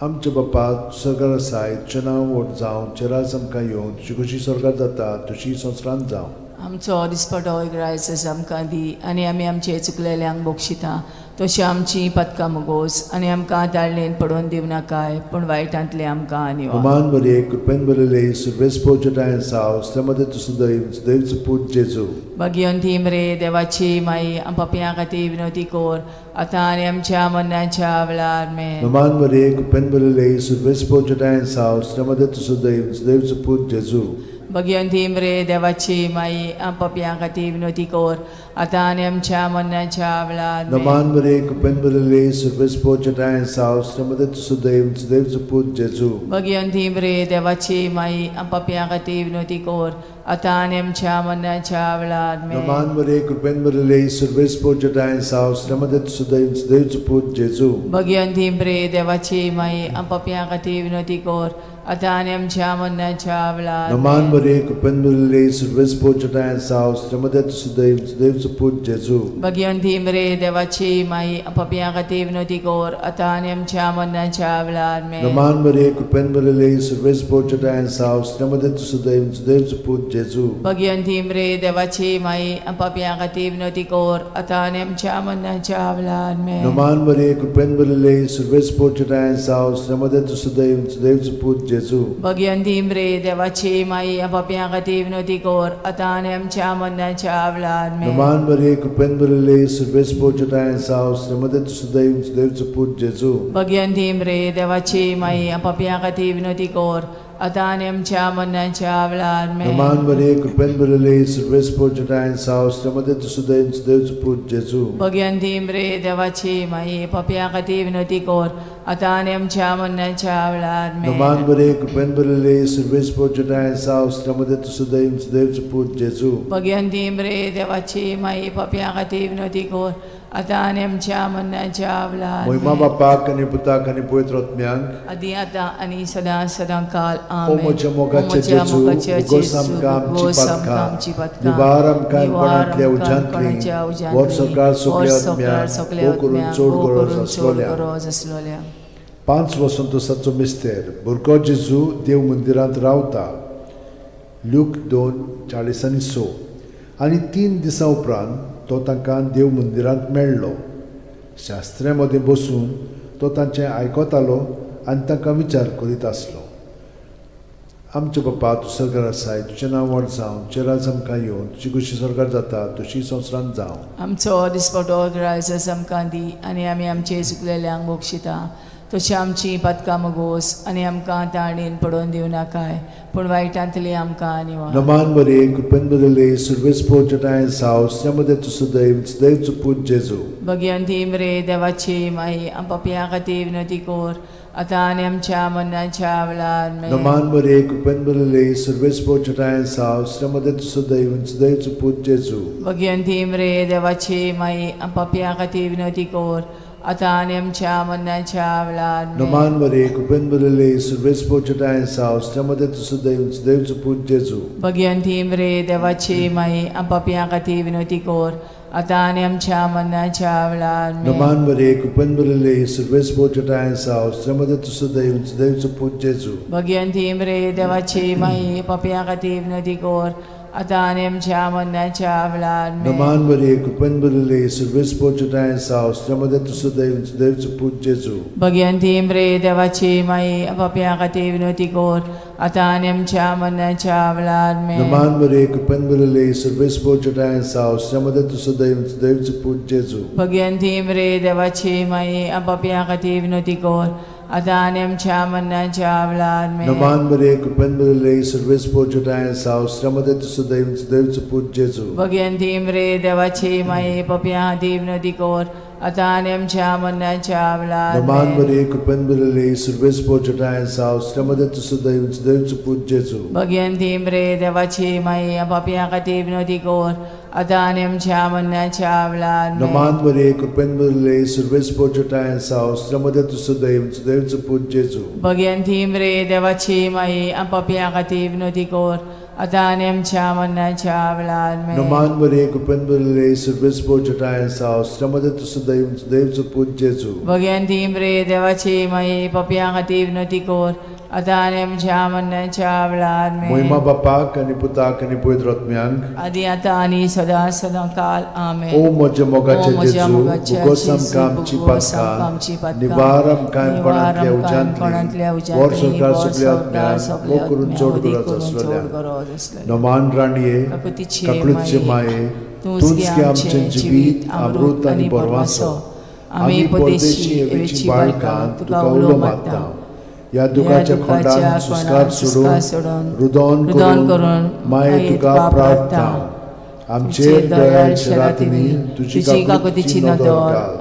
आमच्या बापा सरकार आसाय, तुजें नांव व्हड जावं, तुजें राज आमकां येवं, तुजी खोशी सरकार जाता तशी संवसारांत जावं. आमचो दिसपटो इग्रायस आमकां दी आनी आमी आमचे चुकलेल्यांक बक्षिता तशी आमची पदकां मुगोस आनी आमकां ताळणेन पडोवन दिवं नाकाय पूण वायटांतले आमकां आनी नमान मरिये कृपेन भरिल्ले सुरवेस पोचटायन साव श्रीमती तुसुदैव सुदैवचो पूत जेजू. भाग्यवंती मरे देवाची माई आम पापयां खातीर विनवती कर आतां आनी आमच्या मरणाच्या वेळार आमेन. नमान मरिये कृपेन भरिल्ले सुरवेस पोचटायन साव श्रीमती तुसुदैव सुदैवचो पूत जेजू. भाग्यवंती मरे देवाची माई आम पापयां खातीर विनवती कर आतां आनी आमच्या मरणाच्या वेळार आमेन. नमान मरिये कृपेन भरिल्ले सुरवेस पोचटायन साव श्रीमती तुसुदैव सुदैवचो पूत जेजू. भाग्यवंती मरे देवाची माई आम पापयां खातीर विनवती कर आतां आनी आमच्या मरणाच्या वेळार आमेन. नमान मरिये कृपेन भरिल्ले सुरवेस पोचटायन साव श्रीमती तुसुदैव सुदैवचो पूत जेजू. भाग्यवंती मरे देवाची माई आम पापयां खातीर विनवती कर आतां आनी आमच्या मरणाच्या वेळार आमेन. नमान मरिये कृपेन भरिल्ले सुरवेस पोचटायन साव श्रीमती तुसुदैव सुदैवचो पूत जेजू. भाग्यवंती मरे देवाची माई आम पापयां खातीर विनवती कर आतां आनी आमच्या मरणाच्या वेळार आमेन. नमान मरिये कृपेन भरिल्ले सुरवेस पोचटायन साव श्रीमती तुसुदैव सुदैवचो पूत जेजू. भाग्यवंती मरे देवाची माई आम पापयां खातीर विनवती कर आतां आनी आमच्या मरणाच्या वेळार आमेन. नमान मरिये कृपेन भरिल्ले सुरवेस पोचटायन साव श्रीमती तुसुदैव सुदैवचो पूत जेजू. भाग्यवंती मरे देवाची माई आम पापयां खातीर विनवती कर आतां आनी आमच्या मरणाच्या वेळार आमेन. नमान मरिये कृपेन भरिल्ले सुरवेस पोचटायन साव श्रीमती तुसुदैव सुदैवचो पूत जेजू. भाग्यवंती मरे देवाची माई आम पापयां खातीर विनवती कर आतां आनी आमच्या मरणाच्या वेळार आमेन. नमान मरिये कृपेन भरिल्ले सुरवेस पोचटायन साव श्रीमती तुसुदैव सुदैवचो पूत जेजू. भाग्यवंती मरे देवाची माई पापयां खातीर विनवती कर आतां आनी आमच्या मरणाच्या वेळार आमेन. नमान मरिये कृपेन भरिल्ले सुरवेस पोचटायन साव श्रीमती तुसुदैव सुदैवचो पूत जेजू. भाग्यवंती मरे देवाची माई पापयां खातीर विनवती कर आतां आनी आमच्या मरणाच्या वेळार. महिमा बापाक आनी पुताक आनी पवित्र आत्म्याक आदी आतां आनी सदां सदां काल आमेन. ओ म्हज्या मोगाचे जेजू, उगोस आमकां आमची पातकां, निवार आमकां कोणांतल्या उज्यांतली, वर सरकार सगल्या आत्म्यांक भोव करून चड गरज आसलोल्या. 5 वसंतोसाचो मिस्तेर भुरगो जेजू देव मंदिरांत रावता. लूक 2:46. आनी 3 दिसां उपरांत तो तांकां देव मंदिरांत मेळ्ळो. शास्त्र्यां मदीं बसून तो तांचें आयकतालो आनी तांकां विचार करीत आसलो. आमचे बापा, तूं सरकार आसाय, तुजें नांव व्हड जावं, तुजें राज आमकां येवन, तुजी खुशी सरकार जाता तशी संवसारांत जावं. आमचो दिसपटो ग्रायस आमकां दी आनी आमी आमचे चुकलेल्यांक बक्षिता तशी आमची पातकां मुगोस आनी आमकां ताणेन पडोवन दिवं नाकाय पूण वायटांतली आमकां निवार. नमान मरिये कृपेन भरिल्ले सुरवेस पोचटायन साव श्रीमती तुसुदैव सुदैवचो पूत जेजू. भाग्यवंती मरे देवाची माई आम पापयां खातीर विनवती कर आतां आनी आमच्या मरणाच्या वेळार आमेन. नमान मरिये कृपेन भरिल्ले सुरवेस पोचटायन साव श्रीमती तुसुदैव सुदैवचो पूत जेजू. भाग्यवंती मरे देवाची माई आम पापयां खातीर विनवती कर आतां आनी आमच्या मरणाच्या वेळार आमेन. नमान मरिये कृपेन भरिल्ले सुरवेस पोचटायन साव श्रीमती तुसुदैव सुदैवचो पूत जेजू. भाग्यवंती मरे देवाची माई आम पापयां खातीर विनवती कर आतां आनी आमच्या मरणाच्या वेळार आमेन. नमान मरिये कृपेन भरिल्ले सुरवेस पोचटायन साव श्रीमती तुसुदैव सुदैवचो पूत जेजू. भाग्यवंती मरे देवाची माई पापयां खातीर विनवती कर आतां आनी आमच्या मरणाच्या वेळार आमेन. नमान मरिये कृपेन भरिल्ले सुरवेस पोचटायन साव श्रीमती तुसुदैव सुदैवचो पूत जेजू. भाग्यवंती मरे देवाची माई पापयां खातीर विनवती कर आतां आनी आमच्या मरणाच्या वेळार आमेन. नमान मरिये कृपेन भरिल्ले सुरवेस पोचटायन साव श्रीमती तुसुदैव सुदैवचो पूत जेजू. भाग्यवंती मरे देवाची माई पापयां खातीर विनवती कर आतां आनी आमच्या मरणाच्या वेळार आमेन. नमान मरिये कृपेन भरिल्ले सुरवेस पोचटायन साव श्रीमती तुसुदैव सुदैवचो पूत जेजू. भाग्यवंती मरे देवाची माई पापयां खातीर विनवती कर आतां आनी आमच्या मरणाच्या वेळार नमान आमेन. मरिये कृपेन भरिल्ले सुरवेस पोचटायन साव श्रीमती तुसुदैव सुदैवचो पूत जेजू. भाग्यवंती मरे देवाची माई पापयां खातीर विनवती कर आतां आनी आमच्या मरणाच्या वेळार आमेन. नमान मरिये कृपेन भरिल्ले सुरवेस पोचटायन साव श्रीमती तुसुदैव सुदैवचो पूत जेजू. भाग्यवंती मरे देवाची माई आम पापयां खातीर विनवती कर आतां आनी आमच्या मरणाच्या वेळार आमेन. नमान मरिये कृपेन भरिल्ले सुरवेस पोचटायन साव श्रीमती तुसुदैव सुदैवचो पूत जेजू. भाग्यवंती मरे देवाची माई पापयां खातीर विनवती कर आतां आनी आमच्या मरणाच्या वेळार. मोहिमा बापाक आनी पुताक आनी पवित्र आत्म्याक, आदी आतां आनी सदां सदां काल. आमेन. ओ म्हज्या मोगाचे जेजू, भोगोस आमकां आमची पातकां, निवार आमकां कोणांतल्या उज्यांतली, वर सरकार सगल्या आत्म्यांक मोग करून चड गरज आसलेल्या. नमान राणये, काकळूतचे माये, तूंच गे आमचें जिवीत, अमृत आनी बरवासो. आमी परदेशी एवेची बाळकां तुका उलो मारता. ह्या दुखाच्या खोंडान सुस्कार सोडून रुदन करून माये तुका प्रार्थना. आमचेर दयाळ रातींनी तुजी काकुळटीची नदर घाल.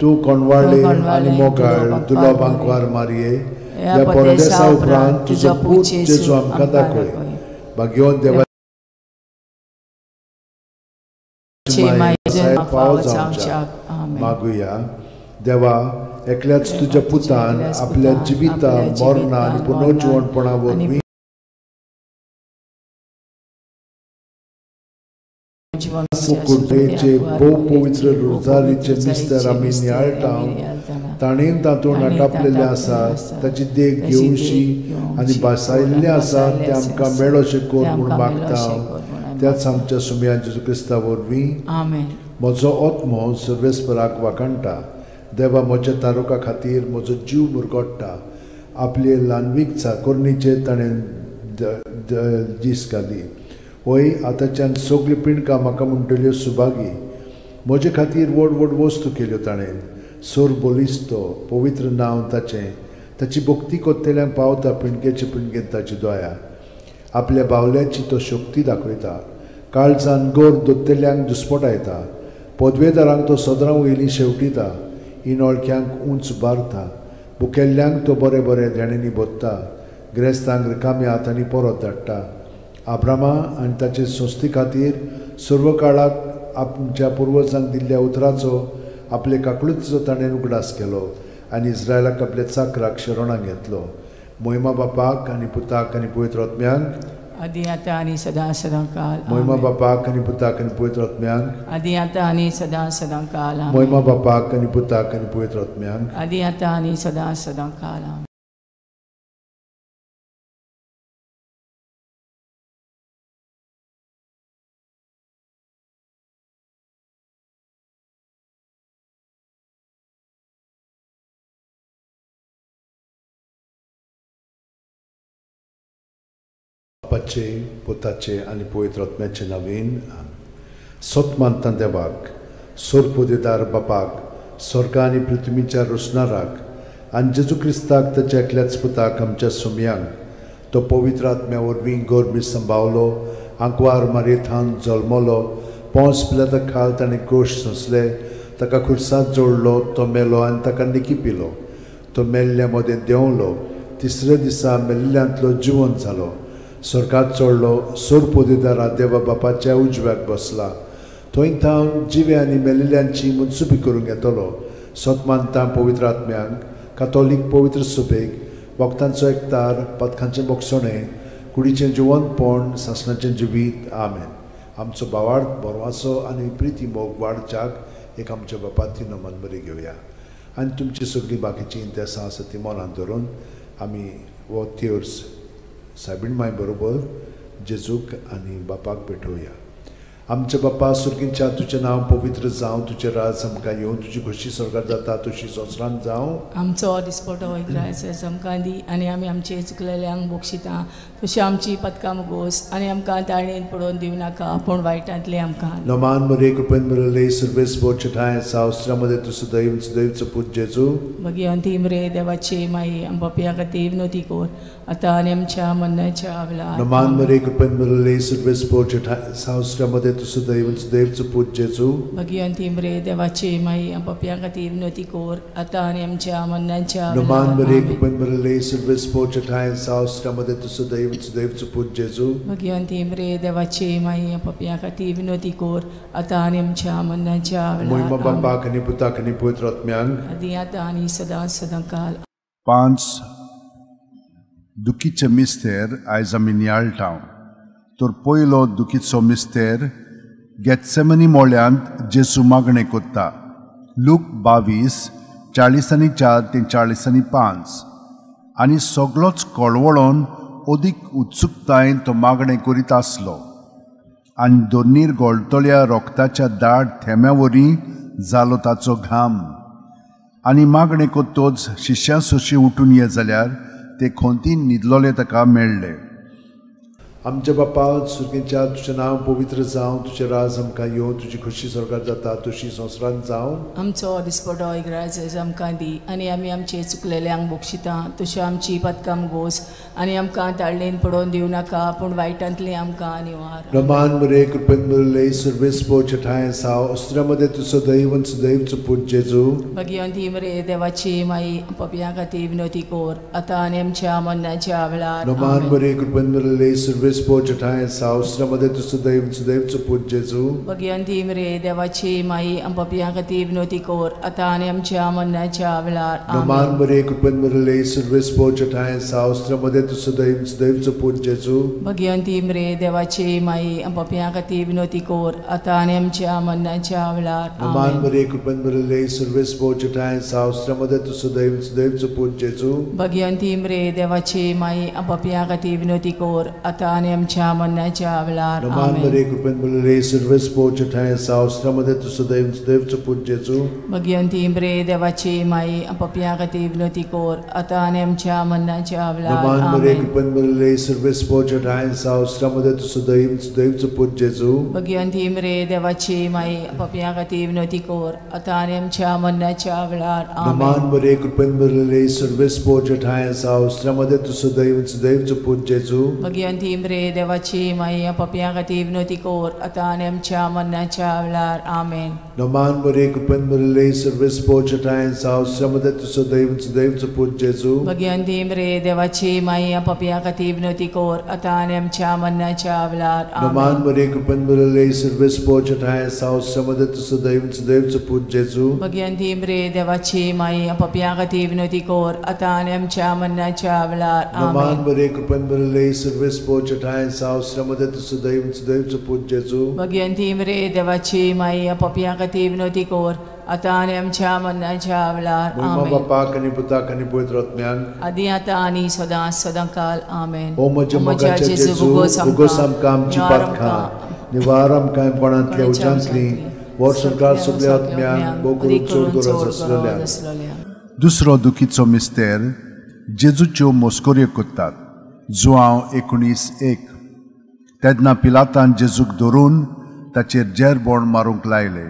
तूं कोणवाळे आनी मोगाळ दुर्लभ आंकवार मारये, ह्या परदेसा उपरांत तुजो पूत जेजू आमकां दाखय. भाग्यवंत देवाची माये फावो जावच्याक मागुया. देवा, एकल्याच तुज्या पुतान आपल्या जिविता, मरणा आनी पुनर्जिवणपणा वरवीं कुर्डेचे भोव पवित्र रोजारीचे मिस्तर आमी नियाळटा. ताणें तातूंत आटापलेलें आसा, ताची देख घेवशी आनी भासायिल्लें आसा तें आमकां मेळोशें कर म्हूण मागता. त्याच आमच्या सुमया जेजू क्रिस्ता वरवीं. म्हजो आत्मो सर्वेस्पराक वाखाणटा. देवा, म्हज्या तारुका खातीर म्हजो जीव मुरगोट्टा. आपले ल्हानवीक चाकोरणीचेर ताणें दीस घाली. वय आतांच्यान सगळीं पिंडकां म्हाका म्हणटल्यो सुभागी. म्हजे खातीर व्हड व्हड वस्तू केल्यो ताणें. सोर बलिस्तो पवित्र नांव ताचें. ताची भक्ती कोत्तेल्यांक पावता पिंडकेचे पिंडकेन ताची दया. आपल्या बावल्याची तो शक्ती दाखयता. काळजान गोर दोत्तेल्यांक दुस्पटायता. पदवेदारांक तो सदरां वयली शेवटिता. इनोळख्यांक उंच बारता. बुकेल्ल्यांक तो बरें बरें देण्यांनी भरता. ग्रेस्तांक रिकाम्या हातांनी परत धाडटा. आब्रामा आनी ताचे संस्थे खातीर सर्व काळाक आमच्या पुर्वजांक दिल्ल्या उतराचो आपले काकळुतीचो ताणें उगडास केलो आनी इस्रायलाक आपल्या चाकराक शरणाक घेतलो. मोहिमा बापाक आनी पुताक आनी पवित्र आत्म्यांक, आदी आतां आनी सदां सदां काल. मोहिमा बापाक आनी पुताक आनी पवित्र आत्म्यांक, आदी आतां आनी सदां सदां काल. मोहिमा बापाक आनी पुताक आनी पवित्र आत्म्यांक, आदी आतां आनी सदां सदां काल. बापाचे, पुताचे आनी पवित्र आत्म्याचे नवीन. सत मानता देवाक, सोरपोदेदार बापाक, स्वर्गा आनी पृथ्वीच्या रोसणाराक आनी जेजू क्रिस्ताक ताच्या एकल्याच पुताक आमच्या सुमयांक, तो पवित्र आत्म्या वरवीं गोरमी संभावलो, आंकवार मारयेथान जल्मलो, पोंस पिलाता खाल ताणें कोश सोंसले, ताका खुर्सांत जोडलो, तो मेलो आनी ताका निकी पिलो. तो मेल्ल्या मदें देंवलो, तिसऱ्या दिसा मेल्ल्यांतलो जिवन जालो, स्वर्गात चडलो, सोरपोदेदारा देवा बापाच्या उजव्याक बसला. थंय थावन जिवे आनी मेलिल्ल्यांची मनसुबी करूंक येतलो. सत मानता पवित्र आत्म्यांक, कातोलीक पवित्र सुबेक, वखदांचो एकतार, पथकांचें बोगसणें, कुडीचें जिवंतपण, सासणाचें जिवीत. आमेन. आमचो भावार्थ, बरवासो आनी प्रिती मोग वाडच्याक एक आमच्या बापाची नमन बरी घेवया. आनी तुमची सगळीं बाकीचीं इंतेसां आसा ती मनांत धरून आमी हो तेर्स सायबीण माय बरोबर जेजूक आनी बापाक भेटोवया. आमच्या बापा सुर्गींच्या, तुजें नांव पवित्र जावं, तुजें राज आमकां येवं, तुजी खोशी स्वर्गार जाता तशी संवसारांत जावं. आमचो दिसपटो इग्रायस आमकां दी आनी आमी आमचे चुकलेल्यांक बक्षिता तशी आमची पदकां मुगोस आनी आमकां ताळणेन पडोवन दिवं नाका पूण वायटांतले आमकां. नमान मरे कृपेन बरले सर्वेस बोचे ठांय सावस्त्रामध्ये तूं सदैव सदैवचो पूत जेजू. भगिवंत मरे देवाची माई आमच्या खातीर विनोती कर आतां आनी आमच्या मरणाच्या वेळार. नमान मरे कृपेन बरले सर्वेस बोचे ठांय सावस्त्रामध्ये तूं सदैव सदैवचो पूत जेजू. भगिवंत मरे देवाची माई आमच्या खातीर विनोती कर आतां आनी आमच्या मरणाच्या वेळार. नमान मरे कृपेन बरले सर्वेस बोचे ठांय सावस्त्रामध्ये तूं सदैव सदैवचो पूत जेजू. भगिवंत मरे देवाची माई आमच्या खातीर विनोती कर आतां आनी आमच्या मरणाच्या वेळार. मोहिमा बापाक आनी पुताक आनी पवित्र आत्म्यांक, आदी आतां आनी सदां सदां काल. 5 दुखीचे मिस्तेर आयज आमी नियाळटा. तर पयलो दुखीचो मिस्तेर गेत्सेमनी मोळ्यांत जेजू मागणें कोत्ता. लूक 22:44 ते 45. आनी सगळोच कळवळोन अदीक उत्सुकतायेन तो मागणें करीत आसलो आनी दोनीर गळटल्या रोगताच्या दाट थेंब्या वरी जालो ताचो घाम. आनी मागणें करतच शिश्यां सोशी उठून ये जाल्यार ते खोंतीन न्हिदलोले ताका मेळ्ळे. आमच्या बापा सुरगेच्या तुजें नांव पवित्र जावं, तुजें राज आमकां येवं, तुजी खोशी स्वर्गार जाता तशी संवसारांत जावं. आमचो दिसपटो इगराज आमकां दी आनी आमी आमचे चुकलेल्यांक बक्षिता तश्यो आमची पदकां गोस आनी आमकां ताळणेन पडोवन दिवं नाका पूण वायटांतली आमकां निवार. रमान मरे कृपेन भरिल्ले सर्वेस्पो ठांय साव अस्त्रा मदें तूं सदैव आनी सदैव पूत जेजू. भगिवंती मरे देवाची माई पपयां खातीर विनवती कर आतां आनी आमच्या मरणाच्या वेळार. रमान मरे कृपेन भरिल्ले सर्वेस्पो ठांय साव अस्त्रा मदें तूं सदैव आनी सदैव पूत जेजू. भगिवंती मरे देवाची माई पपयां खातीर विनवती कर आतां आनी आमच्या मरणाच्या वेळार. रमान मरे कृपेन भरिल्ले सर्वेस्पो ठांय साव अस्त्रा मदें तूं सदैव आनी सदैव पूत जेजू. भगिवंती मरे देवाची माई पपयां खातीर विनवती कर आतां आनी आमच्या मरणाच्या वेळार. रमान मरे कृपेन भरिल्ले सर्वेस्पो ठांय साव अस्त्रा मदें तूं सदैव आनी सदैव पूत जेजू. भगिवंती मरे देवाची माई पपयां खातीर विनवती कर आतां आनी आमच्या मरणाच्या वेळार. रमान मरे कृपेन भरिल्ले सर्वेस्पो ठांय साव अस्त्रा मदें तूं सदैव आनी सदैव पूत जेजू. भगिवंती मरे देवाची माई पपयां खातीर विनवती कर आतां आनी आमच्या मरणाच्या वेळार. रमान मरे कृपेन भरिल्ले सर्वेस्पो ठांय साव अस्त्रा मदें तूं सदैव आनी सदैव पूत जेजू. भगिवंती मरे देवाची माई पपयां खातीर विनवती कर आतां आनी आमच्या मरणाच्या वेळार. रमान मरे कृपेन भरिल्ले सर्वेस्पो ठांय साव अस्त्रा मदें तूं सदैव आनी सदैव पूत जेजू. भगिवंती मरे देवाची माई पपयां खातीर विनवती कर आतां आनी आमच्या मरणाच्या वेळार. आमेन. रमान मरे कृपेन भरिल्ले सर्वेस्पो ठांय साव अस्त्रा मदें तूं सदैव आनी सदैव पूत जेजू. भगिवंती मरे देवाची माई पपयां खातीर विनवती कर आतां आनी आमच्या मरणाच्या वेळार. रमान मरे कृपेन भरिल्ले सर्वेस्पो ठांय साव अस्त्रा मदें तूं सदैव आनी सदैव पूत जेजू. भगिवंती मरे देवाची माई पपयां खातीर विनवती कर आतां आनी आमच्या मरणाच्या वेळार. रमान मरे कृपेन भरिल्ले सर्वेस्पो ठांय साव अस्त्रा मदें तूं सदैव आनी सदैव पूत जेजू. भगिवंती मरे देवाची माई पपयां खातीर विनवती कर आतां आनी आमच्या मरणाच्या वेळार. महिमा बापाक आनी पुताक आनी पवित्र आत्म्याक, आदी आतां आनी सदां सदां काल. आमेन. ओ म्हज्या मोगाच्या जेजू, उगोस आमकां आमची पातकां, निवार आमकां कोणांतल्या उज्यांतली, वर्स संवसार सगल्या आत्म्यांक भोव करून चड गरज आसलेल्या. दुसरो दुखीचो मिस्तेर जेजूच्यो मस्कऱ्यो करतात. जुआंव 19:1. तेन्ना पिलातान जेजूक धरून ताचेर जेरबोण मारूंक लायले.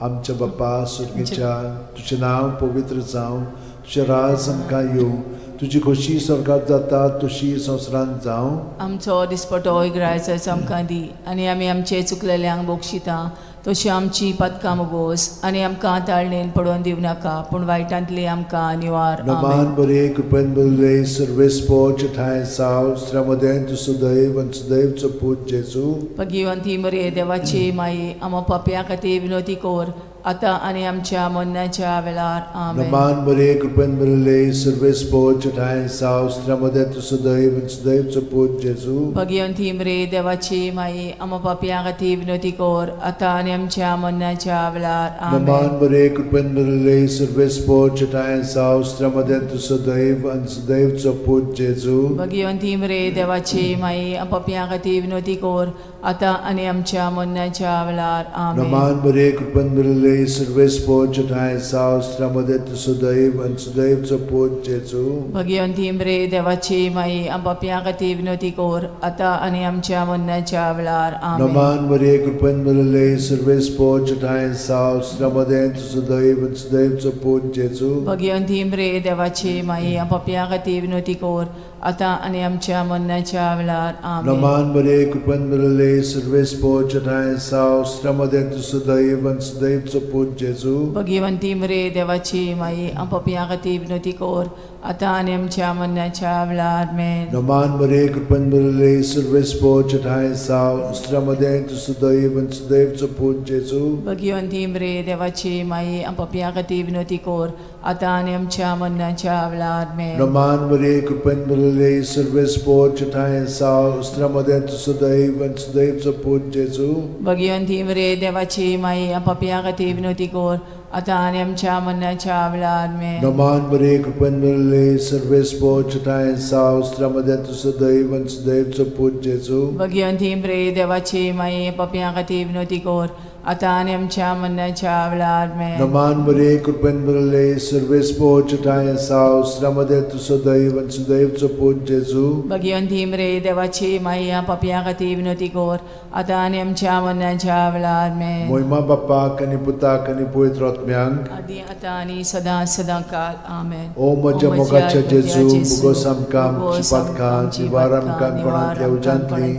आमच्या बापा सुर्गेच्या, तुजें नांव पवित्र जावं, तुजें राज आमकां येवं, तुजी खोशी स्वर्गार जाता तशी संवसारांत जावं. आमचो दिसपटो इगराज आमकां दी आनी आमी आमचे चुकलेल्यांक बक्षिता तशी आमची पदकां मुगोस आनी आमकां ताळणेन पडोवन दिवं नाका पूण वायटांतली आमकां निवार. नमान बरे कृपेन भरिल्ले सर्वेस्पो ठांय साव अस्त्रा मदें तूं सदैव आनी सदैव पूत जेजू. भगिवंती मरे देवाची माई आमा पापयां खातीर विनवती कर आतां आनी आमच्या मरणाच्या वेळार. आमेन. नमान बरे कृपेन भरिल्ले सर्वेस्पो ठांय साव अस्त्रा मदें तूं सदैव आनी सदैव पूत जेजू. भगिवंती मरे देवाची माई आमा पापयां खातीर विनवती कर आतां आनी आमच्या मरणाच्या वेळार. आमेन. नमान बरे कृपेन भरिल्ले सर्वेस्पो ठांय साव अस्त्रा मदें तूं सदैव आनी सदैव पूत जेजू. भगिवंती मरे देवाची माई पापयां खातीर विनवती कर आतां आनी आमच्या मरणाच्या वेळार. आमेन. नमान बरे कृपेन भरिल्ले सर्वेस्पो ठांय साव अस्त्रा मदें तूं सदैव आनी सदैव पूत जेजू. भगिवंती मरे देवाची माई पापयां खातीर विनवती कर आतां आनी आमच्या मरणाच्या वेळार. आमेन. नमान बरे कृपेन भरिल्ले सर्वेस्पो ठांय साव अस्त्रा मदें तूं सदैव आनी सदैव पूत जेजू. भगिवंती मरे देवाची माई पापयां खातीर विनवती कर आतां आनी आमच्या मरणाच्या वेळार. आमेन. नमान बरे कृपेन भरिल्ले सर्वेस्पो ठांय साव अस्त्रा मदें तूं सदैव आनी सदैव पूत जेजू. भगिवंती मरे देवाची माई पापयां खातीर विनवती कर आतां आनी आमच्या मरणाच्या वेळार. आमेन. नमान बरे कृपेन भरिल्ले सर्वेस्पो ठांय साव अस्त्रा मदें तूं सदैव आनी सदैव पूत जेजू. भगिवंती मरे देवाची माई पापयां खातीर विनवती कर आतां आनी आमच्या मरणाच्या वेळार. आमेन. नमान बरे कृपेन भरिल्ले सर्वेस्पो ठांय साव अस्त्रा मदें तूं सदैव आनी सदैव पूत जेजू. भगिवंती मरे देवाची माई पापयां खातीर विनवती कर आतां आनी आमच्या मरणाच्या वेळार आमेन. नमान मरिये कृपेन भरिल्ले सर्वेस्पोर चटाय साव स्त्र्यामध्ये तूं सदैव आनी सदैवचो पूत जेजू. भगिवंती मरिये देवाची माये पापयां खातीर विनवती कर आतां आनी आमच्या मरणाच्या वेळार आमेन. नमान मरिये कृपेन भरिल्ले सर्वेस्पोर चटाय साव स्त्र्यामध्ये तूं सदैव आनी सदैवचो पूत जेजू. भगिवंती मरिये देवाची माये पापयां खातीर विनवती कर आतां आनी आमच्या मरणाच्या वेळार आमेन. मोहिमा बापाक आनी पुताक आनी पवित्र आत्म्यांक आदी आतां आनी सदां सदां काल आमेन. ओ म्हज्या मोगाच्या जेजू मुगोस आमकां आमची पातकां निवार आमकां कोणांतल्या उज्यांतली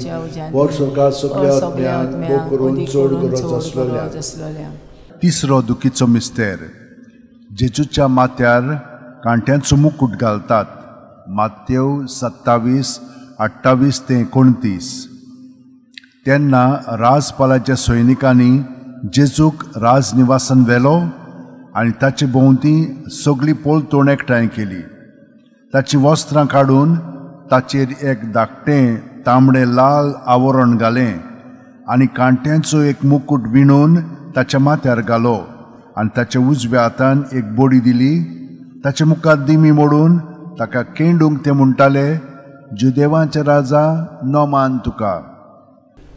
वर सरकार सगळ्या आत्म्यांक भोग करून चड गरज आसलोल्या. तिसरो दुखीचो मिस्तेर. जेजूच्या माथ्यार कांट्यांचो मुकूट घालतात. मातेव 27:28 ते 29. तेन्ना राजपालाच्या सैनिकांनी जेजूक राजनिवासान व्हेलो आनी ताचे भोंवती सगळी पोलतोण एकठांय केली. ताचीं वस्त्रां काडून ताचेर एक धाकटें तांबडें लाल आवरण घालें आनी कांट्यांचो एक मुकूट विणून ताच्या माथ्यार घालो आनी ताच्या उजव्या हातान एक बडी दिली. ताच्या मुखार दिमी मोडून ताका केंडूंक ते म्हणटाले, जुदेवांचे राजा नमान तुका.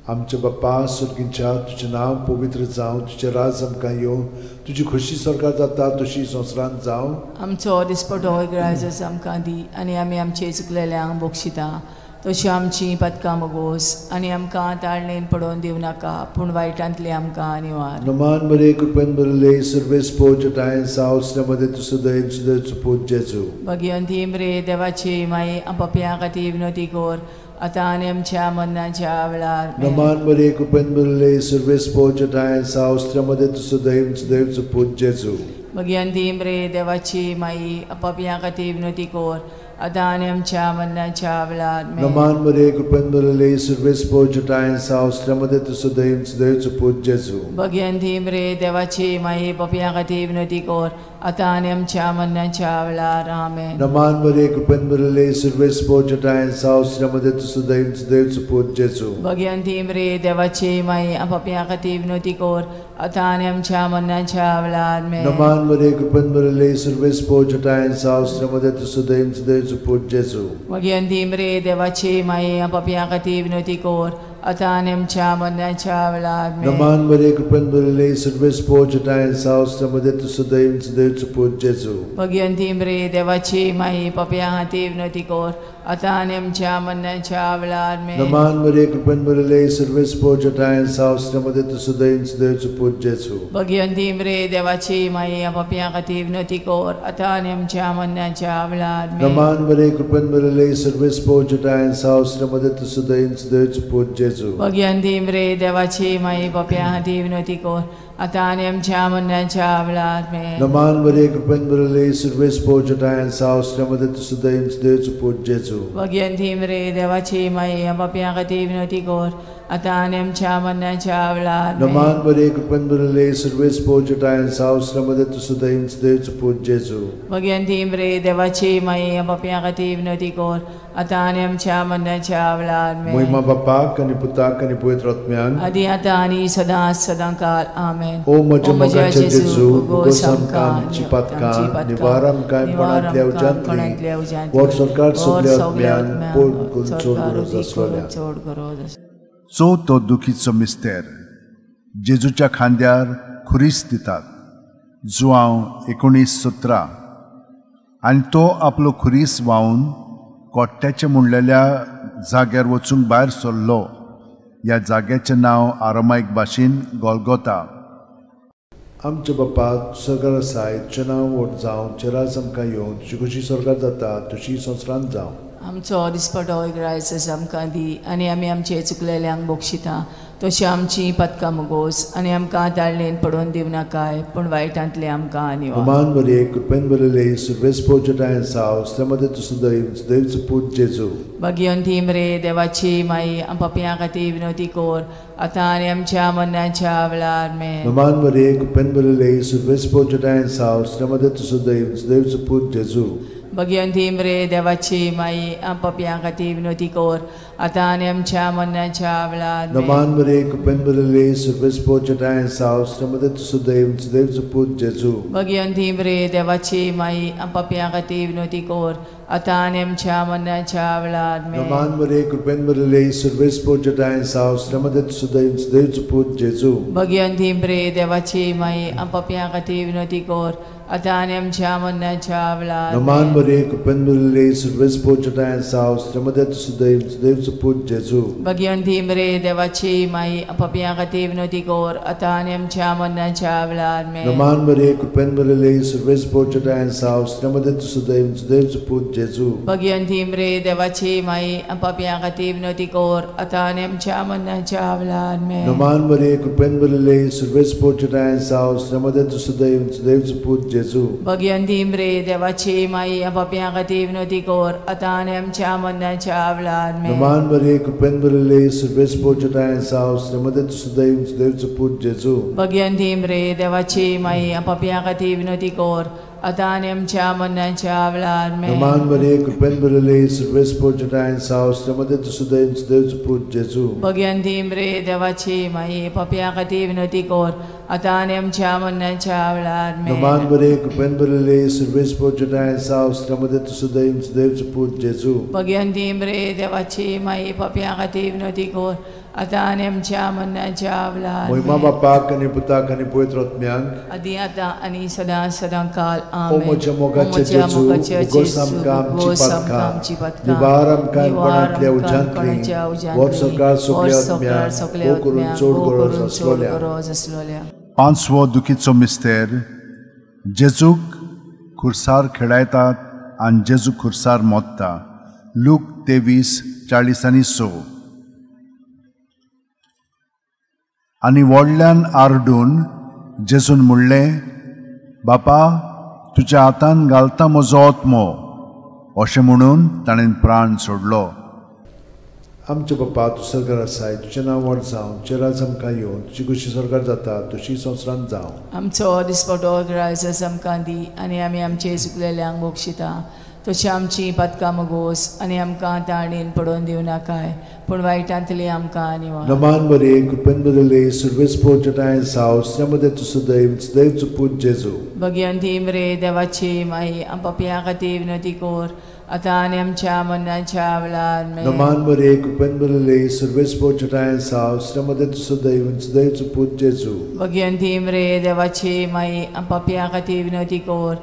आमच्या बाप्पा स्वर्गींच्या तुजें नांव पवित्र जावं, तुजें राज आमकां येवं, तुजी खोशी स्वर्गार जाता तशी संवसारांत जावं. आमचो दिसपटो ग्रायजस आमकां दी आनी आमी आमचे चुकलेल्यांक बक्षिता तशी आमची पदकां मगोस आनी आमकां ताळणेन पडोवन दिवं नाका पूण वायटांतली आमकां निवार. नमान मरिये कृपेन भरिल्ले सर्वेस्पोर चटाय साव स्त्र्यामध्ये तूं सदैव सदैवचो पूत जेजू. भगिवंती मरिये देवाची माये पापयां खातीर विनवती कर आतां आनी आमच्या मरणाच्या वेळार. नमान मरिये कृपेन भरिल्ले सर्वेस्पोर चटाय साव स्त्र्यामध्ये तूं सदैव सदैवचो पूत जेजू. भगिवंती मरिये देवाची माई पापयां खातीर विनवती कर आतां आनी आमच्या मरणाच्या वेळार. नमान मरिये कृपेन भरिल्ले सर्वेस्पोर चटाय साव स्त्र्यामध्ये तूं सदैव सदैवचो पूत जेजू. भगिवंती मरिये देवाची माई पापयां खातीर विनवती कर आतां आनी आमच्या मरणाच्या वेळार. आमेन. नमान मरिये कृपेन भरिल्ले सर्वेस्पोर चटाय साव स्त्र्यामध्ये तूं सदैव सदैवचो पूत जेजू. भगिवंती मरिये देवाची माई पापयां खातीर विनवती कर आतां आनी आमच्या मरणाच्या वेळार. आमेन. नमान मरिये कृपेन भरिल्ले सर्वेस्पोर चटाय साव स्त्र्यामध्ये तूं सदैव सदैवचो पूत जेजू. भगिवंती मरिये देवाची माई पापयां खातीर विनवती कर आतां आनी आमच्या मरणाच्या वेळार. नमान मरिये कृपेन भरिल्ले सर्वेस्पोर चटाय साव स्त्र्यामध्ये तूं सदैव सदैवचो पूत जेजू. भगिवंती मरिये देवाची माई पापयां खातीर विनवती कर आतां आनी आमच्या मरणाच्या वेळार. नमान मरिये कृपेन भरिल्ले सर्वेस्पोर चटाय साव स्त्र्यामध्ये तूं सदैव सदैवचो पूत जेजू. भगिवंती मरिये देवाची माई पापयां खातीर विनवती कर आतां आनी आमच्या मरणाच्या वेळार. नमान मरिये कृपेन भरिल्ले सर्वेस्पोर चटाय साव स्त्र्यामध्ये तूं सदैव सदैवचो पूत जेजू. भगिवंती मरिये देवाची माई पापयां खातीर विनवती कर आतां आनी आमच्या मरणाच्या वेळार. नमान मरिये कृपेन भरिल्ले सर्वेस्पोर चटाय साव स्त्र्यामध्ये तूं सदैव सदैवचो पूत जेजू. भगिवंती मरिये देवाची माई पापयां खातीर विनवती कर आतां आनी आमच्या मरणाच्या वेळार. नमान मरिये कृपेन भरिल्ले सर्वेस्पोर चटाय साव स्त्र्यामध्ये तूं सदैव सदैवचो पूत जेजू. भगिवंती मरिये देवाची माई पापयां खातीर विनवती कर आतां आनी आमच्या मरणाच्या वेळार. मोहिमा बापाक आनी पुताक आनी पवित्र आत्म्यांक आदी आतां आनी सदां सदां काल आमेन. ओ म्हज्या मोगाच्या जेजू मुगोस आमकां आमची पातकां निवार आमकां कोणांतल्या उज्यांतली वर सरकार सगळ्या आत्म्यांक पोट करून चड गरज आसलोल्या. चवथो दुखीचो मिस्तेर. जेजूच्या खांद्यार खुरीस दितात. जुआंव 19:17. आनी तो आपलो खुरीस व्हांवन कोट्ट्याच्या म्हणलेल्या जाग्यार वचूंक भायर सरलो. ह्या जाग्याचें नांव आरामायक भाशेन गोलगोता. आमच्या बाप्पा स्वर्गार आसाय, तुजें नांव व्हड जावं, तुजें राज आमकां येवं, तुजी खोशी स्वर्गार जाता तशी संवसारांत जावं. आमचो दिसपटो ग्रायस आमकां दी आनी आमी आमचे चुकलेल्यांक बक्षिता तशी आमची पदकां मुगोस आनी आमकां ताळणेन पडोवन दिवं नाकाय पूण वायटांतले आमकां निवार. नमान मरिये कृपेन भरिल्ले सर्वेस्पोर चटाय साव स्त्र्यामध्ये तूं सदैव सदैवचो पूत जेजू. भगिवंती मरिये देवाची माई पापयां खातीर विनवती कर आतां आनी आमच्या मरणाच्या वेळार. आमेन. नमान मरिये कृपेन भरिल्ले सर्वेस्पोर चटाय साव स्त्र्यामध्ये तूं सदैव सदैवचो पूत जेजू. भगिवंती मरिये देवाची माई पापयां खातीर विनवती कर आतां आनी आमच्या मरणाच्या वेळार. नमान मरे कृपेन भरिल्ले सर्वेस्पोर जटाय साव श्रीमदत सुदैव सुदैवचो पूत जेजू. भगिवंती मरे देवाची माई पापयां खातीर विनवती कर आतां आनी आमच्या मरणाच्या वेळार. नमान मरे कृपेन भरिल्ले सर्वेस्पोर जटाय साव श्रीमदत सुदैव सुदैवचो पूत जेजू. भगिवंती मरे देवाची माई पापयां खातीर विनवती कर आतां आनी आमच्या मरणाच्या वेळार. नमान मरे कृपेन भरिल्ले सर्वेस्पोर जटाय साव श्रीमदत सुदैव सुदैवचो पूत जेजू. भगिवंती मरे देवाची माई पापयां खातीर विनवती कर आतां आनी आमच्या मरणाच्या वेळार. नमान मरे कृपेन भरिल्ले सर्वेस्पोर जटाय साव श्रीमदत सुदैव सुदैवचो पूत जेजू. भगिवंती मरे देवाची माई पापयां खातीर विनवती कर आतां आनी आमच्या मरणाच्या वेळार. नमान मरे कृपेन भरिल्ले सर्वेस्पोर जटाय साव श्रीमदत सुदैव सुदैवचो पूत जेजू. भगिवंती मरे देवाची माई पापयां खातीर विनवती कर आतां आनी आमच्या मरणाच्या वेळार. नमान मरे कृपेन भरिल्ले सर्वेस्पोर जटाय साव श्रीमदत सुदैव सुदैवचो पूत जेजू. भगिवंती मरे देवाची माई पापयां खातीर विनवती कर आतां आनी आमच्या मरणाच्या वेळार. नमान मरे कृपेन भरिल्ले सर्वेस्पोर जटाय साव श्रीमदत सुदैव सुदैवचो पूत जेजू. भगिवंती मरे देवाची माई पापयां खातीर विनवती कर आतां आनी आमच्या मरणाच्या वेळार. नमान मरे कृपेन भरिल्ले सर्वेस्पोर जटाय साव श्रीमदत सुदैव सुदैवचो पूत जेजू. भगिवंती मरे देवाची माई पापयां खातीर विनवती कर आतां आनी आमच्या मरणाच्या वेळार. महिमा बापाक आनी पुताक आनी पवित्र आत्म्याक आदी आतां आनी सदां सदां काल. ओ म्हज्या मोगाचे जेजू, उगोस आमकां आमची पातकां, निवार आमकां कोणांतल्या उज्यांतली, वर्सकाळ सगल्या आत्म्यांक भोव करून चड गरज आसलोल्या. पांचवो दुखीचो मिस्तेर जेजूक खुर्सार खेळायतात आनी जेजू खुर्सार मोत्ता. लूक 23:46. आनी व्हडल्यान आरडून जेजून म्हणलें, बापा तुज्या हातान घालता म्हजो आत्मो. अशें म्हणून ताणें प्राण सोडलो. आमचे बापा तूं सरकार आसाय, तुजें नांव व्हड जावं, तुजें राज आमकां येवं, तुजी खुशी सरकार जाता तशी संवसारांत जावं. आमचो दिसपटो रायस आमकां दी आनी आमी आमचे चुकलेल्यांक बक्षिता तशी आमची पातकां मगोस आनी आमकां ताणेन पडोवन दिवं नाकाय पूण वायटांतली आमकां निवार. नमान बरे कृपेन भरिल्ले सर्वेस्पोर जटाय साव श्रीमदत सुदैव सुदैवचो पूत जेजू. भगिवंती मरे देवाची माई पापयां खातीर विनवती कर आतां आनी आमच्या मरणाच्या वेळार. नमान मरे कृपेन भरिल्ले सर्वेस्पोर जटाय साव श्रीमदत सुदैव सुदैवचो पूत जेजू. भगिवंती मरे देवाची माई पापयां खातीर विनवती कर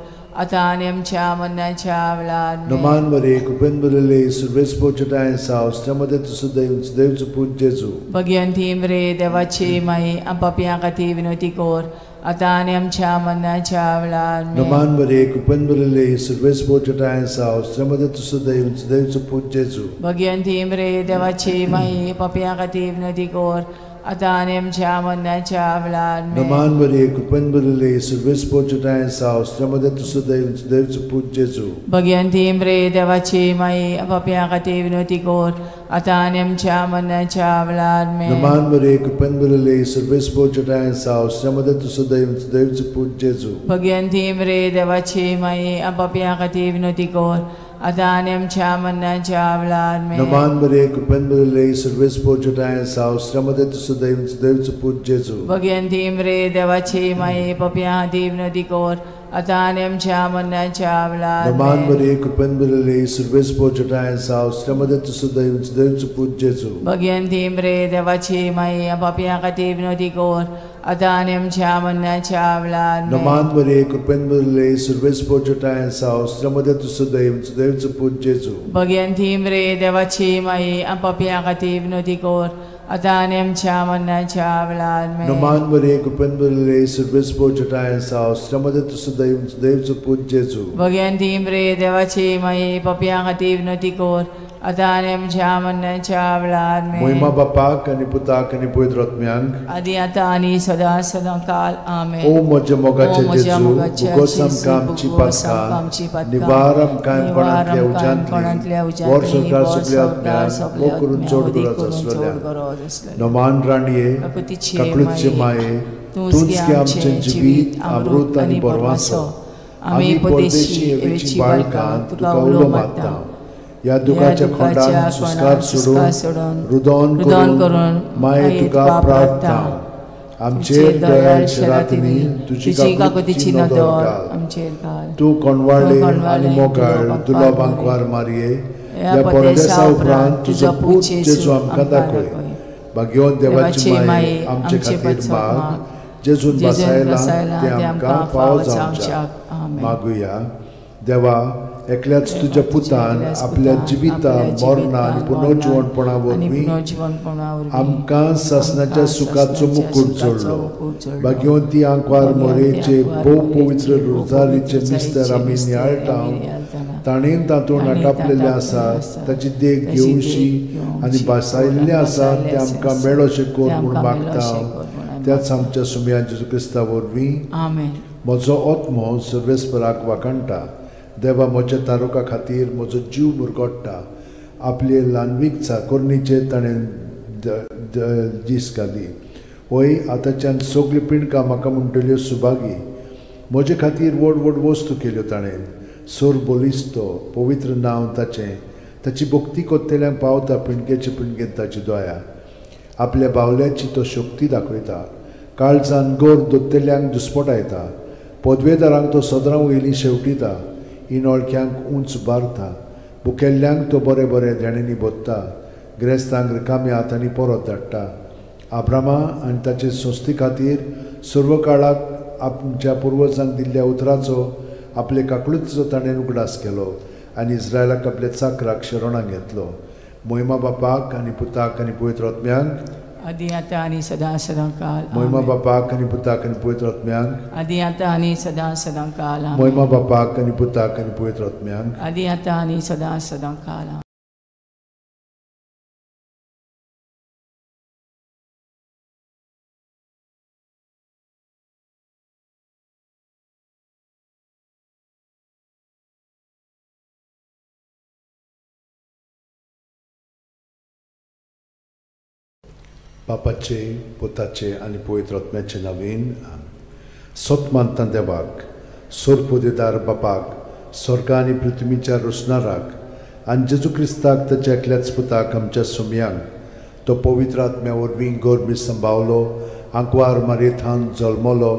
आतां आनी आमच्या मरणाच्या वेळार. नमान मरे कृपेन भरिल्ले सर्वेस्पोर जटाय साव श्रीमदत सुदैव सुदैवचो पूत जेजू. भगिवंती मरे देवाची माई पापयां खातीर विनवती कर आतां आनी आमच्या मरणाच्या वेळार. नमान मरे कृपेन भरिल्ले सर्वेस्पोर जटाय साव श्रीमदत सुदैव सुदैवचो पूत जेजू. भगिवंती मरे देवाची माई पापयां खातीर विनवती कर आतां आनी आमच्या मरणाच्या वेळार. नमान मरे कृपेन भरिल्ले सर्वेस्पोर जटाय साव श्रीमदत सुदैव सुदैवचो पूत जेजू. भगिवंती मरे देवाची माई पापयां खातीर विनवती कर आतां आनी आमच्या मरणाच्या वेळार. नमान मरे कृपेन भरिल्ले सर्वेस्पोर जटाय साव श्रीमदत सुदैव सुदैवचो पूत जेजू. भगिवंती मरे देवाची माई पापयां खातीर विनवती कर आतां आनी आमच्या मरणाच्या वेळार. नमान मरे कृपेन भरिल्ले सर्वेस्पोर जटाय साव श्रीमदत सुदैव सुदैवचो पूत जेजू. भगिवंती मरे देवाची माई पापयां खातीर विनवती कर आतां आनी आमच्या मरणाच्या वेळार. नमान मरे कृपेन भरिल्ले सर्वेस्पोर जटाय साव श्रीमदत सुदैव सुदैवचो पूत जेजू. भगिवंती मरे देवाची माई पापयां खातीर विनवती कर आतां आनी आमच्या मरणाच्या वेळार. नमान मरे कृपेन भरिल्ले सर्वेस्पोर जटाय साव श्रीमदत सुदैव सुदैवचो पूत जेजू. भगिवंती मरे देवाची माई पापयां खातीर विनवती कर आतां आनी आमच्या मरणाच्या वेळार. नमान मरे कृपेन भरिल्ले सर्वेस्पोर जटाय साव श्रीमदत सुदैव सुदैवचो पूत जेजू. भगिवंती मरे देवाची माई पापयां खातीर विनवती कर आतां आनी आमच्या मरणाच्या वेळार. महिमा बापाक आनी पुताक आनी पवित्र आत्म्याक आदी आतां आनी सदां सदां काल. आमेन. ओ म्हज्या मोगाचे जेजू, उगोस आमकां आमची पातकां, निवार आमकां कोणांतल्या उज्यांतली, वर्सकाळ सगल्या आत्म्यांक भोव करून चड गरज आसलोल्या. नमान राणये काकळूतचे माये, तूंच की आमचें जिवीत अमृत आनी बरवासो, आमी परदेशी एवेची बाळकां तुका उलो मारता. ह्या दुखाच्या खोंडान सुस्कार सोडून रुदन करून माये तुका प्रार्थना. आमचेर दयाळ शरातींनी तुजी काकुतीची नदर घाल. तूं कोणवाळे आनी मोगाळ दुर्लभ आंकवार मारये, ह्या परदेसा उपरांत तुजो पूत जेजू आमकां दाखय. भाग्यवंत देवाची माये आमचे खातीर माग, जेजून बसायला तें आमकां फावो जावच्याक. मागुया. देवा, एकल्याच तुज्या पुतान आपल्या जिविता मरणा आनी पुनर्जिवणपणा वरवीं आमकां सासणाच्या सुखाचो मुकूट जोडलो. भाग्यवंती आंकवार मोरेचे भोव पवित्र रोजारीचे मिस्तर आमी नियाळटा, ताणें तातूंत आटापलेलें आसा ताची देख घेवशी आनी भासायिल्लें आसा तें आमकां मेळोशें कर म्हूण मागता. त्याच आमच्या सुमया जेजू क्रिस्ता वरवीं. म्हजो आत्मो सर्वेस्पराक वाखाणटा. देवा, म्हज्या तारुका खातीर म्हजो जीव मुरगोट्टा. आपले ल्हानवीक चाकोरणीचेर ताणें दीस घाली. वय आतांच्यान सगळीं पिंडकां म्हाका म्हणटल्यो सुभागी. म्हजे खातीर व्हड व्हड वस्तू केल्यो ताणें. सोर बोलिस्तो पवित्र नांव ताचें. ताची भक्ती कोत्तेल्यांक पावता पिंडकेचे पिंडकेन ताची दया. आपल्या बावल्याची तो शक्ती दाखयता. काळजान गोर दोत्तेल्यांक दुस्पटायता. पदवेदारांक तो सदरां वयलीं शेवटिता. इनोळख्यांक उंच बारता. बुकेल्ल्यांक तो बरें बरें देण्यांनी भोत्ता. ग्रेस्तांक रिकाम्या हातांनी परत धाडटा. आब्रामा आनी ताचे संस्थे खातीर सर्व काळाक आमच्या पुर्वजांक दिल्ल्या उतराचो आपले काकळुतीचो ताणें उगडास केलो आनी इस्रायलाक आपल्या चाकराक शरणाक घेतलो. मोहिमा बापाक आनी पुताक आनी पवित्र आत्म्यांक आदी आतां आनी सदां सदां काल. मोहिमा बापाक आनी पुताक आनी पवित्र आत्म्यांक आदी आतां आनी सदां सदां काल. मोहिमा बापाक आनी पुताक आनी पवित्र आत्म्यांक आदी आतां आनी सदां सदां काल. बापाचे पुताचे आनी पवित्र आत्म्याचे नवीन. सत मानता देवाक, सोरपोदेदार बापाक, स्वर्ग आनी पृथ्वीच्या रोसणाराक आनी जेजू क्रिस्ताक ताच्या एकल्याच पुताक आमच्या सुमयांक, तो पवित्र आत्म्या वरवीं गोरबी संभावलो, आंकवार मारयेथान जल्मलो,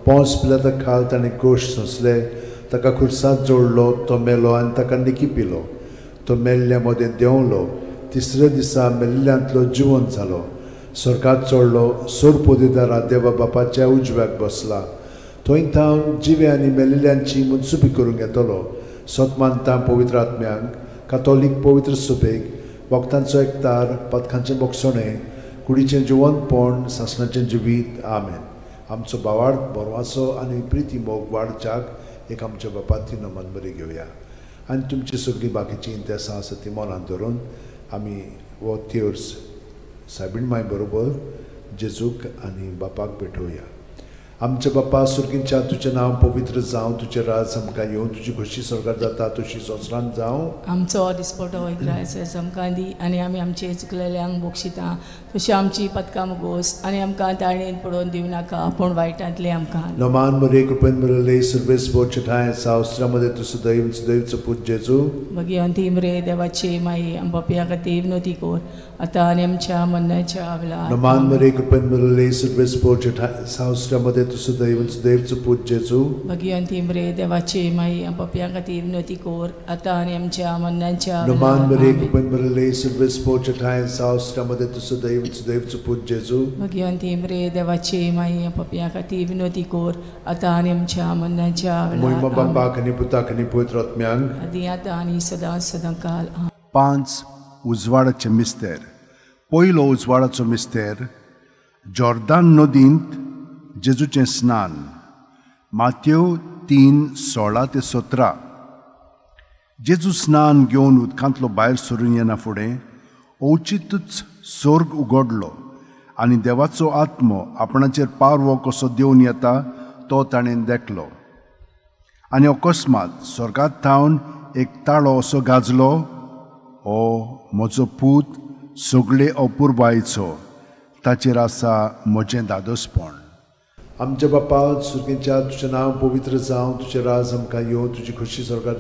पोंस पिलाता खाल ताणें गोश सोंसले, ताका खुर्सांत जोडलो, तो मेलो आनी ताका निकी पिलो. तो मेल्ल्या मदें देंवलो, तिसऱ्या दिसा मेल्ल्यांतलो जिवंत जालो, स्वर्गात चडलो, सोरपोदेदारा देवा बापाच्या उजव्याक बसला. थंय थावन जिवे आनी मेलिल्ल्यांची मनसुबी करूंक येतलो. सत मानता पवित्र आत्म्यांक, कातोलीक पवित्र सुबेक, वखदांचो एकतार, पथकांचें बोगसणें, कुडीचें जिवंतपण, सासणाचें जिवीत. आमेन. आमचो भावार्थ बरवाचो आनी प्रिती मोग वाडच्याक एक आमच्या बापाती नमन बरी घेवया आनी तुमची सगळीं बाकीचीं इंतेसां आसा ती मनांत धरून आमी हो तेर्स सायबीण माय बरोबर जेजूक आनी बापाक भेटोवया. आमच्या बापा सुर्गींच्या, तुजें नांव पवित्र जावं, तुजें राज आमकां येवं, तुजी खोशी स्वर्गार जाता तशी संवसारांत जावं. आमचो दिसपटो ग्रायस आमकां दी आनी आमी आमचे चुकलेल्यांक बक्षिता तशी आमची पदकां मुगोस आनी आमकां ताळेन पडोवन दिवं नाका पूण वायटांतले आमकां. नमान मरे कृपेन बरले सर्वेस बोचे ठांय सावस्त्रामध्ये तूं सदैव सदैवचो पूत जेजू. भगिवंती मरे देवाची माई आमच्या खातीर विनवती कर आतां आनी आमच्या मरणाच्या वेळार. नमान मरे कृपेन बरले सर्वेस बोचे ठांय सावस्त्रामध्ये तूं सदैव सदैवचो पूत जेजू. भगिवंती मरे देवाची माई आमच्या खातीर विनवती कर आतां आनी आमच्या मरणाच्या वेळार. नमान मरे कृपेन बरले सर्वेस बोचे ठांय सावस्त्रामध्ये तूं सदैव सदैवचो पूत जेजू. भगिवंती मरे देवाची माई आमच्या खातीर विनवती कर आतां आनी आमच्या मरणाच्या वेळार. मोहिमा बापाक आनी पुताक आनी पवित्र आत्म्यांक आदी आतां आनी सदां सदां काल. 5 उजवाडाचे मिस्तेर. पयलो उजवाडाचो मिस्तेर जॉर्दान नदींत जेजूचें स्नान. मातेव 3:16 ते 17. जेजू स्नान घेवन उदकांतलो भायर सरून येना फुडें अवचितूच स्वर्ग उगडलो आनी देवाचो आत्मो आपणाचेर पारवो कसो देंवन येता तो ताणें देखलो. आनी अकस्मात स्वर्गांत थावन एक ताळो असो गाजलो, ओ म्हजो पूत सगळे अपुरबायेचो, ताचेर आसा म्हजें दादोसपण. आमच्या बापा सुर्गींच्या, तुजें नांव पवित्र जावं, तुजें राज आमकां येवं, तुजी खोशी स्वर्गार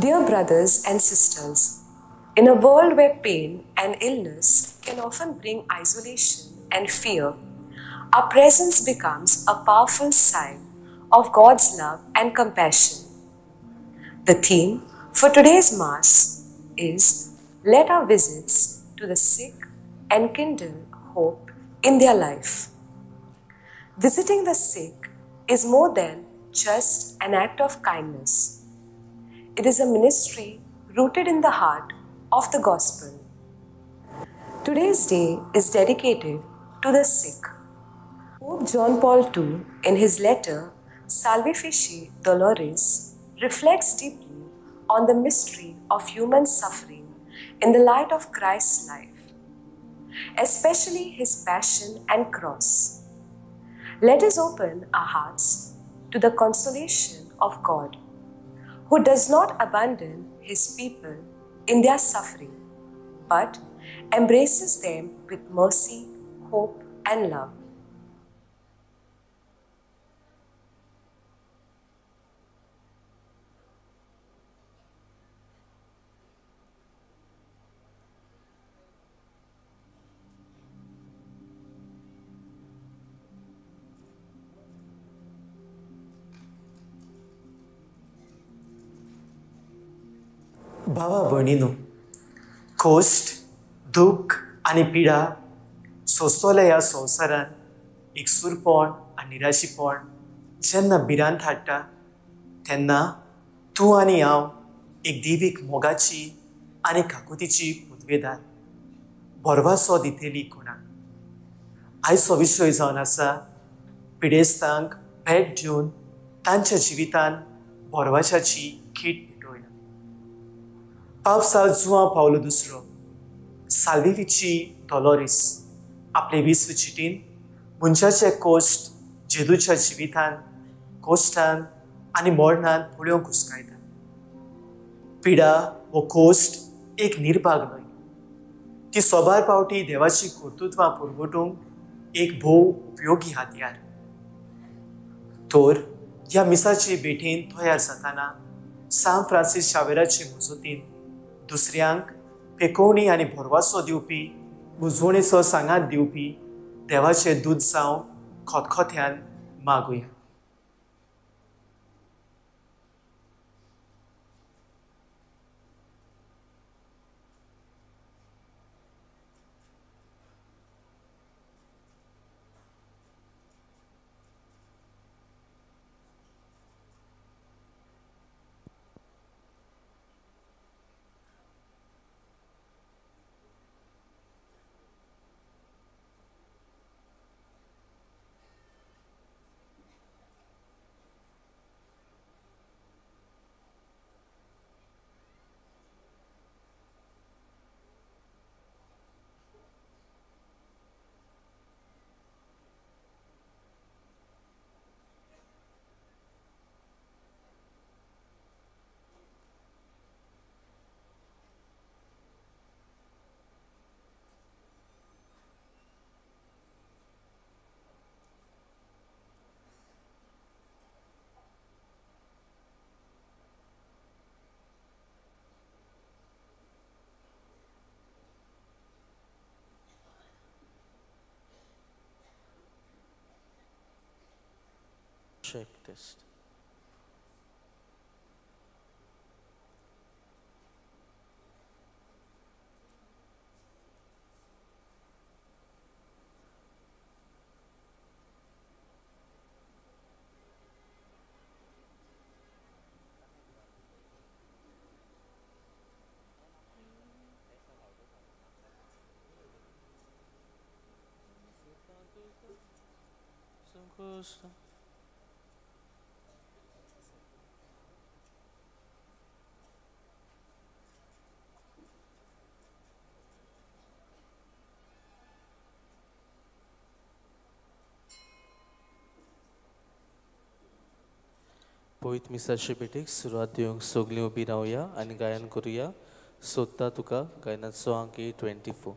Dear brothers and sisters, in a world where pain and illness can often bring isolation and fear, our presence becomes a powerful sign of God's love and compassion. The theme for today's Mass is Let our visits to the sick enkindle hope in their life. Visiting the sick is more than just an act of kindness. It is a ministry rooted in the heart of the gospel. Today's day is dedicated to the sick. Pope John Paul II, in his letter Salvifici Doloris, reflects deeply on the mystery of human suffering in the light of Christ's life, especially his passion and cross. Let us open our hearts to the consolation of God, who does not abandon his people in their suffering, but embraces them with mercy, hope, and love. भावा भयणीनो, कश्ट, दुख्ख आनी पिडा सोंसतल्या ह्या संवसारांत एकसूरपण आनी निराशीपण जेन्ना भिरांत हाडटा तेन्ना तूं आनी हांव एक देवीक मोगाची आनी काकुतीची पदवेदार भरवासो दितली कोणाक. आयचो विशय जावन आसा पिडेस्तांक भेट दिवन तांच्या जिवितांत भरवाशाची कीट. पावसा जुआं पावलो दुसरो साल्विफिची डॉलोरीस आपले विस्व चिटीन मनशाचे कश्ट जेदूच्या जिवितान कश्टान आनी मरणान पळोवंक घुसकायता. पिडा हो कश्ट एक निर्भाग न्हय, ती सोबार पावटी देवाची कर्तृत्वां पुरवटूंक एक भोव उपयोगी हातयार. तर ह्या मिसाचे भेटेन तयार जाताना सांत फ्रांसीस शावेराचे मजतीन दुसऱ्यांक पेकोवणी आनी भरवासो दिवपी, बुजवणेचो सांगात दिवपी देवाचे दूत जावं खतखत्यान मागुया. Check test. पवित्र मिसाचे भेटेक सुरवात दिवंक सगळीं उबी रावया आनी गायन करुया. सोदता तुका गायनाचो अंकी 24.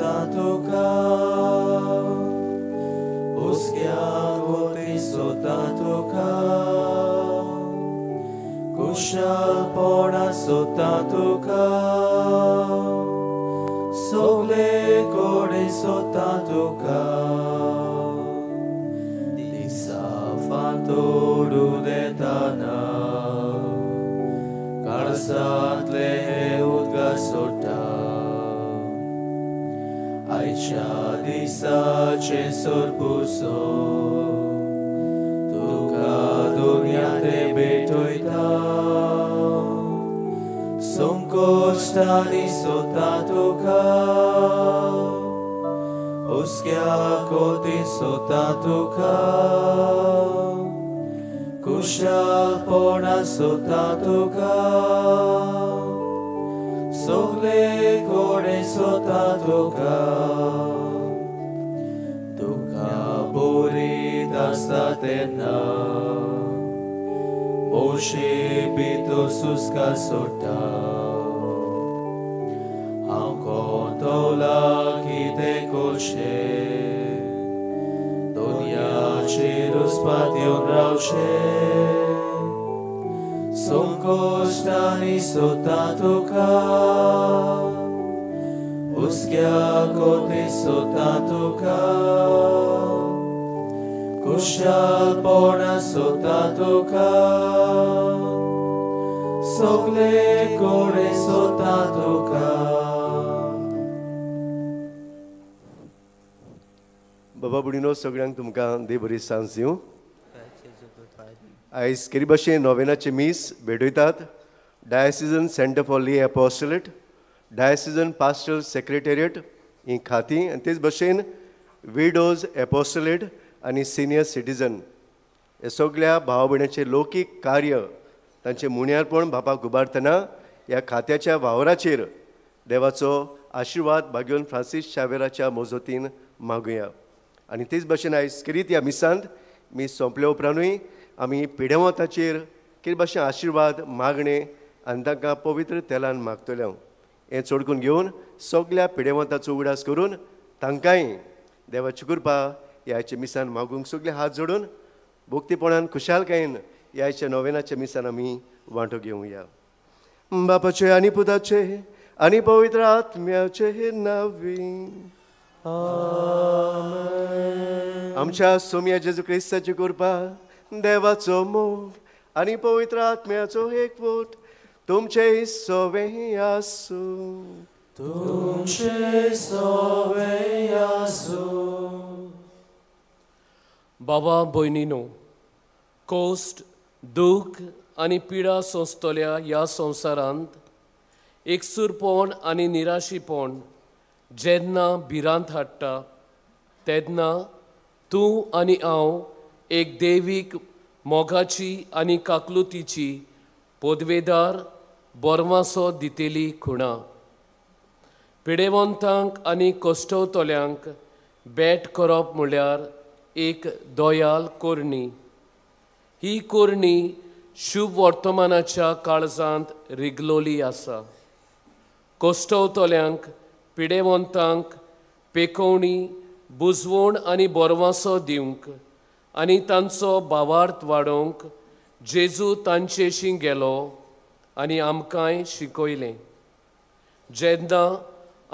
सोदता तुका, हुस्क्या कोती सोदता तुका, कुशालपणा सोदता तुका, सगले कडेन सोदता तुका. दिसा फांतोडू देताना काळसांतले हे उदका सोडटा, आयच्या दिसाचे सोरपुसो तुका दुनिया ते भेटयता. संकोश्टांनी सोदता तुका, हुस्क्या कोती सोदता तुका, कुशालपणा सोदता तुका, सगले कडेन सोदता तुका. तुका बरीत आसता तेन्ना मोशी भितर सुस्का सोडटा, हांव कोंतवला कितें करचें, दुनियाचेर उस्पात येवन रावचें. संकोश्टांनी सोदता तुका, हुस्क्या कोती सोदता तुका, कुशालपणा सोदता तुका, सगले कडेन सोदता तुका. बाबा भयणीनो, सगळ्यांक तुमकां देव बरी सांज दिवं. आयज केरी भाशेन नोवेनाचें मीस भेटयतात diocesan centre for lay apostolate, diocesan pastoral secretariat ही खातीं, आनी तेच भाशेन विडोज एपोस्टलेट आनी सिनियर सिटीजन हे सगळ्या भाव भयणाचें लौकीक कार्य तांचें मुण्यारपण बापाक उबारतना ह्या खात्याच्या वावराचेर देवाचो आशिर्वाद भाग्योन फ्रांसीस शावेराच्या मजतीन मागुया. आनी तेच भाशेन आयज खेरीत ह्या मिसांत मीस सोंपल्या उपरांतूय आमी पिडेवंताचेर कितें भाशेन आशिर्वाद मागणें आनी तांकां पवित्र तेलान मागतले. हें चडकून घेवन सगल्या पिडेवंताचो उगडास करून तांकांय देवाची कृपा ह्या मिसान मागूंक सगळे हात जोडून भक्तीपणान खुशालकायेन ह्या नोवेनाच्या मिसान आमी वांटो घेवया. बापाचे आनी पुताचे आनी पवित्र आत्म्याचे नांवी आमेन. आमच्या सोम्या जेजू क्रिस्ताची कृपा, देवाचो मोग आनी पवित्र आत्म्याचो एकवट तुमचे सवे आसूं, तुमचे सवे आसूं. बाबा भयणीनो, कोश्ट, दूख आनी पिडा सोंसतल्या ह्या संवसारांत एकसूरपण आनी निराशीपण जेन्ना भिरांत हाडटा तेन्ना तूं आनी हांव एक देवीक मोगाची आनी काकलुतीची पदवेदार बोरवासो दितेली खुणा. पिडेवंतांक आनी कश्टवतल्यांक भेट करप म्हळ्यार एक दयाल कोरणी. ही कोरणी शुभ वर्तमानाच्या काळजांत रिगलोली आसा. कश्टवतल्यांक, पिडेवंतांक पेकोवणी, बुजवण आनी बोरवासो दिवंक आनी तांचो भावार्थ वाडोवंक जेजू तांचेशी गेलो आनी आमकांय शिकयलें. जेन्ना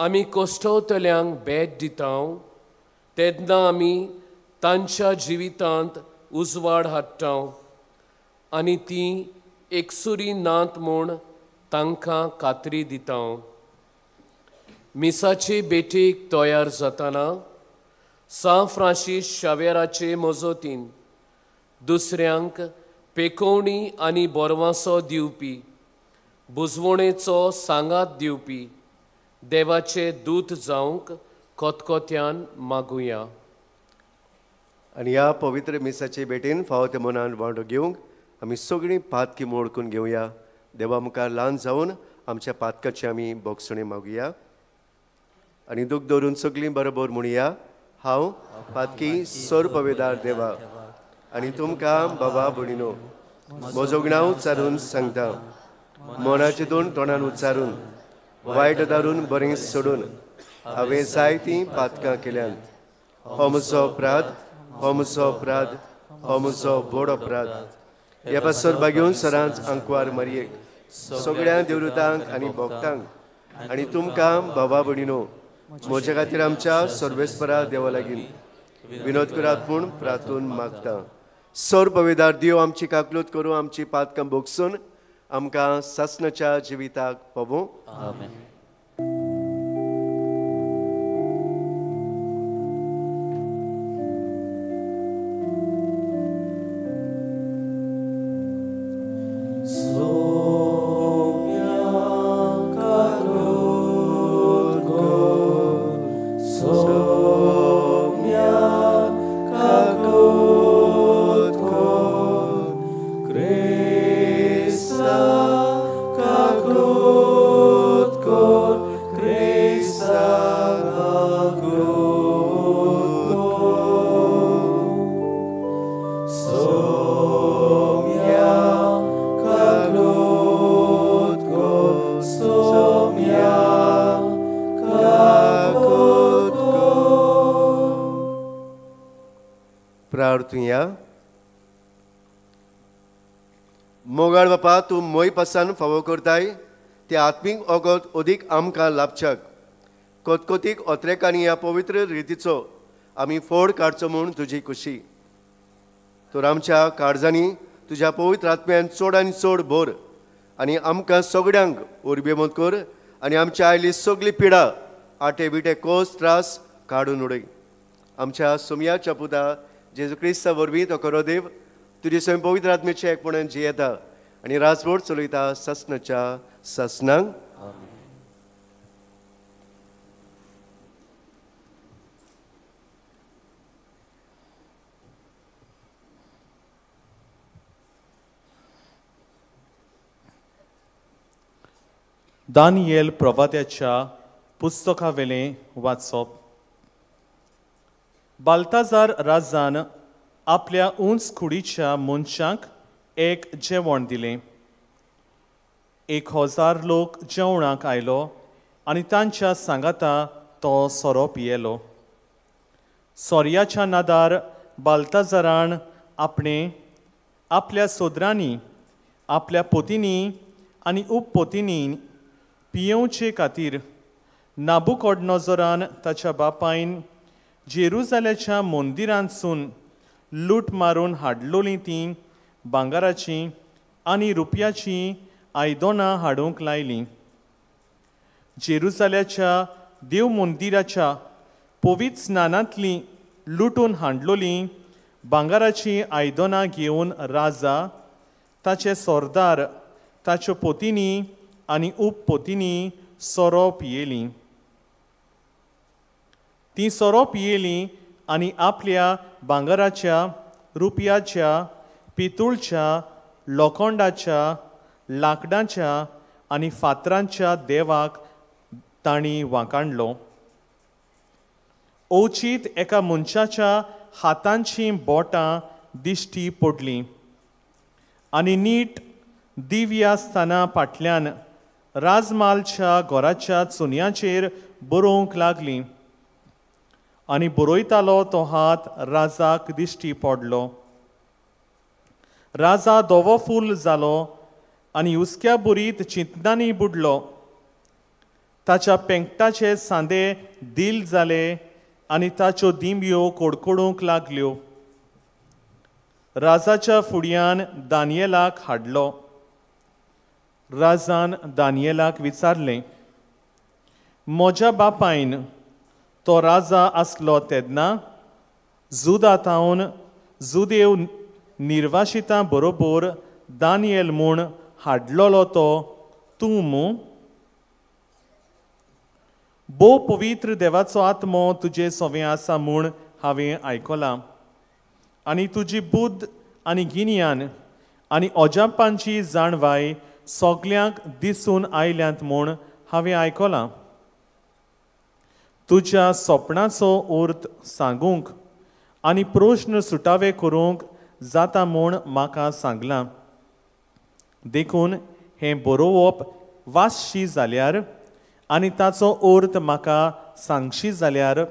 आमी कश्टवतल्यांक भेट दिता तेन्ना आमी तांच्या जिवितांत उजवाड हाडटा आनी तीं एकसुरी नात म्हूण तांकां खात्री दिता. मिसाचे भेटीक तयार जातना सांत फ्रांसीस शावेराचे मजतीन दुसऱ्यांक पेकोवणी आनी बोरवासो दिवपी, बुजवणेचो सांगात दिवपी देवाचे दूत जावंक खतखत्यान मागुया. आनी ह्या पवित्र मिसाचे भेटीन फावो त्या मनान वांटो घेवंक आमी सगळीं पातकी मोडकून घेवया. देवा मुखार ल्हान जावन आमच्या पातकाची आमी बोगसणी मागुया आनी दूख दवरून सगळीं बरोबर म्हणया, हांव पातकी सोरपवेदार देवा आनी तुमकां बाबा भयणीनो म्हजो गुणांव उच्चारून सांगता, मनाचे दोन तोंडान उच्चारून, वायट दारून बरें सोडून हांवें जायतीं पातकां केल्यांत. हो म्हजो अपराध, हो म्हजो अपराध, हो म्हजो व्हड अपराध. ह्या पासत बागेवन सरांच आंकवार मारयेक, सगळ्या देवदूतांक आनी भक्तांक आनी तुमकां बाबा भयणीनो म्हज्या खातीर आमच्या सर्वेस्परा देवा लागीं विनोद करात म्हूण प्रार्थून मागता. सर पविदार देव आमची काकलूत करूं, आमची पातकां भोगसून आमकां सासणाच्या जिविताक पावूं. आमेन. मोगाळ बापा, तूं मोय पासान फावो करताय ते आत्मीक अगत अदीक आमकां लाभच्याक कोतकोतीक ओत्रेकांनी ह्या पवित्र रितीचो आमी फोड काडचो म्हूण तुजी खुशी. तर आमच्या काळजांनी तुज्या पवित्र आत्म्यान चड आनी चड भर आनी आमकां सगळ्यांक उर्बेमत कर आनी आमच्या आयली सगळी पिडा आटे बिटे कोस त्रास काडून उडय. आमच्या सोमयाच्या पुता जेजू क्रिस्ता वरवीं तो खरो देव तुजी स्वयं पवित्र आत्मेचे एकपणान जियेता आनी राजवट चलयता सासणाच्या सासणांक. दानियल प्रवाद्याच्या पुस्तकावेलें वाचप. बाल्ताजार राजान आपल्या उंच कुडीच्या मनशांक एक जेवण दिलें. 1000 लोक जेवणाक आयलो आनी तांच्या सांगाता तो सोरो पियेलो. सोर्याच्या नादार बाल्ताजारान आपणे आपल्या सोदरांनी, आपल्या पोतींनी आनी उपपोतींनी पियेवचे खातीर नाबुकोडनोजोरान ताच्या बापायन जेरुजाल्याच्या मंदिरांतसून लूट मारून हाडलोलीं तीं भांगराचीं आनी रुपयाचीं आयदनां हाडूंक लायलीं. जेरुजाल्याच्या देव मंदिराच्या पवित्र स्नानांतलीं लुटून हाडलोलीं भांगराचीं आयदनां घेवन राजा, ताचे सरदार, ताच्यो पोतींनी आनी उपपोतींनी सोरो पियेलीं. तीं सोरो पियेलीं आनी आपल्या भांगराच्या, रुपयाच्या, पितूळच्या, लोखंडाच्या, लांकडाच्या आनी फातरांच्या देवाक तांणी वांकाडलो. अवचीत एका मनशाच्या हातांचीं बोटां दिश्टी पडलीं आनी नीट दिव्या स्थाना फाटल्यान राजमालच्या घराच्या चुन्याचेर बरोवंक लागलीं आनी बरयतालो तो हात राजाक दिश्टी पडलो. राजा धवो फूल जालो आनी हुस्क्या बुरीत चिंतनांनी बुडलो. ताच्या पेंकटाचे सांदे दिल जाले आनी ताच्यो दिंब्यो कडकडूंक लागल्यो. राजाच्या फुडयान दानियेलाक हाडलो. राजान दानियेलाक विचारलें, म्हज्या बापायन तो राजा आसलो तेन्ना जुदा थावन जुदेव निर्वाशितां बरोबर दानियल म्हूण हाडलोलो तो तूं मू? भोव पवित्र देवाचो आत्मो तुजे सवें आसा म्हूण हांवें आयकलां आनी तुजी बुद्द आनी गिन्यान आनी अजापांची जाणवाय सगल्यांक दिसून आयल्यांत म्हूण हांवें आयकलां. तुज्या सपनाचो अर्थ सांगूंक आनी प्रश्न सुटावे करूंक जाता म्हूण म्हाका सांगलां. देखून हें बरोवप वाचशी जाल्यार आनी ताचो अर्थ म्हाका सांगशी जाल्यार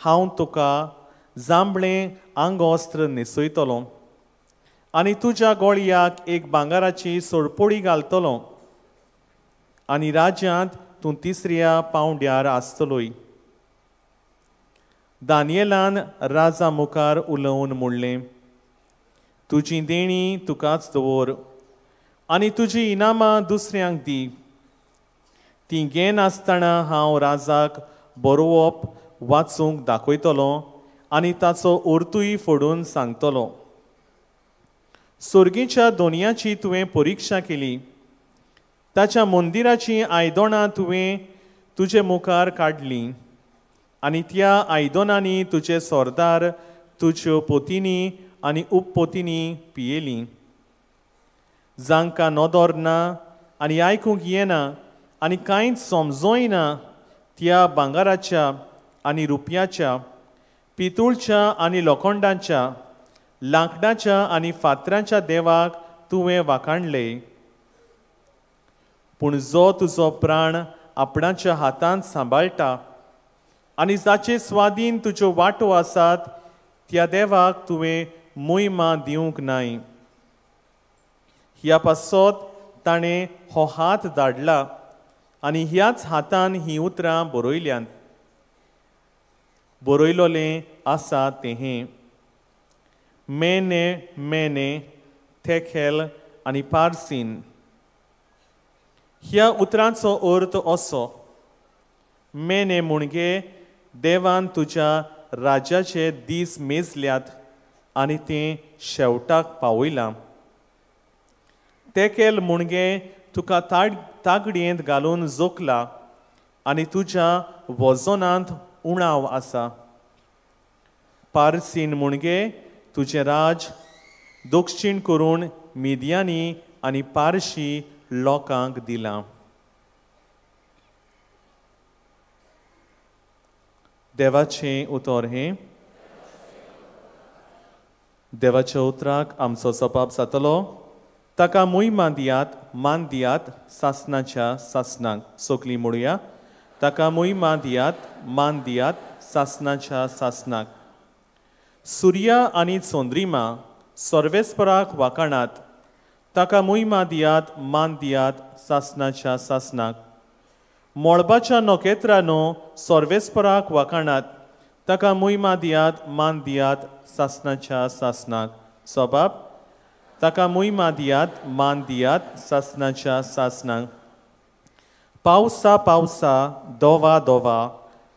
हांव तुका जांबळें आंगवस्त्र न्हेसयतलो आनी तुज्या गोळयाक एक भांगराची सोडपोळी घालतलो आनी राज्यांत तूं तिसऱ्या पावंड्यार आसतलोय. दानियेलान राजा मुखार उलोवन म्हणलें, तुजी देणी तुकाच दवर आनी तुजी इनामां दुसऱ्यांक दी. ती घेनासतना हांव राजाक बरोवप वाचूंक दाखयतलो आनी ताचो अर्थूय फोडून सांगतलो. सोर्गीच्या दोनयाची तुवें परिक्षा केली, ताच्या मंदिराचीं आयदनां तुवें तुजे मुखार काडलीं आनी त्या आयदनांनी तुजे सरदार, तुज्यो पोतिनी आनी उपपोतिनी पियेलीं. जांकां नदर ना आनी आयकूंक येना आनी कांयच समजोय ना त्या भांगराच्या आनी रुपयाच्या, पितूळच्या आनी लोखंडाच्या, लांकडाच्या आनी फातरांच्या देवाक तुवें वाखाणले. पूण जो तुजो प्राण आपणाच्या हातांत सांबाळटा आनी जाचे स्वाधीन तुज्यो वाटो आसात त्या देवाक तुवें मोहिमा दिवंक नाय. ह्या पासत ताणें हो हात धाडला आनी ह्याच हातान हीं उतरां बरयल्यांत. बरयलोलें आसा तें हें, मेने मेने थेखेल आनी पारसीन. ह्या उतरांचो अर्थ असो, मेने म्हणगे देवान तुज्या राज्याचे दीस मेजल्यात आनी तें शेवटाक पावयलां. तेकेल म्हणगे तुका तागडयेंत घालून जोखला आनी तुज्या वजनांत उणाव आसा. पारसीन म्हणगे तुजें राज दक्षीण करून मिदियानी आनी पारशी लोकांक दिलां. देवाचें उतर हें. देवाच्या उतराक आमचो जबाब जातलो, ताका मोहिमा दियात, मान दियात सासनाच्या सासनाक. सगलीं म्हणुया, ताका मोहिमा दियात, मान दियात सासनाच्या सासनाक. सुर्या आनी चंद्रिमा सर्वेस्पराक वाखाणात, ताका मोहिमा दियात, मान दियात सासनाच्या सासनाक. मळबाच्या नखेत्रांनो सर्वेस्पराक वाखाणात, ताका मोहिमा दियात, मान दियात सासनाच्या सासनाक. सबाब, ताका मोहिमा दियात, मान दियात सासनाच्या सासनाक. पावसा पावसा दोवा दोवा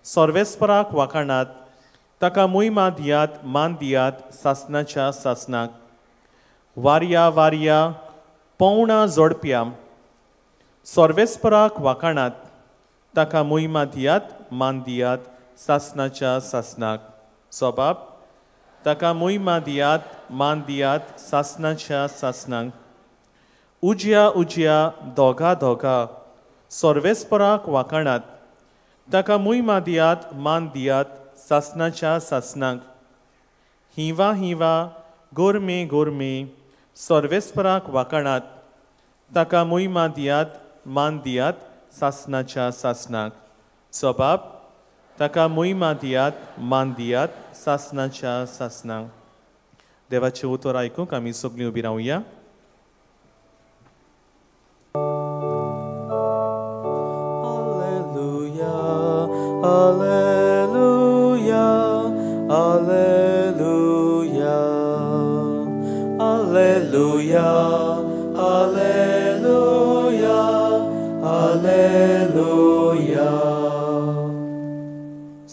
सर्वेस्पराक वाखाणात, ताका मोहिमा दियात, मान दियात सासनाच्या सासनाक. वारया वारया पोवणां जोडप्या सर्वेस्पराक वाखाणात, ताका मोहिमा दियात, मान दियात सासनाच्या सासनाक. सबाब, ताका मोहिमा दियात, मान दियात सासनाच्या सासनाक. उज्या उज्या दोगा दोगा सर्वेस्पराक वाखाणात, ताका मोहिमा दियात, मान दियात सासनाच्या सासनाक. हिवा हिवा गोरमे गोरमे सर्वेस्पराक वाखाणात, ताका मोहिमा दियात, मान दियात सासनाच्या सासनाक. सबाब, ताका मोहिमा दियात, मान दियात सासनाच्या सासनाक. देवाचें उतर आयकूंक आमी सगळीं उबी रावया. Alleluia, Alleluia, Alleluia, Alleluia, Alleluia, Alleluia.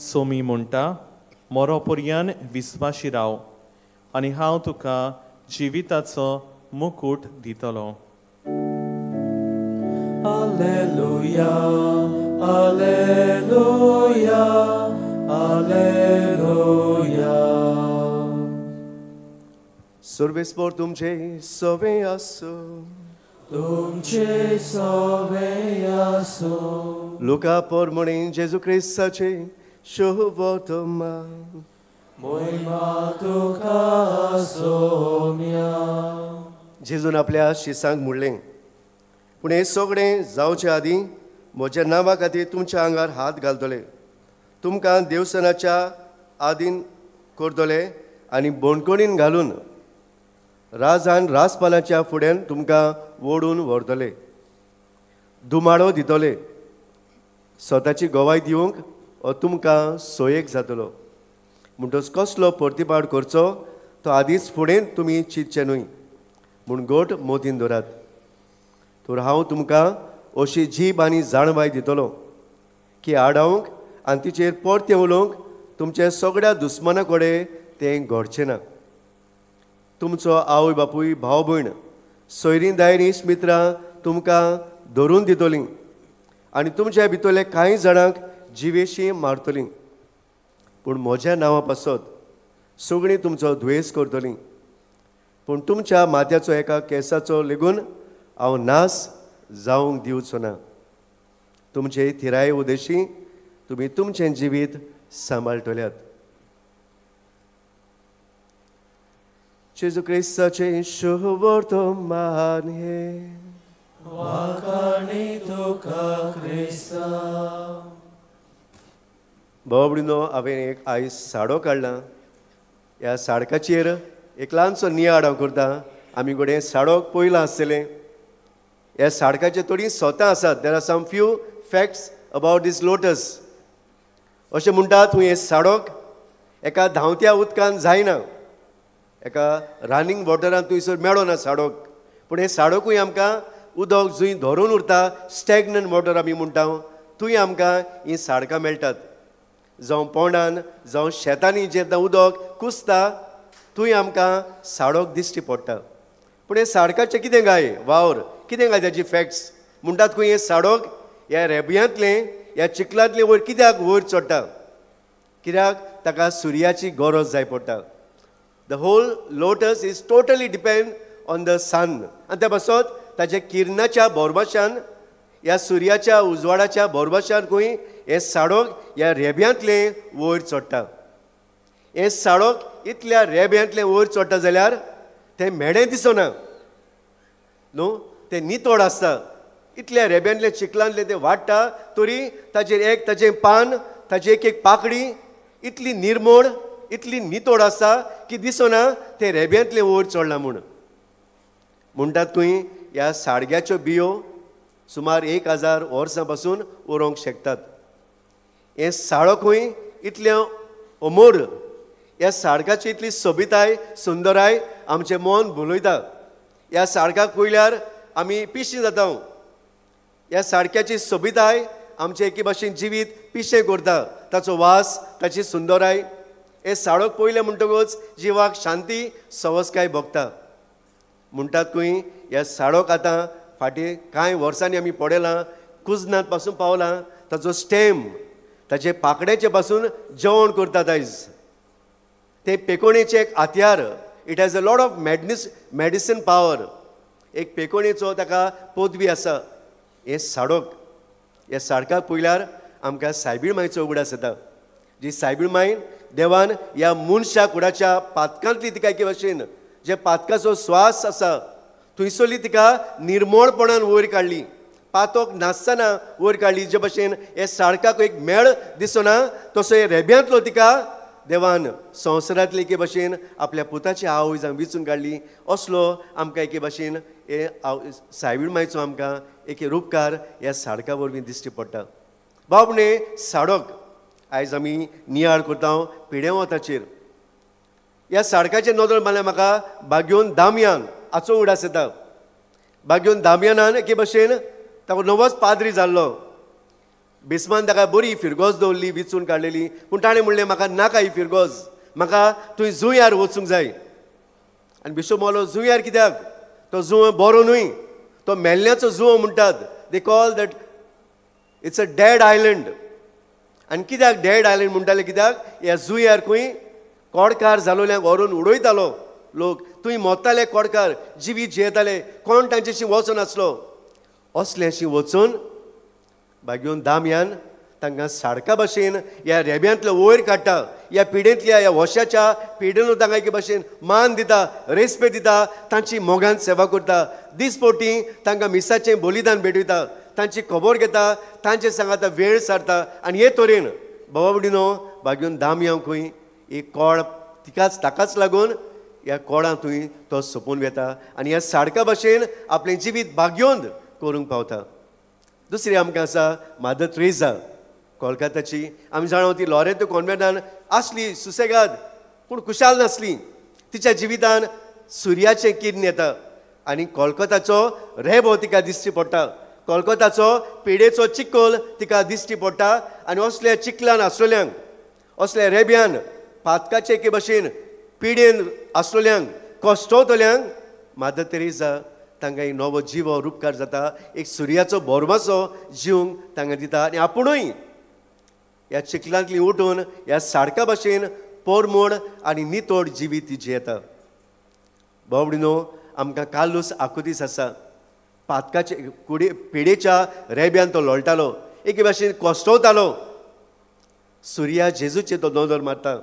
Somi म्हणटा, मोरोपर्यान विस्वाशी राव आनी हांव तुका जिविताचो मुकूट दितलो. Alleluia, Alleluia, Alleluia. सर्वेस्पर तुमचे सवे आसो, तुमचे सवे आसो. लुका पोरमणे जेजू क्रिस्ताचे शुभवर्तमान. मोहिमा तुका सोम्या. जेजून आपल्या शिसांक म्हणलें, पूण हें सगळें जावचे आदीं म्हज्या नांवा खातीर तुमच्या आंगार हात घालतले, तुमकां देवसनाच्या आदीन करतले आनी बोणकोणीन घालून राजान राजपालाच्या फुड्यान तुमकां ओडून व्हरतले, दुमाडो दितले. स्वताची गवाय दिवंक हो तुमकां सोयेक जातलो. म्हणटच कसलो प्रतिपाड करचो तो आदींच फुडें तुमी चिंतचें न्हय म्हूण गोट मोतीन दवरात. तर हांव तुमकां अशी जीब आनी जाणवाय दितलो की आडावंक आनी तिचेर परतें उलोवंक तुमच्या सगळ्या दुस्माना कडेन तें घडचें ना. तुमचो आवय बापूय, भाव भयण, सोयरीं दायरीं, मित्रां तुमकां धरून दितलीं आनी तुमच्या भितरले कांय जाणांक जिवेशी मारतलीं. पूण म्हज्या नांवा पासत सगळीं तुमचो द्वेस करतलीं. पूण तुमच्या माथ्याचो एका केंसाचो लेगून हांव नास जावंक दिवचो ना. तुमचे थिराये उदेशी तुमी तुमचें जिवीत सांबाळटल्यात. जेजू क्रिस्ताचें शुभवर्तमान हें. वाखाणी तुका क्रिस्ता. बाबडीनो, हांवें एक आयज साडो काडला. ह्या साडकाचेर एक ल्हानसो नियाळ हांव करता. आमी घडये साडोक पयलां आसतलें. ह्या साडकाचे थोडीं सोतां आसात. There are some few facts about this lotus. अशें म्हणटात हें साडोक एका धांवत्या उदकान जायना, एका रनिंग वॉटरान थंयसर मेळना साडोक. पूण हें साडोकूय आमकां उदक जंय धरून उरता, स्टॅग्नंट वॉटर आमी म्हणटा, थंय आमकां हीं साडकां मेळटात. जावं पोंडान, जावं शेतांनी जेन्ना उदक कुसता थंय आमकां साडोक दिश्टी पडटा. पूण हें साडकाचें कितें काय वावर, कितें काय ताची फॅक्ट्स म्हणटात खंय हें साडोक ह्या रेब्यांतलें, ह्या चिखलांतलें वयर कित्याक वयर चडटा? कित्याक ताका सुर्याची गरज जाय पडटा. The whole lotus is totally depend on the sun. आनी त्या पासत ताच्या किरणाच्या भरवशान, ह्या सुर्याच्या उजवाडाच्या भरवशान खंय हें साडोक ह्या रेब्यांतलें वयर चडटा. हें साडोक इतल्या रेब्यांतलें वयर चडटा जाल्यार तें मेडें दिसना न्हू, तें नितळ आसता. इतल्या रेब्यांतलें चिखलांतलें तें वाडटा तरी ताचेर एक ताचें पान, ताची एक एक पाकडी इतली निर्मोळ, इतली नितळ आसता की दिसना तें रेब्यांतलें वयर चडलां म्हूण. म्हणटात खंय ह्या साडग्याच्यो बियो सुमार 1000 वर्सां पासून उरोंक शकतात. हें साडो खंय इतलें अमोर, ह्या साडकाची इतली सोबिताय, सुंदराय आमचें मन भुलयता. ह्या साडकाक पळयल्यार आमी पिशीं जाता. ह्या साडक्याची सोबिताय आमचें एके भाशेन जिवीत पिशें करता. ताचो वास, ताची सुंदराय, हें साडोक पळयलें म्हणटकूच जिवाक शांती, सवसकाय भोगता. म्हणटात खंय ह्या साडोक आतां फाटीं कांय वर्सांनी आमी पळयलां, कुजनांत पासून पावलां. ताचो स्टेम, ताचे पाकड्याचे पासून जेवण करतात आयज. ते पेकोणेचें एक हत्यार. It has a lot of medicine power. एक पेकोणेचो ताका पदवी आसा. हें साडोक, ह्या साडकाक पळयल्यार आमकां सायबीण मायचो उगडास येता. जी सायबीण मायन देवान ह्या मनशा कुडाच्या पातकांतली तिका एके भाशेन जे पातकाचो स्वास आसा थंयसरली तिका निर्मोळपणान वयर काडली, पातोक नासतना वयर काडली. जे भाशेन हे साडकाक एक मेळ दिसना तसो हे रेब्यांतलो तिका देवान संवसारांतले एके भाशेन आपल्या पुताची आवय जावन विचून काडली. असलो आमकां एके भाशेन हे सायबीण मायचो आमकां एक रुपकार ह्या साडका वरवीं दिश्टी पडटा. बाबणे साडोक आयज आमी नियाळ करता पिडेवताचेर. ह्या साडकाचेर नदर मारल्यार म्हाका बाग्योन दामयान हाचो उगडास येता. बाग्योन दामयानान एके भाशेन ताका नवोच पाद्री जाल्लो. बिस्मान ताका बरी फिरगोज दवरली, विचून काडलेली. पूण ताणें म्हणलें म्हाका नाका ही फिरगोज, म्हाका थंय जुंयार वचूंक जाय. आनी बिशप मोलो जुंयार कित्याक? तो जुंव बरो न्हय, तो मेल्ल्याचो जुंव म्हणटात. They call that it's a dead island. आनी कित्याक डेड आयलंड म्हणटाले? कित्याक ह्या जुंयार खंय कोडकार जालोल्यांक व्हरून उडयतालो लोक. थंय मोत्ताले कोडकार, जिवीत जियेताले, कोण तांच्याशी वचनासलो. असल्याशी वचून बागयोन दामयान तांकां साडका भाशेन ह्या रेब्यांतलो वयर काडटा, ह्या पिडेंतल्या, ह्या वशाच्या पिडेन तांकां एके भाशेन मान दिता, रेस्पेद दिता, तांची मोगान सेवा करता. दिसपोटी तांकां मिसाचें बलिदान भेटयता, तांची खबर घेता, तांचे सांगाता वेळ सारता. आनी हे तरेन बाबा भयणीनो भाग्योन दामयांव खंय एक कोळ तिकाच ताकाच लागून ह्या कोळांतूय तो सोंपून वेता आनी ह्या साडका भाशेन आपलें जिवीत भाग्योन करूंक पावता. दुसरी आमकां आसा मादर त्रेजा कोलकाताची. आमी जाणा ती लॉरेंतो कॉन्वेंटान आसली सुसेगाद, पूण खुशाल नासली. तिच्या जिवितान सुर्याचें किर्ण येता आनी कोलकाताचो रेबो तिका दिश्टी पडटा, कोलकाताचो पिडेचो चिकोल तिका दिश्टी पडटा आनी असल्या चिकलान आसलेल्यांक, असल्या रेब्यान पातकाचे एके भशेन पिडेन आसलेल्यांक, कश्टवतल्यांक मादर तेरेजा तांकां एक नवो जिवो रुपकार जाता, एक सुर्याचो बोरमासो जिवंक तांकां दिता आनी आपुणूय ह्या चिखलांतली उठून ह्या साडका भाशेन पोरमोड आनी नितोड जिवीत जियेता. बाबडिनो आमकां कार्लूस आकुतीस आसा, पातकाचे कुडे पिडेच्या रेब्यान तो लोळटालो, एके भाशेन कोसटवतालो. सुर्या जेजूचे तो नदर मारता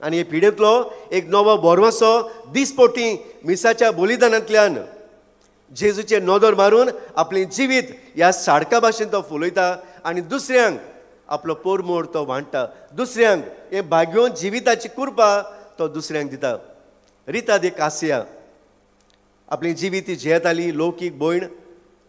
आनी हे पिडेंतलो एक नवो बोरमासो दिसपोटी मिसाच्या बलिदानांतल्यान जेजूचे नदर मारून आपलें जिवीत ह्या साडका भाशेन तो फुलयता आनी दुसऱ्यांक आपलो पोरमोड तो वांट्टा, दुसऱ्यांक हे भाग्योन जिविताची कृपा तो दुसऱ्यांक दिता. रिता दे कासिया आपली जिवीत ती जियेताली, लौकीक भयण,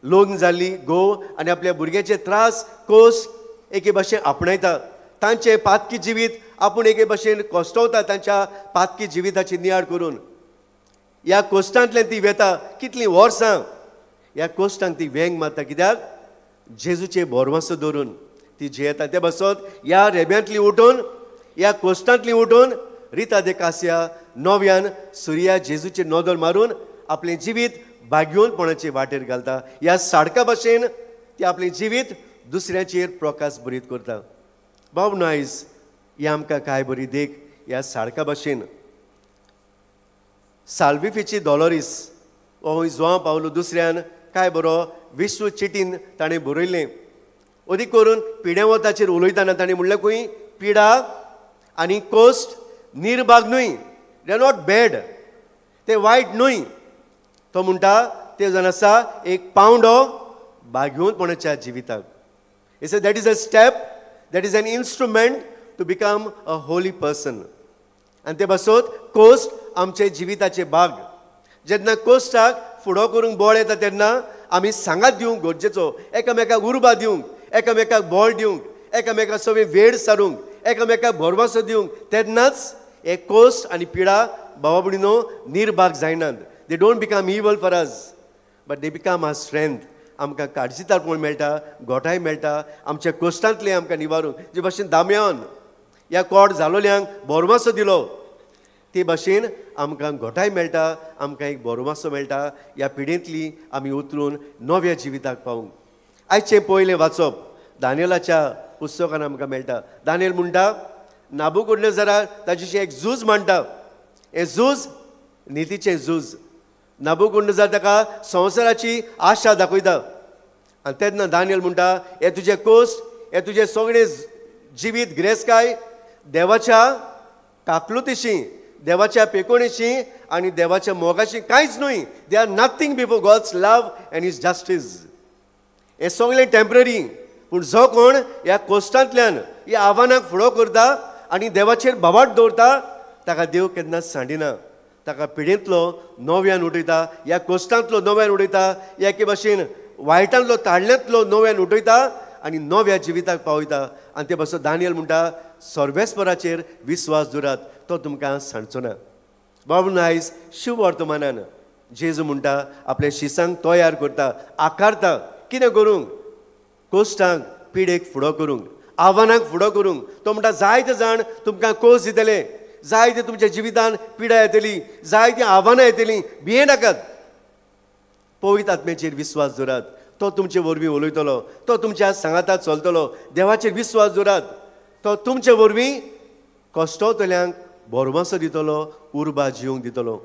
लग्न जाल्ली, घोव आनी आपल्या भुरग्याचे त्रास कोस एके भाशेन आपणायता. तांचें पातकी जिवीत आपूण एके भाशेन कोश्टवता, तांच्या पातकी जिविताची नियाळ करून ह्या कोश्टांतल्यान ती वेता. कितलीं वर्सां ह्या कोश्टांक ती वेंग मारता, कित्याक जेजूचे बोरवासो धरून ती जियेता. ते बसत ह्या रेब्यांतली उठून, ह्या कोश्टांतली उठून रिता दे कासिया नव्यान सुर्या जेजूचे नदर मारून आपलें जिवीत भाग्योनपणाचे वाटेर घालता. ह्या साडका भाशेन ती आपलें जिवीत दुसऱ्याचेर प्रकाश बरीत करता. बाब आयज ही आमकां काय बरी देख ह्या साडका भाशेन. साल्विफेची डॉलोरीस हो जुआंव पावलो दुसऱ्यान काय बरो विश्व चिटीन ताणें बरयलें. अदीक करून पिडेवताचेर उलयतना ताणें म्हणलें खंय पिडा आनी कोश्ट निर्भाग न्हय, they are not bad, ते वायट न्हय. तो म्हणटा ते जावन आसा एक पावंडो भाग्योनपणाच्या जिविताक. It's that is a step, that is an instrument to become a holy person. आनी ते बसत कोश्ट आमचे जिविताचे भाग. जेन्ना कोश्टाक फुडो करूंक बळ येता तेन्ना आमी सांगात दिवंक गरजेचो, एकामेकाक उर्बा दिवंक, एकामेकाक बळ दिवंक, एकामेका सगळें वेळ सारूंक, एकामेकाक भरवंसो दिवंक, तेन्नाच हे कोश्ट आनी पिडा बाबा भयणीनो निर्भाग जायनात. They don't become evil for us, but they become our strength. आमकां काळजीदारपण मेळटा, गोठाय मेळटा, आमच्या कोश्टांतलें आमकां निवारूंक. जे भाशेन दाम्यान ह्या कोड जालोल्यांक बोरमासो दिलो ते भाशेन आमकां गोठाय मेळटा, आमकां एक बोरमासो मेळटा ह्या पिडेंतली आमी उतरून नव्या जिविताक पावूंक. आयचें पयलें वाचप दानियलाच्या पुस्तकान आमकां मेळटा. दानियल म्हणटा नाबुकोडनेझरा ताचेशी एक झूज मांडटा. हें झूज नितीचें झूज. नाबुकोडनेझर ताका संवसाराची आशा दाखयता आनी तेन्ना दानियल म्हणटा हे तुजें कोश्ट, हे तुजें सगळें जिवीत गिरेस्तकाय देवाच्या काकलुतीशी, देवाच्या पेकोणेशी आनी देवाच्या मोगाशी कांयच न्हय. They are nothing before God's love and his justice. हें सगळें टेंपररी, पूण जो कोण ह्या कोश्टांतल्यान ह्या आव्हानाक फुडो करता आनी देवाचेर भावार्थ दवरता ताका देव केन्नाच सांडिना. ताका पिडेंतलो नव्यान उठयता, ह्या कोश्टांतलो नव्यान उडयता, ह्या एके भाशेन वायटांतलो ताळण्यांतलो नव्यान उठयता आनी नव्या जिविताक पावयता. आनी ते बसो दानियल म्हणटा सर्वेस्पराचेर विस्वास दवरात, तो तुमकां सांडचो ना. बाबू आयज शुभवर्तमानान जेजू म्हणटा आपल्या शिसांक तयार करता, आकारता. कितें करूंक? कोश्टांक पिडेक फुडो करूंक, आव्हानाक फुडो करूंक. तो म्हणटा जायते जाण तुमकां कोश दितले, जायते तुमच्या जिवितान पिडा येतली, जायतीं आव्हानां येतलीं, भिये नाकात. पवित्र आत्म्याचेर विस्वास दवरात, तो तुमचे वरवीं उलयतलो, तो तुमच्या सांगाता चलतलो. देवाचेर विस्वास दवरात, तो तुमचे वरवीं कश्टवतल्यांक भरवंसो दितलो, उर्बा जिवंक दितलो.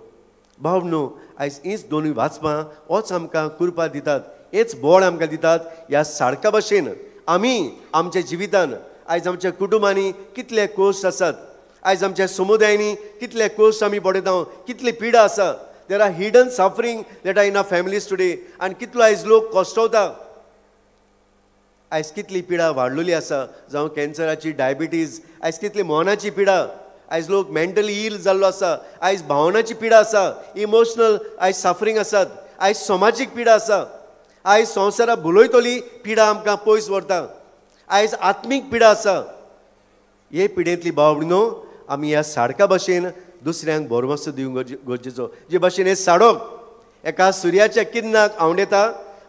भाव न्हू आयज हीच दोनूय वाचपां होच आमकां कृपा दितात, हेच बळ आमकां दितात. ह्या साडका भाशेन आमी आमच्या जिवितान आयज आमच्या कुटुंबांनी कितले कोश्ट आसात, आयज आमच्या समुदायांनी कितले कोश्ट आमी पळयता, कितली पिडा आसा. There are hidden suffering that are in our families today. आनी कितलो आयज लोक कश्टवता. आयज कितली पिडा वाडलेली आसा, जावं कॅन्सराची, डायबिटीज, आयज कितली मनाची पिडा, आयज लोक मेंटली इल जाल्लो आसा, आयज भावनाची पिडा आसा, इमोशनल आयज सफरींग आसात, आयज समाजीक पिडा आसा, आयज संवसारा भुलयतली पिडा आमकां पयस व्हरता, आयज आत्मीक पिडा आसा. हे पिडेंतली भाव-भयणीनो, आमी ह्या साडका भाशेन दुसऱ्यांक भरवंसो दिवंक गरजेचो. जे भाशेन हें साडोक एका सुर्याच्या किरणाक आंवडेता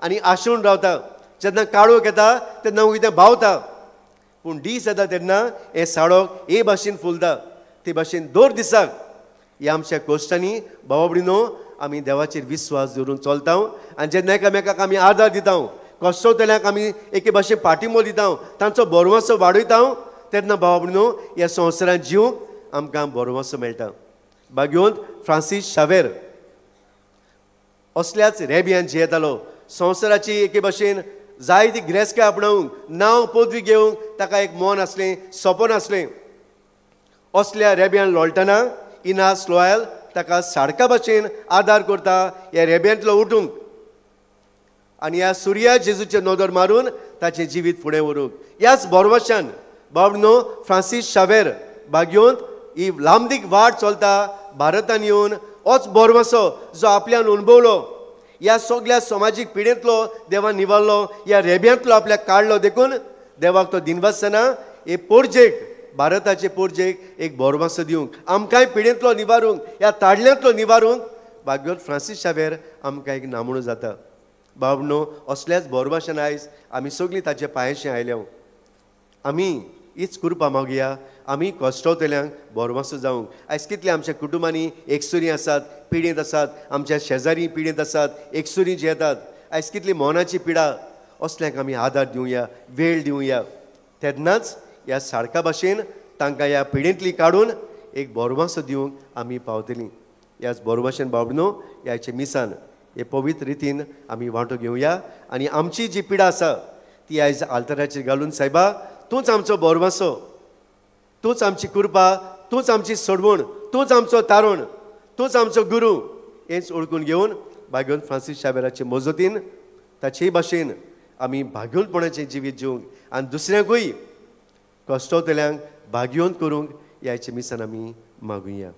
आनी आशून रावता, जेन्ना काळोख येता तेन्ना कितें भावता, पूण दीस येता तेन्ना हें साडोक हे भाशेन फुलता. ते भाशेन दर दिसाक ह्या आमच्या कोश्टांनी भाव-भयणीनो आमी देवाचेर विस्वास दवरून चलता आनी जेन्ना एकामेकाक आमी आदार दिता, कश्टवतल्यांक आमी एके भाशेन पाठिंबो दिता, तांचो भरवंसो वाडयता, तेन्ना भाव-भयणीनो ह्या संवसारांत जिवंक आमकां भरवंसो मेळटा. भाग्यवंत फ्रांसीस शावेर असल्याच रेब्यान जियेतालो. संवसाराची एके भाशेन जायती गिरेस्तकाय आपणावंक, नांव पदवी घेवंक ताका एक मन आसलें, सपन आसलें. असल्या रेब्यान लोळटना इनास लोयल ताका साडका भाशेन आदार करता ह्या रेब्यांतलो उठूंक आनी ह्या सुर्या जेजूचेर नदर मारून ताचें जिवीत फुडें व्हरूंक. ह्याच भरवशान भाव-भयणीनो फ्रांसीस शावेर भाग्यवंत ही लांबदीक वाट चलता भारतान येवन होच भरवंसो जो आपल्यान अणभवलो, ह्या सगल्या समाजीक पिडेंतलो देवान निवारलो, ह्या रेब्यांतलो आपल्याक काडलो, देखून देवाक तो दिनवासतना हे पोरजेक, भारताचे पोरजेक एक भरवंसो दिवंक, आमकांय पिडेंतलो निवारूंक, ह्या ताडल्यांतलो निवारूंक भाग्यवंत फ्रांसीस शावेर आमकां एक नामणो जाता. भाव-भयणीनो असल्याच भरवंशान आयज आमी सगळीं ताचे पांयशी आयल्या. आमी हीच कृपा मागया, आमी कश्टवतल्यांक भरवंसो जावंक. आयज कितले आमच्या कुटुंबांनी एकसुरी आसात, पिडेंत आसात, आमच्या शेजारी पिडेंत आसात, एकसुरी जियेतात, आयज कितली मनाची पिडा, असल्यांक आमी आदार दिवया, वेळ दिवया. तेन्नाच ह्या साडका भाशेन तांकां ह्या पिडेंतली काडून एक भरवंसो दिवंक आमी पावतलीं. ह्याच भरवंशान भाव-भयणीनो ह्याचे मिसान हे पवित्र रितीन आमी वांटो घेवया आनी आमची जी पिडा आसा ती आयज आल्तराचेर घालून, सायबा तूंच आमचो भरवंसो, तूंच आमची कृपा, तूंच आमची सोडवण, तूंच आमचो तारण, तूंच आमचो गुरू, हेंच ओळखून घेवन भाग्यवंत फ्रांसीस शावेराचे मजतीन ताचेय भाशेन आमी भाग्यवंतपणाचें जिवीत जिवंक आनी दुसऱ्यांकूय कश्टवतल्यांक भाग्यवंत करूंक ह्याचे मिसान आमी मागुया.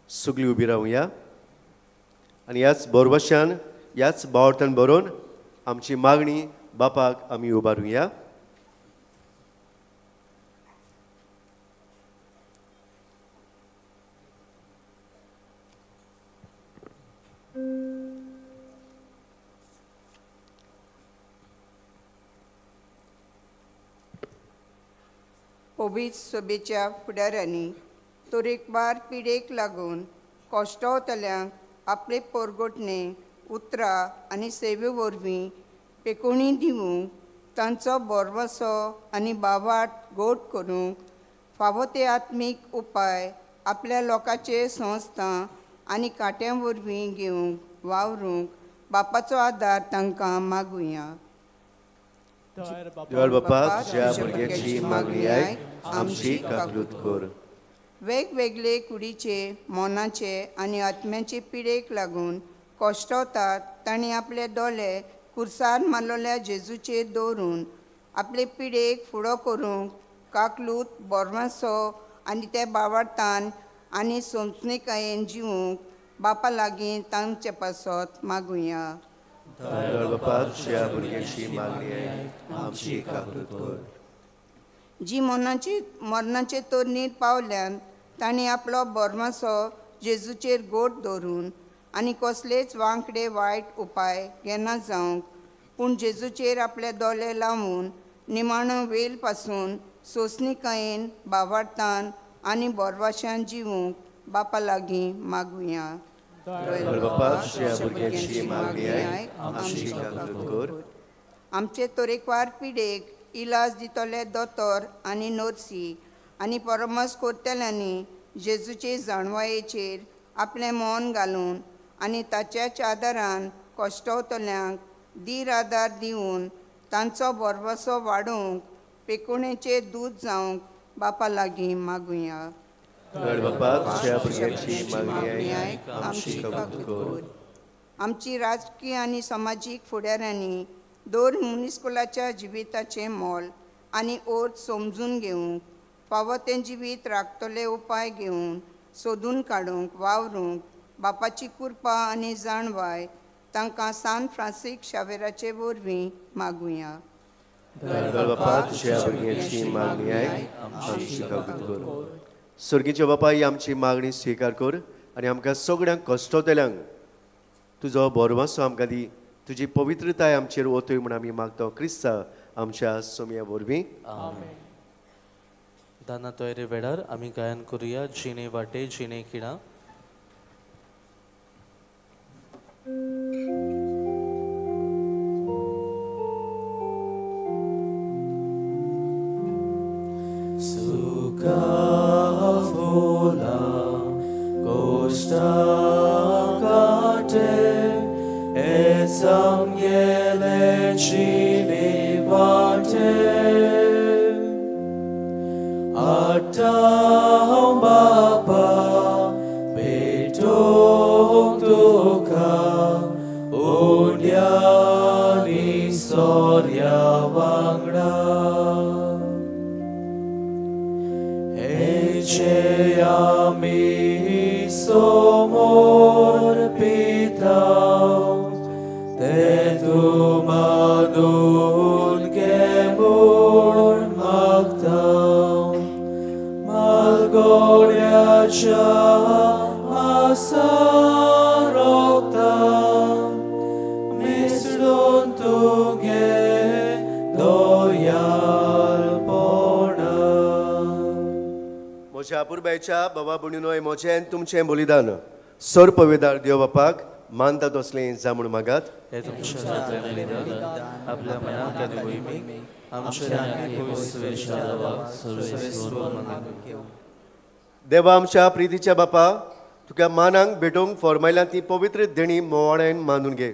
सगळीं उबी रावया आनी ह्याच भरवशान, ह्याच भावार्थान बरोवन आमची मागणी बापाक आमी उबारुया. पवित्र सभेच्या फुडाऱ्यांनी तरेकवार पिडेक लागून कश्टवतल्यांक आपले पोरगोटणे उतरां आनी सेवे वरवीं पेकोणी दिवंक, तांचो भरवंसो आनी भावार्थ गोड करूंक फावो ते आत्मीक उपाय आपल्या लोकांचे संस्था आनी काट्यां वरवीं घेवंक वावरूंक बापाचो आदार तांकां मागुया. देवा बापा, तुज्या भुरग्यांची मागणी आयक, आमची काकलूत कर. वेगवेगळे कुडीचे, मनाचे आनी आत्म्याचे पिडेक लागून कश्टवतात तांणी आपले दोळे कुर्सार मारलेल्या जेजूचेर दवरून आपले पिडेक फुडो करूंक काकलूत भरवंसो आनी ते भावार्थान आनी सोंसणीकायेन जिवूंक बापा लागीं तांचे पासत मागुया. बापा, तुज्या भुरग्यांची मागणी आयक, आमची काकलूत कर. जी मरणाचे तरणीर पावल्यान तांणी आपलो भरवंसो जेजूचेर गोट दवरून आनी कसलेच वांकडे वायट उपाय घेना जावंक, पूण जेजूचेर आपले दोळे लावन निमाणो वेल पासून सोंसणीकायेन भावार्थान आनी भरवंशान जिवूंक बापा लागीं मागुया. बापा, तुज्या भुरग्यांची मागणी आयक, आमची काकलूत कर. आमचे तरेकवार पिडेक इलाज दितले दोतोर आनी नर्सी आनी परामर्श करतल्यांनी जेजूचे जाणवायेचेर आपलें मन घालून आनी ताच्याच आदारान कश्टवतल्यांक धीर आदार दिवन तांचो भरवंसो वाडोवंक पेकोणेचें दूद जावंक बापा लागीं मागुया. बापा तुझ्या भुरग्यांची मागणी आयक, आमची कबूल कर. आमची राजकीय आनी समाजीक फुडाऱ्यांनी दर मनीसकुलाच्या जिविताचें मोल आनी अर्थ समजून घेवंक फावो तें जिवीत राखतले उपाय घेवन सोदून काडूंक वावरूंक बापाची कृपा आनी जाणवाय तांकां सान फ्रांसीक शावेराचे वरवीं मागुया. बापा तुझ्या भुरग्यांची मागणी आयक, आमची कबूल कर. स्वर्गीच्या बापा ही आमची मागणी स्विकार कर आनी आमकां सगळ्यांक कश्टोतल्यांक तुजो बोरवासो आमकां दी. तुजी पवित्रताय आमचेर ओतय म्हूण आमी मागता क्रिस्ता आमच्या सोमया वरवीं. दाना तयारी वेळार आमी गायन करुया जिणे वाटे जिणे किणा. सुखा फुला कोष्टा काटे एसम गेले जिणे वाटे आतां बापा भेटोंक तुका उड्यानी सोर्या वांगडा हे जे आमी समोर पिता ते तूं मानून घे म्हूण मागता मालगोड्याच्या आसा रोगता मिसळून तुगे दयाळपणा. म्हज्या पुरबायच्या बाबा भयणीनो म्हजें आनी तुमचें बलिदान सर पविदार देव बापाक मानता तसलें जा म्हूण मागात. हे तुमच्या हातांतलें बलिदान आपल्या मनाक आनी मोहिमेक आमच्या आनी पवित्र देवाक सर्वेस्पर मानून घेवं. देवा आमच्या प्रितीच्या बापा तुका मानांक भेटोवंक फॉर्मायल्या ती पवित्र देणी मोवाळ्यान मानून घे.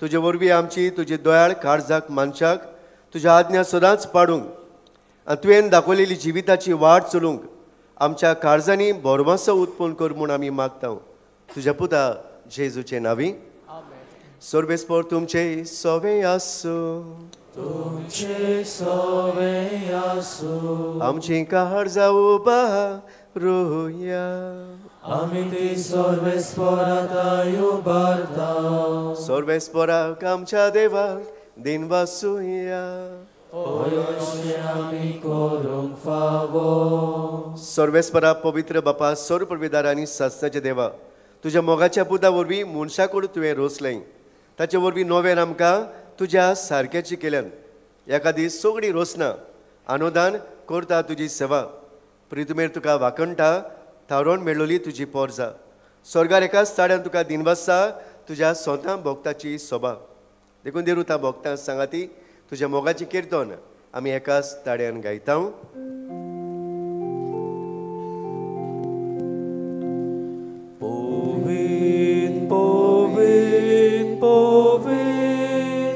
तुजे वरवीं आमची तुजी दयाळ काळजाक मानशाक तुज्या आज्ञा सदांच पाडूंक आनी तुवें दाखयलेली जिविताची वाट चलूंक आमच्या काळजांनी भरवंसो उत्पन्न कर म्हूण आमी मागता तुज्या पुता जेजूचे नांवी. सर्वेस्पर तुमचे सवे आसूं. तुमचे सवे आसूं. आमची काळजां उबारुया. आमी ती सर्वेस्पराक उबारता. सर्वेस्पराक आमच्या देवाक दिनवासुया. आमी करूंक फावो. सर्वेस्परा पवित्र बापा सर्वप्रविदार आनी सासणाच्या देवा तुज्या मोगाच्या पुता वरवीं मनशाकूड तुवें रोसलें ताचे वरवीं नव्यान आमकां तुज्या सारक्याची केल्यान एका दीस सगळीं रोसना अनुदान करता तुजी सेवा प्रितुमेर तुका वाकणटा थारोवन मेळोली तुजी पोरजा स्वर्गार एकाच ताड्यान तुका दिनवासा तुज्या स्वता भोगताची सोबा देखून देरुता भोगता सांगाती तुज्या मोगाची किर्तन आमी एकाच ताड्यान गायता. पोवीत पोवीत पोवीत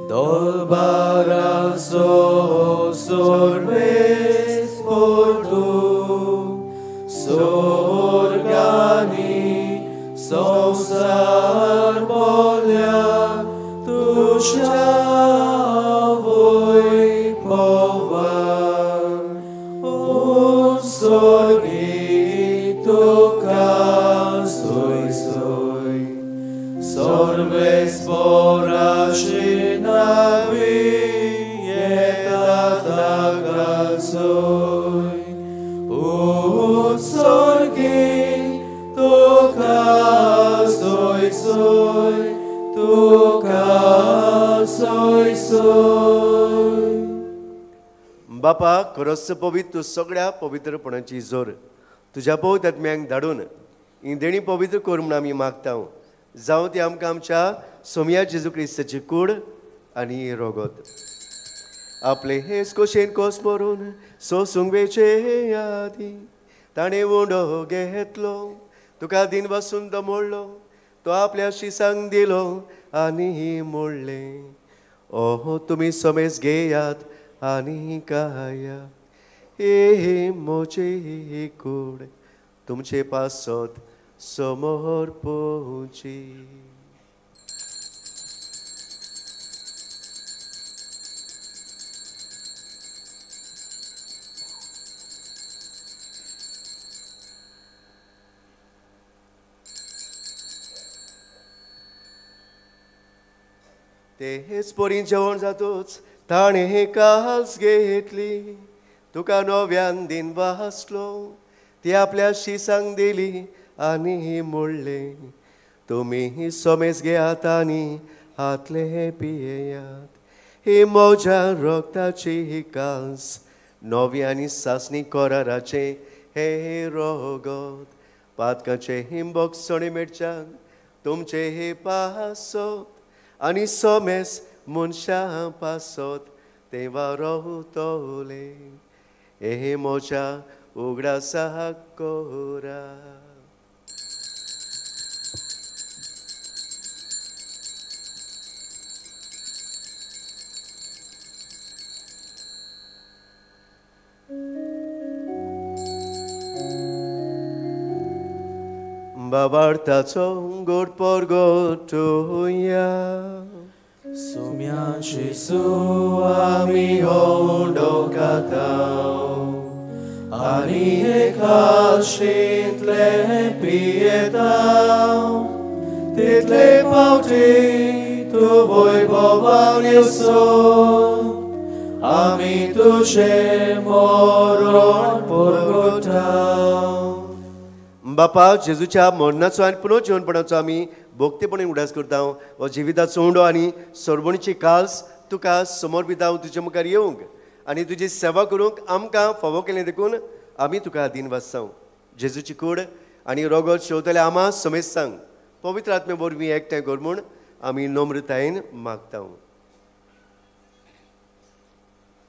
दोलबाराचो सर्वेस्पर तूं सोर्गानी संवसार बोल्या तुज्या वैभवान उत्सर्गी तुका सोय सोय सर्वेस्पराचे नांवी येता ताका सोय उत्सर्गी तुका सोय सोय तुका सोय सोय. बापा खरोच पवित्र तूं सगळ्या पवित्रपणाची जोर तुज्या पवित्र आत्म्यांक धाडून ही देणी पवित्र कर म्हूण आमी मागता. जावं ती आमकां आमच्या सोमया जेजू क्रिस्ताची कूड आनी रोगत आपले हेच कोशेन कोस मरून सोसूंक वेचे आदी ताणें उंडो घेतलो तुका दिन बसून तो मोडलो तो आपल्या शिसांक दिलो आनी मोडलें ओहो तुमी समेज घेयात आनी काया हे मोजे कूड तुमचे पासत समोर पोवची. तेच परी जेवण जातूच ताणें काल्स घेतली, तुका नव्यान दिन वाचलो, ती आपल्या शिसांक दिली आनी म्हणलें, तुमी सोमेस घेयात आनी हातले पियेयात, ही म्हज्या रक्ताची काल्स, नवी आनी सासणी कराराचें हें रगत, पातकाचें हिंबोक सणे मेळच्यान तुमचें हे पासत आनी सोमेस मनशां पासत तेवा रोवतले, हे म्हज्या उगडासा कोरा. बाबार्थाचो गोड परगटुया. सुम्या जेजू आमी उंडो खाताव आनी हे काशींतले पियेताव, तितले पावटी तूं वैभवान येसो, आमी तुजें मरण परगटाव. बापा, जेजूच्या मरणाचो आनी पुनर्जीवनपणाचो आमी भक्तीपणे उडास करता. हो जिविताचो उंडो आनी सरबणीची काल्स तुका समर्पिता, तुजे मुखार येवंक आनी तुजी सेवा करूंक आमकां फावो केलें देखून आमी तुका दीन वाचता. जेजूची कूड आनी रोगत शेवतले आमा समेस्तांक पवित्र आत्मे वरवीं एकठांय कर म्हूण आमी नम्रतायेन मागता.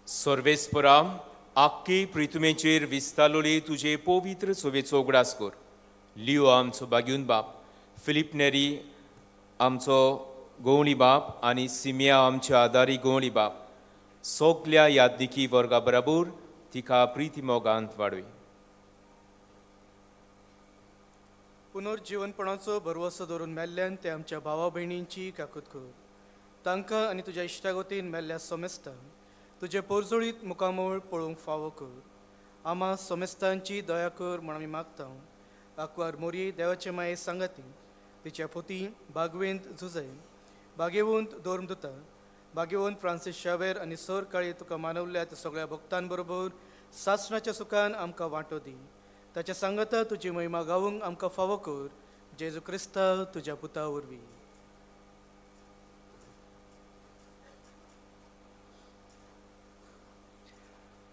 सर्वेस्परा, आख्खे प्रितुमेचेर विस्तारलोले तुजे पवित्र सोबेचो उगडास कर. लियो आमचो बाग्यून बाप, फिलीप नेरी आमचो गोवणी बाप आनी सिमिया आमच्या आदारी गोवणी बाप, सगल्या यादनिकी वर्गा बराबर तिका प्रिती मोगांत वाडय. पुनर्जीवनपणाचो भरवसो धरून मेल्ल्यान ते आमच्या भावा भयणींची काकूत कर. तांकां आनी तुज्या इश्टागतीन मेल्ल्या सोमेस्तांक तुजे पोरजोळीत मुखामळ पळोवंक फावो कर. आमा सोमेस्तांची दया कर म्हूण आमी मागता. आकवार मोरये देवाचे माये सांगाती, तिच्या पोती बागवेंत झुजय, बागेवंत धर्मदुता, बागेवंत फ्रांसीस शावेर आनी सर काळी तुका मानवल्या त्या सगळ्या भक्तांबरोबर सासणाच्या सुखान आमकां वांटो दी. ताच्या सांगाता तुजी महिमा गावूंक आमकां फावो कर. जेजू क्रिस्ता तुज्या पुता वरवीं.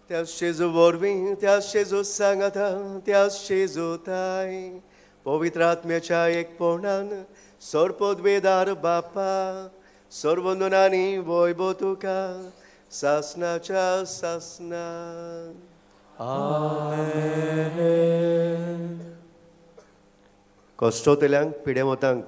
त्या शेजू वरवीं, त्या शेजू सांगाता, त्या शेजू ताय पवित्र आत्म्याच्या एकपणान सर्पद्वेदार बापा सर्वंदनानी वैभव तुका सासनाच्या सासना. आमेन. कश्टोतल्यांक पिडेमोतांक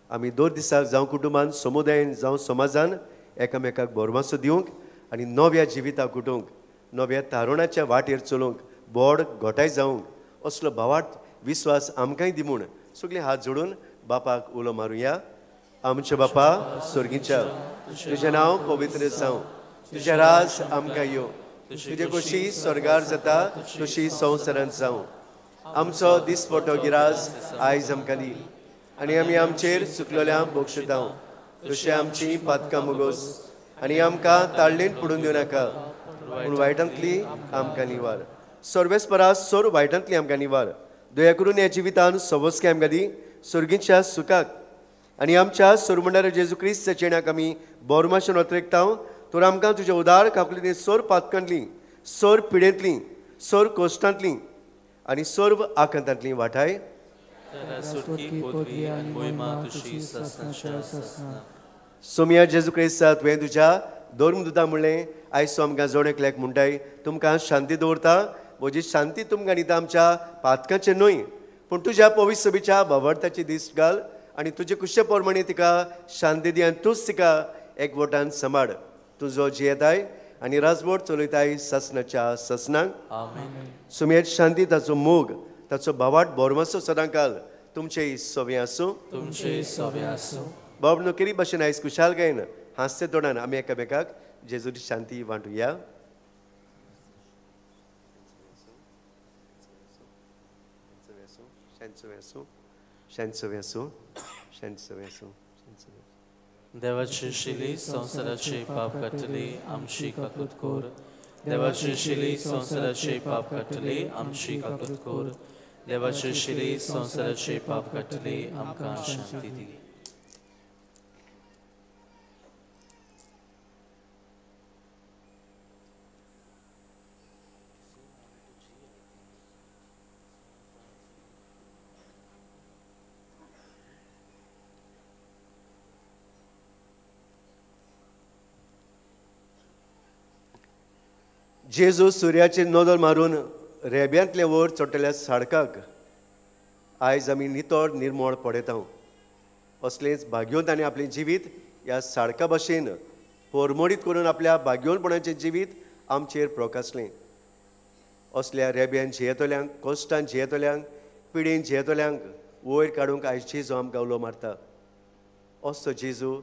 आमी दर दिसाक जावं कुटुंबान, समुदायन जावं समाजान एकामेकाक भरमासो दिवंक आनी नव्या जिविताक उठोवंक, नव्या तारुणाच्या वाटेर चलोवंक बोड घोटाय जावंक असलो भावार्थ विस्वास आमकांय दी म्हूण सगळे हात जोडून बापाक उलो मारुया. आमच्या बापा स्वर्गीच्या, तुजें नांव पवित्र जावं, तुजें राज आमकां येवं, तुजे कशी स्वर्गार जाता तशी संवसारांत जावं. आमचो दिसपटो गिराज आयज आमकां दी आनी आमी आमचेर चुकलेल्यांक बक्षितां तशें आमची पातकां मुगोस आनी आमकां ताळ्ळेन पडून दिवं नाका, पूण वायटांतली आमकां निवार. सर्वेस्परा सोर वायटांतली आमकां निवार. दया करून ह्या जिवितान सवस्के आमकां दी सर्गीच्या सुखाक आनी आमच्या सोरमंडार जेजू क्रिस्त चेण्याक आमी बोरमाशेन अत्रेकता. तर आमकां तुज्या उदार काकुलींनी सोर पातकांतली, सोर पिडेंतली, सोर कोश्टांतली आनी सर्व आकांतांतली वाठाय. सोमिया जेजू क्रिस्ता, तुवें तुज्या धर्मदुता म्हणलें, आयज आमकां जोड एकल्याक म्हणटाय, तुमकां शांती दवरता, म्हजी शांती तुमकां दिता, आमच्या पातकाचें न्हय पूण तुज्या पवित्र सभेच्या भावार्थाची दीस घाल आनी तुजे कुशे प्रमाणे तिका शांती दी आनी तूंच तिका एकवटान सांबाळ. तुजो जियेताय आनी राजवट चलयताय ससनाच्या ससनाक. आमेन. सुमेर शांती, ताचो मोग, ताचो भावाट बोरमासो सदांकाल तुमचेय सवे आसूं. तुमचेय सवे आसूं. बाब नोकरी भाशेन आयज खुशालकायेन हांसते तोंडान आमी एकामेकाक जेजूची शांती वांटुया. देवाची शिली संवसाराचे पाप काडटली आमची काकूत कर. देवाची शिली संवसाराचे पाप काडटली आमची काकूत कर. देवाची शिली संवसाराचे पाप काडटली आमकां शांती दी. जेजू सुर्याचेर नदर मारून रेब्यांतले वयर चडटल्या साडकाक आयज आमी नितळ निर्मळ पळयता. असलेंच भाग्योन ताणें आपलें जिवीत ह्या साडका भाशेन परमोडीत करून आपल्या भाग्योनपणाचें जिवीत आमचेर प्रकासलें. असल्या रेब्यान जियेतल्यांक, कश्टान जियेतल्यांक, पिडेन जियेतल्यांक वयर काडूंक आयज जेजू आमकां उलो मारता. असो जेजू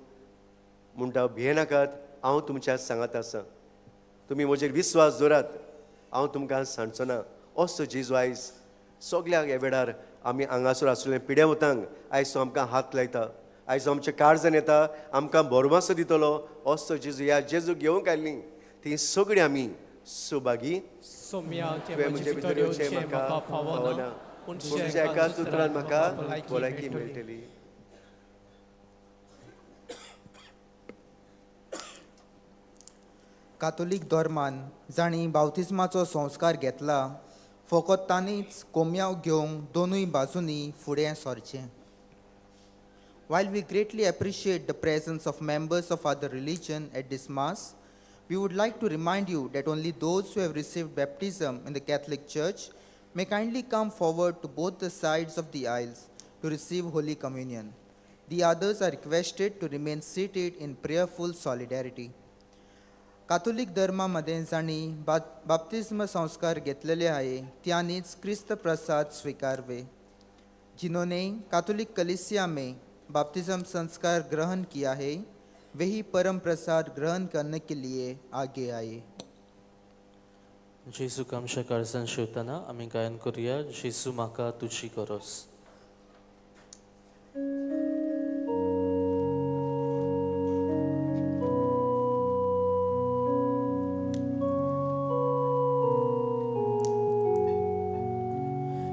म्हणटा, भियेनाकात, हांव तुमच्या सांगात आसा, तुमी म्हजेर विस्वास दवरात, हांव तुमकां सांडचो ना. असो जेजू आयज सगळ्यांक ह्या वेळार आमी हांगासर आसलें पिड्या वतांक आयज तो आमकां हात लायता, आयज आमच्या काळजान येता, आमकां भरमासो दितलो. असो जेजू, ह्या जेजू घेवंक आयलीं ती सगळीं आमी सुभागी. तुवें म्हजे भितर येवचें म्हाका फावना, पूण तुज्या एकाच उतरान म्हाका भलायकी मेळटली. कातोलीक धर्मान जांणी बावतिज्माचो संस्कार घेतला फकत तांणीच कोमयाव घेवंक दोनूय बाजूंनी फुडें सरचें. While we greatly appreciate the presence of members of other religion at this mass, we would like to remind you that only those who have received baptism in the Catholic Church may kindly come forward to both the sides of the aisles to receive Holy Communion. The others are requested to remain seated in prayerful solidarity. कातोलीक धर्मा मदें जांणी बाप्तिज्म संस्कार घेतलेले आहे त्यांनीच क्रिस्त प्रसाद स्वीकारवे. जिन्होंने कातोलिक कलीसिया में बाप्तिज्म संस्कार ग्रहण किया है वे ही परम प्रसाद ग्रहण करने के लिए आगे आए. जेजूक आमच्या काळजान शिवतना आमी गायन करुया, जेजू म्हाका तुजी गरज.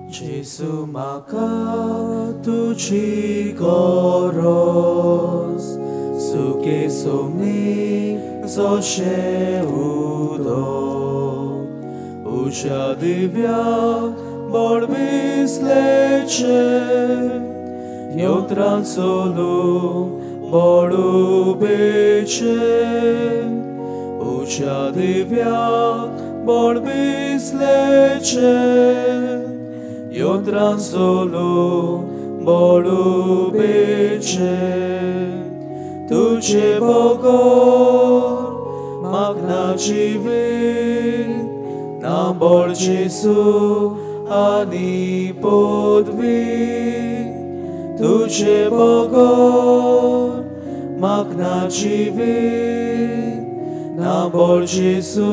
जेजू म्हाका तुजी गरज, सुके सोमनी जशें उदक, उज्या दिव्या बळबिसलेचें योत्रां चलूंक बळुबेचें, उज्या दिव्या बळबिसलेचें योत्रां चलूंक बळुबेचें. तुजे बगर म्हाका जिवीत ना, बळ जेजू आनी पदवी. तुजे बगर म्हाका जिवीत ना, बळ जेजू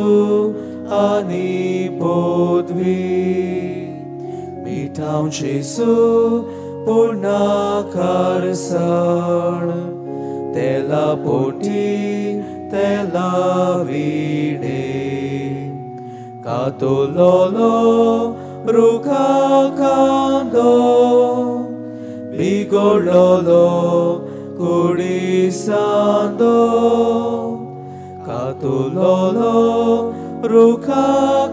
आनी पदवी. मिठाव जेजू पूर्णाकार सण, तेला पोटी तेला विणे, कातोलोलो रुखा कांदो, बिगडलोलो कुडी सांदो, कातोलोलो रुखा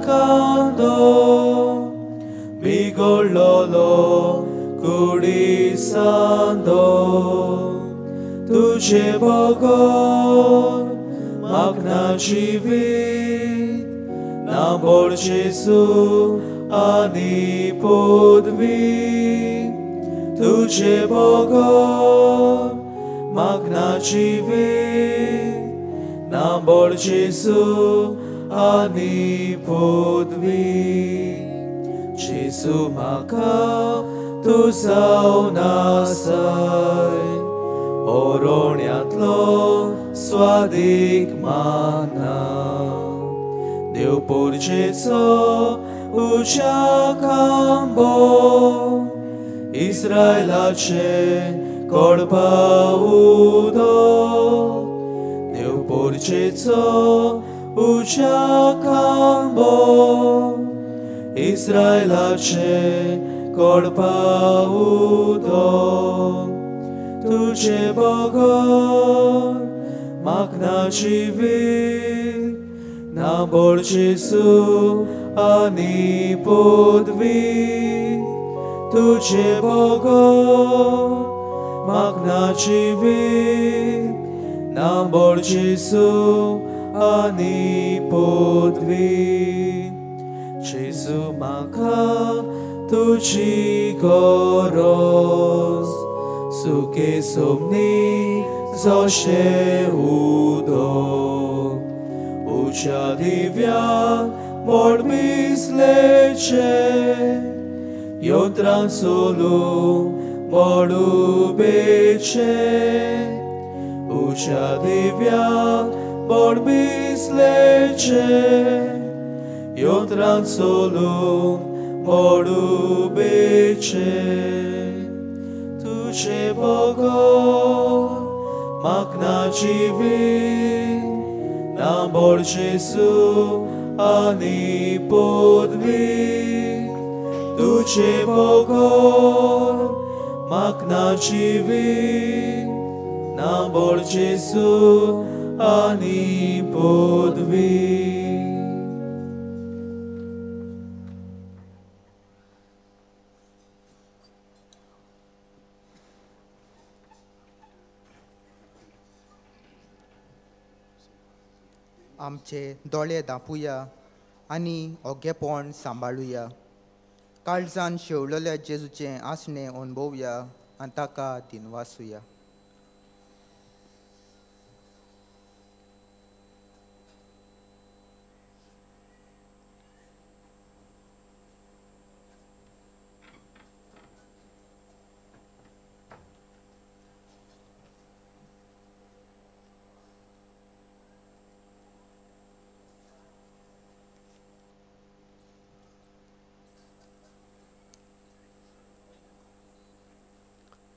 कांदो, बिगडलोलो कुडी सांदो. तुजे बगर म्हाका जिवीत ना, बळ जेजू आनी पदवी. तुजे बगर म्हाका जिवीत ना, नांबोळ जेजू आनी पदवी जेजू म्हाका तूं जावन आसाय ओरोण्यांतलो स्वादीक माना देव पोरचेचो उच्या खांबो इस्रायलाचे कडपा उदक देव पोरचेचो उच्या खांबो इस्रायलाचे कडपा उदक तुझे बगर म्हाका ना जिवीत नांबोळ जेजू आनी पदवी तुझे बगर म्हाका ना जिवीत नांबोळ जेजू आनी पदवी जेजू म्हाका तुजी गरज सुके सोमनी जशें उदक उच्या दिव्या मोडमिसलेचें योत्रां सोलूं मोडुबेचें उच्या दिव्या मोडमिसलेचें योत्रां सोलूं मोडुबेचें तुझे बगर म्हाका ना जिवीत नांबोळ जेजू आनी पदवी तुझे बगर म्हाका ना जिवीत नांबोळ जेजू आनी पदवी. आमचे दोळे दांपुया आनी ओगेपण सांबाळुया. काळजान शेवलेल्या जेजूचें आसणें अणभवया आनी ताका दिनवासुया.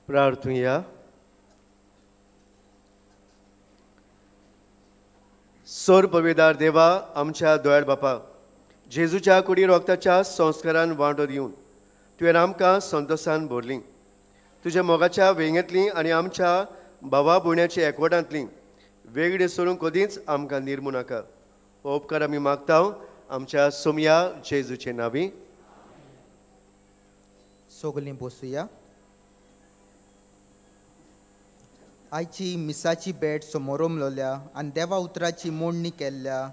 प्रार्थुया. सोर पविदार देवा आमच्या दोयाळ बापा जेजूच्या कुडी रोगताच्या संस्कारान वांटो दिवन तुवें आमकां संतोसान भरली. तुज्या मोगाच्या वेंगेंतली आनी आमच्या भावा भयण्याच्या एकवटांतली वेगळी सोडून कदींच आमकां निर्मू नाका. हो उपकार आमी मागता आमच्या सोमया जेजूचे नांवी. सगलीं बसुया. आयची मिसाची भेट समोरमलोल्या आनी देवा उतराची मोडणी केल्ल्या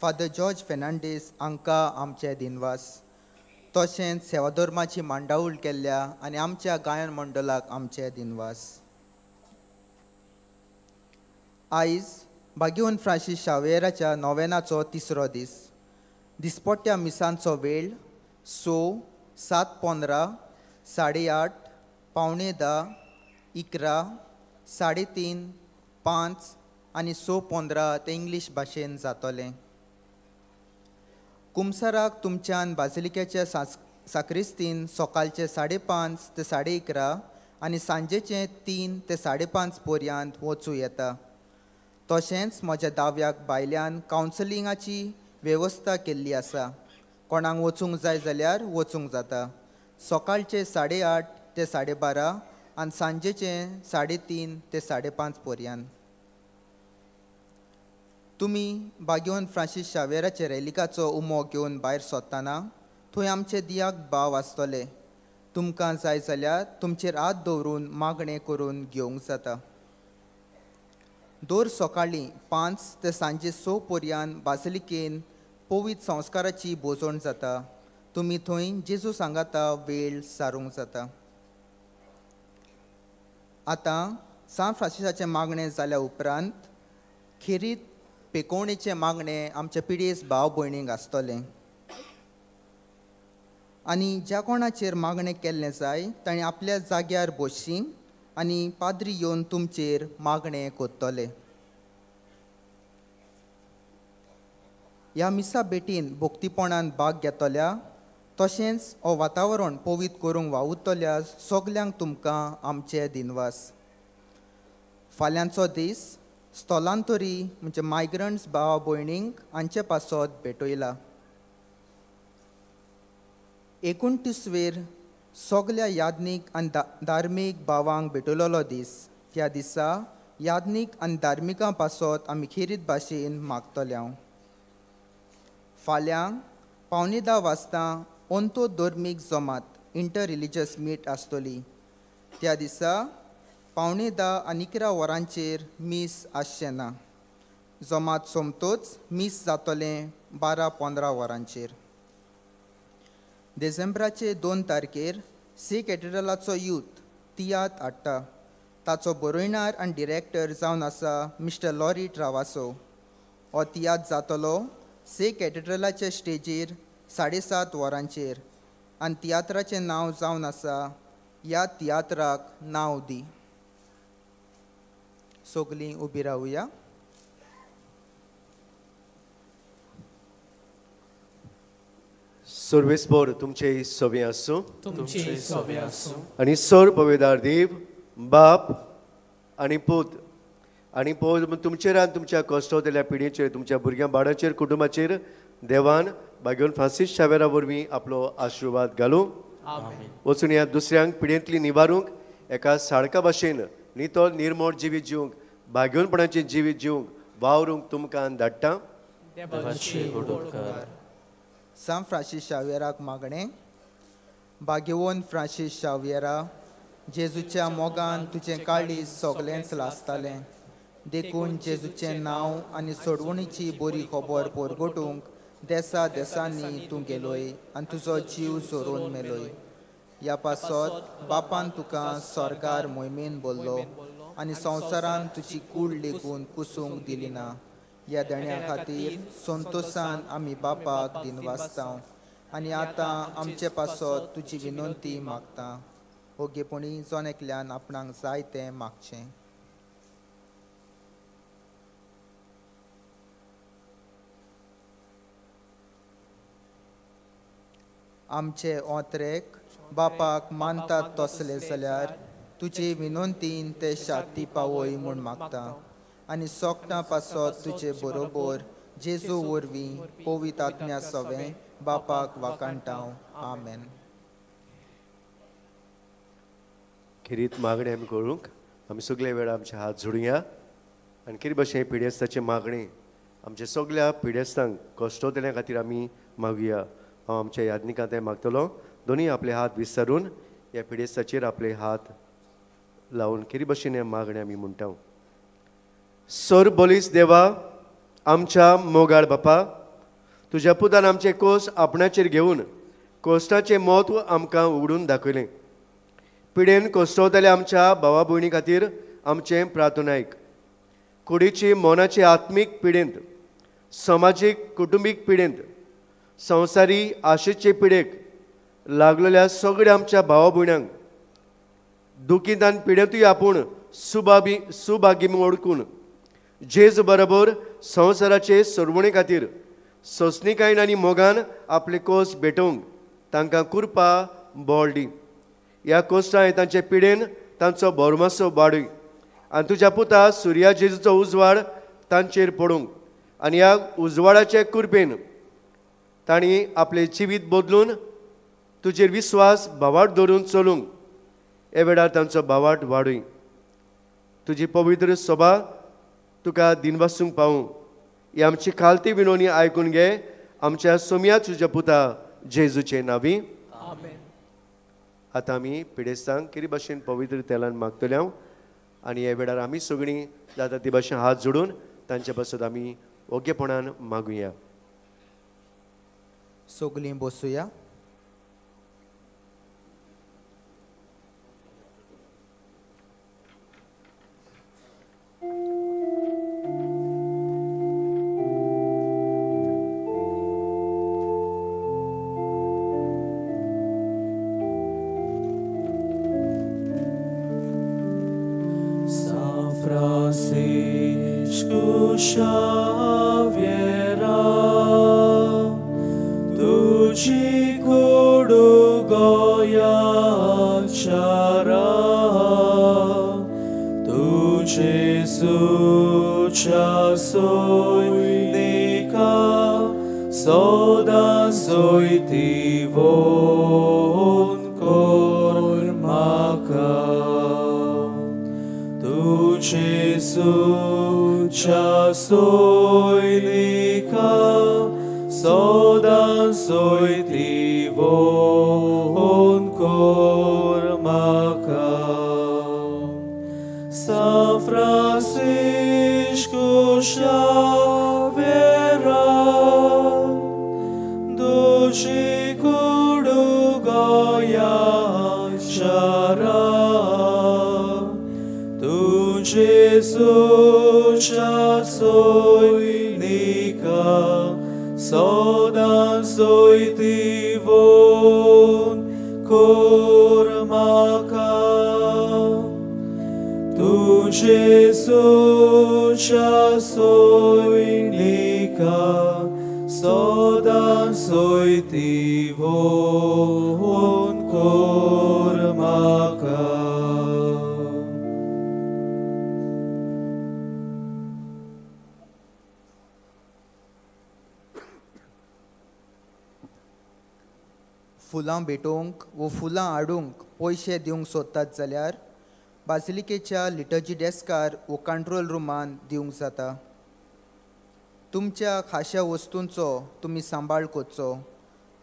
फादर जॉर्ज फेर्नांडीस हांकां आमचे दिनवास. तशेंच सेवाधर्माची मांडावळ केल्ल्या आनी आमच्या गायन मंडळाक आमचे दिनवास. आयज बागेवन फ्रांसीस शावेराच्या नोवेनाचो तिसरो दीस. दिसपट्ट्या मिसांचो वेळ 6, 7:15, 8:30, 9:45, 11, 3:30, 5 आनी 6:15 ते इंग्लीश भाशेन जातलें. कुमसाराक तुमच्यान बाजिलिकेच्या साक्रिस्तीन सकाळचे 5:30 ते 11:30 आनी सांजेचे 3 ते 5:30 पर्यंत वचूं येता. तशेंच म्हज्या दाव्याक भायल्यान कावन्सिलिंगाची वेवस्था केल्ली आसा. कोणाक वचूंक जाय जाल्यार वचूंक जाता. सकाळचे 8:30 ते 12:30 आनी सांजेचे 3:30 ते 5:30 पर्यंत. तुमी बागेवन फ्रांसीस शावेराचे रेलिकाचो उमो घेवन भायर सोदतना थंय आमचे दियाक भाव आसतले. तुमकां जाय जाल्यार तुमचेर हात दवरून मागणें करून घेवंक जाता. दर सकाळीं 5 ते सांजे 6 पर्यंत बासिलिकेन पवित्र संस्काराची भोजवण जाता. तुमी थंय जेजू सांगाता वेळ सारूंक जाता. आतां सान फ्रांसिसाचें मागणें जाल्या उपरांत खेरीत पेकोवणेचें मागणें आमच्या पिडेस्त भाव भयणींक आसतलें. आनी ज्या कोणाचेर मागणें केल्लें जाय ताणें आपल्या जाग्यार बसची आनी पाद्री येवन तुमचेर मागणें करतले. ह्या मिसा भेटीन भक्तीपणान भाग घेतल्या तशेंच हो वातावरण पवित्र करूंक वावुरतल्या सगल्यांक तुमकां आमचे दिनवास. फाल्यांचो दीस स्थलांतरी म्हणजे मायग्रंट्स भावा भयणींक हांचे पासत भेटयला. 29वेर सगल्या याज्ञीक आनी धार्मीक भावांक भेटयलेलो दीस. त्या दिसा याज्ञीक आनी धार्मिकां पासत आमी खेरीत भाशेन मागतले. फाल्यां 9:45 वाजता अंतो धर्मीक जमात इंटर रिलिजियस मीट आसतली. त्या दिसा 9:45 आनी 11 वरांचेर मीस आसचें ना. जमात सोमतोच मीस जातलें 12:15 वरांचेर. डिसेंबराचे 2 तारखेर सी कॅथेड्रलाचो यूथ तियात्र हाडटा. ताचो बरोयणार आनी डिरेक्टर जावन आसा मिस्टर लॉरी ट्रावासो. हो तियात्र जातलो सी कॅथेड्रलाचे स्टेजीर 7:30 वरांचेर आनी तियात्राचें नांव जावन आसा ह्या तियात्राक नांव दी. सगलीं उबी रावया. सर्वेस्पोर तुमचे सवे आसूं, तुमचे सवे आसूं. आनी सर पवेदार देव बाप आनी पूत आनी पोत तुमचेर आनी तुमच्या कश्टवतल्या पिढयेचेर, तुमच्या भुरग्यां बाळाचेर, कुटुंबाचेर देवान भाग्यवन फ्रांसीस शावेरा वरवीं आपलो आशिर्वाद घालूं. वचून ह्या दुसऱ्यांक पिढयेंतली निवारूंक एका साळका भाशेन नितळ निर्मोळ जिवीत जिवंक, भाग्यवनपणाचें जिवीत जिवंक वावरूंक तुमकां धाडटा. सांत फ्रांसीस शावेराक मागणें. भाग्यवन फ्रांसीस शावेरा, जेजूच्या मोगान तुजें काळीज सगलेंच लासतालें, देखून जेजूचें नांव आनी सोडवणीची बरी खबर परगटूंक देसा देसांनी तूं गेलोय आनी तुजो जीव जोरून मेलोय. ह्या पासत बापान तुका स्वर्गार मोहिमेन बोल्लो आनी संवसारान तुजी कूड लेगून कुसूंक दिली ना. ह्या देण्या खातीर संतोशान आमी बापाक दिनवासता आनी आतां आमचे पासत तुजी विनंती मागता. ओगेपणी जण एकल्यान आपणाक जाय तें मागचें. आमचे ओंत्रेक बापाक मानतात तसले जाल्यार तुजे विनंतीन ते शांती पावय म्हूण मागता आनी सोगटां पासत तुजे बरोबर जेजू वरवीं पवित्र आत्म्या सवें बापाक वाखाणटा. आमेन. खेरीत मागणें आमी करूंक आमी सगळे वेळार आमचे हात जोडुया आनी खेरीत भशेन पिडेस्ताचें मागणें आमच्या सगळ्या पिडेस्तांक कश्टवतल्या खातीर आमी मागुया. हांव आमच्या याज्ञिकां तें मागतलो, दोनूय आपले हात विसरून ह्या पिडेस्ताचेर आपले हात लावन खेरीत भशेन हें मागणें आमी म्हणटा. सर बोलीस देवा, आमच्या मोगाळ बापा, तुज्या पुतान आमचे कोस आपणाचेर घेवन कोश्टाचें म्हत्व आमकां उगडून दाखयलें. पिडेन कोश्टवतल्या आमच्या भावा भयणी खातीर आमचें प्रार्थनायक कुडीची मनाची आत्मीक पिडेंत, समाजीक कुटुंबीक पिडेंत, संवसारी आशेचे पिडेक लागलेल्या सगळ्या आमच्या भावा भयणांक दुखींत आनी पिडेंतूय आपूण सुभागी ओळखून जेजू बरोबर संवसाराचे सोडवणे खातीर सोंसणीकायेन आनी मोगान आपले कोस भेटोवंक तांकां कृपा बळ दी. ह्या कोश्टांय तांचे पिडेन तांचो भरमासो वाडय आनी तुज्या पुता सुर्या जेजूचो उजवाड तांचेर पडूंक आनी ह्या उजवाडाचे कृपेन तांणी आपलें जिवीत बदलून तुजेर विस्वास भावाट धरून चलूंक हे वेळार तांचो भावाट वाडय. तुजी पवित्र सभा तुका दिनवासूंक पावूं ही आमची खालती विनवणी आयकून घे आमच्या सोम्या तुज्या पुता जेजूचे नांवी. आतां आमी पिडेस्तांक कितें भाशेन पवित्र तेलान मागतले हांव आनी ह्या वेळार आमी सगळीं जाता ते भाशेन हात जोडून तांचे पासत आमी ओगेपणान मागुया. सगळीं बसुया. Francisco Xaviera, तुजी कोडू गोया चारा, तुझे सुच्या सोयनिका सदा सोयतिवोन कोर म्हाका, तुझे सुच्या सोयनिका सदा सोयतिवोन कोर म्हाका. São Francisco Xaviera, तुजी कुडू गोया चारा, तुझे सुच्या सोयनिका सदा सोयतिवोन कोर म्हाका, तुझे सुच्या सोयनिका सदा सोयतिवोन कोर म्हाका. फुलां भेटोवंक वो फुलां हाडूंक पयशे दिवंक सोदतात जाल्यार बासिलिकेच्या लिटर्जी डेस्कार वो कंट्रोल रुमान दिवंक जाता. तुमच्या खाश्या वस्तूंचो तुमी सांबाळ करचो.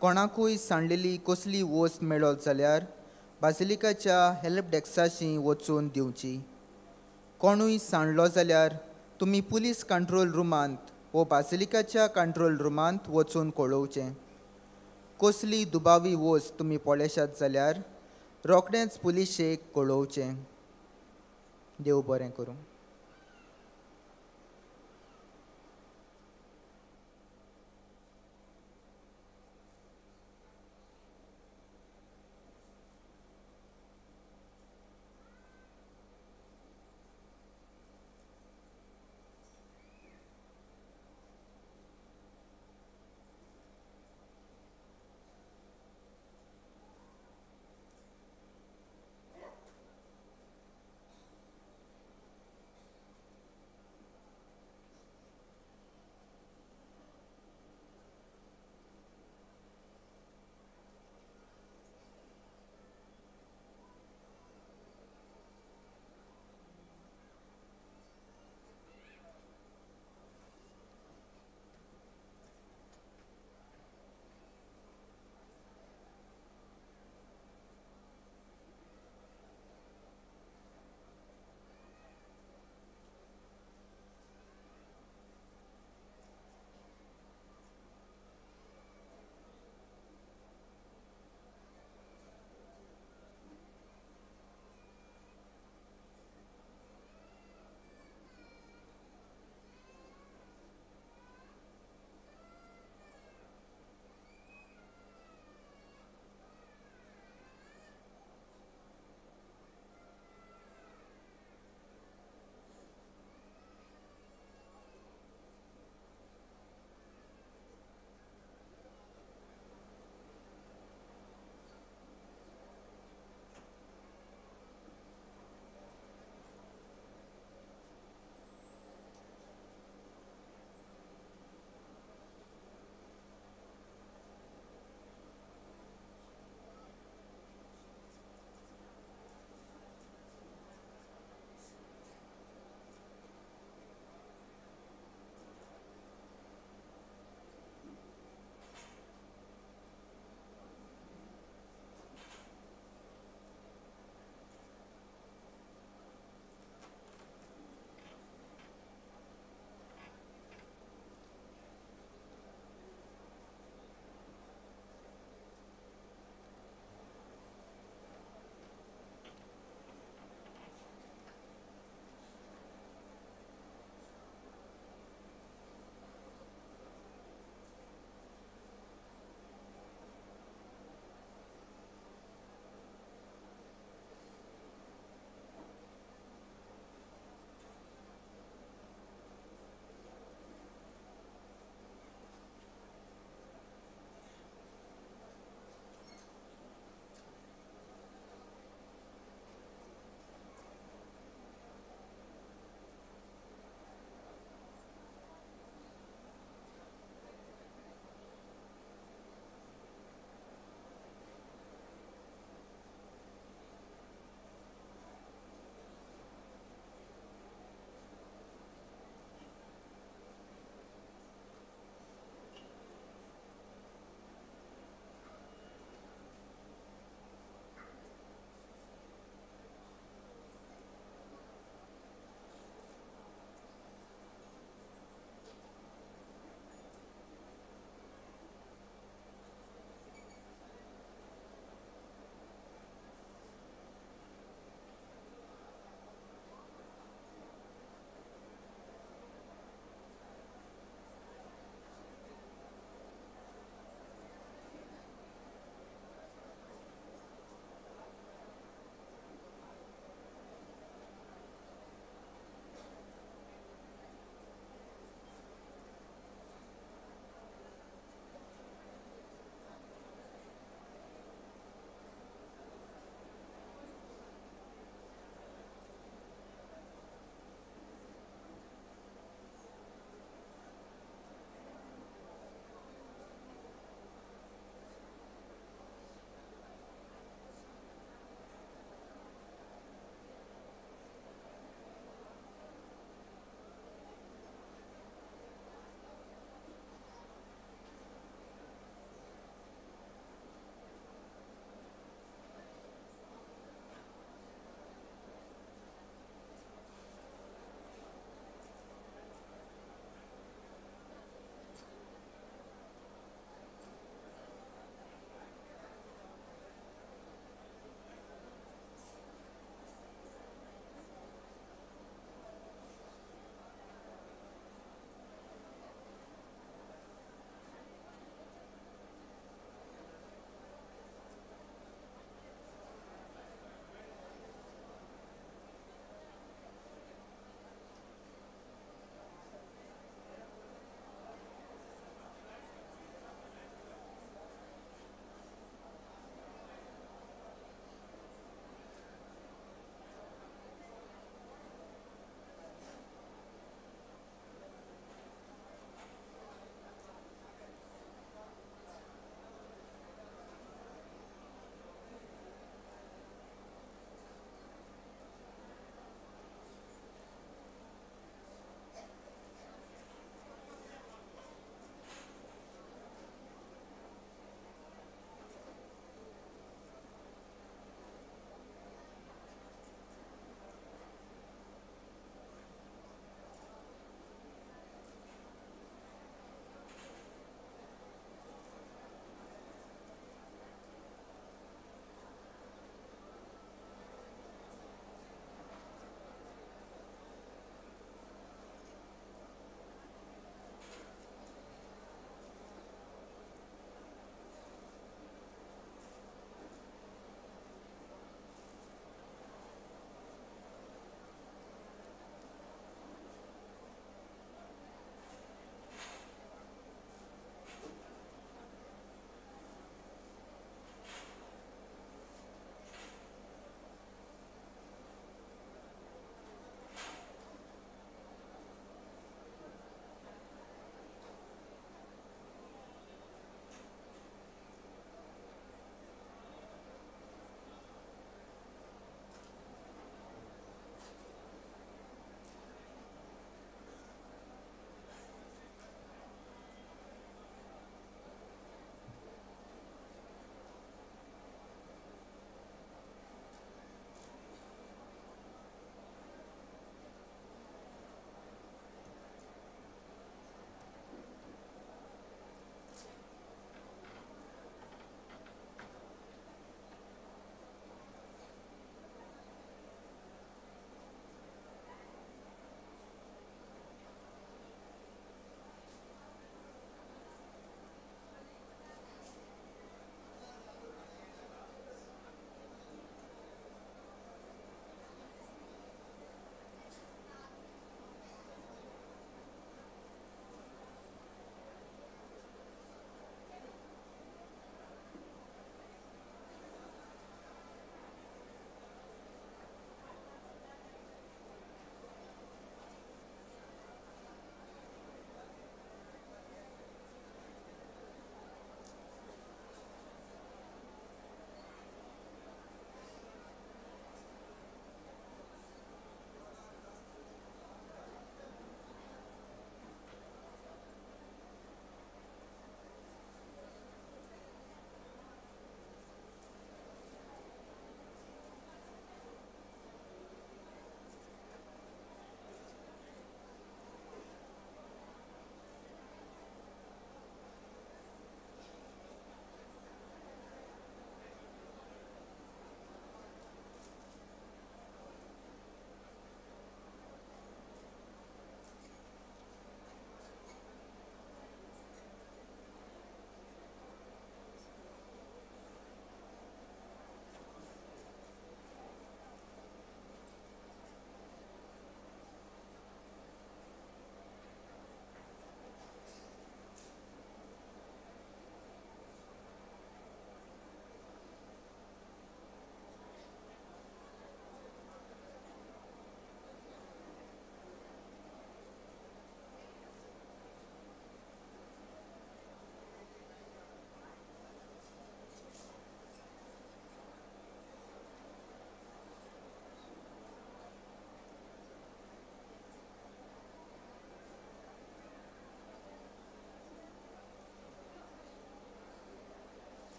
कोणाकूय सांडलेली कसली वस्त मेळत जाल्यार बासिलिकाच्या हेल्प डेस्काशी वचून दिवची. कोणूय सांडलो जाल्यार तुमी पुलीस कंट्रोल रुमांत वो बासिलिकाच्या कंट्रोल रुमांत वचून कळोवचें. कसली दुबावी वस्त तुमी पळयशात जाल्यार रोखडेंच पुलिशेक कळोवचें. देव बरें करूं.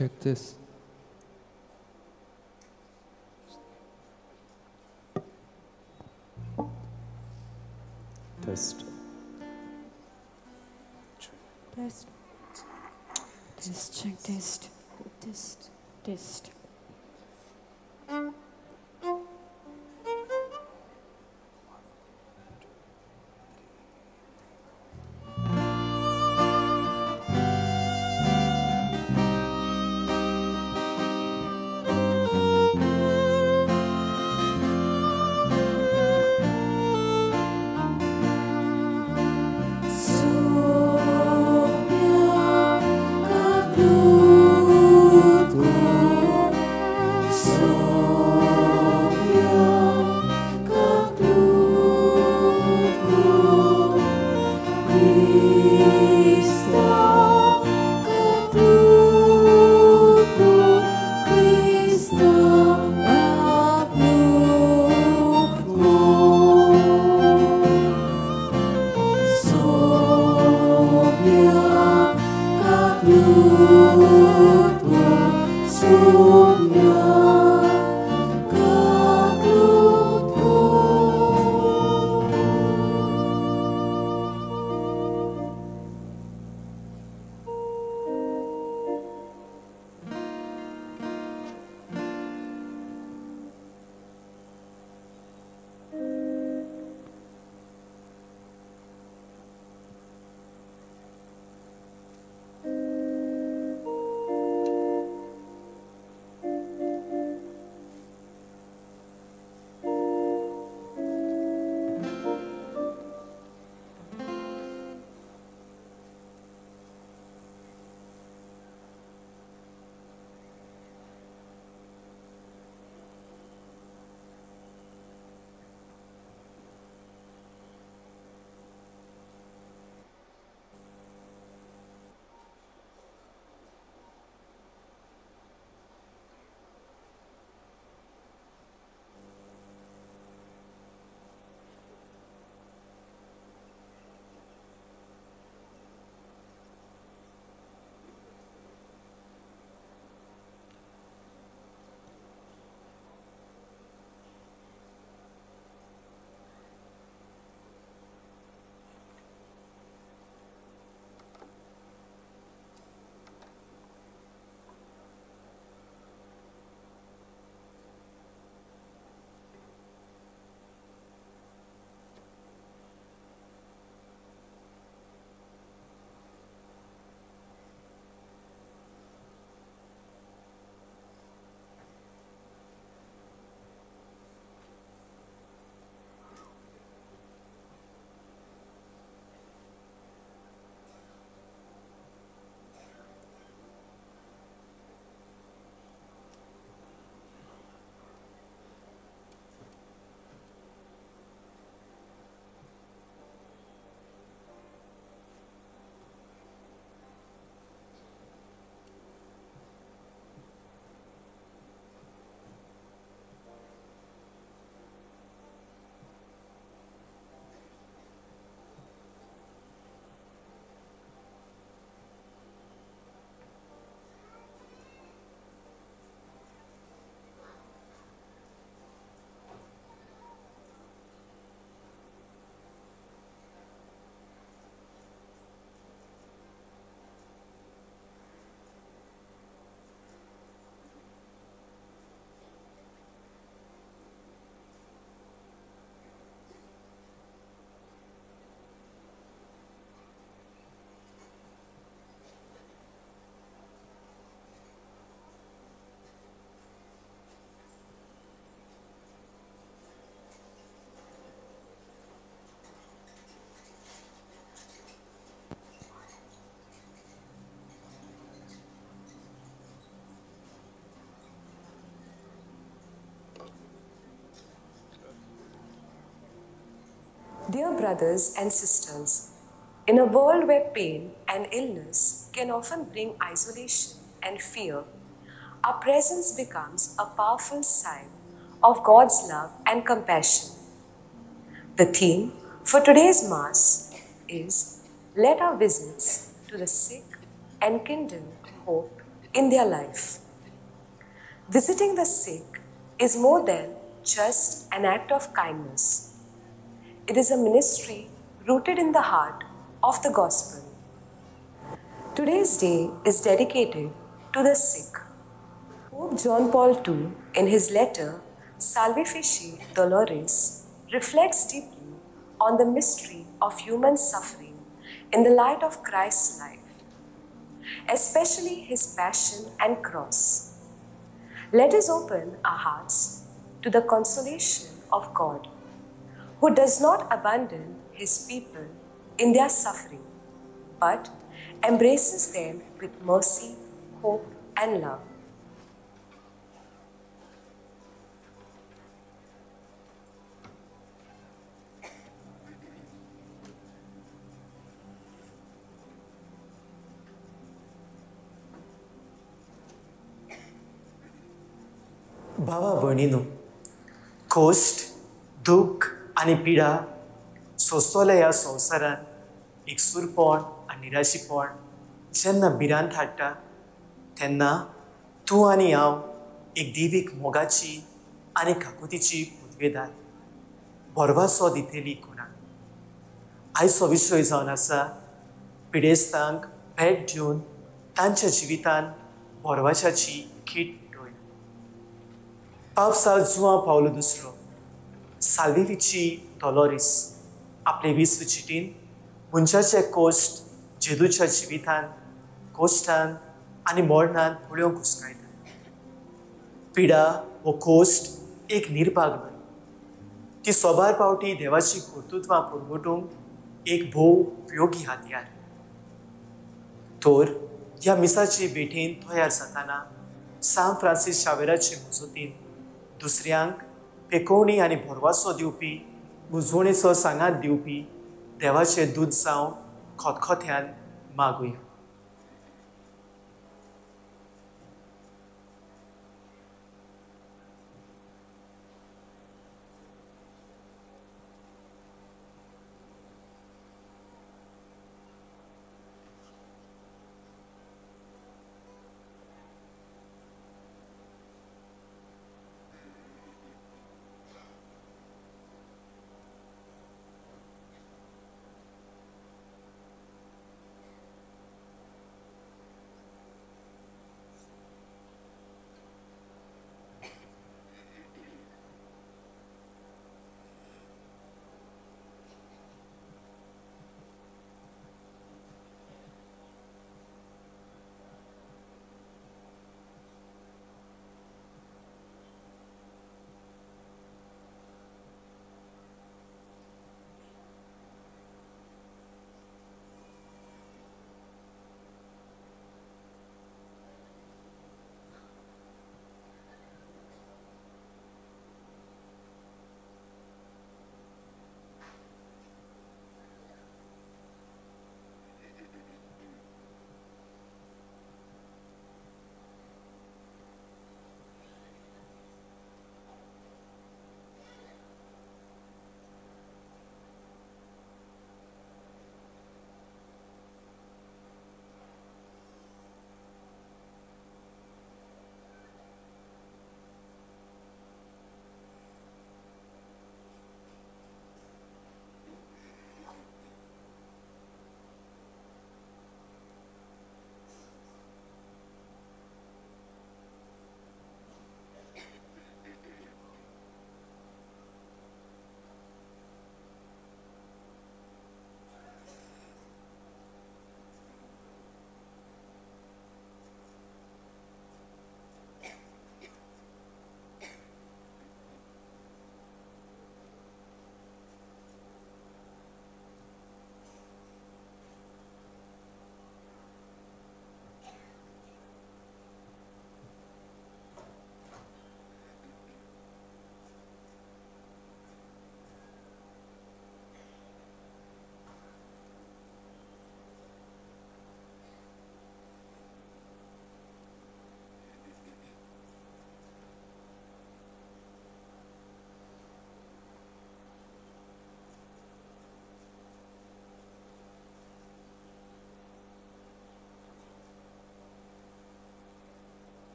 Check this. Test. Test. Test, check, test. Test, test. Dear brothers and sisters, in a world where pain and illness can often bring isolation and fear, our presence becomes a powerful sign of God's love and compassion. The theme for today's Mass is Let our visits to the sick enkindle hope in their life. Visiting the sick is more than just an act of kindness. It is a ministry rooted in the heart of the gospel. Today's day is dedicated to the sick. Pope John Paul II, in his letter Salvifici Doloris, reflects deeply on the mystery of human suffering in the light of Christ's life, especially his passion and cross. Let us open our hearts to the consolation of God, who does not abandon his people in their suffering, but embraces them with mercy, hope, and love. भावा भयणीनो, कश्ट, दुख्ख आनी पिडा सोंसतल्या ह्या संवसारांत एकसूरपण आनी निराशीपण जेन्ना भिरांत हाडटा तेन्ना तूं आनी हांव एक देवीक मोगाची आनी काकुतीची पदवेदार भरवासो दितली कोणाक. आयचो विशय जावन आसा पिडेस्तांक भेट दिवन तांच्या जिवितांत भरवाशाची कीट. पावसा जुआ पावलो दुसरो साल्विफिची डॉलोरीस आपले विस्व चिटीन मनशाचे कश्ट जेदूच्या जिवितान कश्टान आनी मरणान पळोवंक घुसकायता. पिडा हो कश्ट एक निर्भाग न्हय, ती सोबार पावटी देवाची कर्तृत्वां परगटूंक एक भोव उपयोगी हातयार. तर ह्या मिसाचे भेटेन तयार जाताना सांत फ्रांसीस शावेराचे मजतीन दुसऱ्यांक पेकोवणी आनी भरवासो दिवपी, मुजवणेचो सांगात दिवपी देवाचे दूत जावन खतखत्यान मागुया.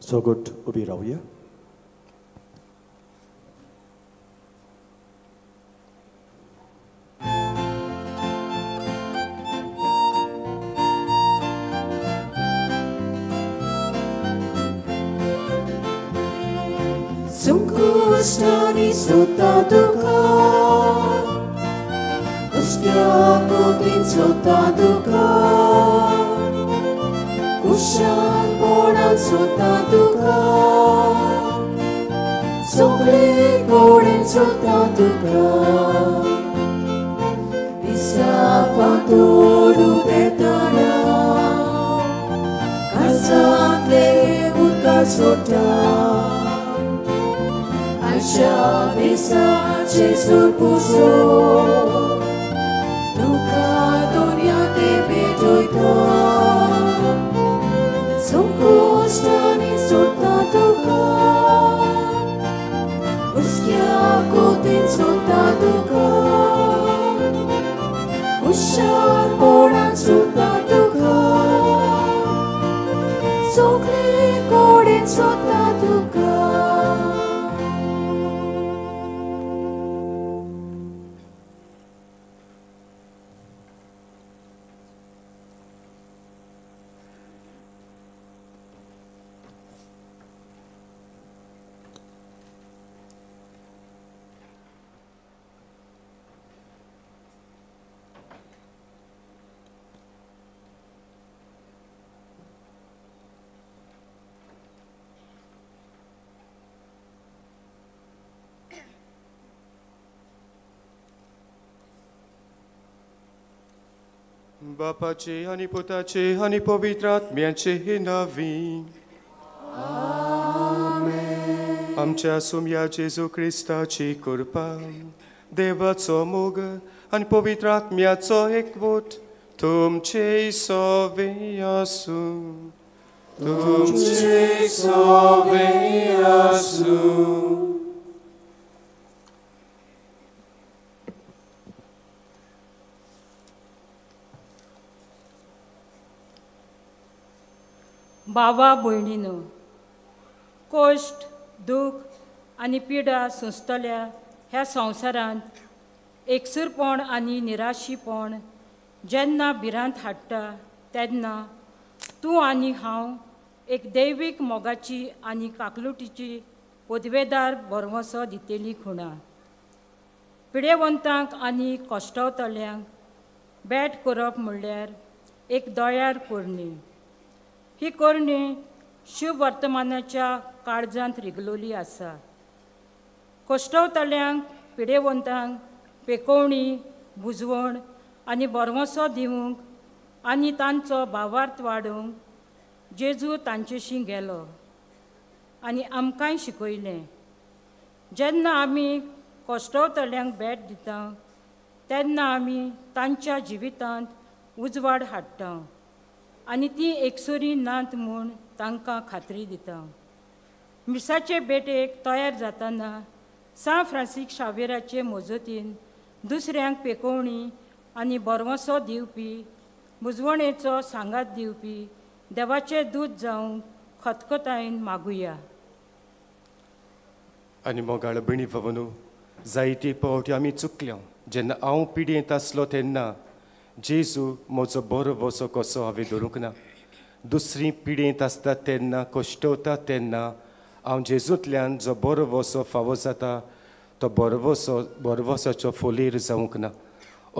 सगट उबी रावया. Sungkustani sota duka, Ustiakotin sota duka, Kushan podan sota duka, Sokle koden sota duka, Isa fatodu detana, Kasatle utka sota. Aisha bisa Jesu puso, duka dunia te bejoita, sungkustani sota duka, uskia kotin sota duka, ushan podan sota duka, sokle koden sota duka. बापाचे आनी पुताचे आनी पवित्र आत्म्याचे नांवी. आमेन. आमच्या सुम्या जेजू क्रिस्ताची कृपा, देवाचो मोग आनी पवित्र आत्म्याचो एकवट तुमचे सवे आसूं. तुमचे सवे आसूं. बाबा भयणीनो, कश्ट, दूख आनी पिडा सोंसतल्या ह्या संवसारांत एकसूरपण आनी निराशीपण जेन्ना भिरांत हाडटा तेन्ना तूं आनी हांव एक दैवीक मोगाची आनी काकलुटीची पदवेदार भरवंसो दितली खुणा. पिडेवंतांक आनी कश्टवतल्यांक भेट करप म्हणल्यार एक दयाळ करणी. ही करणी शुभ वर्तमानाच्या काळजांत रिगलोली आसा. कश्टवतल्यांक, पिडेवंतांक पेकोवणी, बुजवण आनी भरवंसो दिवंक आनी तांचो भावार्थ वाडोवंक जेजू तांचेशी गेलो आनी आमकांय शिकयलें. जेन्ना आमी कश्टवतल्यांक भेट दिता तेन्ना आमी तांच्या जिवितांत उजवाड हाडटा आनी ती एकसुरी नात म्हूण तांकां खात्री दिता. मिसाचे भेटेक तयार जातना सांत फ्रांसीस शावेराचे मजतीन दुसऱ्यांक पेकोवणी आनी भरवंसो दिवपी, बुजवणेचो सांगात दिवपी देवाचें दूत जावंक खतखतायेन मागुया. आनी मोगाळ भयणी भावांनो, जायते पावटी आमी चुकल्या. जेन्ना हांव पिडयेंत आसलो तेन्ना जेजू म्हजो बरो वसो कसो हांवें धरूंक ना. दुसरी पिडयेंत आसता तेन्ना, कश्टवता तेन्ना हांव जेजूंतल्यान जो बरो वसो फावो जाता तो बरवसाचो फोलेर जावंक ना.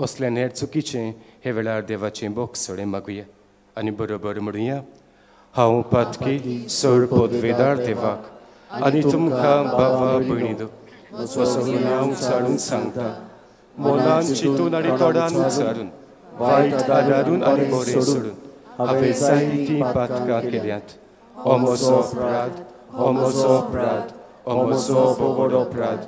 असल्यान हेर चुकीचें हे वेळार देवाचें बोगसणें मागुया आनी बरोबर म्हणुया. हांव पातकी सड पदवेदार देवाक आनी तुमकां बाबा भयणीदो हांव चाडून सांगता, मनान चिंतून आनी तोडान उचारून, वायट दादारून आनी बरें सोडून हांवें जायतीं पातकां केल्यांत. हो म्हजो अपराध, हो म्हजो अपराध, हो म्हजो व्हड अपराध.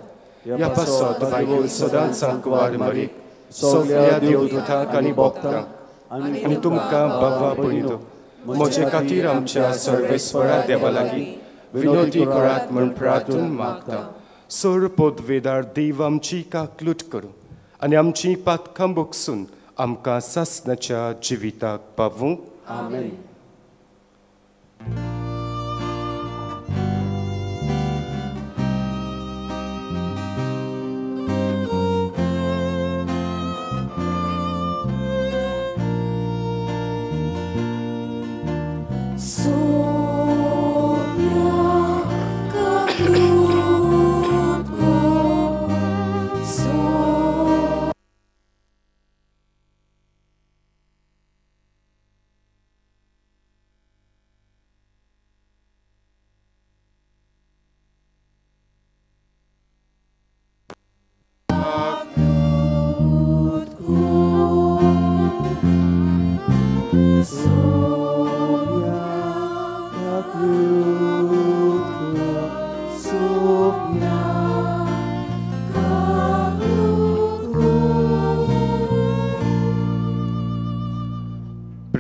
ह्या पासत बायबल सदांच सांकवार मारीक सगळ्या देवदूतांक आनी भक्तांक आनी तुमकां बाबा भयणीदो म्हजे खातीर आमच्या सर्वेस्वरा देवा लागीं विनोदी करात म्हूण प्रार्थून मागता. सर पदवेदार देव आमची काकलूट करूं आनी आमची पातकां बगसून आमकां सासणाच्या जिविताक पावूं. आमेन.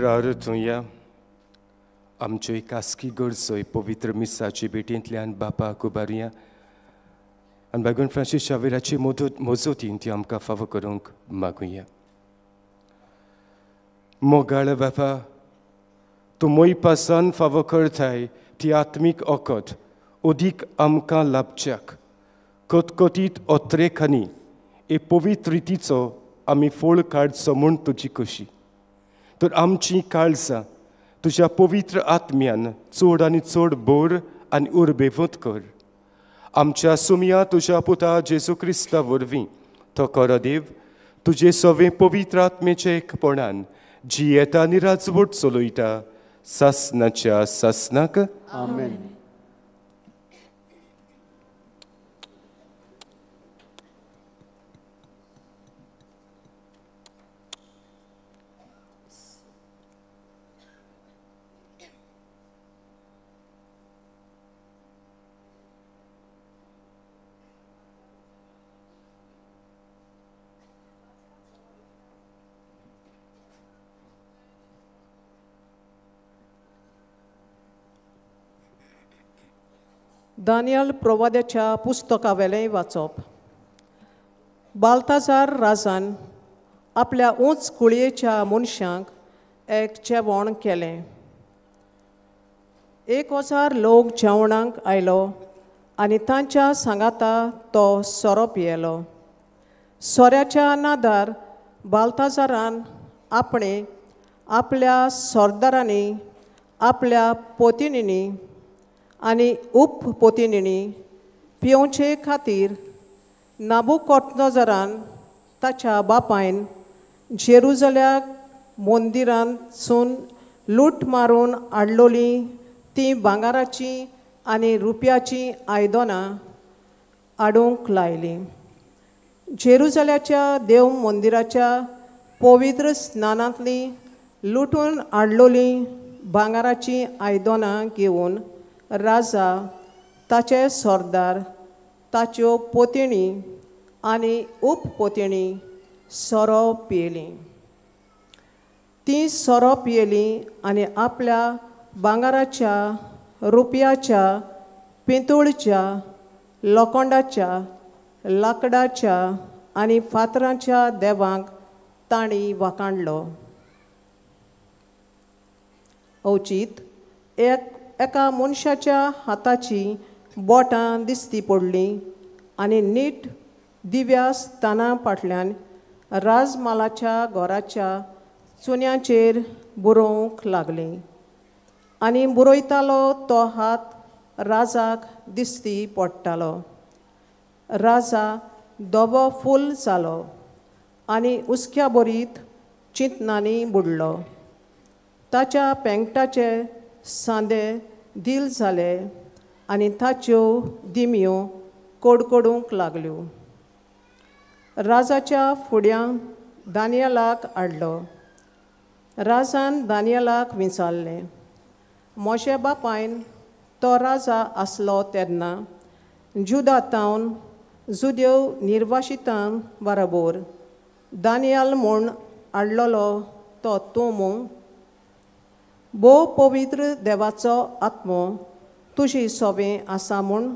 प्रार्थुया. आमच्यो खासगी गरजोय पवित्र मिसाचे भेटींतल्यान बापाक उबारुया आनी बागून फ्रांसीस शावेराची मजतीन ती आमकां फावो करूंक मागुया. मोगाळ बापा, तूं मोयपासान फावो करताय ती आत्मीक ओकत अदीक आमकां लाभच्याक कतकतीत ओत्रेखांनी ए पवित्र रितीचो आमी फोळ काडचो म्हूण तुजी कशी तर आमचीं काळजां तुज्या पवित्र आत्म्यान चड आनी चड बोर आनी उर्बेवत कर. आमच्या सुमया तुज्या पुता जेजू क्रिस्ता वरवीं तो खरो देव तुजे सवे पवित्र आत्मेचे एकपणान जियेता आनी राजवट चलयता सासनाच्या सासनाक. आमेन. दानियल प्रवाद्याच्या पुस्तकावेलें वाचप. बाल्ताजार राजान आपल्या उंच कुळयेच्या मनशांक एक जेवण केलें. 1000 लोक जेवणाक आयलो आनी तांच्या सांगाता तो सोरो पियेलो. सोऱ्याच्या नादार बाल्ताजारान आपणे आपल्या सरदारांनी आपल्या पोतिणींनी आनी उपपोतिणींनी पिवचे खातीर नाबुकोटनजरान ताच्या बापायन जेरुजल्याक मंदिरांतसून लूट मारून हाडलोली तीं भांगराचीं आनी रुपयाचीं आयदनां हाडूंक लायलीं. जेरुजल्याच्या देव मंदिराच्या पवित्र स्नानांतलीं लुटून हाडलोलीं भांगराचीं आयदनां घेवन राजा ताचे सरदार ताच्यो पोतिणी आनी उपपोतिणी सोरो पियेलीं. तीं सोरो पियेलीं आनी आपल्या भांगराच्या रुपयाच्या पितूळच्या लोखंडाच्या लाकडाच्या आनी फातरांच्या देवांक तांणी वाखाणलो. अवचीत एका मनशाच्या हाताची बोटां दिसती पडलीं आनी नीट दिव्या स्थाना फाटल्यान राजमालाच्या घराच्या चुन्याचेर बरोवंक लागलीं आनी बरयतालो तो हात राजाक दिसती पडटालो. राजा धवो फूल जालो आनी हुस्क्या बरीत चिंतनांनी बुडलो. ताच्या पेंकटाचे सांदे दिल जाले आनी ताच्यो दिमयो कडकडूंक लागल्यो. राजाच्या फुड्यान दानियलाक हाडलो. राजान दानियलाक विचारलें, म्हज्या बापायन तो राजा आसलो तेन्ना जुदातावन जुदेव निर्वाशितां बरोबर दानियल म्हूण हाडलेलो तो तूं मू? भोव पवित्र देवाचो आत्मो तुजी सोबें आसा म्हूण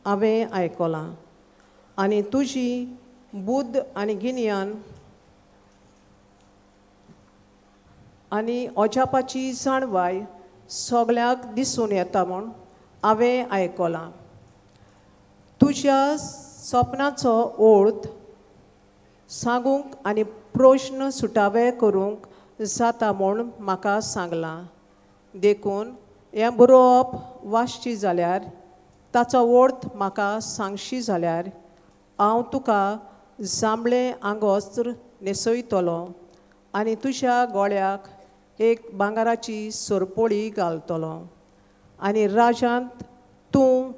हांवें आयकलां आनी तुजी बुद्द आनी गिन्यान आनी अजापाची जाणवाय सगळ्यांक दिसून येता म्हूण हांवें आयकलां. तुज्या सपनाचो अर्थ सांगूंक आनी प्रश्न सुटावे करूंक जाता म्हूण म्हाका सांगलां. देखून हें बरोवप वाचची जाल्यार ताचो अर्थ म्हाका सांगशी जाल्यार हांव तुका जांबळें आंगोस्त्र न्हेसयतलो आनी तुज्या गळ्याक एक भांगराची सरपळी घालतलो आनी राजांत तूं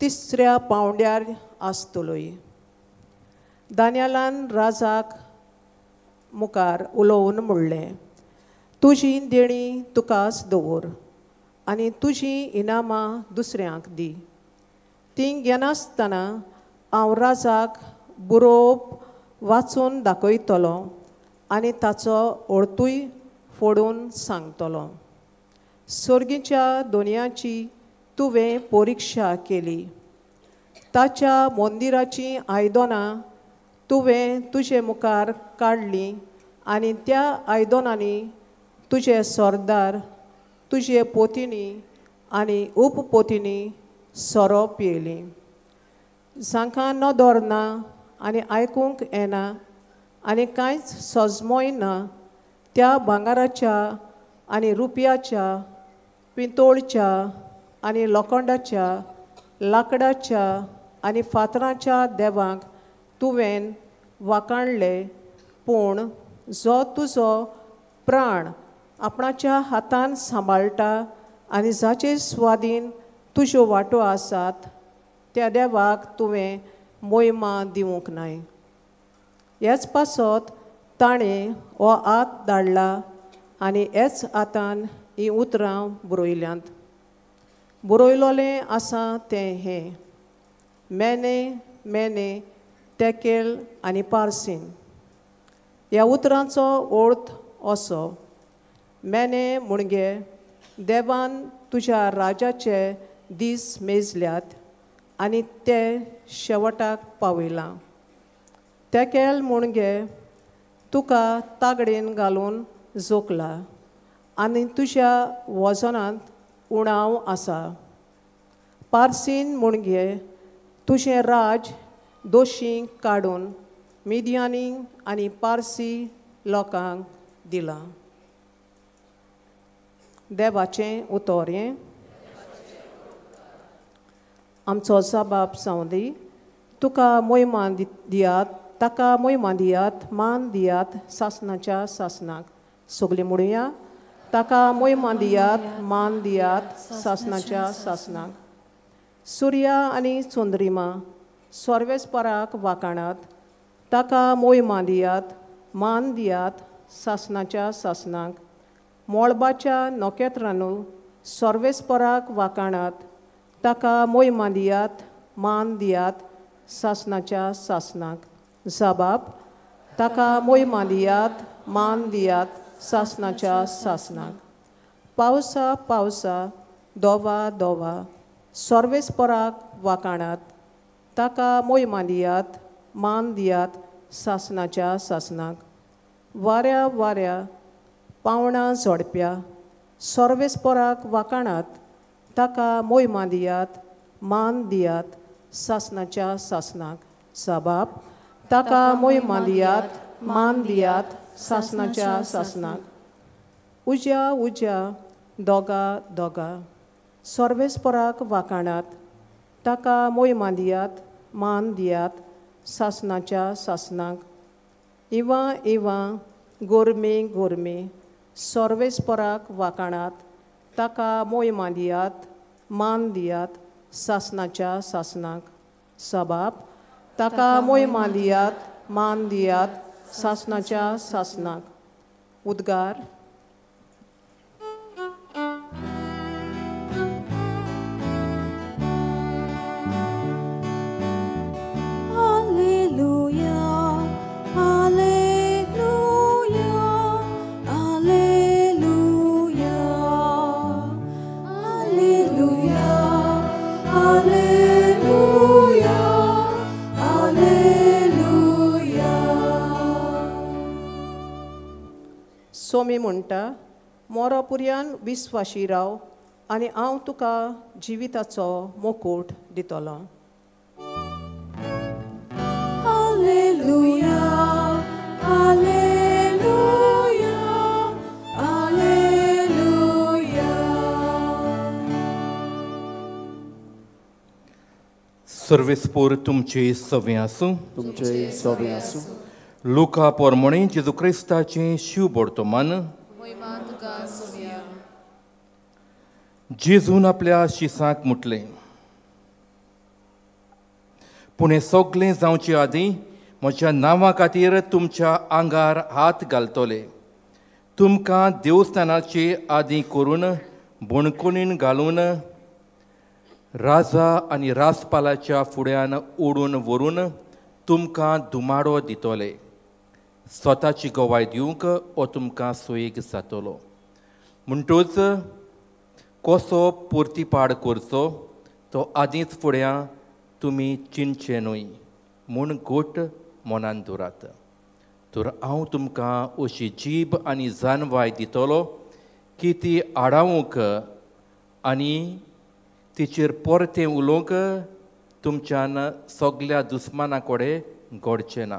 तिसऱ्या पावंड्यार आसतलोय. दानियलान राजाक मुखार उलोवन म्हणलें, तुजी देणी तुकाच दवर आनी तुजीं इनामां दुसऱ्यांक दी. तीं घेनासतना हांव राजाक बरोवप वाचून दाखयतलो आनी ताचो अर्थूय फोडून सांगतलो. सोर्गीच्या दोनयाची तुवें परिक्षा केली, ताच्या मंदिराचीं आयदनां तुवें तुजे मुखार काडलीं आनी त्या आयदनांनी तुजे सरदार, तुजे पोतिनी आनी उपपोतिनी सोरो पियेली. जांकां नदर ना आनी आयकूंक येना आनी कांयच सजमोय ना त्या भांगराच्या आनी रुपयाच्या, पितोळच्या आनी लोखंडाच्या, लांकडाच्या आनी फातराच्या देवांक तुवें वाकाणले. पूण जो तुजो प्राण आपणाच्या हातान सांबाळटा आनी जाचे स्वादीन तुज्यो वांटो आसात त्या देवाक तुवें मोहिमा दिवंक नाय. ह्याच पासत ताणें हो हात धाडला आनी ह्याच हातान हीं उतरां बरयल्यांत. बरयलोलें आसा तें हें: मेने मेने तेकेल आनी पारसीन. ह्या उतरांचो अर्थ असो: मेने म्हणगे देवान तुज्या राजाचे दीस मेजल्यात आनी ते शेवटाक पावयलां. तेकेल म्हणगे तुका तागडेन घालून जोखला आनी तुज्या वजनांत उणाव आसा. पारसीन म्हणगे तुजें राज दोशी काडून मिदियानी आनी पारसी लोकांक दिलां. देवाचें उतर हें. आमचो जबाब जावं दी. तुका मोहिमा दियात, ताका मोहिमा दियात, मान दियात सासणाच्या सासणाक. सगळीं म्हणुया: ताका मोहिमा दियात, मान दियात सासणाच्या सासणाक. सुर्या आनी चंद्रिमा सर्वेस्पराक वाकाणात, ताका मोहिमा दियात, मान दियात सासणाच्या सासणाक. मळबाच्या नखेत्रांनो सर्वेस्पराक वाकाणात, ताका मोहिमा दियात, मान दियात सासणाच्या सासणाक. जबाब: ताका मोहिमा दियात, मान दियात सासणाच्या सासणाक. पावसा पावसा दोवा दोवा सर्वेस्पराक वाकाणात, ताका मोहिमा दियात, मान दियात सासणाच्या सासणाक. वाऱ्या वाऱ्या पावणां झोडप्या सर्वेस्पराक वाकाणात, ताका मोहिमा दियात, मान दियात सासणाच्या सासणाक. जबाब: ताका मोहिमा दियात, मान दियात सासणाच्या सासणाक. उज्या उज्या दोगा दोगा सर्वेस्पराक वाकाणात, ताका मोहिमा दियात, मान दियात सासणाच्या सासणाक. इवा इवा गोरमी गोरमी सर्वेस्पराक वाकाणात, ताका मोहिमा दियात, मान दियात सासणाच्या सासणाक. जबाब: ताका मोहिमा दियात, मान दियात सासणाच्या सासणाक. उद्गार. Alleluia, Alleluia, Alleluia, Alleluia, Alleluia, Alleluia. Somi म्हणटा, मोरोपुर्यान विस्वाशी राव आनी हांव तुका जिविताचो मुकूट दितलो. Alleluia, Alleluia, Alleluia. सर्वेस्पोर तुमचे सवे आसूं. तुमचे सवे आसूं. लुका पोरमोणे जेजू क्रिस्ताचें शिव वर्तमान. जेजून आपल्या शिसांक म्हटलें, पूण हें सगळें जावचे आदीं म्हज्या नांवा खातीर तुमच्या आंगार हात घालतले, तुमकां देवस्थानाचे आदी करून बणकोणीन घालून राजा आनी राजपालाच्या फुड्यान ओडून व्हरून तुमकां धुमाडो दितले. स्वताची गवाय दिवंक हो तुमकां सोयीक जातलो. म्हणटूच कसो पुर्तीपाड करचो तो आदींच फुड्यां तुमी चिंतचें न्हय म्हूण घट मनान दवरात. तर हांव तुमकां अशी जीब आनी जानवाय दितलो की ती आडावंक आनी तिचेर परतें उलोवंक तुमच्यान सगल्या दुस्माना कडेन घडचें ना.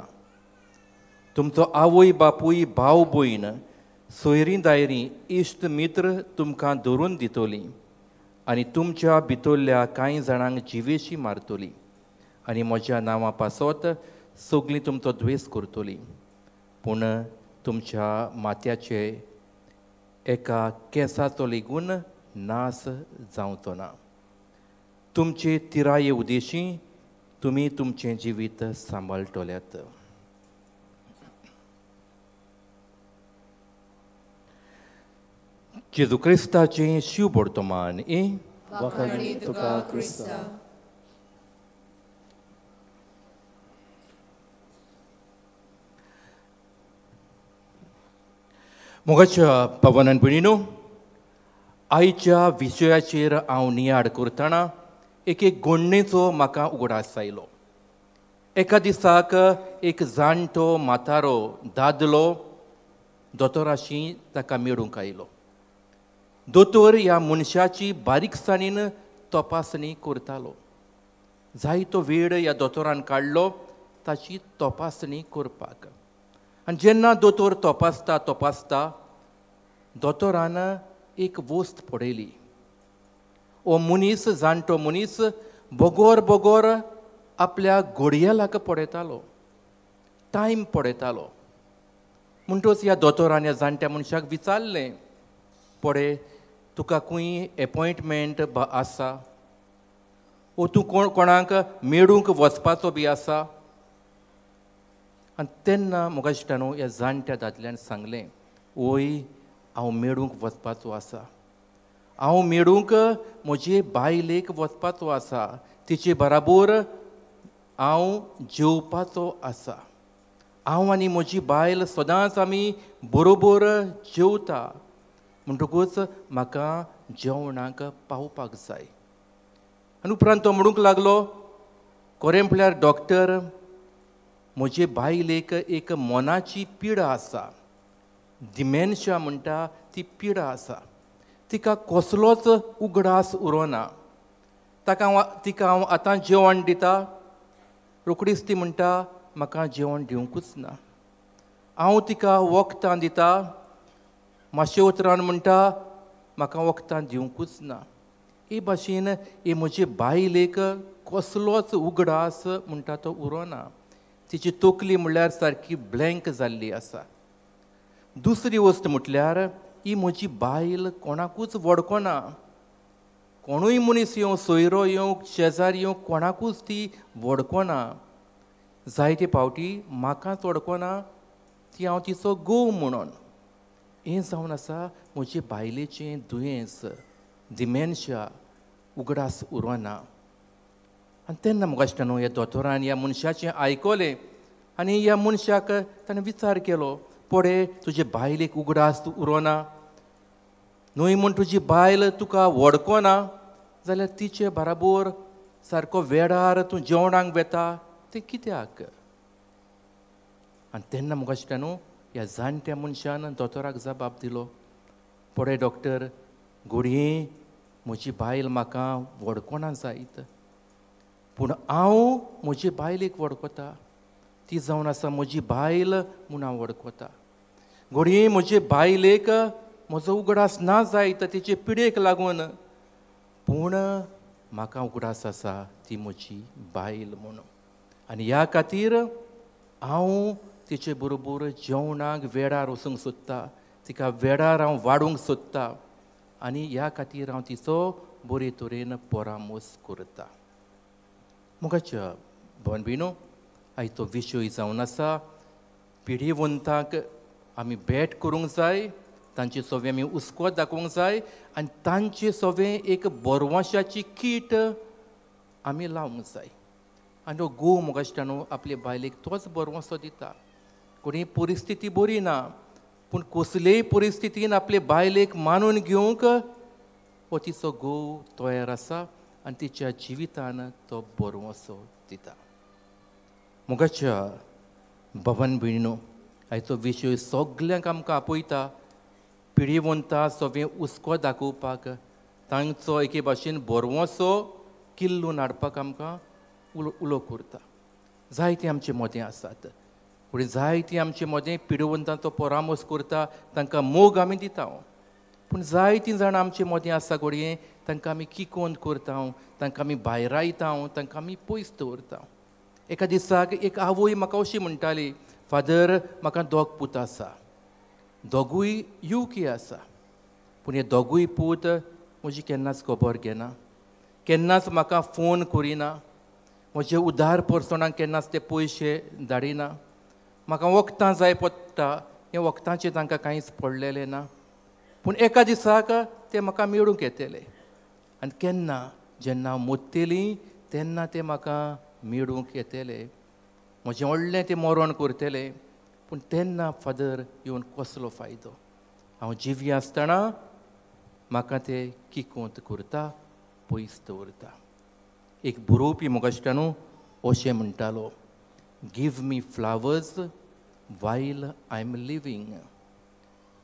तुमचो आवय बापूय, भाव भयण, सोयरीं दायरीं, इश्ट मित्र तुमकां धरून दितलीं आनी तुमच्या भितरल्या कांय जाणांक जिवेशी मारतली आनी म्हज्या नांवा पासत सगळीं तुमचो द्वेस करतली. पूण तुमच्या माथ्याचे एका केंसाचो लेगून नास जावचो ना. तुमचे तिराये उदेशी तुमी तुमचें जिवीत सांबाळटल्यात. जेजू क्रिस्ताचें शिव वर्तमान. तुका क्रिस्ता. मोगाच्या पवनान भयणीनो, आयच्या विशयाचेर हांव नियाळ करतना एक एक गोडणेचो म्हाका उगडास आयलो. एका दिसाक एक जाणटो म्हातारो दादलो दोतोराशी ताका मेळूंक आयलो. दोतोर ह्या मनशाची बारीकसाणीन तपासणी करतालो. जायतो वेळ ह्या दोतोरान काडलो ताची तपासणी करपाक. आनी जेन्ना दोतोर तपासता तपासता दोतोरान एक वस्त पळयली. ओ मनीस, जाणटो मनीस बोगोर बोगोर आपल्या घडयाळाक पळयतालो, टायम पळयतालो. म्हणटच ह्या दोतोरान ह्या जाणट्या मनशाक विचारलें, पळय तुका खंय एपॉयंटमेंट आसा ओ तूं कोणाक मेळूंक वचपाचो बी आसा? आनी तेन्ना म्हज्या इश्टानो ह्या जाणट्या दादल्यान सांगलें, ओय हांव मेळूंक वचपाचो आसा, हांव मेळूंक म्हजे बायलेक वचपाचो आसा, तिचे बराबर हांव जेवपाचो आसा. हांव आनी म्हजी बायल सदांच आमी बरोबर जेवता, म्हणटकूच म्हाका जेवणाक पावपाक जाय. आनी उपरांत तो म्हणूंक लागलो, खरें म्हळ्यार डॉक्टर, म्हजे बायलेक एक मनाची पिडा आसा, डिमेन्शिया म्हणटा ती पिडा आसा, तिका कसलोच उगडास उरोना. तिका हांव आतां जेवण दिता, रोखडीच ती म्हणटा म्हाका जेवण दिवंकूच ना. हांव तिका वखदां दिता, मातशे उतरान म्हणटा म्हाका वखदां दिवंकूच ना. हे भाशेन हे म्हजे बायलेक कसलोच उगडास म्हणटा तो उरोना. तिची तकली म्हणल्यार सारकी ब्लँक जाल्ली आसा. दुसरी वस्त म्हटल्यार ही म्हजी बायल कोणाकूच वळखना. कोणूय मनीस येवं, सोयरो येवं, शेजार येवं, कोणाकूच ती वळखना. जायते फावटी म्हाकाच वळखना, ती हांव तिचो घोव म्हणून. हें जावन आसा म्हजे बायलेचें दुयेंस, डिमेन्शिया, उगडास उरना. आनी तेन्ना म्हाका दिसता न्हू ह्या दोतोरान ह्या मनशाचें आयकलें आनी ह्या मनशाक ताणें विचार केलो, पळय तुजे बायलेक उगडास उरोना न्हय म्हूण तुजी बायल तुका वळखना जाल्यार तिचे बराबर सारको वेळार तूं जेवणाक वेता तें कित्याक? आनी तेन्ना म्हाका दिसता न्हू ह्या जाणट्या मनशान दोतोराक जबाब दिलो, पळय डॉक्टर, घडये म्हजी बायल म्हाका वळखना जायत, पूण हांव म्हजे बायलेक वळखता, ती जावन आसा म्हजी बायल म्हूण हांव वळखता. घडये म्हजे बायलेक म्हजो उगडास ना जायत तिचे पिडेक लागून, पूण म्हाका उगडास आसा ती म्हजी बायल म्हणून. आनी ह्या खातीर हांव तिचे बरोबर जेवणाक वेळार वचूंक सोदता, तिका वेळार हांव वाडूंक सोदता आनी ह्या खातीर हांव तिचो बरे तरेन परामर्श करता. मोगाच्या भयण भयणो, आयचो विशय जावन आसा पिडेवंतांक आमी भेट करूंक जाय, तांचे सवे आमी हुस्को दाखोवंक जाय आनी तांचे सवे एक बरवाशाची कीट आमी लावंक जाय. आनी तो घोव मोगाश्टा न्हू आपले बायलेक तोच बरवासो दिता. कोणी परिस्थिती बरी ना, पूण कसलेय परिस्थितीन आपले बायलेक मानून घेवंक हो तिचो घोव तयार आसा आनी तिच्या जिवितान तो बरोवसो दिता. मोगाच्या भवन भयणीनो, आयचो विशय सगल्यांक आमकां आपयता पिडेवंता सगळें हुस्को दाखोवपाक, तांचो एके भाशेन बरवसो किल्लून हाडपाक आमकां उलो करता. जायते आमचे मदें आसात, पूण जायते आमचे मदें पिडेवंतांचो परामर्श करता, तांकां मोग आमी दिता, पूण जायतीं जाणां आमचे मदें आसा घडये तांकां आमी किकोंत करता, तांकां आमी भायरायता, तांकां आमी पयस दवरता. एका दिसाक एक आवय म्हाका अशी म्हणटाली, फादर म्हाका दोग पूत आसा, दोगूय युवकी आसा, पूण हे दोगूय पूत म्हजी केन्नाच खबर घेना, केन्नाच म्हाका फोन करिना, म्हजे उदार पर्सणाक केन्नाच ते पयशे धाडिना, म्हाका वखदां जाय पडटा, हें वखदांचें तांकां कांयच पडलेलें ना, पूण एका दिसाक ते म्हाका मेळूंक येतले आनी केन्ना जेन्ना हांव मोत्तेली तेन्ना ते म्हाका मेळूंक येतले, म्हजें व्हडलें तें मरण करतले, पूण तेन्ना फादर येवन कसलो फायदो, हांव जिवी आसतना म्हाका ते किकोंत करता, पयस दवरता. एक बरोवपी मोगाश्टानू अशें म्हणटालो, give me flowers while I am living,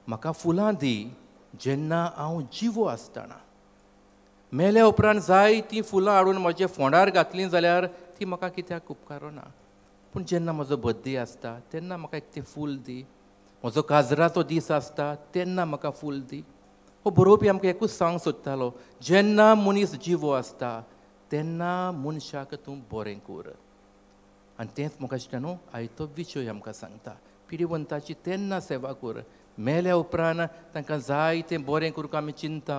म्हाका फुलां दी जेन्ना हांव जिवो आसतना. मेल्या उपरांत जाय तीं फुलां हाडून म्हज्या फोंडार घातलीं जाल्यार ती म्हाका कित्याक उपकारना, पूण जेन्ना म्हजो बर्थडे आसता तेन्ना म्हाका एक तें फूल दी, म्हजो काजराचो दीस आसता तेन्ना म्हाका फूल दी. हो बरोवपी आमकां एकूच सांग सोदतालो, जेन्ना मनीस जिवो आसता तेन्ना मनशाक तूं बरें कर. आनी तेंच म्हाका दिसता न्हू आयतो विशय आमकां सांगता, पिडिवंताची तेन्ना सेवा कर, मेल्या उपरांत तांकां जाय तें बरें करूंक आमी चिंता,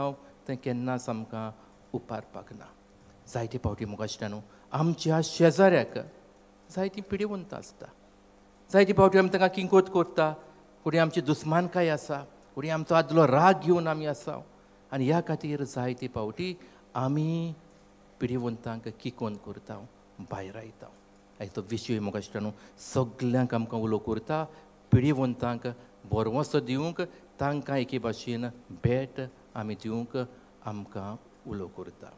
तें केन्नाच आमकां उपारपाक ना. जायते फावटी म्हाका दिसता न्हू आमच्या शेजाऱ्याक जायतीं पिडिवंत आसता, जायते फावटी आमी तांकां किंकोत करता, फुडें आमची दुस्मानकाय आसा, फुडें आमचो आदलो राग घेवन आमी आसा, आनी ह्या खातीर जायते फावटी आमी पिडिवंतांक किकोन करता, भायरायता. आयचो विशय म्हाका दिसता न्हू सगल्यांक आमकां उलो करता, पिडिवंतांक बरवसो दिवंक, तांकां एके भाशेन भेट आमी दिवंक आमकां उलो करता.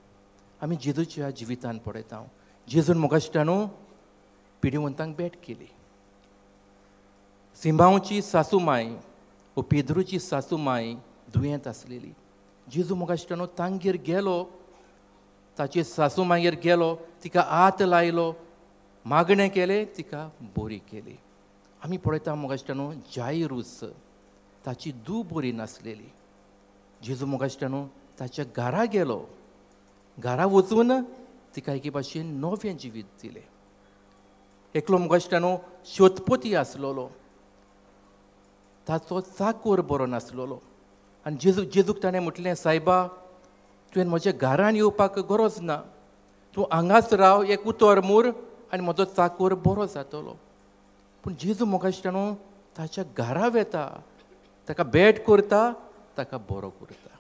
आमी जेजूच्या जिवितान पळयता, जेजून म्हाका दिसता न्हू पिडिवंतांक भेट केली. सिमांवची सासू माय वो पेद्रूची सासू माय दुयेंत आसलेली, जेजू म्हाका दिसता न्हू तांगेर गेलो, ताचे सासू मागेर गेलो, तिका हात लायलो, मागणें केलें, तिका बरी केली. आमी पळयता म्हाका दिसता न्हू जायरूस ताची धूव बरी नासलेली, जेजू म्हाका दिसता न्हू ताच्या घरा गेलो, घरा वचून तिका एके भाशेन नवें जिवीत दिलें. एकलो म्हाका दिसता न्हू शोतपती आसलेलो, ताचो चाकोर बरो नासलेलो, आनी जेजूक ताणें म्हटलें, सायबा तुवें म्हज्या घरान येवपाक गरज ना, तूं हांगाच राव, एक उतर मूर आनी म्हजो चाकोर बरो जातलो. पूण जेजू म्हाका दिसता न्हू ताच्या घरा वेता, ताका भेट करता, ताका बरो करता.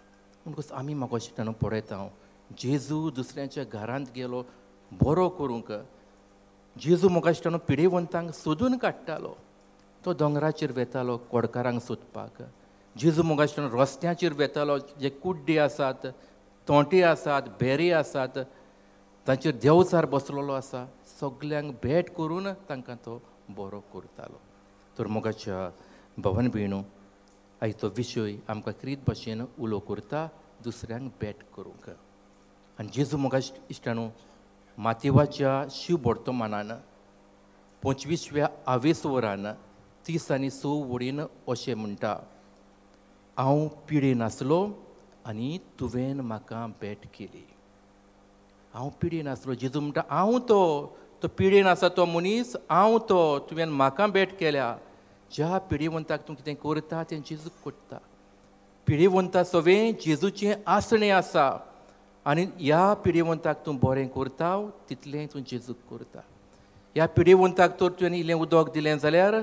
म्हणटकच आमी म्हाका दिसता न्हू पळयता हांव जेजू दुसऱ्यांच्या घरांत गेलो बरो करूंक. जेजू म्हाका दिसता न्हू पिडेवंतांक सोदून काडटालो, तो दोंगराचेर वेतालो कोडकारांक सोदपाक. जेजू म्हाका दिसता न्हू रस्त्याचेर वेतालो, जे कुड्डे आसात, तोंटे आसात, बेरे आसात, तांचेर देवचार बसलेलो आसा, सगल्यांक भेट करून तांकां तो बरो करतालो. तर मोगाच्या भवन भयणू, आयचो विशय आमकां क्रीत भाशेन उलो करता दुसऱ्यांक भेट करूंक. आनी जेजू मोगा इश्टानू मातेवाच्या शिव वर्तमानान 25व्या आवेसवरान 30 आनी 6 वडीन अशें म्हणटा, हांव पिडेन आसलो आनी तुवें म्हाका भेट केली. हांव पिडेन आसलो, जेजू म्हणटा हांव तो पिडेन आसा तो मनीस हांव तो, तुवें म्हाका भेट केल्या. ज्या पिडेवंताक तूं कितें करता तें जेजूक करता. पिडेवंता सगळें जेजूचें आसणें आसा आनी ह्या पिडेवंताक तूं बरें करता तितलें तूं जेजूक करता. ह्या पिडेवंताक तर तुवें इल्लें उदक दिलें जाल्यार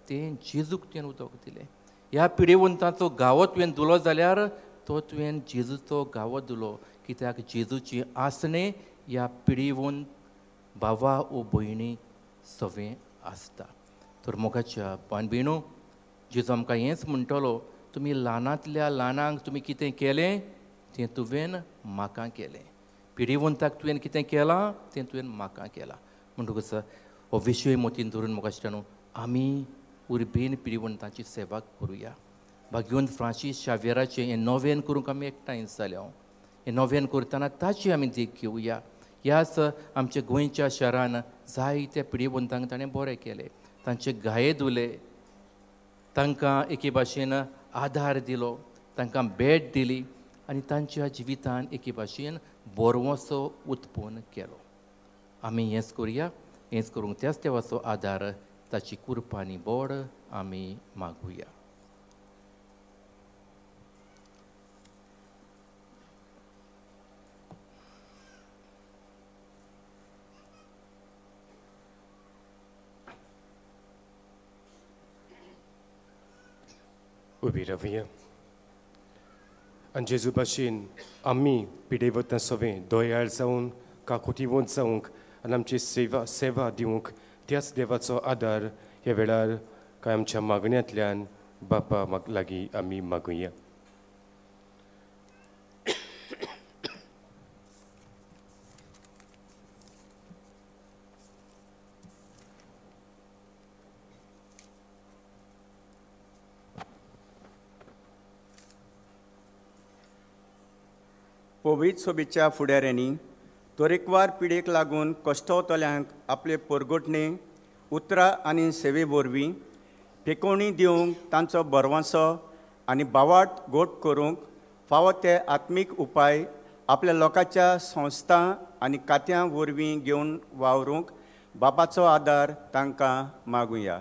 तें जेजूक तुवें उदक दिलें. ह्या पिडेवंताचो घावो तुवें धुलो जाल्यार तो तुवें जेजूचो घावो धुलो. कित्याक जेजूचें आसणें ह्या पिडेवंत बाबा ओ भयणी सगळें आसता. तर मोगाच्या भाण भयणो, जेजू आमकां हेंच म्हणटलो, तुमी ल्हानांतल्या ल्हानांक तुमी कितें केलें तें तुवें म्हाका केलें, पिडेवंताक तुवें कितें केलां तें तुवें म्हाका केलां. म्हणटकच हो विशय मोतीन धरून मोगाश्टा न्हू आमी उर्बेन पिडेवंतांची सेवा करुया. भाग्यवंत फ्रांसीस शाव्येराचें हें नोवेन करूंक आमी एकठांय जाल्या. हें नोवेन करतना ताची आमी देख घेवया. ह्याच आमच्या गोंयच्या शहरान जायत्या पिडेवंतांक ताणें बरें केलें, तांचे घाये धुले, तांकां एके भाशेन आदार दिलो, तांकां भेट दिली आनी तांच्या जिवितान एके भाशेन बरवसो उत्पन्न केलो. आमी हेंच करुया. हेंच करूंक त्याच देवाचो आदार, ताची कृपा आनी बोड आमी मागुया. उबी रावया आनी जेजू भाशेन आमी पिडेवता सगळें दयाळ जावन काकुटीवंत जावंक आनी आमची सेवा सेवा दिवंक त्याच देवाचो आदार ह्या वेळार कांय आमच्या मागण्यांतल्यान बापा लागीं आमी मागुया. पवित्र सोबीच्या फुडाऱ्यांनी तरेकवार पिडेक लागून कश्टवतल्यांक आपले पोरगोटणे उतरां आनी सेवे वरवीं पेकोवणी दिवंक तांचो बरवांसो आनी बावाट गोट करूंक फावो ते आत्मीक उपाय आपल्या लोकांच्या संस्था आनी खात्यां वरवीं घेवन वावरूंक बापाचो आदार तांकां मागुया.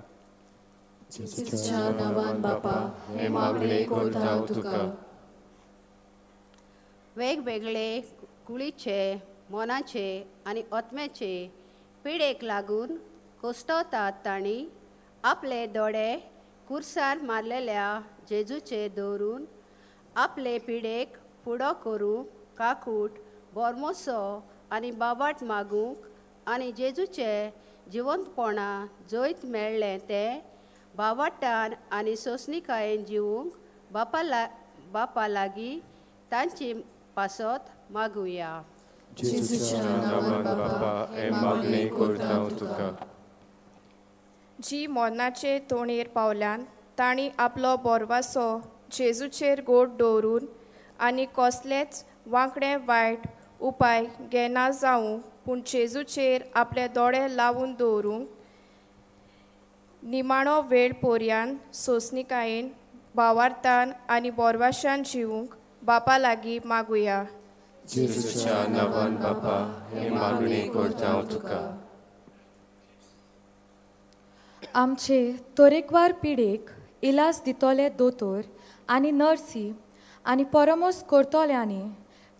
वेगवेगळे कुळीचे, मनाचे आनी आत्म्याचे पिडेक लागून कोश्टवतात तांणी आपले दोळे कुर्सार मारलेल्या जेजूचे दवरून आपले पिडेक फुडो करूंक काकूट, बोरमोसो आनी बाबाट मागूंक आनी जेजूचे जिवंतपणा जैत मेळ्ळें तें बावाटान आनी सोंसणिकायेन जिवूंक बापा लागीं तांची पासत मागुया. जी मरणाचे तोणेर पावल्यान तांणी आपलो बोरवासो जेजूचेर गोड दवरून आनी कसलेच वांकडे वायट उपाय घेना जावं पूण जेजूचेर आपले दोळे लावून दवरूंक निमाणो वेळ पोरयान सोंसणिकायेन भावार्थान आनी बोरवाशान जिवूंक बापा लागीं मागुया. जेजूच्या नांवान बापा हे मागणी करता तुका. आमचे तरेकवार पिडेक इलाज दितले दोतोर आनी नर्सी आनी परामर्श करतल्यांनी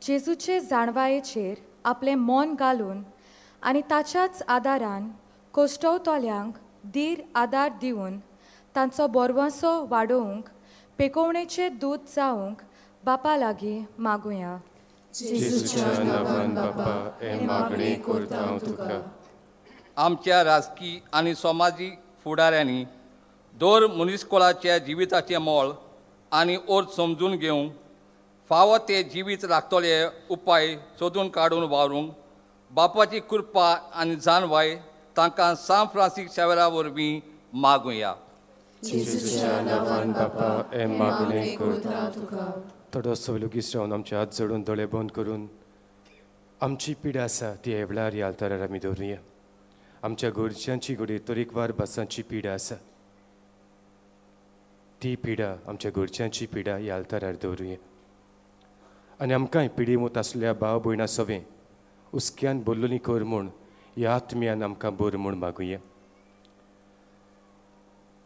जेजूचे जाणवायेचेर आपलें मन घालून आनी ताच्याच आदारान कश्टवतल्यांक धीर आदार दिवन तांचो बरवंसो वाडोवंक पेकोवणेचे दूत जावंक बापा लागीं मागुया. जेजूच्या नांवान बापा हे मागणी करता तुका. आमच्या राजकी आनी समाजीक फुडाऱ्यांनी दर मनीसकुळाच्या जिविताचें मोल आनी अर्थ समजून घेवंक फावो ते जिवीत राखतले उपाय सोदून काडून वावरूंक बापाची कृपा आनी जाणवाय तांकां सांत फ्रांसीस शावेरा वरवीं मागुया. जेजूच्या नांवान बापा हे मागणी करता तुका. थोडो लोगीस रावन आमचे हात जोडून दोळे बंद करून आमची पिडा आसा ती ह्या वेळार ह्या आल्तारार आमी दवरुया. आमच्या घरच्यांची घडये तरेकवार भासांची पिडा आसा ती पिडा आमच्या घरच्यांची पिडा ह्या आल्तारार दवरुया. आनी आमकांय पिडेमूत आसल्या भाव भयणां सवें हुस्क्यान बोल्लोली कर म्हूण ह्या आत्म्यान आमकां बर म्हूण मागुया.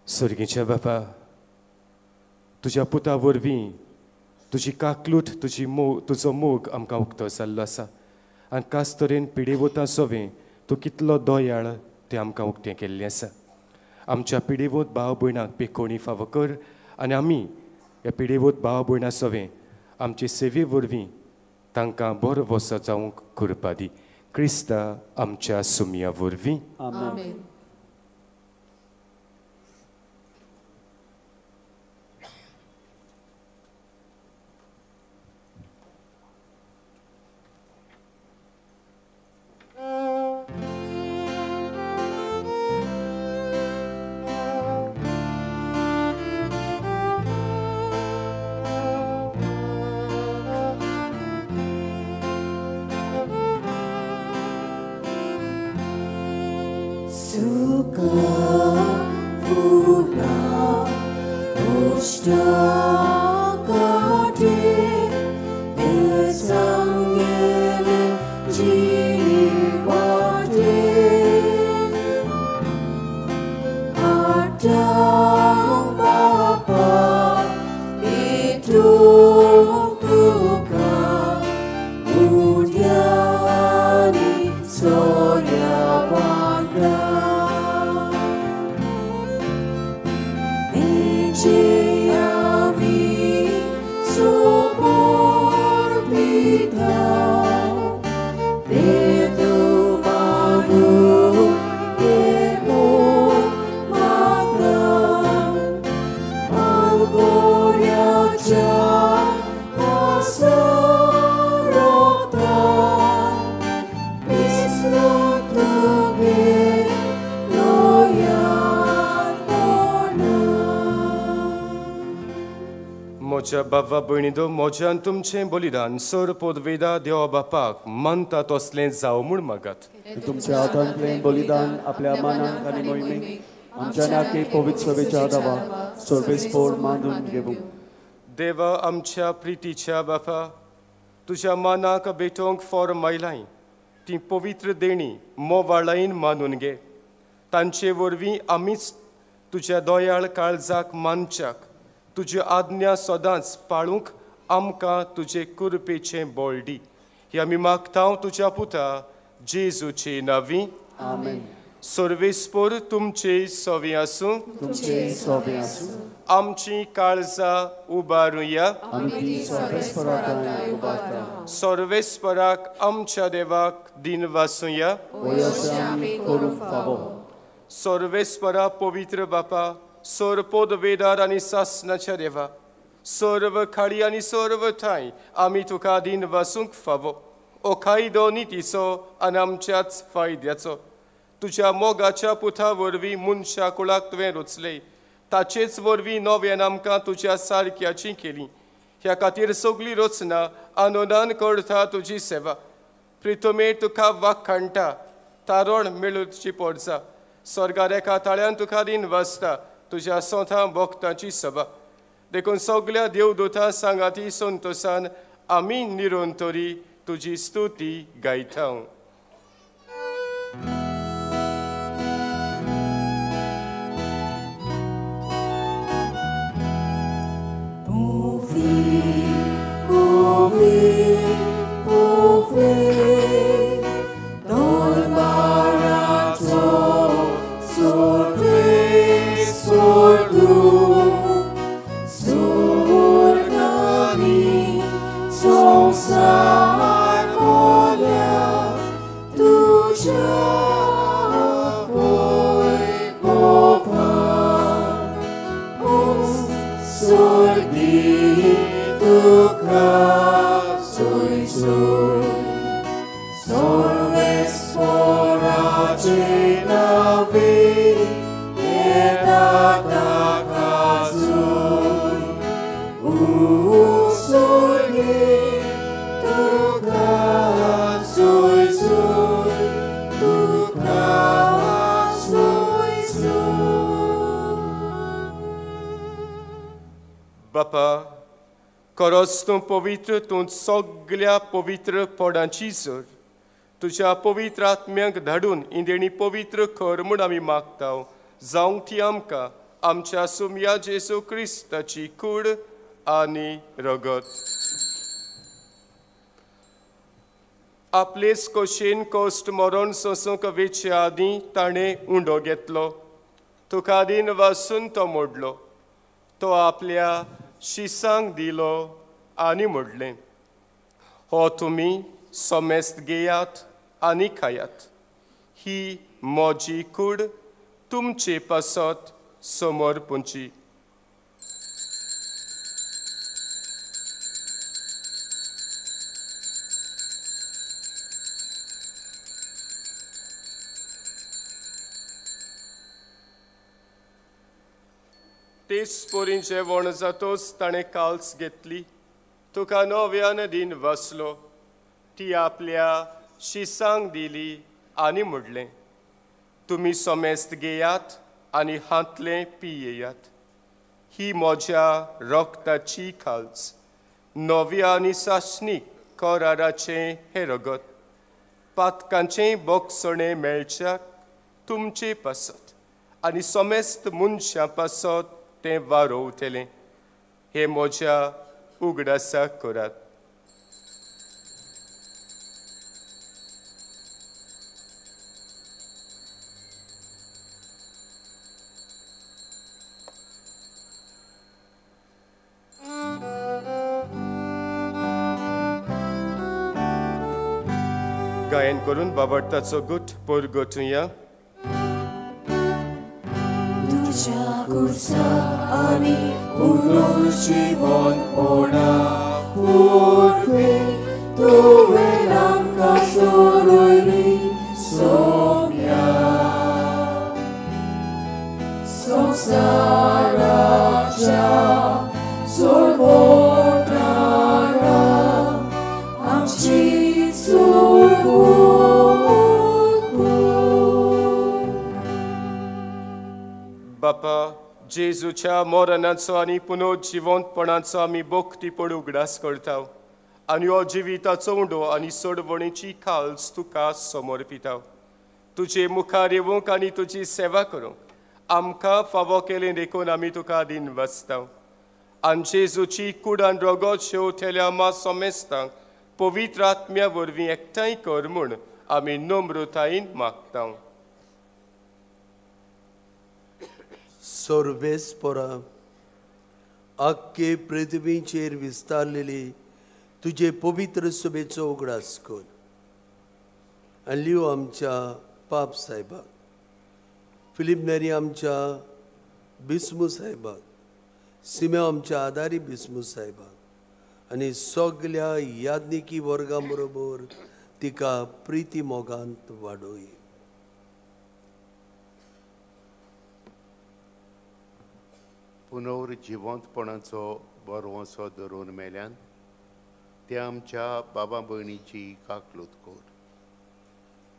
सर्गीच्या बापा, तुज्या पुता वरवीं तुजी काकलूट, तुजी मोग, तुजो मोग आमकां उक्तो जाल्लो आसा आनी खास तरेन पिडेवतां सवें तूं कितलो दयाळ तें आमकां उक्तें केल्लें आसा. आमच्या पिडेवत भाव भयणांक पेकोवणी फावो कर आनी आमी ह्या पिडेवत भाव भयणां सवें आमचे सेवे वरवीं तांकां बरो वसो जावंक कृपा दी. क्रिस्ता आमच्या सुमया वरवीं. आमेन. म्हज्या बाबा भयणीदो म्हज्यान तुमचें बलिदान सर पोदवेदा देवा बापाक मानता तसलें जावं म्हूण मागात. तुमच्या हातांतलें बलिदान आपल्या मानाक आनी मोहिमेक आमच्या नाके पवित्र सभेच्या दावा सर्वेस्पोर मानून घेवूं. देवा आमच्या प्रितीच्या बापा, तुज्या मानाक भेटोवंक फॉर्मायलाय ती पवित्र देणी मोवाळायन मानून घे. तांचे वरवीं आमीच तुज्या दयाळ काळजाक मानच्याक तुज्यो आज्ञा सदांच पाळूंक आमकां तुजे कृपेचें बळ दी. ही आमी मागता तुज्या पुता जेजूचे नांवी. आमेन. सर्वेस्पोर तुमचे सवी आसूं. तुमचे सवी आसूं. आमची काळजां उबारुया. सर्वेस्पराक आमच्या देवाक दिन वासुया. सर्वेस्परा पवित्र बापा, सर्व पदवेदार आनी सासनाच्या देवा, सर्व खाडी आनी सर्व ठांय आमी तुका दिन वासूंक फावो. ओ कायदो नितीचो आनी आमच्याच फायद्याचो. तुज्या मोगाच्या पुता वरवीं मनशा कुळाक तुवें रचले, ताचेच वरवीं नव्यान आमकां तुज्या सारक्याची केली. ह्या खातीर सगळी रचना आनंदान करता तुजी सेवा. प्रितमे तुका वाखाणटा, तारण मेळची पडचा. स्वर्गार एका ताळ्यान तुका दिन वाचता तुज्या सोंथा भक्तांची सभा. देखून सगल्या देवदूतां सांगाती संतोसान आमी निरंतरी तुजी स्तुती गायता. बापा, खरोच तूं पवित्र, तूं सगल्या पवित्र पोडांची जोर. तुज्या पवित्र आत्म्यांक धाडून इंदेणी पवित्र कर म्हूण आमी मागता. जावंक ती आमकां आमच्या सुमया जेजू क्रिस्ताची कूड आनी रगत. आपलेच कशेन कश्ट मरण सोंसूंक वेचे आदीं ताणें उंडो घेतलो. तुका दिन वासून तो मोडलो. तो आपल्या शिसांक दिलो आनी म्हणलें, हो तुमी समेस्त घेयात आनी खायात. ही म्हजी कूड तुमचे पासत समर्पणची. तेच पोरीं जेवण जातोच ताणें काल्स घेतली. तुका नव्यान दिन वाचलो. ती आपल्या शिसांक दिली आनी म्हणलें, तुमी समेस्त घेयात आनी हांतलें पियेयात. ही म्हज्या रक्ताची खालच, नव्या आनी सासणीक कराराचें हें रगत, पातकांचें बोगसणें मेळच्याक तुमचे पासत आनी समेस्त मनशां पासत तें वारोवतलें. हें म्हज्या उगडासाक करात. गायन करून बाबडताचो गुट परगटुया. तुज्या कुर्सा आनी पुनर्जिवंतपणा वरवीं तुवें आमकां सोडयली सोम्या. संवसाराच्या सोडवणारा आमची बापा, जेजूच्या मरणाचो आनी पुनर्जिवंतपणाचो आमी भक्तीपण उगडास करता आनी हो जिविताचो उंडो आनी सोडवणेची खालस तुका समर्पिता. तुजे मुखार येवंक आनी तुजी सेवा करूंक आमकां फावो केलें देखून आमी तुका दिन वाचता. आनी जेजूची कुडान रगत शेवतेल्या आमा समेस्तांक पवित्र आत्म्या वरवीं एकठांय कर म्हूण आमी नम्रतायेन मागता. सर्वेस्परा, आख्खे पृथ्वीचेर विस्तारलेली तुजे पवित्र सभेचो उगडास कर आनी लियो आमच्या पाप साहेबाक, फिलीप नेरी आमच्या बिस्मू साहेबाक, सिम्या आमच्या आदारी बिस्मू साहेबाक आनी सगल्या याज्ञिकी वर्गां बरोबर तिका प्रिती मोगांत वाडोय. पुनर्जिवंतपणाचो बरवंसो धरून मेल्यान त्या आमच्या बाबा भयणीची काकलूत कर.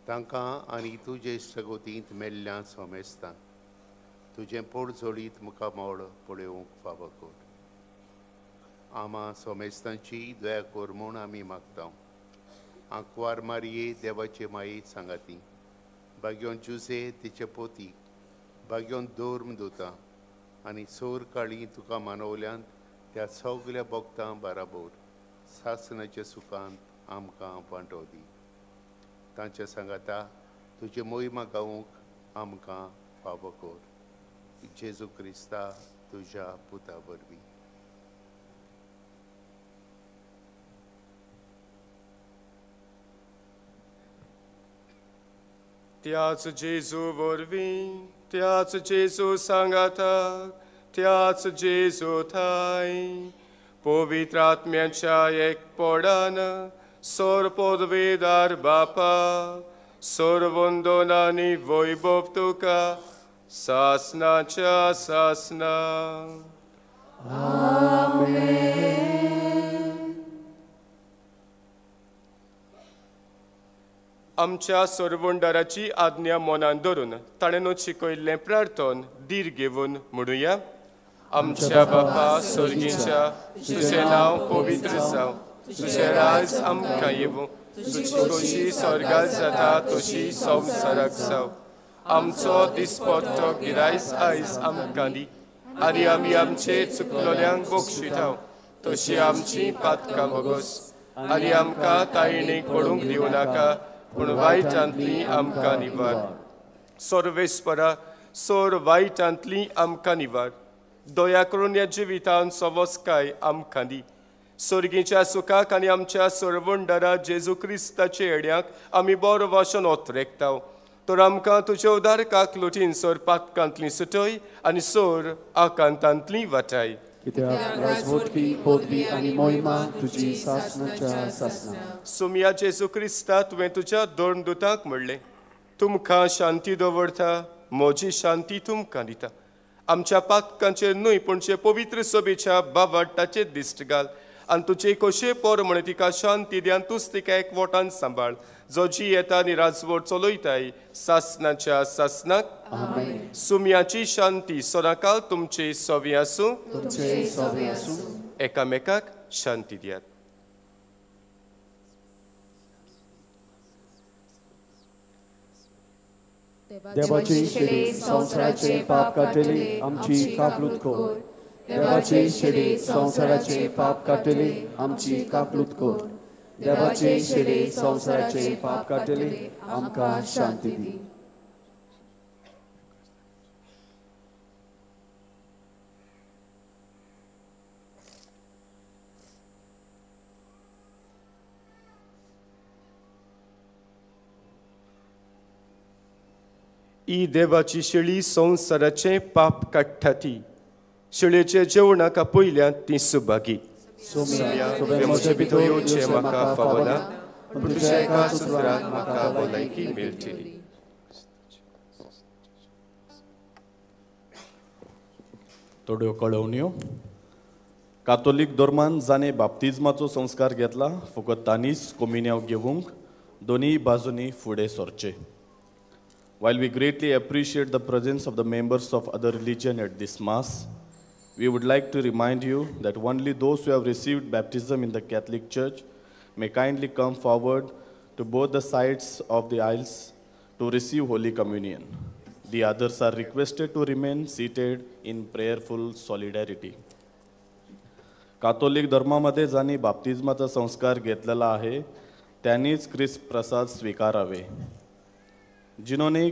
तांकां आनी तुजे सगोतींत मेल्ल्या सोमेस्तान तुजें पोटजोडीत मुखामळ पळोवंक फावो कर. आमा सोमेस्तांची दया कर म्हूण आमी मागता. आंकवार मारये देवाचे माये सांगाती, बाग्योन जुजे तिचे पोती, बाग्योन दोर्म दुता आनी सोर काळी तुका मानवल्यान त्या सगल्या भक्तां बाराबोर सासणाच्या सुखांत आमकां वांटो दी. तांच्या सांगाता तुजे मोहिमा गावूंक आमकां फावो कर. जेजू क्रिस्ता तुज्या पुता वरवीं. त्याच जेजू वरवीं, त्याच जेजू सांगाता, त्याच जेजू थाय पवित्र आत्म्याच्या एकपणान सोर पदवेदार बापा, सोर आनी वैभव तुका सासनाच्या सासना. आमच्या सोरवंडाराची आज्ञा मनान धरून ताणें शिकयल्लें प्रार्थन धीर घेवन म्हणुया. आमच्या बापा स्वर्गीच्या, तुजें नांव पवित्र जावं, तुजें राज आमकां येवं, तुजी खोशी स्वर्गात जाता तशी संवसाराक जावं. आमचो दिसपट्टो गिरायस आयज आमकां दी आनी आमी आमचे चुकलोल्यांक बक्षिताव तशी आमची पातकां भोगोस आनी आमकां तायणेक पडूंक दिवं नाका पूण वायटांतली आमकां निवार. सर्वेस्परा, सोर वायटांतली आमकां निवार. दया करून ह्या जिवितान सवस्काय आमकां दी. स्वर्गीच्या सुखाक आनी आमच्या सरवंडारा जेजू क्रिस्ताचे येड्याक आमी बरो वाशन ओतरेकताव. तर आमकां तुज्या उदारकाक लुटीन सोर पातकांतली सुटय आनी सोर आकांतांतली वाटाय. कित्याक राजवटकी पदवी आनी मोहिमा तुजी सासणाच्या सासणा. सोमया जेजू क्रिस्ता, तुवें तुज्या दोन दुतांक म्हणलें, तुमकां शांती दवरता, म्हजी शांती तुमकां दिता. आमच्या पातकांचेर न्हय पूण जे पवित्र सभेच्या बावाटाचेर दिश्ट घाल आनी तुजे कशे पोर म्हण तिका शांती दी आनी तूंच तिका एकवटान सांबाळ, जो जी येता आनी राजवट चलयताय सासणाच्या सासणाक. आमेन. सुम्याची शांती सदांकाळ तुमचे सवी आसूं. तुमचे सवी आसूं. एकामेकाक शांती दियात. देवाची शेडी संवसाराचे पाप काडटली आमची काकलूत कर. देवाची शेडी संवसाराचे पाप काडटली आमची काकलूत कर. देवाची शेडी संवसाराचे पाप काडटली आमकां शांती दी. ही देवाची शेळी संवसाराचें पाप काडटा ती शेळयेच्या जेवणाक आपयल्यात ती सुभागी. तुवें म्हजे भितर येवचें म्हाका फावना, पूण तुज्या एका सुत्रान म्हाका भलायकी मेळटली. थोड्यो कळोवण्यो. कातोलीक धर्मान जाणें बाप्तिज्माचो संस्कार घेतला फकत तांणीच कोमिन्यांव घेवंक दोनूय बाजूंनी फुडें सरचें. While we greatly appreciate the presence of the members of other religion at this Mass, we would like to remind you that only those who have received baptism in the Catholic Church may kindly come forward to both the sides of the aisles to receive Holy Communion. The others are requested to remain seated in prayerful solidarity. Catholic धर्मामध्ये ज्यांनी बाप्तिज्माचा संस्कार घेतलेला आहे त्यांनीच ख्रिस्त प्रसाद स्वीकारावे. जिन्होंने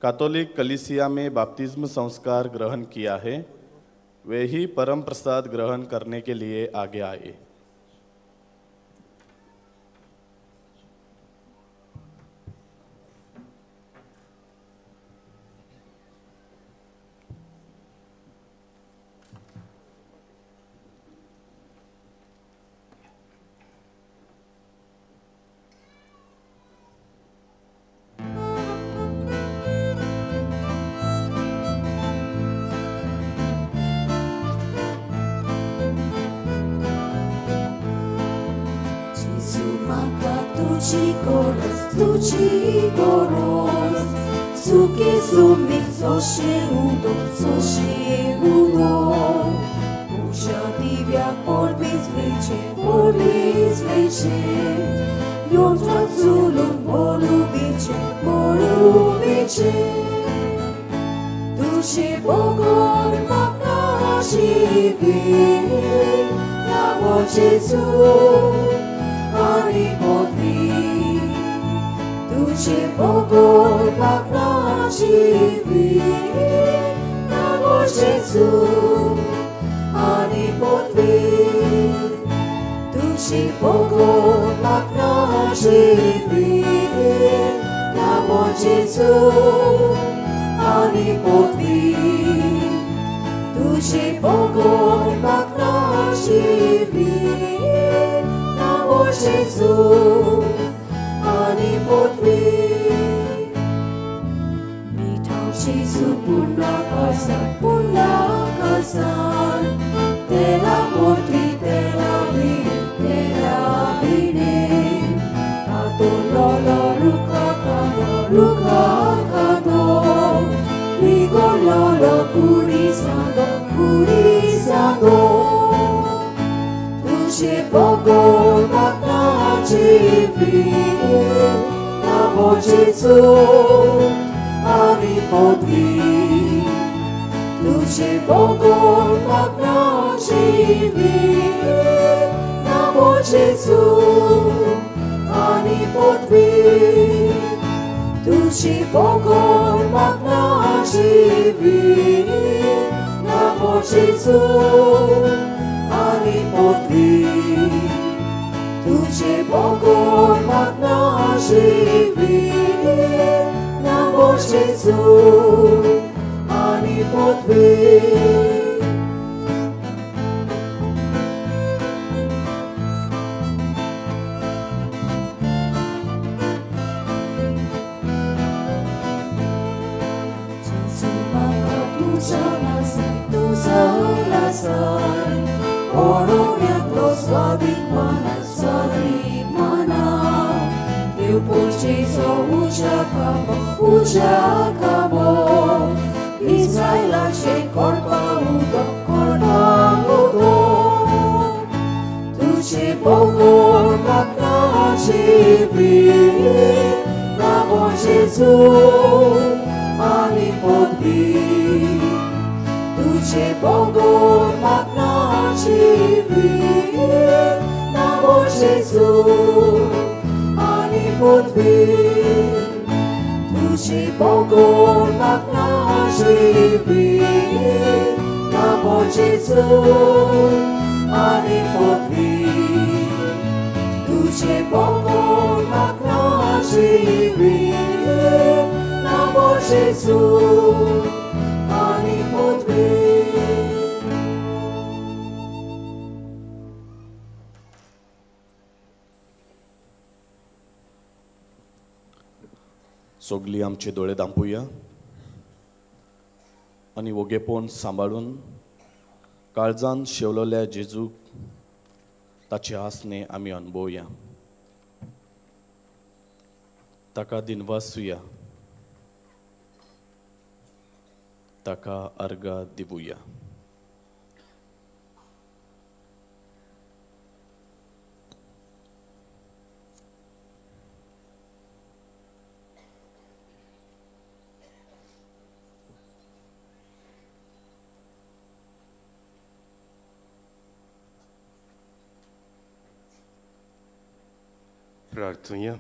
Catholic कलीसिया में बाप्तिज्म संस्कार ग्रहण किया है वे ही परम प्रसाद ग्रहण करने के लिए आगे आए. Tuci goros, suki sumi soše udo, Uša divjak porbi zliče, Jonča zulum polubiće, polubiće. Duše Bogor makna živi, na Božicu, ani potvi. Duše Bogor makna živi, na Božicu, ani potvi. Duše Bogor makna živi, na Božicu, ani potvi. Duše Bogor makna živi, na Božicu, ani potvi. Jesu puna kasan, tela potri, tela vine, kato lolo luka kano, rigo lolo purisando, purisando. Duše Bogor makna živi, na Božicu, ani potvi. Duše Bogor makna živi, na Božicu, ani potvi. Duše Bogor makna živi, na Božicu, ani potvi. Duše Bogor makna živi, na Božicu, ani potvi. Jesu maka tu salasai, oro swadik mana, Deu počiso ušakamo, उज्या कामो इस्रायलाचे कोणपा उदक कोणपा उदक तुझे Bogor म्हाका जिवीत नामो जेजू आनी पदवी तुझे बोगोर म्हाका जिवीत नामो जेजू आनी पदवी तुझे बोगोर म्हाका जिवीत नामो जेजू आनी पदवी तुझे बोगोर म्हाका जिवीत नामो जेजू आनी पदवी. सगळीं आमचे दोळे दांपुया आनी वोगेपण सांबाळून काळजान शेवलेल्या जेजूक ताचे हांसणे आमी अणभवया, ताका दिनवासुया, ताका अर्घा दिवया. प्रार्थुया.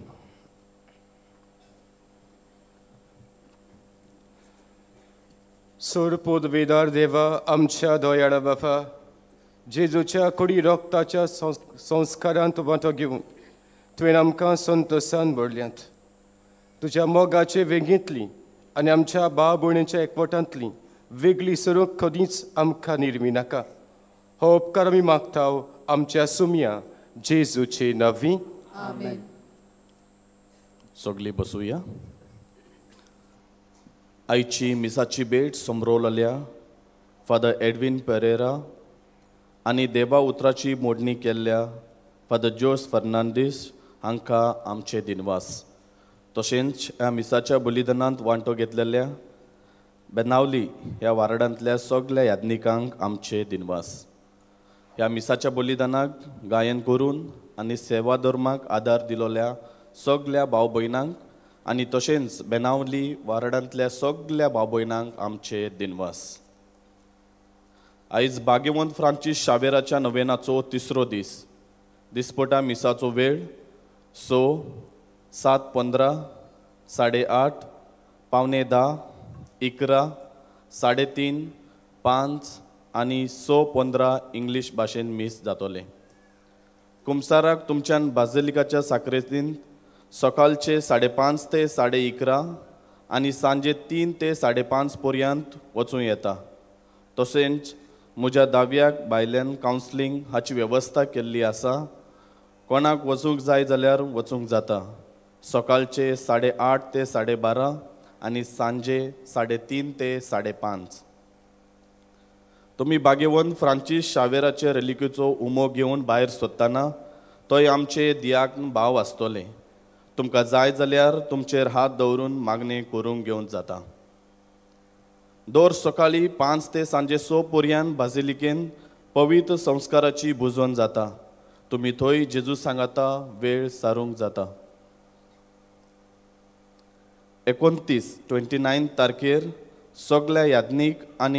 सोड पोदवेदार देवा आमच्या दयाळा बापा, जेजूच्या कुडी रोगताच्या संस्कारांत वांटो घेवन तुवें आमकां संतोसान भरल्यात. तुज्या मोगाचे वेगींतली आनी आमच्या भाव भयणीच्या एकवटांतली वेगळी सरूंक कदींच आमकां निर्मी नाका. हो उपकार आमी मागता आमच्या सुमया जेजूचे नवी. आमेन. सगळीं बसुया. आयची मिसाची भेट समरोवलेल्या फादर एडविन पेरेरा आनी देवा उतराची मोडणी केल्ल्या फादर जोस फर्नांडीस हांकां आमचे दिनवास. तशेंच ह्या मिसाच्या बलिदानांत वांटो घेतलेल्या बेनावली ह्या वार्डांतल्या सगल्या याज्ञिकांक आमचे दिनवास. ह्या मिसाच्या बलिदानाक गायन करून आनी सेवा धर्माक आदार दिलोल्या सगल्या भाव भयणांक आनी तशेंच बेनावली वार्डांतल्या सगल्या भाव भयणांक आमचे दिनवास. आयज भाग्यवंत फ्रांसीस शावेराच्या नवेनाचो तिसरो दीस. दिसपटा मिसाचो वेळ 6, 7:15, 8:30, 9:45, 11, 3:30, 5 आनी 6:15 इंग्लीश भाशेन मीस जातलें. कुमसाराक तुमच्यान बाजिलिकाच्या साक्रेस्तींत सकाळचे 5:30 ते 11:30 आनी सांजे 3 ते 5:30 पर्यंत वचूं येता. तशेंच म्हज्या दाव्याक भायल्यान कावन्सिलींग हाची वेवस्था केल्ली आसा. कोणाक वचूंक जाय जाल्यार वचूंक जाता. सकाळचे 8:30 ते 12:30 आनी सांजे 3:30 ते 5:30. तुमी भाग्यवंत फ्रांसीस शावेराचे रेलिक्यूचो उमो घेवन भायर सोदतना तोय आमचे दियाक भाव आसतले. तुमकां जाय जाल्यार तुमचेर हात दवरून मागणें करूंक घेवन जाता. दर सकाळीं 5 ते सांजे 6 पर्यंत बाजिलिकेन पवित्र संस्काराची बुजवण जाता. तुमी थंय जेजू सांगाता वेळ सारूंक जाता. 29 तारखेर सगल्या याज्ञीक आनी